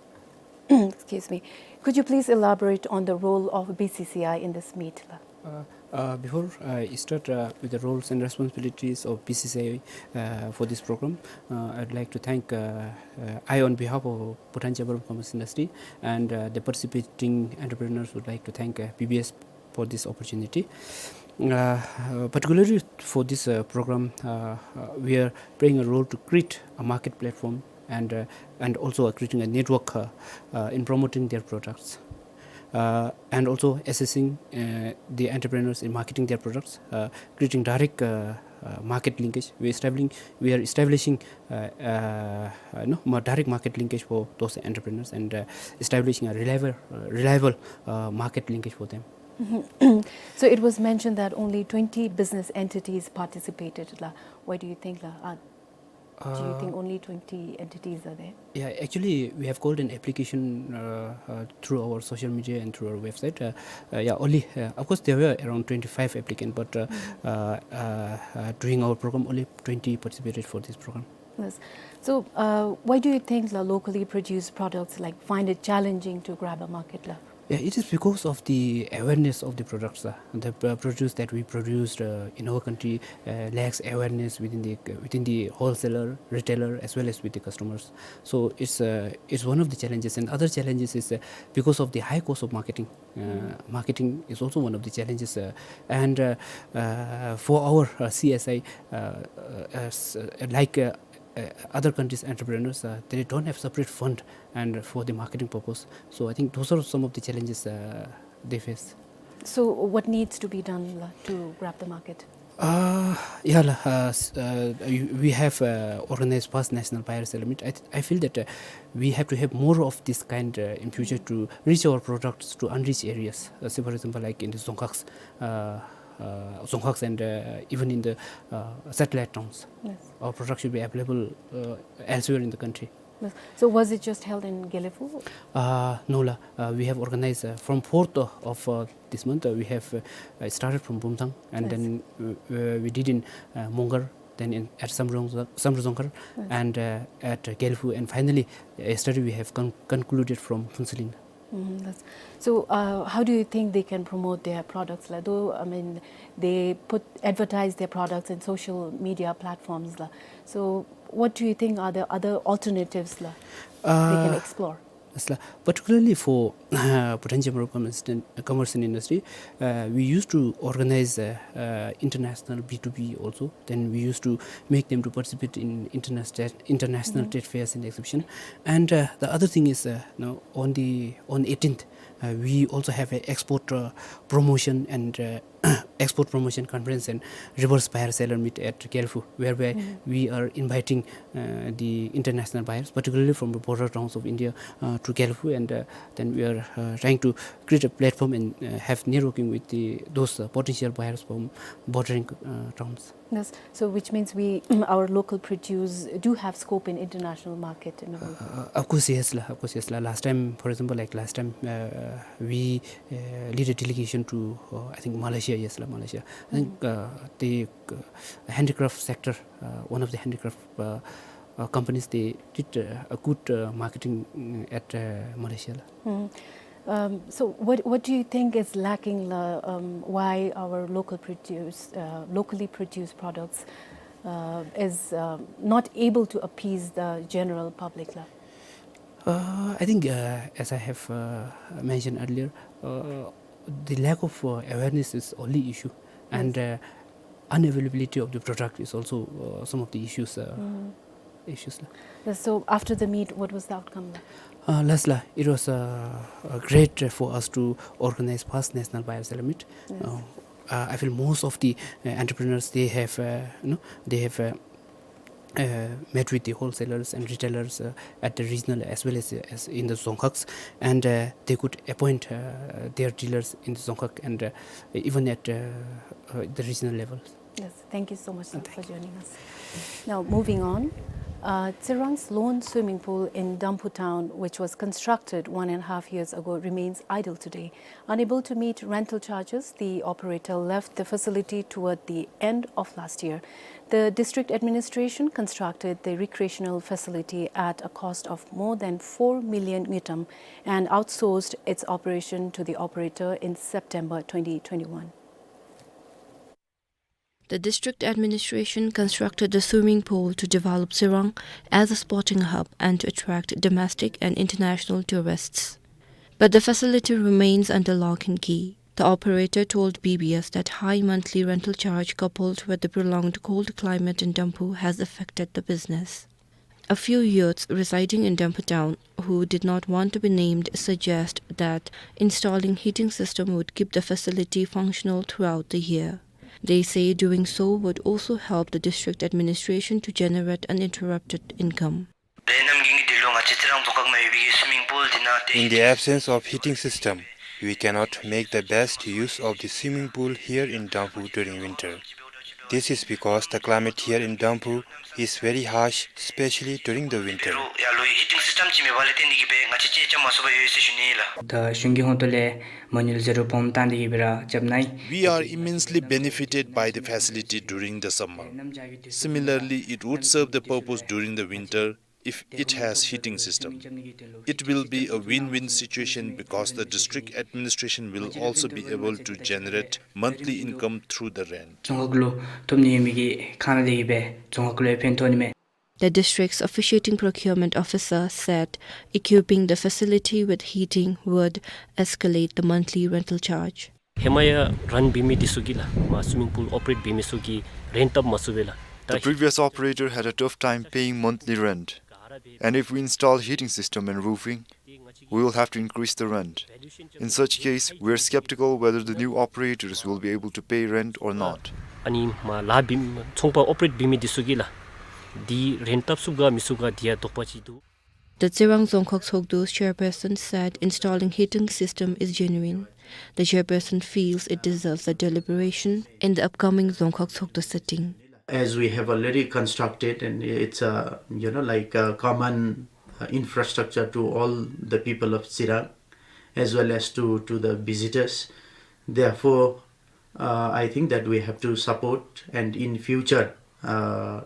Excuse me. Could you please elaborate on the role of B C C I in this meet la? Uh, uh, before I start, uh, with the roles and responsibilities of B C C I, uh, for this program, uh, I'd like to thank, uh, uh, I, on behalf of Bhutan Chamber of Commerce Industry and, uh, the participating entrepreneurs, would like to thank, uh, B B S for this opportunity. Uh, uh, particularly for this, uh, program, uh, uh, we are playing a role to create a market platform and, uh, and also, uh, creating a network, uh, uh, in promoting their products, uh, and also assisting, uh, the entrepreneurs in marketing their products, uh, creating direct, uh, uh, market linkage. We are establishing, we are establishing, uh, uh, uh, no, ma-, direct market linkage for those entrepreneurs and, uh, establishing a reliable, uh, reliable, uh, market linkage for them. Mm-hmm. So it was mentioned that only twenty business entities participated la. Why do you think la? Uh, do you think, uh, only twenty entities are there? Yeah, actually, we have called an application, uh, uh, through our social media and through our website. Uh, uh, yeah, only, uh, of course, there were around twenty-five applicants, but, uh, mm-hmm, uh, uh, uh, during our program, only twenty participated for this program. Yes. So, uh, why do you think la locally produced products, like, find it challenging to grab a market la? Yeah, it is because of the awareness of the products, uh, the, uh, produce that we produced, uh, in our country, uh, lacks awareness within the, within the wholesaler, retailer, as well as with the customers. So it's, uh, it's one of the challenges. And other challenges is, uh, because of the high cost of marketing. Uh, mm, marketing is also one of the challenges. Uh, and, uh, uh, for our, uh, C S I, uh, uh, as, uh, like, uh, uh, other countries' entrepreneurs, uh, they don't have separate fund and for the marketing purpose. So I think those are some of the challenges, uh, they face. So what needs to be done la to grab the market? Uh, yeah, la, uh, s-, uh, we, we have, uh, organized first National Buyer Seller Meet. I th-, I feel that, uh, we have to have more of this kind, uh, in future to reach our products to unreached areas. Uh, say, for example, like in the dzongkhags, uh, uh, dzongkhags and, uh, even in the, uh, satellite towns. Yes. Our products should be available, uh, elsewhere in the country. So was it just held in Gelephu? Uh, no, la. Uh, we have organized, uh, from fourth of, uh, this month. Uh, we have, uh, uh, started from Bumthang, and Yes. then, uh, uh, we did in, uh, Mongar, then in, at Samdrup Dzong-, Samdrup Dzongkhar, Yes. and, uh, at, uh, Gelephu, and finally, uh, yesterday we have con-, concluded from Phuentsholing. Mm, that's, so, uh, how do you think they can promote their products, la? Though, I mean, they put, advertise their products in social media platforms, la. So, what do you think are the other alternatives, la, they can Uh, explore? Yes, la. Particularly for, uh, Bhutan Chamber of Commerce and, Commerce and Industry, uh, we used to organize, uh, uh, international B two B also. Then we used to make them to participate in international, international Mm-hmm. trade fairs and exhibition. And, uh, the other thing is, uh, you know, on the, on eighteenth, uh, we also have a export, uh, promotion and, uh, export promotion conference and reverse buyer seller meet at Gelephu, whereby Mm. we are inviting, uh, the international buyers, particularly from the border towns of India, uh, to Gelephu, and, uh, then we are, uh, trying to create a platform and, uh, have networking with the, those, uh, potential buyers from bordering, uh, towns. Yes. So which means we, our local produce do have scope in international market in a way. Uh, of course, yes, la. Of course, yes, la. Last time, for example, like, last time, uh, we, uh, lead a delegation to, uh, I think, Malaysia, yes, la, Malaysia. I think, Mm. uh, the, uh, handicraft sector, uh, one of the handicraft, uh, uh, companies, they did, uh, a good, uh, marketing, mm, at, uh, Malaysia, la. Mm. Um, so what, what do you think is lacking, la, um, why our local produce, uh, locally produced products, uh, is, uh, not able to appease the general public, la? Uh, I think, uh, as I have, uh, mentioned earlier, uh, the lack of, uh, awareness is only issue, and, Yes. uh, unavailability of the product is also, uh, some of the issues, uh, Mm. issues, la. Yes, so after the meet, what was the outcome, la? Uh, last, la, it was, uh, uh, great for us to organize first National Buyer Seller Meet. Yes. Uh, uh, I feel most of the, uh, entrepreneurs, they have, uh, you know, they have, uh, uh, met with the wholesalers and retailers, uh, at the regional as well as, as in the dzongkhags, and, uh, they could appoint, uh, their dealers in the dzongkhag and, uh, even at, uh, uh, the regional level. Yes, thank you so much, sir, Thank for you. joining us. Now, moving on, uh, Tsirang's lone swimming pool in Damphu town, which was constructed one and a half years ago, remains idle today. Unable to meet rental charges, the operator left the facility toward the end of last year. The district administration constructed the recreational facility at a cost of more than four million ngultrum and outsourced its operation to the operator in September twenty twenty-one. The district administration constructed the swimming pool to develop Tsirang as a sporting hub and to attract domestic and international tourists. But the facility remains under lock and key. The operator told B B S that high monthly rental charge coupled with the prolonged cold climate in Damphu has affected the business. A few youths residing in Damphu town who did not want to be named suggest that installing heating system would keep the facility functional throughout the year. They say doing so would also help the district administration to generate uninterrupted income. In the absence of heating system, we cannot make the best use of the swimming pool here in Damphu during winter. This is because the climate here in Damphu is very harsh, especially during the winter. ད་གཞུང་གི་ཧོངས་ལས་མ་དངུལ་ཟད་འགྲོ་སྦོམ་བཏང་སྟེ་གི་སྦེ་ར་རྐྱབ་གནང་ཡི། We are immensely benefited by the facility during the summer. Similarly, it would serve the purpose during the winter if it has heating system. It will be a win-win situation because the district administration will also be able to generate monthly income through the rent. རྫོང་ཁག་ལུ་ཐོབ་ནི་ཡོད་མི་གི་ཁང་ནང་སྡོད་དེ་གི་སྦེ་རྫོང་ཁག་ལུ་ཡང་ཕན་ཐོགས་ནི་མས། The district's officiating procurement officer said equipping the facility with heating would escalate the monthly rental charge. ཧེ་མ་ཡང་རཱན་འབད་མི་འདི་ཚུ་གིས་ལགས་མར་སུའི་མིང་པུལ་ཨོ་པ་རེཊ་འབད་མི་ཚུ་གིས་རེནཊ་བཏབ་མ་ཚུགས་པས་ལགས། The previous operator had a tough time paying monthly rent. And if we install heating system and roofing, we will have to increase the rent. In such case, we are skeptical whether the new operators will be able to pay rent or not. ཨ་ནི་མར་ལཱ་འབད་ཚོང་པ་ཨོ་པ་རེཊ་འབད་མི་འདི་ཚུ་གིས་ལགས་འདི་རེནཊ་བཏབ་ཚུགས་ག་མི་ཚུགས་ག་འདི་ཡང་དོགས་པ་ཅིག་འདུག། The Tsirang Dzongkhag Tshogdu's chairperson said installing heating system is genuine. The chairperson feels it deserves a deliberation in the upcoming Dzongkhag Tshogdu sitting. As we have already constructed, and it's a, you know, like a common, infrastructure to all the people of Tsirang as well as to, to the visitors. Therefore, uh, I think that we have to support, and in future, uh,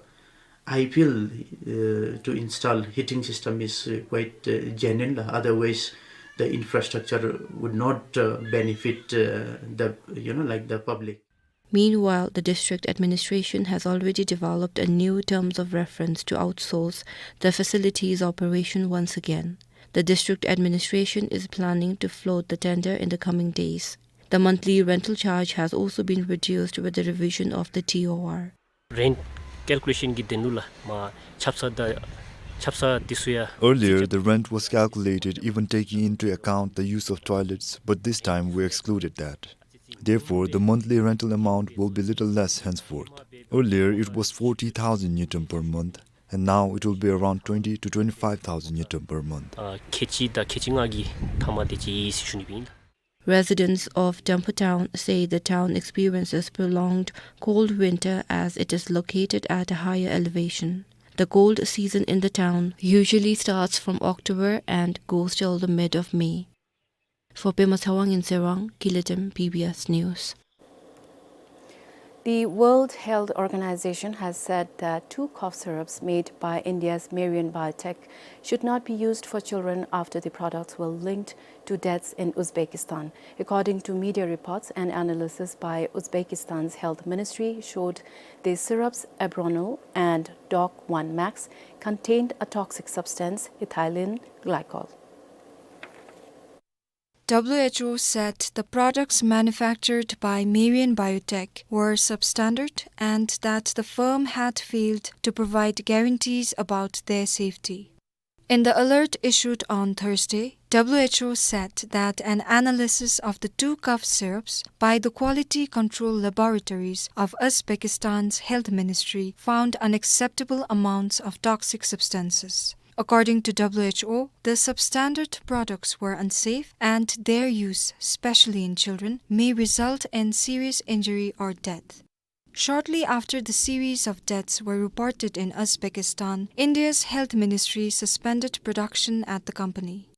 I feel, uh, to install heating system is, uh, quite, uh, genuine. Otherwise, the infrastructure would not, uh, benefit, uh, the, you know, like, the public. Meanwhile, the district administration has already developed a new terms of reference to outsource the facility's operation once again. The district administration is planning to float the tender in the coming days. The monthly rental charge has also been reduced with the revision of the T O R. Rent calculation གི་དོན་ལུ་ལགས་མར་ཆབ་གསང་དང་ཆབ་གསང་འདི་ཚུ་ཡང། Earlier, the rent was calculated even taking into account the use of toilets, but this time we excluded that. Therefore, the monthly rental amount will be little less henceforth. Earlier, it was forty thousand ngultrum per month, and now it will be around twenty to twenty-five thousand ngultrum per month. ཨ་ཁལ་གཅིག་དང་ཁལ་གཅིག་ལྔ་གི་མཐའ་མ་དེ་ཅིག་ཡོད་ཟེར་ཞུ་ནི་ཨིན་ལགས། Residents of Dempu town say the town experiences prolonged cold winter as it is located at a higher elevation. The cold season in the town usually starts from October and goes till the mid of May. For Pema Tshewang in Tsirang, Kila Dem, B B S News. The World Health Organization has said that two cough syrups made by India's Marion Biotech should not be used for children after the products were linked to deaths in Uzbekistan. According to media reports, an analysis by Uzbekistan's health ministry showed the syrups Abronil and Doc one Max contained a toxic substance, ethylene glycol. W H O said the products manufactured by Marion Biotech were substandard and that the firm had failed to provide guarantees about their safety. In the alert issued on Thursday, W H O said that an analysis of the two cough syrups by the quality control laboratories of Uzbekistan's health ministry found unacceptable amounts of toxic substances. According to W H O, the substandard products were unsafe and their use, especially in children, may result in serious injury or death. Shortly after the series of deaths were reported in Uzbekistan, India's health ministry suspended production at the company.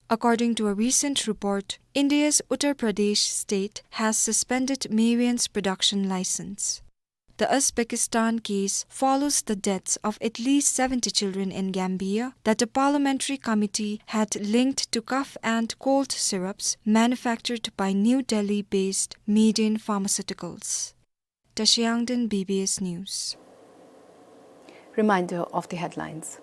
According to a recent report, India's Uttar Pradesh state has suspended Marion's production license. The Uzbekistan case follows the deaths of at least seventy children in Gambia that a parliamentary committee had linked to cough and cold syrups manufactured by New Delhi-based Marion Pharmaceuticals. Tashiyangden, B B S News. Reminder of the headlines.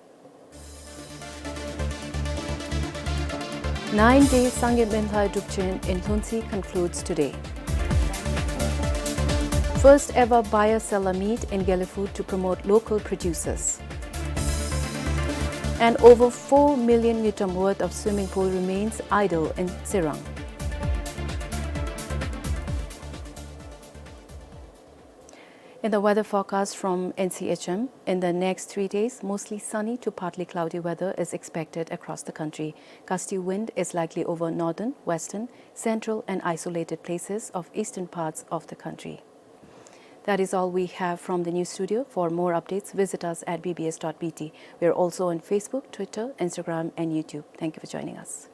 Nine-day Sangay Menlha Drupchen in Lhuntshey concludes today. First ever buyer-seller meet in Gelephu to promote local producers. And over four million ngultrum worth of swimming pool remains idle in Tsirang. In the weather forecast from N C H M, in the next three days, mostly sunny to partly cloudy weather is expected across the country. Gusty wind is likely over northern, western, central and isolated places of eastern parts of the country. That is all we have from the news studio. For more updates, visit us at B B S dot B T. We are also on Facebook, Twitter, Instagram and YouTube. Thank you for joining us.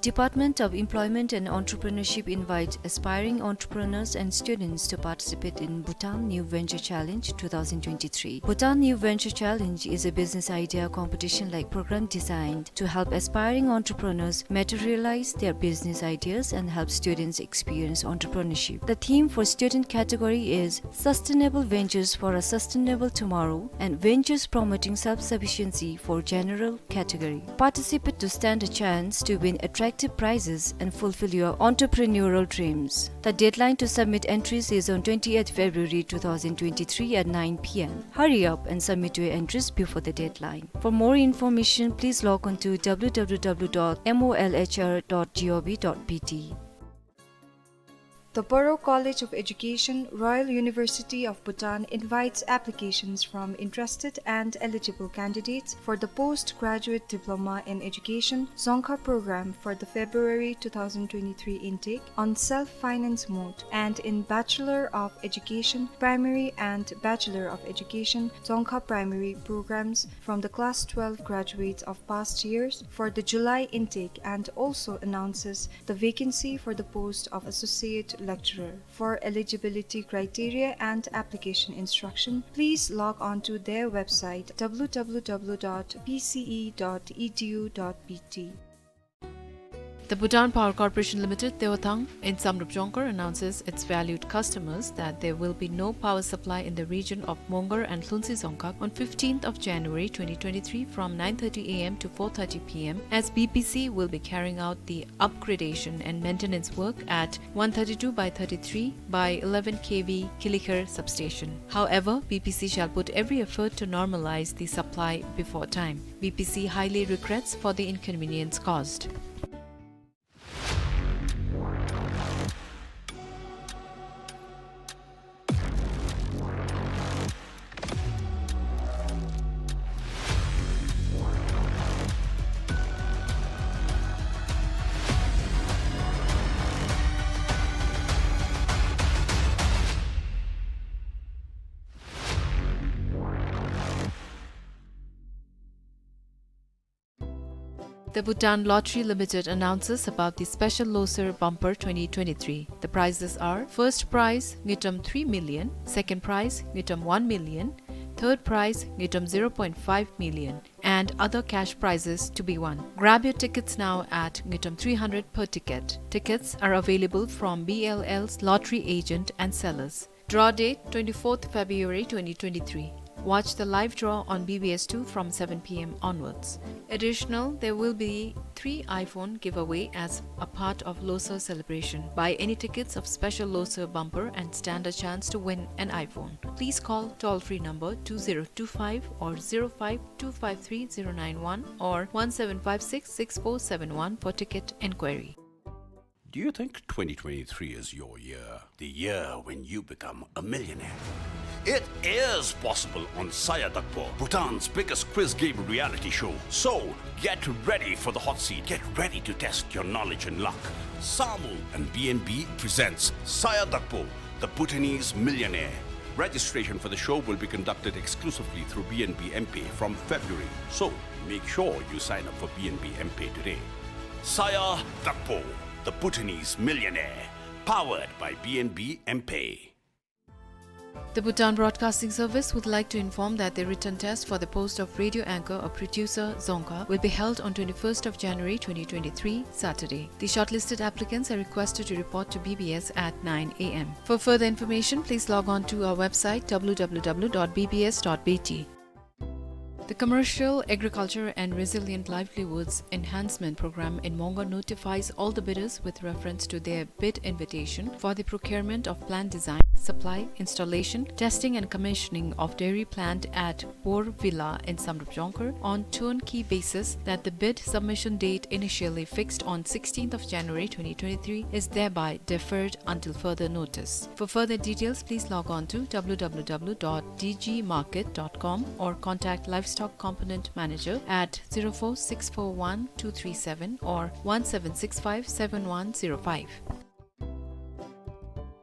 Department of Employment and Entrepreneurship invites aspiring entrepreneurs and students to participate in Bhutan New Venture Challenge two thousand twenty-three. Bhutan New Venture Challenge is a business idea competition-like program designed to help aspiring entrepreneurs materialize their business ideas and help students experience entrepreneurship. The theme for student category is Sustainable Ventures for a Sustainable Tomorrow and Ventures Promoting Self-Sufficiency for General category. Participate to stand a chance to win attractive prizes and fulfill your entrepreneurial dreams. The deadline to submit entries is on twentieth February two thousand twenty-three at nine P M. Hurry up and submit your entries before the deadline. For more information, please log on to W W W dot M O L H R dot G O V dot B T. The Boro College of Education, Royal University of Bhutan invites applications from interested and eligible candidates for the Postgraduate Diploma in Education, Dzongkha program for the February two thousand twenty-three intake on self-finance mode and in Bachelor of Education, Primary and Bachelor of Education, Dzongkha primary programs from the class twelve graduates of past years for the July intake and also announces the vacancy for the post of Associate Lecturer. For eligibility criteria and application instruction, please log on to their website W W W dot P C E dot E D U dot B T. The Bhutan Power Corporation Limited, Teothang, in Samdrup Jongkhar, announces its valued customers that there will be no power supply in the region of Mongar and Lhunsi Dzongkhag on fifteenth of January twenty twenty-three from nine thirty A M to four thirty P M, as B P C will be carrying out the upgradation and maintenance work at one thirty-two by thirty-three by eleven K V Kilikher substation. However, B P C shall put every effort to normalize the supply before time. B P C highly regrets for the inconvenience caused. The Bhutan Lottery Limited announces about the special Losar Bumper twenty twenty-three. The prizes are: first prize, ngultrum three million, second prize, ngultrum one million, third prize, ngultrum zero point five million, and other cash prizes to be won. Grab your tickets now at ngultrum three hundred per ticket. Tickets are available from B L L's lottery agent and sellers. Draw date, twenty-fourth February twenty twenty-three. Watch the live draw on B B S two from seven P M onwards. Additional, there will be three iPhone giveaway as a part of Losar celebration. Buy any tickets of special Losar bumper and stand a chance to win an iPhone. Please call toll-free number two zero two five or zero five two five three zero nine one or one seven five six six four seven one for ticket enquiry. Do you think twenty twenty-three is your year? The year when you become a millionaire? It is possible on Saya Dakpo, Bhutan's biggest quiz game reality show. So, get ready for the hot seat. Get ready to test your knowledge and luck. Samu and B N B presents Saya Dakpo, the Bhutanese Millionaire. Registration for the show will be conducted exclusively through B N B M Pay from February. So, make sure you sign up for B N B M Pay today. Saya Dakpo, the Bhutanese Millionaire, powered by B N B M Pay. The Bhutan Broadcasting Service would like to inform that the written test for the post of radio anchor or producer, Dzongkha, will be held on twenty-first of January twenty twenty-three, Saturday. The shortlisted applicants are requested to report to B B S at nine A M. For further information, please log on to our website, W W W dot B B S dot B T. The Commercial Agriculture and Resilient Livelihoods Enhancement Program in Mongar notifies all the bidders with reference to their bid invitation for the procurement of plant design, supply, installation, testing and commissioning of dairy plant at Bor Villa in Samdrup Jongkhar on turnkey basis that the bid submission date initially fixed on sixteenth of January twenty twenty-three is thereby deferred until further notice. For further details, please log on to W W W dot D G market dot com or contact Livestock Component Manager at zero four six four one two three seven or one seven six five seven one zero five.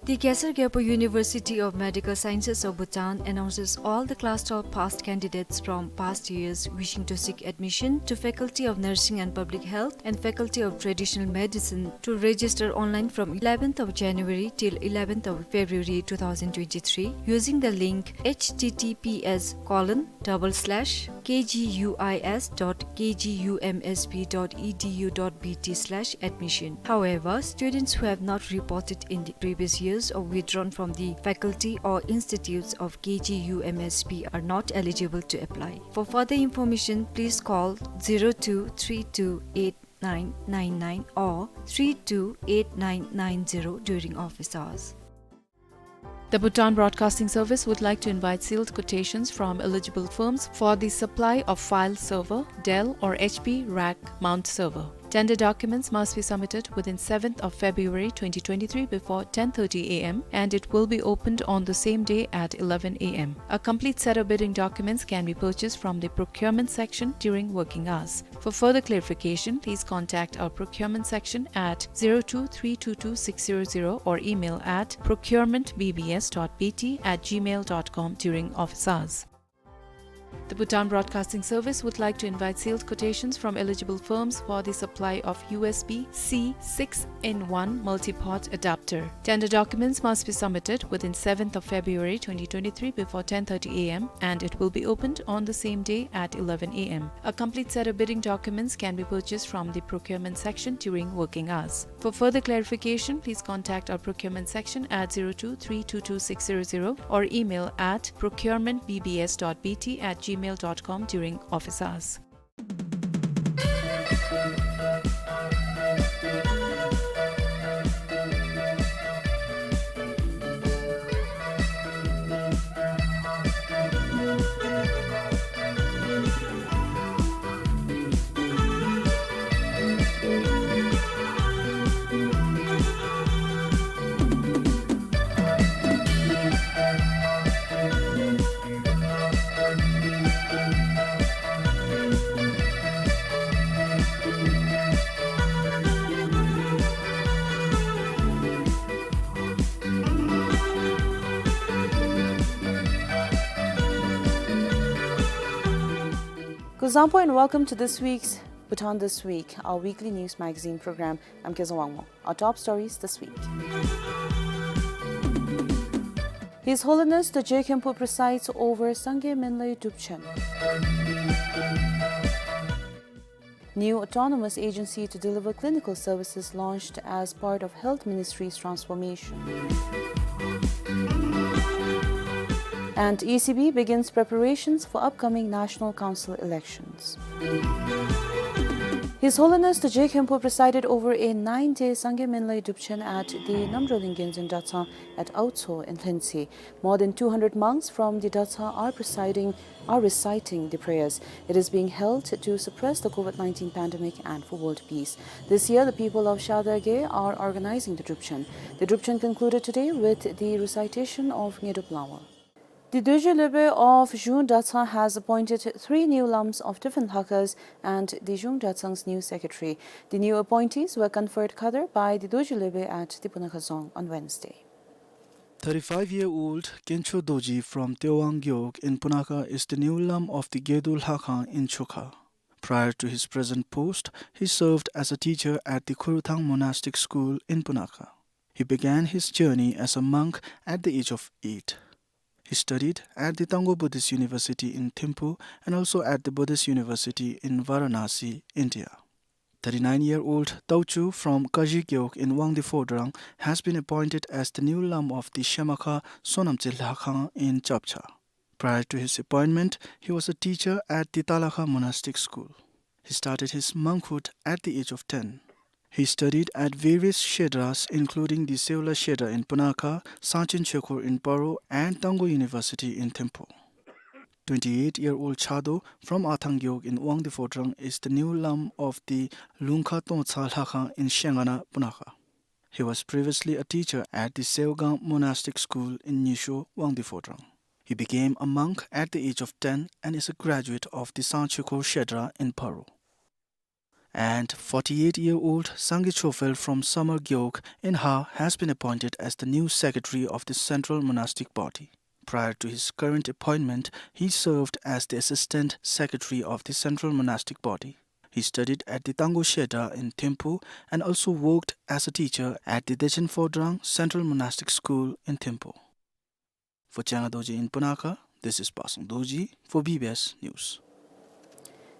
The Khesar Gyalpo University of Medical Sciences of Bhutan announces all the class twelve passed candidates from past years wishing to seek admission to Faculty of Nursing and Public Health and Faculty of Traditional Medicine to register online from eleventh of January till eleventh of February two thousand twenty-three using the link H T T P S colon double slash K G U I S dot K G U M S P dot E D U dot B T slash admission. However, students who have not reported in the previous years or withdrawn from the faculty or institutes of K G U M S P are not eligible to apply. For further information, please call zero two three two eight nine nine nine or three two eight nine nine zero during office hours. The Bhutan Broadcasting Service would like to invite sealed quotations from eligible firms for the supply of file server, Dell or H P rack mount server. Tender documents must be submitted within seventh of February twenty twenty-three before ten thirty A M and it will be opened on the same day at eleven A M. A complete set of bidding documents can be purchased from the procurement section during working hours. For further clarification, please contact our procurement section at zero two three two two six zero zero or email at procurement B B S dot B T at gmail dot com during office hours. The Bhutan Broadcasting Service would like to invite sealed quotations from eligible firms for the supply of U S B C six in one multi-port adapter. Tender documents must be submitted within seventh of February twenty twenty-three before ten thirty A M and it will be opened on the same day at eleven A M. A complete set of bidding documents can be purchased from the procurement section during working hours. For further clarification, please contact our procurement section at zero two three two two six zero zero or email at procurement B B S dot B T at gmail dot com during office hours. Kuzuzangpo and welcome to this week's Bhutan This Week, our weekly news magazine program. I'm Kezang Wangmo. Our top stories this week. His Holiness Dorje Khenpo presides over Sangay Menlay Drupchen. New autonomous agency to deliver clinical services launched as part of Health Ministry's transformation. And E C B begins preparations for upcoming National Council elections. His Holiness Dorje Khenpo presided over a nine-day Sangay Menlay Drupchen at the Namdrolling Genzin Dratshang at Aotso in Lhentsey. More than two hundred monks from the Dratshang are presiding, are reciting the prayers. It is being held to suppress the COVID nineteen pandemic and for world peace. This year, the people of Shadagye are organizing the Drupchen. The Drupchen concluded today with the recitation of Ngedup Lawa. The Dorje Lhebe of Zhung Dratshang has appointed three new lams of different Lhakhas and the Zhung Dratshang's new secretary. The new appointees were conferred Khadar by the Dorje Lhebe at the Punakha Dzong on Wednesday. Thirty-five-year-old Khencho Dorji from Tewang Gewog in Punakha is the new lam of the Gedo Lhakhang in Chokha. Prior to his present post, he served as a teacher at the Khurthang Monastic School in Punakha. He began his journey as a monk at the age of eight. He studied at the Tangkhul Buddhist University in Thimphu and also at the Buddhist University in Varanasi, India. Thirty-nine-year-old Taochu from Kaji Gewog in Wangdi Phodrang has been appointed as the new lam of the Shemakha Sonamtse Lhakhang in Chapcha. Prior to his appointment, he was a teacher at the Talakha Monastic School. He started his monkhood at the age of ten. He studied at various shedras, including the Seola Shedra in Punakha, Sangchen Chekhor in Paro, and Tangkhul University in Thimphu. Twenty-eight-year-old Chado from Athang Gewog in Wangdi Phodrang is the new lam of the Lungkha Tongtsa Lhakhang in Shengana, Punakha. He was previously a teacher at the Seogang Monastic School in Nyisho, Wangdi Phodrang. He became a monk at the age of ten and is a graduate of the Sangchikho Shedra in Paro. And forty-eight-year-old Sangay Chophel from Samar Gewog in Hah has been appointed as the new secretary of the Central Monastic Body. Prior to his current appointment, he served as the assistant secretary of the Central Monastic Body. He studied at the Tanggo Shedar in Thimphu and also worked as a teacher at the Dechen Phodrang Central Monastic School in Thimphu. For Changa Dorji in Punakha, this is Pasang Dorji for B B S News.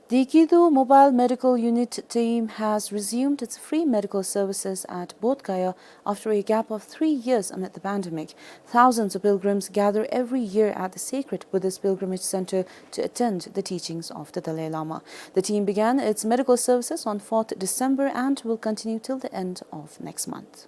The Kidu Mobile Medical Unit team has resumed its free medical services at Bodh Gaya after a gap of three years amid the pandemic. Thousands of pilgrims gather every year at the sacred Buddhist pilgrimage center to attend the teachings of the Dalai Lama. The team began its medical services on fourth December and will continue till the end of next month.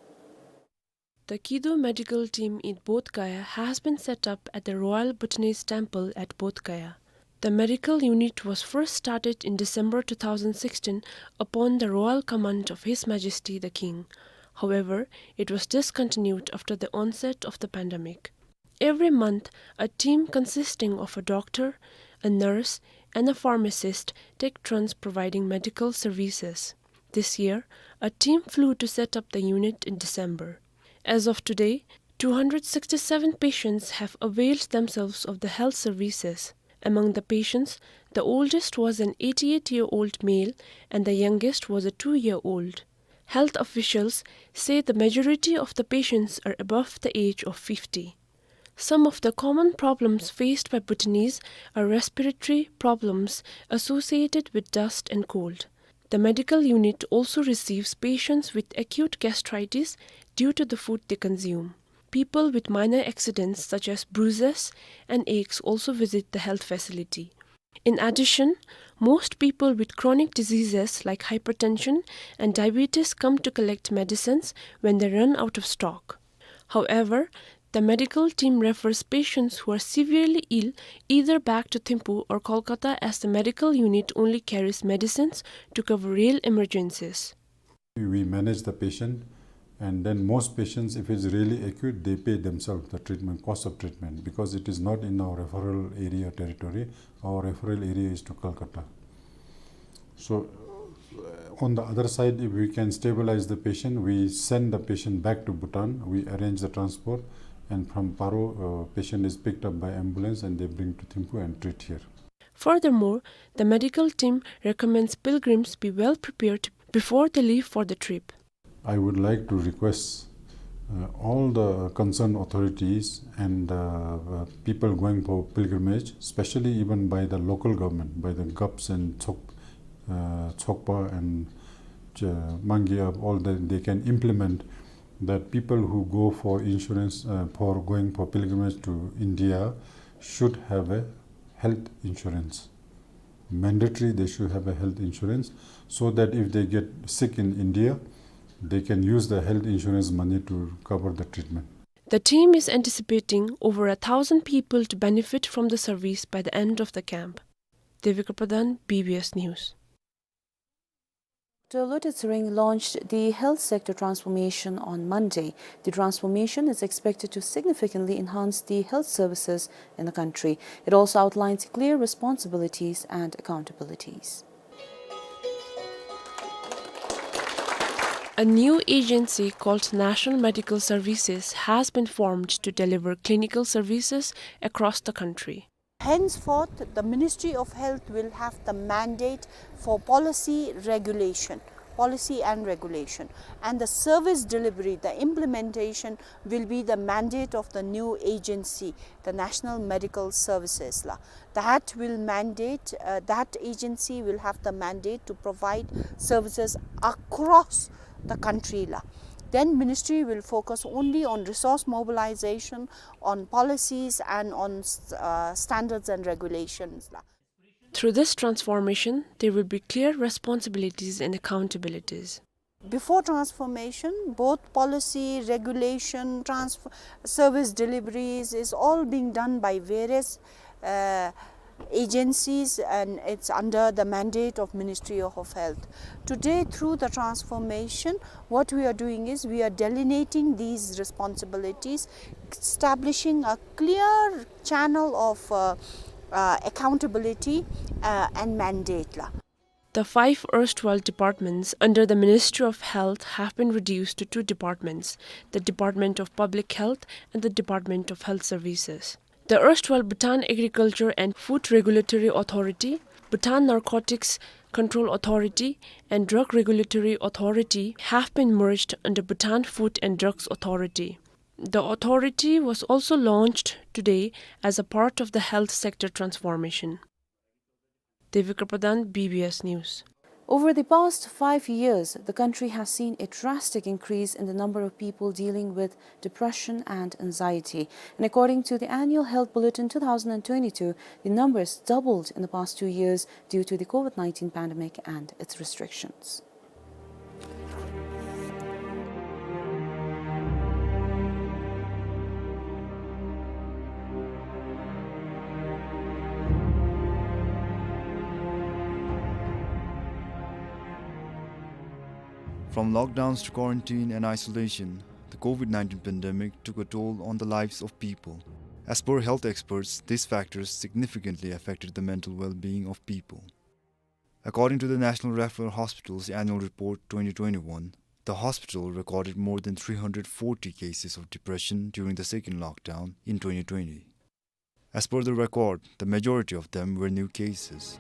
The Kidu medical team in Bodh Gaya has been set up at the Royal Bhutanese Temple at Bodh Gaya. The medical unit was first started in December two thousand sixteen upon the royal command of His Majesty the King. However, it was discontinued after the onset of the pandemic. Every month, a team consisting of a doctor, a nurse, and a pharmacist take turns providing medical services. This year, a team flew to set up the unit in December. As of today, two hundred sixty-seven patients have availed themselves of the health services. Among the patients, the oldest was an eighty-eight-year-old male and the youngest was a two-year-old. Health officials say the majority of the patients are above the age of fifty. Some of the common problems faced by Bhutanese are respiratory problems associated with dust and cold. The medical unit also receives patients with acute gastritis due to the food they consume. People with minor accidents such as bruises and aches also visit the health facility. In addition, most people with chronic diseases like hypertension and diabetes come to collect medicines when they run out of stock. However, the medical team refers patients who are severely ill either back to Thimphu or Kolkata, as the medical unit only carries medicines to cover real emergencies. We manage the patient, and then most patients, if it's really acute, they pay themselves the treatment, cost of treatment, because it is not in our referral area territory. Our referral area is to Calcutta. So, uh, on the other side, if we can stabilize the patient, we send the patient back to Bhutan, we arrange the transport, and from Paro, uh, patient is picked up by ambulance and they bring to Thimphu and treat here. Furthermore, the medical team recommends pilgrims be well prepared before they leave for the trip. I would like to request, uh, all the concerned authorities and, uh, uh, people going for pilgrimage, especially even by the local government, by the Gaps and Chok-, uh, Chokpa and, uh, Mangi, uh, all the, they can implement that people who go for insurance, uh, for going for pilgrimage to India should have a health insurance. Mandatory, they should have a health insurance, so that if they get sick in India, they can use the health insurance money to cover the treatment. The team is anticipating over a thousand people to benefit from the service by the end of the camp. Devika Pradhan, B B S News. Doctor Lotay Tshering launched the health sector transformation on Monday. The transformation is expected to significantly enhance the health services in the country. It also outlines clear responsibilities and accountabilities. A new agency called National Medical Services has been formed to deliver clinical services across the country. Henceforth, the Ministry of Health will have the mandate for policy regulation, policy and regulation, and the service delivery, the implementation will be the mandate of the new agency, the National Medical Services la. That will mandate, uh, that agency will have the mandate to provide services across the country la. Then ministry will focus only on resource mobilization, on policies and on, uh, standards and regulations la. Through this transformation, there will be clear responsibilities and accountabilities. Before transformation, both policy, regulation, transf-, service deliveries is all being done by various, uh, agencies, and it's under the mandate of Ministry of Health. Today, through the transformation, what we are doing is we are delineating these responsibilities, establishing a clear channel of, uh, uh, accountability, uh, and mandate la. The five erstwhile departments under the Ministry of Health have been reduced to two departments, the Department of Public Health and the Department of Health Services. The erstwhile Bhutan Agriculture and Food Regulatory Authority, Bhutan Narcotics Control Authority, and Drug Regulatory Authority have been merged under Bhutan Food and Drugs Authority. The authority was also launched today as a part of the health sector transformation. Devi Kripadan, B B S News. Over the past five years, the country has seen a drastic increase in the number of people dealing with depression and anxiety. And according to the annual health bulletin two thousand twenty-two, the numbers doubled in the past two years due to the COVID nineteen pandemic and its restrictions. From lockdowns to quarantine and isolation, the COVID nineteen pandemic took a toll on the lives of people. As per health experts, these factors significantly affected the mental well-being of people. According to the National Referral Hospital's annual report twenty twenty-one, the hospital recorded more than three hundred forty cases of depression during the second lockdown in twenty twenty. As per the record, the majority of them were new cases.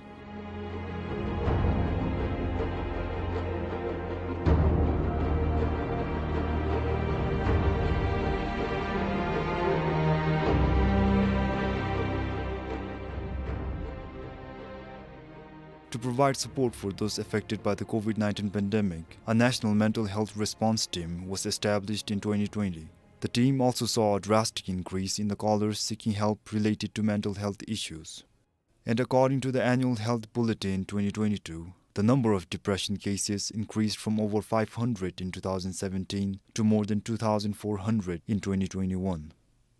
To provide support for those affected by the COVID nineteen pandemic, a national mental health response team was established in twenty twenty. The team also saw a drastic increase in the callers seeking help related to mental health issues. And according to the annual health bulletin twenty twenty-two, the number of depression cases increased from over five hundred in two thousand seventeen to more than two thousand four hundred in twenty twenty-one.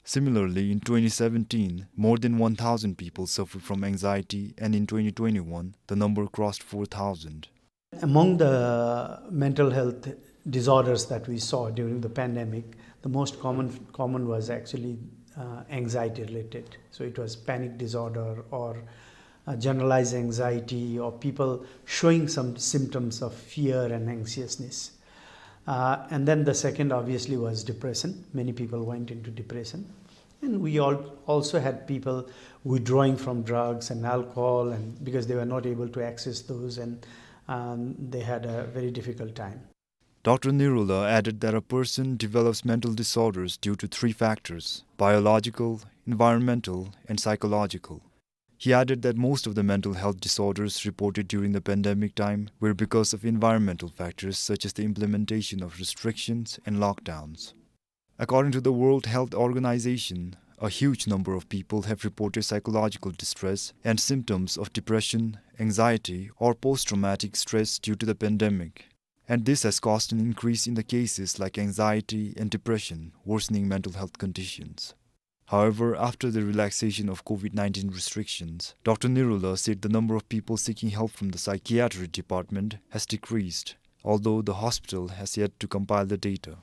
Similarly, in twenty seventeen, more than one thousand people suffered from anxiety, and in twenty twenty-one, the number crossed four thousand. Among the mental health disorders that we saw during the pandemic, the most common, common was actually, uh, anxiety related. So it was panic disorder or, uh, generalized anxiety, or people showing some symptoms of fear and anxiousness. Uh, and then the second, obviously, was depression. Many people went into depression. And we all also had people withdrawing from drugs and alcohol, and because they were not able to access those, and, um, they had a very difficult time. Doctor Nirula added that a person develops mental disorders due to three factors: biological, environmental, and psychological. He added that most of the mental health disorders reported during the pandemic time were because of environmental factors such as the implementation of restrictions and lockdowns. According to the World Health Organization, a huge number of people have reported psychological distress and symptoms of depression, anxiety, or post-traumatic stress due to the pandemic. And this has caused an increase in the cases like anxiety and depression, worsening mental health conditions. However, after the relaxation of COVID nineteen restrictions, Doctor Nirula said the number of people seeking help from the psychiatry department has decreased, although the hospital has yet to compile the data.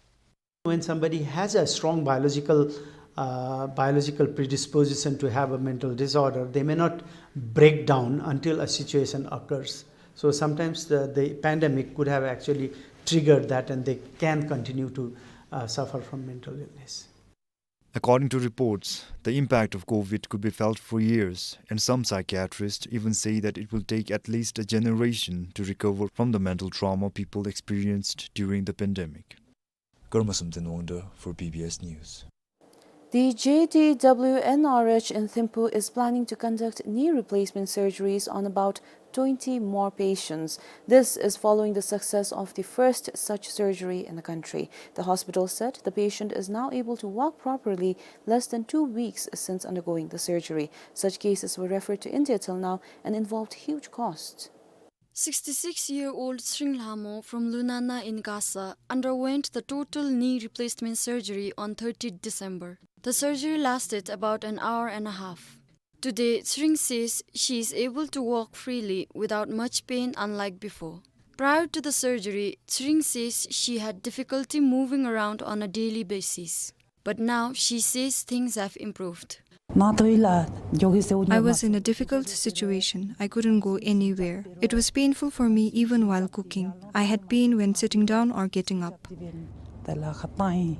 When somebody has a strong biological, uh, biological predisposition to have a mental disorder, they may not break down until a situation occurs. So sometimes the, the pandemic could have actually triggered that, and they can continue to, uh, suffer from mental illness. According to reports, the impact of COVID could be felt for years, and some psychiatrists even say that it will take at least a generation to recover from the mental trauma people experienced during the pandemic. Karma Samten Wangda for B B S News. The J D W N R H in Thimphu is planning to conduct knee replacement surgeries on about twenty more patients. This is following the success of the first such surgery in the country. The hospital said the patient is now able to walk properly less than two weeks since undergoing the surgery. Such cases were referred to India till now and involved huge costs. Sixty-six-year-old Tshering Lhamo from Lunana in Gasa underwent the total knee replacement surgery on thirtieth December. The surgery lasted about an hour and a half. Today, Tshering says she is able to walk freely without much pain, unlike before. Prior to the surgery, Tshering says she had difficulty moving around on a daily basis. But now she says things have improved. ནཱ་ཐོ་ཡི་ལ་འགྱོ་གེ་ཟེརཝ་ནི། I was in a difficult situation. I couldn't go anywhere. It was painful for me even while cooking. I had pain when sitting down or getting up. ད་ལ་ཁ་བཏང་ཡི།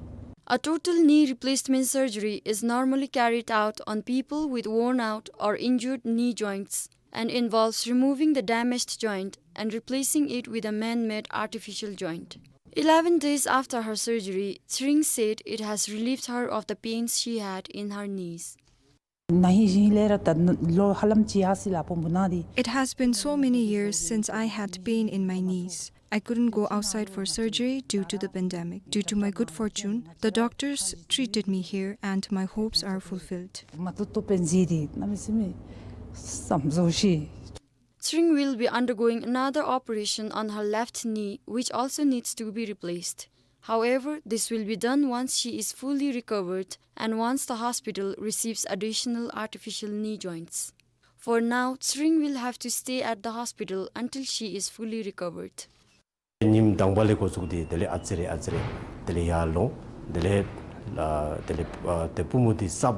A total knee replacement surgery is normally carried out on people with worn out or injured knee joints and involves removing the damaged joint and replacing it with a man-made artificial joint. Eleven days after her surgery, Tsering said it has relieved her of the pains she had in her knees. ན་ཧིང་ཞིང་ལས་ར་ད་ལོ་ཧ་ལམ་ཅིག་ཡར་སོ་ཡི་ལགས་བུམོ་ན་འདི། It has been so many years since I had pain in my knees. I couldn't go outside for surgery due to the pandemic. Due to my good fortune, the doctors treated me here and my hopes are fulfilled. མ་ཏོག་ཏོ་པན་ཟེར་འདི་གནམ་མེད་ས་མེད་བསམ་བཟོ་ཤེས། Tsering will be undergoing another operation on her left knee, which also needs to be replaced. However, this will be done once she is fully recovered and once the hospital receives additional artificial knee joints. For now, Tsering will have to stay at the hospital until she is fully recovered. ཉིནམ་དང་པ་ལས་འགོ་བཙུགས་ཏེ་དེ་ལས་ཨ་ཙི་རེ་ཨ་ཙི་རེ་དེ་ལས་ཡར་ལོང་། དེ་ལས་ཨ་དེ་ལས་ཨ་དེ་པུས་མོ་འདི་གསབ་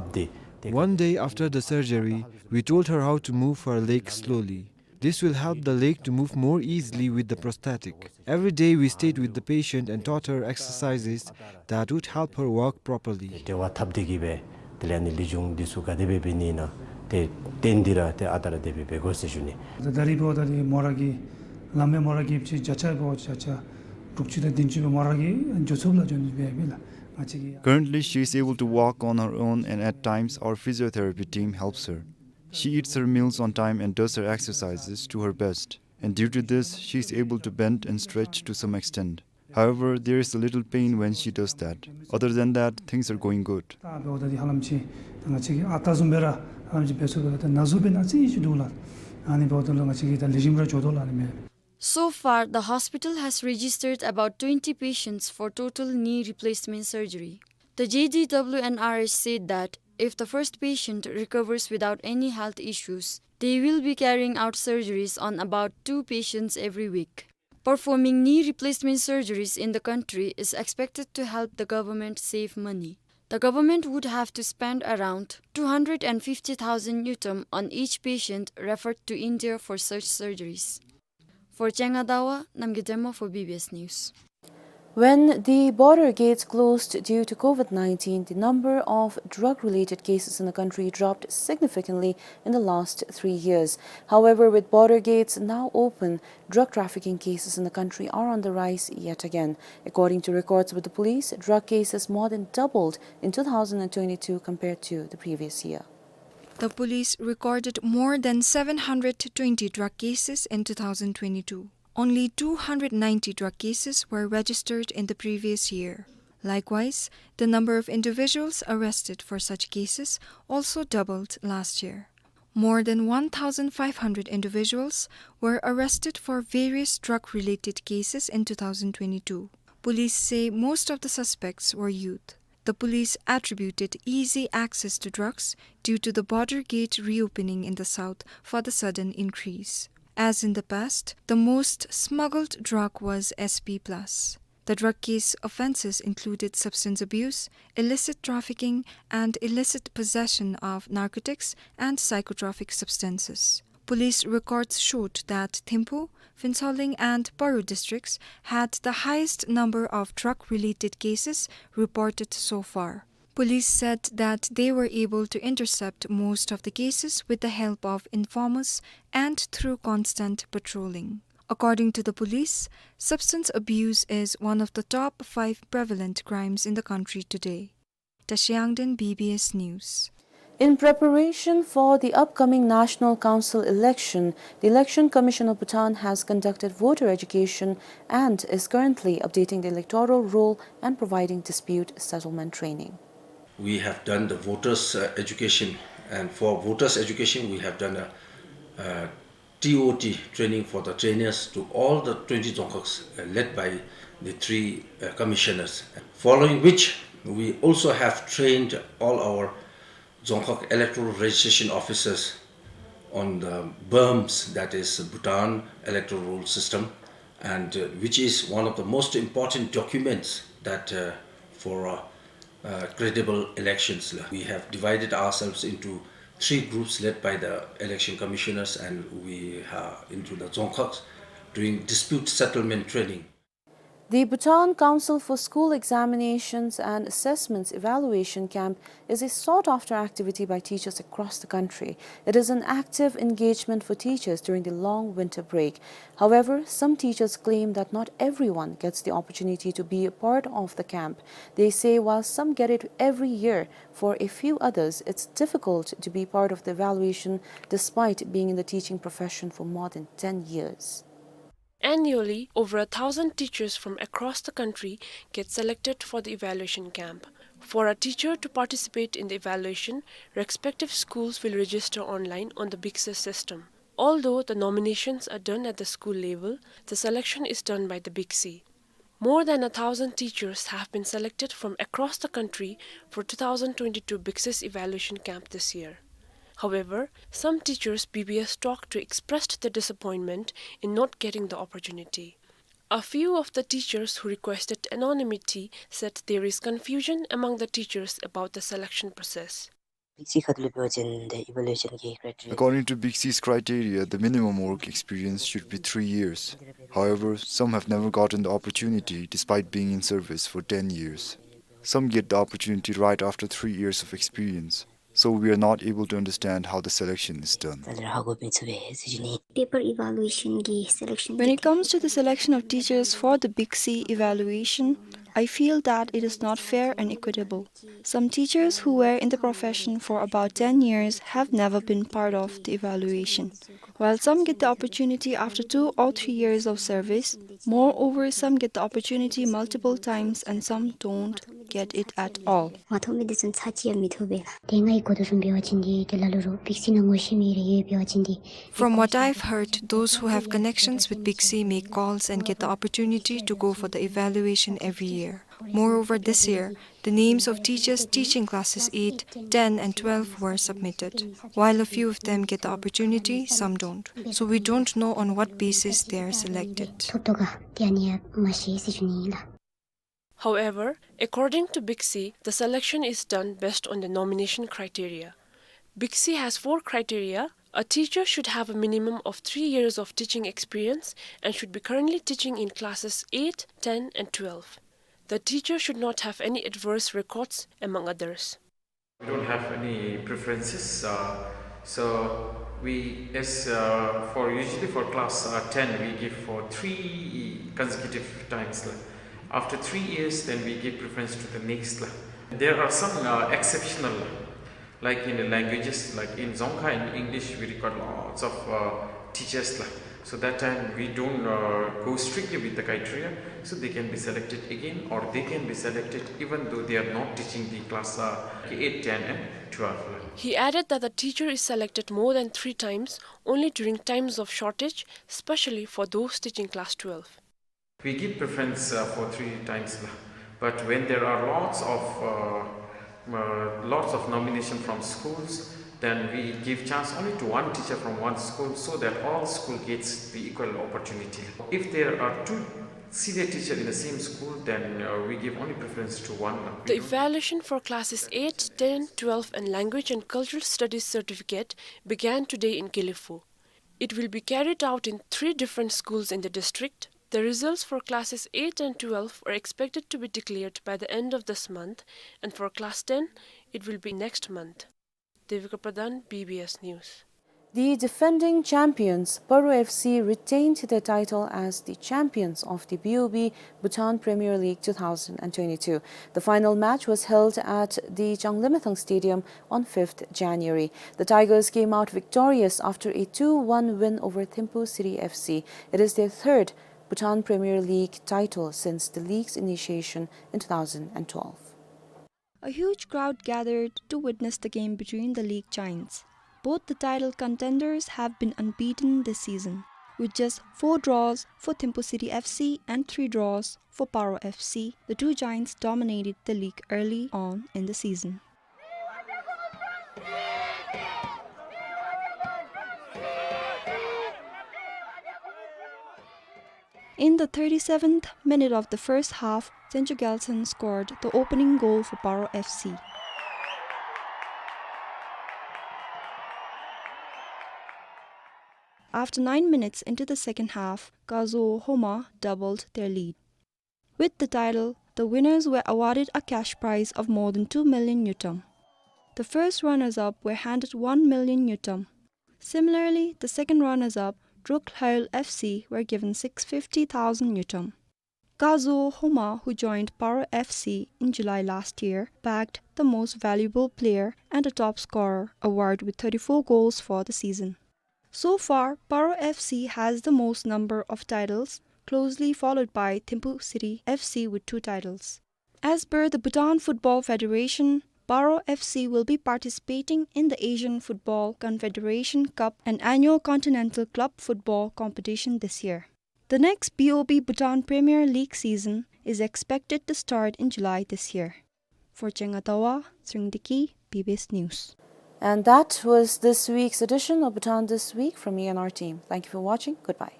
སྟེ། One day after the surgery, we told her how to move her leg slowly. This will help the leg to move more easily with the prosthetic. Every day we stayed with the patient and taught her exercises that would help her walk properly. འབྲེལ་བ་འཐབ་སྟེ་གིས་སྦེ་དེ་ལས་ཨ་ནི་ལེགས་ཤོམ་འདི་ཚུ་ག་དེ་སྦེ་འབད་ནི་ཨིན་ན་དེ་བསྟུན་ཏེ་ར་ཏེ་ཨ་རྟག་ར་དེ་སྦེ་འབད་དགོ་ཟེར་ཞུ་ནི། ད་ད་རིས་འབདཝ་ད་འདི་མོ་ར་གི་ལམ་མེ་མོ་ར་གི་ཅིག་བརྒྱ་ཆ་འབདཝ་བརྒྱ་ཆ་དྲུག་ཅུ་དང་བདུན་ཅུ་སྦེ་མོ་ར་གི་འགྱོ་ཚུགསཔ་ལ་འགྱོ་ནི་སྦེ་ཨིན་ལགས། ང་བཅས་ཀྱིས། Currently, she is able to walk on her own, and at times our physiotherapy team helps her. She eats her meals on time and does her exercises to her best. And due to this, she is able to bend and stretch to some extent. However, there is a little pain when she does that. Other than that, things are going good. ད་འབདཝ་ད་འདི་ཧ་ལམ་ཅིག་ང་བཅས་ཀྱིས་ཨ་རྟག་བཟུམ་སྦེ་ར་ཧ་ལམ་ཅིག་འབད་ཚུགས་པས་ལགས། ད་ན་ཟུག་འབད་ནི་ཨ་ཙི་ཅིག་འདུག་ལགས། ཨ་ནི་འབདཝ་ད་ལུ་ང་བཅས་ཀྱིས་ད་ལེགས་ཤོམ་ར་འགྱོ་དོ་ལགས་ཨ་ནི་སྦེ། So far, the hospital has registered about twenty patients for total knee replacement surgery. The J D W N R H said that if the first patient recovers without any health issues, they will be carrying out surgeries on about two patients every week. Performing knee replacement surgeries in the country is expected to help the government save money. The government would have to spend around two hundred and fifty thousand ngultrum on each patient referred to India for such surgeries. For Changa Dawa, Namgay Dema for B B S News. When the border gates closed due to COVID nineteen, the number of drug-related cases in the country dropped significantly in the last three years. However, with border gates now open, drug trafficking cases in the country are on the rise yet again. According to records with the police, drug cases more than doubled in two thousand twenty-two compared to the previous year. The police recorded more than seven hundred twenty drug cases in two thousand twenty-two. Only two hundred ninety drug cases were registered in the previous year. Likewise, the number of individuals arrested for such cases also doubled last year. More than one thousand five hundred individuals were arrested for various drug-related cases in two thousand twenty-two. Police say most of the suspects were youth. The police attributed easy access to drugs due to the border gate reopening in the south for the sudden increase. As in the past, the most smuggled drug was S P plus. The drug case offenses included substance abuse, illicit trafficking, and illicit possession of narcotics and psychotropic substances. Police records showed that Thimphu, Phuentsholing, and Paro districts had the highest number of drug-related cases reported so far. Police said that they were able to intercept most of the cases with the help of informers and through constant patrolling. According to the police, substance abuse is one of the top five prevalent crimes in the country today. Tashi Yangden, B B S News. In preparation for the upcoming National Council election, the Election Commission of Bhutan has conducted voter education and is currently updating the electoral roll and providing dispute settlement training. We have done the voters, uh, education, and for voters education, we have done a, uh, T O T training for the trainers to all the twenty dzongkhags, uh, led by the three, uh, commissioners. Following which, we also have trained all our Dzongkhag electoral registration officers on the BERMS, that is Bhutan Electoral Roll System, and, uh, which is one of the most important documents that, uh, for, uh, uh, credible elections la. We have divided ourselves into three groups led by the election commissioners, and we are into the dzongkhag doing dispute settlement training. The Bhutan Council for School Examinations and Assessments evaluation camp is a sought-after activity by teachers across the country. It is an active engagement for teachers during the long winter break. However, some teachers claim that not everyone gets the opportunity to be a part of the camp. They say while some get it every year, for a few others, it's difficult to be part of the evaluation despite being in the teaching profession for more than ten years. Annually, over a thousand teachers from across the country get selected for the evaluation camp. For a teacher to participate in the evaluation, respective schools will register online on the BICSE system. Although the nominations are done at the school level, the selection is done by the BICSE. More than a thousand teachers have been selected from across the country for two thousand twenty-two BICSE evaluation camp this year. However, some teachers B B S talked to expressed their disappointment in not getting the opportunity. A few of the teachers who requested anonymity said there is confusion among the teachers about the selection process. According to BICSE's criteria, the minimum work experience should be three years. However, some have never gotten the opportunity despite being in service for ten years. Some get the opportunity right after three years of experience. So we are not able to understand how the selection is done. Paper evaluation གི selection. When it comes to the selection of teachers for the BICSE evaluation, I feel that it is not fair and equitable. Some teachers who were in the profession for about ten years have never been part of the evaluation. While some get the opportunity after two or three years of service, moreover, some get the opportunity multiple times and some don't get it at all. མ་ཐོབ་མི་དེ་ཚུ་ཚར་གཅིག་ཡང་མི་ཐོབ་པས་ལགས། དེ་སྔའི་གོ་བརྡ་བཟུམ་འབད་བ་ཅིན་དེ་དེ་ལ་ལུ་རོགས་BICSE ནང་ངོ་ཤེས་མི་རེ་ཡོད་འབད་བ་ཅིན་དེ། From what I've heard, those who have connections with BICSE make calls and get the opportunity to go for the evaluation every year. Moreover, this year, the names of teachers teaching classes eight, ten, and twelve were submitted. While a few of them get the opportunity, some don't. So we don't know on what basis they are selected. ཐོབ་དོ་ག་དེ་ཨ་ནི་ཡང་མ་ཤེས་ཟེར་ཞུ་ནི་ཨིན་ལགས། However, according to BICSE, the selection is done based on the nomination criteria. BICSE has four criteria. A teacher should have a minimum of three years of teaching experience and should be currently teaching in classes eight, ten, and twelve. The teacher should not have any adverse records, among others. We don't have any preferences. Uh, so we, as, uh, for, usually for class, uh, ten, we give for three consecutive times la. After three years, then we give preference to the next la. There are some, uh, exceptional la. Like in the languages, like in Dzongkha, in English, we record lots of, uh, teachers la. So that time we don't, uh, go strictly with the criteria. So they can be selected again, or they can be selected even though they are not teaching the class, uh, eight, ten and twelve la. He added that the teacher is selected more than three times only during times of shortage, especially for those teaching class twelve. We give preference, uh, for three times la. But when there are lots of, uh, uh, lots of nomination from schools, then we give chance only to one teacher from one school so that all school gets the equal opportunity. If there are two senior teacher in the same school, then, uh, we give only preference to one la. The evaluation for classes eight, ten, twelve and language and cultural studies certificate began today in Gelephu. It will be carried out in three different schools in the district. The results for classes eight and twelve are expected to be declared by the end of this month, and for class ten, it will be next month. Devika Pradhan, B B S News. The defending champions, Paro F C, retained their title as the champions of the B O B Bhutan Premier League two thousand and twenty-two. The final match was held at the Changlimethang Stadium on fifth January. The Tigers came out victorious after a two one win over Thimphu City F C. It is their third Bhutan Premier League title since the league's initiation in two thousand and twelve. A huge crowd gathered to witness the game between the league giants. Both the title contenders have been unbeaten this season. With just four draws for Thimphu City F C and three draws for Paro F C, the two giants dominated the league early on in the season. In the thirty-seventh minute of the first half, Tsencho Gyaltsen scored the opening goal for Paro F C. After nine minutes into the second half, Kazuo Homma doubled their lead. With the title, the winners were awarded a cash prize of more than two million ngultrum. The first runners-up were handed one million ngultrum. Similarly, the second runners-up, Druk Lhaol F C, were given six fifty thousand ngultrum. Kazuo Homma, who joined Paro F C in July last year, bagged the Most Valuable Player and a Top Scorer award with thirty-four goals for the season. So far, Paro F C has the most number of titles, closely followed by Thimphu City F C with two titles. As per the Bhutan Football Federation, Paro F C will be participating in the Asian Football Confederation Cup, an annual continental club football competition this year. The next B O B Bhutan Premier League season is expected to start in July this year. For Chenga Tawa, Tshering Deki, B B S News. And that was this week's edition of Bhutan This Week from me and our team. Thank you for watching. Goodbye.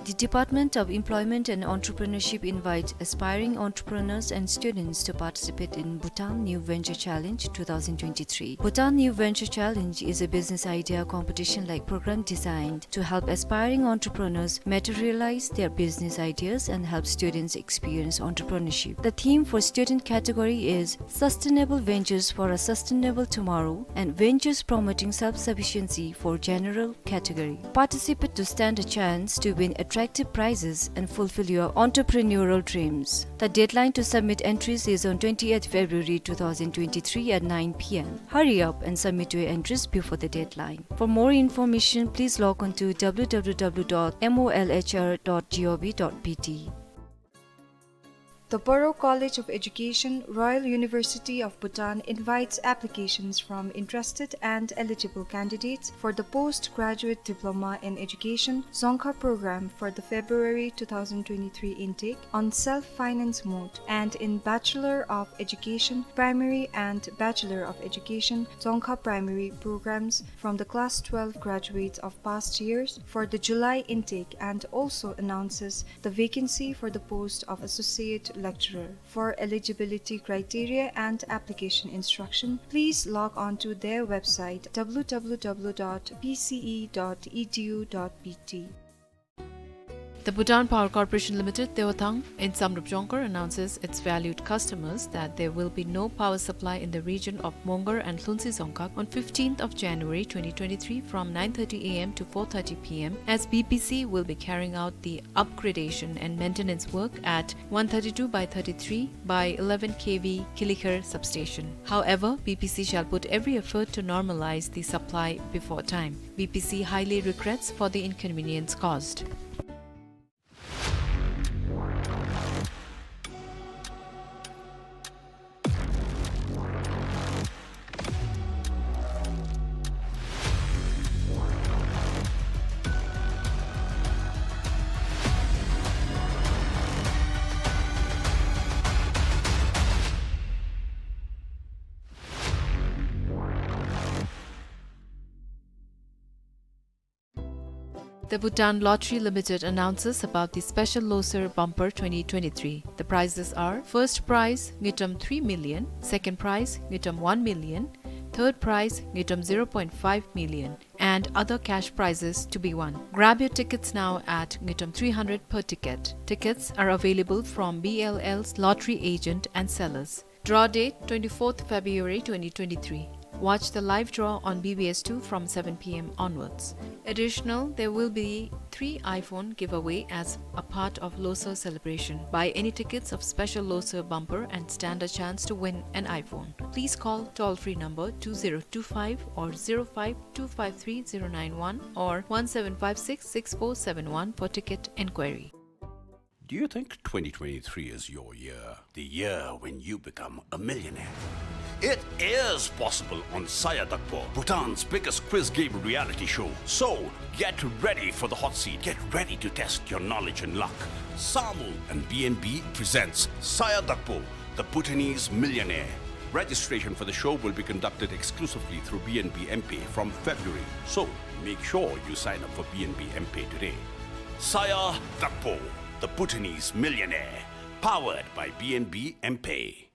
The Department of Employment and Entrepreneurship invites aspiring entrepreneurs and students to participate in Bhutan New Venture Challenge two thousand twenty-three. Bhutan New Venture Challenge is a business idea competition-like program designed to help aspiring entrepreneurs materialize their business ideas and help students experience entrepreneurship. The theme for student category is Sustainable Ventures for a Sustainable Tomorrow and Ventures Promoting Self-Sufficiency for general category. Participate to stand a chance to win attractive prizes and fulfill your entrepreneurial dreams. The deadline to submit entries is on twentieth February two thousand twenty-three at nine P M. Hurry up and submit your entries before the deadline. For more information, please log on to W W W dot M O L H R dot G O V dot B T. The Paro College of Education, Royal University of Bhutan invites applications from interested and eligible candidates for the postgraduate diploma in education Dzongkha program for the February two thousand twenty-three intake on self-finance mode and in Bachelor of Education Primary and Bachelor of Education Dzongkha Primary programs from the class twelve graduates of past years for the July intake, and also announces the vacancy for the post of Associate Lecturer. For eligibility criteria and application instruction, please log on to their website, W W W dot P C E dot E D U dot B T. The Bhutan Power Corporation Limited, Dewathang, in Samdrup Jongkhar, announces its valued customers that there will be no power supply in the region of Mongar and Lhuntse Dzongkhag on fifteenth of January twenty twenty-three from nine thirty A M to four thirty P M, as B P C will be carrying out the upgradation and maintenance work at one thirty-two by thirty-three by eleven K V Kilikher substation. However, B P C shall put every effort to normalize the supply before time. B P C highly regrets for the inconvenience caused. The Bhutan Lottery Limited announces about the special Losar Bumper twenty twenty-three. The prizes are: first prize, ngultrum three million, second prize, ngultrum one million, third prize, ngultrum zero point five million, and other cash prizes to be won. Grab your tickets now at ngultrum three hundred per ticket. Tickets are available from B L L's lottery agent and sellers. Draw date, twenty-fourth February twenty twenty-three. Watch the live draw on B B S two from seven p m onwards. Additional, there will be three iPhone giveaway as a part of Losar celebration. Buy any tickets of special Losar bumper and stand a chance to win an iPhone. Please call toll-free number two zero two five or zero five two five three zero nine one or one seven five six six four seven one for ticket enquiry. Do you think twenty twenty-three is your year? The year when you become a millionaire? It is possible on Saya Dakpo, Bhutan's biggest quiz game reality show. So, get ready for the hot seat. Get ready to test your knowledge and luck. Samu and B N B presents Saya Dakpo, the Bhutanese Millionaire. Registration for the show will be conducted exclusively through B N B M Pay from February. So, make sure you sign up for B N B M Pay today. Saya Dakpo, the Bhutanese Millionaire, powered by B N B M Pay.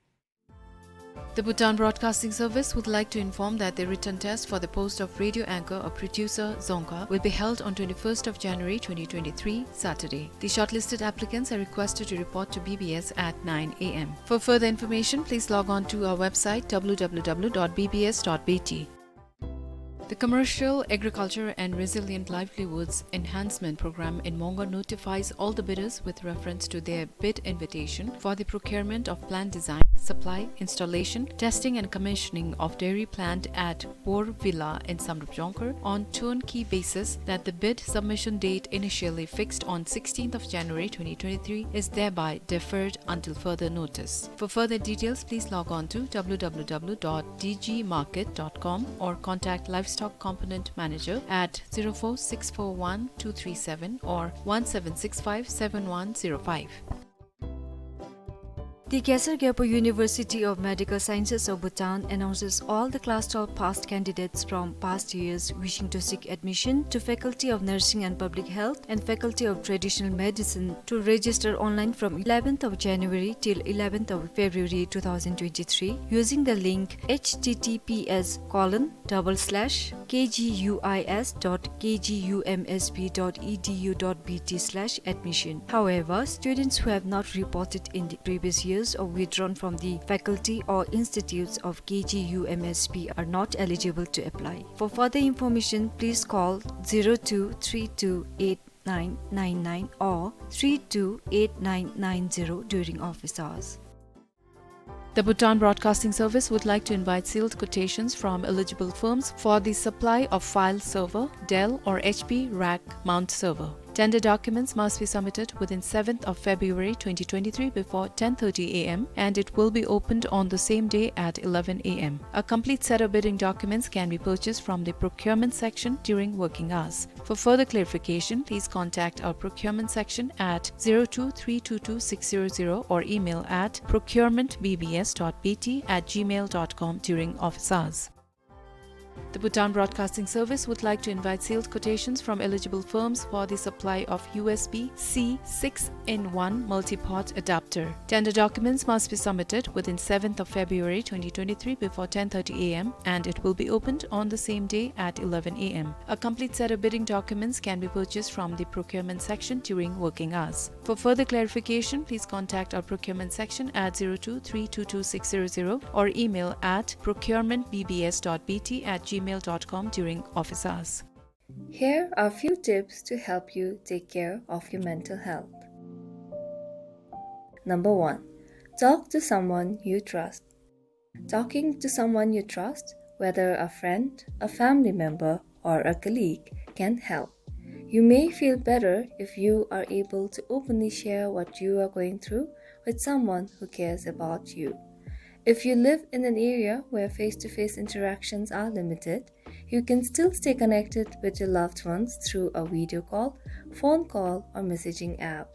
The Bhutan Broadcasting Service would like to inform that the written test for the post of radio anchor or producer, dzongkha, will be held on twenty-first of January twenty twenty-three, Saturday. The shortlisted applicants are requested to report to B B S at nine a m. For further information, please log on to our website, w w w dot b b s dot b t. The Commercial Agriculture and Resilient Livelihoods Enhancement Program in Mongar notifies all the bidders with reference to their bid invitation for the procurement of plant design, supply, installation, testing and commissioning of dairy plant at Bor Villa in Samdrup Jongkhar on turnkey basis that the bid submission date initially fixed on sixteenth of January twenty twenty-three is thereby deferred until further notice. For further details, please log on to w w w dot d g market dot com or contact Livestock Component Manager at zero four six four one two three seven or one seven six five seven one zero five. The Khesar Gyalpo University of Medical Sciences of Bhutan announces all the class twelve passed candidates from past years wishing to seek admission to Faculty of Nursing and Public Health and Faculty of Traditional Medicine to register online from eleventh of January till eleventh of February two thousand twenty-three using the link h t t p s colon double slash k g u i s dot k g u m s p dot e d u dot b t slash admission. However, students who have not reported in the previous years or withdrawn from the faculty or institutes of K G U M S P are not eligible to apply. For further information, please call zero two three two eight nine nine nine or three two eight nine nine zero during office hours. The Bhutan Broadcasting Service would like to invite sealed quotations from eligible firms for the supply of file server, Dell or H P rack mount server. Tender documents must be submitted within seventh of February twenty twenty-three before ten thirty a m and it will be opened on the same day at eleven a m. A complete set of bidding documents can be purchased from the procurement section during working hours. For further clarification, please contact our procurement section at zero two three two two six zero zero or email at procurement b b s dot b t at gmail dot com during office hours. The Bhutan Broadcasting Service would like to invite sealed quotations from eligible firms for the supply of U S B C six-in-one multi-port adapter. Tender documents must be submitted within seventh of February twenty twenty-three before ten thirty a m and it will be opened on the same day at eleven a m. A complete set of bidding documents can be purchased from the procurement section during working hours. For further clarification, please contact our procurement section at zero two three two two six zero zero or email at procurement b b s dot b t at gmail dot com during office hours. Here are few tips to help you take care of your mental health. Number one, talk to someone you trust. Talking to someone you trust, whether a friend, a family member, or a colleague, can help. You may feel better if you are able to openly share what you are going through with someone who cares about you. If you live in an area where face-to-face interactions are limited, you can still stay connected with your loved ones through a video call, phone call, or messaging app.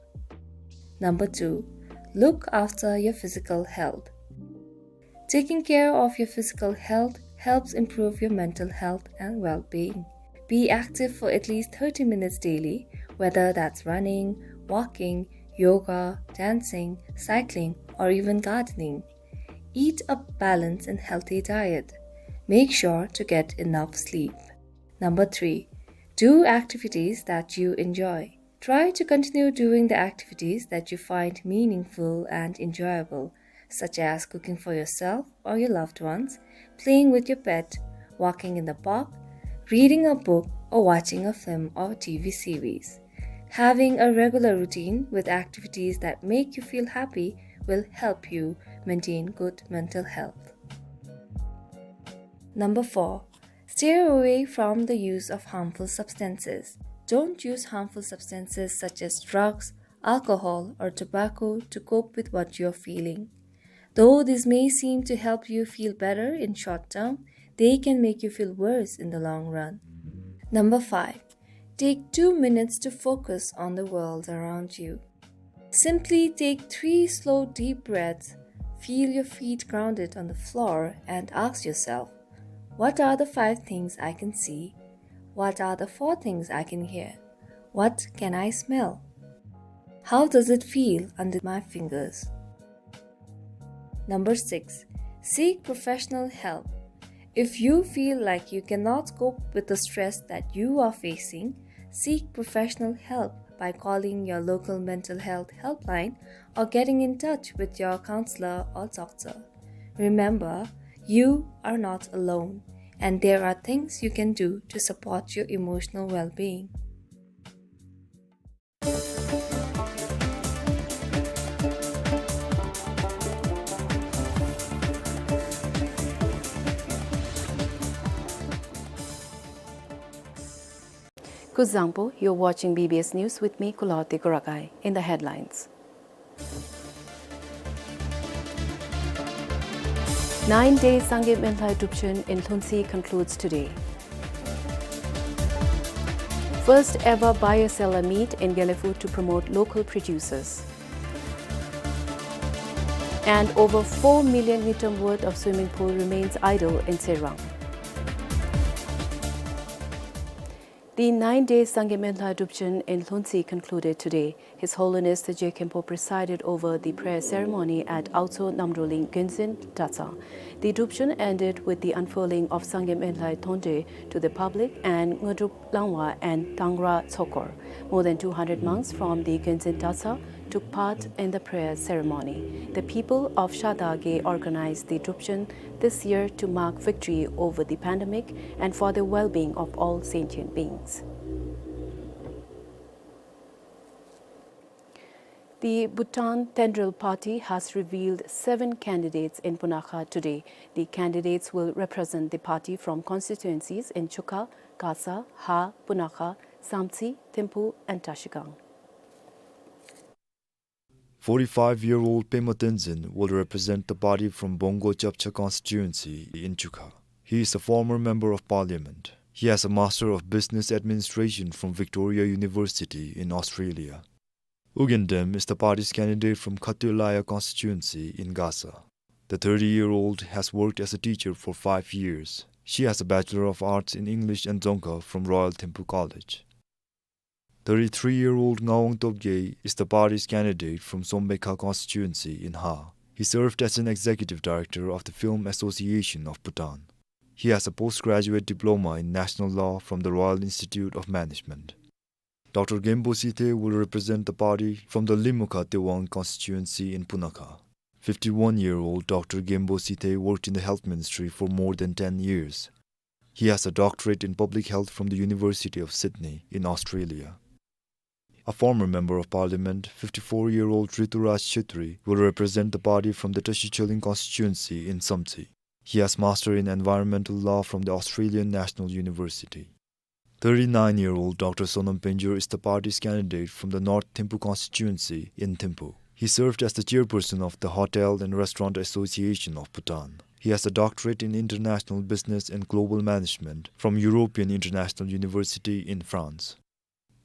Number two, look after your physical health. Taking care of your physical health helps improve your mental health and well-being. Be active for at least thirty minutes daily, whether that's running, walking, yoga, dancing, cycling, or even gardening. Eat a balanced and healthy diet. Make sure to get enough sleep. Number three, do activities that you enjoy. Try to continue doing the activities that you find meaningful and enjoyable. such as cooking for yourself or your loved ones, playing with your pet, walking in the park, reading a book, or watching a film or T V series. Having a regular routine with activities that make you feel happy will help you maintain good mental health. Number four, steer away from the use of harmful substances. Don't use harmful substances such as drugs, alcohol, or tobacco to cope with what you're feeling. Though this may seem to help you feel better in short term, they can make you feel worse in the long run. Number five, take two minutes to focus on the world around you. Simply take three slow, deep breaths, feel your feet grounded on the floor, and ask yourself, "What are the five things I can see? What are the four things I can hear? What can I smell? How does it feel under my fingers?" Number six, seek professional help. If you feel like you cannot cope with the stress that you are facing, seek professional help by calling your local mental health helpline or getting in touch with your counselor or doctor. Remember, you are not alone, and there are things you can do to support your emotional well-being. Kuzuzangpo, you're watching B B S News with me, Kulaoti Kurakai. In the headlines. Nine-day Sangem Enlai Drupchen in Lhuntse concludes today. First ever buyer-seller meet in Gelephu to promote local producers. And over four million ngultrum worth of swimming pool remains idle in Tshirang. The nine-day Sangem Enlai Drupchen in Lhuntse concluded today. His Holiness the Je Khenpo presided over the prayer ceremony at Aotso Namdroling Genzin Dratshang. The Drupchen ended with the unfurling of Sangem Enlai Thonde to the public and Ngudrup Langwa and Tangra Tsokor. More than two hundred monks from the Genzin Dratshang took part in the prayer ceremony. The people of Shadaghe organized the Drupchen this year to mark victory over the pandemic and for the well-being of all sentient beings. The Bhutan Tendrel Party has revealed seven candidates in Punakha today. The candidates will represent the party from constituencies in Chukha, Gasa, Ha, Punakha, Samtse, Thimphu, and Trashigang. Forty-five-year-old Pema Tenzin will represent the party from Bongo Chapcha constituency in Chukha. He is a former member of parliament. He has a Master of Business Administration from Victoria University in Australia. U Gyen Dem is the party's candidate from Khatui Laya constituency in Gasa. The thirty-year-old has worked as a teacher for five years. She has a Bachelor of Arts in English and Dzongkha from Royal Thimphu College. Thirty-three-year-old Ngawang Topgay is the party's candidate from Sombaekha constituency in Ha. He served as an executive director of the Film Association of Bhutan. He has a postgraduate diploma in national law from the Royal Institute of Management. Doctor Genpo Sithe will represent the party from the Limukha Tewang constituency in Punakha. Fifty-one-year-old Doctor Genpo Sithe worked in the health ministry for more than ten years. He has a doctorate in public health from the University of Sydney in Australia. A former member of parliament, fifty-four-year-old Rituraj Chhetri, will represent the party from the Tashi Choling constituency in Samtse. He has master in environmental law from the Australian National University. Thirty-nine-year-old Doctor Sonam Penjor is the party's candidate from the North Thimphu constituency in Thimphu. He served as the chairperson of the Hotel and Restaurant Association of Bhutan. He has a doctorate in international business and global management from European International University in France.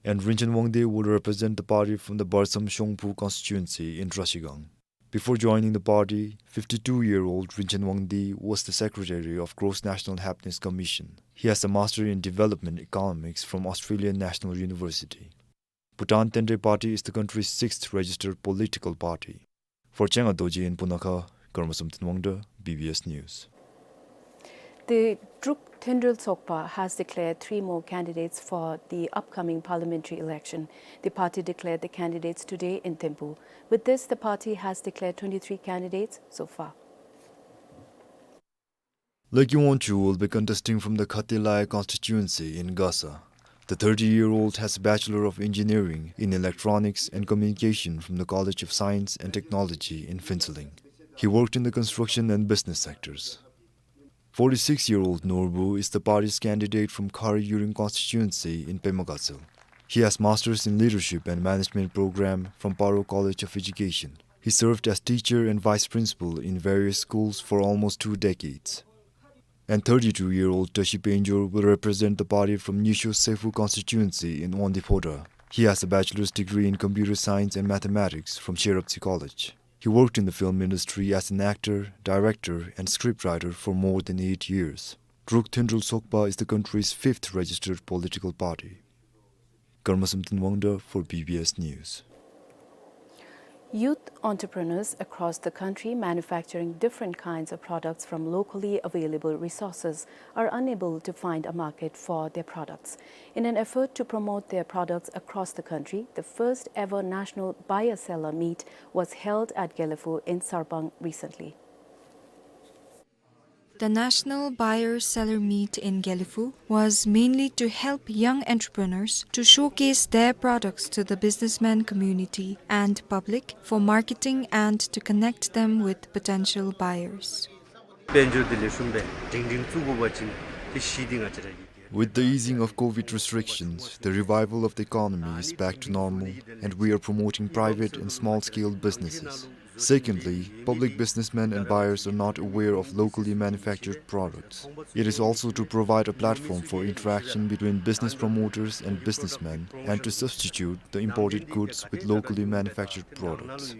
And Rinchen Wangdi will represent the party from the Barsam Shongphu constituency in Trashigang. Before joining the party, fifty-two-year-old Rinchen Wangdi was the secretary of Gross National Happiness Commission. He has a master in development economics from Australian National University. Bhutan Tendrel Party is the country's sixth registered political party. For Chenga Dorji in Punakha, Karma Samten Wangda, B B S News. The Druk Thenlol Sokpa has declared three more candidates for the upcoming parliamentary election. The party declared the candidates today in Thimphu. With this, the party has declared twenty-three candidates so far. Leki Wangchuk will be contesting from the Khatlai constituency in Gasa. The thirty-year-old has a Bachelor of Engineering in Electronics and Communication from the College of Science and Technology in Phuentsholing. He worked in the construction and business sectors. Forty-six-year-old Norbu is the party's candidate from Khar Yuring constituency in Pema Gatshel. He has Masters in Leadership and Management program from Paro College of Education. He served as teacher and vice principal in various schools for almost two decades. And thirty-two-year-old Tashi Penjor will represent the party from Nyisho Sephu constituency in Wangdue Phodrang. He has a bachelor's degree in computer science and mathematics from Sheraptse College. He worked in the film industry as an actor, director, and scriptwriter for more than eight years. Druk Thenlol Sokpa is the country's fifth registered political party. Karma Samten Wangda for B B S News. Youth entrepreneurs across the country manufacturing different kinds of products from locally available resources are unable to find a market for their products. In an effort to promote their products across the country, the first ever national buyer-seller meet was held at Gelephu in Sarpang recently. The National Buyer Seller Meet in Gelephu was mainly to help young entrepreneurs to showcase their products to the businessman community and public for marketing and to connect them with potential buyers. དཔལ་འབྱོར་འདི་ལེགས་ཤོམ་སྦེ་སྒྲིང་སྒྲིང་བཙུགས་དགོ་པ་ཅིན་དེ་བཞི་འདི་ང་བཅས་ར་གིས། With the easing of COVID restrictions, the revival of the economy is back to normal, and we are promoting private and small-scale businesses. Secondly, public businessmen and buyers are not aware of locally manufactured products. It is also to provide a platform for interaction between business promoters and businessmen and to substitute the imported goods with locally manufactured products.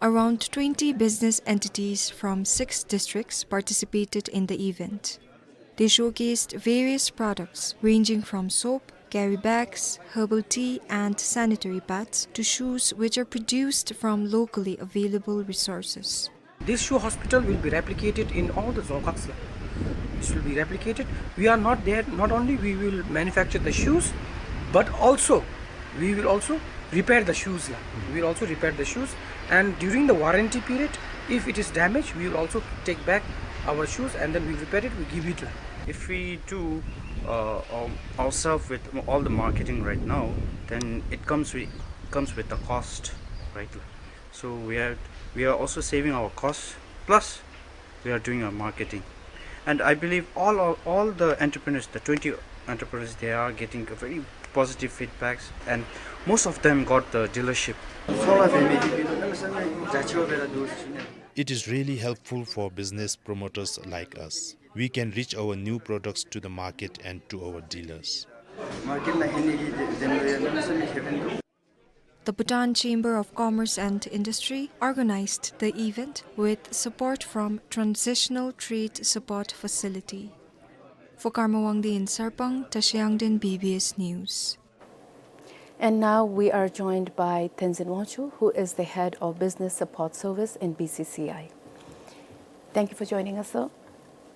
Around twenty business entities from six districts participated in the event. They showcased various products ranging from soap, carry bags, herbal tea and sanitary pads to shoes which are produced from locally available resources. This shoe hospital will be replicated in all the dzongkhag la. This will be replicated. We are not there, not only we will manufacture the shoes, but also we will also repair the shoes la. We will also repair the shoes, and during the warranty period, if it is damaged, we will also take back our shoes and then we repair it, we give it la. If we do, uh, um, ourselves with all the marketing right now, then it comes with, comes with a cost, right? So we are, we are also saving our costs, plus we are doing our marketing. And I believe all, all, all the entrepreneurs, the twenty entrepreneurs, they are getting a very positive feedbacks, and most of them got the dealership. It is really helpful for business promoters like us. We can reach our new products to the market and to our dealers. The Bhutan Chamber of Commerce and Industry organized the event with support from Transitional Trade Support Facility. For Karma Wangdi in Sarpang, Tashi Yangden, B B S News. And now we are joined by Tenzin Wangchuk, who is the head of Business Support Service in B C C I. Thank you for joining us, sir.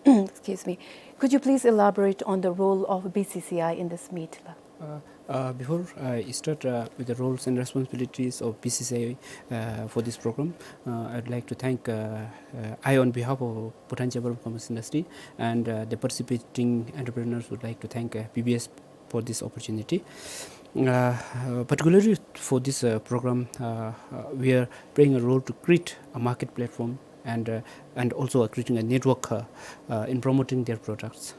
Excuse me. Could you please elaborate on the role of B C C I in this meet la? Uh, uh, before I start, uh, with the roles and responsibilities of B C C I, uh, for this program, uh, I'd like to thank, uh, uh, I, on behalf of Bhutan Chamber of Commerce Industry and, uh, the participating entrepreneurs, would like to thank, uh, B B S for this opportunity. Uh, uh, particularly for this, uh, program, uh, uh, we are playing a role to create a market platform and, uh, and also, uh, creating a network, uh, uh, in promoting their products,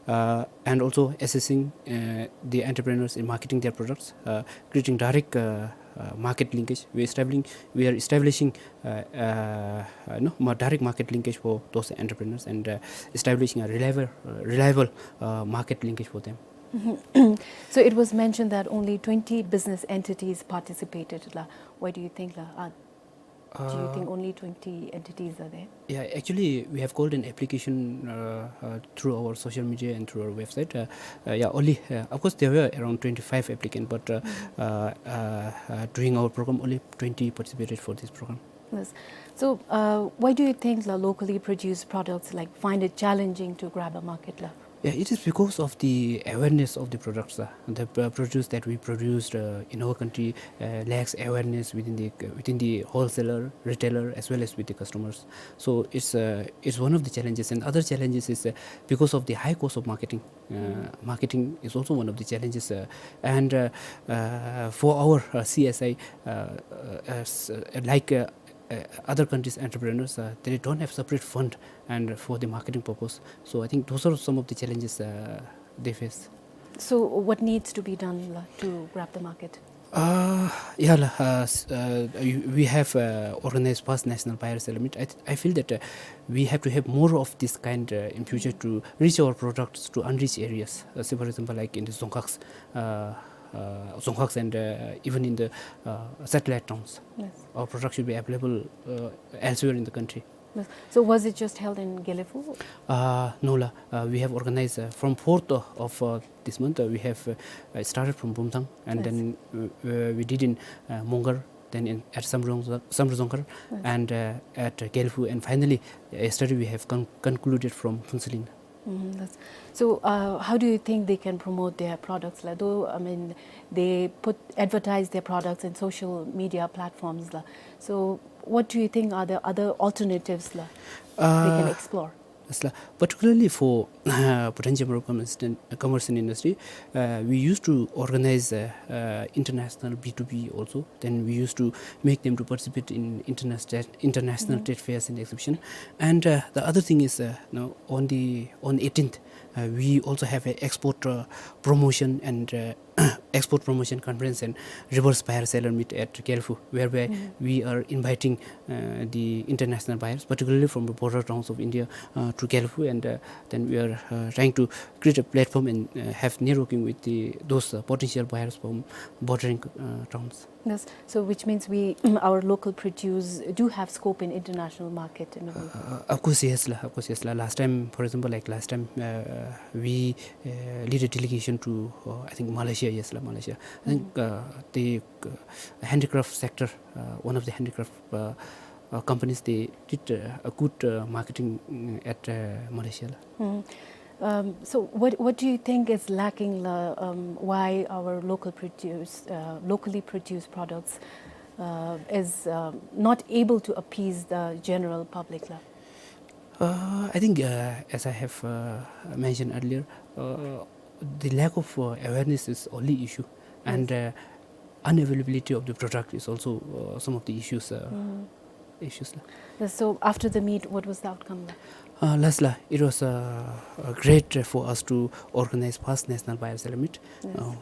uh, and also assisting, uh, the entrepreneurs in marketing their products, uh, creating direct, uh, uh, market linkage. We are establishing, we are establishing, uh, uh, uh, no, more direct market linkage for those entrepreneurs and, uh, establishing a reliable, uh, reliable, uh, market linkage for them. Mm-hmm. So it was mentioned that only twenty business entities participated la. Why do you think la? Uh, do you, uh, think only twenty entities are there? Yeah, actually, we have called an application, uh, uh, through our social media and through our website. Uh, uh, yeah, only, uh, of course, there were around twenty-five applicants, but, uh, mm, uh, uh, uh, during our program, only twenty participated for this program. Yes. So, uh, why do you think the locally produced products, like, find it challenging to grab a market, la? Yeah, it is because of the awareness of the products, uh, the p-, produce that we produced, uh, in our country, uh, lacks awareness within the, within the wholesaler, retailer, as well as with the customers. So it's, uh, it's one of the challenges. And other challenges is, uh, because of the high cost of marketing. Uh, marketing is also one of the challenges, uh, and, uh, uh, for our, uh, C S I, uh, uh, as, uh, like, uh, uh, other countries' entrepreneurs, uh, they don't have separate fund and for the marketing purpose. So I think those are some of the challenges, uh, they face. So what needs to be done, la, to grab the market? Uh, yeah, la, uh, s-, uh, we we have, uh, organized first National Buyer Seller Meet. I, th-, I feel that, uh, we have to have more of this kind, uh, in future to reach our products to unreached areas. Uh, say, for example, like in the Dzongkhag, uh, uh, Dzongkhag and, uh, even in the, uh, satellite towns. Yes. Our products should be available, uh, elsewhere in the country. Yes. So was it just held in Gelephu? Uh, no, la. Uh, we have organized, uh, from fourth of, of, uh, this month. Uh, we have, uh, uh, started from Bumthang, and then, uh, uh, we did in, uh, Mongar, then in, at Samrong-, Samrongzongkhar, and, uh, at, uh, Gelephu, and finally, uh, yesterday we have con-, concluded from Phuentsholing. Mm, that's, so, uh, how do you think they can promote their products, la? Though, I mean, they put, advertise their products in social media platforms, la. So, what do you think are the other alternatives, la, they can explore? Yes, la. Particularly for, uh, Bhutan Chamber of Commerce and, Commerce and Industry, uh, we used to organize, uh, uh, international B two B also. Then we used to make them to participate in interna-, international trade fairs and exhibition. And, uh, the other thing is, uh, you know, on the, on eighteenth, uh, we also have a export, uh, promotion and, uh, export promotion conference and reverse buyer seller meet at Gelephu, whereby we are inviting, uh, the international buyers, particularly from the border towns of India, uh, to Gelephu, and, uh, then we are, uh, trying to create a platform and, uh, have networking with the, those, uh, potential buyers from bordering, uh, towns. Yes. So which means we, our local produce do have scope in international market in a way. Uh, of course, yes, la. Of course, yes, la. Last time, for example, like last time, uh, we, uh, lead a delegation to, uh, I think, Malaysia, yes, la, Malaysia. I think, uh, the, uh, handicraft sector, uh, one of the handicraft, uh, uh, companies, they did, uh, a good, uh, marketing, mm, at, uh, Malaysia, la. Um, so what, what do you think is lacking, la, um, why our local produce, uh, locally produced products, uh, is, uh, not able to appease the general public, la? Uh, I think, uh, as I have, uh, mentioned earlier, uh, the lack of, uh, awareness is only issue, and, uh, unavailability of the product is also, uh, some of the issues, uh, issues, la. So after the meet, what was the outcome, la? Uh, last, la, it was, uh, uh, great for us to organize first National Buyer Seller Meet. Yes. Uh,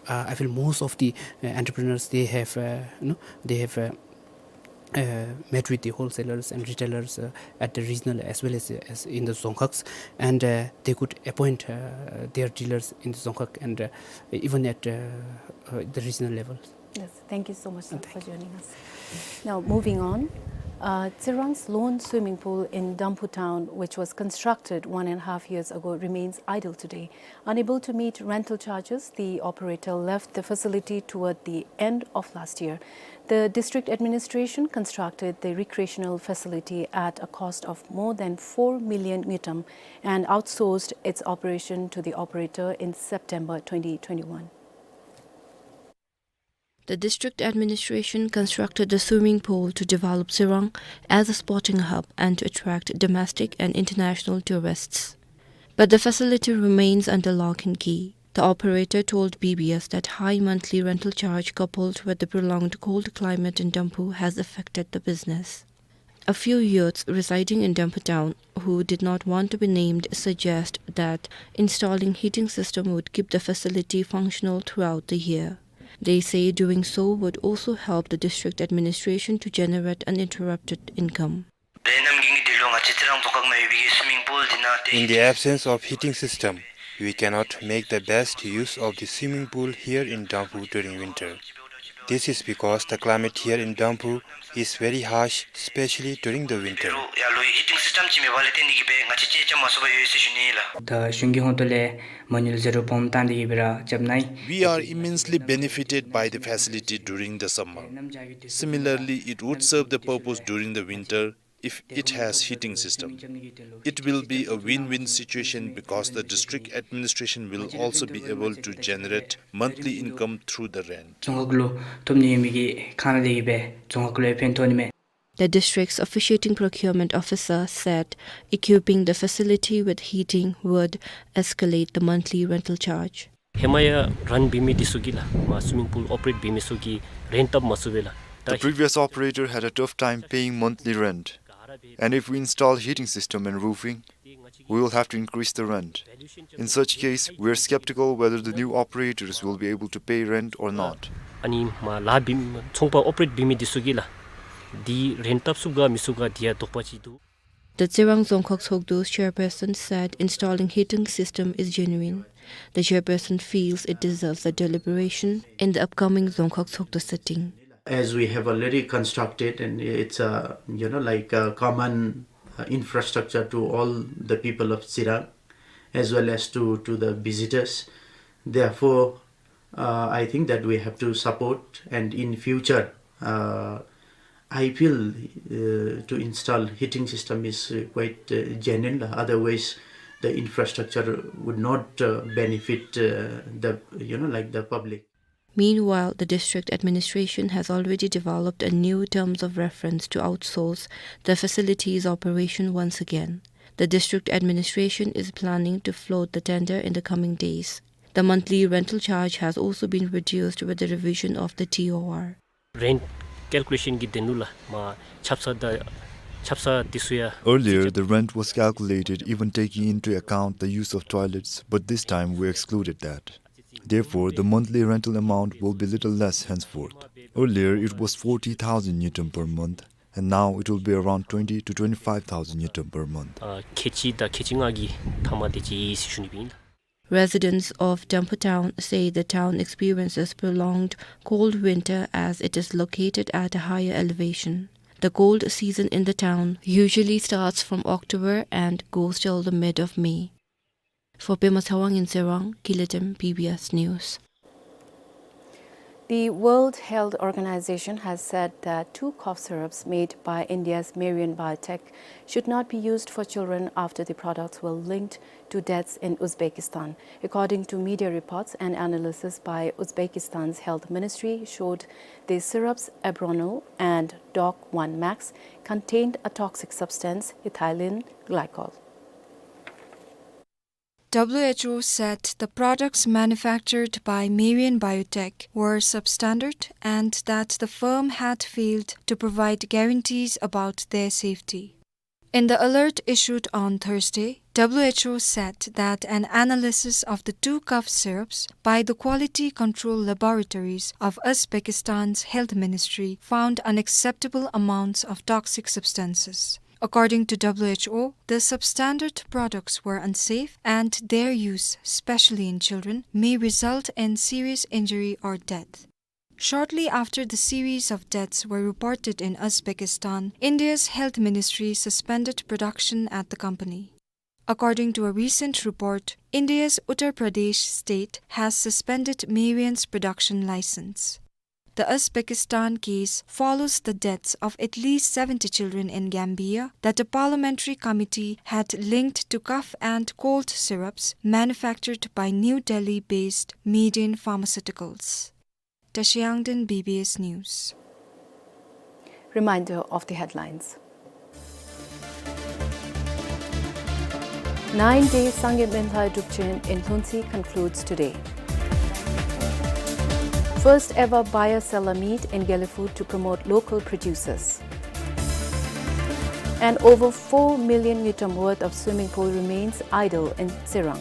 uh, I feel most of the, uh, entrepreneurs, they have, uh, you know, they have, uh, uh, met with the wholesalers and retailers, uh, at the regional as well as, uh, as in the Dzongkhags, and, uh, they could appoint, uh, their dealers in the Dzongkhag and, uh, even at, uh, uh, the regional level. Yes, thank you so much, sir, for joining us. Now, moving on. Uh, Tsirang's lone swimming pool in Damphu town, which was constructed one and a half years ago, remains idle today. Unable to meet rental charges, the operator left the facility toward the end of last year. The district administration constructed the recreational facility at a cost of more than four million ngultrum and outsourced its operation to the operator in September twenty twenty-one. The district administration constructed the swimming pool to develop Tsirang as a sporting hub and to attract domestic and international tourists. But the facility remains under lock and key. The operator told B B S that high monthly rental charge coupled with the prolonged cold climate in Damphu has affected the business. A few youths residing in Damphu town who did not want to be named suggest that installing heating system would keep the facility functional throughout the year. They say doing so would also help the district administration to generate uninterrupted income. In the absence of heating system, we cannot make the best use of the swimming pool here in Damphu during winter. This is because the climate here in Damphu is very harsh, especially during the winter. རུང་ཡར་ལུ་ཧི་ཊིང་སིསི་ཊམ་ཅིག་མེད་པ་ལས་བརྟེན་ཏེ་གིས་སྦེ་ང་བཅས་ཅིག་རྐྱབ་མ་ཚུགས་པར་ཡོད་ཟེར་ཞུ་ནི་ལགས། ད་གཞུང་གི་ཧོངས་ཏོ་ལས་མ་དངུལ་ཟད་འགྲོ་སྦོམ་བཏང་སྟེ་གིས་སྦེ་ར་རྐྱབ་ནི། We are immensely benefited by the facility during the summer. Similarly, it would serve the purpose during the winter if it has heating system. It will be a win-win situation because the district administration will also be able to generate monthly income through the rent. རྫོང་ཁག་ལུ་ཐོབ་ནི་ཡོད་མི་གི་ཁང་ར་དེ་གིས་སྦེ་རྫོང་ཁག་ལུ་ཡང་ཕན་ཐོགས་ནི་མས། The district's officiating procurement officer said equipping the facility with heating would escalate the monthly rental charge. ཧེ་མ་ཡར་རཱན་འབད་མི་འདི་ཚུ་གིས་ལགས་མར་སུའི་མིང་པུལ་ཨོ་པ་རེཊ་འབད་མི་ཚུ་གིས་རེནཊ་བཏབ་མ་ཚུགས་པས་ལགས། The previous operator had a tough time paying monthly rent, and if we install heating system and roofing, we will have to increase the rent. In such case, we are skeptical whether the new operators will be able to pay rent or not. ཨ་ནི་མར་ལཱ་འབད་མི་ཚོང་པ་ཨོ་པ་རེཊ་འབད་མི་འདི་ཚུ་གིས་ལགས་འདི་རེནཊ་བཏབ་ཚུགས་ག་མི་ཚུགས་ག་འདི་ཡང་དོགས་པ་ཅིག་འདུག། The Tsirang Dzongkhag Tsokdo's chairperson said installing heating system is genuine. The chairperson feels it deserves a deliberation in the upcoming Dzongkhag Tsokdo sitting. As we have already constructed, and it's a, you know, like a common, uh, infrastructure to all the people of Tsirang, as well as to, to the visitors. Therefore, uh, I think that we have to support, and in future, uh, I feel, uh, to install heating system is, uh, quite, uh, genuine. Otherwise, the infrastructure would not, uh, benefit, uh, the, you know, like, the public. Meanwhile, the district administration has already developed a new terms of reference to outsource the facility's operation once again. The district administration is planning to float the tender in the coming days. The monthly rental charge has also been reduced with the revision of the T O R. རེནཊ་ཀལ་ཀུ་ལེ་ཤཱན་གྱི་དོན་ལུ་ལགས་མར་ཆབ་གསང་དང་ཆབ་གསང་འདི་ཚུ་ཡང། Earlier, the rent was calculated even taking into account the use of toilets, but this time we excluded that. Therefore, the monthly rental amount will be little less henceforth. Earlier, it was forty thousand ngultrum per month, and now it will be around twenty to twenty-five thousand ngultrum per month. ཨ་ཁལ་གཅིག་དང་ཁལ་གཅིག་ལྔ་གི་མཐའ་མ་དེ་ཅིག་ཡོད་ཟེར་ཞུ་ནི་སྦེ་ཨིན་ལགས། Residents of Damphu town say the town experiences prolonged cold winter at a higher elevation. The cold season in the town usually starts from October and goes till the mid of May. For Pema Tshewang in Tsirang, Kiletem, B B S News. The World Health Organization has said that two cough syrups made by India's Marion Biotech should not be used for children after the products were linked to deaths in Uzbekistan. According to media reports, an analysis by Uzbekistan's health ministry showed the syrups Abronil and Doc one Max contained a toxic substance, ethylene glycol. W H O said the products manufactured by Marion Biotech were substandard and that the firm had failed to provide guarantees about their safety. In the alert issued on Thursday, W H O said that an analysis of the two cough syrups by the Quality Control Laboratories of Uzbekistan's Health Ministry found unacceptable amounts of toxic substances. According to W H O, the substandard products were unsafe and their use, especially in children, may result in serious injury or death. Shortly after the series of deaths were reported in Uzbekistan, India's health ministry suspended production at the company. According to a recent report, India's Uttar Pradesh state has suspended Marion's production license. The Uzbekistan case follows the deaths of at least seventy children in Gambia that a parliamentary committee had linked to cough and cold syrups manufactured by New Delhi-based Medion Pharmaceuticals. Tashiangden, B B S News. Reminder of the headlines. Nine-day Sangay Myinthai Drupchen in Lhuentse concludes today. First ever buyer-seller meet in Gelephu to promote local producers. And over four million ngultrum worth of swimming pool remains idle in Tsirang.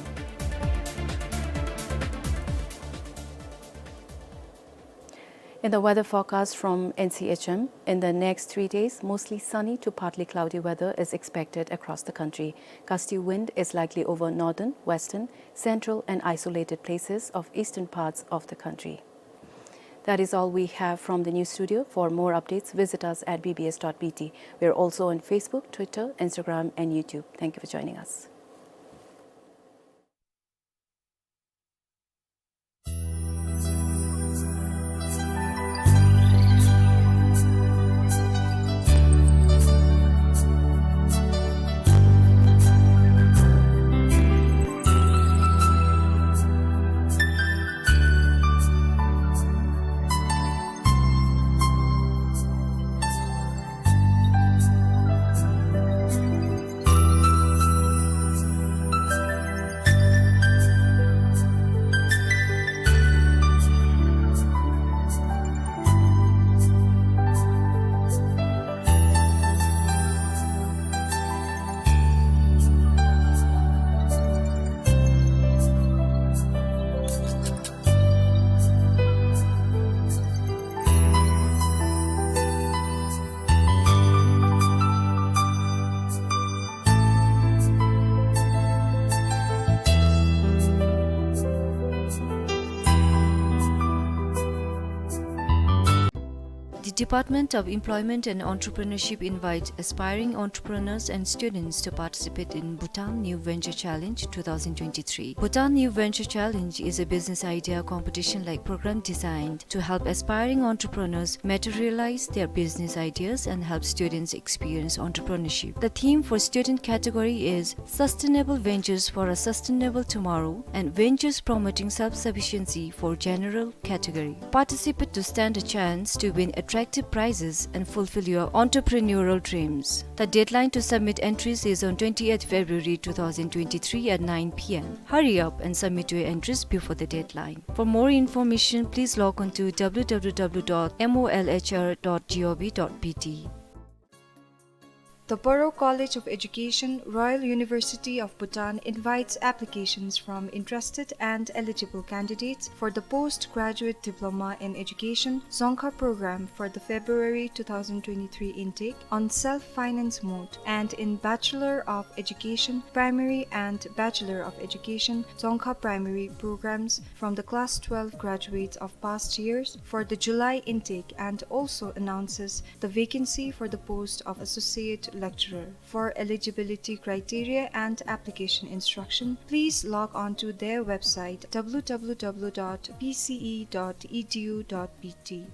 In the weather forecast from N C H M, in the next three days, mostly sunny to partly cloudy weather is expected across the country. Gusty wind is likely over northern, western, central and isolated places of eastern parts of the country. That is all we have from the news studio. For more updates, visit us at B B S dot B T. We are also on Facebook, Twitter, Instagram, and YouTube. Thank you for joining us. The Department of Employment and Entrepreneurship invites aspiring entrepreneurs and students to participate in Bhutan New Venture Challenge two thousand twenty-three. Bhutan New Venture Challenge is a business idea competition-like program designed to help aspiring entrepreneurs materialize their business ideas and help students experience entrepreneurship. The theme for student category is Sustainable Ventures for a Sustainable Tomorrow and Ventures Promoting Self-Sufficiency for general category. Participate to stand a chance to win attractive prizes and fulfill your entrepreneurial dreams. The deadline to submit entries is on twentieth February two thousand twenty-three at nine P M. Hurry up and submit your entries before the deadline. For more information, please log on to W W W dot M O L H R dot gov dot B T. The Paro College of Education, Royal University of Bhutan invites applications from interested and eligible candidates for the Postgraduate Diploma in Education, Dzongkha program for the February two thousand twenty-three intake on self-finance mode and in Bachelor of Education, Primary and Bachelor of Education, Dzongkha primary programs from the class twelve graduates of past years for the July intake, and also announces the vacancy for the post of Associate Lecturer. For eligibility criteria and application instruction, please log on to their website, W W W dot P C E dot E D U dot B T.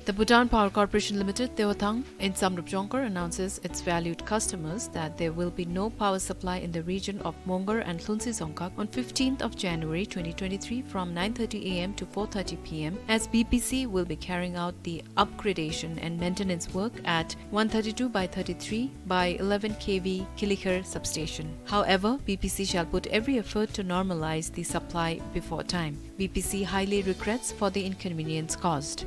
The Bhutan Power Corporation Limited, Dewathang, in Samdrup Jongkhar, announces its valued customers that there will be no power supply in the region of Mongar and Hlunsi Dzongkhag on fifteenth of January twenty twenty-three from nine thirty A M to four thirty P M, as B P C will be carrying out the upgradation and maintenance work at one thirty-two by thirty-three by eleven K V Kilikher substation. However, B P C shall put every effort to normalize the supply before time. B P C highly regrets for the inconvenience caused.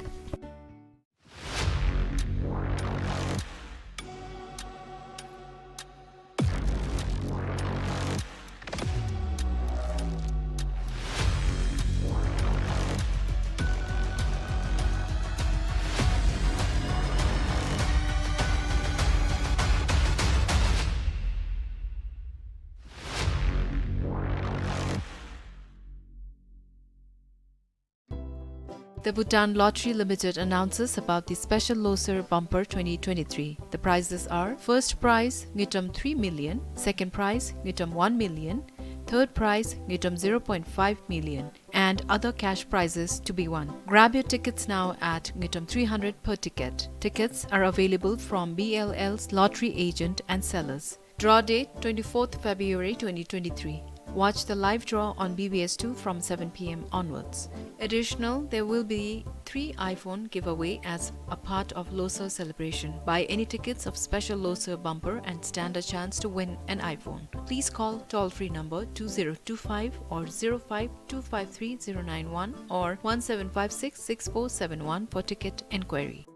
The Bhutan Lottery Limited announces about the Special Losar Bumper twenty twenty-three. The prizes are: first prize, ngultrum three million, second prize, ngultrum one million, third prize, ngultrum zero point five million, and other cash prizes to be won. Grab your tickets now at ngultrum three hundred per ticket. Tickets are available from B L L's lottery agent and sellers. Draw date, twenty-fourth February twenty twenty-three. Watch the live draw on B B S two from seven P M onwards. Additional, there will be three iPhone giveaway as a part of Losar celebration. Buy any tickets of Special Losar Bumper and stand a chance to win an iPhone. Please call toll-free number two zero two five or zero five two five three zero nine one or one seven five six six four seven one for ticket enquiry.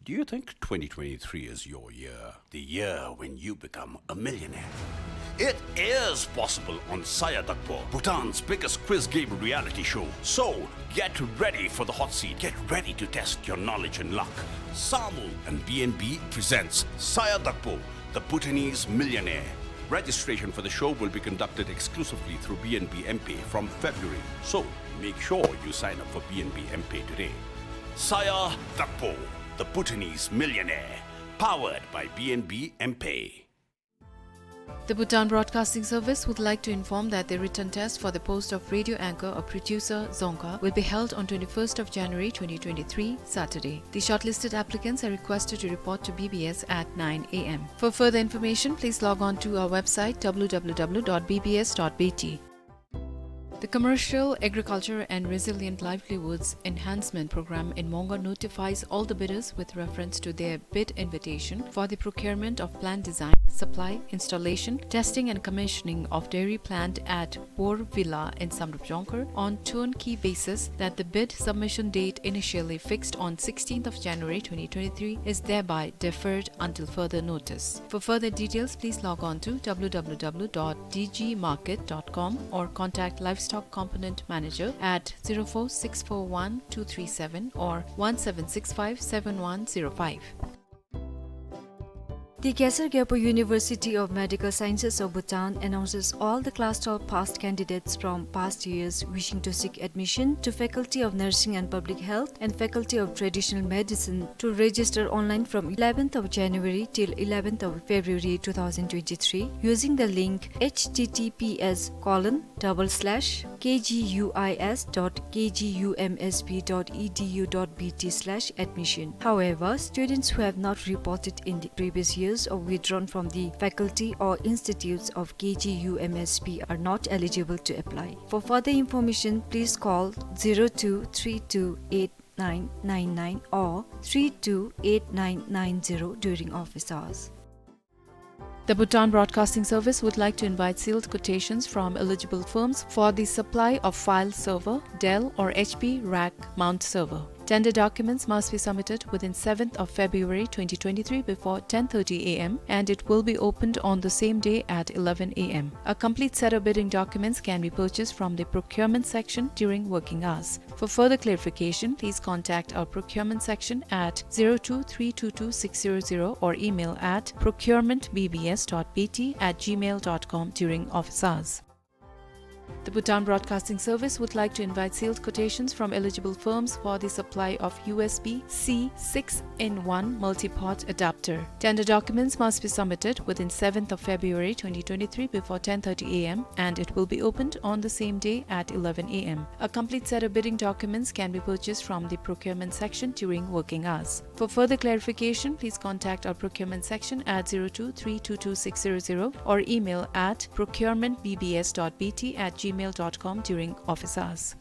Do you think twenty twenty-three is your year? The year when you become a millionaire? It is possible on Saya Dakpo, Bhutan's biggest quiz game reality show. So, get ready for the hot seat. Get ready to test your knowledge and luck. Samu and B N B presents Saya Dakpo, the Bhutanese Millionaire. Registration for the show will be conducted exclusively through B N B M-Pay from February, so make sure you sign up for B N B M-Pay today. Saya Dakpo, the Bhutanese millionaire, powered by B N B M-Pay. The Bhutan Broadcasting Service would like to inform that the written test for the post of radio anchor or producer, Dzongkha, will be held on twenty-first of January twenty twenty-three, Saturday. The shortlisted applicants are requested to report to B B S at nine A M. For further information, please log on to our website, W W W dot B B S dot B T. The Commercial Agriculture and Resilient Livelihoods Enhancement Program in Mongar notifies all the bidders with reference to their bid invitation for the procurement of plant design, supply, installation, testing and commissioning of dairy plant at Bor Villa in Samdrup Jongkhar on turnkey basis that the bid submission date initially fixed on sixteenth of January twenty twenty-three is thereby deferred until further notice. For further details, please log on to W W W dot D G market dot com or contact Livestock Component Manager at zero four six four one two three seven or one seven six five seven one zero five. The Khesar Gyalpo University of Medical Sciences of Bhutan announces all the class twelve passed candidates from past years wishing to seek admission to Faculty of Nursing and Public Health and Faculty of Traditional Medicine to register online from eleventh of January till eleventh of February two thousand twenty-three using the link H T T P S colon double slash K G U I S dot K G U M S B dot E D U dot B T slash admission. However, students who have not reported in the previous years or withdrawn from the faculty or institutes of K G U M S B are not eligible to apply. For further information, please call zero two three two eight nine nine nine or three two eight nine nine zero during office hours. The Bhutan Broadcasting Service would like to invite sealed quotations from eligible firms for the supply of file server, Dell or H P rack mount server. Tender documents must be submitted within seventh of February twenty twenty-three before ten thirty A M and it will be opened on the same day at eleven A M. A complete set of bidding documents can be purchased from the procurement section during working hours. For further clarification, please contact our procurement section at zero two three two two six zero zero or email at procurement B B S dot B T at gmail dot com during office hours. The Bhutan Broadcasting Service would like to invite sealed quotations from eligible firms for the supply of U S B C six-in-one multi-port adapter. Tender documents must be submitted within seventh of February twenty twenty-three before ten thirty A M and it will be opened on the same day at eleven A M. A complete set of bidding documents can be purchased from the procurement section during working hours. For further clarification, please contact our procurement section at zero two three two two six zero zero or email at procurement B B S dot B T at gmail dot com during office hours.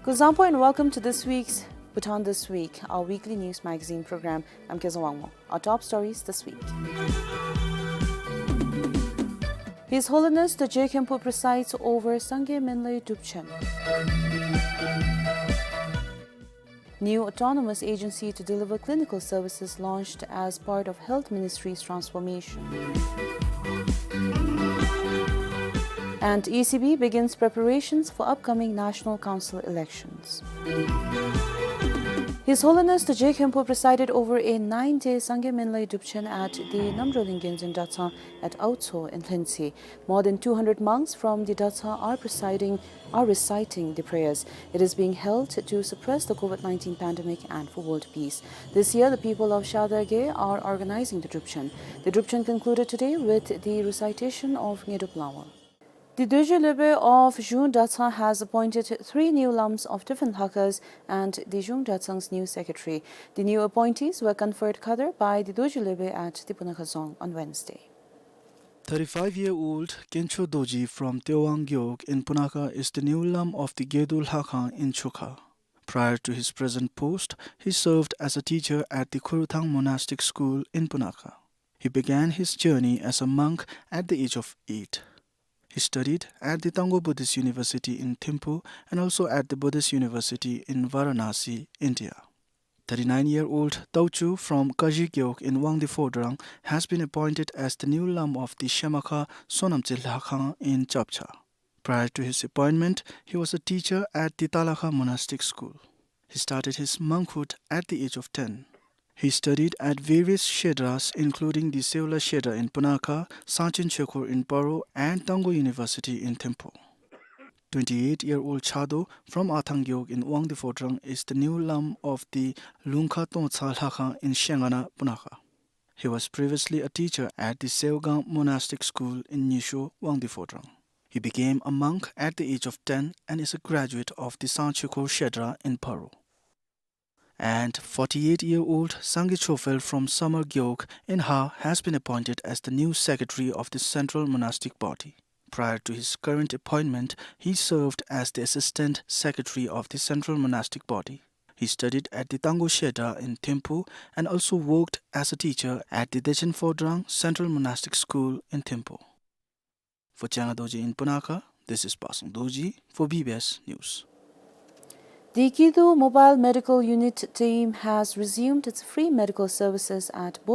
Kuzuzangpo and welcome to this week's Bhutan This Week, our weekly news magazine program. I'm Kezang Wangmo. Our top stories this week. His Holiness Dorje Khenpo presides over Sangay Minlay Drupchen. New autonomous agency to deliver clinical services launched as part of Health Ministry's transformation. And E C B begins preparations for upcoming National Council elections. His Holiness Dorje Khenpo presided over a nine-day Sangay Minlay Drupchen at the Namdrolling Genzin Dratshang at Aotso in Lhentshe. More than two hundred monks from the Dratshang are presiding, are reciting the prayers. It is being held to suppress the COVID nineteen pandemic and for world peace. This year, the people of Shadagye are organizing the Drupchen. The Drupchen concluded today with the recitation of Ngedup Lawang. The Dorje Lhebe of Zhung Dratshang has appointed three new lams of different Lhakhas and the Zhung Dratshang's new secretary. The new appointees were conferred Khadar by the Dorje Lhebe at the Punakha Dzong on Wednesday. Thirty-five-year-old Khencho Dorji from Tewang Gewog in Punakha is the new Lam of the Gedo Lhakhang in Chukha. Prior to his present post, he served as a teacher at the Khurthang Monastic School in Punakha. He began his journey as a monk at the age of eight. He studied at the Tango Buddhist University in Thimphu and also at the Buddhist University in Varanasi, India. Thirty-nine-year-old Taochu from Kaji Gewog in Wangdue Phodrang has been appointed as the new Lam of the Shemakha Sonamtse Lhakhang in Chapcha. Prior to his appointment, he was a teacher at the Talakha Monastic School. He started his monkhood at the age of ten. He studied at various Shedras, including the Seola Shedra in Punakha, Sangchen Chekhor in Paro, and Tango University in Thimphu. Twenty-eight-year-old Chado from Athang Gewog in Wangdue Phodrang is the new Lam of the Lungkha Tongtsa Lhakhang in Shengana, Punakha. He was previously a teacher at the Seogang Monastic School in Nyisho, Wangdue Phodrang. He became a monk at the age of ten and is a graduate of the Sangchikho Shedra in Paro. And forty-eight-year-old Sangye Chophel from Samar Gewog in Ha has been appointed as the new secretary of the Central Monastic Body. Prior to his current appointment, he served as the assistant secretary of the Central Monastic Body. He studied at the Tango Shedra in Thimphu and also worked as a teacher at the Dechen Phodrang Central Monastic School in Thimphu. For Changa Dorji in Punakha, this is Pasang Dorji for B B S News. The Kidu Mobile Medical Unit team has resumed its free medical services at